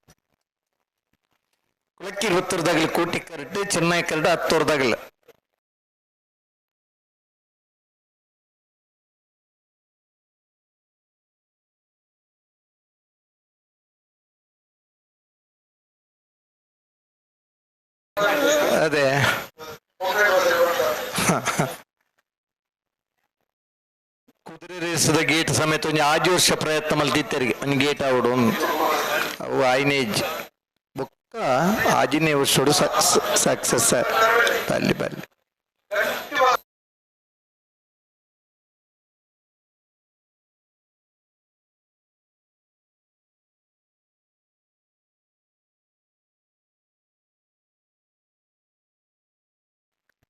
ಕುಲಕ್ಕಿ 20 ಕೋಟಿ ಕರಟು ಚೆನ್ನೈ ಕರಡು 10 ಅದೇ ಕುದುರೆ ರೇಸದ ಗೇಟ್ ಸಮೇತ ಒಂಜಿ ಆಜಿ ವರ್ಷ ಪ್ರಯತ್ನ ಮಲ್ತಿತ್ತರಿಗೆ ಒಂಜಿ ಗೇಟ್ ಆವಡು ಅವು ಆಯ್ನೇಜ್ ಬೊಕ್ಕ ಆಜಿನೇ ವರ್ಷಡು ಸಕ್ಸಸ್ ಬಲ್ಲಿ ಬಲ್ಲಿ.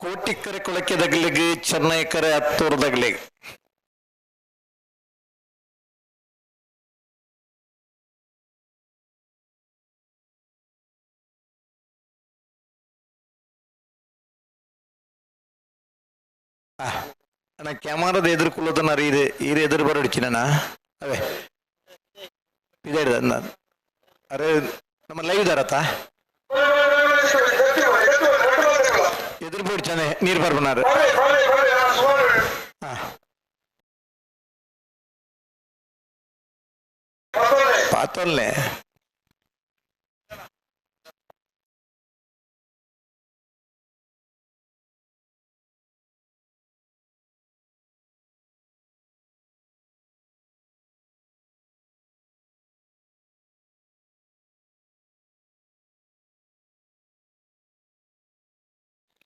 ಕೋಟಿಕ್ಕರೆ ಕೊಳಕೆದಗ್ಲಿಗೆ ಚೆನ್ನೈಕರೆ ಹತ್ತೂರದಗ್ಲಿಗೆ. ಅಣ್ಣ ಕ್ಯಾಮರಾದ ಎದುರು ಕುಲ್ಲದನ್ನ ಇದು ಈರು ಎದುರು ಬರೋಡಿಚಿನ ಅವೇ ಇದೆ ಅರೆ ನಮ್ಮ ಲೈವ್ ದಾರತ್ತ ಎದುರು ಬೋಡ್ ಚೆನ್ನ ನೀರು ಬರ್ಬನಾರು. ಪಾತೊಲ್ಲೆ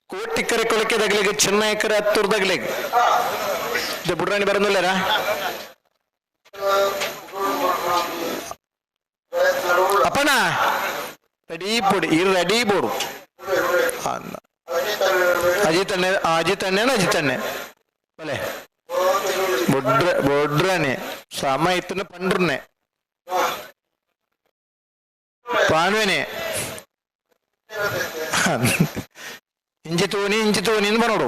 ಕೋಟಿಕ್ಕರೆ ಕೊಳಕೆದಗ್ಲಿಗೆ ಚೆನ್ನೈಕರೆ ಹತ್ತೂರ್ದಗ್ಲಿಗೆ ಬುಡ್ರಾಣಿ ಬರೋದಿಲ್ಲರಾ? ಅಪ್ಪಣ್ಣ ರೆಡಿ ಪೊಡಿ ಇರು ರೆಡಿ ಬೋಡು. ಅಜಿತ್ ಅಣ್ಣೆ ಅಜಿತ್ ಅಣ್ಣೇನ ಅಜಿತ್ ಅಣ್ಣೆ ಬಲೆ ಬೊಡ್ರ ಬೊಡ್ರಾಣಿ ಸಮ ಇತ್ತನ ಪಂಡ್ರನೆ ಪಾನ್ವೇನೆ ಇಂಚಿ ತೂನಿ ಇಂಚಿ ತೂನಿ ಬರೋಡು.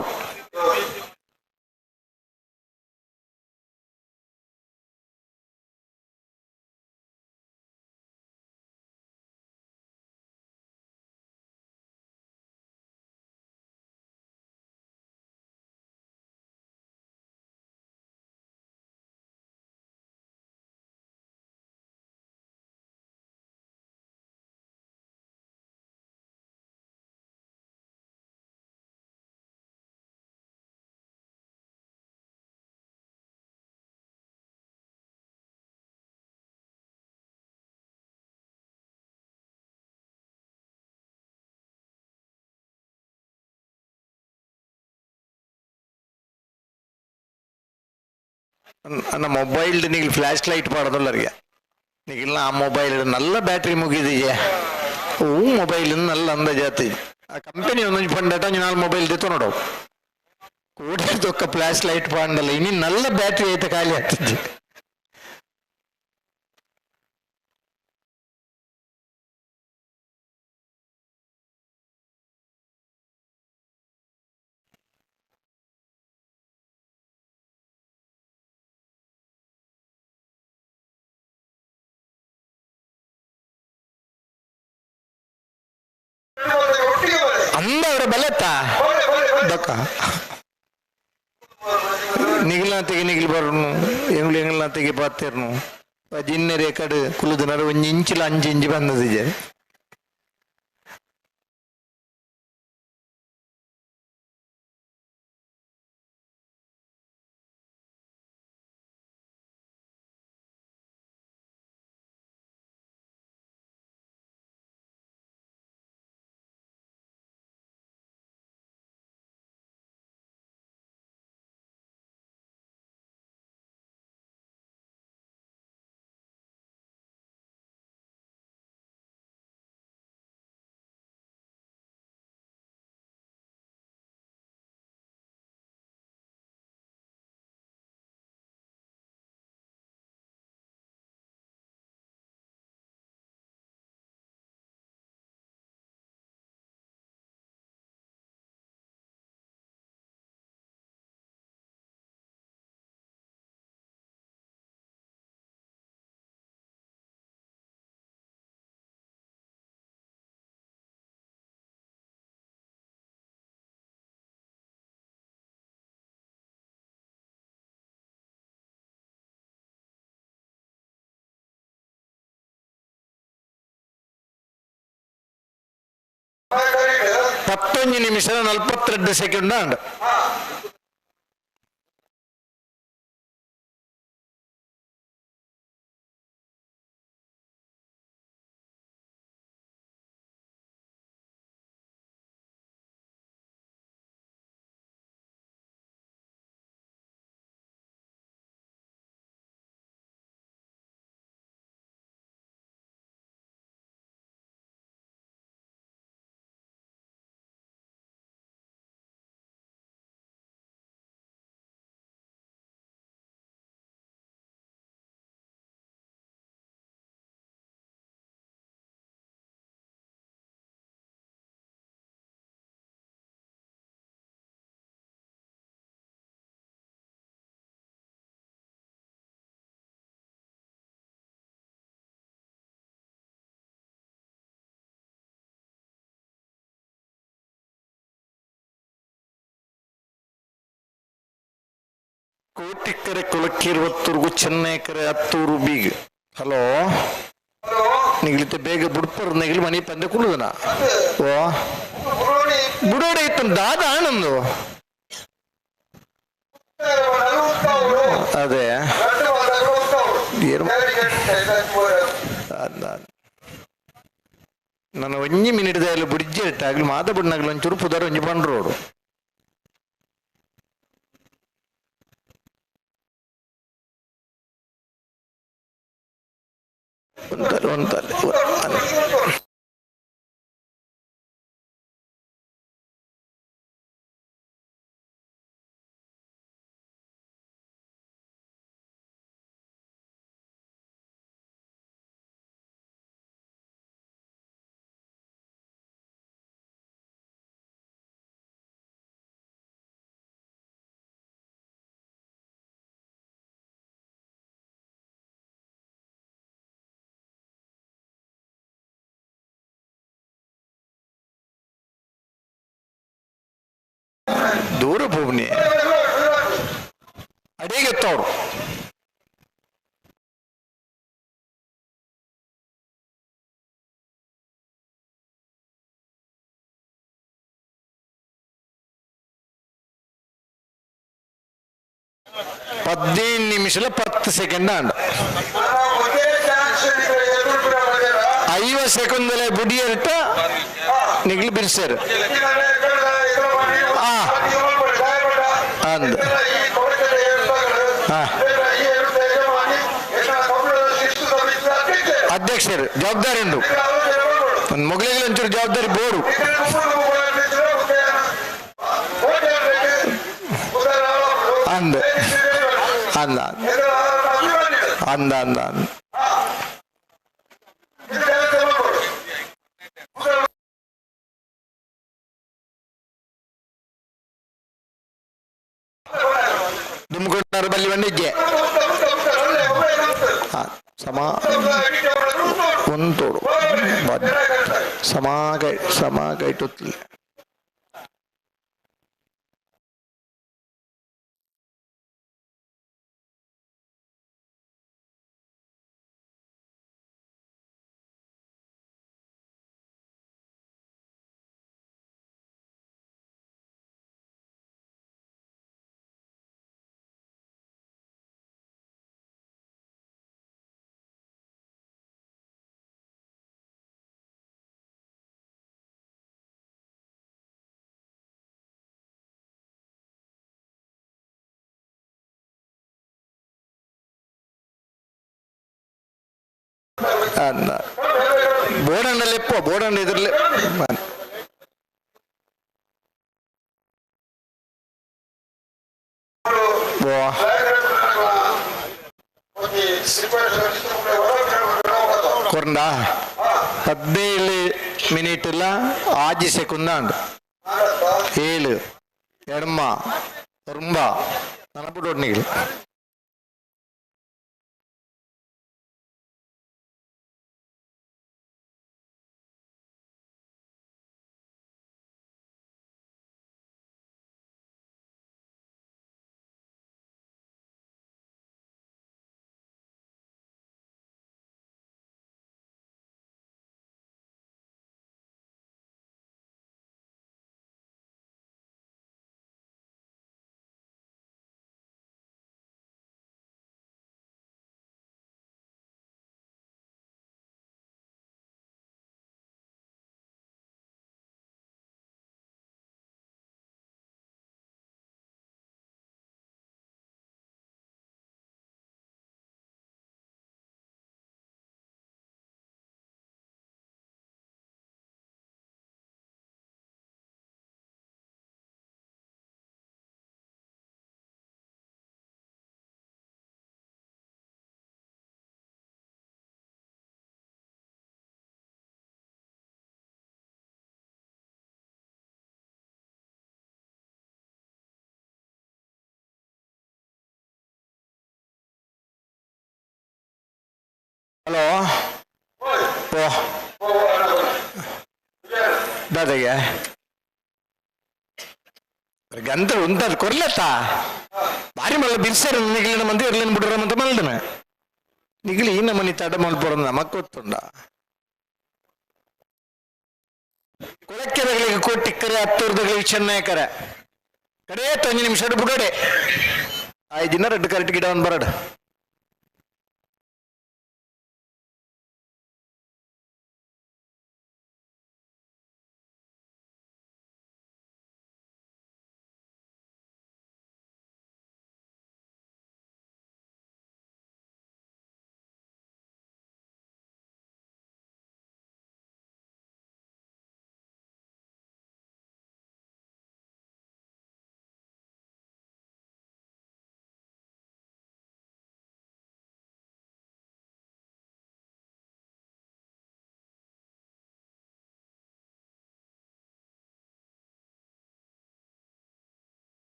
ಅನ್ನ ಮೊಬೈಲ್ ನಿಗ್ಲು ಫ್ಲ್ಯಾಶ್ ಲೈಟ್ ಪಾಡೋದಲ್ಲರಿಗೆ ನಿಗಿಲ್ಲ. ಆ ಮೊಬೈಲ್ ನಲ್ಲ ಬ್ಯಾಟ್ರಿ ಮುಗಿದಿದೆ. ಹೂ, ಮೊಬೈಲ್ ನಲ್ಲ ಅಂದಾಜಾತಿ. ಆ ಕಂಪನಿ ಒಂದೊಂದು ಪಂಡಟ ಒಂಜಿ ನಾಲ್ ಮೊಬೈಲ್ ದೆತ್ತು ನೋಡು. ಕೂಡಿ ತೊಕ್ಕ ಫ್ಲಾಶ್ ಲೈಟ್ ಪಾಂಡಲ್ಲ. ಇನಿ ನಲ್ಲ ಬ್ಯಾಟ್ರಿ ಐತೆ, ಖಾಲಿ ಆಗ್ತದೆ. ಅಂದವರ ಬಲತ್ತ ದಕ್ಕ ನಿಗಿಲ್ನಾತಿಗೆ ನಿಗಿಲ್ ಬರುನು, ಎಂಗ್ಲು ಎಂಗ್ಲ್ನಾತಿಗೆ ಪಾತಿರ್ನು. ಜಿನ್ನೆರೆ ಕಡು ಕುಲುದನರು ಒಂಜಿ ಇಂಚಿಲ ಅಂಜಿ ಇಂಚಿ ಬಂದದಿಜೆ. ಪತ್ತೊಂಜಿ ನಿಮಿಷ 42 ಸೆಕೆಂಡ್ ಉಂಡು. ಕೋಟಿಕ್ಕರೆ ಕೊಲಕ್ಕಿರುವತ್ತೂರ್ಗು ಚೆನ್ನೈಕರೆ ಹತ್ತೂರು ಬೀಗ್. ಹಲೋ, ನಿಗ್ಲಿತೆ ಬೇಗ ಬುಡ್ಪರ್ ನೆಗ್ಲಿ ಮನಿ ಪಂದೆ ಕುಳ್ಳುದನ. ಓ ಬುಡೋಡೆ ಇತ್ತು ದಾದ ಆನಂದು. ಅದೇ ನನ್ನ ಒಂಜಿ ಮಿನಿಟ್ ದಾಯಲು ಬುಡಿಜ್ಜೆ ಇಟ್ಟಾಗ್ಲಿ ಮಾದ ಬುಡ್ನಾಗ್ಲಿ ಒಂಚೂರು ಪುದರ್ ಒಂಜಿ ಬಂಡ್ರೋಡು. ಒಂತಲೆ ಒಂತಲೆ ದೂರ ಭೂಮಿ ಅಡಿಗೆತ್ತವ್ರು. 15 ನಿಮಿಷ 10 ಸೆಕೆಂಡ್ ಅಂಡ 50 ಸೆಕೆಂಡ್ ಬುಡಿಯರ್ಟ ನಿಗ್ಲು ಬಿರ್ಸರು. ಅಂದ. ಅಧ್ಯಕ್ಷರು ಜವಾಬ್ದಾರಿ ಉಂಡು. ಒಂದು ಮೊಗಲಿಗೆ ಒಂಚೂರು ಜವಾಬ್ದಾರಿ ಬೋಡು. ಅಂದ ಅಂದ ಅಂದ ಅಂದ ಅಂದ. ದುಮ್ಕೊಂಡಾರ ಬಲ್ಲಿ ಬಂದಿದ್ದೆ ಸಮ ಒಂತೋಡು ಸಮಾಗೈ ಸಮಾಗೈಟುತ್ತಲೆ. ಅಂದ ಬೋರ್ಡಂಡಲ್ಲಿ ಎಪ್ಪೋ ಬೋರ್ಡಂಡ ಎದುರ್ಲೆ. ಕೊರಂಡ 17 ಮಿನಿಟ್ ಇಲ್ಲ ಆಜಿ ಸೆಕುಂದಾಂಡ್ 7 ಎಡ್ಮ 9 ನನಪುಡೊಡ್ನಿಗೆ. ಹಲೋ ಓ ದಾದಾಗೆ ಗಂತ ಉಂತದ್ ಕೊರ್ಲತ್ತ ಬಾರಿ ಮಲ್ಲ ಬಿರ್ಸರ್ ನಿಗ್ಲಿನ ಮಂದಿ ಇರ್ಲಿನ ಬಿಡ್ರ ಅಂತ ಮಲ್ದನ ನಿಗ್ಲಿ ಈ ನಮ್ಮನಿ ತಡ ಮಲ್ಪೊರ ನಮಕ್ ಗೊತ್ತುಂಡ. ಕೊಳಕ್ಕೆದಗಳಿಗೆ ಕೋಟಿಕ್ಕರೆ ಹತ್ತೂರ್ದಗಳಿಗೆ ಚೆನ್ನೈ ಕರೆ ಕಡೆ ತೊಂಜಿ ನಿಮಿಷ ಬುಡಡೆ ಐದು ದಿನ ರೆಡ್ ಕರೆಕ್ಟ್ ಗಿಡ ಒಂದು ಬರಡು.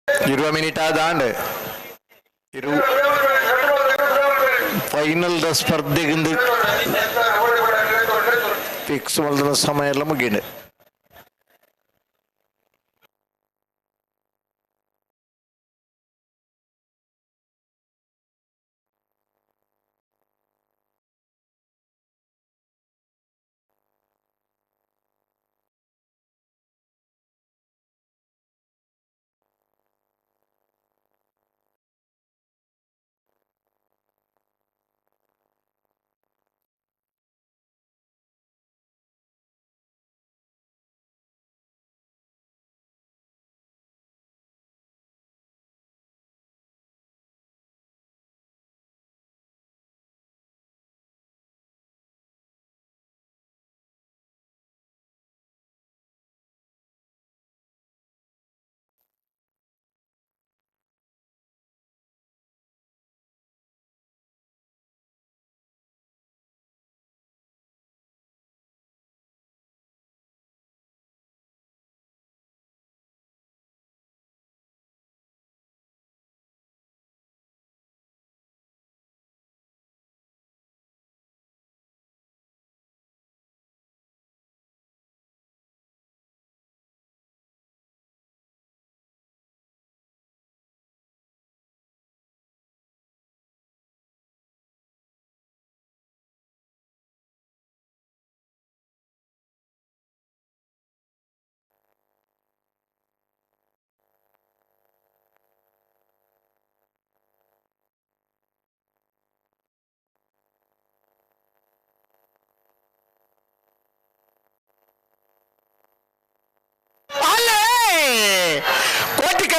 20 ಮಿನಿಟ್ ಆದಾಂಡ್ ಇರು ಫೈನಲ್ the ಸ್ಪರ್ಧೆಗಿಂದ ಫಿಕ್ಸ್ ಮಲ್ದಿನ ಸಮಯ ಎಲ್ಲ ಮುಗಿಂಡು.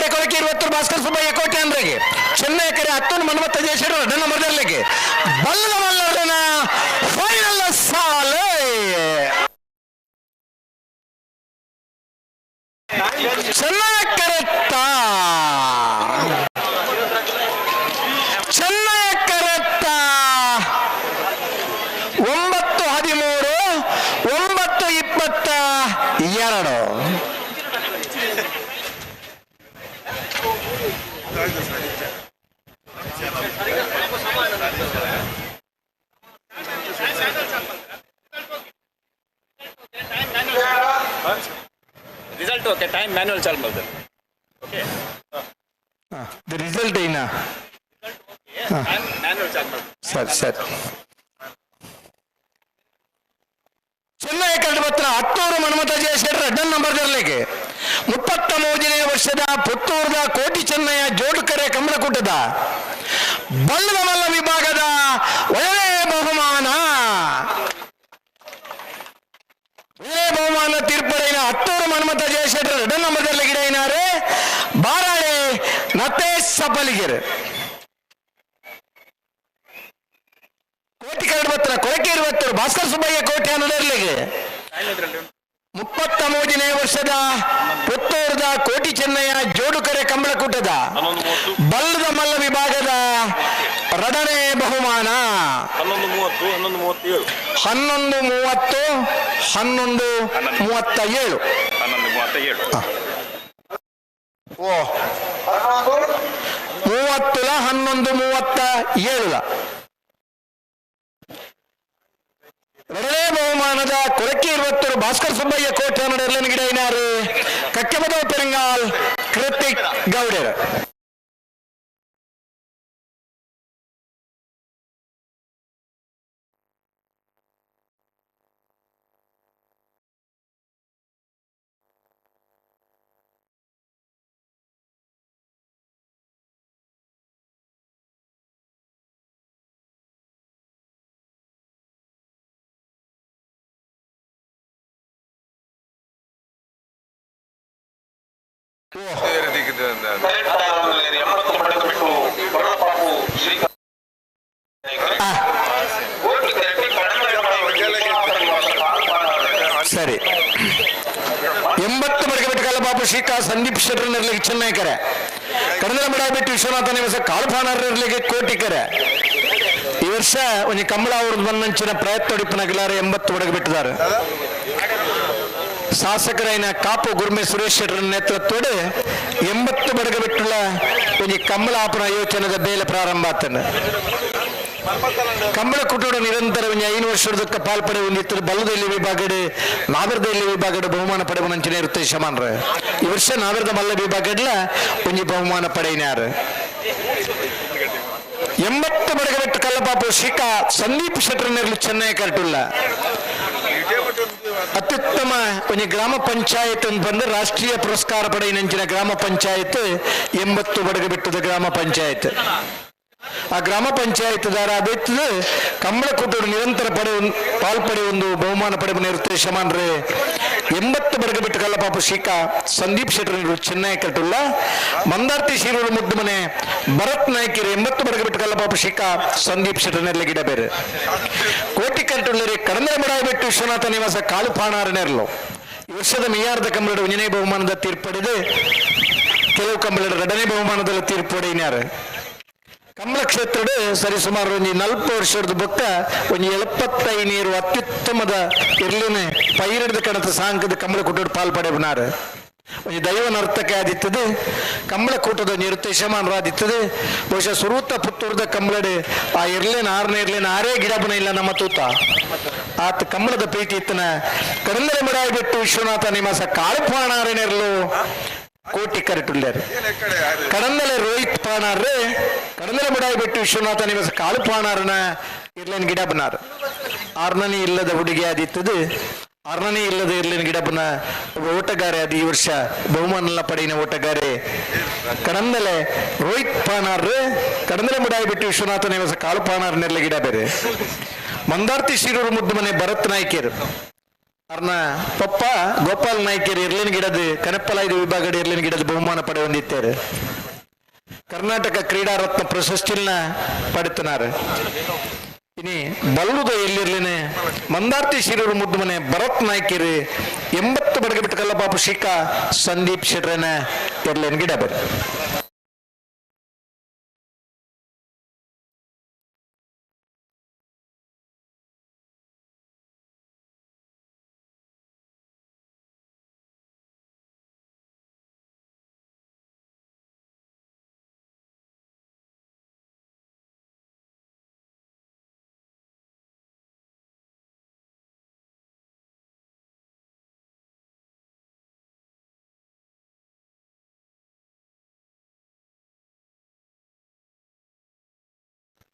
ಕರೆ ಕೊಳಕೆ ಇರುವತ್ತು ಭಾಸ್ಕರ್ ಸುಬ್ಬಯ್ಯ ಕೋಟೆ ಅಂದ್ರೆಗೆ ಚೆನ್ನೈ ಕರೆ ಹತ್ತೊಂದು ಮನ್ಮತ್ತ ಜಯಶೇಖರ್ ಎರಡನೇ ಮೊದಲಿಗೆ ಬಲ್ಲ ಮಲ್ಲರನ ಫೈನಲ್ ಸಾಲೆ. ಚೆನ್ನೈ ಕರೆತ್ತ, ಚೆನ್ನೈ ಕರೆತ್ತ 9-13, 9-22. ರಿಸಲ್ಟ್ ಓಕೆ, ಟೈಮ್ ಮ್ಯಾನ್ಯಲ್ ಚಾಲು ಮಾಡ್ತಾರೆ. ಓಕೆ. The result ಏನ? ಮ್ಯಾನ್ಯಲ್ ಚಾಲು ಮಾಡ್ತಾರೆ. ಸರಿ ಸರಿ. ಚೆನ್ನೈ ಕಂಡು ಹತ್ತೂರು ಮನ್ಮಥ ಜಯಶೇಖರ್ ಎರಡನೇ ನಂಬರ್ ಇರಲಿಕ್ಕೆ 33ನೇ ವರ್ಷದ ಪುತ್ತೂರದ ಕೋಟಿ ಚೆನ್ನಯ್ಯ ಜೋಡುಕರೆ ಕಮಲಕೂಟದ ಬಲ್ಲದ ಮಲ್ಲ ವಿಭಾಗದ ಒಳ್ಳೆಯ ಬಹುಮಾನ, ಒಳ್ಳೆಯ ಬಹುಮಾನ ತೀರ್ಪಡೆಯ ಹತ್ತೂರು ಮನ್ಮಥ ಜಯಶೇಖರ್ ಎರಡನೇ ನಂಬರ್ ಗಿಡ ಬಾರಾಳೆ ನತೇಶ್ ಸಪಲಿಗೆರೆ. ಕೋಟಿ ಕರಡು ಬತ್ತರ ಕೊಳಕೆ ಇರುವತ್ತರು ಭಾಸ್ಕರ್ ಸುಬ್ಬಯ್ಯ ಕೋಟೆ ಅನ್ನೋದರ್ಲಿಗೆ 33ನೇ ವರ್ಷದ ಪುತ್ತೂರದ ಕೋಟಿ ಚೆನ್ನಯ್ಯ ಜೋಡುಕರೆ ಕಂಬಳಕೂಟದ ಬಲ್ಲದ ಮಲ್ಲ ವಿಭಾಗದ ಎರಡನೇ ಬಹುಮಾನ. 11:30, 11:37. 11:30, 11:37. 11:37. ಓ ಮೂವತ್ತುಲ 11:37. ಎರಡನೇ ಬಹುಮಾನದ ಕೊರಕಿ ಇರುವತ್ತರು ಭಾಸ್ಕರ್ ಸುಬ್ಬಯ್ಯ ಕೋಟೆ ಗಿಡ ಗಿಡೈನಾರು ಕಕ್ಕೆಮದ ಪೆರಂಗಾಲ್ ಕೃತಿಕ್ ಗೌಡರ್. ಸರಿ, 80 ಬಡಗೆ ಬಿಟ್ಟು ಕಲ್ಲಬಾಬು ಶ್ರೀಕಾ ಸಂದೀಪ್ ಶೆಟ್ಟರ್ ಇರ್ಲಿಕ್ಕೆ ಚೆನ್ನೈ ಕರೆ, ಕಡಂದಲ ಬಡ ಬಿಟ್ಟು ವಿಶ್ವನಾಥ ನಿವಾಸ ಕಾಳುಪಾನರ್ ಇರ್ಲಿಕ್ಕೆ ಕೋಟಿ ಕರೆ. ಈ ವರ್ಷ ಒಂದು ಕಮಲ ಅವ್ರದ್ದು ಬಂದಂಚಿನ ಪ್ರಯತ್ನ ಹೊಡಿಪನಗಲಾರ 80 ಬಡಗೆ ಬಿಟ್ಟಿದ್ದಾರೆ. ಶಾಸಕರೈನ ಕಾಪು ಗುರ್ಮೆ ಸುರೇಶ್ ಶೆಟ್ಟರ್ ನೇತೃತ್ವದ 80 ಬಡಗ ಬಿಟ್ಟುള്ള ಒಂಜಿ ಕಮಲ ಆಪನ ಯೋಚನೆದ ಬೇಲೆ ಪ್ರಾರಂಭ ಆತನ. ಕಂಬಳ ಕುಟುಂಬ ನಿರಂತರ ಒಂಜಿ 5 ವರ್ಷದಕ್ಕ ಪಾಲ್ಪಡೆ ಹೊಂದಿತ್ತು. ಬಲ್ಲದಲ್ಲಿ ವಿಭಾಗಡೆ ನಾಗರದಲ್ಲಿ ವಿಭಾಗದ ಬಹುಮಾನ ಪಡೆಯುವ ಇರುತ್ತೆ ಶಮಾನ್ರ. ಈ ವರ್ಷ ನಾಗರದ ಮಲ್ಲ ವಿಭಾಗಡ್ಲ ಒಂಜಿ ಬಹುಮಾನ ಪಡೆಯಿನಾರು. 80 ಬಡಗಬೆಟ್ಟು ಕಲ್ಲಪಾಪು ಶ್ರೀಕಾ ಸಂದೀಪ್ ಶೆಟ್ಟರ್ ನೆರಳು ಚೆನ್ನೈ ಕರೆಟುಲ್ಲ ಅತ್ಯುತ್ತಮ ಒಂಜಿ ಗ್ರಾಮ ಪಂಚಾಯತ್ ಅಂತ ಬಂದು ರಾಷ್ಟ್ರೀಯ ಪುರಸ್ಕಾರ ಪಡೆಯಿನಂಚಿನ ಗ್ರಾಮ ಪಂಚಾಯತ್ 80 ಬಡಗಬೆಟ್ಟದ ಗ್ರಾಮ ಪಂಚಾಯತ್. ಆ ಗ್ರಾಮ ಪಂಚಾಯತ್ ದಾರ ಅದೆತ್ತದು ಕಂಬಳ ಕೂಟರು ನಿರಂತರ ಪಡೆ ಪಾಲ್ಪಡೆ ಒಂದು ಬಹುಮಾನ ಪಡೆಯುವ ಇರುತ್ತೆ ಶಮಾನ್ರೆ. 80 ಬಡಗಬೆಟ್ಟು ಕಲ್ಲಪಾಪು ಶ್ರೀಕಾ ಸಂದೀಪ್ ಶೆಟ್ಟರ್ ಚೆನ್ನೈ ಕಟ್ಟುಲ್ಲ ಮಂದಾರ್ತಿ ಶಿರೂರು ಮುದ್ದು ಮನೆ ಭರತ್ ನಾಯ್ಕರು 80 ಬಡಗಬೆಟ್ಟು ಕಲ್ಲಪಾಪು ಶ್ರೀಕಾ ಸಂದೀಪ್ ಶೆಟ್ಟರ್ ನೆರಳು ಗಿಡ ಬೇರೆ. ಕೋಟಿ ಕಟ್ಟುಳ್ಳರಿ ಕಡಂದರ ಬಿಟ್ಟು ವಿಶ್ವನಾಥ ನಿವಾಸ ಕಾಳುಪಾಣಾರ ನೆರಳು. ಈ ವರ್ಷದ ಮಿಯಾರ್ದ ಕಂಬಳದ ಒಂದನೇ ಬಹುಮಾನದ ತೀರ್ಪಡೆದು ಕೆಲವು ಕಂಬಳದ ಎರಡನೇ ಬಹುಮಾನದಲ್ಲಿ ತೀರ್ಪಡೆಯಿನಾರು. ಕಮಲ ಕ್ಷೇತ್ರದ ಸರಿ ಸುಮಾರು ಒಂಜಿ 40 ವರ್ಷದ ಬೊಕ್ಕ ಒಂಜಿ 75 ಅತ್ಯುತ್ತಮದ ಇರ್ಲಿನ ಪೈರಡ್ದ ಕಣತ ಸಾಂಕದ ಕಮಲ ಕೂಟದ ಪಾಲ್ ಪಡೆಬನಾರು. ಒಂಜಿ ದೈವ ನರ್ತಕ ಆದಿತ್ತದು ಕಮಲ ಕೂಟದ ಒಂಜಿ ನೃತ್ಯ ಯಜಮಾನರಾದಿತ್ತದು. ಬಹುಶಃ ಸುರೂತ ಪುತ್ತೂರದ ಕಮಲಡು ಆ ಇರ್ಲಿನ ಆರನೇ ಇರ್ಲಿನ ಆರೇ ಗಿಡಬನ ಇಲ್ಲ ನಮ್ಮ ತೂತ ಆತ ಕಮಲದ ಪ್ರೀತಿ ಇತ್ತನ ಕರಂದರ ಮಡಾಯಿ ಬಿಟ್ಟು ವಿಶ್ವನಾಥ ನಿವಾಸ ಕಾಳುಪಾಣಾರನೆರ್ಲು ಕೋಟಿ ಕರೆಟುಲ್ಲಾರು. ಕಡಂದಲೆ ರೋಹಿತ್ ಪಾಣಾರ್ ಕಡಂದಲೆ ಮುಡಾಯಿ ಬಿಟ್ಟು ವಿಶ್ವನಾಥ ನಿವಾಸ ಕಾಳು ಪಾಣಾರನ ಇರ್ಲೇನ್ ಗಿಡ ಬನಾರ್. ಆರ್ನನೇ ಇಲ್ಲದ ಹುಡುಗಿ ಆದಿತ್ತದು ಆರ್ನನೇ ಇಲ್ಲದ ಇರ್ಲೇನ್ ಗಿಡ ಬನ ಒಬ್ಬ ಓಟಗಾರೆ ಅದು ಈ ವರ್ಷ ಬಹುಮಾನ ಪಡೆಯಿನ ಓಟಗಾರೆ ಕಡಂದಲೆ ರೋಹಿತ್ ಪಾಣಾರ್ ಕಡಂದಲೆ ಮುಡಾಯಿ ಬಿಟ್ಟು ವಿಶ್ವನಾಥ ನಿವಾಸ ಕಾಳು ಪಾಣಾರ್ ನೆರ್ಲೆ ಗಿಡ ಬೇರೆ. ಮಂದಾರ್ತಿ ಶಿರೂರು ಮುದ್ದು ಮನೆ ಭರತ್ ನಾಯ್ಕರು ಅರ್ನ ಪಪ್ಪ ಗೋಪಾಲ್ ನಾಯ್ಕರ್ ಇರ್ಲಿನ ಗಿಡದ ಕನಪ್ಪಲಾಯ್ದ ವಿಭಾಗದ ಇರ್ಲಿನ ಗಿಡದ ಬಹುಮಾನ ಪಡೆಯೊಂದಿದ್ದಾರೆ. ಕರ್ನಾಟಕ ಕ್ರೀಡಾ ರತ್ನ ಪ್ರಶಸ್ತಿನ ಪಡೆತನಾರು. ಇನಿ ಬಲ್ಲುದ ಎಲ್ಲಿರ್ಲಿನೆ ಮಂದಾರ್ತಿ ಶಿರೂರು ಮುದ್ದು ಮನೆ ಭರತ್ ನಾಯ್ಕರ್ 80 ಬಡಗ ಬಿಟ್ಟು ಕಲ್ಲಪಾಪು ಶಿಖಾ ಸಂದೀಪ್ ಶೆಟ್ರನ ಎರ್ಲೇನ್ ಗಿಡ ಬರ್.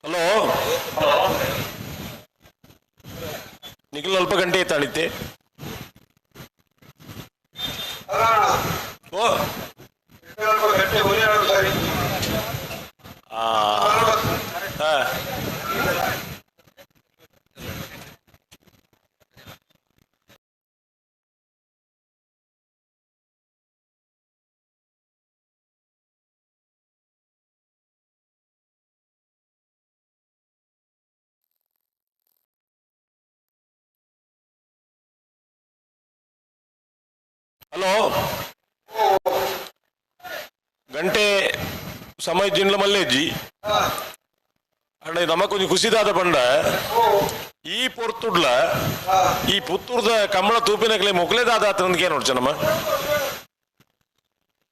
ಹಲೋ ನಿಖಿಲ್ ಅಲ್ಪ ಗಂಟೆ ತಾಳಿತೆ. ಓ ಆ ಹಲೋ ಗಂಟೆ ಸಮಯ ಜಿಂಡ್ಲ ಮಲ್ಲೇಜಿ ಅಣ್ಣ, ನಮಕೊಂಜಿ ಖುಷಿದಾದ ಪಂಡ ಈ ಪೊರ್ತುಡ್ಲ ಈ ಪುತ್ತೂರ್ದ ಕಮ್ಮಳ ತೂಪಿನಕಲೆ ಮೊಕ್ಲೆದಾದ ಆತನಂದ್ಕೆ ನೋಡ್ಚ ನಮ್ಮ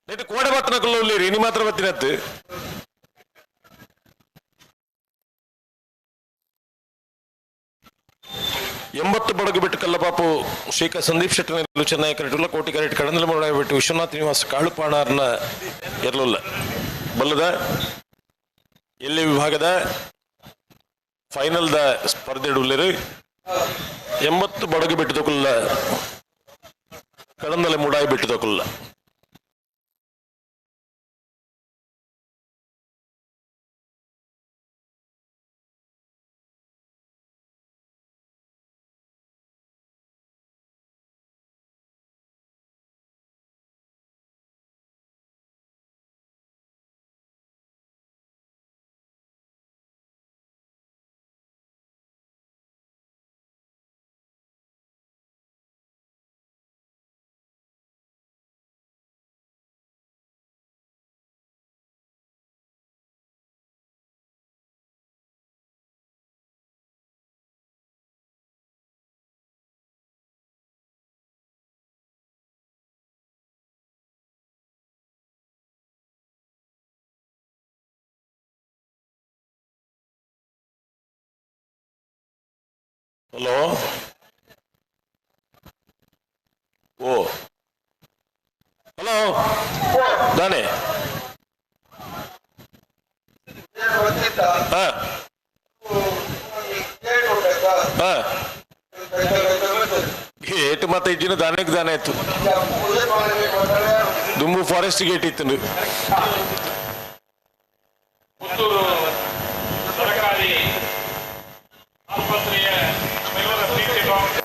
ನೆಟ್ ಕೋಡೆ ಬತ್ತನಕುಲ್ಲ ಉಳ್ಳೀರಿ ನಿ ಮಾತ್ರ ಬತ್ತಿನತ್ತು. 80 ಬಡಗು ಬಿಟ್ಟು ಕಲ್ಲಪಾಪು ಶ್ರೀಕ ಸಂದೀಪ್ ಶೆಟ್ಟನ ಚೆನ್ನೈ ಕರೆಟುಲ್ಲ ಕೋಟಿ ಕರೆಟ್ ಕಡಂದಲ ಬಿಟ್ಟು ವಿಶ್ವನಾಥ್ ನಿವಾಸ ಕಾಳುಪಾಣಾರ್ನ ಎರ್ಲುಲ್ಲ ಬಲ್ಲದ ಎಲ್ಲಿ ವಿಭಾಗದ ಫೈನಲ್ದ ಸ್ಪರ್ಧೆ ಉಳ್ಳೇರು. 80 ಬಡಗು ಬಿಟ್ಟು ತಕೊಲ್ಲ ಕಡಂದಲೆ ಮುಡಾಯಿ ಬಿಟ್ಟು ತಕೊಲ್ಲ. ಹಲೋ ಓ ಹಲೋ ದಾನೆ ಹಾ ಹಾ ಗೇಟ್ ಮತ್ತೆ ಇಜ್ಜಿನ ದಾನೆಗೆ ದಾನೆ ಆಯ್ತು. ದುಂಬು ಫಾರೆಸ್ಟ್ ಗೇಟ್ ಇತ್ತು. ಪುತ್ತೂರು ಸರಕಾರಿ ಆಸ್ಪತ್ರೆಯ ನಮ್ಮೆಲ್ಲರ ಪ್ರೀತಿಯ ಡಾಕ್ಟರ್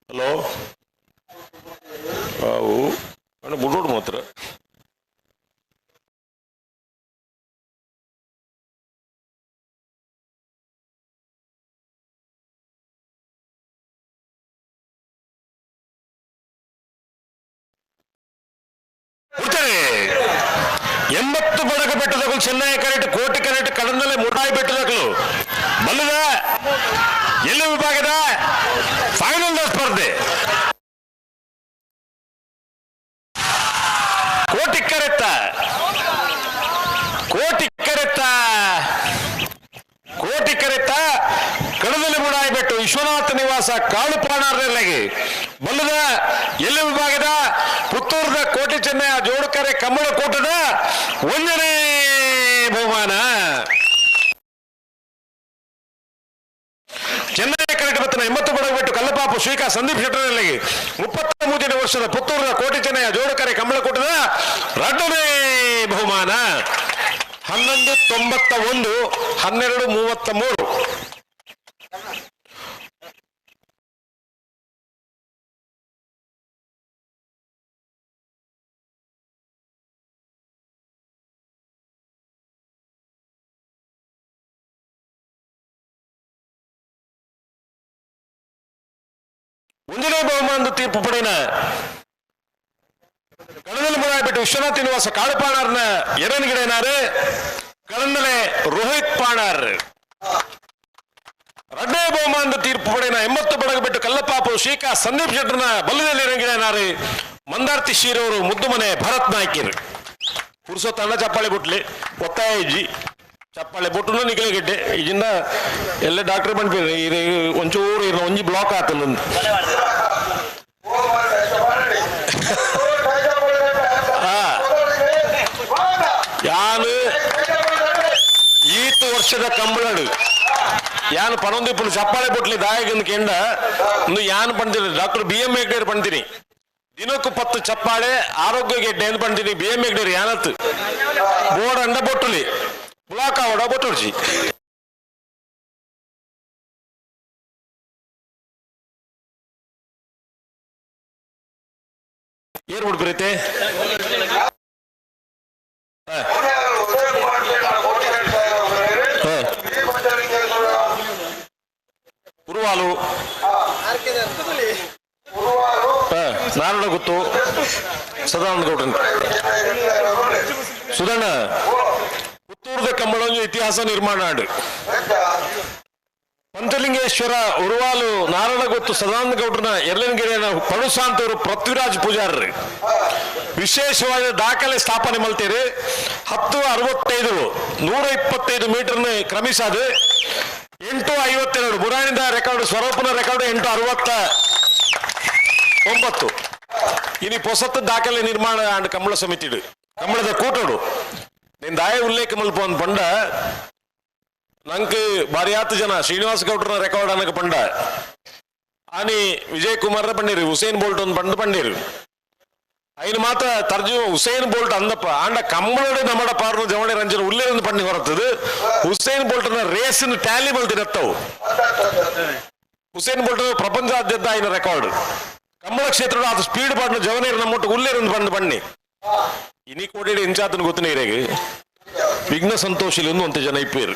ಹಲೋ ಅವು ಅಣ್ಣ ಬುಡೋಡು ಮಾತ್ರ. ಬಿಡ್ತಾರೆ 80 ಬಡಗ ಬೆಟ್ಟದಗಳು ಚೆನ್ನೈ ಕರೆಕ್ಟ್ ಕೋಟಿ ಕರೆಕ್ಟ್ ಕಡಂದಲ್ಲೇ ಮುಟಾಯಿ ಬೆಟ್ಟದಗಳು ಬಲ್ಲದ ಎಲ್ಲಿ ವಿಭಾಗದ ಫೈನಲ್ ಸ್ಪರ್ಧೆ. ಕೋಟಿ ಕರೆತ್ತ ಕೋಟಿ ಕರೆತ್ತ ಕೋಟಿ ಕರೆತ್ತ ಕಡದಲ್ಲಿ ಮುಡಾಯಿ ಬೆಟ್ಟು ವಿಶ್ವನಾಥ ನಿವಾಸ ಕಾಳುಪಾಣಾರ್ನಲ್ಲಿ ಬಲ್ಲದ ಎಲ್ಲಿ ವಿಭಾಗದ ಪುತ್ತೂರದ ಕೋಟಿ ಚೆನ್ನಯ ಜೋಡುಕರೆ ಕಮ್ಮಳ ಕೂಟದ ಒಂದನೇ ಬಹುಮಾನ. ಚೆನ್ನೈ ಕರೆಕ್ಟ್ ಬತ್ತನ 80 ಬಡಗ ಬಿಟ್ಟು ಕಲ್ಲಪಾಪು ಶ್ರೀಕಾ ಸಂದೀಪ್ ಶೆಟ್ಟರ್ನಲ್ಲಿ 33ನೇ ವರ್ಷದ ಪುತ್ತೂರಿನ ಕೋಟಿ ಚೆನ್ನಯ ಜೋಡುಕರೆ ಕಮ್ಮಳಕೂಟದ ಎರಡನೇ ಬಹುಮಾನ. 11.91 12.33. ಒಂದನೇ ಬಹುಮಾನದ ತೀರ್ಪು ಪಡೆಯನ ಕಡದಲ್ಲಿ ಮುರಾಯ್ಬಿಟ್ಟು ವಿಶ್ವನಾಥ್ ನಿವಾಸ ಕಾಳುಪಾಣಾರ್ನ ಎರನ್ಗಿಡೇನಾರು ಕಡಂದಲೆ ರೋಹಿತ್ ಪಾಣಾರ್. ಎರಡನೇ ಬಹುಮಾನದ ತೀರ್ಪು ಪಡೆಯನ 80 ಬಡಗ ಬಿಟ್ಟು ಕಲ್ಲಪಾಪು ಶ್ರೀಕಾ ಸಂದೀಪ್ ಶೆಟ್ಟರ್ನ ಬಲ್ಲದಲ್ಲಿ ಎರನ್ಗಿಡೇನಾರು ಮಂದಾರ್ತಿ ಶೀರವರು ಮುದ್ದುಮನೆ ಭರತ್ ನಾಯ್ಕಿರ್. ಪುರುಷ ತಂಡ ಚಪ್ಪಾಳೆ ಬುಟ್ಲಿ ಒತ್ತಾಯ ಇಜ್ಜಿ ಚಪ್ಪಾಳೆ ಬೊಟ್ಟು ನಿಖಲೆ ಗೆಡ್ಡೆ ಈಗಿಂದ ಎಲ್ಲ ಡಾಕ್ಟರ್ ಬಂದ್ಬಿಡ್ರಿ ಒಂಚೂರು ಇರೋ ಒಂಜಿ ಬ್ಲಾಕ್ ಆತ. ಯಾನು ಈತ ವರ್ಷದ ಕಂಬಳಡು ಯಾನು ಪನೊಂದಿಪ್ಪು ಚಪ್ಪಾಳೆ ಬೊಟ್ಲಿ ದಾಯಗಂದು ಕೆಂಡ ಒಂದು ಯಾನು ಪಂತೀನಿ ಡಾಕ್ಟರ್ ಬಿ ಎಂ ಹೆಗ್ಡೇರ್ ಪಂತೀನಿ ದಿನಕ್ಕೂ 10 ಚಪ್ಪಾಳೆ ಆರೋಗ್ಯ ಗೆಡ್ಡೆ ಅಂತ ಪಂತೀನಿ ಬಿ ಎಂ ಹೆಗ್ಡೇರ್ ಯಾನತ್ತು ಬೋರ್ಡ್ ಅಂಡ ಬೊಟ್ಟಲಿ ಬ್ಲಾಕ್ ಆವಡ ಬೊಟ್ಟುಡ್ಚಿ. ಏರ್ ಬಿಡ್ಬಿರೈತೆ ಉರುವಾಲು ನಾರಾಯಣ ಗುತ್ತು ಸದಾನಂದ ಗೌಡ್ರನ್ ಸುಧಣ್ಣ ಪುತ್ತೂರದ ಕಂಬಳೊಂಜಿ ಇತಿಹಾಸ ನಿರ್ಮಾಣ ಆಡು ಪಂಚಲಿಂಗೇಶ್ವರ ಉರುವಾಲು ನಾರಾಯಣ ಗೊತ್ತು ಸದಾನಂದ ಗೌಡ್ರನ ಎರಲನಗಿರಿಯ ಪಡುಸಾಂತವರು ಪೃಥ್ವಿರಾಜ್ ಪೂಜಾರ್ರಿ ವಿಶೇಷವಾದ ದಾಖಲೆ ಸ್ಥಾಪನೆ ಮಲ್ತೀರಿ. 10.65 125 ಮೀಟರ್ನ ಕ್ರಮಿಸಾದು 8.52 ಬುರಾಣಿದ ರೆಕಾರ್ಡ್ ಸ್ವರೂಪನ ರೆಕಾರ್ಡ್ 8.69. ಇನಿ ಪೊಸತ್ತು ದಾಖಲೆ ನಿರ್ಮಾಣ ಅಂಡ್ ಕಂಬಳ ಸಮಿತಿ ಕಂಬಳದ ಕೂಟೋಡು ನಿನ್ ದಾಯ ಉಲ್ಲೇಖ ಮಲ್ಪ ಒಂದು ಪಂಡ ನಂಗೆ ಬಾರಿಯಾತು ಜನ ಶ್ರೀನಿವಾಸ ಗೌಡ್ರನ ರೆಕಾರ್ಡ್ ಅನ್ನಕ ಪಂಡ ಆನಿ ವಿಜಯ್ ಕುಮಾರ್ನ ಪಂಡೀರು ಹುಸೇನ್ ಬೋಲ್ಟ್ ಒಂದು ಪಂಡ ಪಂಡೀರು ಐನು ಮಾತ್ರ ತರ್ಜು ಹುಸೇನ್ ಬೋಲ್ಟ್ ಅಂದಪ್ಪ ಆಂಡ ಕಂಬಳೋಡು ನಮ್ಮಡ ಪಾರ್ನು ಜವಳಿ ರಂಜನ ಉಲ್ಲೇಂದು ಪಂಡಿ ಹೊರತದು ಹುಸೇನ್ ಬೋಲ್ಟ್ನ ರೇಸಿನ ಟ್ಯಾಲಿ ಬಲ್ತಿರತ್ತವು. ಹುಸೇನ್ ಬೋಲ್ಟ್ ಪ್ರಪಂಚದಾದ್ಯಂತ ಐನ ರೆಕಾರ್ಡ್ ಕಂಬಳ ಕ್ಷೇತ್ರದ ಅದು ಸ್ಪೀಡ್ ಪಾಡ್ನ ಜವನೇರು ನಮ್ಮೊಟ್ಟು ಉಲ್ಲೇರಂದು ಪಂಡು ಬಣ್ಣಿ ಇನಿ ಕೋಡಿ ಇಂಚಾತನ ಗೊತ್ತು ನೀರೇಗೆ ವಿಘ್ನ ಸಂತೋಷಿಲಿ ಒಂದು ಜನ ಇಪ್ಪೇರು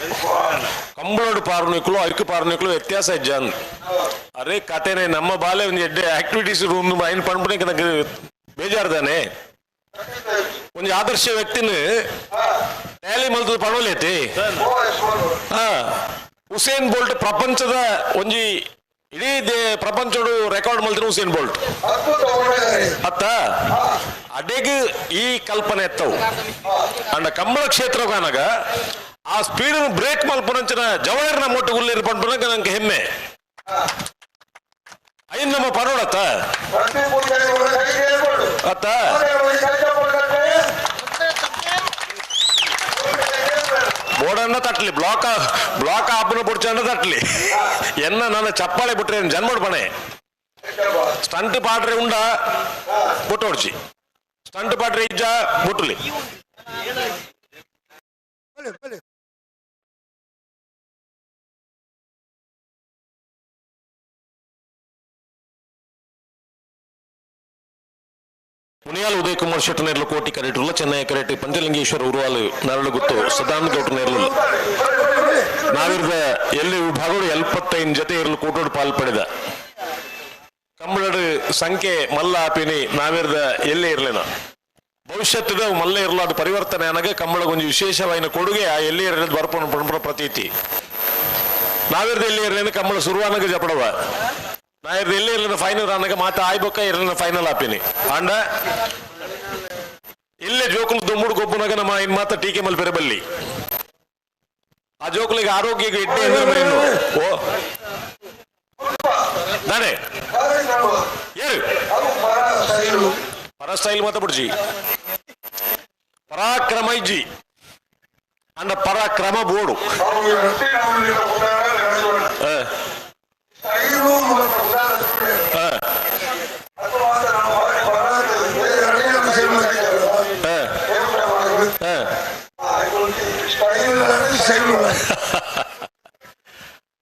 ಕಂಬಳೋಡು ಪಾರ್ನಿಕ್ಲು ಐಕು ಪಾರ್ನಿಕ್ಲು ವ್ಯತ್ಯಾಸ ಇಜ್ಜಾನ್ ಅರೆ ಕತೆನೆ ನಮ್ಮ ಬಾಲೆ ಒಂದು ಎಡ್ಡೆ ಆಕ್ಟಿವಿಟೀಸ್ ರೂಮ್ ಐನ್ ಪಂಡ್ಪುಣೆ ನಂಗೆ ಬೇಜಾರ್ದಾನೆ ಒಂದು ಆದರ್ಶ ವ್ಯಕ್ತಿನ ಟ್ಯಾಲಿ ಮಲ್ತದ ಪಣೋಲೇತಿ. ಹಾ ಹುಸೇನ್ ಬೋಲ್ಟ್ ಪ್ರಪಂಚದ ಒಂಜಿ ಇಡೀ ಪ್ರಪಂಚಡು ರೆಕಾರ್ಡ್ ಮಲ್ತಿನ ಹುಸೇನ್ ಬೋಲ್ಟ್ ಅತ್ತ ಅಡೆಗ್ ಈ ಕಲ್ಪನೆ ಎತ್ತವು ಅಂಡ ಕಂಬಳ ಕ್ಷೇತ್ರ ಆ ಸ್ಪೀಡ್ ಬ್ರೇಕ್ ಮಲ್ಪುನಂಚಿನ ಜವಳರ್ನ ಮೊಟ್ಟು ಉಲ್ಲೇರು ಪಂಪುನಂಗ ನಂಗೆ ಹೆಮ್ಮೆ ಐನ್ ನಮ್ಮ ಪರೋಡತ್ತ ಅತ್ತ ಬೋರ್ಡನ್ನ ತಟ್ಲಿ ಬ್ಲಾಕ್ ಬ್ಲಾಕ್ ಆಪನ ಬುಡ್ಚಣ್ಣ ತಟ್ಲಿ ಎನ್ನ ನನ್ನ ಚಪ್ಪಾಳೆ ಬಿಟ್ರೆ ಜನ್ಮಡ್ ಪಣೆ ಸ್ಟಂಟ್ ಪಾಟ್ರೆ ಉಂಡ ಬುಟ್ಟೋಡ್ಚಿ ಸ್ಟಂಟ್ ಪಾಟ್ರೆ ಇಜ್ಜ ಬುಟ್ಟುಲಿ. ಮುನಿಯಾಲ್ ಉದಯ್ ಕುಮಾರ್ ಶೆಟ್ಟಿ ನೇರ್ಲು ಕೋಟಿ ಕರೆಟುಲ್ಲ ಚೆನ್ನೈ ಕರೆಟ್ ಪಂಚಲಿಂಗೇಶ್ವರ ಉರುವಾಲು ನರಳುಗುತ್ತು ಸದಾನಂದ ಗೌಡ್ರ ನೇರ್ಲು. ನಾವಿರದ ಎಲ್ಲಿ ವಿಭಾಗಗಳು 75 ಜೊತೆ ಇರಲು ಕೂಟೋಡು ಪಾಲ್ ಪಡೆದ ಕಂಬಳಡು ಸಂಖ್ಯೆ ಮಲ್ಲ ಆಪಿನಿ ನಾವಿರದ ಎಲ್ಲೇ ಇರಲಿನ ಭವಿಷ್ಯತ್ತದ ಮಲ್ಲ ಇರಲು ಅದು ಪರಿವರ್ತನೆ ಅನಗ ಕಂಬಳಗೊಂಜಿ ವಿಶೇಷವಾಯಿನ ಕೊಡುಗೆ ಆ ಎಲ್ಲಿ ಇರಲಿದ್ ಬರ್ಪಣ ಪಣಪಣ ಪ್ರತೀತಿ. ನಾವಿರದ ಎಲ್ಲಿ ಇರಲಿನ ಕಂಬಳ ಸುರುವಾನಗ ಜಪಡವ ನಾಯಿರ್ದ ಎಲ್ಲಿ ಇರಲಿನ ಫೈನಲ್ ಅನಗ ಮಾತ ಆಯ್ಬೊಕ್ಕ ಇರಲಿನ ಫೈನಲ್ ಆಪಿನಿ ಅಂಡ ಇಲ್ಲೇ ಜೋಕುಲು ದುಮ್ಮುಡು ಗೊಬ್ಬುನಗ ನಮ್ಮ ಇನ್ ಮಾತ ಟೀಕೆ ಮಲ್ಪೆರೆ ಬಲ್ಲಿ ಆ ಜೋಕುಲಿಗೆ ಆರೋಗ್ಯ ಎಡ್ಡೆ ಅಂದ್ರೆ ಇನ್ನು ಓ ನಾನೇ ಏರು ಪರ ಸ್ಟೈಲ್ ಮಾತ ಬಿಡ್ಜಿ ಪರಾಕ್ರಮ ಇಜ್ಜಿ ಅಂಡ ಪರಾಕ್ರಮ ಬೋಡು.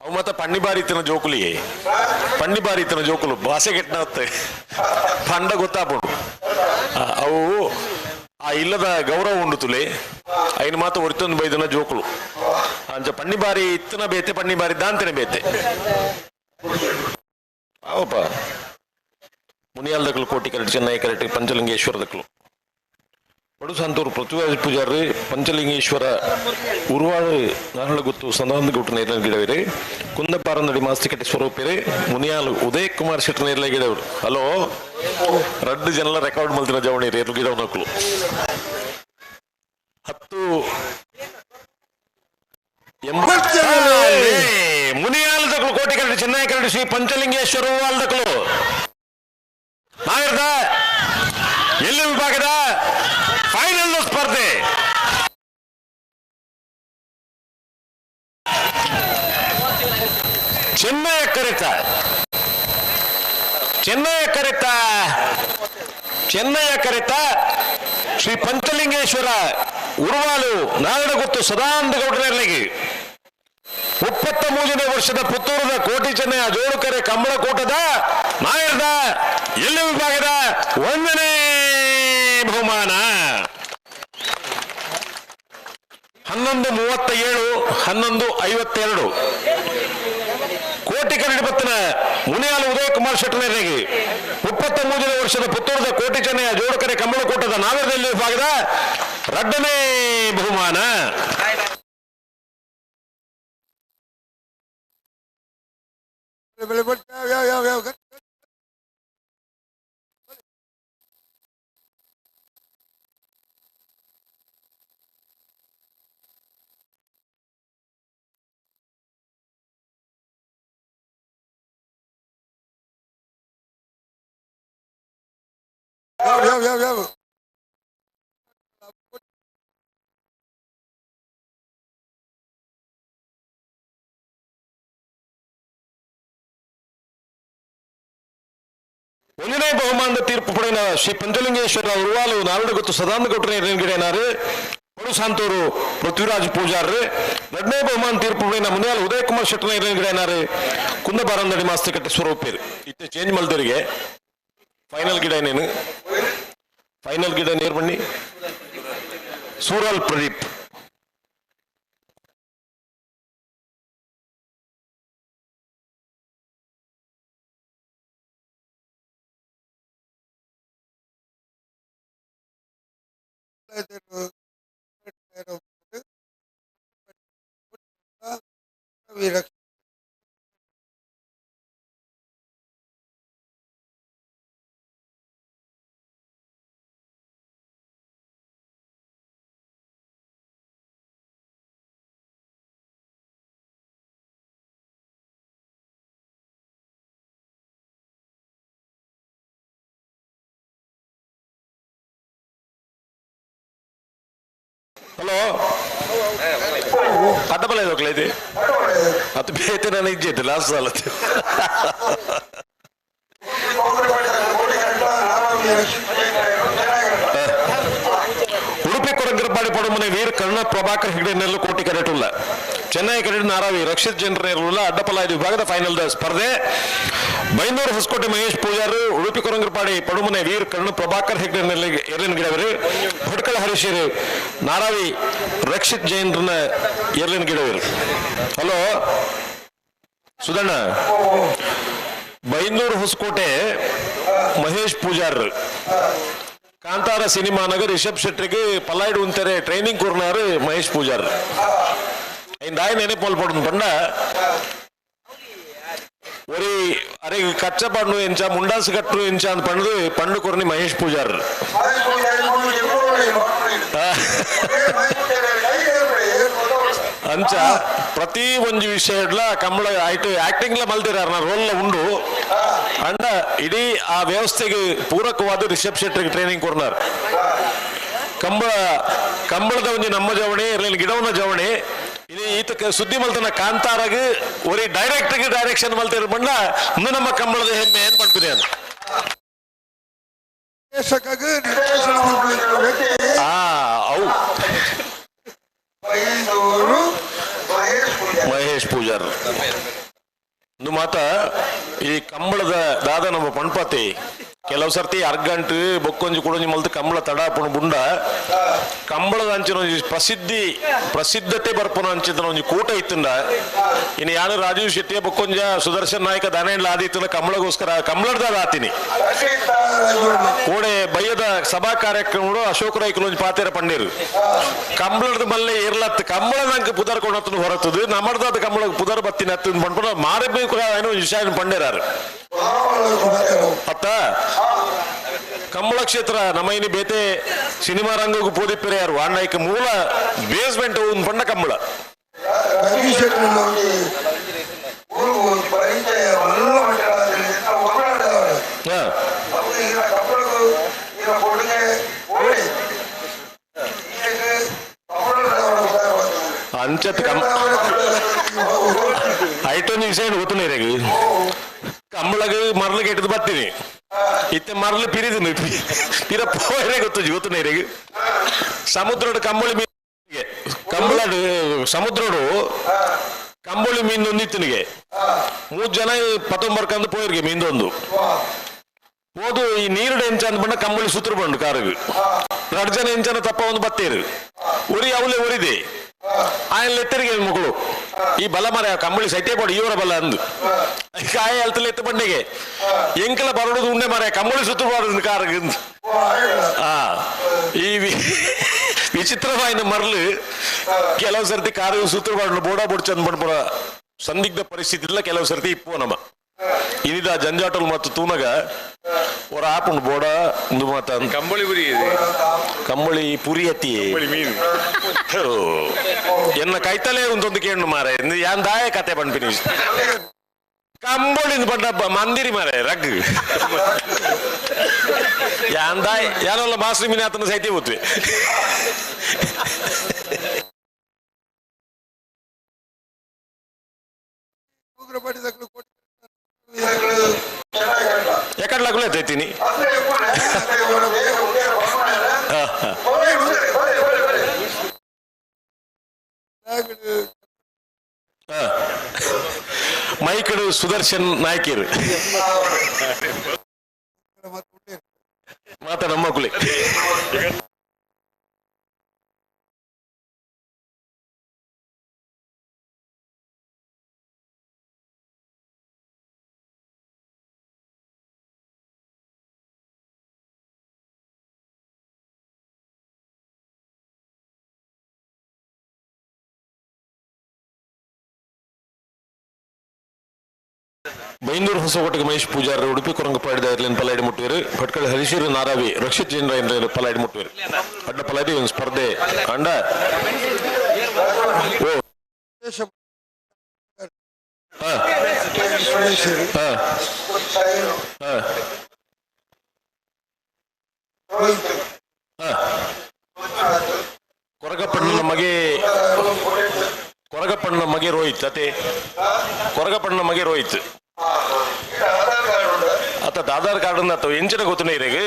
ಅವು ಮತ್ತ ಪಣ್ಣಿ ಬಾರಿತನ ಜೋಕುಲಿಯೇ ಪಣ್ಣಿ ಬಾರಿತನ ಜೋಕುಲು ಭಾಷೆ ಕೆಟ್ಟನ ಪಂಡ ಗೊತ್ತಾಪುಂಡು ಅವು ಆ ಇಲ್ಲದ ಗೌರವ ಉಂಡು ತುಲೆ ಐನ ಮಾತ ಒರಿತೊಂದು ಬೈದನ ಜೋಕುಲು ಅಂಚ ಪಣ್ಣಿ ಬಾರಿ ಇತ್ತನ ಬೇತೆ ಪಣ್ಣಿ ಬಾರಿ ದಾಂತನೆ ಬೇತೆ. ಅವಪ್ಪ ಮುನಿಯಾಲ್ ದಕ್ಕಲು ಕೋಟಿ ಕರೆಟ್ ಚೆನ್ನೈ ಕರೆಟ್ ಪಂಚಲಿಂಗೇಶ್ವರ ದಕ್ಕಲು ಬಡು ಸಂತೂರು ಪೃಥ್ವಿರಾಜ್ ಪೂಜಾರಿ ಪಂಚಲಿಂಗೇಶ್ವರ ಉರುವಾಳು ನಾರಳಗುತ್ತು ಸದಾನಂದ ಗೌಟ ನೇರಲ ಗಿಡವಿರಿ ಕುಂದಪಾರಂದಡಿ ಮಾಸ್ತಿಕಟ್ಟೆ ಸ್ವರೂಪಿರಿ ಮುನಿಯಾಲು ಉದಯ್ ಕುಮಾರ್ ಶೆಟ್ಟಿ ನೇರಲ ಗಿಡವರು. ಹಲೋ ರಡ್ಡು ಜನಲ ರೆಕಾರ್ಡ್ ಮಲ್ತಿನ ಜವಣಿ ರೇರು ಗಿಡವನಕ್ಕಲು 10 80 ಮುನಿಯಾಲ್ ದಕ್ಕಲು ಕೋಟಿ ಕರಡಿ ಚೆನ್ನೈ ಕರಡಿ ಶ್ರೀ ಪಂಚಲಿಂಗೇಶ್ವರ ಉರುವಾಲ್ ದಕ್ಕಲು ನಾವಿರ್ದ ಎಲ್ಲಿ ವಿಭಾಗದ ಫೈನಲ್ ಸ್ಪರ್ಧೆ. ಚೆನ್ನೈ ಕರೆತ ಚೆನ್ನೈ ಕರೆತ ಚೆನ್ನೈಯ ಕರೆತ ಶ್ರೀ ಪಂಚಲಿಂಗೇಶ್ವರ ಉರುವಾಲು ನಾರಡಗುತ್ತು ಸದಾನಂದ ಗೌಡರಲ್ಲಿಗೆ 33ನೇ ವರ್ಷದ ಪುತ್ತೂರದ ಕೋಟಿ ಚೆನ್ನೈಯ ಜೋಡುಕೆರೆ ಕಂಬಳಕೋಟದ ನಾಯರದ ಎಲ್ಲಿ ವಿಭಾಗದ 1ನೇ ಬಹುಮಾನ. 11:37 11:52 ಕೋಟಿ ಕರಡಿ ಬತ್ತಿನ ಮುನಿಯಾಲು ಉದಯ್ ಕುಮಾರ್ ಶೆಟ್ಟರಿಗೆ 33ನೇ ವರ್ಷದ ಪುತ್ತೂರದ ಕೋಟಿ ಚೆನ್ನೈಯ ಜೋಡುಕೆರೆ ಕಂಬಳಕೋಟದ ನಾಗರದಲ್ಲಿ ವಿಭಾಗದ 2ನೇ ಬಹುಮಾನ. ಯಾವ ಒಂದನೇ ಬಹುಮಾನದ ತೀರ್ಪು ಪಡೆದ ಶ್ರೀ ಪಂಚಲಿಂಗೇಶ್ವರ ಉರುವಾಲು ನಾರಡಗುತ್ತು ಸದಾನಂದ ಗೌಡ್ರ ಗಿಡನಾರು ಪಡು ಸಾಂತೂರು ಪೃಥ್ವಿರಾಜ್ ಪೂಜಾರ್ರು. ಎರಡನೇ ಬಹುಮಾನ ತೀರ್ಪು ಪಡೆದ ಮುನಿಯಾಲ್ ಉದಯ್ ಕುಮಾರ್ ಶೆಟ್ಟನ ಗಿಡನಾರು ಕುಂದಬಾರಂದಡಿ ಮಾಸ್ತಿಕಟ್ಟೆ ಸ್ವರೂಪೇರು. ಇತ್ತೆ ಚೇಂಜ್ ಮಲ್ದರಿಗೆ ಫೈನಲ್ ಗಿಡ ಏನೇನು ಫೈನಲ್ ಗಿಡ ನೇರ್ ಬನ್ನಿ ಸೂರಲ್ ಪ್ರದೀಪ್. ಹಲೋ ಅಡ್ಡಬಲ ಇದು ಅದು ಬೇತೆ ನಾನು ಇಜ್ಜೆ ಲಾಸ್ಟ್ ಸಾಲ. ಉಡುಪಿ ಕೊರಂಗರಪಾಡಿ ಪಡಮನೆ ವೀರ್ ಕರ್ಣ ಪ್ರಭಾಕರ್ ಹೆಗ್ಡೆ ನೆಲ್ಲು ಕೋಟಿ ಕರೆಟುಲ್ಲ ಚೆನ್ನೈ ಕರೆಟ್ ನಾರಾವಿ ರಕ್ಷಿತ್ ಜನರ ಇರಲಿಲ್ಲ. ಅಡ್ಡಪಲ ವಿಭಾಗದ ಫೈನಲ್ ಸ್ಪರ್ಧೆ. ಬೈಂದೂರು ಹೊಸಕೋಟೆ ಮಹೇಶ್ ಪೂಜಾರು ಉಡುಪಿ ಕೊರಂಗರಪಾಡಿ ಪಡುಮನೆ ವೀರ್ ಕರ್ಣ ಪ್ರಭಾಕರ್ ಹೆಗ್ಡೆ ಎರ್ಲಿನ ಗಿಡವರು ಭಟ್ಕಳ ಹರೀಶರು ನಾರಾವಿ ರಕ್ಷಿತ್ ಜೈನ್ರನ್ನ ಎರ್ಲಿನ ಗಿಡವರು. ಹಲೋ ಸುಧಣ್ಣ, ಬೈಂದೂರು ಹೊಸಕೋಟೆ ಮಹೇಶ್ ಪೂಜಾರ್ ಕಾಂತಾರ ಸಿನಿಮಾನಾಗ ರಿಷಬ್ ಶೆಟ್ಟಿಗೆ ಪಲ್ಲಾಯ್ಡು ಉಂತಾರೆ ಟ್ರೈನಿಂಗ್ ಕೊರ್ನಾರು ಮಹೇಶ್ ಪೂಜಾರ್. ಇಂದಾಯ ನೆನಪು ಪಡುದು ಪಂಡ ಒರಿ ಅರೆ ಕಚ್ಚ ಪಣ್ಣು ಎಂಚ ಮುಂಡಾಸು ಕಟ್ಟು ಎಂಚ ಅಂತ ಪಂಡು ಪಂಡು ಕೊರ್ನಿ ಮಹೇಶ್ ಪೂಜಾರ್. ಅಂಚ ಪ್ರತಿ ಒಂಜಿ ವಿಷಯ ಕಂಬಳ ಆಯ್ತು ಆಕ್ಟಿಂಗ್ ಮಲ್ದಿರ ರೋಲ್ ಉಂಡು. ಅಂಡ ಇಡೀ ಆ ವ್ಯವಸ್ಥೆಗೆ ಪೂರಕವಾದ ರಿಷಬ್ ಶೆಟ್ಟಿಗೆ ಟ್ರೈನಿಂಗ್ ಕೊರ್ನಾರ್. ಕಂಬಳ ಕಂಬಳದ ಒಂಜಿ ನಮ್ಮ ಜವಣಿ ಇರ್ಲಿಲ್ಲ ಗಿಡವನ ಜವಣಿ ಇಲ್ಲಿ ಈತಕ್ಕೆ ಸುದ್ದಿ ಮಲ್ತನ ಕಾಂತಾರಾಗ ಒರಿ ಡೈರೆಕ್ಟ್ ಡೈರೆಕ್ಷನ್ ಮಲ್ತಿರ ಬಣ್ಣ ಇನ್ನು ನಮ್ಮ ಕಂಬಳದ ಹೆಮ್ಮೆ ಏನ್ ಪಡ್ತೀನಿ ಅಂತ. ಅವು ಮಹೇಶ್ ಪೂಜಾರ್. ಇಂದು ಮಾತ ಈ ಕಂಬಳದ ದಾದ ನಮ್ಮ ಪಣ್ಪತಿ ಕೆಲವು ಸರ್ತಿ ಅರ್ಗಂಟು ಬೊಕ್ಕೊಂಜಿ ಕುಡೊಂಜಿ ಮಲ್ತು ಕಂಬಳ ತಡ ಪುಣ ಬುಂಡ ಕಂಬಳದ ಅಂಚಿನ ಒಂಜಿ ಪ್ರಸಿದ್ಧಿ ಪ್ರಸಿದ್ಧತೆ ಬರ್ಪುನ ಅಂಚಿನ ಒಂಜಿ ಕೂಟ ಇತ್ತಂಡ. ಇನ್ನು ಯಾನು ರಾಜೀವ್ ಶೆಟ್ಟಿ ಬೊಕ್ಕೊಂಜ ಸುದರ್ಶನ್ ನಾಯಕ ದಾನೇಂಡ್ಲ ಆದಿತ್ತನ ಕಂಬಳಗೋಸ್ಕರ ಕಂಬಳದ ಆತೀನಿ. ಕೋಡೆ ಬಯ್ಯದ ಸಭಾ ಕಾರ್ಯಕ್ರಮಗಳು ಅಶೋಕ ರೈಕುಲು ಒಂಜಿ ಪಾತೇರ ಪಂಡೀರು ಕಂಬಳದ ಮಲ್ಲೆ ಇರ್ಲತ್ ಕಂಬಳ ನಂಗೆ ಪುದರ್ ಕೊಡತ್ನ ಹೊರತದು ನಮ್ಮರ್ದಾದ ಕಂಬಳ ಪುದರ್ ಬತ್ತಿನ ಹತ್ತು ಪಂಡ್ಪುನ ಮಾರಬೇಕು ಏನೋ ವಿಷಯ ಪಂಡೇರಾರು. ಅತ್ತ ಕಂಬಳ ಕ್ಷೇತ್ರ ನಮ್ಮ ಇನಿ ಬೇತೆ ಸಿನಿಮಾ ರಂಗಕ್ಕೂ ಪೋದಿಪ್ಪೆರೆ ಯಾರು ಅಣ್ಣಯ್ಕ ಮೂಲ ಬೇಸ್ಮೆಂಟ್ ಒಂದು ಪಂಡ ಕಂಬಳ. ಅಂಚತ್ ಕಂ ಐಟೊಂದು ವಿಷಯ ಗೊತ್ತುನೇರಾಗ ಕಂಬಳಗ ಮರಳು ಕೆಟ್ಟದು ಬರ್ತೀನಿ ಇತ್ತೆ ಮರಳು ಪಿರಿದು ಪಿರ ಪೋಯರೆ ಗೊತ್ತು ಗೊತ್ತುನೇರಾಗ ಸಮುದ್ರದ ಕಂಬಳಿ ಮೀನ್ ಕಂಬಳಡು ಸಮುದ್ರಡು ಕಂಬಳಿ ಮೀನು ಒಂದಿತ್ತನಿಗೆ ಮೂರ್ ಜನ ಪತ್ತೊಂಬರ್ಕಂದು ಪೋಯಿರ್ಗೆ ಮೀಂದೊಂದು ಹೋದು ಈ ನೀರುಡು ಎಂಚ ಅಂದ್ ಬಣ್ಣ ಕಂಬಳಿ ಸುತ್ತರು ಬಂಡು ಕಾರುಗು ಎರಡು ಜನ ಎಂಚನ ತಪ್ಪ ಒಂದು ಬತ್ತೇರು ಉರಿ ಅವಲೆ ಉರಿದೆ ಆಯನ್ ಲೆತ್ತರಿಗೆ ಮಗಳು ಈ ಬಲ ಮರ ಕಂಬಳಿ ಸೈಟೇ ಬೋಡು ಇವರ ಬಲ ಅಂದು ಕಾಯ ಅಲ್ತಲೆ ಎತ್ತು ಬಂಡೆಗೆ ಎಂಕಲ ಬರಡುದು ಉಂಡೆ ಮರ ಕಂಬಳಿ ಸುತ್ತು ಬಾರದು ಕಾರುಗು ಆ ಈ ವಿಚಿತ್ರವಾಯಿನ ಮರಳು ಕೆಲವು ಸರ್ತಿ ಕಾರು ಸುತ್ತು ಬಾಡು ಬೋಡ ಬುಡ್ಚಂದ್ ಬಂಡ್ಪುರ ಸಂದಿಗ್ಧ ಪರಿಸ್ಥಿತಿ ಇಲ್ಲ ಕೆಲವು ಸರ್ತಿ ಇಪ್ಪು ನಮ್ಮ ಇನಿದ ಜಂಜಾಟಲ್ ಮತ್ತು ತೂನಗ ஒரு ಆಪುಂಡು ಬೋಡ ಒಂದು ಮಾತ ಕಂಬಳಿ ಪುರಿ ಇದೆ. ಕಂಬಳಿ ಪುರಿ ಅತಿ ಮೀನು. ಎನ್ನ ಕೈತಲೇ ಒಂದೊಂದು ಕೇಂಡು ಮಾರೆ ಯಾನ್ ದಾಯ ಕತೆ ಪನ್ಪಿನಿ ಕಂಬಳಿ ಪಂಡ ಮಂದಿರಿ ಮಾರೆ ರಗ್ ಯಾನ್ ದಾಯ ಯಾನಲ್ಲ ಮಾಸ್ರಿ ಮೀನ ಆತನ ಸೈತಿ ಹೋತ್ವಿ. ಎಕಡ್ಲಾಗುಲೇ ತೈತೀನಿ. ಮೈಕಡು ಸುದರ್ಶನ್ ನಾಯ್ಕಿರು ಮಾತ ನಮ್ಮ ಕುಲಿ. ಬೈಂದೂರು ಹೊಸಕೋಟೆಗೆ ಮಹೇಶ್ ಪೂಜಾರ್ ಉಡುಪಿ ಕೊರಂಗಪಾಡಿದ ಇರ್ಲಿನ ಪಲಾಡಿ ಮುಟ್ಟುವರು ಭಟ್ಕಳ ಹರಿಶೀರು ನಾರಾವಿ ರಕ್ಷಿತ್ ಜೈನ್ರ ಪಲಾಡಿ ಮುಟ್ಟುವರು ಅಡ್ಡ ಪಲಾಡಿ ಒಂದು ಸ್ಪರ್ಧೆ ಅಂಡ ಓ ಹಾ. ಹಾ. ಹಾ. ಹಾ. ಕೊರಗಪ್ಪಣ್ಣನ ಮಗೆ ಕೊರಗಪ್ಪಣ್ಣನ ಮಗೆ ರೋಹಿತ್ ಅತೆ ಕೊರಗಪ್ಪಣ್ಣನ ಮಗೆ ರೋಹಿತ್ ಅತ್ತ ಆಧಾರ್ ಕಾರ್ಡ್ ಅತ್ತ ಎಂಚಿನ ಗೊತ್ತನೇ ಇರೆಗ್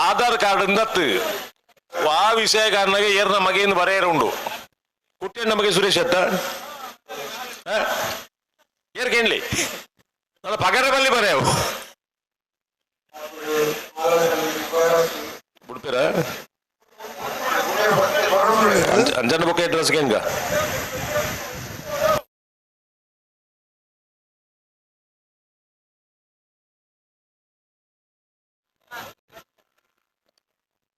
ಆಧಾರ್ ಕಾರ್ಡ್ ಅತ್ತು ಆ ವಿಷಯ ಕಾರಣಗೆ ಏರ್ನ ಮಗೆಯಿಂದ ಬರೆಯರ ಉಂಡು ಕುಟ್ಟೆಣ್ಣ ಮಗೆ ಸುರೇಶ್ ಅತ್ತ ಏರ್ಕೇನ್ಲಿ ನನ್ನ ಪಗರ ಬಲ್ಲಿ ಬರೆಯವು ಬಿಡ್ತೀರ ಅಂಜನ ಬೊಕ್ಕ ಅಡ್ರೆಸ್ ಹೆಂಗ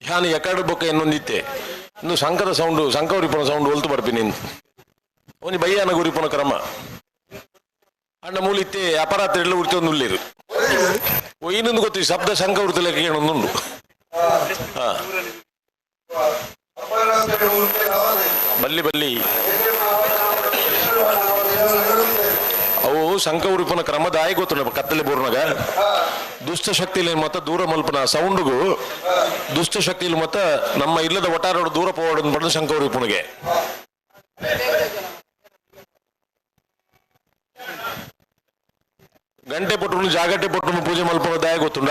ನಾನು ಎಕಡೆ ಬೊಕ್ಕ ಇನ್ನೊಂದಿತ್ತೆ ಇನ್ನು ಶಂಕದ ಸೌಂಡು ಶಂಕ ಉರಿಪನ ಸೌಂಡ್ ಒಲ್ತು ಬರ್ತೀನಿ ಒಂಜಿ ಬಯ್ಯಾನ ಗುರಿಪನ ಕ್ರಮ. ಅಣ್ಣ ಮೂಲಿತ್ತೆ ಅಪರಾತ್ರಿ ಎಲ್ಲ ಉರಿತೊಂದು ಉಳ್ಳೇರು. ಇನ್ನೊಂದು ಗೊತ್ತು ಶಬ್ದ ಶಂಕ ಉರಿತಲೆಕ್ಕ ಏನೊಂದುಂಡು. ಹಾ ಬಲ್ಲಿ ಬಲ್ಲಿ ಅವು ಶಂಕ ಉರಿಪನ ಕ್ರಮದಾಯಿ ಗೊತ್ತು ಕತ್ತಲೆ ಬೋರ್ನಾಗ ದುಷ್ಟ ಶಕ್ತಿಲಿ ಮತ್ತ ದೂರ ಮಲ್ಪನ ಸೌಂಡ್ಗೂ ದುಷ್ಟ ಶಕ್ತಿಲಿ ಮತ್ತ ನಮ್ಮ ಇಲ್ಲದ ಒಟ್ಟಾರೋಡು ದೂರ ಪೋವಡು ಪಡೆದು ಶಂಕ ಉರಿಪುಣಿಗೆ. ಗಂಟೆ ಪೊಟ್ಟು ಜಾಗಟೆ ಪೊಟ್ಟು ಪೂಜೆ ಮಲ್ಪನ ದಾಯ ಗೊತ್ತುಂಡ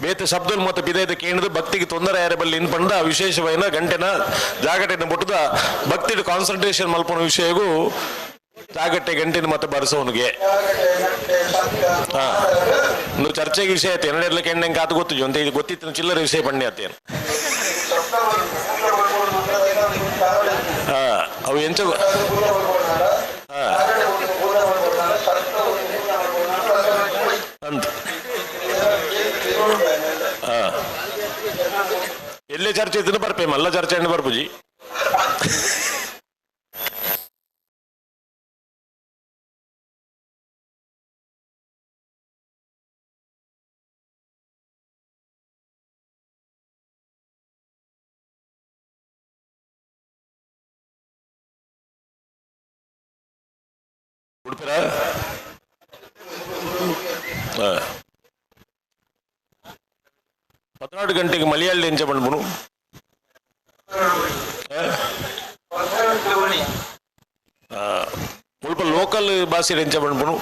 ಬೇತೆ ಶಬ್ದಲ್ ಮತ್ತೆ ಬಿದೈದ ಕೇಂದ್ರ ಭಕ್ತಿಗೆ ತೊಂದರೆ ಯಾರ ಬಲ್ಲಿ ಇನ್ ಪಂಡ ವಿಶೇಷವೈನ ಗಂಟೆನ ಜಾಗಟೆನ ಪೊಟ್ಟದ ಭಕ್ತಿ ಕಾನ್ಸಂಟ್ರೇಷನ್ ಮಲ್ಪನ ವಿಷಯಗೂ ಜಾಗಟ್ಟೆ ಗಂಟೆನ ಮತ್ತೆ ಬರಸೋನಿಗೆ. ಹಾ ಒಂದು ಚರ್ಚೆಗೆ ವಿಷಯ ಆಯ್ತು ಎರಡೆರ್ಲ ಕೆಣ್ಣೆ ಕಾತು ಗೊತ್ತು ಅಂತ ಇದು ಗೊತ್ತಿತ್ತು ಚಿಲ್ಲರೆ ವಿಷಯ ಪಣ್ಣೆ ಆತೇನು. ಹಾ ಅವು ಎಂಚ ಹಾ ಅಂತ ಹಾ ಎಲ್ಲೇ ಚರ್ಚೆ ಇದ್ದು ಬರ್ಪೆ ಮಲ್ಲ ಚರ್ಚೆ ಹಣ್ಣು ಬರ್ಪುಜಿ. ಉಡುಪಿರ 14 ಗಂಟೆಗೆ ಮಲಯಾಳಿ ಎಂಚ ಪಂಡ್ಪುನು ಮುಲ್ಪ ಲೋಕಲ್ ಭಾಷೆ ಎಂಚ ಪಂಡ್ಪುನು.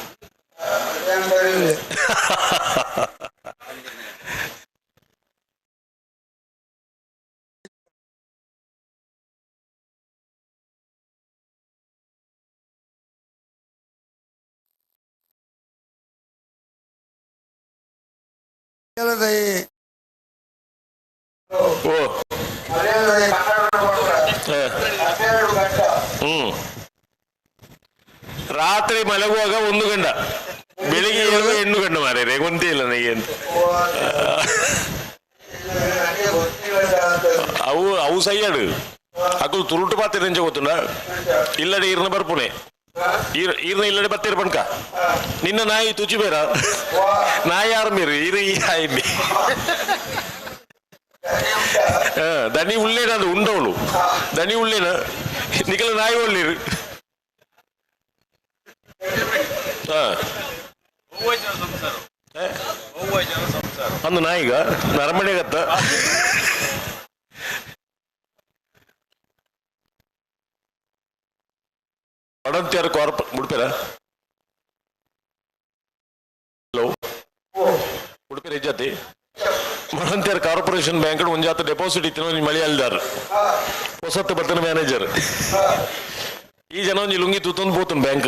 ರಾತ್ರಿ ಮಲಗುವಾಗ 1 ಗಂಡ, ಬೆಳಿಗ್ಗೆ ಏಳುವಾಗ 8 ಗಂಟೆ ಮಾರೇ ಗೊತ್ತೇ ಇಲ್ಲ ನನಗೆ ಅಂತ. ಅವು ಅವು ಸೈಯಾಡು ಅಕುಲು ತುರುಟು ಪಾತ್ರೆ ಎಂಚ ಗೊತ್ತುಂಡ ಇಲ್ಲಡೆ ಈರ್ನ ಬರ್ಪುನೆ ಈರ್ನ ಇಲ್ಲಡೆ ಬತ್ತೀರ ಪಣ್ಕ ನಿನ್ನ ನಾಯಿ ತುಚಿ ಬೇರ ನಾಯಿ ಯಾರು ಮೀರು ಈರು ಈ ಆಯ್ಮಿ ದನಿ ಉಳ್ಳೇನ ಅದು ಉಂಡವಳು ದನಿ ಉಳ್ಳೇನ ನಿಕಲ ನಾಯಿ ಒಳ್ಳಿರು. ಅಂದು ನಾಯಿಗ ನರಮಣೆಗತ್ತ ಒಡಂತಿಯಾರ corp ಉಡುಪಿರ hello ಉಡುಪಿರ ಇಜ್ಜಾತಿ ಮಡಂತಿಯಾರ್ corporation bank ಒಂಜಾತ deposit ಇತ್ತಿನ ಒಂಜಿ ಮಳಿಯಾಲ್ದಾರ್ ಹೊಸತ್ತು ಬರ್ತನ ಮ್ಯಾನೇಜರ್ ಈ ಜನ ಒಂಜಿ ಲುಂಗಿ ತೂತೊಂದು ಪೋತುನ್ ಬ್ಯಾಂಕ್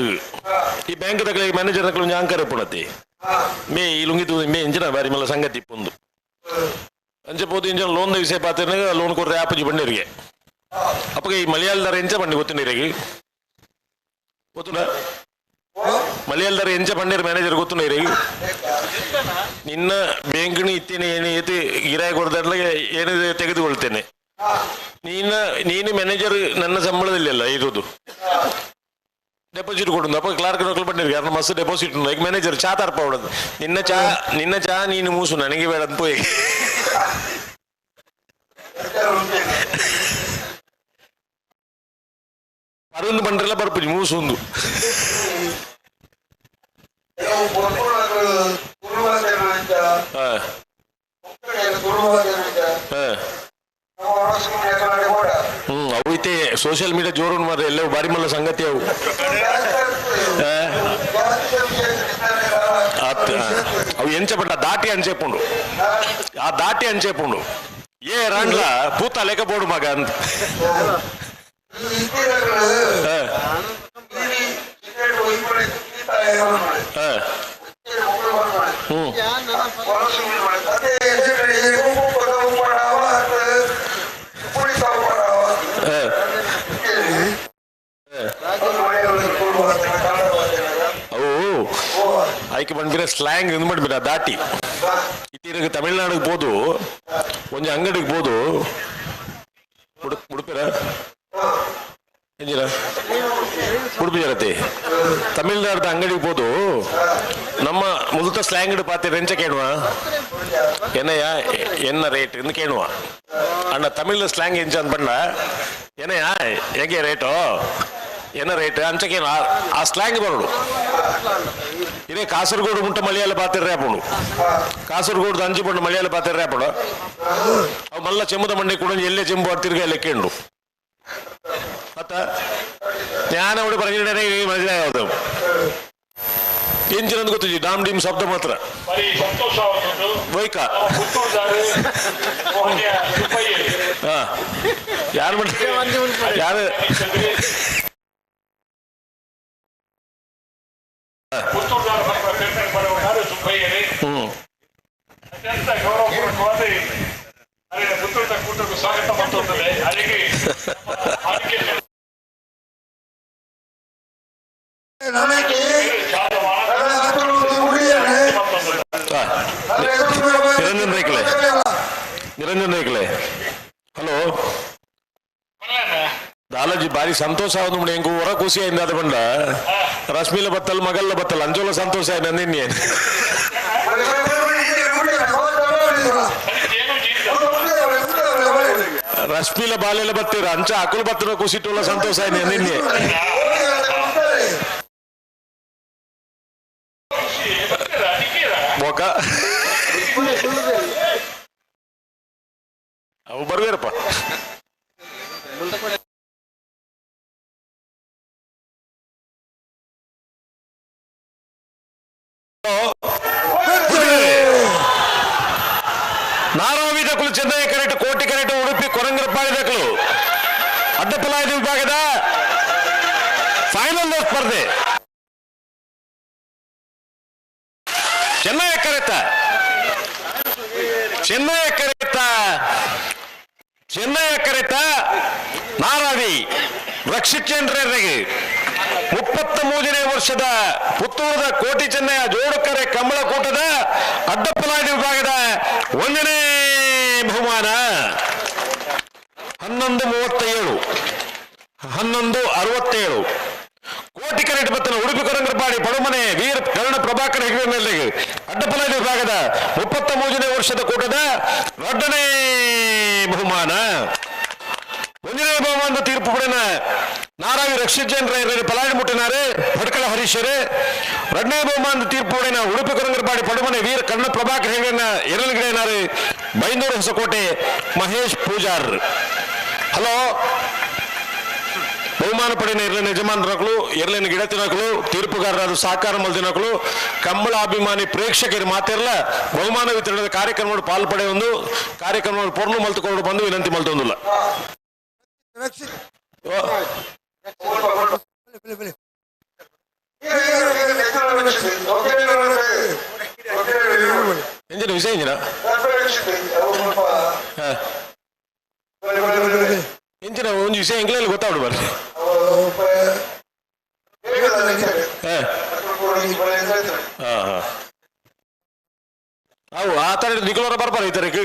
ಈ ಬ್ಯಾಂಕ್ ತಕಲೆ ಮ್ಯಾನೇಜರ್ ತಕಲೆ ಒಂಜಿ ಅಂಕರ್ ಪುಣತಿ ಮೇ ಈ ಲುಂಗಿ ತೂ ಮೇ ಇಂಜಿನ ಬಾರಿ ಮಲ್ಲ ಸಂಗತಿ ಇಪ್ಪೊಂದು ಅಂಚೆ ಪೋತು ಇಂಜಿನ ಲೋನ್ ವಿಷಯ ಪಾತಿರ್ನಾಗ ಲೋನ್ ಕೊಡ್ರೆ ಆಪುಜಿ ಬಂಡಿರಿಗೆ ಅಪ್ಪಗೆ ಈ ಮಲಯಾಳದಾರ ಎಂಚ ಬಂಡಿ ಗೊತ್ತಿನಿರಿಗೆ ಗೊತ್ತುಂಡ ಮಲಯಾಳದಾರ ಎಂಚ ಬಂಡೀರ್ ಮ್ಯಾನೇಜರ್ ಗೊತ್ತುಂಡ ನಿನ್ನ ಬ್ಯಾಂಕ್ನ ಇತ್ತೇನೆ ಏನು ಏತಿ ಗಿರಾಯಿ ಕೊಡ್ತಾರಲ್ಲ ಏನು ತೆಗೆದುಕೊಳ್ತೇನೆ ನೀನು ನೀನು ಮ್ಯಾನೇಜರ್ ನನ್ನ ಸಂಬಳದಲ್ಲಿ ಅಲ್ಲ ಇರೋದು ಡೆಪಾಸಿಟ್ ಕೊಡು ಅಪ್ಪ ಕ್ಲಾರ್ಕ್ ನೌಕರಿ ಬಂದಿರಿ ಯಾರನ್ನ ಮಸ್ತ್ ಡೆಪಾಸಿಟ್ ಈಗ ಮ್ಯಾನೇಜರ್ ಚಾ ತರ್ಪ ಹೊಡೋದು ನಿನ್ನ ಚಾ ನಿನ್ನ ಚಾ ನೀನು ಮೂಸು ನನಗೆ ಬೇಡ ಅಂತ ಪೋಯಿ ಪರೊಂದು ಬಂಡ್ರೆಲ್ಲ ಬರ್ಪುಜಿ ಮೂಸು ಒಂದು. ಅವು ಇತ್ತೆ ಸೋಷಿಯಲ್ ಮೀಡಿಯಾ ಜೋರು ಮಾರ್ರೆ ಎಲ್ಲವೂ ಬಾರಿ ಮಲ್ಲ ಸಂಗತಿ ಅವು. ಅವು ಎಂಚ ಪಂಡ ದಾಟಿ ಅಂಚೆಪುಂಡು ಆ ದಾಟಿ ಅಂಚೆಪುಂಡು ಏ ರಾಂಡ್ಲ ಪೂತ ಲೆಕ್ಕ ಬೋಡು ಮಗ ಅಂತ. ಅವು ಆಯ್ಕೆ ಬಂದ್ಬಿರ ಸ್ಲ್ಯಾಂಗ್ ಇದು ಮಾಡ್ಬಿರ ದಾಟಿ. ಇತ್ತೀರಿಗೆ ತಮಿಳ್ನಾಡಿಗೆ ಹೋದು, ಒಂಜಿ ಅಂಗಡಿಗೆ ಹೋದು, ಉಡುಪಿರ ಎಂಜಿನ ಉಡುಪಿ ಜನತೆ ತಮಿಳ್ನಾಡ್ದ ಅಂಗಡಿಗೆ ಹೋದು ನಮ್ಮ ಮುದುತ ಸ್ಲ್ಯಾಂಗ್ ಪಾತಿ ರೆಂಚ ಕೇಳುವ, ಏನಯ್ಯ ಎನ್ನ ರೇಟ್ ಎಂದು ಕೇಳುವ. ಅಣ್ಣ ತಮಿಳ್ ಸ್ಲ್ಯಾಂಗ್ ಎಂಚ ಅಂತ ಬಣ್ಣ ಏನಯ್ಯ ಹೆಂಗೆ ರೇಟು ಎನ್ನ ರೇಟ್ ಅಂಚಕೇನು ಆ ಸ್ಲ್ಯಾಂಗ್ ಬರೋಡು. ಇದೇ ಕಾಸರಗೋಡು ಮುಟ್ಟ ಮಲಯಾಳ ಪಾತಿರ್ರೆ ಅಪ್ಪುಂಡು, ಕಾಸರಗೋಡು ಅಂಜು ಪಂಡು ಮಲಯಾಳ ಪಾತಿರ್ರೆ ಅಪ್ಪುಂಡು. ಅವು ಮಲ್ಲ ಚೆಮ್ಮದ ಮಂಡಿ ಕೂಡ ಎಲ್ಲೇ ಚೆಂಬು ತಿರ್ಗ ಲೆಕ್ಕ ಉಂಡು. ಅತ್ತ ഞാൻ അവിടെ പറഞ്ഞിട്ടുണ്ടെങ്കിൽ മനസ്സിലാകാത്തത് ಎಂಜಿನಂದು ಗೊತ್ತಿದೆ, ಡಾಮ್ ಡಿಮ್ ಶಬ್ದ ಮಾತ್ರ. ಬರೀ ಸಂತೋಷ ಆಗುತ್ತದೆ. ವೈಕ ಪುತ್ತೂರ್ದಾರು ಮೋಹನ್ಯ ಸುಬ್ಬಯ್ಯ. ಹಾ, ಯಾರು ಯಾರು ಪುತ್ತೂರ್ದಾರು ಬರುವವರು ಸುಬ್ಬಯ್ಯರೇ. ಅತ್ಯಂತ ಗೌರವಪೂರ್ವಕವಾದ ಅಲ್ಲಿನ ಪುತ್ತೂರದ ಕೂಟಕ್ಕೂ ಸ್ವಾಗತ ಮಾಡ್ತದೆ. ಅಲ್ಲಿಗೆ ನಿರಂಜನ್ ರೈಕ್ಲೆ, ನಿರಂಜನ್ ರೈಕ್ಲೆ, ಹಲೋ ದಾಲಾಜಿ ಬಾರಿ ಸಂತೋಷ ಆവുಂದು. ಎಂಕು ಹೊರ ಖುಷಿ ಅయింది. ಅದು ಬಂಡ ರಶ್ಮಿಲ ಬತ್ತಲ್ ಮಗಲ್ಲ ಬತ್ತಲ್ ಅಂಜೋಲ ಸಂತೋಷ ಆಯ್ತು ನಿನ್ನೆ. ರಶ್ಮಿಲ ಬಾಲೆಲ್ಲ ಬತ್ತೀರ ಅಂಚ ಅಕುಲ್ ಬತ್ತಿರ ಖುಷಿ ಸಂತೋಷ ಆಯ್ತು ನಿನ್ನೆ. ಮೋಕ ಅವು ಬರ್ಬೇರಪ್ಪ. ನಾರಾವಿ ದಕ್ಕಲು ಚೆನ್ನೈ ಕರೆಕ್ಟ್ ಕೋಟಿ ಕರೆಕ್ಟ್ ಉಡುಪಿ ಕೊರಂಗರಪಾಳಿ ದಕ್ಕಲು ಅಡ್ಡಪಲಾಯದ ವಿಭಾಗದ ಫೈನಲ್ ಸ್ಪರ್ಧೆ. ಚೆನ್ನೈ ಕರೆತ, ಚೆನ್ನೈ ಕರೆತ, ಚೆನ್ನೈ ಕರೆತ ನಾರಾವಿ ರಕ್ಷಿತ್ ಚಂದ್ರರಿಗೆ 33ನೇ ವರ್ಷದ ಪುತ್ತೂರದ ಕೋಟಿ ಚೆನ್ನಯ ಜೋಡುಕರೆ ಕಂಬಳಕೂಟದ ಅಡ್ಡಪ್ಪಲಾದಿ ವಿಭಾಗದ 1ನೇ ಬಹುಮಾನ. 11:37, 11:67. ಕೋಟಿ ಕರೆಟ್ ಬತ್ತನ ಉಡುಪಿ ಕೊರಂಗರಪಾಡಿ ಪಡುಮನೆ ವೀರ ಕರ್ಣ ಪ್ರಭಾಕರ್ ಹೆಗಡೆ ಮೇಲೆ ಅಡ್ಡಪಲಾದಿ ವಿಭಾಗದ 33ನೇ ವರ್ಷದ ಕೂಟದ 2ನೇ ಬಹುಮಾನ. 1ನೇ ಬಹುಮಾನದ ತೀರ್ಪು ಪಡೆನ ನಾರಾವಿ ರಕ್ಷಿತ್ ಜೈನ್ ಪಲಾಡಿ ಮುಟ್ಟಿನಾರೆ ಭಟ್ಕಳ ಹರೀಶರೇ. 2ನೇ ಬಹುಮಾನದ ತೀರ್ಪು ಪಡೆನ ಉಡುಪಿ ಕೊರಂಗರಪಾಡಿ ಪಡುಮನೆ ವೀರ ಕರ್ಣ ಪ್ರಭಾಕರ್ ಹೆಗಡೆನ ಎರಲ್ಗಿಡನಾರೆ ಬೈಂದೂರು ಹೊಸಕೋಟೆ ಮಹೇಶ್ ಪೂಜಾರ್. ಹಲೋ, ಬಹುಮಾನ ಪಡೆಯ ಎರಲಿನ ಯಜಮಾನರಗಳು, ಎರಲಿನ ಗಿಡತಿನಕಲು, ತೀರ್ಪುಗಾರರಾದ ಸಹಕಾರ ಮಲ್ದಿನಕಲು, ಕಂಬಳ ಅಭಿಮಾನಿ ಪ್ರೇಕ್ಷಕರು ಮಾತಿರಲ ಬಹುಮಾನ ವಿತರಣೆ ಕಾರ್ಯಕ್ರಮ ಪಾಲು ಪಡೆಯೊಂದು ಕಾರ್ಯಕ್ರಮ ಪೂರ್ಣ ಮಲ್ತುಕೊಂಡು ಬಂದು ವಿನಂತಿ ಮಲ್ತೊಂದಿಲ್ಲ. ಎಂಜಿನ ವಿಷಯ ಎಂಜಿನ ಎಂಚಿನ ಒಂದು ವಿಷಯ ಎಂಗ್ಲಲ್ಲಿ ಗೊತ್ತಾಗ್ಬಿಡು ಬರ್ರಿ. ಅವು ಆ ಥರ ನಿಖಲೋರ ಬರ್ಬಾರ ಈ ಥರಕ್ಕೆ.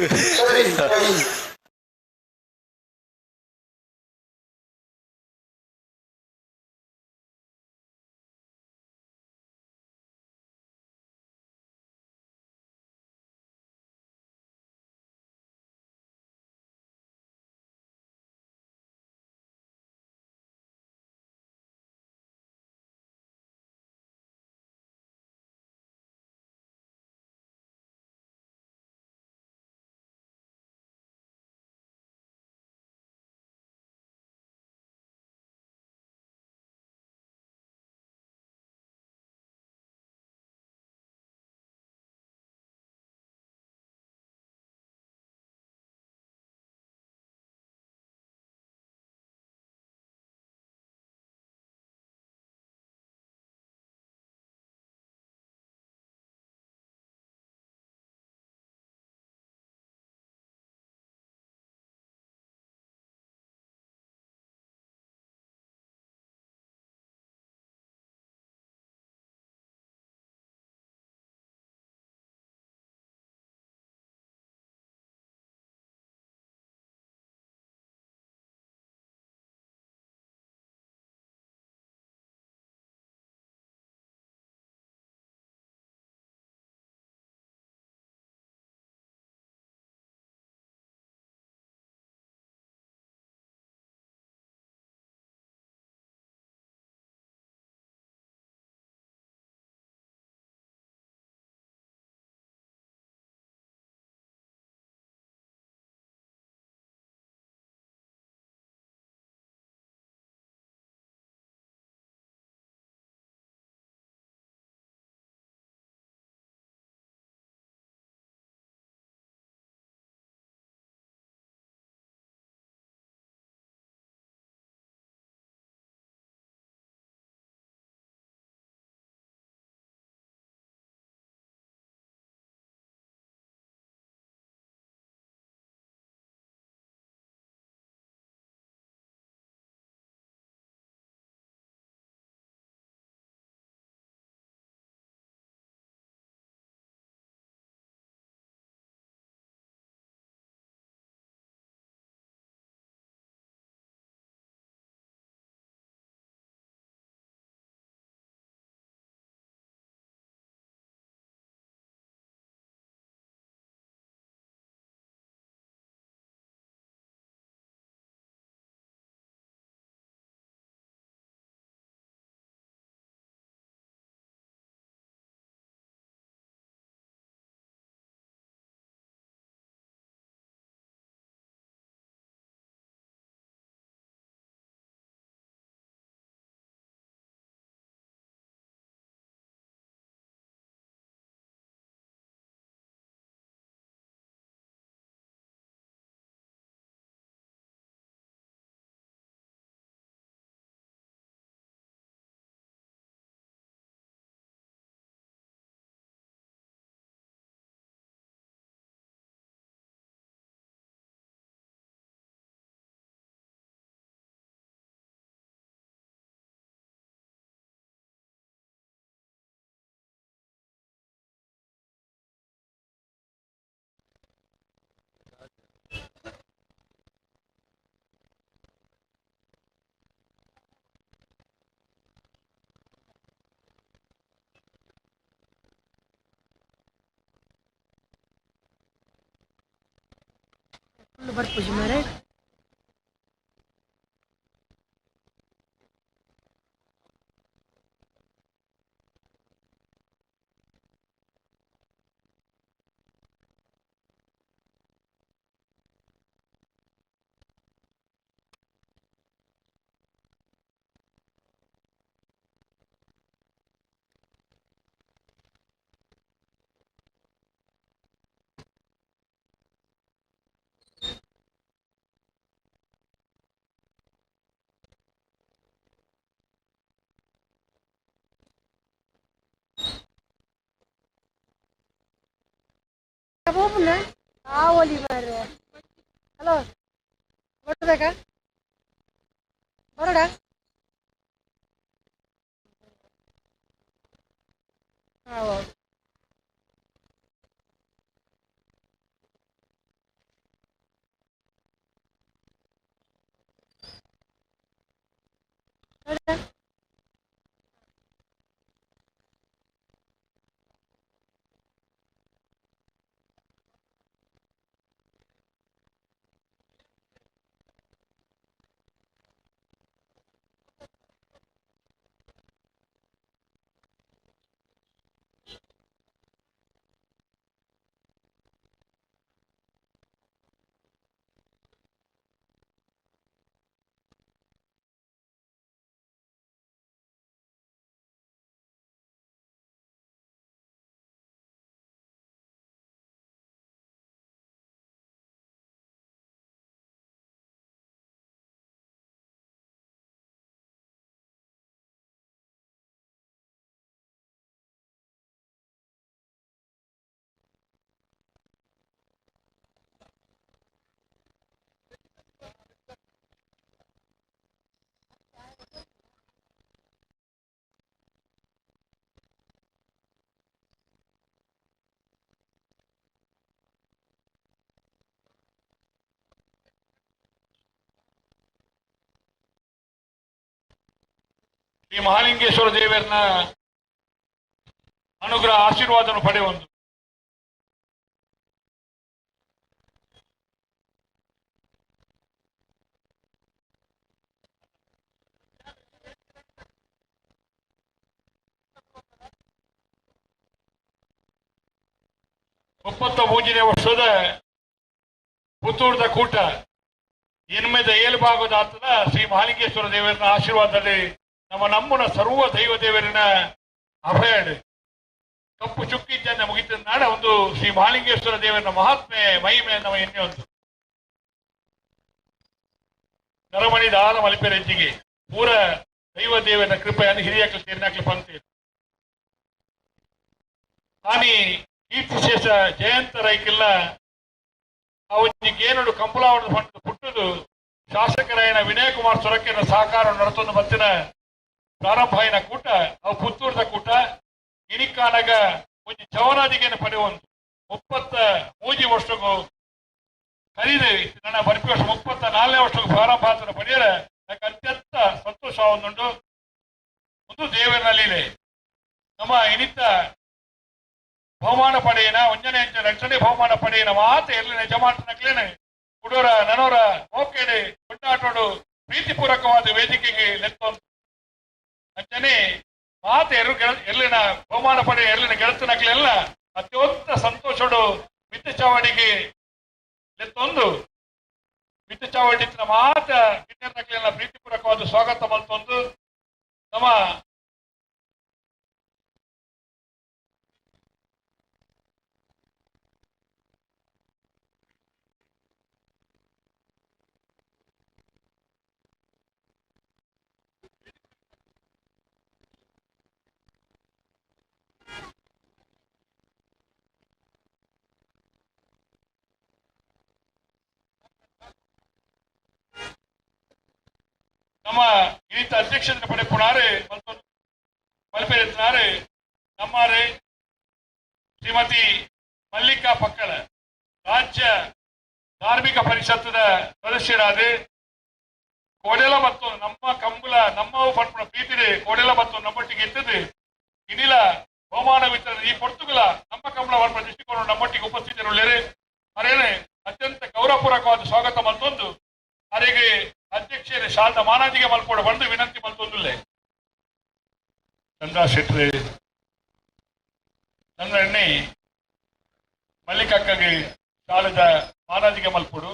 ಬರ್ಪುಜಿ ಮಾರೆ. ಆವೊಲಿ ಮಾರ್ರೆ. ಹಲೋ ಬರ್ಬೇಕಾ ಬರೋಡ? ಹೌದು. ಶ್ರೀ ಮಹಾಲಿಂಗೇಶ್ವರ ದೇವರನ್ನ ಅನುಗ್ರಹ ಆಶೀರ್ವಾದವನ್ನು ಪಡೆಯುವುದು. 33ನೇ ವರ್ಷದ ಪುತ್ತೂರದ ಕೂಟ ಎನ್ಮೆದ ಏಳು ಭಾಗದ ಆತನ ಶ್ರೀ ಮಹಾಲಿಂಗೇಶ್ವರ ದೇವರನ್ನ ಆಶೀರ್ವಾದದಲ್ಲಿ ನಮ್ಮ ನಮ್ಮನ ಸರ್ವ ದೈವ ದೇವರಿನ ಅಭಯ ಕಪ್ಪು ಚುಕ್ಕಿ ಜನ ಮುಗಿತ ನಾಡ ಒಂದು ಶ್ರೀ ಮಹಾಲಿಂಗೇಶ್ವರ ದೇವರ ಮಹಾತ್ಮೆ ಮಹಿಮೆ ನಮ್ಮ ಎಣ್ಣೆ ಒಂದು ನರಮಣಿ ದಾನ ಮಲಿಪೆರೆಜ್ಜಿಗೆ ಪೂರ ದೈವ ದೇವರ ಕೃಪೆಯನ್ನು ಹಿರಿಯಾಕ್ಲು ಸೇರಿನಾಕ್ಲು ಪಂತೆ ಹಾನಿ ಕೀರ್ತಿಶೇಷ ಜಯಂತ ರೈಕಿಲ್ಲ ಆ ಒಂಜಿ ಗೇನುಡು ಕಂಬುಲಾವಣದ ಪುಟ್ಟುದು ಶಾಸಕರಾಯನ ವಿನಯ್ ಕುಮಾರ್ ಸೊರಕೆನ ಸಹಕಾರ ನಡತೊಂದು ಬತ್ತಿನ ಪ್ರಾರಂಭ ಆಯಿನ ಕೂಟ ಅವು ಪುತ್ತೂರದ ಕೂಟ ಇನಿಕಾನಗ ಒಂಜಿ ಚವನಾದಿಗೆನ ಪಡೆಯುವಂತು 33 ವರ್ಷಕ್ಕೂ ಕರೀದೆ ನನ್ನ ಬರ್ಪಿ ವರ್ಷ 34ನೇ ವರ್ಷಕ್ಕೂ ಪ್ರಾರಂಭ ಆತನ ಪಡೆಯರ నాకు ಅತ್ಯಂತ ಸಂತೋಷ ಒಂದುಂಟು. ಒಂದು ದೇವರ ಲೀಲೆ ನಮ್ಮ ಇನಿತ ಬಹುಮಾನ ಪಡೆಯನ ಒಂಜನೆ ರಕ್ಷಣೆ ಬಹುಮಾನ ಪಡೆಯನ ಮಾತ ಎಲ್ಲಿನ ಯಜಮಾನಕ್ಲೇನೆ ಕುಡೋರ ನನೋರ ಮೋಕೇಡೆ ಕೊಂಡಾಟೋಡು ಪ್ರೀತಿಪೂರ್ವಕವಾದ ವೇದಿಕೆಗೆ ಲೆತ್ತೊಂದು ಅಂಚನೆ ಮಾತ ಎರಡು ಎಲ್ಲಿನ ಬಹುಮಾನ ಪಡೆಯ ಎಲ್ಲಿನ ಗೆಳತನಕ್ಲೆಲ್ಲ ಅತ್ಯಂತ ಸಂತೋಷಡು ಮಿತ್ತ ಚಾವಡಿಗೆ ಲೆತ್ತೊಂದು ಮಿತ್ತ ಚಾವಡಿ ಮಾತ ಗಿಣ್ಣರ್ನಕ್ಲೆಲ್ಲ ಪ್ರೀತಿಪೂರ್ವಕವಾದ ಸ್ವಾಗತ ಮಲ್ತೊಂದು ನಮ್ಮ ನಮ್ಮ ಹಿರಿತ ಅಧ್ಯಕ್ಷತೆ ಪಡೆಪುನಾರು ಮಲ್ಪೆರೆತ್ನಾರು ನಮ್ಮಾರು ಶ್ರೀಮತಿ ಮಲ್ಲಿಕಾ ಪಕ್ಕಳ ರಾಜ್ಯ ಧಾರ್ಮಿಕ ಪರಿಷತ್ತದ ಸದಸ್ಯರಾದ ಕೋಡೆಲ ಮತ್ತು ನಮ್ಮ ಕಂಬುಲ ನಮ್ಮವು ಪಡ್ಪುನ ಪ್ರೀತಿದೆ ಕೋಡೆಲ ಮತ್ತು ನಮ್ಮೊಟ್ಟಿಗೆ ಇರ್ತದೆ ಇನಿಲ ಬಹುಮಾನ ವಿತರಣೆ ಈ ಪೊರ್ತುಗಲ ನಮ್ಮ ಕಂಬಳ ಪಡ್ಪುನ ದೃಷ್ಟಿಕೋನ ನಮ್ಮೊಟ್ಟಿಗೆ ಉಪಸ್ಥಿತರುಳ್ಳೇರೆ ಅರೇನೆ ಅತ್ಯಂತ ಗೌರವಪೂರ್ವಕವಾದ ಪ್ರೀತಿಪೂರ್ವಕವಾದ ಸ್ವಾಗತ ಮಲ್ತೊಂದು ಅರೆಗೆ ಅಧ್ಯಕ್ಷರ ಶಾಲದ ಮಾನಾದಿಗೆ ಮಲ್ಪೋಡು ಬಂದು ವಿನಂತಿ ಮಲ್ತೊಂದುಲ್ಲೆ. ಚಂದ್ರ ಶೆಟ್ಟಿ ಚಂದ್ರಣ್ಣಿ ಮಲ್ಲಿಕಕ್ಕಗೆ ಶಾಲೆದ ಮಾನಾದಿಗೆ ಮಲ್ಪೋಡು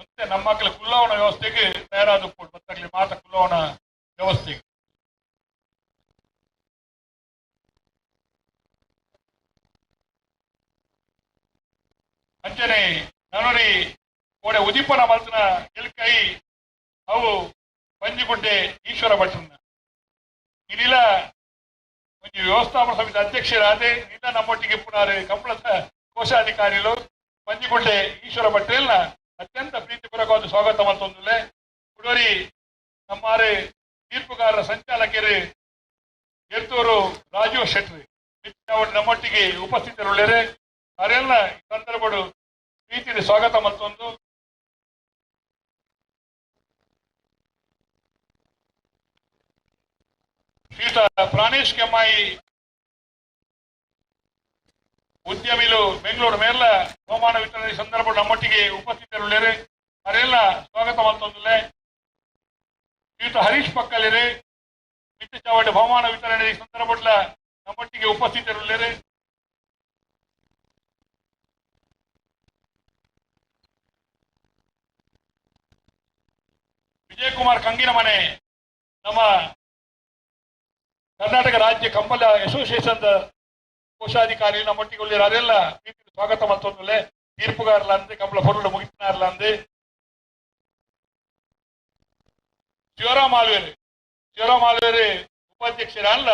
ಮತ್ತೆ ನಮ್ಮ ಮಕ್ಕಳ ಕುಲ್ಲವಣ ವ್ಯವಸ್ಥೆಗೆ ತಯಾರಾದ ಮತ್ತೆ ಮಾತ ಕುಲ್ಲವಣ ವ್ಯವಸ್ಥೆಗೆ. ಅಂಚನೆ ನನರಿ ಕೋಡೆ ಉದೀಪನ ಮಲ್ತನ ಎಲ್ಕೈ ಅವು ಪಂಜಿಗುಡ್ಡೆ ಈಶ್ವರ ಭಟ್ರನ್ನ ಇನಿಲ ಒಂಜಿ ವ್ಯವಸ್ಥಾಪನ ಸಮಿತಿ ಅಧ್ಯಕ್ಷರಾದೆ ನಿನ್ನ ನಮ್ಮೊಟ್ಟಿಗೆ ಪುನಾರು ಕಂಬಳದ ಕೋಶಾಧಿಕಾರಿಗಳು ಪಂಜಿಗುಡ್ಡೆ ಈಶ್ವರ ಭಟ್ರೆಲ್ಲ ಅತ್ಯಂತ ಪ್ರೀತಿಪೂರ್ವಕವಾದ ಸ್ವಾಗತ ಮಲ್ತೊಂದುಲ್ಲೆ. ಕುಡೋರಿ ನಮ್ಮಾರೆ ತೀರ್ಪುಗಾರರ ಸಂಚಾಲಕರು ಎರ್ತೂರು ರಾಜೀವ್ ಶೆಟ್ಟಿ ನಮ್ಮೊಟ್ಟಿಗೆ ಉಪಸ್ಥಿತರುಳ್ಳರೆ ಅವರೆಲ್ಲ ಈ ಸಂದರ್ಭಡು ಪ್ರೀತಿಯ ಸ್ವಾಗತ ಮಲ್ತೊಂದು. ಶ್ರೀಯುತ ಪ್ರಾಣೇಶ್ ಕೆಮ್ಮಾಯಿ ಉದ್ಯಮಿಲು ಬೆಂಗಳೂರು ಮೇರ್ಲ ಬಹುಮಾನ ವಿತರಣೆ ಸಂದರ್ಭ ನಮ್ಮೊಟ್ಟಿಗೆ ಉಪಸ್ಥಿತರುಳ್ಳರೆ ಅವರೆಲ್ಲ ಸ್ವಾಗತ ಮಲ್ತೊಂದುಲ್ಲೆ. ಶ್ರೀಯುತ ಹರೀಶ್ ಪಕ್ಕಲಿರೆ ಮಿತ್ತ ಚಾವಡಿ ಬಹುಮಾನ ವಿತರಣೆ ಸಂದರ್ಭ ನಮ್ಮೊಟ್ಟಿಗೆ ಉಪಸ್ಥಿತರುಳ್ಳರೆ. ವಿಜಯಕುಮಾರ್ ಕಂಗಿನಮನೆ ನಮ್ಮ ಕರ್ನಾಟಕ ರಾಜ್ಯ ಕಂಬಳ ಅಸೋಸಿಯೇಷನ್ ಕೋಶಾಧಿಕಾರಿ ನಮ್ಮೊಟ್ಟಿಗೆ ಅದೆಲ್ಲ ಪ್ರೀತಿ ಸ್ವಾಗತ ಮಲ್ತೊಂದುಲ್ಲೆ. ತೀರ್ಪುಗಾರಲ ಅಂದೆ ಕಂಬಳ ಪೊರುಳು ಮುಗಿತನಾರಲ ಅಂದೆ. ಶಿವರಾಮ್ ಆಲ್ವೇರಿ ಶಿವರಾಮ್ ಆಲ್ವೇರಿ ಉಪಾಧ್ಯಕ್ಷರ ಅಲ್ಲ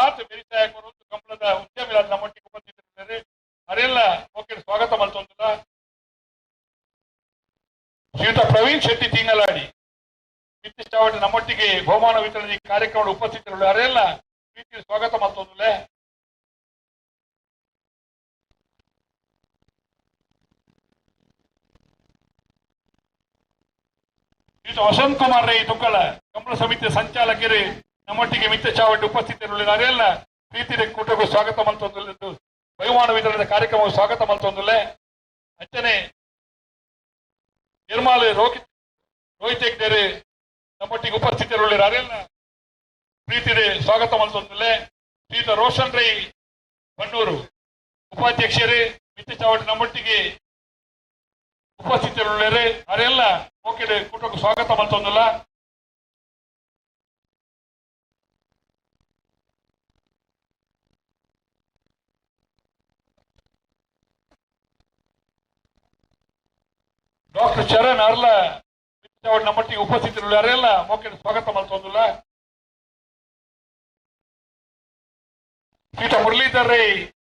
ಆತ ಬೆರಿಸಾಯಕರು ಕಂಬಳದ ಉದ್ಯಮಿ ನಮ್ಮೊಟ್ಟಿಗೆ ಉಪಸ್ಥಿತರಿದ್ದಾರೆ ಅವರೆಲ್ಲ ಓಕೆ ಸ್ವಾಗತ ಮಲ್ತೊಂದುಲ್ಲ. ಶ್ರೀಯುತ ಪ್ರವೀಣ್ ಶೆಟ್ಟಿ ತಿಂಗಲಾಡಿ ಚಾವಡಿ ನಮ್ಮೊಟ್ಟಿಗೆ ಬಹುಮಾನ ವಿತರಣೆ ಕಾರ್ಯಕ್ರಮ ಉಪಸ್ಥಿತರು ಅವರೆಲ್ಲ ಪ್ರೀತಿಯ ಸ್ವಾಗತ ಮಲ್ತೊಂದುಲ್ಲೆ. ಶ್ರೀಯುತ ವಸಂತ್ ಕುಮಾರ್ ರೈ ತುಕ್ಕಳ ಕಂಬಳ ಸಮಿತಿಯ ಸಂಚಾಲಕರು ನಮ್ಮೊಟ್ಟಿಗೆ ಮಿತ್ತ ಚಾವಡಿ ಉಪಸ್ಥಿತರು ಅವರೆಲ್ಲ ಪ್ರೀತಿಯ ಕೂಟಕ್ಕೂ ಸ್ವಾಗತ ಮಲ್ತೊಂದುಲ್ಲೆ. ಬಹುಮಾನ ವಿತರಣೆ ಕಾರ್ಯಕ್ರಮವು ಸ್ವಾಗತ ಮಲ್ತೊಂದುಲ್ಲೆ. ಅಂಚನೆ ನಿರ್ಮಾಲ ರೋಹಿತ್ ಹೆಗ್ಡೆರೆ ನಮ್ಮೊಟ್ಟಿಗೆ ಉಪಸ್ಥಿತರುಳ್ಳರು ಅವರೆಲ್ಲ ಪ್ರೀತಿಯ ಸ್ವಾಗತ ಮಲ್ತೊಂದುಲ್ಲೆ. ಶ್ರೀಯುತ ರೋಷನ್ ರೈ ಬನ್ನೂರು ಉಪಾಧ್ಯಕ್ಷರೇ ಮಿತ್ತ ಚಾವಡಿ ನಮ್ಮೊಟ್ಟಿಗೆ ಉಪಸ್ಥಿತರುಳ್ಳರೆ ಅವರೆಲ್ಲ ಓಕೆ ಕೂಟಕ್ಕೂ ಸ್ವಾಗತ ಮಲ್ತೊಂದುಲ್ಲ. ಡಾಕ್ಟರ್ ಚರಣ್ ಅರ್ಲ ನಮ್ಮೊಟ್ಟಿಗೆ ಉಪಸ್ಥಿತರು ಅವರೆಲ್ಲ ಮೋಕೆ ಸ್ವಾಗತ ಮಲ್ತೊಂದುಲ್ಲ. ಶ್ರೀಯುತ ಮುರಳೀಧರ್ ರೈ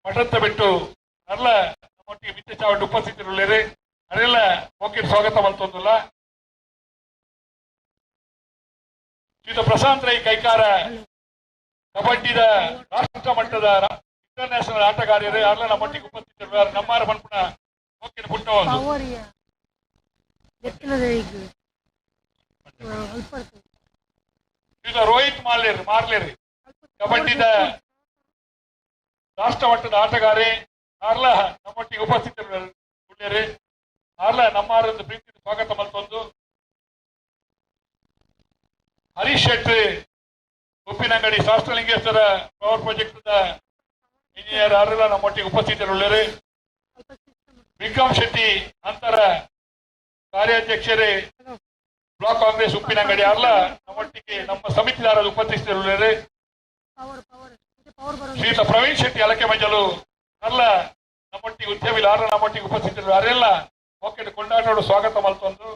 ಮಠಂತ ಬಿಟ್ಟು ಅರ್ಲ ನಮ್ಮೊಟ್ಟಿಗೆ ಮಿತ್ತ ಚಾವಡಿ ಉಪಸ್ಥಿತರುಳ್ಳರೆ ಅವರೆಲ್ಲ ಮೋಕೆ ಸ್ವಾಗತ ಮಲ್ತೊಂದುಲ್ಲ. ಶ್ರೀಯುತ ಪ್ರಶಾಂತ್ ರೈ ಕೈಕಾರ ಕಬಡ್ಡಿದ ರಾಷ್ಟ್ರ ಮಟ್ಟದ ಇಂಟರ್ನ್ಯಾಷನಲ್ ಆಟಗಾರರು ಅರ್ಲ ನಮ್ಮೊಟ್ಟಿಗೆ ಉಪಸ್ಥಿತರು ನಮ್ಮಾರ ಮನ್ಪುನ ಮೋಕೆ ಪುಟ್ಟ ಒಂದು. ರೋಹಿತ್ ಮಾರ್ಲೇರಿ ಮಾರ್ಲೇರಿ ಕಬಡ್ಡಿದ ರಾಷ್ಟ್ರ ಮಟ್ಟದ ಆಟಗಾರೆ ಆರ್ಲ ನಮ್ಮೊಟ್ಟಿಗೆ ಉಪಸ್ಥಿತರು ಆರ್ಲ ನಮ್ಮಾರೊಂದು ಪ್ರೀತಿ ಸ್ವಾಗತ ಮಲ್ತೊಂದು. ಹರೀಶ್ ಶೆಟ್ಟಿ ಉಪ್ಪಿನಂಗಡಿ ಶಾಸ್ತ್ರಲಿಂಗೇಶ್ವರ ಪವರ್ ಪ್ರಾಜೆಕ್ಟ್ ಇಂಜಿನಿಯರ್ ಆರ್ಲ ನಮ್ಮೊಟ್ಟಿಗೆ ಉಪಸ್ಥಿತರುಳ್ಳರು. ವಿಕ್ರಮ್ ಶೆಟ್ಟಿ ಅಂತರ ಕಾರ್ಯಾಧ್ಯಕ್ಷರೇ ಬ್ಲಾಕ್ ಕಾಂಗ್ರೆಸ್ ಉಪ್ಪಿನಂಗಡಿ ಅಲ್ಲ ನಮ್ಮೊಟ್ಟಿಗೆ ನಮ್ಮ ಸಮಿತಿದಾರರು ಉಪಸ್ಥಿತರುಳ್ಳರು. ಶ್ರೀಯುತ ಪ್ರವೀಣ್ ಶೆಟ್ಟಿ ಅಲಕೆ ಮಂಜಲು ಅಲ್ಲ ನಮ್ಮೊಟ್ಟಿಗೆ ಉದ್ಯಮಿ ಆರ ನಮ್ಮೊಟ್ಟಿಗೆ ಉಪಸ್ಥಿತರು ಅವರೆಲ್ಲ ಓಕೆ ಕೊಂಡಾಟೋಡು ಸ್ವಾಗತ ಮಲ್ತೊಂದು.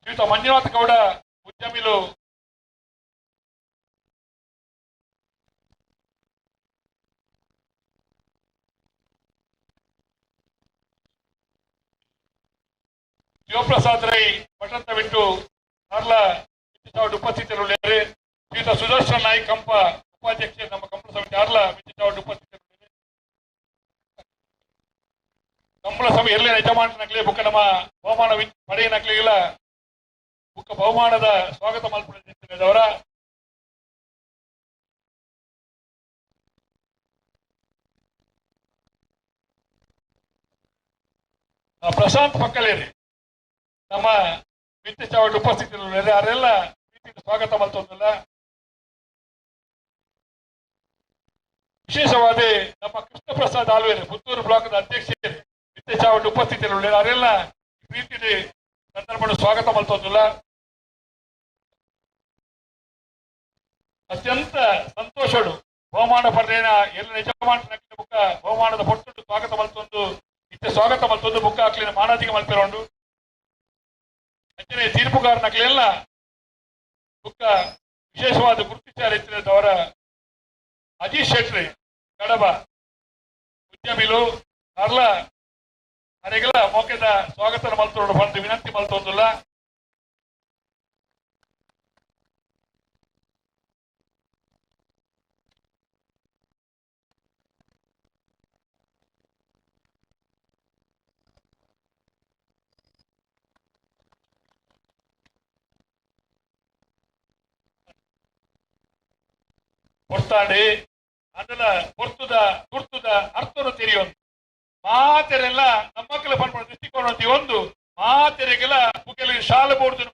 ಶ್ರೀಯುತ ಮಂಜುನಾಥ ಗೌಡ ಉದ್ಯಮಿಲು ಶಿವಪ್ರಸಾದ್ ರೈ ಮಠಂತ ಬಿಟ್ಟು ಅರ್ಲ ಉಪಸ್ಥಿತರುಳ್ಳರು. ಶ್ರೀಯುತ ಸುದರ್ಶನ್ ನಾಯ್ಕ ಕಂಪ ಉಪಾಧ್ಯಕ್ಷ ನಮ್ಮ ಕಂಬಳ ಸಮಿತಿ ಅರ್ಲ ಮಿತ್ತಿಚಾವಡಿ ಉಪಸ್ಥಿತರುಳ್ಳರು. ಕಂಬಳ ಸಭೆ ಎಲ್ಲಿ ಯಜಮಾನನಗ್ಲಿ ಬುಕ್ಕ ನಮ್ಮ ಬಹುಮಾನ ಪಡೆಯನಗ್ಲಿಲ್ಲ ಬುಕ್ಕ ಬಹುಮಾನದ ಸ್ವಾಗತ ಮಲ್ಪುವ. ಪ್ರಶಾಂತ್ ಪಕ್ಕಲೇರಿ ನಮ್ಮ ಮಿತ್ತ ಉಪಸ್ಥಿತರು ಯಾರೆಲ್ಲ ಸ್ವಾಗತ ಮಲ್ತೊಂದಿಲ್ಲ. ವಿಶೇಷವಾದ ನಮ್ಮ ಕೃಷ್ಣ ಪ್ರಸಾದ್ ಆಲ್ವೇರು ಪುತ್ತೂರು ಬ್ಲಾಕ್ ಅಧ್ಯಕ್ಷರು ಮಿತ್ತ ಉಪಸ್ಥಿತರು ಯಾರೆಲ್ಲ ಪ್ರೀತಿ ಸಂದರ್ಭ ಸ್ವಾಗತ ಮಲ್ತೊಂದಿಲ್ಲ. ಅತ್ಯಂತ ಸಂತೋಷಡು ಬಹುಮಾನ ಪಡೆದ ಎಲ್ಲ ಯಜಮಾನ ಬುಕ್ಕ ಬಹುಮಾನದ ಪೊಟ್ಟು ಸ್ವಾಗತ ಮಲ್ತೊಂದು ಇತ್ತೆ ಸ್ವಾಗತ ಮಲ್ತೊಂದು ಬುಕ್ಕ ಹಾಕ್ಲಿನ ಮಾನಾದಿಗೆ ಮಲ್ಪಿರೋಂಡು ಅಂಚನೆ ತೀರ್ಪುಗಾರನಕ್ಲೆಲ್ಲ ಬುಕ್ಕ ವಿಶೇಷವಾದ ಗುರುತಿಚಾರ ಇತ್ತಿನವರ ಅಜೀಶ್ ಶೆಟ್ರಿ ಕಡಬ ಉದ್ಯಮಿಲು ಅರ್ಲ ಅರೆಗೆಲ್ಲ ಮೋಕೆದ ಸ್ವಾಗತ ಮಲ್ತೊಂಡು ಬಂದು ವಿನಂತಿ ಮಲ್ತೊಂದುಲ್ಲ. ಕೊಡ್ತಾಂಡಿ ಅದೆಲ್ಲ ಪೊರ್ತುದ ತುರ್ತುದ ಅರ್ಥನು ತೆರಿಯೊಂದು ಮಾತೆರೆಲ್ಲ ನಮ್ಮಕ್ಕಳ ಪನ್ಪುನ ದೃಷ್ಟಿಕೋನ ಒಂದು ಮಾತೆರೆಗೆಲ್ಲ ಪುಗೆಲ ಶಾಲೆ ಬೋರ್ದು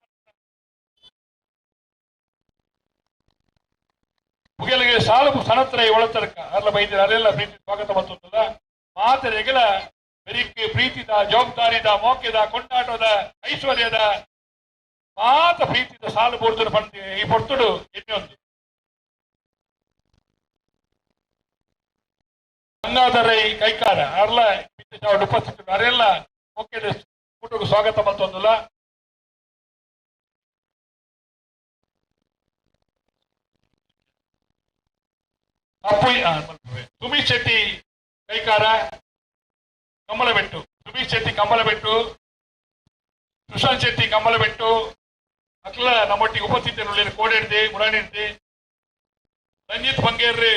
ಪುಗೆಲಿಗೆ ಸಾಲು ಸಣತ್ರ ಒಳತರಕ ಅರ್ಲ ಬೈದಿರ ಅಲ್ಲೆಲ್ಲ ಪ್ರೀತಿ ಸ್ವಾಗತ ಮತ್ತೊಂದಲ್ಲ ಮಾತೆರೆಗೆಲ್ಲ ಬೆರಿಕೆ ಪ್ರೀತಿದ ಜವಾಬ್ದಾರಿದ ಮೋಕೆದ ಕೊಂಡಾಟದ ಐಶ್ವರ್ಯದ ಮಾತ ಪ್ರೀತಿದ ಸಾಲು ಬೋರ್ದು ಪಂತಿ ಈ ಪೊರ್ತುಡು ಎಣ್ಣೊಂದು ಗಂಗಾಧರೈ ಕೈಕಾರ ಅರ್ಲ ಉಪಸ್ಥಿತರು ಅರೆಲ್ಲ ಮುಖ್ಯ ಕೂಟಕ್ಕೆ ಸ್ವಾಗತ ಮತ್ತೊಂದಲ್ಲ. ಅಪ್ಪು ಸುಮೀಶ್ ಶೆಟ್ಟಿ ಕೈಕಾರ ಕಂಬಳಬೆಟ್ಟು, ಸುಮೀಶ್ ಶೆಟ್ಟಿ ಕಂಬಳಬೆಟ್ಟು, ಸುಶಾಂತ್ ಶೆಟ್ಟಿ ಕಂಬಳಬೆಟ್ಟು ಅಕ್ಲ ನಮ್ಮೊಟ್ಟಿಗೆ ಉಪಸ್ಥಿತರು ಕೋಡಿಡ್ದಿ ಮುರಾಣಿಡ್ದಿ ರಂಜಿತ್ ಬಂಗೇರ್ರಿ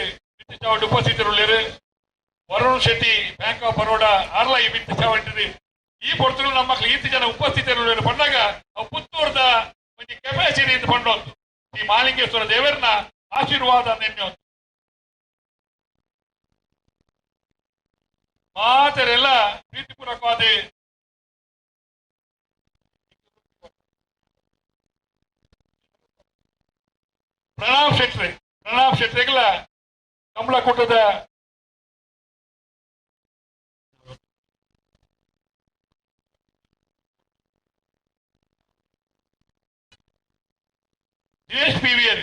ಉಪಸ್ಥಿತರು ವರುಣ್ ಶೆಟ್ಟಿ ಬ್ಯಾಂಕ್ ಆಫ್ ಬರೋಡಾ ಆರ್ಲ ಈ ಬಿತ್ತು ಚಾವಂಟಿರಿ ಈ ಪೊರ್ತುಗಳು ನಮ್ಮ ಮಕ್ಕಳು ಈತ ಜನ ಉಪಸ್ಥಿತರು ಪಂಡಾಗ ಅವು ಪುತ್ತೂರ್ದ ಒಂಜಿ ಕೆಪಾಸಿಟಿ ಅಂತ ಪಂಡೊಂದು ಈ ಮಾಲಿಂಗೇಶ್ವರ ದೇವರನ್ನ ಆಶೀರ್ವಾದ ನೆನ್ನೆ ಮಾತರೆಲ್ಲ ಪ್ರೀತಿಪೂರ್ವಕವಾದ Pranam Shetty, Pranam ಶೆಟ್ರಿಗಳ ಕಮಲಕೂಟದ Dinesh P V R,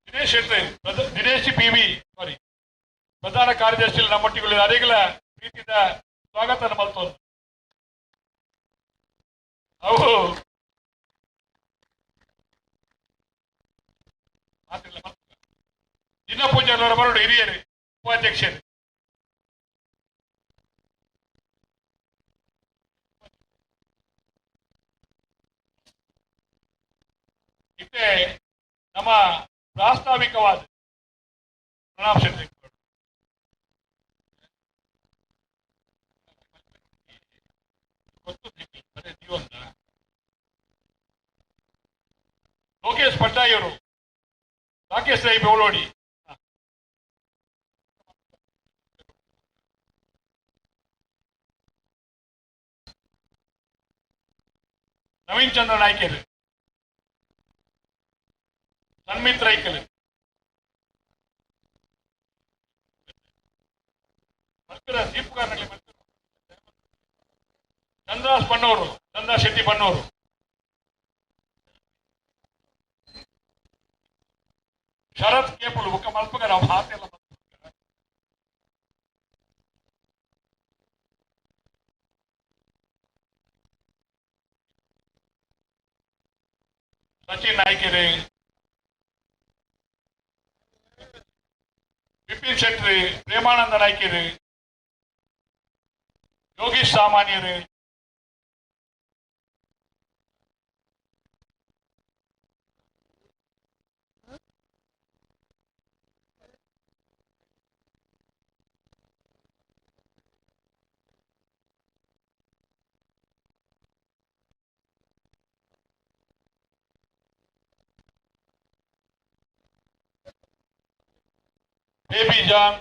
Dinesh Shetty, Dinesh P V sorry ಪ್ರಧಾನ ಕಾರ್ಯದರ್ಶಿ ನಮ್ಮೊಟ್ಟಿಗೆ ಅರೆಗಳ ಪ್ರೀತಿದ ಸ್ವಾಗತ ಮಲ್ತೊಂದು ಅವು ಮಾತಿಲ್ಲ. ದಿನ ಪೂಜಾರವರ ಬರೋಡು ಹಿರಿಯರು ಉಪಾಧ್ಯಕ್ಷರು ಇತ್ತೆ ನಮ್ಮ ಪ್ರಾಸ್ತಾವಿಕವಾದ ಪ್ರಣಾಮ್ ಶೆಟ್ಟಿ ಲೋಕೇಶ್ ಪಡ್ಡಾಯವರು, ರಾಕೇಶ್ ರೈ ಬೆವಳೋಡಿ, ನವೀನ್ ಚಂದ್ರ ನಾಯ್ಕರು, ಸನ್ಮಿತ್ ರೈಕಲ್, ಚಂದ್ರಾಸ್ ಬನ್ನೂರು, ಚಂದ್ರ ಶೆಟ್ಟಿ ಬನ್ನೂರು, ಶರತ್ ಕೇಪುಲು ಬುಕ್ಕ ಮಲ್ಪಗ ನಾವು ಹಾತೆಲ್ಲ ಸಚಿನ್ ನಾಯ್ಕೆರೆ, ವಿಪಿನ್ ಶೆಟ್ಟಿ, ಪ್ರೇಮಾನಂದ ನಾಯ್ಕೆರೆ, ಯೋಗೀಶ್ ಸಾಮಾನ್ಯರು, Baby John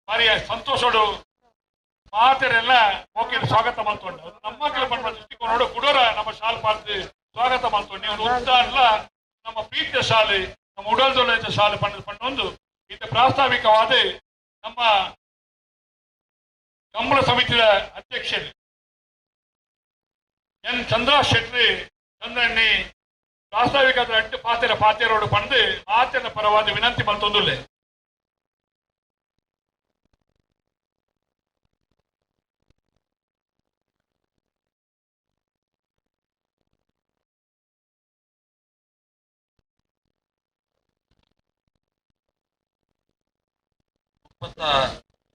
ಬಾರಿ ಸಂತೋಷಡು ಮಾತೆರೆಲ್ಲ ಓಕೆ ಸ್ವಾಗತ ಮಾಡ್ಕೊಂಡು ನಮ್ಮ ಮಕ್ಕಳು ದೃಷ್ಟಿಕೋನ ಕುಡೋರ ನಮ್ಮ ಶಾಲೆ ಪಾರ್ತಿ ಸ್ವಾಗತ ಮಾಡ್ಕೊಂಡು ನೀವು ಉತ್ಸಾಹ ನಮ್ಮ ಪ್ರೀತಿಯ ಶಾಲೆ ನಮ್ಮ ಉಡಲ್ದೊಳ್ಳೆ ಶಾಲೆ ಪಂಡ ಪಂಡೊಂದು ಇದು ಪ್ರಾಸ್ತಾವಿಕವಾದ ನಮ್ಮ ಕಂಬಳ ಸಮಿತಿಯ ಅಧ್ಯಕ್ಷರು ಎನ್ ಚಂದ್ರ ಶೆಟ್ಟಿ ಚಂದ್ರಣ್ಣಿ ಪ್ರಾಸ್ತಾವಿಕ ಅಡ್ಡು ಪಾತೆರ ಪಾತೆರೋಡು ಪಂದು ಮಾತೆರ ಪರವಾದ ವಿನಂತಿ ಮಲ್ತೊಂದುಲ್ಲೆ.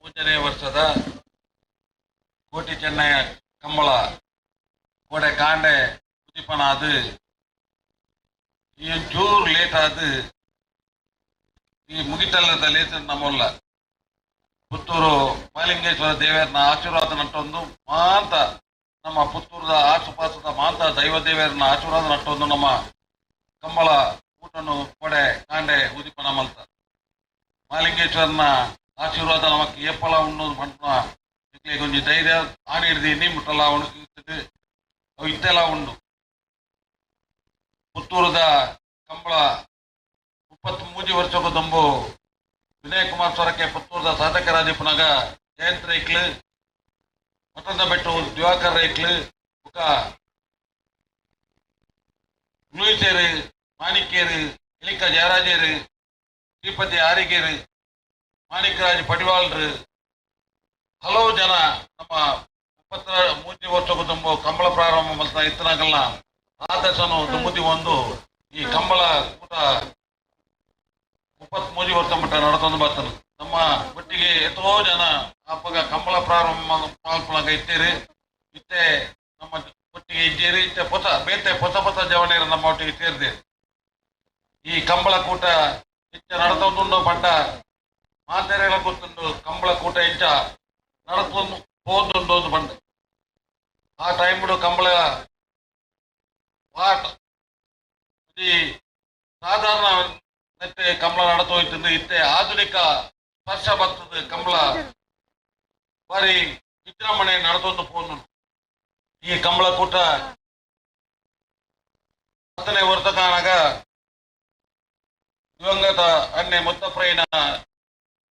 ಮೂರನೇ ವರ್ಷದ ಕೋಟಿ ಚೆನ್ನಯ ಕಂಬಳ ಕೋಡೆ ಕಾಂಡೆ ಉದ್ದೀಪನ ಅದು ಈ ಚೂರು ಲೇಟ್ ಆದ ಈ ಮುಗಿತಲ್ಲದ ಲೇಟ್ ನಮ್ಮಲ್ಲ ಪುತ್ತೂರು ಮಾಲಿಂಗೇಶ್ವರ ದೇವರನ್ನ ಆಶೀರ್ವಾದ ನಟ್ಟೊಂದು ಮಾಂತ ನಮ್ಮ ಪುತ್ತೂರದ ಆಸುಪಾಸದ ಮಾಂತ ದೈವ ದೇವರನ್ನ ಆಶೀರ್ವಾದ ನಟ್ಟೊಂದು ನಮ್ಮ ಕಂಬಳ ಊಟನು ಕೋಡೆ ಕಾಂಡೆ ಉದ್ದೀಪನ ಮಲ್ತ ಮಾಲಿಂಗೇಶ್ವರನ ಆಶೀರ್ವಾದ ನಮಕ್ ಏಪಲ ಉಂಡು ಪಂಪುನ ಒಂಜಿ ಧೈರ್ಯ ಆಣಿ ಹಿಡ್ದು ಮುಟ್ಟಲ ಇತ್ತದು ಅವು ಇತ್ತೆಲ್ಲ ಉಂಡು. ಪುತ್ತೂರದ ಕಂಬಳ 33 ವರ್ಷಕ್ಕೂ ದಂಬು ವಿನಯ್ ಕುಮಾರ್ ಸೊರಕೆ ಪುತ್ತೂರದ ಸಾಧಕರಾದಿಪ್ಪನಾಗ ಜಯಂತ್ ರೈಕ್ಲು ಮತ್ತೊಂದ ಬೆಟ್ಟು ದಿವಾಕರ್ ರೈಕ್ಲು ಬುಕ್ಕ ಲೂಯಿಸೇರು ಮಾಣಿಕ್ಯರು ಇಲಿಕ ಜಯರಾಜೇರು ಶ್ರೀಪತಿ ಆರಿಗೇರು ಮಾಣಿಕರಾಜ್ ಪಡಿವಾಳ್ರು ಹಲವು ಜನ ನಮ್ಮ 33 ವರ್ಷಕ್ಕೂ ತುಂಬ ಕಂಬಳ ಪ್ರಾರಂಭ ಮಲ್ತ ಇತ್ತನಾಗಲ್ಲ ಆದರ್ಶನು ದುಮ್ಮುದಿ ಒಂದು ಈ ಕಂಬಳ ಕೂಟ 33 ವರ್ಷ ಮಟ್ಟ ನಡತೊಂದು ಬರ್ತಾನೆ. ನಮ್ಮ ಒಟ್ಟಿಗೆ ಎಷ್ಟೋ ಜನ ಅಪ್ಪಗ ಕಂಬಳ ಪ್ರಾರಂಭ ಮಲ್ಪನಾಗ ಇತ್ತೀರಿ ಇತ್ತೆ ನಮ್ಮ ಒಟ್ಟಿಗೆ ಇದ್ದೀರಿ ಇತ್ತೆ ಪೊಸ ಬೇತೆ ಹೊಸ ಹೊಸ ಜವಣಿಯರು ನಮ್ಮ ಒಟ್ಟಿಗೆ ಸೇರಿದೆ. ಈ ಕಂಬಳ ಕೂಟ ಹೆಚ್ಚ ನಡತೊಂದು ಪಂಡ ಮಾತೆರೆಗಳ ಗೊತ್ತುಂಡು ಕಂಬಳ ಕೂಟ ಹೆಚ್ಚ ನಡತೊಂದು ಹೋದುಂಡು ಬಂಡ ಆ ಟೈಮ್ ಕಂಬಳ ಪಾಟ್ ಈ ಸಾಧಾರಣ ನೆತ್ತೆ ಕಂಬಳ ನಡತೋಯ್ತಂದು ಇತ್ತೆ ಆಧುನಿಕ ಸ್ಪರ್ಶ ಬರ್ತದೆ ಕಂಬಳ ಬಾರಿ ವಿಜೃಂಭಣೆ ನಡತೊಂದು ಪೋನು. ಈ ಕಂಬಳ ಕೂಟ 10ನೇ ವರ್ಷ ಕಾಣಾಗ ದಿವಂಗತ ಅಣ್ಣೆ ಮುತ್ತಪ್ರೈನ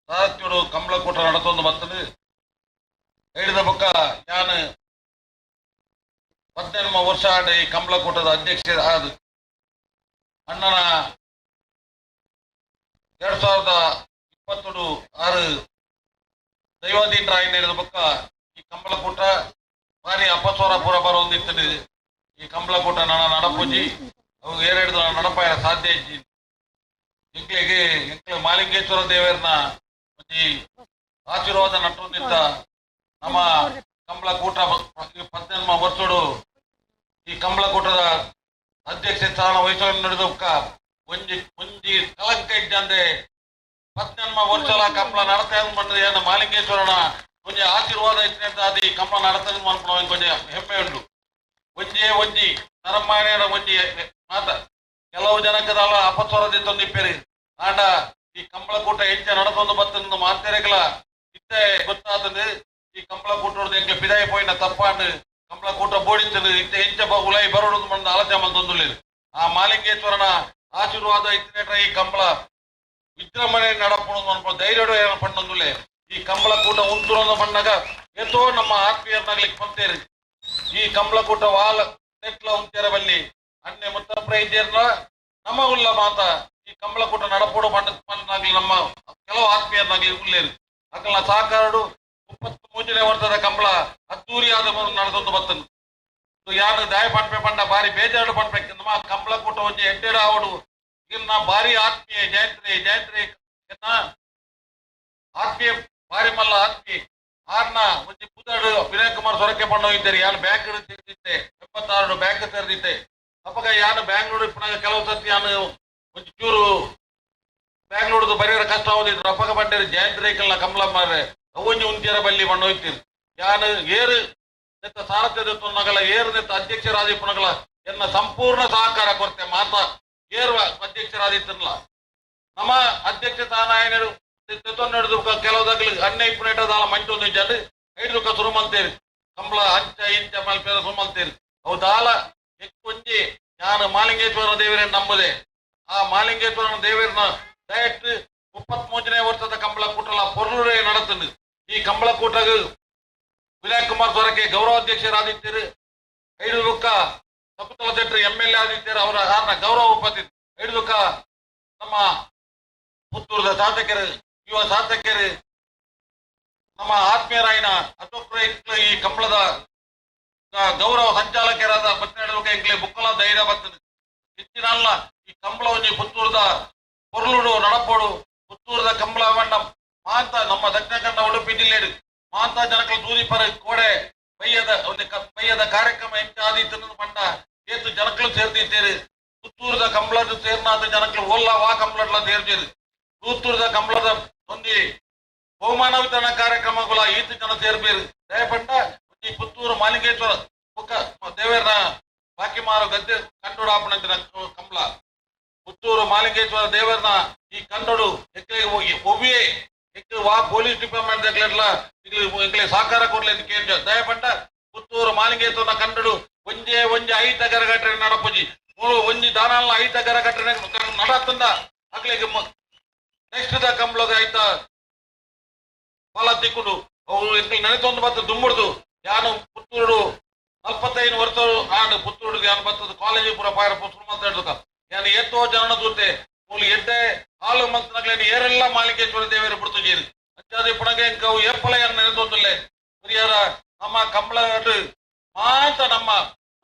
ಸಾರಥ್ಯುಡು ಕಂಬಳ ಕೂಟ ನಡತೊಂದು ಬರ್ತದೆ. ಹಿಡಿದ ಬೊಕ್ಕ ನಾನು 18 ವರ್ಷ ಆಡ ಈ ಕಂಬಳ ಕೂಟದ ಅಧ್ಯಕ್ಷ ಆದ ಅಣ್ಣನ 2020 6 ದೈವಾಧೀನರ ಹಿಡಿದ ಬೊಕ್ಕ ಈ ಕಂಬಳ ಕೂಟ ಭಾರಿ ಅಪಸ್ವರ ಪೂರ ಬರೋದಿತ್ತು. ಈ ಕಂಬಳ ಕೂಟ ನನ್ನ ನಡಪೂಜಿ ಅವು ಏರೆಡ್ದು ನಡಪಾಯ ಸಾಧ್ಯ ಇಜ್ಜಿ. ಎಂಕ್ಲೆಗೆ ಎಂಕ್ಲೆ ಮಾಲಿಂಗೇಶ್ವರ ದೇವರನ್ನ ಒಂಜಿ ಆಶೀರ್ವಾದ ನಟ್ಟೊಂದಿತ್ತ ನಮ್ಮ ಕಂಬಳ ಕೂಟ 18 ವರ್ಷಡು ಈ ಕಂಬಳ ಕೂಟದ ಅಧ್ಯಕ್ಷ ಸ್ಥಾನ ವಹಿಸಲು ನಡೆದ ಒಂಜಿ ಒಂಜಿ ಕಲಂಕ ಇದ್ದಂದೆ 18 ವರ್ಷಲ ಕಂಬಳ ನಡತೆ ಬಂದ ಮಾಲಿಂಗೇಶ್ವರನ ಒಂಜಿ ಆಶೀರ್ವಾದ ಇತ್ತು ಅದು ಈ ಕಂಬಳ ನಡತೆ ಮನ್ಪುನ ಕೊಂಚ ಹೆಮ್ಮೆ ಉಂಟು. ಒಂಜೇ ಒಂಜಿ ನರಮಾಯಣ ಒಂಜಿ ಮಾತ ಕೆಲವು ಜನಕ್ಕದಲ್ಲ ಅಪಸ್ವರದಿತ್ತೊಂದು ಇಪ್ಪೇರಿ ಆಂಡ ಈ ಕಂಬಳ ಕೂಟ ಹೆಚ್ಚ ನಡತೊಂದು ಬತ್ತೊಂದು ಮಾತೆರೆಗಳ ಇತ್ತೆ ಗೊತ್ತಾತಂದು ಈ ಕಂಬಳ ಕೂಟದ ಎಂಕ್ಲೆ ಪಿದಾಯಿ ಪೋಯಿನ ತಪ್ಪಾಂಡು ಕಂಬಳ ಕೂಟ ಬೋಡಿತ್ತದು ಇತ್ತೆ ಹೆಚ್ಚ ಉಲೈ ಬರೋಡು ಬಂದು ಆಲೋಚನೆ ಮಲ್ತೊಂದುಲ್ಲೆರ್. ಆ ಮಾಲಿಂಗೇಶ್ವರನ ಆಶೀರ್ವಾದ ಇತ್ತಿನೇಟ ಈ ಕಂಬಳ ವಿಜೃಂಭಣೆ ನಡಪುಣದು ಅನ್ಪೋ ಧೈರ್ಯಡು ಏನ ಪಂಡೊಂದುಲ್ಲೆ. ಈ ಕಂಬಳ ಕೂಟ ಉಂತುರೊಂದು ಪಂಡಾಗ ಏತೋ ನಮ್ಮ ಆತ್ಮೀಯರ್ನಾಗ್ಲಿಕ್ಕೆ ಪಂತೇರಿ. ಈ ಕಂಬಳ ಕೂಟ ವಾಲ್ ನೆಟ್ಲ ಉಂತೇರ ಬಲ್ಲಿ ಅಣ್ಣೆ ಮುತ್ತಪ್ರ ಇದ್ದೇರ್ನ ನಮ್ಮ ಉಲ್ಲ ಮಾತ ಈ ಕಂಬಳ ಕೂಟ ನಡಪೋಡು ಪಂಡ ಪಂಡನಾಗ್ಲಿ ನಮ್ಮ ಕೆಲವು ಆತ್ಮೀಯರ್ನಾಗ್ಲಿ ಉಲ್ಲೇರು. ಅಕಲ್ನ ಸಹಕಾರಡು 33ನೇ ವರ್ಷದ ಕಂಬಳ ಅದ್ದೂರಿಯಾದ ನಡೆದೊಂದು ಬತ್ತನು. ಯಾರು ದಾಯ ಪಂಪೆ ಪಂಡ ಬಾರಿ ಬೇಜಾರು ಪಂಪೆ ನಮ್ಮ ಕಂಬಳ ಕೂಟ ಒಂಜಿ ಎಡ್ಡೆಡ ಆವಡು ಇನ್ನ ಬಾರಿ ಆತ್ಮೀಯ ಜಯಂತ್ರಿ ಜಯಂತ್ರಿ ಆತ್ಮೀಯ ಬಾರಿ ಮಲ್ಲ ಆತ್ಮೀಯ ಆರ್ನ ಒಂಜಿ ಪುದರ್ಡ್ ವಿನಯ್ ಕುಮಾರ್ ಸೊರಕೆ ಪಣ್ಣು ಇದ್ದಾರೆ. ಯಾನ್ ಬ್ಯಾಂಕ್ ತೆರೆದಿದ್ದೆ, 76 ಬ್ಯಾಂಕ್ ತೆರೆದಿದ್ದೆ. ಅಪ್ಪಗ ಯಾನ್ ಬ್ಯಾಂಗ್ಳೂರು ಇಪ್ಪನಾಗ ಕೆಲವು ಸತಿ ಯಾನ್ ಒಂಜಿ ಚೂರು ಬ್ಯಾಂಗ್ಳೂರ್ದು ಬರಿಯರ ಕಷ್ಟ ಆಗೋದಿದ್ರು. ಅಪ್ಪಗ ಬಂಡೇರು ಜಯಂತ್ ರೇಖಲ್ನ ಕಮಲ ಮಾರ್ರೆ ಅವೊಂಜಿ ಉಂತಿಯರ ಬಲ್ಲಿ ಮಣ್ಣು ಹೋಯ್ತೀರಿ. ಯಾನ್ ಏರು ನೆತ್ತ ಸಾರಥ್ಯದ ತುನ್ನಗಲ ಏರು ನೆತ್ತ ಅಧ್ಯಕ್ಷರಾದಿಪ್ಪನಗಲ ಎನ್ನ ಸಂಪೂರ್ಣ ಸಹಕಾರ ಕೊರತೆ ಮಾತಾ ಏರು ಅಧ್ಯಕ್ಷರಾದಿತ್ತಲ್ಲ. ನಮ್ಮ ಅಧ್ಯಕ್ಷ ತಾನಾಯನರು ತೆತ್ತೊನ್ನೆಡ್ದು ಕೆಲವು ಅನ್ನ ಇಪ್ಪನೇಟದಾಲ ಮಂಚೊಂದು ಇಜ್ಜಾಂಡ್ ಐದು ಸುರು ಮಲ್ತೇರಿ ಕಂಬಳ ಅಂಚ ಇಂಚ ಮಲ್ಪೇರ ಸುರು ಮಲ್ತೇರಿ. ಅವು ದಾಲ ಎಕ್ಕೊಂಜಿ ನಾನು ಮಾಲಿಂಗೇಶ್ವರ ದೇವರನ್ನು ನಂಬುದೆ. ಆ ಮಾಲಿಂಗೇಶ್ವರನ ದೇವರನ್ನ ಡಯಟ್ 33ನೇ ವರ್ಷದ ಕಂಬಳ ಕೂಟಲ ಪೊರ್ಲುರೇ நடத்துது. ಈ ಕಂಬಳ ಕೂಟಗ ವಿನಯ್ ಕುಮಾರ್ ಸೊರಕೆ ಗೌರವಾಧ್ಯಕ್ಷರಾದಿತ್ಯರು, ಐದುಕ್ಕ ಶಕುಂತಲ ಶೆಟ್ಟರ್ ಎಂ ಎಲ್ ಎ ಆದಿತ್ಯರು ಅವರ ಗೌರವ ಉಪಸ್ಥಿತಿ. ಐದುಕ್ಕ ನಮ್ಮ ಪುತ್ತೂರದ ಶಾಸಕರು, ಯುವ ಶಾಸಕರು, ನಮ್ಮ ಆತ್ಮೀಯರಾಯಿನ ಅಶೋಕ್ ರೈ ಈ ಕಂಬಳದ ಗೌರವ ಸಂಚಾಲಕರಾದ ಬತ್ತಿನ ಎಂಕ್ಲೆ ಬುಕ್ಕಲ ಧೈರ್ಯ ಬರ್ತದೆ. ಹೆಚ್ಚಿನಲ್ಲ ಈ ಕಂಬಳ ಒಂಜಿ ಪುತ್ತೂರದ ಪೊರ್ಲುಡು ನಡಪೋಡು. ಪುತ್ತೂರದ ಕಂಬಳವನ್ನ ಮಾಂತ ನಮ್ಮ ದಕ್ಷಿಣ ಕನ್ನಡ ಉಡುಪಿ ಜಿಲ್ಲೆ ಮಾಂತ ಜನಕಲು ದೂರಿಪರ ಕೋಡೆ ಬಯ್ಯದ ಒಂದು ಬಯ್ಯದ ಕಾರ್ಯಕ್ರಮ ಹೆಚ್ಚಾದಿತ್ತು ಪಂಡ ಏತು ಜನಕಲು ಸೇರ್ದಿದ್ದೇರು. ಪುತ್ತೂರದ ಕಂಬಳದ ಸೇರ್ನಾದ ಜನಕಲು ಒಲ್ಲ ವಾ ಕಂಬಳಡ್ಲ ಸೇರ್ದಿರು. ಪುತ್ತೂರದ ಕಂಬಳದ ಒಂದಿ ಬಹುಮಾನ ವಿತರಣಾ ಕಾರ್ಯಕ್ರಮಗಳ ಈತು ಜನ ಸೇರ್ಬೇರು. ದಯಪಂಡ ಈ ಪುತ್ತೂರು ಮಾಲಿಂಗೇಶ್ವರ ಬುಕ್ಕ ದೇವರನ ಬಾಕಿ ಮಾರೋ ಗದ್ದೆ ಕಂಡುಡಾಪಣ ಕಂಬಳ ಪುತ್ತೂರು ಮಾಲಿಂಗೇಶ್ವರ ದೇವರನ ಈ ಕಂಡೋಡು ಎಕ್ಕಲಿಗೆ ಹೋಗಿ ಒವ್ವೇ ಎಕ್ಕ ವಾ ಪೊಲೀಸ್ ಡಿಪಾರ್ಟ್ಮೆಂಟ್ ದಗ್ಲೆಡ್ಲ ಎಂಕ್ಲೆ ಸಹಕಾರ ಕೊಡ್ಲಿ ಅಂತ ಕೇಂದ್ರ. ದಯಪಂಡ ಪುತ್ತೂರು ಮಾಲಿಂಗೇಶ್ವರನ ಕಂಡೋಡು ಒಂಜೇ ಒಂಜಿ ಐತ ಗರಗಟ್ಟರೆ ನಡಪುಜಿ ಮೂರು ಒಂಜಿ ದಾನಾಲ ಐತ ಗರಗಟ್ಟರೆ ನಡತಂದ ಅಕ್ಲೆಗೆ ನೆಕ್ಸ್ಟ್ the ಕಂಬಳಗ ಐತ ಫಲ ತಿಕ್ಕೊಂಡು ಅವು ಎಂಕ್ಲೆ ನೆನೆತೊಂದು ಮತ್ತೆ ದುಂಬುಡ್ದು. ಯಾನು ಪುತ್ತೂರು 45 ವರ್ಷ ಆಂಡ್ ಪುತ್ತೂರು ಯಾನು ಬರ್ತದೆ ಕಾಲೇಜ್ ಪೂರ ಪಾಯರ ಪುತ್ತೂರು ಮಾತಾಡ್ಬೇಕ. ಯಾನು ಏತೋ ಜನನ ದೂತೆ ಮೂಲು ಎಡ್ಡೆ ಹಾಲು ಮಂತ್ನಗ್ಲೇನು ಏರೆಲ್ಲ ಮಾಲಿಂಗೇಶ್ವರ ದೇವರ ಬಿಡ್ತು ಜೇರು ಅಂಚಾದಿ ಪುಣಗ ಎಂಕವು ಏಪಲ ಯಾನು ನೆನೆತೊಂದುಲ್ಲೆ. ಹಿರಿಯರ ನಮ್ಮ ಕಂಬಳ ಮಾತ ನಮ್ಮ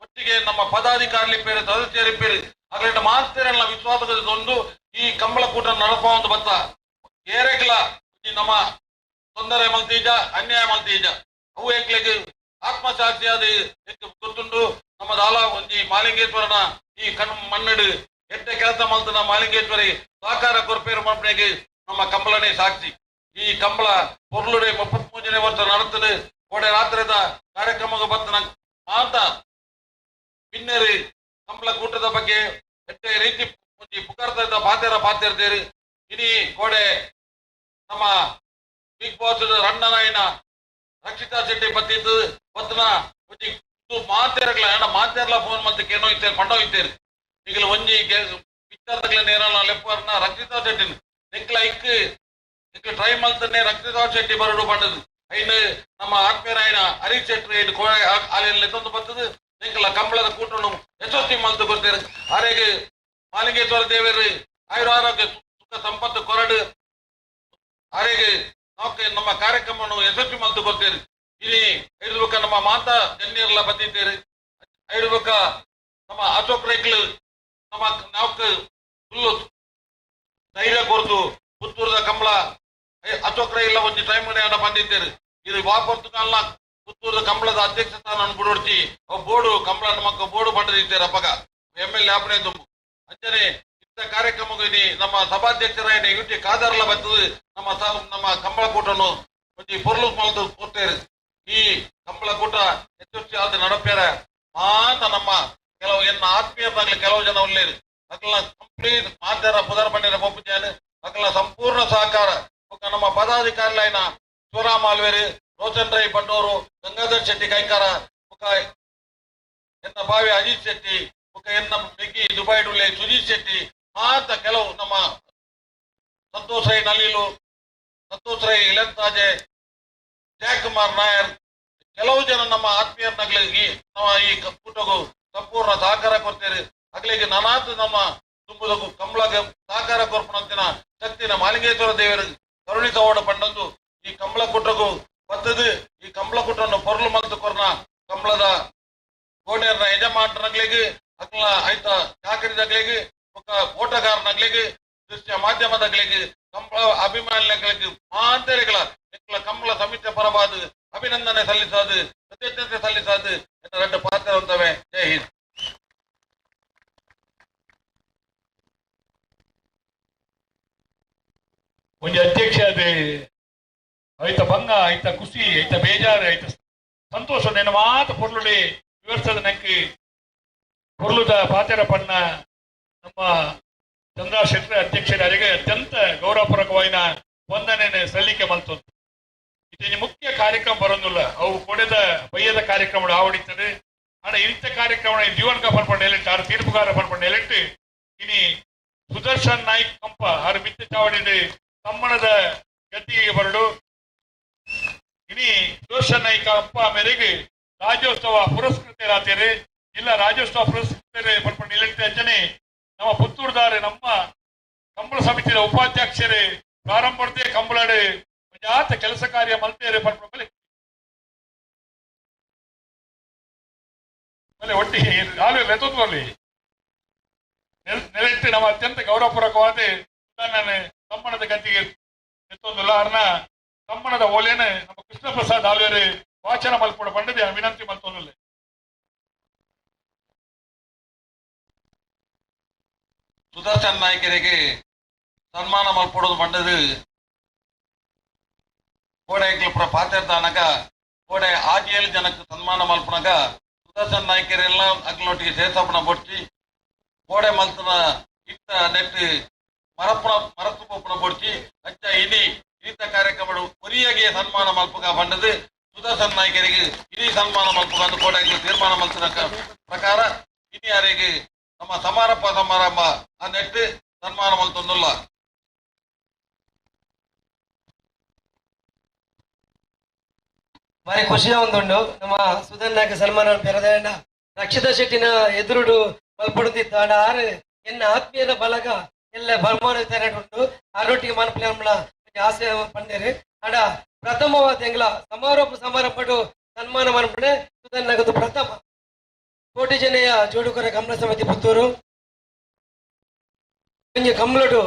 ಒಟ್ಟಿಗೆ ನಮ್ಮ ಪದಾಧಿಕಾರಿ ಪೇರು ಸದಸ್ಯರಿ ಪೇರು ಅಗ್ಲೇಟ ಮಾತೇರಲ್ಲ ವಿಶ್ವಾಸದೊಂದು ಈ ಕಂಬಳ ಕೂಟ ನಡಪ ಒಂದು ಬತ್ತ ಏರೆಗ್ಲ ನಮ್ಮ ತೊಂದರೆ ಮಲ್ತೀಜ ಅನ್ಯಾಯ ಮಲ್ತೀಜ ಅವು ಎಂಕ್ಲೆಗ್ ಆತ್ಮಸಾಕ್ಷಿಯಾದ ಗೊತ್ತುಂಡು. ನಮ್ಮ ದಾಲ ಒಂಜಿ ಮಾಲಿಂಗೇಶ್ವರನ ಈ ಕಣ್ ಮಣ್ಣಡು ಎಟ್ಟೆ ಕೆಲಸ ಮಲ್ತನ ಮಾಲಿಂಗೇಶ್ವರಿ ಸಹಕಾರ ಕೊರ್ಪೇರು ಮಲ್ಪನೆಗೆ ನಮ್ಮ ಕಂಬಳನೇ ಸಾಕ್ಷಿ. ಈ ಕಂಬಳ ಪೊರ್ಲುಡೆ 33ನೇ ವರ್ಷ நடத்துது. ಕೋಡೆ ರಾತ್ರಿದ ಕಾರ್ಯಕ್ರಮಕ್ಕೆ ಬರ್ತನ ಮಾತ ಬಿನ್ನೇರಿ ಕಂಬಳ ಕೂಟದ ಬಗ್ಗೆ ಎಟ್ಟೆ ರೀತಿ ಒಂಜಿ ಪುಕಾರ್ದ ಪಾತೆರ ಪಾತೆರ್ದೇರಿ. ಇನಿ ಕೋಡೆ ನಮ್ಮ ಬಿಗ್ ಬಾಸ್ ರಣ್ಣನಾಯನ ರಕ್ಷಿತಾ ಶೆಟ್ಟಿ ಬತ್ತಿದ್ದು ಬತ್ತನ ಒಂಜಿ ಮಾತೇರಗ್ಲ ಮಾತೇರ್ಲ ಫೋನ್ ಮತ್ತೆ ಕೇನೋ ಇತ್ತೇರು ಪಂಡೋ ಇತ್ತೇರು. ಈಗಲ ಒಂಜಿ ಪಿಕ್ಚರ್ದಗ್ಲ ನೇರಲ್ಲ ಲೆಪ್ಪರ್ನ ರಕ್ಷಿತಾ ಶೆಟ್ಟಿ ಎಂಕ್ಲ ಇಕ್ ಎಂಕ್ಲ ಟ್ರೈ ಮಲ್ತನೆ ರಕ್ಷಿತಾ ಶೆಟ್ಟಿ ಬರಡು ಪಂಡದು. ಐನು ನಮ್ಮ ಆತ್ಮೀಯರಾಯನ ಹರೀಶ್ ಶೆಟ್ಟಿ ಐನು ಕೋಡೆ ಆಲೆಯಲ್ಲಿ ಎತ್ತೊಂದು ಬರ್ತದೆ. ಎಂಕ್ಲ ಕಂಬಳದ ಕೂಟನು ಯಶಸ್ವಿ ಮಲ್ತು ಬರ್ತಾರೆ. ಆರೆಗೆ ಮಾಲಿಂಗೇಶ್ವರ ದೇವರು ಆಯುರ ಆರೋಗ್ಯ ಸುಖ ಸಂಪತ್ತು ಕೊರಡು ಆರೆಗೆ ನಾವು ನಮ್ಮ ಕಾರ್ಯಕ್ರಮವನ್ನು ಯಶಸ್ವಿ ಮಲ್ತು ಕೊಡ್ತೇವೆ. ಇಲ್ಲಿ ಐದು ನಮ್ಮ ಮಾತಾ ಗಣ್ಯರೆಲ್ಲ ಬಂದಿದ್ದೇವೆ. ಐದು ನಮ್ಮ ಅಶೋಕ್ ರೈಕ್ಲು ನಮ್ಮ ನಾಲ್ಕು ಫುಲ್ಲು ಧೈರ್ಯ ಕೊರತು ಪುತ್ತೂರದ ಕಂಬಳ ಅಶೋಕ್ ರೈ ಇಲ್ಲ ಒಂದು ಟೈಮ್ ಬಂದಿದ್ದೇವೆ. ಇದು ವಾಪರ್ತುಕಾಲ ಪುತ್ತೂರದ ಕಂಬಳದ ಅಧ್ಯಕ್ಷ ಸ್ಥಾನ ಬಿಡೋಡ್ತಿ ಅವು ಬೋರ್ಡು ಕಂಬಳ ನಮಕ್ ಬೋರ್ಡು ಪಡೆದಿದ್ದಾರೆ ಅಪ್ಪಗ ಎಂ ಎಲ್ ಎ ಆಪಣೆ ತುಂಬು ಅಂಚನೆ ಇಂಥ ಕಾರ್ಯಕ್ರಮಕ್ಕೆ ನಮ್ಮ ಸಭಾಧ್ಯಕ್ಷರಾಯನ ಯು ಟಿ ಖಾದರ್ಲ ಬರ್ತದೆ. ನಮ್ಮ ನಮ್ಮ ಕಂಬಳ ಕೂಟನು ಒಂಜಿ ಪೊರ್ಲು ಮಲ್ತು ಕೊಡ್ತೇವೆ. ಈ ಕಂಬಳ ಕೂಟ ಯಶಸ್ವಿ ಆದ ನಡಪೇರ ಮಾತ ನಮ್ಮ ಕೆಲವು ಎನ್ನ ಆತ್ಮೀಯರಾಗಲಿ ಕೆಲವು ಜನ ಉಳ್ಳೇರು ಅಕಲ್ನ ಕಂಪ್ಲೀಟ್ ಮಾತಾರ ಪುದರ್ ಪಂಡಿರ ಪೊಪ್ಪುಜಾನ ಅಕಲ್ನ ಸಂಪೂರ್ಣ ಸಹಕಾರ ನಮ್ಮ ಪದಾಧಿಕಾರಿಗಳಾಯಿನ ಶಿವರಾಮ ಆಲ್ವೇರಿ, ರೋಷನ್ ರೈ ಬಣ್ಣೂರು, ಗಂಗಾಧರ್ ಶೆಟ್ಟಿ ಕೈಕಾರ, ಬೊಕ್ಕ ಎನ್ನ ಬಾವಿ ಅಜಿತ್ ಶೆಟ್ಟಿ, ಬೊಕ್ಕ ಎನ್ನ ಮೆಗ್ಗಿ ದುಬೈ ಡುಲ್ಲೆ ಸುಜೀತ್ ಶೆಟ್ಟಿ ಮಾತ ಕೆಲವು ನಮ್ಮ ಸಂತೋಷ್ ರೈ ನಲೀಲು, ಸಂತೋಷ್ ರೈ ಇಳಂತಾಜೆ, ಜಯಕುಮಾರ್ ನಾಯರ್ ಕೆಲವು ಜನ ನಮ್ಮ ಆತ್ಮೀಯರನ್ನಾಗಲಿ ನಮ್ಮ ಈ ಕೂಟಗೂ ಸಂಪೂರ್ಣ ಸಹಕಾರ ಕೊಡ್ತೇವೆ. ಅಗಲಿಗೆ ನಾನಾತು ನಮ್ಮ ತುಂಬುದಕ್ಕೂ ಕಂಬಳಗೆ ಸಹಕಾರ ಕೊರ್ಪಣಂತಿನ ಶಕ್ತಿನ ಮಾಲಿಂಗೇಶ್ವರ ದೇವರು ಕರುಣಿಸವಾಡ ಪಂಡಂದು ಈ ಕಂಬಳ ಕೂಟಗೂ ಬರ್ತದೆ. ಈ ಕಂಬಳ ಕೂಟವನ್ನು ಪೊರ್ಲು ಮಲ್ತು ಕೊರ್ನ ಕಂಬಳದ ಗೋಣ್ಯರ್ನ ಯಜಮಾನರಗಳಿಗೆ ಅಕ್ಲ ಆಯ್ತ ಚಾಕರಿದಗಳಿಗೆ ಬೊಕ್ಕ ಓಟಗಾರನಗಳಿಗೆ ದೃಶ್ಯ ಮಾಧ್ಯಮದಗಳಿಗೆ ಕಂಬಳ ಅಭಿಮಾನಿಗಳಿಗೆ ಮಾಂತರಿಗಳ ಎಂಕಲ ಕಂಬಳ ಸಮಿತಿಯ ಪರವಾದ ಅಭಿನಂದನೆ ಸಲ್ಲಿಸಾದು ಕೃತಜ್ಞತೆ ಸಲ್ಲಿಸಾದು ಎನ್ನ ಎರಡು ಪಾತ್ರ ಹೊಂದವೆ. ಜೈ ಹಿಂದ್. ಒಂಜಿ ಅಧ್ಯಕ್ಷ ಅದೇ ಐತ ಭಂಗ ಐತ ಖುಷಿ ಐತ ಬೇಜಾರು ಐತ ಸಂತೋಷ ನೆನ ಮಾತ ಪೊರ್ಲುಡಿ ವಿವರಿಸದ ನಂಗೆ ಪೊರ್ಲುದ ಪಾತೆರ ಪಣ್ಣ ನಮ್ಮ ಚಂದ್ರ ಶೆಟ್ಟರ್ ಅಧ್ಯಕ್ಷರಿಗೆ ಅತ್ಯಂತ ಗೌರವಪೂರ್ವಕವಾದ ವಂದನೆ ಸಲ್ಲಿಕೆ ಮಲ್ತೊಂದು. ಇದು ಮುಖ್ಯ ಕಾರ್ಯಕ್ರಮ ಬರೋದಿಲ್ಲ, ಅವು ಕೊಡೆದ ಬಯ್ಯದ ಕಾರ್ಯಕ್ರಮ ಆವಡಿತದೆ. ಆಡ ಇಂಥ ಕಾರ್ಯಕ್ರಮ ಜೀವನ್ಕ ಪನ್ಪಂಡು ಎಲೆಟ್ಟು ಆರು ತೀರ್ಪುಗಾರ ಪನ್ಪಂಡು ಎಲೆಟ್ಟು ಇನಿ ಸುದರ್ಶನ್ ನಾಯ್ಕ್ ಕಂಪ ಆರು ಮಿತ್ತ ಚಾವಡಿ ತಮ್ಮಣದ ಗದ್ದಿಗೆ ಬರಡು. ಇನಿ ಸುದರ್ಶನ್ ನಾಯ್ಕ ಕಂಪ ಮೇರೆಗೆ ರಾಜ್ಯೋತ್ಸವ ಪುರಸ್ಕೃತರಾತೇರಿ ಇಲ್ಲ ರಾಜ್ಯೋತ್ಸವ ಪುರಸ್ಕೃತರೇ ಪನ್ಪಂಡು ಎಲೆಟ್ಟು ಅಂಚನೆ ನಮ್ಮ ಪುತ್ತೂರುದಾರೆ ನಮ್ಮ ಕಂಬಳ ಸಮಿತಿಯ ಉಪಾಧ್ಯಕ್ಷರೇ ಪ್ರಾರಂಭದೇ ಕಂಬಳಡೆ ಜಾತ ಕೆಲಸ ಕಾರ್ಯ ಮಲ್ತೇರೆ ಪನ್ಪಂಡು ಒಟ್ಟಿಗೆ ಆಲೂ ನೆಲೆಟ್ಟು ನಮ್ಮ ಅತ್ಯಂತ ಗೌರವಪೂರ್ವಕವಾದ ತಮ್ಮಣದ ಗದ್ದಿಗೆ ಎತ್ತೊಂದುಲ್ಲ. ಅರ್ನ ತಮ್ಮಣದ ಓಲೇನ ನಮ್ಮ ಕೃಷ್ಣ ಪ್ರಸಾದ್ ಆಲ್ವೇರೆ ವಾಚನ ಮಲ್ಪಡ ಪಂಡದೆ ವಿನಂತಿ ಮಲ್ತೊಂದುಲ್ಲ. ಸುದರ್ಶನ್ ನಾಯ್ಕರಿಗೆ ಸನ್ಮಾನ ಮಲ್ಪಡೋದು ಬಂಡದು ಕೋಡೆ ಪಾತೆರ್ದಾನಗ ಕೋಡೆ 6-7 ಜನಕ್ಕೆ ಸನ್ಮಾನ ಮಲ್ಪನಾಗ ಸುದರ್ಶನ್ ನಾಯ್ಕರೆಲ್ಲ ಅಗ್ಲೊಟ್ಟಿಗೆ ಸೇರ್ಸಪನ ಬೊಡ್ಚಿ ಕೋಡೆ ಮಲ್ತನ ಇತ್ತ ನೆಟ್ ಮರಪುನ ಮರಸು ಪೋಪುನ ಬೊಡ್ಚಿ ಅಚ್ಚ ಇನಿ ಈತ ಕಾರ್ಯಕ್ರಮ ಒರಿಯಾಗಿ ಸನ್ಮಾನ ಮಲ್ಪಗ ಬಂಡದು ಸುದರ್ಶನ್ ನಾಯ್ಕರಿಗೆ ಇನಿ ಸನ್ಮಾನ ಮಲ್ಪಗ ಅಂತ ಕೋಡೆ ತೀರ್ಮಾನ ಮಲ್ತನ ಪ್ರಕಾರ ಇನಿ ಯಾರಿಗೆ ನಮ್ಮ ಸಮಾರಂಭ ಸಮಾರಂಭ ಆ ನೆಟ್ ಸನ್ಮಾನ ಮಲ್ತೊಂದುಲ್ಲ. ಬಾರಿ ಖುಷಿಯ ಒಂದುಂಡು ನಮ್ಮ ಸುಧನ್ ನಾಯ್ಕ ಸನ್ಮಾನ ಪೆರದಣ್ಣ ರಕ್ಷಿತಾ ಶೆಟ್ಟಿನ ಎದುರುಡು ಮಲ್ಪಡುತ್ತಿತ್ತು. ಆಡ ಆರು ಎನ್ನ ಆತ್ಮೀಯರ ಬಲಗ ಎಲ್ಲ ಬಹುಮಾನ ವಿತರಣೆ ಉಂಟು. ಆರೊಟ್ಟಿಗೆ ಮನ್ಪಲೆ ಆಸೆ ಪಂಡೇರು. ಆಡ ಪ್ರಥಮವಾದ ಎಂಗ್ಲ ಸಮಾರೋಪ ಸಮಾರಂಭಡು ಸನ್ಮಾನ ಮನ್ಪಡೆ ಸುಧನ್ ನಾಯ್ಕದ ಪ್ರಥಮ. ಕೋಟಿ ಜನೆಯ ಜೋಡುಕರ ಕಂಬಳ ಸಮಿತಿ ಪುತ್ತೂರು ಕಂಬಳಡು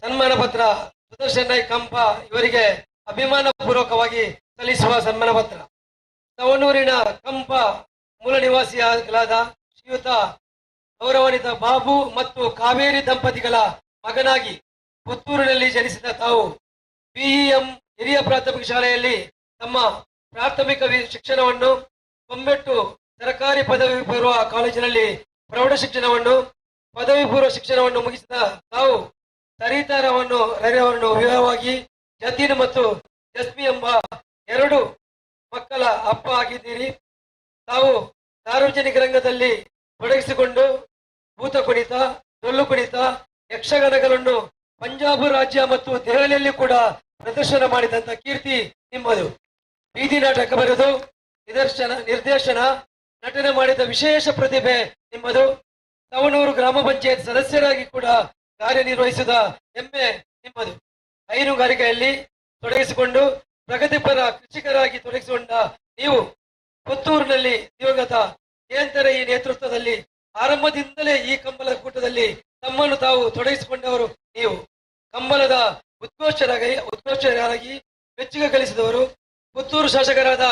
ಸನ್ಮಾನ ಪತ್ರ ಸುದರ್ಶನ್ ನಾಯ್ಕ ಕಂಪ ಇವರಿಗೆ ಅಭಿಮಾನ ಪೂರ್ವಕವಾಗಿ ಸಲ್ಲಿಸುವ ಸನ್ಮಾನ ಪತ್ರ. ಸವಣೂರಿನ ಕಂಪ ಮೂಲ ನಿವಾಸಿಯಾದ ಶ್ರೀಯುತ ಗೌರವಾನ್ವಿತ ಬಾಬು ಮತ್ತು ಕಾವೇರಿ ದಂಪತಿಗಳ ಮಗನಾಗಿ ಪುತ್ತೂರಿನಲ್ಲಿ ಜನಿಸಿದ ತಾವು ಬಿಇಎಂ ಹಿರಿಯ ಪ್ರಾಥಮಿಕ ಶಾಲೆಯಲ್ಲಿ ತಮ್ಮ ಪ್ರಾಥಮಿಕ ಶಿಕ್ಷಣವನ್ನು, ಕೊಂಬೆಟ್ಟು ಸರ್ಕಾರಿ ಪದವಿ ಪೂರ್ವ ಕಾಲೇಜಿನಲ್ಲಿ ಪ್ರೌಢ ಶಿಕ್ಷಣವನ್ನು, ಪದವಿ ಪೂರ್ವ ಶಿಕ್ಷಣವನ್ನು ಮುಗಿಸಿದ ತಾವು ಸರಿತಾರವನ್ನು ರವಿಯವರನ್ನು ವಿವಾಹವಾಗಿ ಜತೀನ್ ಮತ್ತು ಜಸ್ಮಿ ಎಂಬ 2 ಮಕ್ಕಳ ಅಪ್ಪ ಆಗಿದ್ದೀರಿ. ತಾವು ಸಾರ್ವಜನಿಕ ರಂಗದಲ್ಲಿ ತೊಡಗಿಸಿಕೊಂಡು ಭೂತ ಕುಣಿತ, ಡೊಳ್ಳು ಕುಣಿತ, ಯಕ್ಷಗಾನಗಳನ್ನು ಪಂಜಾಬ್ ರಾಜ್ಯ ಮತ್ತು ದೆಹಲಿಯಲ್ಲಿ ಕೂಡ ಪ್ರದರ್ಶನ ಮಾಡಿದಂತ ಕೀರ್ತಿ ನಿಮ್ಮದು. ಬೀದಿ ನಾಟಕ ಬರೆದು ನಿರ್ದೇಶನ, ನಟನೆ ಮಾಡಿದ ವಿಶೇಷ ಪ್ರತಿಭೆ ನಿಮ್ಮದು. ಸವಣೂರು ಗ್ರಾಮ ಪಂಚಾಯತ್ ಸದಸ್ಯರಾಗಿ ಕೂಡ ಕಾರ್ಯನಿರ್ವಹಿಸಿದ ಹೆಮ್ಮೆ ನಿಮ್ಮದು. ಹೈನುಗಾರಿಕೆಯಲ್ಲಿ ತೊಡಗಿಸಿಕೊಂಡು ಪ್ರಗತಿಪರ ಕೃಷಿಕರಾಗಿ ತೊಡಗಿಸಿಕೊಂಡ ನೀವು ಪುತ್ತೂರಿನಲ್ಲಿ ದಿವಂಗತ ಜಯಂತರ ಈ ನೇತೃತ್ವದಲ್ಲಿ ಆರಂಭದಿಂದಲೇ ಈ ಕಂಬಳ ಕೂಟದಲ್ಲಿ ತಮ್ಮನ್ನು ತಾವು ತೊಡಗಿಸಿಕೊಂಡವರು ನೀವು. ಕಂಬಳದ ಉದ್ಘೋಷರಾಗಿ ಮೆಚ್ಚುಗೆ ಗಳಿಸಿದವರು. ಪುತ್ತೂರು ಶಾಸಕರಾದ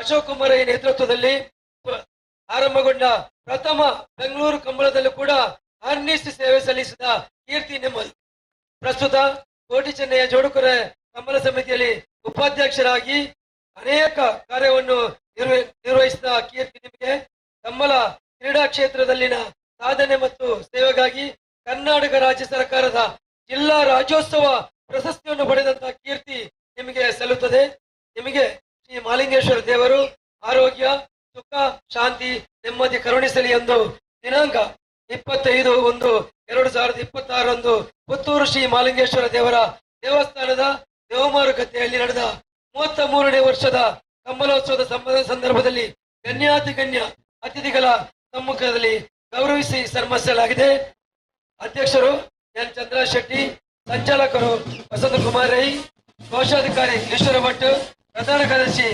ಅಶೋಕ್ ಕುಮಾರ್ ಈ ನೇತೃತ್ವದಲ್ಲಿ ಆರಂಭಗೊಂಡ ಪ್ರಥಮ ಬೆಂಗಳೂರು ಕಂಬಳದಲ್ಲೂ ಕೂಡ ಅರ್ನಿಸ್ಟ್ ಸೇವೆ ಸಲ್ಲಿಸಿದ ಕೀರ್ತಿ ನಿಮ್ಮದು. ಪ್ರಸ್ತುತ ಕೋಟಿ ಚೆನ್ನಯ್ಯ ಜೋಡುಕರೆ ಕಂಬಳ ಸಮಿತಿಯಲ್ಲಿ ಉಪಾಧ್ಯಕ್ಷರಾಗಿ ಅನೇಕ ಕಾರ್ಯವನ್ನು ನಿರ್ವಹಿಸಿದ ಕೀರ್ತಿ ನಿಮಗೆ. ಕಂಬಳ ಕ್ರೀಡಾ ಕ್ಷೇತ್ರದಲ್ಲಿನ ಸಾಧನೆ ಮತ್ತು ಸೇವೆಗಾಗಿ ಕರ್ನಾಟಕ ರಾಜ್ಯ ಸರ್ಕಾರದ ಜಿಲ್ಲಾ ರಾಜ್ಯೋತ್ಸವ ಪ್ರಶಸ್ತಿಯನ್ನು ಪಡೆದಂತಹ ಕೀರ್ತಿ ನಿಮಗೆ ಸಲ್ಲುತ್ತದೆ. ನಿಮಗೆ ಶ್ರೀ ಮಾಲಿಂಗೇಶ್ವರ ದೇವರು ಆರೋಗ್ಯ, ಸುಖ, ಶಾಂತಿ, ನೆಮ್ಮದಿ ಕರುಣಿಸಲಿ ಎಂದು ದಿನಾಂಕ 25/1/2026 ಪುತ್ತೂರು ಶ್ರೀ ಮಾಲಿಂಗೇಶ್ವರ ದೇವರ ದೇವಸ್ಥಾನದ ದೇವಮಾರುಕಟ್ಟೆಯಲ್ಲಿ ನಡೆದ 33ನೇ ವರ್ಷದ ಕಂಬಳೋತ್ಸವದ ಸಂದರ್ಭದಲ್ಲಿ ಗಣ್ಯಾತಿ ಗಣ್ಯ ಅತಿಥಿಗಳ ಸಮ್ಮುಖದಲ್ಲಿ ಗೌರವಿಸಿ ಸನ್ಮಾನಿಸಲಾಗಿದೆ. ಅಧ್ಯಕ್ಷರು ಎನ್ ಚಂದ್ರ ಶೆಟ್ಟಿ, ಸಂಚಾಲಕರು ವಸಂತ ಕುಮಾರ್ ರೈ, ಕೋಶಾಧಿಕಾರಿ ಈಶ್ವರ ಭಟ್, ಪ್ರಧಾನ ಕಾರ್ಯದರ್ಶಿ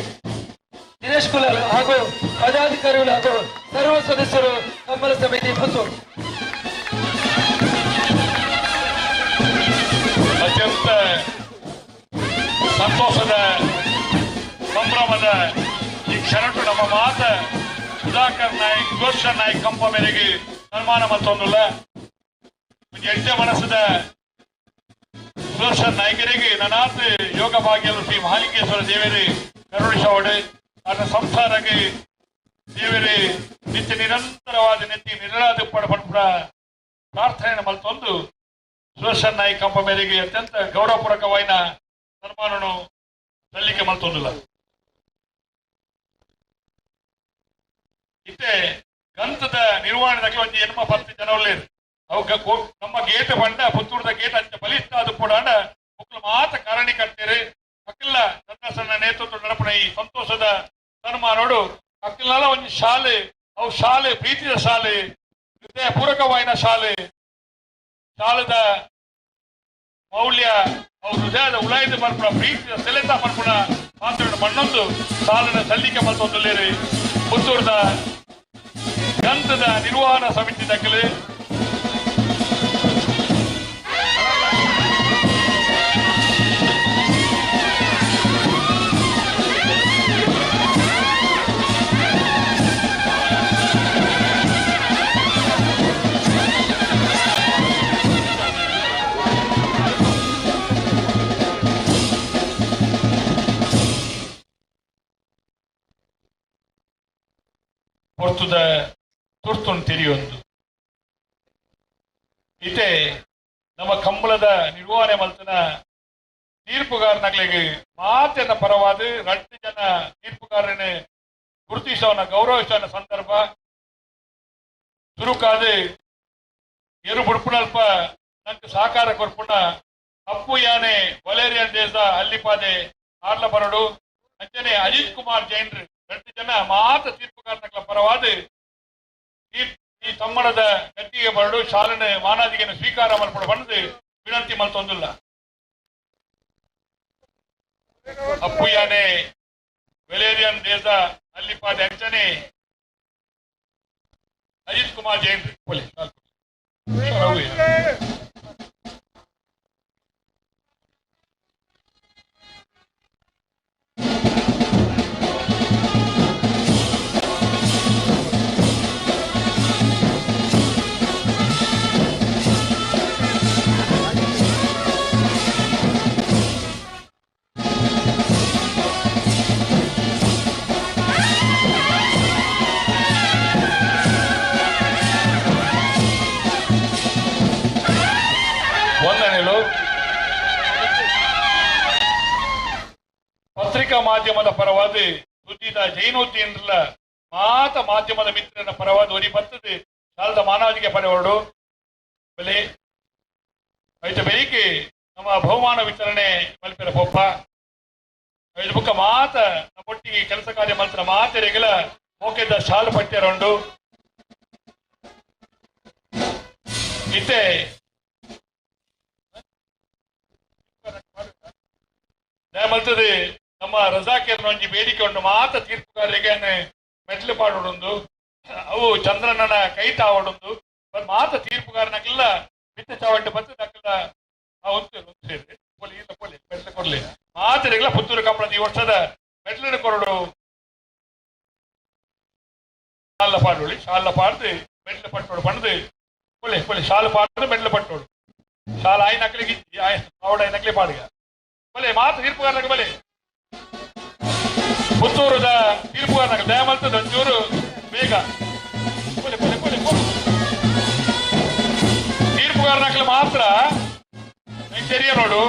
ದಿನೇಶ್ ಕುಲಾಲ್ ಹಾಗೂ ಪದಾಧಿಕಾರಿಗಳು ಹಾಗೂ ಸರ್ವ ಸದಸ್ಯರು ಕಂಬಳ ಸಮಿತಿ ಪುತ್ತೂರು. ಅತ್ಯಂತ ಅತ್ಯಂತ ಸಂತೋಷದ ಸಂಭ್ರಮದ ಈ ಕ್ಷಣಟ್ಟು ನಮ್ಮ ಮಾತ ಸುಧಾಕರ್ ನಾಯ್ಕ್ ಸುದರ್ಶನ್ ನಾಯ್ಕ್ ಕಂಪ ಮೇರೆಗೆ ಸನ್ಮಾನ ಮತ್ತೊಂದುಲ್ಲ ಎಡ್ಡೆ ಮನಸ್ಸದ ಸುದರ್ಶನ್ ನಾಯ್ಕರಿಗೆ ನನಾತ್ ಯೋಗ ಭಾಗ್ಯಲು ಶ್ರೀ ಮಹಾಲಿಂಗೇಶ್ವರ ದೇವರೇ ಕರುಣಿಸವಡೆ ಅದರ ಸಂಸಾರಕ್ಕೆ ದೇವರೇ ನಿತ್ಯ ನಿರಂತರವಾದ ನೆತ್ತಿ ನಿರಳಾದ ಪಡ ಪ್ರಾರ್ಥನೆ ಮಲ್ತೊಂದು ಸುದರ್ಶನ್ ನಾಯ್ಕ ಕಂಪ ಮೇರೆಗೆ ಅತ್ಯಂತ ಗೌರವಪೂರ್ವಕವಾದ ಸನ್ಮಾನನು ಸಲ್ಲಿಕೆ ಮಲ್ತೊಂದಿಲ್ಲ. ಇತ್ತೆ ಗಂಧದ ನಿರ್ವಹಣೆ ಒಂಜಿ ಎನ್ಮ ಪತ್ತು ಜನ ಉಳ್ಳೇರು ಅವು ನಮ್ಮ ಗೇಟ್ ಬಂಡ ಪುತ್ತೂರದ ಗೇಟ್ ಅಂಚ ಬಲಿಷ್ಠ ಅದು ಕೂಡ ಮುಕ್ಕಲು ಮಾತ ಕಾರಣಿ ಕಟ್ತೀರಿ ಅಕ್ಕಿಲ್ಲ ಚಂದ್ರಸಣ್ಣ ನೇತೃತ್ವ ನಡಪಣ ಈ ಸಂತೋಷದ ಸನ್ಮಾನೋಡು ಅಕ್ಕಿಲ್ಲ ಒಂಜಿ ಶಾಲೆ ಅವು ಶಾಲೆ ಪ್ರೀತಿಯ ಶಾಲೆ ಹೃದಯ ಪೂರಕವಾಯಿನ ಶಾಲೆ ಶಾಲೆದ ಮೌಲ್ಯ ಅವು ಹೃದಯದ ಉಳಾಯ್ದು ಬರ್ಪುಣ ಪ್ರೀತಿಯ ಸೆಲೆತ ಬರ್ಪುಣ ಪಾತ್ರ ಮಣ್ಣೊಂದು ಸಾಲನ ಸಲ್ಲಿಕೆ ಮಲ್ತೊಂದುಲ್ಲೇರಿ ಪುತ್ತೂರದ ಗಂಧದ ನಿರ್ವಹಣಾ ಸಮಿತಿ ದಕ್ಕಲಿ ಪೊರ್ತುದ ತುರ್ತುನ್ ತಿರಿಯೊಂದು ಇತ್ತೆ ನಮ್ಮ ಕಂಬಳದ ನಿರ್ವಹಣೆ ಮಲ್ತನ ತೀರ್ಪುಗಾರನಗಳಿಗೆ ಮಾತೆನ ಪರವಾದ ರಡ್ಡು ಜನ ತೀರ್ಪುಗಾರನೇ ಗುರುತಿಸೋನ ಗೌರವಿಸೋನ ಸಂದರ್ಭ ತುರುಕಾದ ಎರು ಬುಡ್ಪುನಲ್ಪ ನಂಗೆ ಸಹಕಾರ ಕೊರ್ಪುಣ ಅಪ್ಪು ಯಾನೆ ವಲೇರಿಯನ್ ದೇಶ ಅಲ್ಲಿಪಾದೆ ಆರ್ಲ ಬರಡು ಅಂಚನೆ ಅಜಿತ್ ಕುಮಾರ್ ಜೈನ್ರು ರಡ್ಡು ಜನ ಮಾತ ತೀರ್ಪುಗಾರನಗಳ ಪರವಾದ ಈ ತಮ್ಮಣದ ಗದ್ದಿಗೆ ಬರಡು ಶಾಲನೆ ಮಾನಾದಿಗೆಯನ್ನು ಸ್ವೀಕಾರ ಮಲ್ಪಡ ಬಂದು ವಿನಂತಿ ಮಲ್ತೊಂದಿಲ್ಲ. ಅಪ್ಪು ಯಾನೆ ವೆಲೇರಿಯನ್ ದೇಶ ಅಲ್ಲಿಪಾದೆ ಅಂಚನೆ ಅಜಿತ್ ಕುಮಾರ್ ಜೈನ್ ಪತ್ರಿಕಾ ಮಾಧ್ಯಮದ ಪರವಾದ ಸುದ್ದಿದ ಜೈನೋದ್ದೀನ್ ಮಾತ ಮಾಧ್ಯಮದ ಮಿತ್ರನ ಪರವಾದ ಒರಿ ಬರ್ತದೆ ಶಾಲದ ಮಾನವರಿಗೆ ಪರವಾಡು ಬೆಲೆ ಐತ ಬೆಳಿಗ್ಗೆ ನಮ್ಮ ಬಹುಮಾನ ವಿತರಣೆ ಮಲ್ಪಿರ ಪೊಪ್ಪ ಐದು ಬುಕ್ಕ ಮಾತ ನಮ್ಮೊಟ್ಟಿಗೆ ಕೆಲಸ ಕಾರ್ಯ ಮಂತ್ರ ಮಾತೆರೆಗಳ ಮೋಕೆದ ಶಾಲು ಪಠ್ಯರುಂಡು ಇತ್ತೆ ಮಲ್ತದೆ ನಮ್ಮ ರಜಾಕೇರ್ನ ಒಂಜಿ ಬೇಡಿಕೆ ಉಂಟು ಮಾತ ತೀರ್ಪುಗಾರರಿಗೆ ಮೆಟ್ಲು ಪಾಡೋಡುಂದು ಅವು ಚಂದ್ರನ ಕೈ ತಾವಡುಂದು ಮಾತ ತೀರ್ಪುಗಾರನಕ್ಕೆಲ್ಲ ಬಿತ್ತ ಚಾವಟ್ಟು ಬತ್ತು ದಕ್ಕಲ ಪೊಲಿ ಇಲ್ಲ ಪೊಲಿ ಮೆಟ್ಲು ಕೊಡ್ಲಿ ಮಾತರಿಗೆಲ್ಲ ಪುತ್ತೂರು ಕಂಬಳದ ಈ ವರ್ಷದ ಮೆಟ್ಲಿನ ಕೊರಡು ಶಾಲ ಪಾಡೋಳಿ ಶಾಲ ಪಾಡ್ದು ಮೆಟ್ಲು ಪಟ್ಟೋಡು ಪಣದು ಪೊಲಿ ಪೊಲಿ ಶಾಲು ಪಾಡ್ದು ಮೆಟ್ಲು ಪಟ್ಟೋಡು ಶಾಲ ಆಯ್ನ ನಕ್ಲಿಗೆ ಆವಡ ನಕ್ಲಿ ಪಾಡುಗ ಬಲೆ ಮಾತು ತೀರ್ಪುಗಾರನಾಗ ಬಲೆ ಪುತ್ತೂರದ ತೀರ್ಪುಗಾರನಾಗ ದಯಮಲ್ತದ ಒಂಚೂರು ಬೇಗ ಕೊಲೆ ಕೊಲೆ ಕೊಲೆ ತೀರ್ಪುಗಾರನಾಗಲಿ ಮಾತ್ರ ತೆರಿಯ ನೋಡು.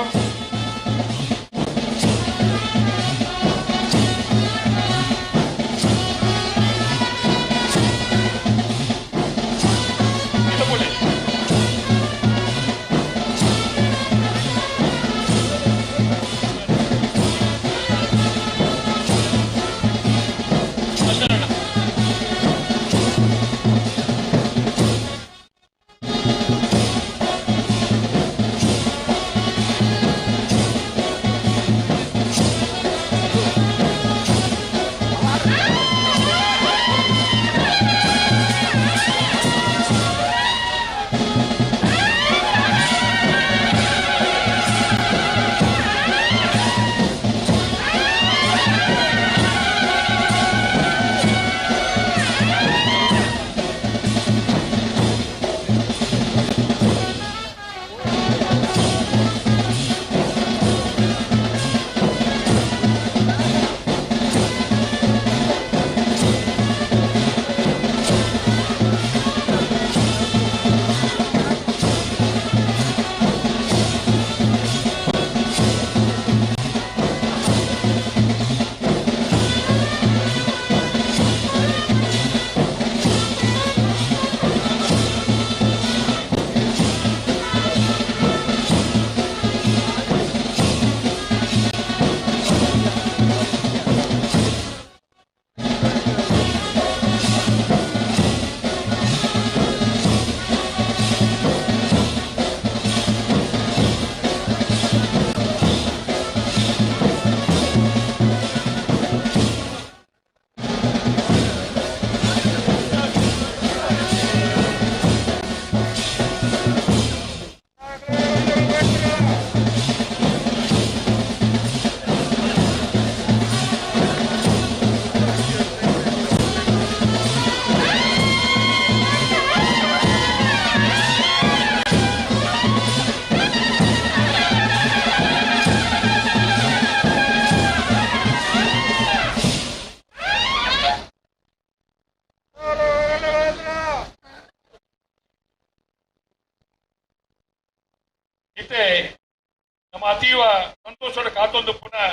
ಅತೀವ ಸಂತೋಷದ ಕಾತೊಂದು ಪುನಃ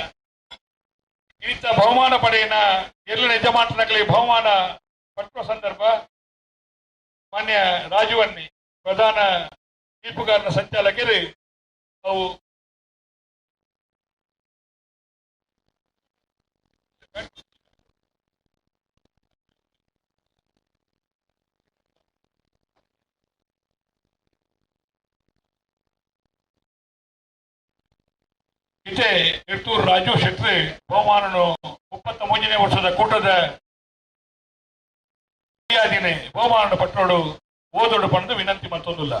ಇನಿತ ಬಹುಮಾನ ಪಡೆಯಿನ ಎಲ್ಲ ಯಜಮಾನರಲ್ಲಿ ಬಹುಮಾನ ಪಟ್ಟುವ ಸಂದರ್ಭ ಮಾನ್ಯ ರಾಜುವನ್ನಿ ಪ್ರಧಾನ ತೀರ್ಪುಗಾರನ ಸಂಚಾಲಕರು ಅವು ಇದೇ ಇರ್ತೂರು ರಾಜು ಶೆಟ್ಟಿ ಬಹುಮಾನನು 33ನೇ ವರ್ಷದ ಕೂಟದ ಬಹುಮಾನ ಪಟ್ಟೋಡು ಓದೋಡು ಪಡೆದು ವಿನಂತಿ ಮತ್ತೊಂದಿಲ್ಲ.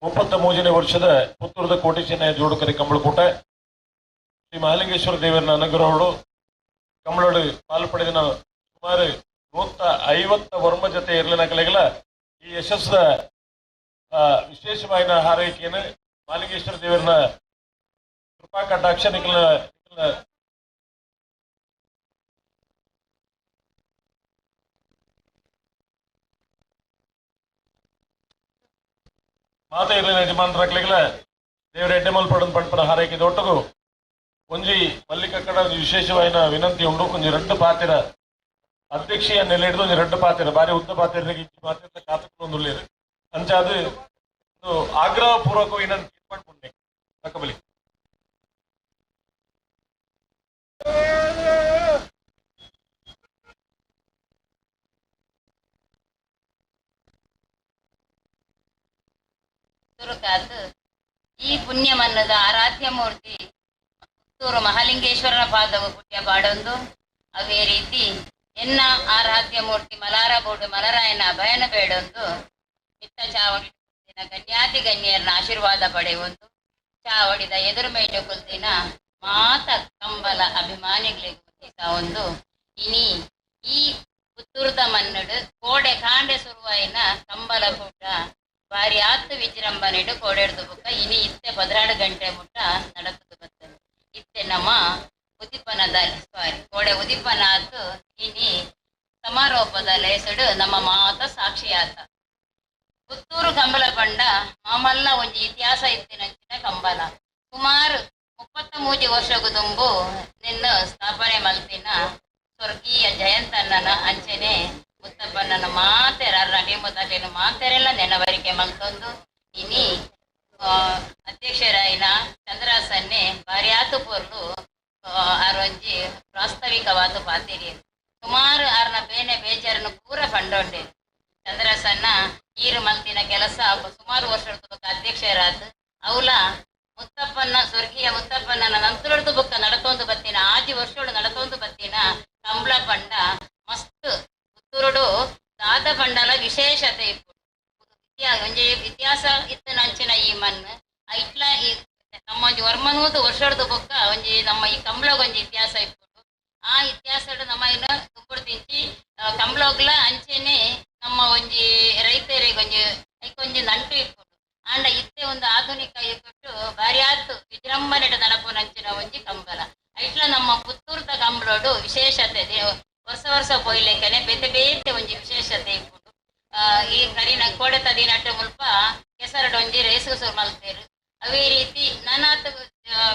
33ನೇ ವರ್ಷದ ಪುತ್ತೂರದ ಕೋಟಿ ಚೆನ್ನಯ್ಯ ಜೋಡುಕರಿ ಕಂಬಳಕೂಟ ಶ್ರೀ ಮಹಾಲಿಂಗೇಶ್ವರ ದೇವರನ ಅನುಗ್ರಹೋಡು ಕಂಬಳೋಡು ಪಾಲು ಪಡೆದಿನ ಸುಮಾರು 150 ವರ್ಮ ಜೊತೆ ಇರಲಿನ ಕಲೆಗಳ ಈ ಯಶಸ್ಸ ವಿಶೇಷವಾದ ಹಾರೈಕೆಯನ್ನು ಮಹಾಲಿಂಗೇಶ್ವರ ದೇವರನ ಕೃಪಾ ಕಟಾಕ್ಷ ನಿಖಲ ಮಾತ ಇರಲಿನ ಯಜಮಾನರಾಗ್ಲಿಗಳ ದೇವರ ಎಡ್ಡೆಮಲ್ ಪಡನ್ ಪಂಪನ ಹಾರೈಕೆ ದೊಟ್ಟಗು ಒಂಜಿ ಮಲ್ಲಿಕಕ್ಕಡ ಒಂಜಿ ವಿಶೇಷವಾದ ವಿನಂತಿ ಉಂಡು. ಒಂಜಿ ರಡ್ಡು ಪಾತಿರ ಅಧ್ಯಕ್ಷೀಯ ನೆಲೆ ಹಿಡಿದು ಒಂಜಿ ರಡ್ಡು ಪಾತಿರ ಬಾರಿ ಉದ್ದ ಪಾತಿರ ಪಾತಿರ ಕಾತುಕೊಂಡು ಅಂಚಾದ ಆಗ್ರಹ ಪೂರ್ವಕ ವಿನಂತಿ ಪಡ್ಕೊಂಡೆ ತಕ್ಕಬಲಿ. ಈ ಪುಣ್ಯಮನ್ನದ ಆರಾಧ್ಯ ಮೂರ್ತಿ ಪುತ್ತೂರು ಮಹಾಲಿಂಗೇಶ್ವರನ ಪಾದವು ಪುಣ್ಯ ಪಾಡೊಂದು ಅವೇ ರೀತಿ ಎನ್ನ ಆರಾಧ್ಯ ಮೂರ್ತಿ ಮಲಾರ ಬೋಡು ಮಲರಾಯನ ಅಭಯನ ಬೇಡೊಂದು ಮಿತ್ತ ಚಾವಡಿ ಗಣ್ಯಾತಿ ಗಣ್ಯರನ್ನ ಆಶೀರ್ವಾದ ಪಡೆಯುವಂದು ಚಾವಡಿದ ಎದುರು ಮೇಟು ಕುಲ್ತಿನ ಮಾತ ಕಂಬಲ ಅಭಿಮಾನಿಗಳಿಗೂ ಒಂದು ಇನಿ ಈ ಪುತ್ತೂರ್ದ ಮನ್ನಡು ಕೋಡೆ ಕಾಂಡೆ ಸುರುವಾಯಿನ ಕಂಬಲ ಕೂಟ ಬಾರಿ ಆತ್ತು ವಿಜೃಂಭಣೆಡು ಕೋಡೆಡ್ದು ಬುಕ್ಕ ಇನಿ ಇತ್ತೆ 12 ಗಂಟೆ ಮುಟ್ಟ ನಡತದು ಬರ್ತದೆ. ಇತ್ತೆ ನಮ್ಮ ಉದಿಪನದ ಸಾರಿ ಕೋಡೆ ಉದಿಪನ ಆತು ಇನಿ ಸಮಾರೋಪದ ಲೇಸಡು ನಮ್ಮ ಮಾತ ಸಾಕ್ಷಿಯಾತ. ಪುತ್ತೂರು ಕಂಬಲ ಪಂಡ ಮಾಮಲ್ಲ ಒಂಜಿ ಇತಿಹಾಸ ಇತ್ತಿನಂಚಿನ ಕಂಬಲ ಸುಮಾರು 33 ವರ್ಷಗು ತುಂಬು ನಿನ್ನ ಸ್ಥಾಪನೆ ಮಲ್ತಿನ ಸ್ವರ್ಗೀಯ ಜಯಂತಣ್ಣನ ಅಂಚನೆ ಮುತ್ತಪ್ಪಣ್ಣನ ಮಾತೆರ ಟೀಮುತ್ತೇನು ಮಾತೆರೆಲ್ಲ ನೆನವರಿಕೆ ಮಲ್ತೊಂದು ಇನಿ ಅಧ್ಯಕ್ಷರಾಯಿನ ಚಂದ್ರಾಸನ್ನೆ ಬಾರ್ಯಾತು ಪೊರ್ಲು ಆರೊಂಜಿ ಪ್ರಾಸ್ತಾವಿಕವಾದ ಪಾತಿರಿ ಸುಮಾರು ಆರ್ನ ಬೇನೆ ಬೇಜಾರನ್ನು ಪೂರ ಪಂಡೊಂಡೆ. ಚಂದ್ರಸನ್ನ ಈರು ಮಲ್ತಿನ ಕೆಲಸ ಸುಮಾರು ವರ್ಷದ ಅಧ್ಯಕ್ಷರಾದ ಅವಲ ಮುತ್ತಪ್ಪನ ಸ್ವರ್ಗೀಯ ಮುತ್ತಪ್ಪನ ನಂತರದ್ದು ಬುಕ್ಕ ನಡತೊಂದು ಬತ್ತಿನ ಆಜಿ ವರ್ಷಗಳು ನಡತೊಂದು ಬತ್ತಿನ ಕಂಬಳ ಪಂಡ ಮಸ್ತ್ ಪುತ್ತೂರುಡು ದಾದ ಪಂಡಲ ವಿಶೇಷತೆ ಇಪ್ಪು ಒಂಜಿ ಇತಿಹಾಸ ಇತ್ತು ನಂಚಿನ ಈ ಮಣ್ಣು ಇಟ್ಲ ಈ ನಮ್ಮ ಒಂಜಿ ವರ್ಮನೂದು ವರ್ಷದ ಬೊಕ್ಕ ಒಂಜಿ ನಮ್ಮ ಈ ಕಂಬಳಗೊಂಜಿ ಇತಿಹಾಸ ಇಪ್ಪು. ಆ ಇತಿಹಾಸ ನಮ್ಮ ಇನ್ನು ತುಂಬುಡು ತಿಂಚಿ ಕಂಬಳೋಗ್ಲ ಅಂಚೆನೆ ನಮ್ಮ ಒಂಜಿ ರೈತರಿಗೆ ಒಂಜಿ ಐಕೊಂಜಿ ನಂಟು ಇಪ್ಪು. ಆಂಡ ಇತ್ತೆ ಒಂದು ಆಧುನಿಕ ಇಟ್ಟು ಬಾರಿ ಆತು ವಿಜೃಂಭಣೆ ನಡಪುನಂಚಿನ ಒಂಜಿ ಕಂಬಳ ಐಟ್ಲ ನಮ್ಮ ಪುತ್ತೂರ್ದ ಕಂಬಳೋಡು ವಿಶೇಷತೆ ವರ್ಷ ವರ್ಷ ಪೊಯ್ಲೆಕ್ಕನೆ ಬೇತೆ ಬೇತೆ ಒಂಜಿ ವಿಶೇಷತೆ ಇಪ್ಪು. ಈ ಕರಿನ ಕೋಡೆತ ದಿನಟ್ಟು ಮುಲ್ಪ ಕೆಸರಡು ಒಂಜಿ ರೇಸು ಸುರು ಮಲ್ತೇರು. ಅವೇ ರೀತಿ ನಾನಾತ್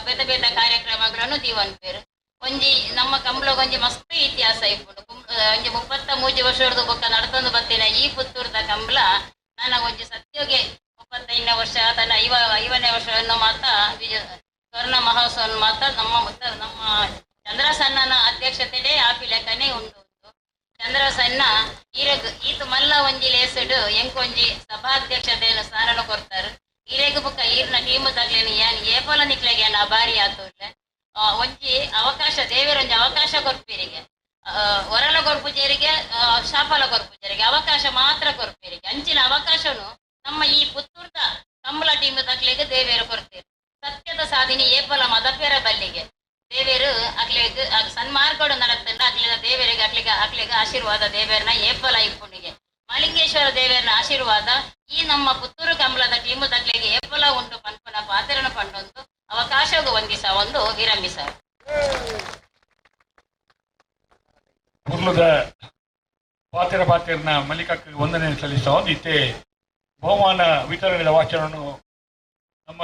ಬೇತೆ ಬೇತೆ ಕಾರ್ಯಕ್ರಮಗಳನ್ನು ದೀವನ್ಪೇರು. ಒಂಜಿ ನಮ್ಮ ಕಂಬಳಗೊಂಜಿ ಮಸ್ತ್ ಇತಿಹಾಸ ಇಪ್ಪುಂಡು. ಒಂಜಿ 33 ವರ್ಷದ ಬೊಕ್ಕ ನಡತೊಂದು ಬತ್ತಿನ ಈ ಪುತ್ತೂರ್ದ ಕಂಬಳ ನನ್ನ ಒಂಜಿ ಸತ್ಯೋಗೆ 35ನೇ ವರ್ಷ ತನ್ನ 50ನೇ ವರ್ಷವನ್ನು ಮಾತ್ರ ಸ್ವರ್ಣ ಮಹೋತ್ಸವ ಮಾತ್ರ ನಮ್ಮ ನಮ್ಮ ಚಂದ್ರಸನ್ನನ ಅಧ್ಯಕ್ಷತೆಡೆ ಆಪಿ ಲೆಕ್ಕನೆ ಉಂಟು. ಚಂದ್ರಸನ್ನ ಈರೆಗ್ ಈತು ಮಲ್ಲ ಒಂಜಿ ಲೇಸಡು ಎಂಕೊಂಜಿ ಸಭಾಧ್ಯಕ್ಷತೆಯನ್ನು ಸ್ಥಾನನು ಕೊಡ್ತಾರೆ. ಈರೆಗ್ ಬುಕ್ಕ ಈರ್ನ ಟೀಮು ತಗ್ಲೇನು ಏನ್ ಏಪೋಲ ನಿಕ್ಲೆಗೆ ಏನ್ ಅಬಾರಿ ಆತುಲ್ಲ ಒಂಜಿ ಅವಕಾಶ ದೇವರೊಂಜಿ ಅವಕಾಶ ಕೊರ್ಪೀರಿಗೆ ಹೊರಲ ಕೊರ್ಪುಜೇರಿಗೆ ಶಾಪಲ ಕೊರ್ಪುಜೇರಿಗೆ ಅವಕಾಶ ಮಾತ್ರ ಕೊರ್ಪೀರಿಗೆ ಅಂಚಿನ ಅವಕಾಶನು ನಮ್ಮ ಈ ಪುತ್ತೂರ್ದ ಕಂಬಳ ಟೀಮ್ ತಕ್ಲೆಗ್ ದೇವೇರು ಕೊರ್ತೀರು. ಸತ್ಯದ ಸಾಧನೆ ಏಪಲ ಮದಪೇರ ಬಲ್ಲಿಗೆ ದೇವೇರು ಅಕ್ಲೆಗ್ ಸನ್ಮಾರ್ಗಡು ನಡತ್ತಂಡ ಅಕ್ಲಿನ ದೇವರಿಗೆ ಅಕ್ಲಿಗೆ ಅಕ್ಲಿಗೆ ಆಶೀರ್ವಾದ ದೇವೇರ್ನ ಏಪಲ ಇಪ್ಪುಣಿಗೆ ಮಾಲಿಂಗೇಶ್ವರ ದೇವೇರ್ನ ಆಶೀರ್ವಾದ ಈ ನಮ್ಮ ಪುತ್ತೂರು ಕಂಬಳದ ಟೀಮು ತಕ್ಲೆಗೆ ಏಪಲ ಉಂಟು ಪನ್ಪನ ಪಾತ್ರನ ಪಂಡೊಂದು ಅವಕಾಶಗೂ ವಂದಿಸ ಒಂದು ವಿರಮಿಸ. ಪುರ್ಲದ ಪಾತೆರ ಪಾತೆರ್ನ ಮಲ್ಲಿಕಕ್ಕೆ ವಂದನೆ ಸಲ್ಲಿಸ್ತಾ ಒಂದು ಇತ್ತೆ ಬಹುಮಾನ ವಿತರಣೆದ ವಾಚನವನ್ನು ನಮ್ಮ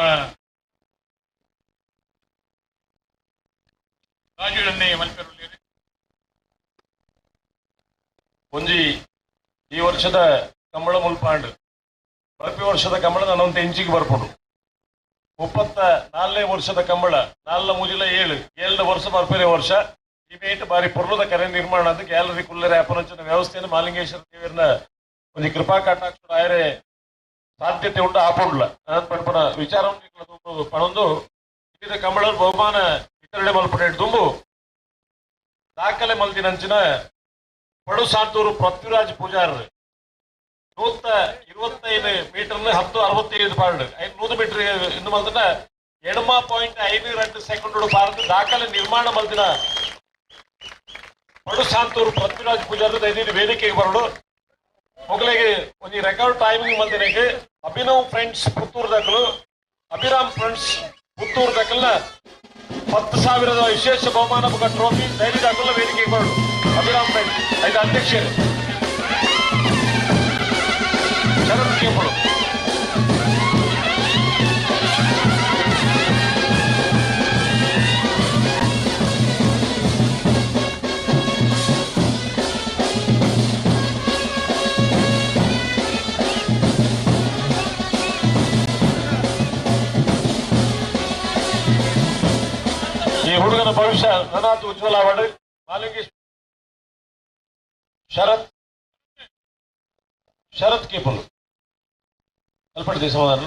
ರಾಜುಡನ್ನೇ ಮಲ್ಪೆರುಳ್ಳೇರು. ಒಂಜಿ ಈ ವರ್ಷದ ಕಂಬಳ ಮುಲ್ಪಾಂಡ್ ಪ್ರತಿ ವರ್ಷದ ಕಂಬಳ ನಾನೊಂದು ಇಂಚಿಗೆ ಬರ್ಪುಂಡು. 34ನೇ ವರ್ಷದ ಕಂಬಳ ನಾಲ್ನ ಮುಜಿಲ 7 7 ವರ್ಷ ಬರ್ಪೇರೆ ವರ್ಷ ಈ ಮೇಟ್ ಬಾರಿ ಪೊರ್ಲುದ ಕರೆ ನಿರ್ಮಾಣ ಅಂತ ಗ್ಯಾಲರಿ ಕುಲ್ಲರೆ ಅಪರಂಚನ ವ್ಯವಸ್ಥೆಯನ್ನು ಮಾಲಿಂಗೇಶ್ವರ ದೇವರನ್ನ ಒಂಜಿ ಕೃಪಾ ಕಟಾಕ್ಷ ಆಯರೆ ಸಾಧ್ಯತೆ ಉಂಟು ಆಪುಂಡ್ಲ ಪಣಪನ ವಿಚಾರ ಪಣೊಂದು ವಿವಿಧ ಕಂಬಳ ಬಹುಮಾನ ವಿತರಣೆ ಮಲ್ಪುಂಡು ದುಂಬು ದಾಖಲೆ ಮಲ್ದಿನಂಚಿನ ಪಡು ಸಾಂತೂರು ಪೃಥ್ವಿರಾಜ್ ಪೂಜಾರ್ 125 ಮೀಟರ್ 10.65 ಪಾರ್ಡ್ 100 ಮೀಟರ್ ಇಂದು ಮಲ್ದಿನ 8.52 ಸೆಕೆಂಡ್ ಪಾರ್ಡ್ ದಾಖಲೆ ನಿರ್ಮಾಣ ಮಲ್ದಿನ ಪಡು ಸಾಂತೂರು ಪೃಥ್ವಿರಾಜ್ ಪೂಜಾರ್ ದೈನಿಕ ವೇದಿಕೆಗೆ ಬರಡು. ಮೊಗಲಿಗೆ ಒಂದು ರೆಕಾರ್ಡ್ ಟೈಮಿಂಗ್ ಮಲ್ದಿನಕ್ಕೆ ಅಭಿನವ್ ಫ್ರೆಂಡ್ಸ್ ಪುತ್ತೂರು ದಾಖಲು ಅಭಿರಾಮ್ ಫ್ರೆಂಡ್ಸ್ ಪುತ್ತೂರು ದಾಖಲ್ನ 10,000 ವಿಶೇಷ ಬಹುಮಾನ ಟ್ರೋಫಿ ದೈನಿಕ ದಾಖಲ ವೇದಿಕೆಗೆ ಬರಡು. ಅಭಿರಾಮ್ ಫ್ರೆಂಡ್ಸ್ ಐದು ಅಧ್ಯಕ್ಷರು ಶರತ್ ಕೇಪಳು. ಈ ಹುಡುಗನ ಭವಿಷ್ಯ ನನಾತು ಉಜ್ವಲ ಅವಾರ್ಡ್ ಮಾಲಿಂಗೇಶ್ ಶರತ್ ಶರತ್ ಕೇಪಲು ಅಲ್ಪಡ್ತಿ ಸಮಾಧಾನ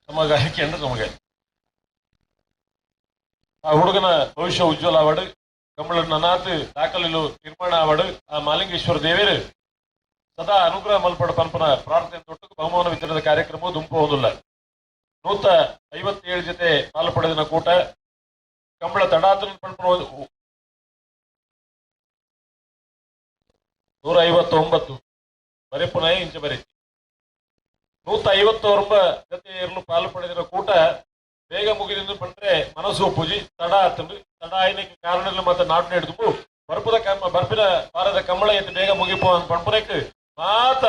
ಸಮಗಾರಿಕೆ ಅಂದ್ರೆ ಸಮಗಾಯ. ಆ ಹುಡುಗನ ಭವಿಷ್ಯ ಉಜ್ವಲ ಅವಾರ್ಡ್ ಕಂಬಳ ನನಾತ್ ದಾಖಲೆಲು ನಿರ್ಮಾಣ ಅವಾರ್ಡ್ ಆ ಮಾಲಿಂಗೇಶ್ವರ ದೇವೇರು ಸದಾ ಅನುಗ್ರಹ ಮಲ್ಪಡ ಪನ್ಪನ ಪ್ರಾರ್ಥನೆ ತೊಟ್ಟು ಬಹುಮಾನ ವಿತರಣದ ಕಾರ್ಯಕ್ರಮ ದುಂಪು ಹೊಂದಿಲ್ಲ. 157 ಜೊತೆ ಪಾಲು ಪಡೆದಿನ ಕೂಟ ಕಂಬಳ ತಡಾತನ ಪನ್ಪನ 159 ಬರೆಪುನ ಇಂಚ ಬರೀತಿ 159 ಜೊತೆ ಇರಲು ಪಾಲು ಪಡೆದಿರೋ ಕೂಟ ಬೇಗ ಮುಗಿದಿಂದ ಬಂದ್ರೆ ಮನಸ್ಸು ಒಪ್ಪುಜಿ ತಡ ಆತಂದು ತಡ ಆಯ್ನಕ್ಕೆ ಕಾರಣ ಮತ್ತೆ ನಾಟು ಹಿಡಿದು ಬರ್ಪದ ಕಮ್ಮ ಬರ್ಪಿನ ವಾರದ ಕಂಬಳ ಎದ್ದು ಬೇಗ ಮುಗಿಪು ಅಂತ ಪಂಪನಕ್ಕೆ ಮಾತ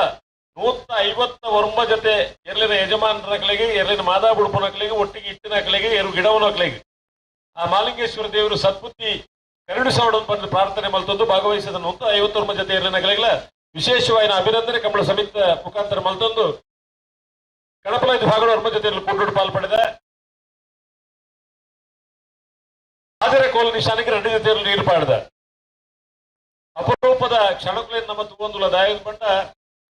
159 ಜೊತೆ ಎರ್ಲಿನ ಯಜಮಾನರಕಲಿಗೆ ಎರ್ಲಿನ ಮಾದಾ ಬುಡುಪನಕಲಿಗೆ ಒಟ್ಟಿಗೆ ಇಟ್ಟಿನಕಲಿಗೆ ಎರಡು ಗಿಡವನಕಲಿಗೆ ಆ ಮಾಲಿಂಗೇಶ್ವರ ದೇವರು ಸದ್ಬುದ್ಧಿ ಕರುಣಿಸೋಡ ಬಂದು ಪ್ರಾರ್ಥನೆ ಮಲ್ತೊಂದು ಭಾಗವಹಿಸಿದ 159 ಜೊತೆ ಎರ್ಲಿನ ವಿಶೇಷವಾದ ಅಭಿನಂದನೆ ಕಂಬಳ ಸಮಿತಿ ಮುಖಾಂತರ ಮಲ್ತೊಂದು ಕಣಪಲ ಐದು ಭಾಗಗಳು ಜೊತೆ ಕೂಟು ಪಾಲ್ ಪಡೆದ ಆದರೆ ಕೋಲ್ ನಿಶಾನಕ್ಕೆ 2 ಜೊತೆಯಲ್ಲಿ ನೀರು ಪಾಡ್ದ ಅಪರೂಪದ ಕ್ಷಣಕ್ಕೂ ನಮ್ಮ ತೂವಂದುಲ ದಾಯದ ಬಂಡ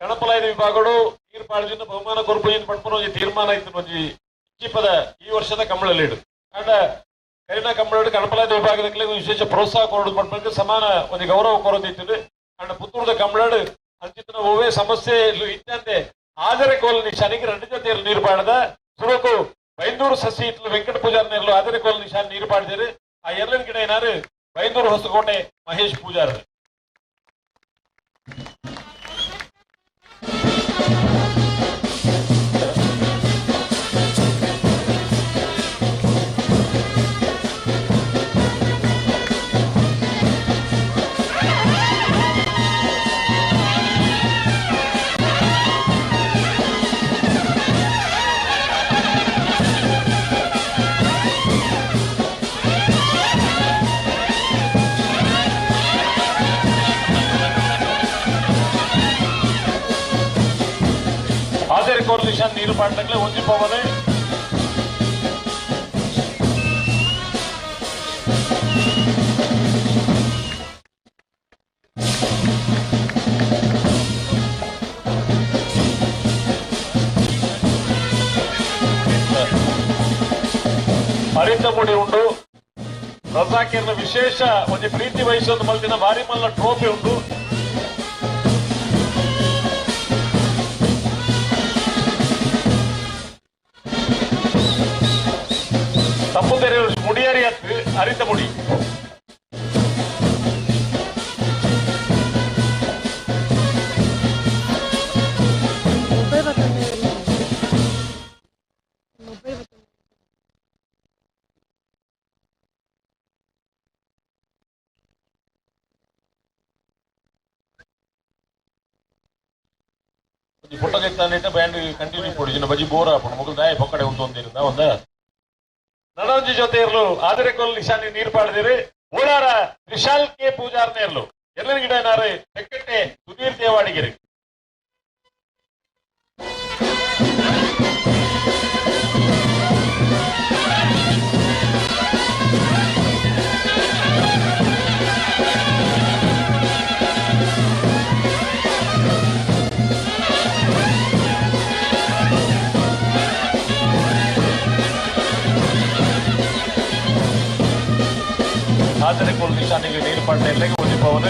ಕಣಪಲಾಯ್ದ ವಿಭಾಗಗಳು ನೀರು ಪಾಡ್ದಿಂದ ಬಹುಮಾನ ಕೊರಪು ಪಂಪನ ಒಂಜಿ ತೀರ್ಮಾನ ಇತ್ತು ಒಂಜಿ ಪದ ಈ ವರ್ಷದ ಕಂಬಳಲ್ಲಿಡು ಅಂಡ ಕರಿನ ಕಂಬಳ ಕಣಪಲಾಯ್ದ ವಿಭಾಗದ ವಿಶೇಷ ಪ್ರೋತ್ಸಾಹ ಕೊರಡು ಪಂಪಕ್ಕೆ ಸಮಾನ ಒಂದು ಗೌರವ ಕೊರದಿತ್ತು. ಅಂಡ ಪುತ್ತೂರದ ಕಂಬಳಡು ಅಂಚಿತನ ಓವೇ ಸಮಸ್ಯೆ ಇತ್ತಂತೆ ಆದರೆ ಕೋಲ್ ನಿಶಾನಿಗೆ 2 ಜೊತೆಯಲ್ಲಿ ನೀರು ಪಾಡದ ಸುರಕು ಬೈಂದೂರು ಸಸಿ ಇಟ್ಲು ವೆಂಕಟ ಪೂಜಾರ್ ನೇರ್ಲು ಆದರೆ ಕೋಲ್ ನಿಶಾನ್ ನೀರು ಪಾಡಿದರು. ಆ ಎರಡನೇ ಗಿಡ ಏನಾರು ಬೈಂದೂರು ಹೊಸಕೋಟೆ ಮಹೇಶ್ ಪೂಜಾರ್. ನಿಶಾನ್ ನೀರು ಪಾಡ್ಲಕ್ಲೆ ಒಂಜಿ ಪವನೆ ಹರಿತ ಮುಡಿ ಉಂಟು. ರಜಾಕಿರ್ನ ವಿಶೇಷ ಒಂಜಿ ಪ್ರೀತಿ ವಹಿಸೊಂದು ಮಲ್ದಿನ ಭಾರಿ ಮಲ್ಲ ಟ್ರೋಫಿ ಉಂಟು. ತಪ್ಪು ತೆರೆ ಮುಡಿಯಾರಿ ಹತ್ತು ಹರಿತ ಮುಡಿ. ಸಂಗೀತ ಬ್ಯಾಂಡ್ ಕಂಟಿನ್ಯೂ ಪೊಡಿ ಬಜಿ ಬೋರ್ ಆಪುಂಡು ಮೊಗಲು ದಾಯ ಪೊಕ್ಕಡೆ ಉಂಟು ಒಂದ ನನೊಂಜಿ ಜೊತೆ ಇರ್ಲು ಆದರೆ ಕೊಲ್ ನಿಶಾನಿ ನೀರು ಪಾಡ್ದಿರಿ ಓಡಾರ ವಿಶಾಲ್ ಕೆ ಪೂಜಾರ್ನೇ ಇರ್ಲು ಎಲ್ಲರ ಗಿಡನಾರು ತೆಕ್ಕಟ್ಟೆ ಸುಧೀರ್ ದೇವಾಡಿಗಿರಿ ಆಚರಣೆ ನಿಶಾನಿಗೆ ನೀರು ಪಾಡ್ನ ಇಲ್ಲಗೆ ಒಂಜಿ ಪವನ್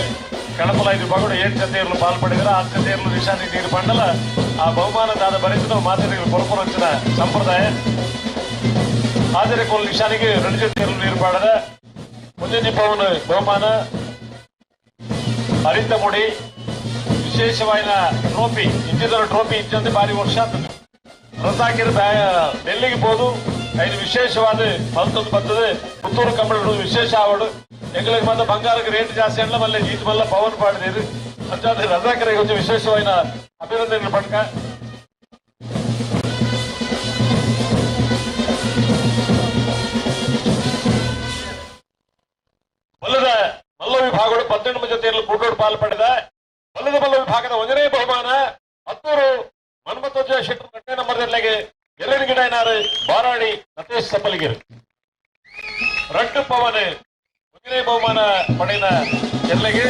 ಕಣಪಲ ಐದು ಪಗಡು ಏಳು ಜತೆಯರ್ಲು ಪಾಲ್ ಪಡೆದರೆ ಆರು ಜತೆಯರ್ಲು ನಿಶಾನಿಗೆ ನೀರು ಪಾಂಡಲ ಆ ಬಹುಮಾನ ದಾದ ಬರೆದು ಮಾತರಿಗೆ ಕೊರಪುರಂಚಿನ ಸಂಪ್ರದಾಯ ಆಚರಣೆ ನಿಶಾನಿಗೆ ಎರಡು ಜತೆಯರ್ಲು ನೀರು ಪಾಡದ ಒಂಜಿ ಪವನ್ ಬಹುಮಾನ ಹರಿತ ಮುಡಿ ವಿಶೇಷವಾದ ಟ್ರೋಫಿ ಇಂಚಿದರ ಟ್ರೋಫಿ ಇಂಚಂತೆ ಭಾರಿ ವರ್ಷ ಆಗ್ತದೆ ರಸಾಕಿರ ಡೆಲ್ಲಿಗೆ போದು ಐದು ವಿಶೇಷವಾದ ಮಲ್ತೊಂದು ಬರ್ತದೆ ಪುತ್ತೂರು ಕಂಬಳ ವಿಶೇಷ ಆವಡು ಎಂಗ್ಲಿಗೆ ಮಾತ್ರ ಬಂಗಾರಕ್ಕೆ ರೇಟ್ ಜಾಸ್ತಿ ಅಲ್ಲ ಮಲ್ಲೆ ಜೀತ್ ಮಲ್ಲ ಪವನ್ ಪಾಡಿದಿರು ಅಂಚಾದ ರಜಾಕರಿಗೆ కొంచెం ವಿಶೇಷವಾದ ಅಭಿನಂದನೆ ಪಡ್ಕ ಬಲ್ಲದ ಮಲ್ಲ ವಿಭಾಗಗಳು 18 ಜೊತೆಯಲ್ಲಿ ಕೂಟೋಡು ಪಾಲು ಪಡೆದ ಬಲ್ಲದ ಮಲ್ಲ ವಿಭಾಗದ ಒಂದನೇ ಬಹುಮಾನ ಹತ್ತೂರು ಮನ್ಮಥೋಜ ಶೆಟ್ಟರ್ ಗಂಟೆ ನಂಬರ್ದಲ್ಲಿಗೆ ಎಲ್ಲರ ಗಿಡನಾರು ಬಾರಾಡಿ ಸತೀಶ್ ಸಪ್ಪಲಿಗಿರಿ ರಡ್ಡು ಪವನ್ ಒಂದನೇ ಬಹುಮಾನ ಪಡೆದ ಎಲ್ಲಗೆ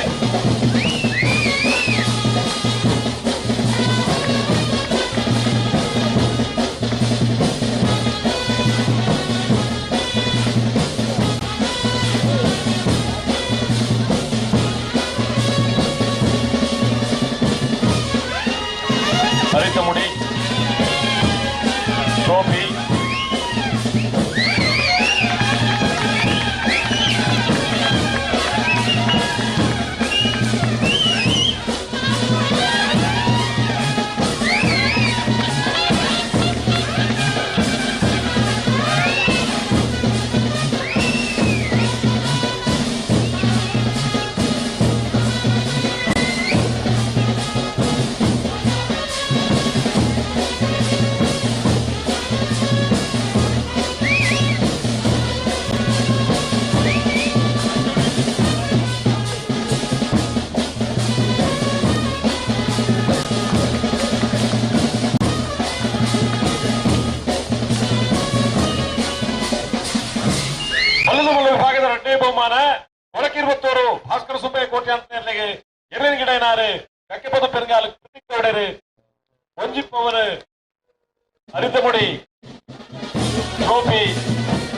ಹರಿತಮುಡಿ ಟ್ರೋಫಿ ಬಹುಮಾನ ಒಳಕಿರುವತ್ತೋರು ಭಾಸ್ಕರ ಸುಬ್ಬಯ್ಯ ಕೋಟೆ ಅಂತ ಎರಡನೇ ಗಿಡನಾರು ಕಕ್ಕೆಪದ ಪೆರುಗಾಲು ಕೃತಿಕ್ ಗೌಡರು ಒಂಜಿಪ್ಪವರು ಹರಿತಮುಡಿ ಟ್ರೋಫಿ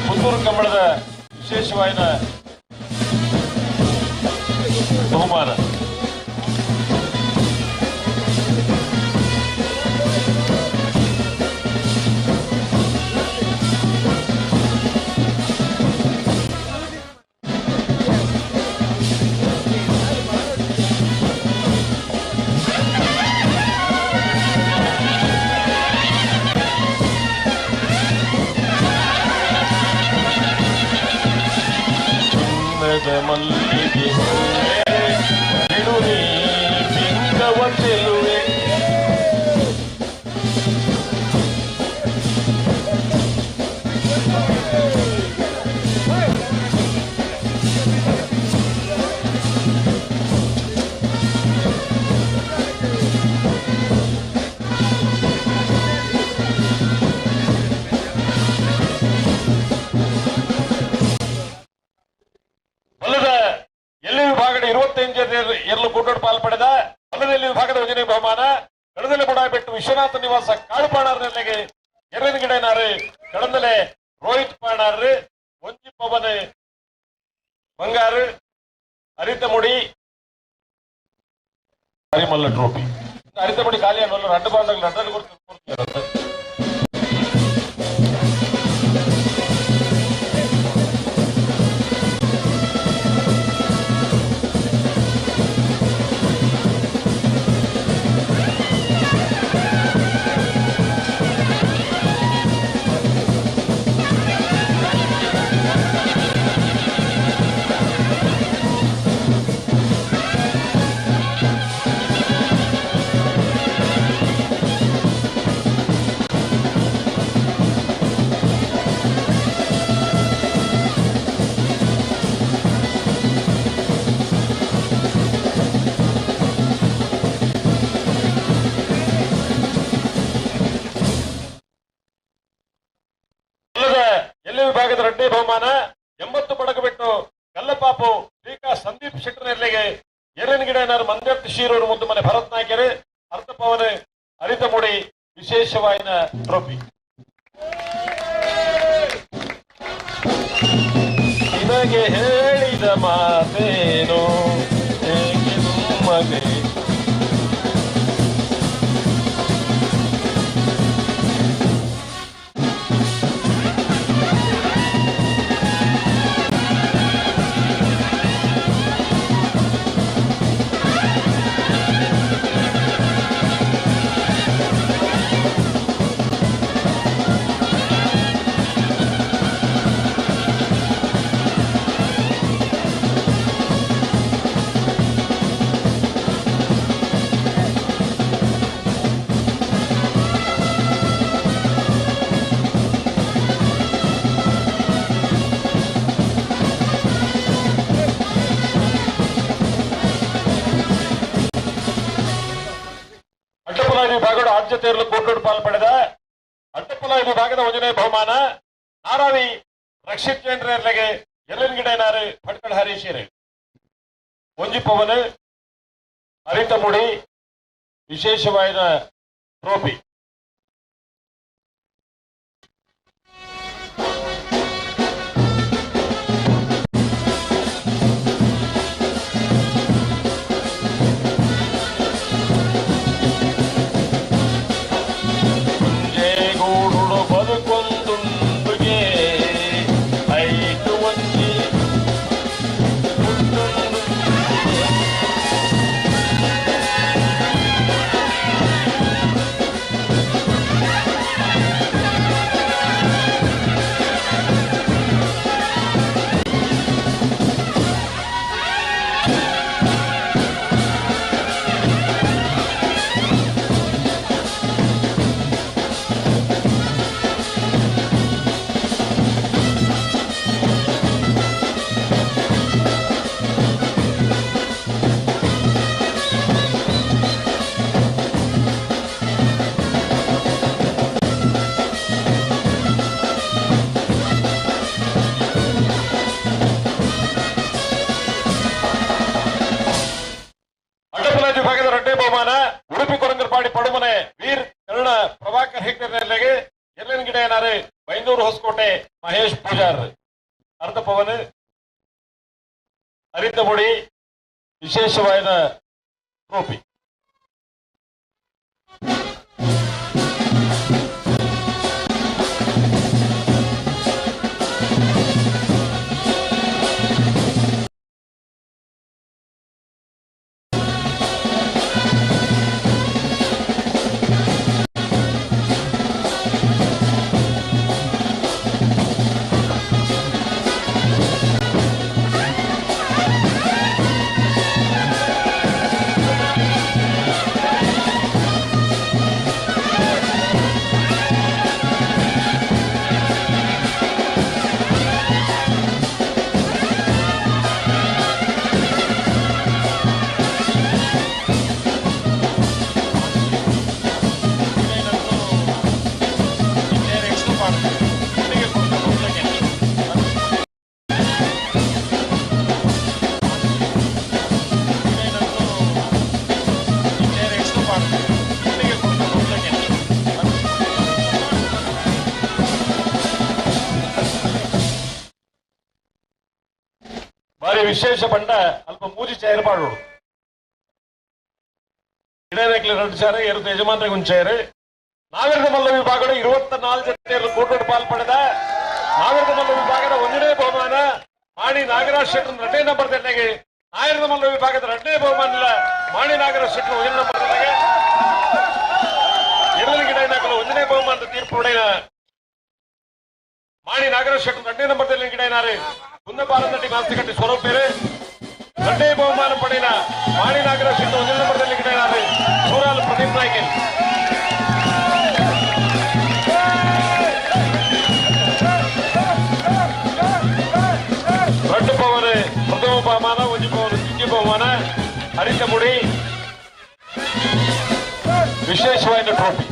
ಪುತ್ತೂರು ಕಂಬಳದ ವಿಶೇಷವಾದ ಬಹುಮಾನ. ಮಲ್ಲಿಗೆ ಬಿಡುವೆ ಬಿಂಗವ ಚೆಲುವೆ ಎಲ್ಲೂ ಕೂಟೋಡು ಪಾಲ್ ಪಡೆದ ಅಲ್ಲದಲ್ಲಿ ವಿಭಾಗದ ಯೋಜನೆ ಬಹುಮಾನ ಕಡದಲೆ ಬುಡಾಬೆಟ್ಟು ವಿಶ್ವನಾಥ ನಿವಾಸ ಕಾಳುಪಾಣಾರ್ನೆಲೆಗೆ ಎರಡನ ಗಿಡನಾರು ಕಡಂದಲೆ ರೋಹಿತ್ ಪಾಣಾರ್ ಒಂಜಿ ಪವನ್ ಬಂಗಾರು ಹರಿತಮುಡಿ ಹರಿಮಲ್ಲ ಟ್ರೋಫಿ ಹರಿತಮುಡಿ ಖಾಲಿ ಅನ್ನೋಲ್ಲ ರಡ್ಡು ಬಾಂಡಗಳು ರಡ್ಡು ಕೊಡ್ತಾರೆ. ರಡ್ಡೇ ಬಹುಮಾನ 80 ಪಡಕ ಬಿಟ್ಟು ಕಲ್ಲಪಾಪು ಶ್ರೀಕಾ ಸಂದೀಪ್ ಶೆಟ್ಟರ್ನೆಲ್ಲಿಗೆ ಎರಡನ ಮಂಜಪ್ಪ ಶೀರೂರು ಮುದ್ದು ಮನೆ ಭರತ್ ನಾಯ್ಕರು ಅರ್ಧಪವನ ಹರಿತಮುಡಿ ವಿಶೇಷವಾಯಿನ ಟ್ರೋಫಿ. ನಿನಗೆ ಹೇಳಿದ ಮಾತೇನು ಏಕೆ ಸುಮ್ಮನೆ ವಿಭಾಗದ ಆದ್ಯತೆಯಲ್ಲೂ ಕೋಟೋಡು ಪಾಲು ಪಡೆದ ಅಡ್ಡಪ್ಪಲ ವಿಭಾಗದ ಒಂದನೇ ಬಹುಮಾನ ನಾರಾವಿ ರಕ್ಷಿತ್ ಜೈನ್ರೆಗೆ ಎಲ್ಲನ್ಗಿಡನಾರು ಭಟ್ಕಳ ಹರೀಶಿಯರು ಒಂಜಿ ಪವನ್ ಹರಿತಮುಡಿ ವಿಶೇಷವಾದ ಟ್ರೋಫಿ. ಉಡುಪಿ ಕೊರಂಗರಪಾಡಿ ಪಡುಮನೆ ವೀರ್ ಕರುಣ ಪ್ರಭಾಕರ್ ಹೆಗ್ಡೆಗೆ ಎಲ್ಲನಗಿಡೆಯನಾರು ಬೈಂದೂರು ಹೊಸಕೋಟೆ ಮಹೇಶ್ ಪೂಜಾರ್ ಅರ್ಧ ಪವನ್ ಹರಿತಮುಡಿ ವಿಶೇಷವಾದ ಟ್ರೋಫಿ. ಬಾರಿ ವಿಶೇಷ ಬಣ್ಣ ಅಲ್ಪ ಮೂಜಿ ಚೇರ್ ಪಾಡೋಡು ಇಡೇಕ್ಲೆ 2 ಚೇರ್ ಎರಡು ಯಜಮಾನ್ರಿಗೆ ಒಂದು ಚೇರ್. ನಾಗರಿಕ ಮಲ್ಲ ವಿಭಾಗದ 24 ಜೊತೆಯಲ್ಲಿ ಕೋಟೋಡು ಪಾಲ್ ಪಡೆದ ನಾಗರಿಕ ಮಲ್ಲ ವಿಭಾಗದ ಒಂದನೇ ಬಹುಮಾನ ಮಾಣಿ ನಾಗರಾಜ್ ಶೆಟ್ಟರ್ 2ನೇ ನಂಬರ್ ತಂಡಗೆ. ನಾಗರಿಕ ಮಲ್ಲ ವಿಭಾಗದ 2ನೇ ಬಹುಮಾನ ಮಾಣಿ ನಾಗರಾಜ್ ಶೆಟ್ಟರ್ 1ನೇ ನಂಬರ್ ತಂಡಗೆ. ಎರಡನೇ ಒಂದನೇ ಬಹುಮಾನದ ತೀರ್ಪು ಪಡೆದ ಮಾಣಿ ನಾಗರಾಜ್ ಶೆಟ್ಟರ್ 2ನೇ ನಂಬರ್ ಗಿಡನಾರು ಕುಂದಪಾಲನಟ್ಟಿ ಮಾಸ್ತಿಕಟ್ಟಿ ಸ್ವರೂಪೇರು. 2ನೇ ಬಹುಮಾನ ಪಡೆದ ಮಾಣಿ ನಾಗರಾಜ್ ಶೆಟ್ಟರ್ 1ನೇ ನಂಬರ್ ಗಿಡನಾರು ಸೂರಾಲ್ ಪ್ರದೀಪ್ ನಾಯ್ಕನ್. 2 ಪವನ್ ಪ್ರಥಮ ಬಹುಮಾನ, 1 ಪವನ್ ದ್ವಿತೀಯ ಬಹುಮಾನ ಹರಿತಮುಡಿ ವಿಶೇಷವಾದ ಟ್ರೋಫಿ.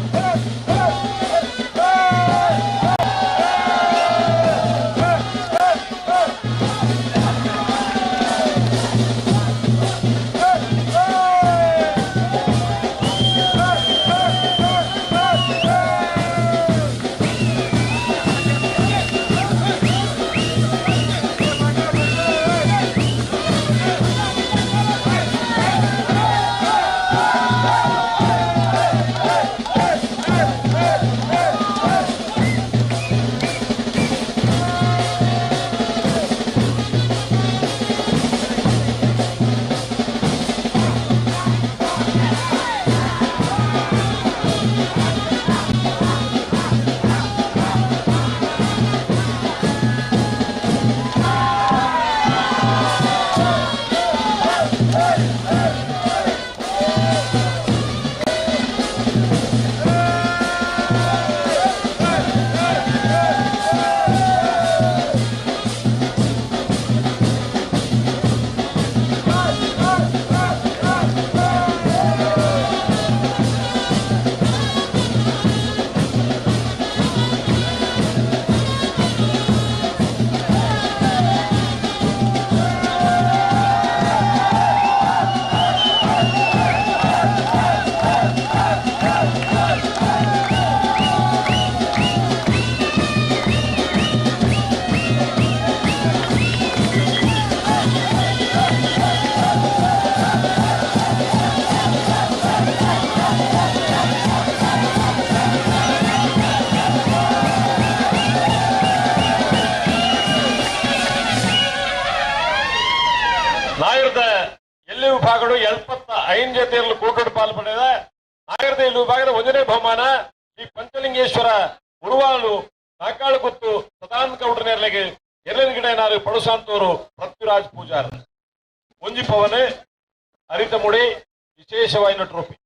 ವಿಭಾಗಡು 75 ಜೊತೆಯಲ್ಲಿ ಕೂಟಡು ಪಾಲು ಪಡೆದ ನಾಗರದೇಲು ವಿಭಾಗದ ಒಂದನೇ ಬಹುಮಾನ ಶ್ರೀ ಪಂಚಲಿಂಗೇಶ್ವರ ಉರುವಾಲು ನಾಕಾಳು ಗುತ್ತು ಸದಾನಂದ ಗೌಡ್ರ ನೇರ್ಲೆಗೆ ಎರಡನೇ ಗಿಡ ಪಡುಸಾಂತೂರು ಪೃಥ್ವಿರಾಜ್ ಪೂಜಾರ್. ಒಂಜಿ ಪವನ್ ಹರಿತ ಮುಡಿ ವಿಶೇಷವಾಯಿನ ಟ್ರೋಫಿ.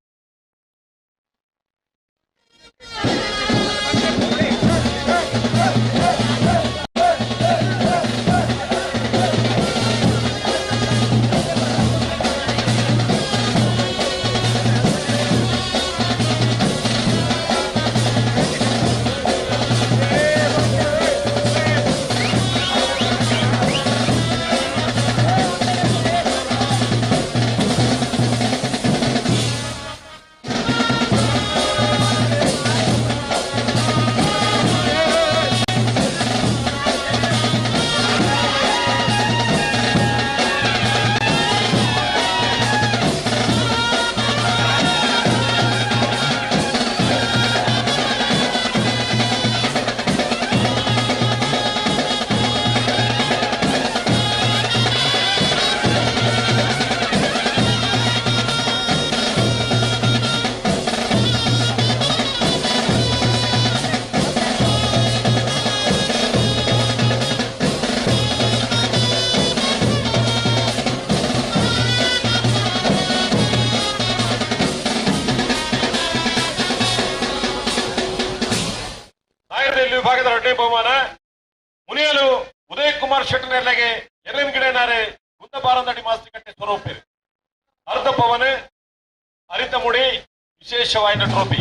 ವಿಭಾಗದ ಎರಡನೇ ಬಹುಮಾನ ಮುನಿಯಲು ಉದಯ್ ಕುಮಾರ್ ಶೆಟ್ಟನೆಲ್ಲಗೆ ಎರಡನೇ ಗಿಡನಾರೆ ಗುಂದಬಾರಂದಡಿ ಮಾಸ್ತಿಕಟ್ಟೆ ಸ್ವರೂಪಿರು. ಅರ್ಧ ಪವನ್ ಹರಿತ ಮುಡಿ ವಿಶೇಷವಾದ ಟ್ರೋಫಿ.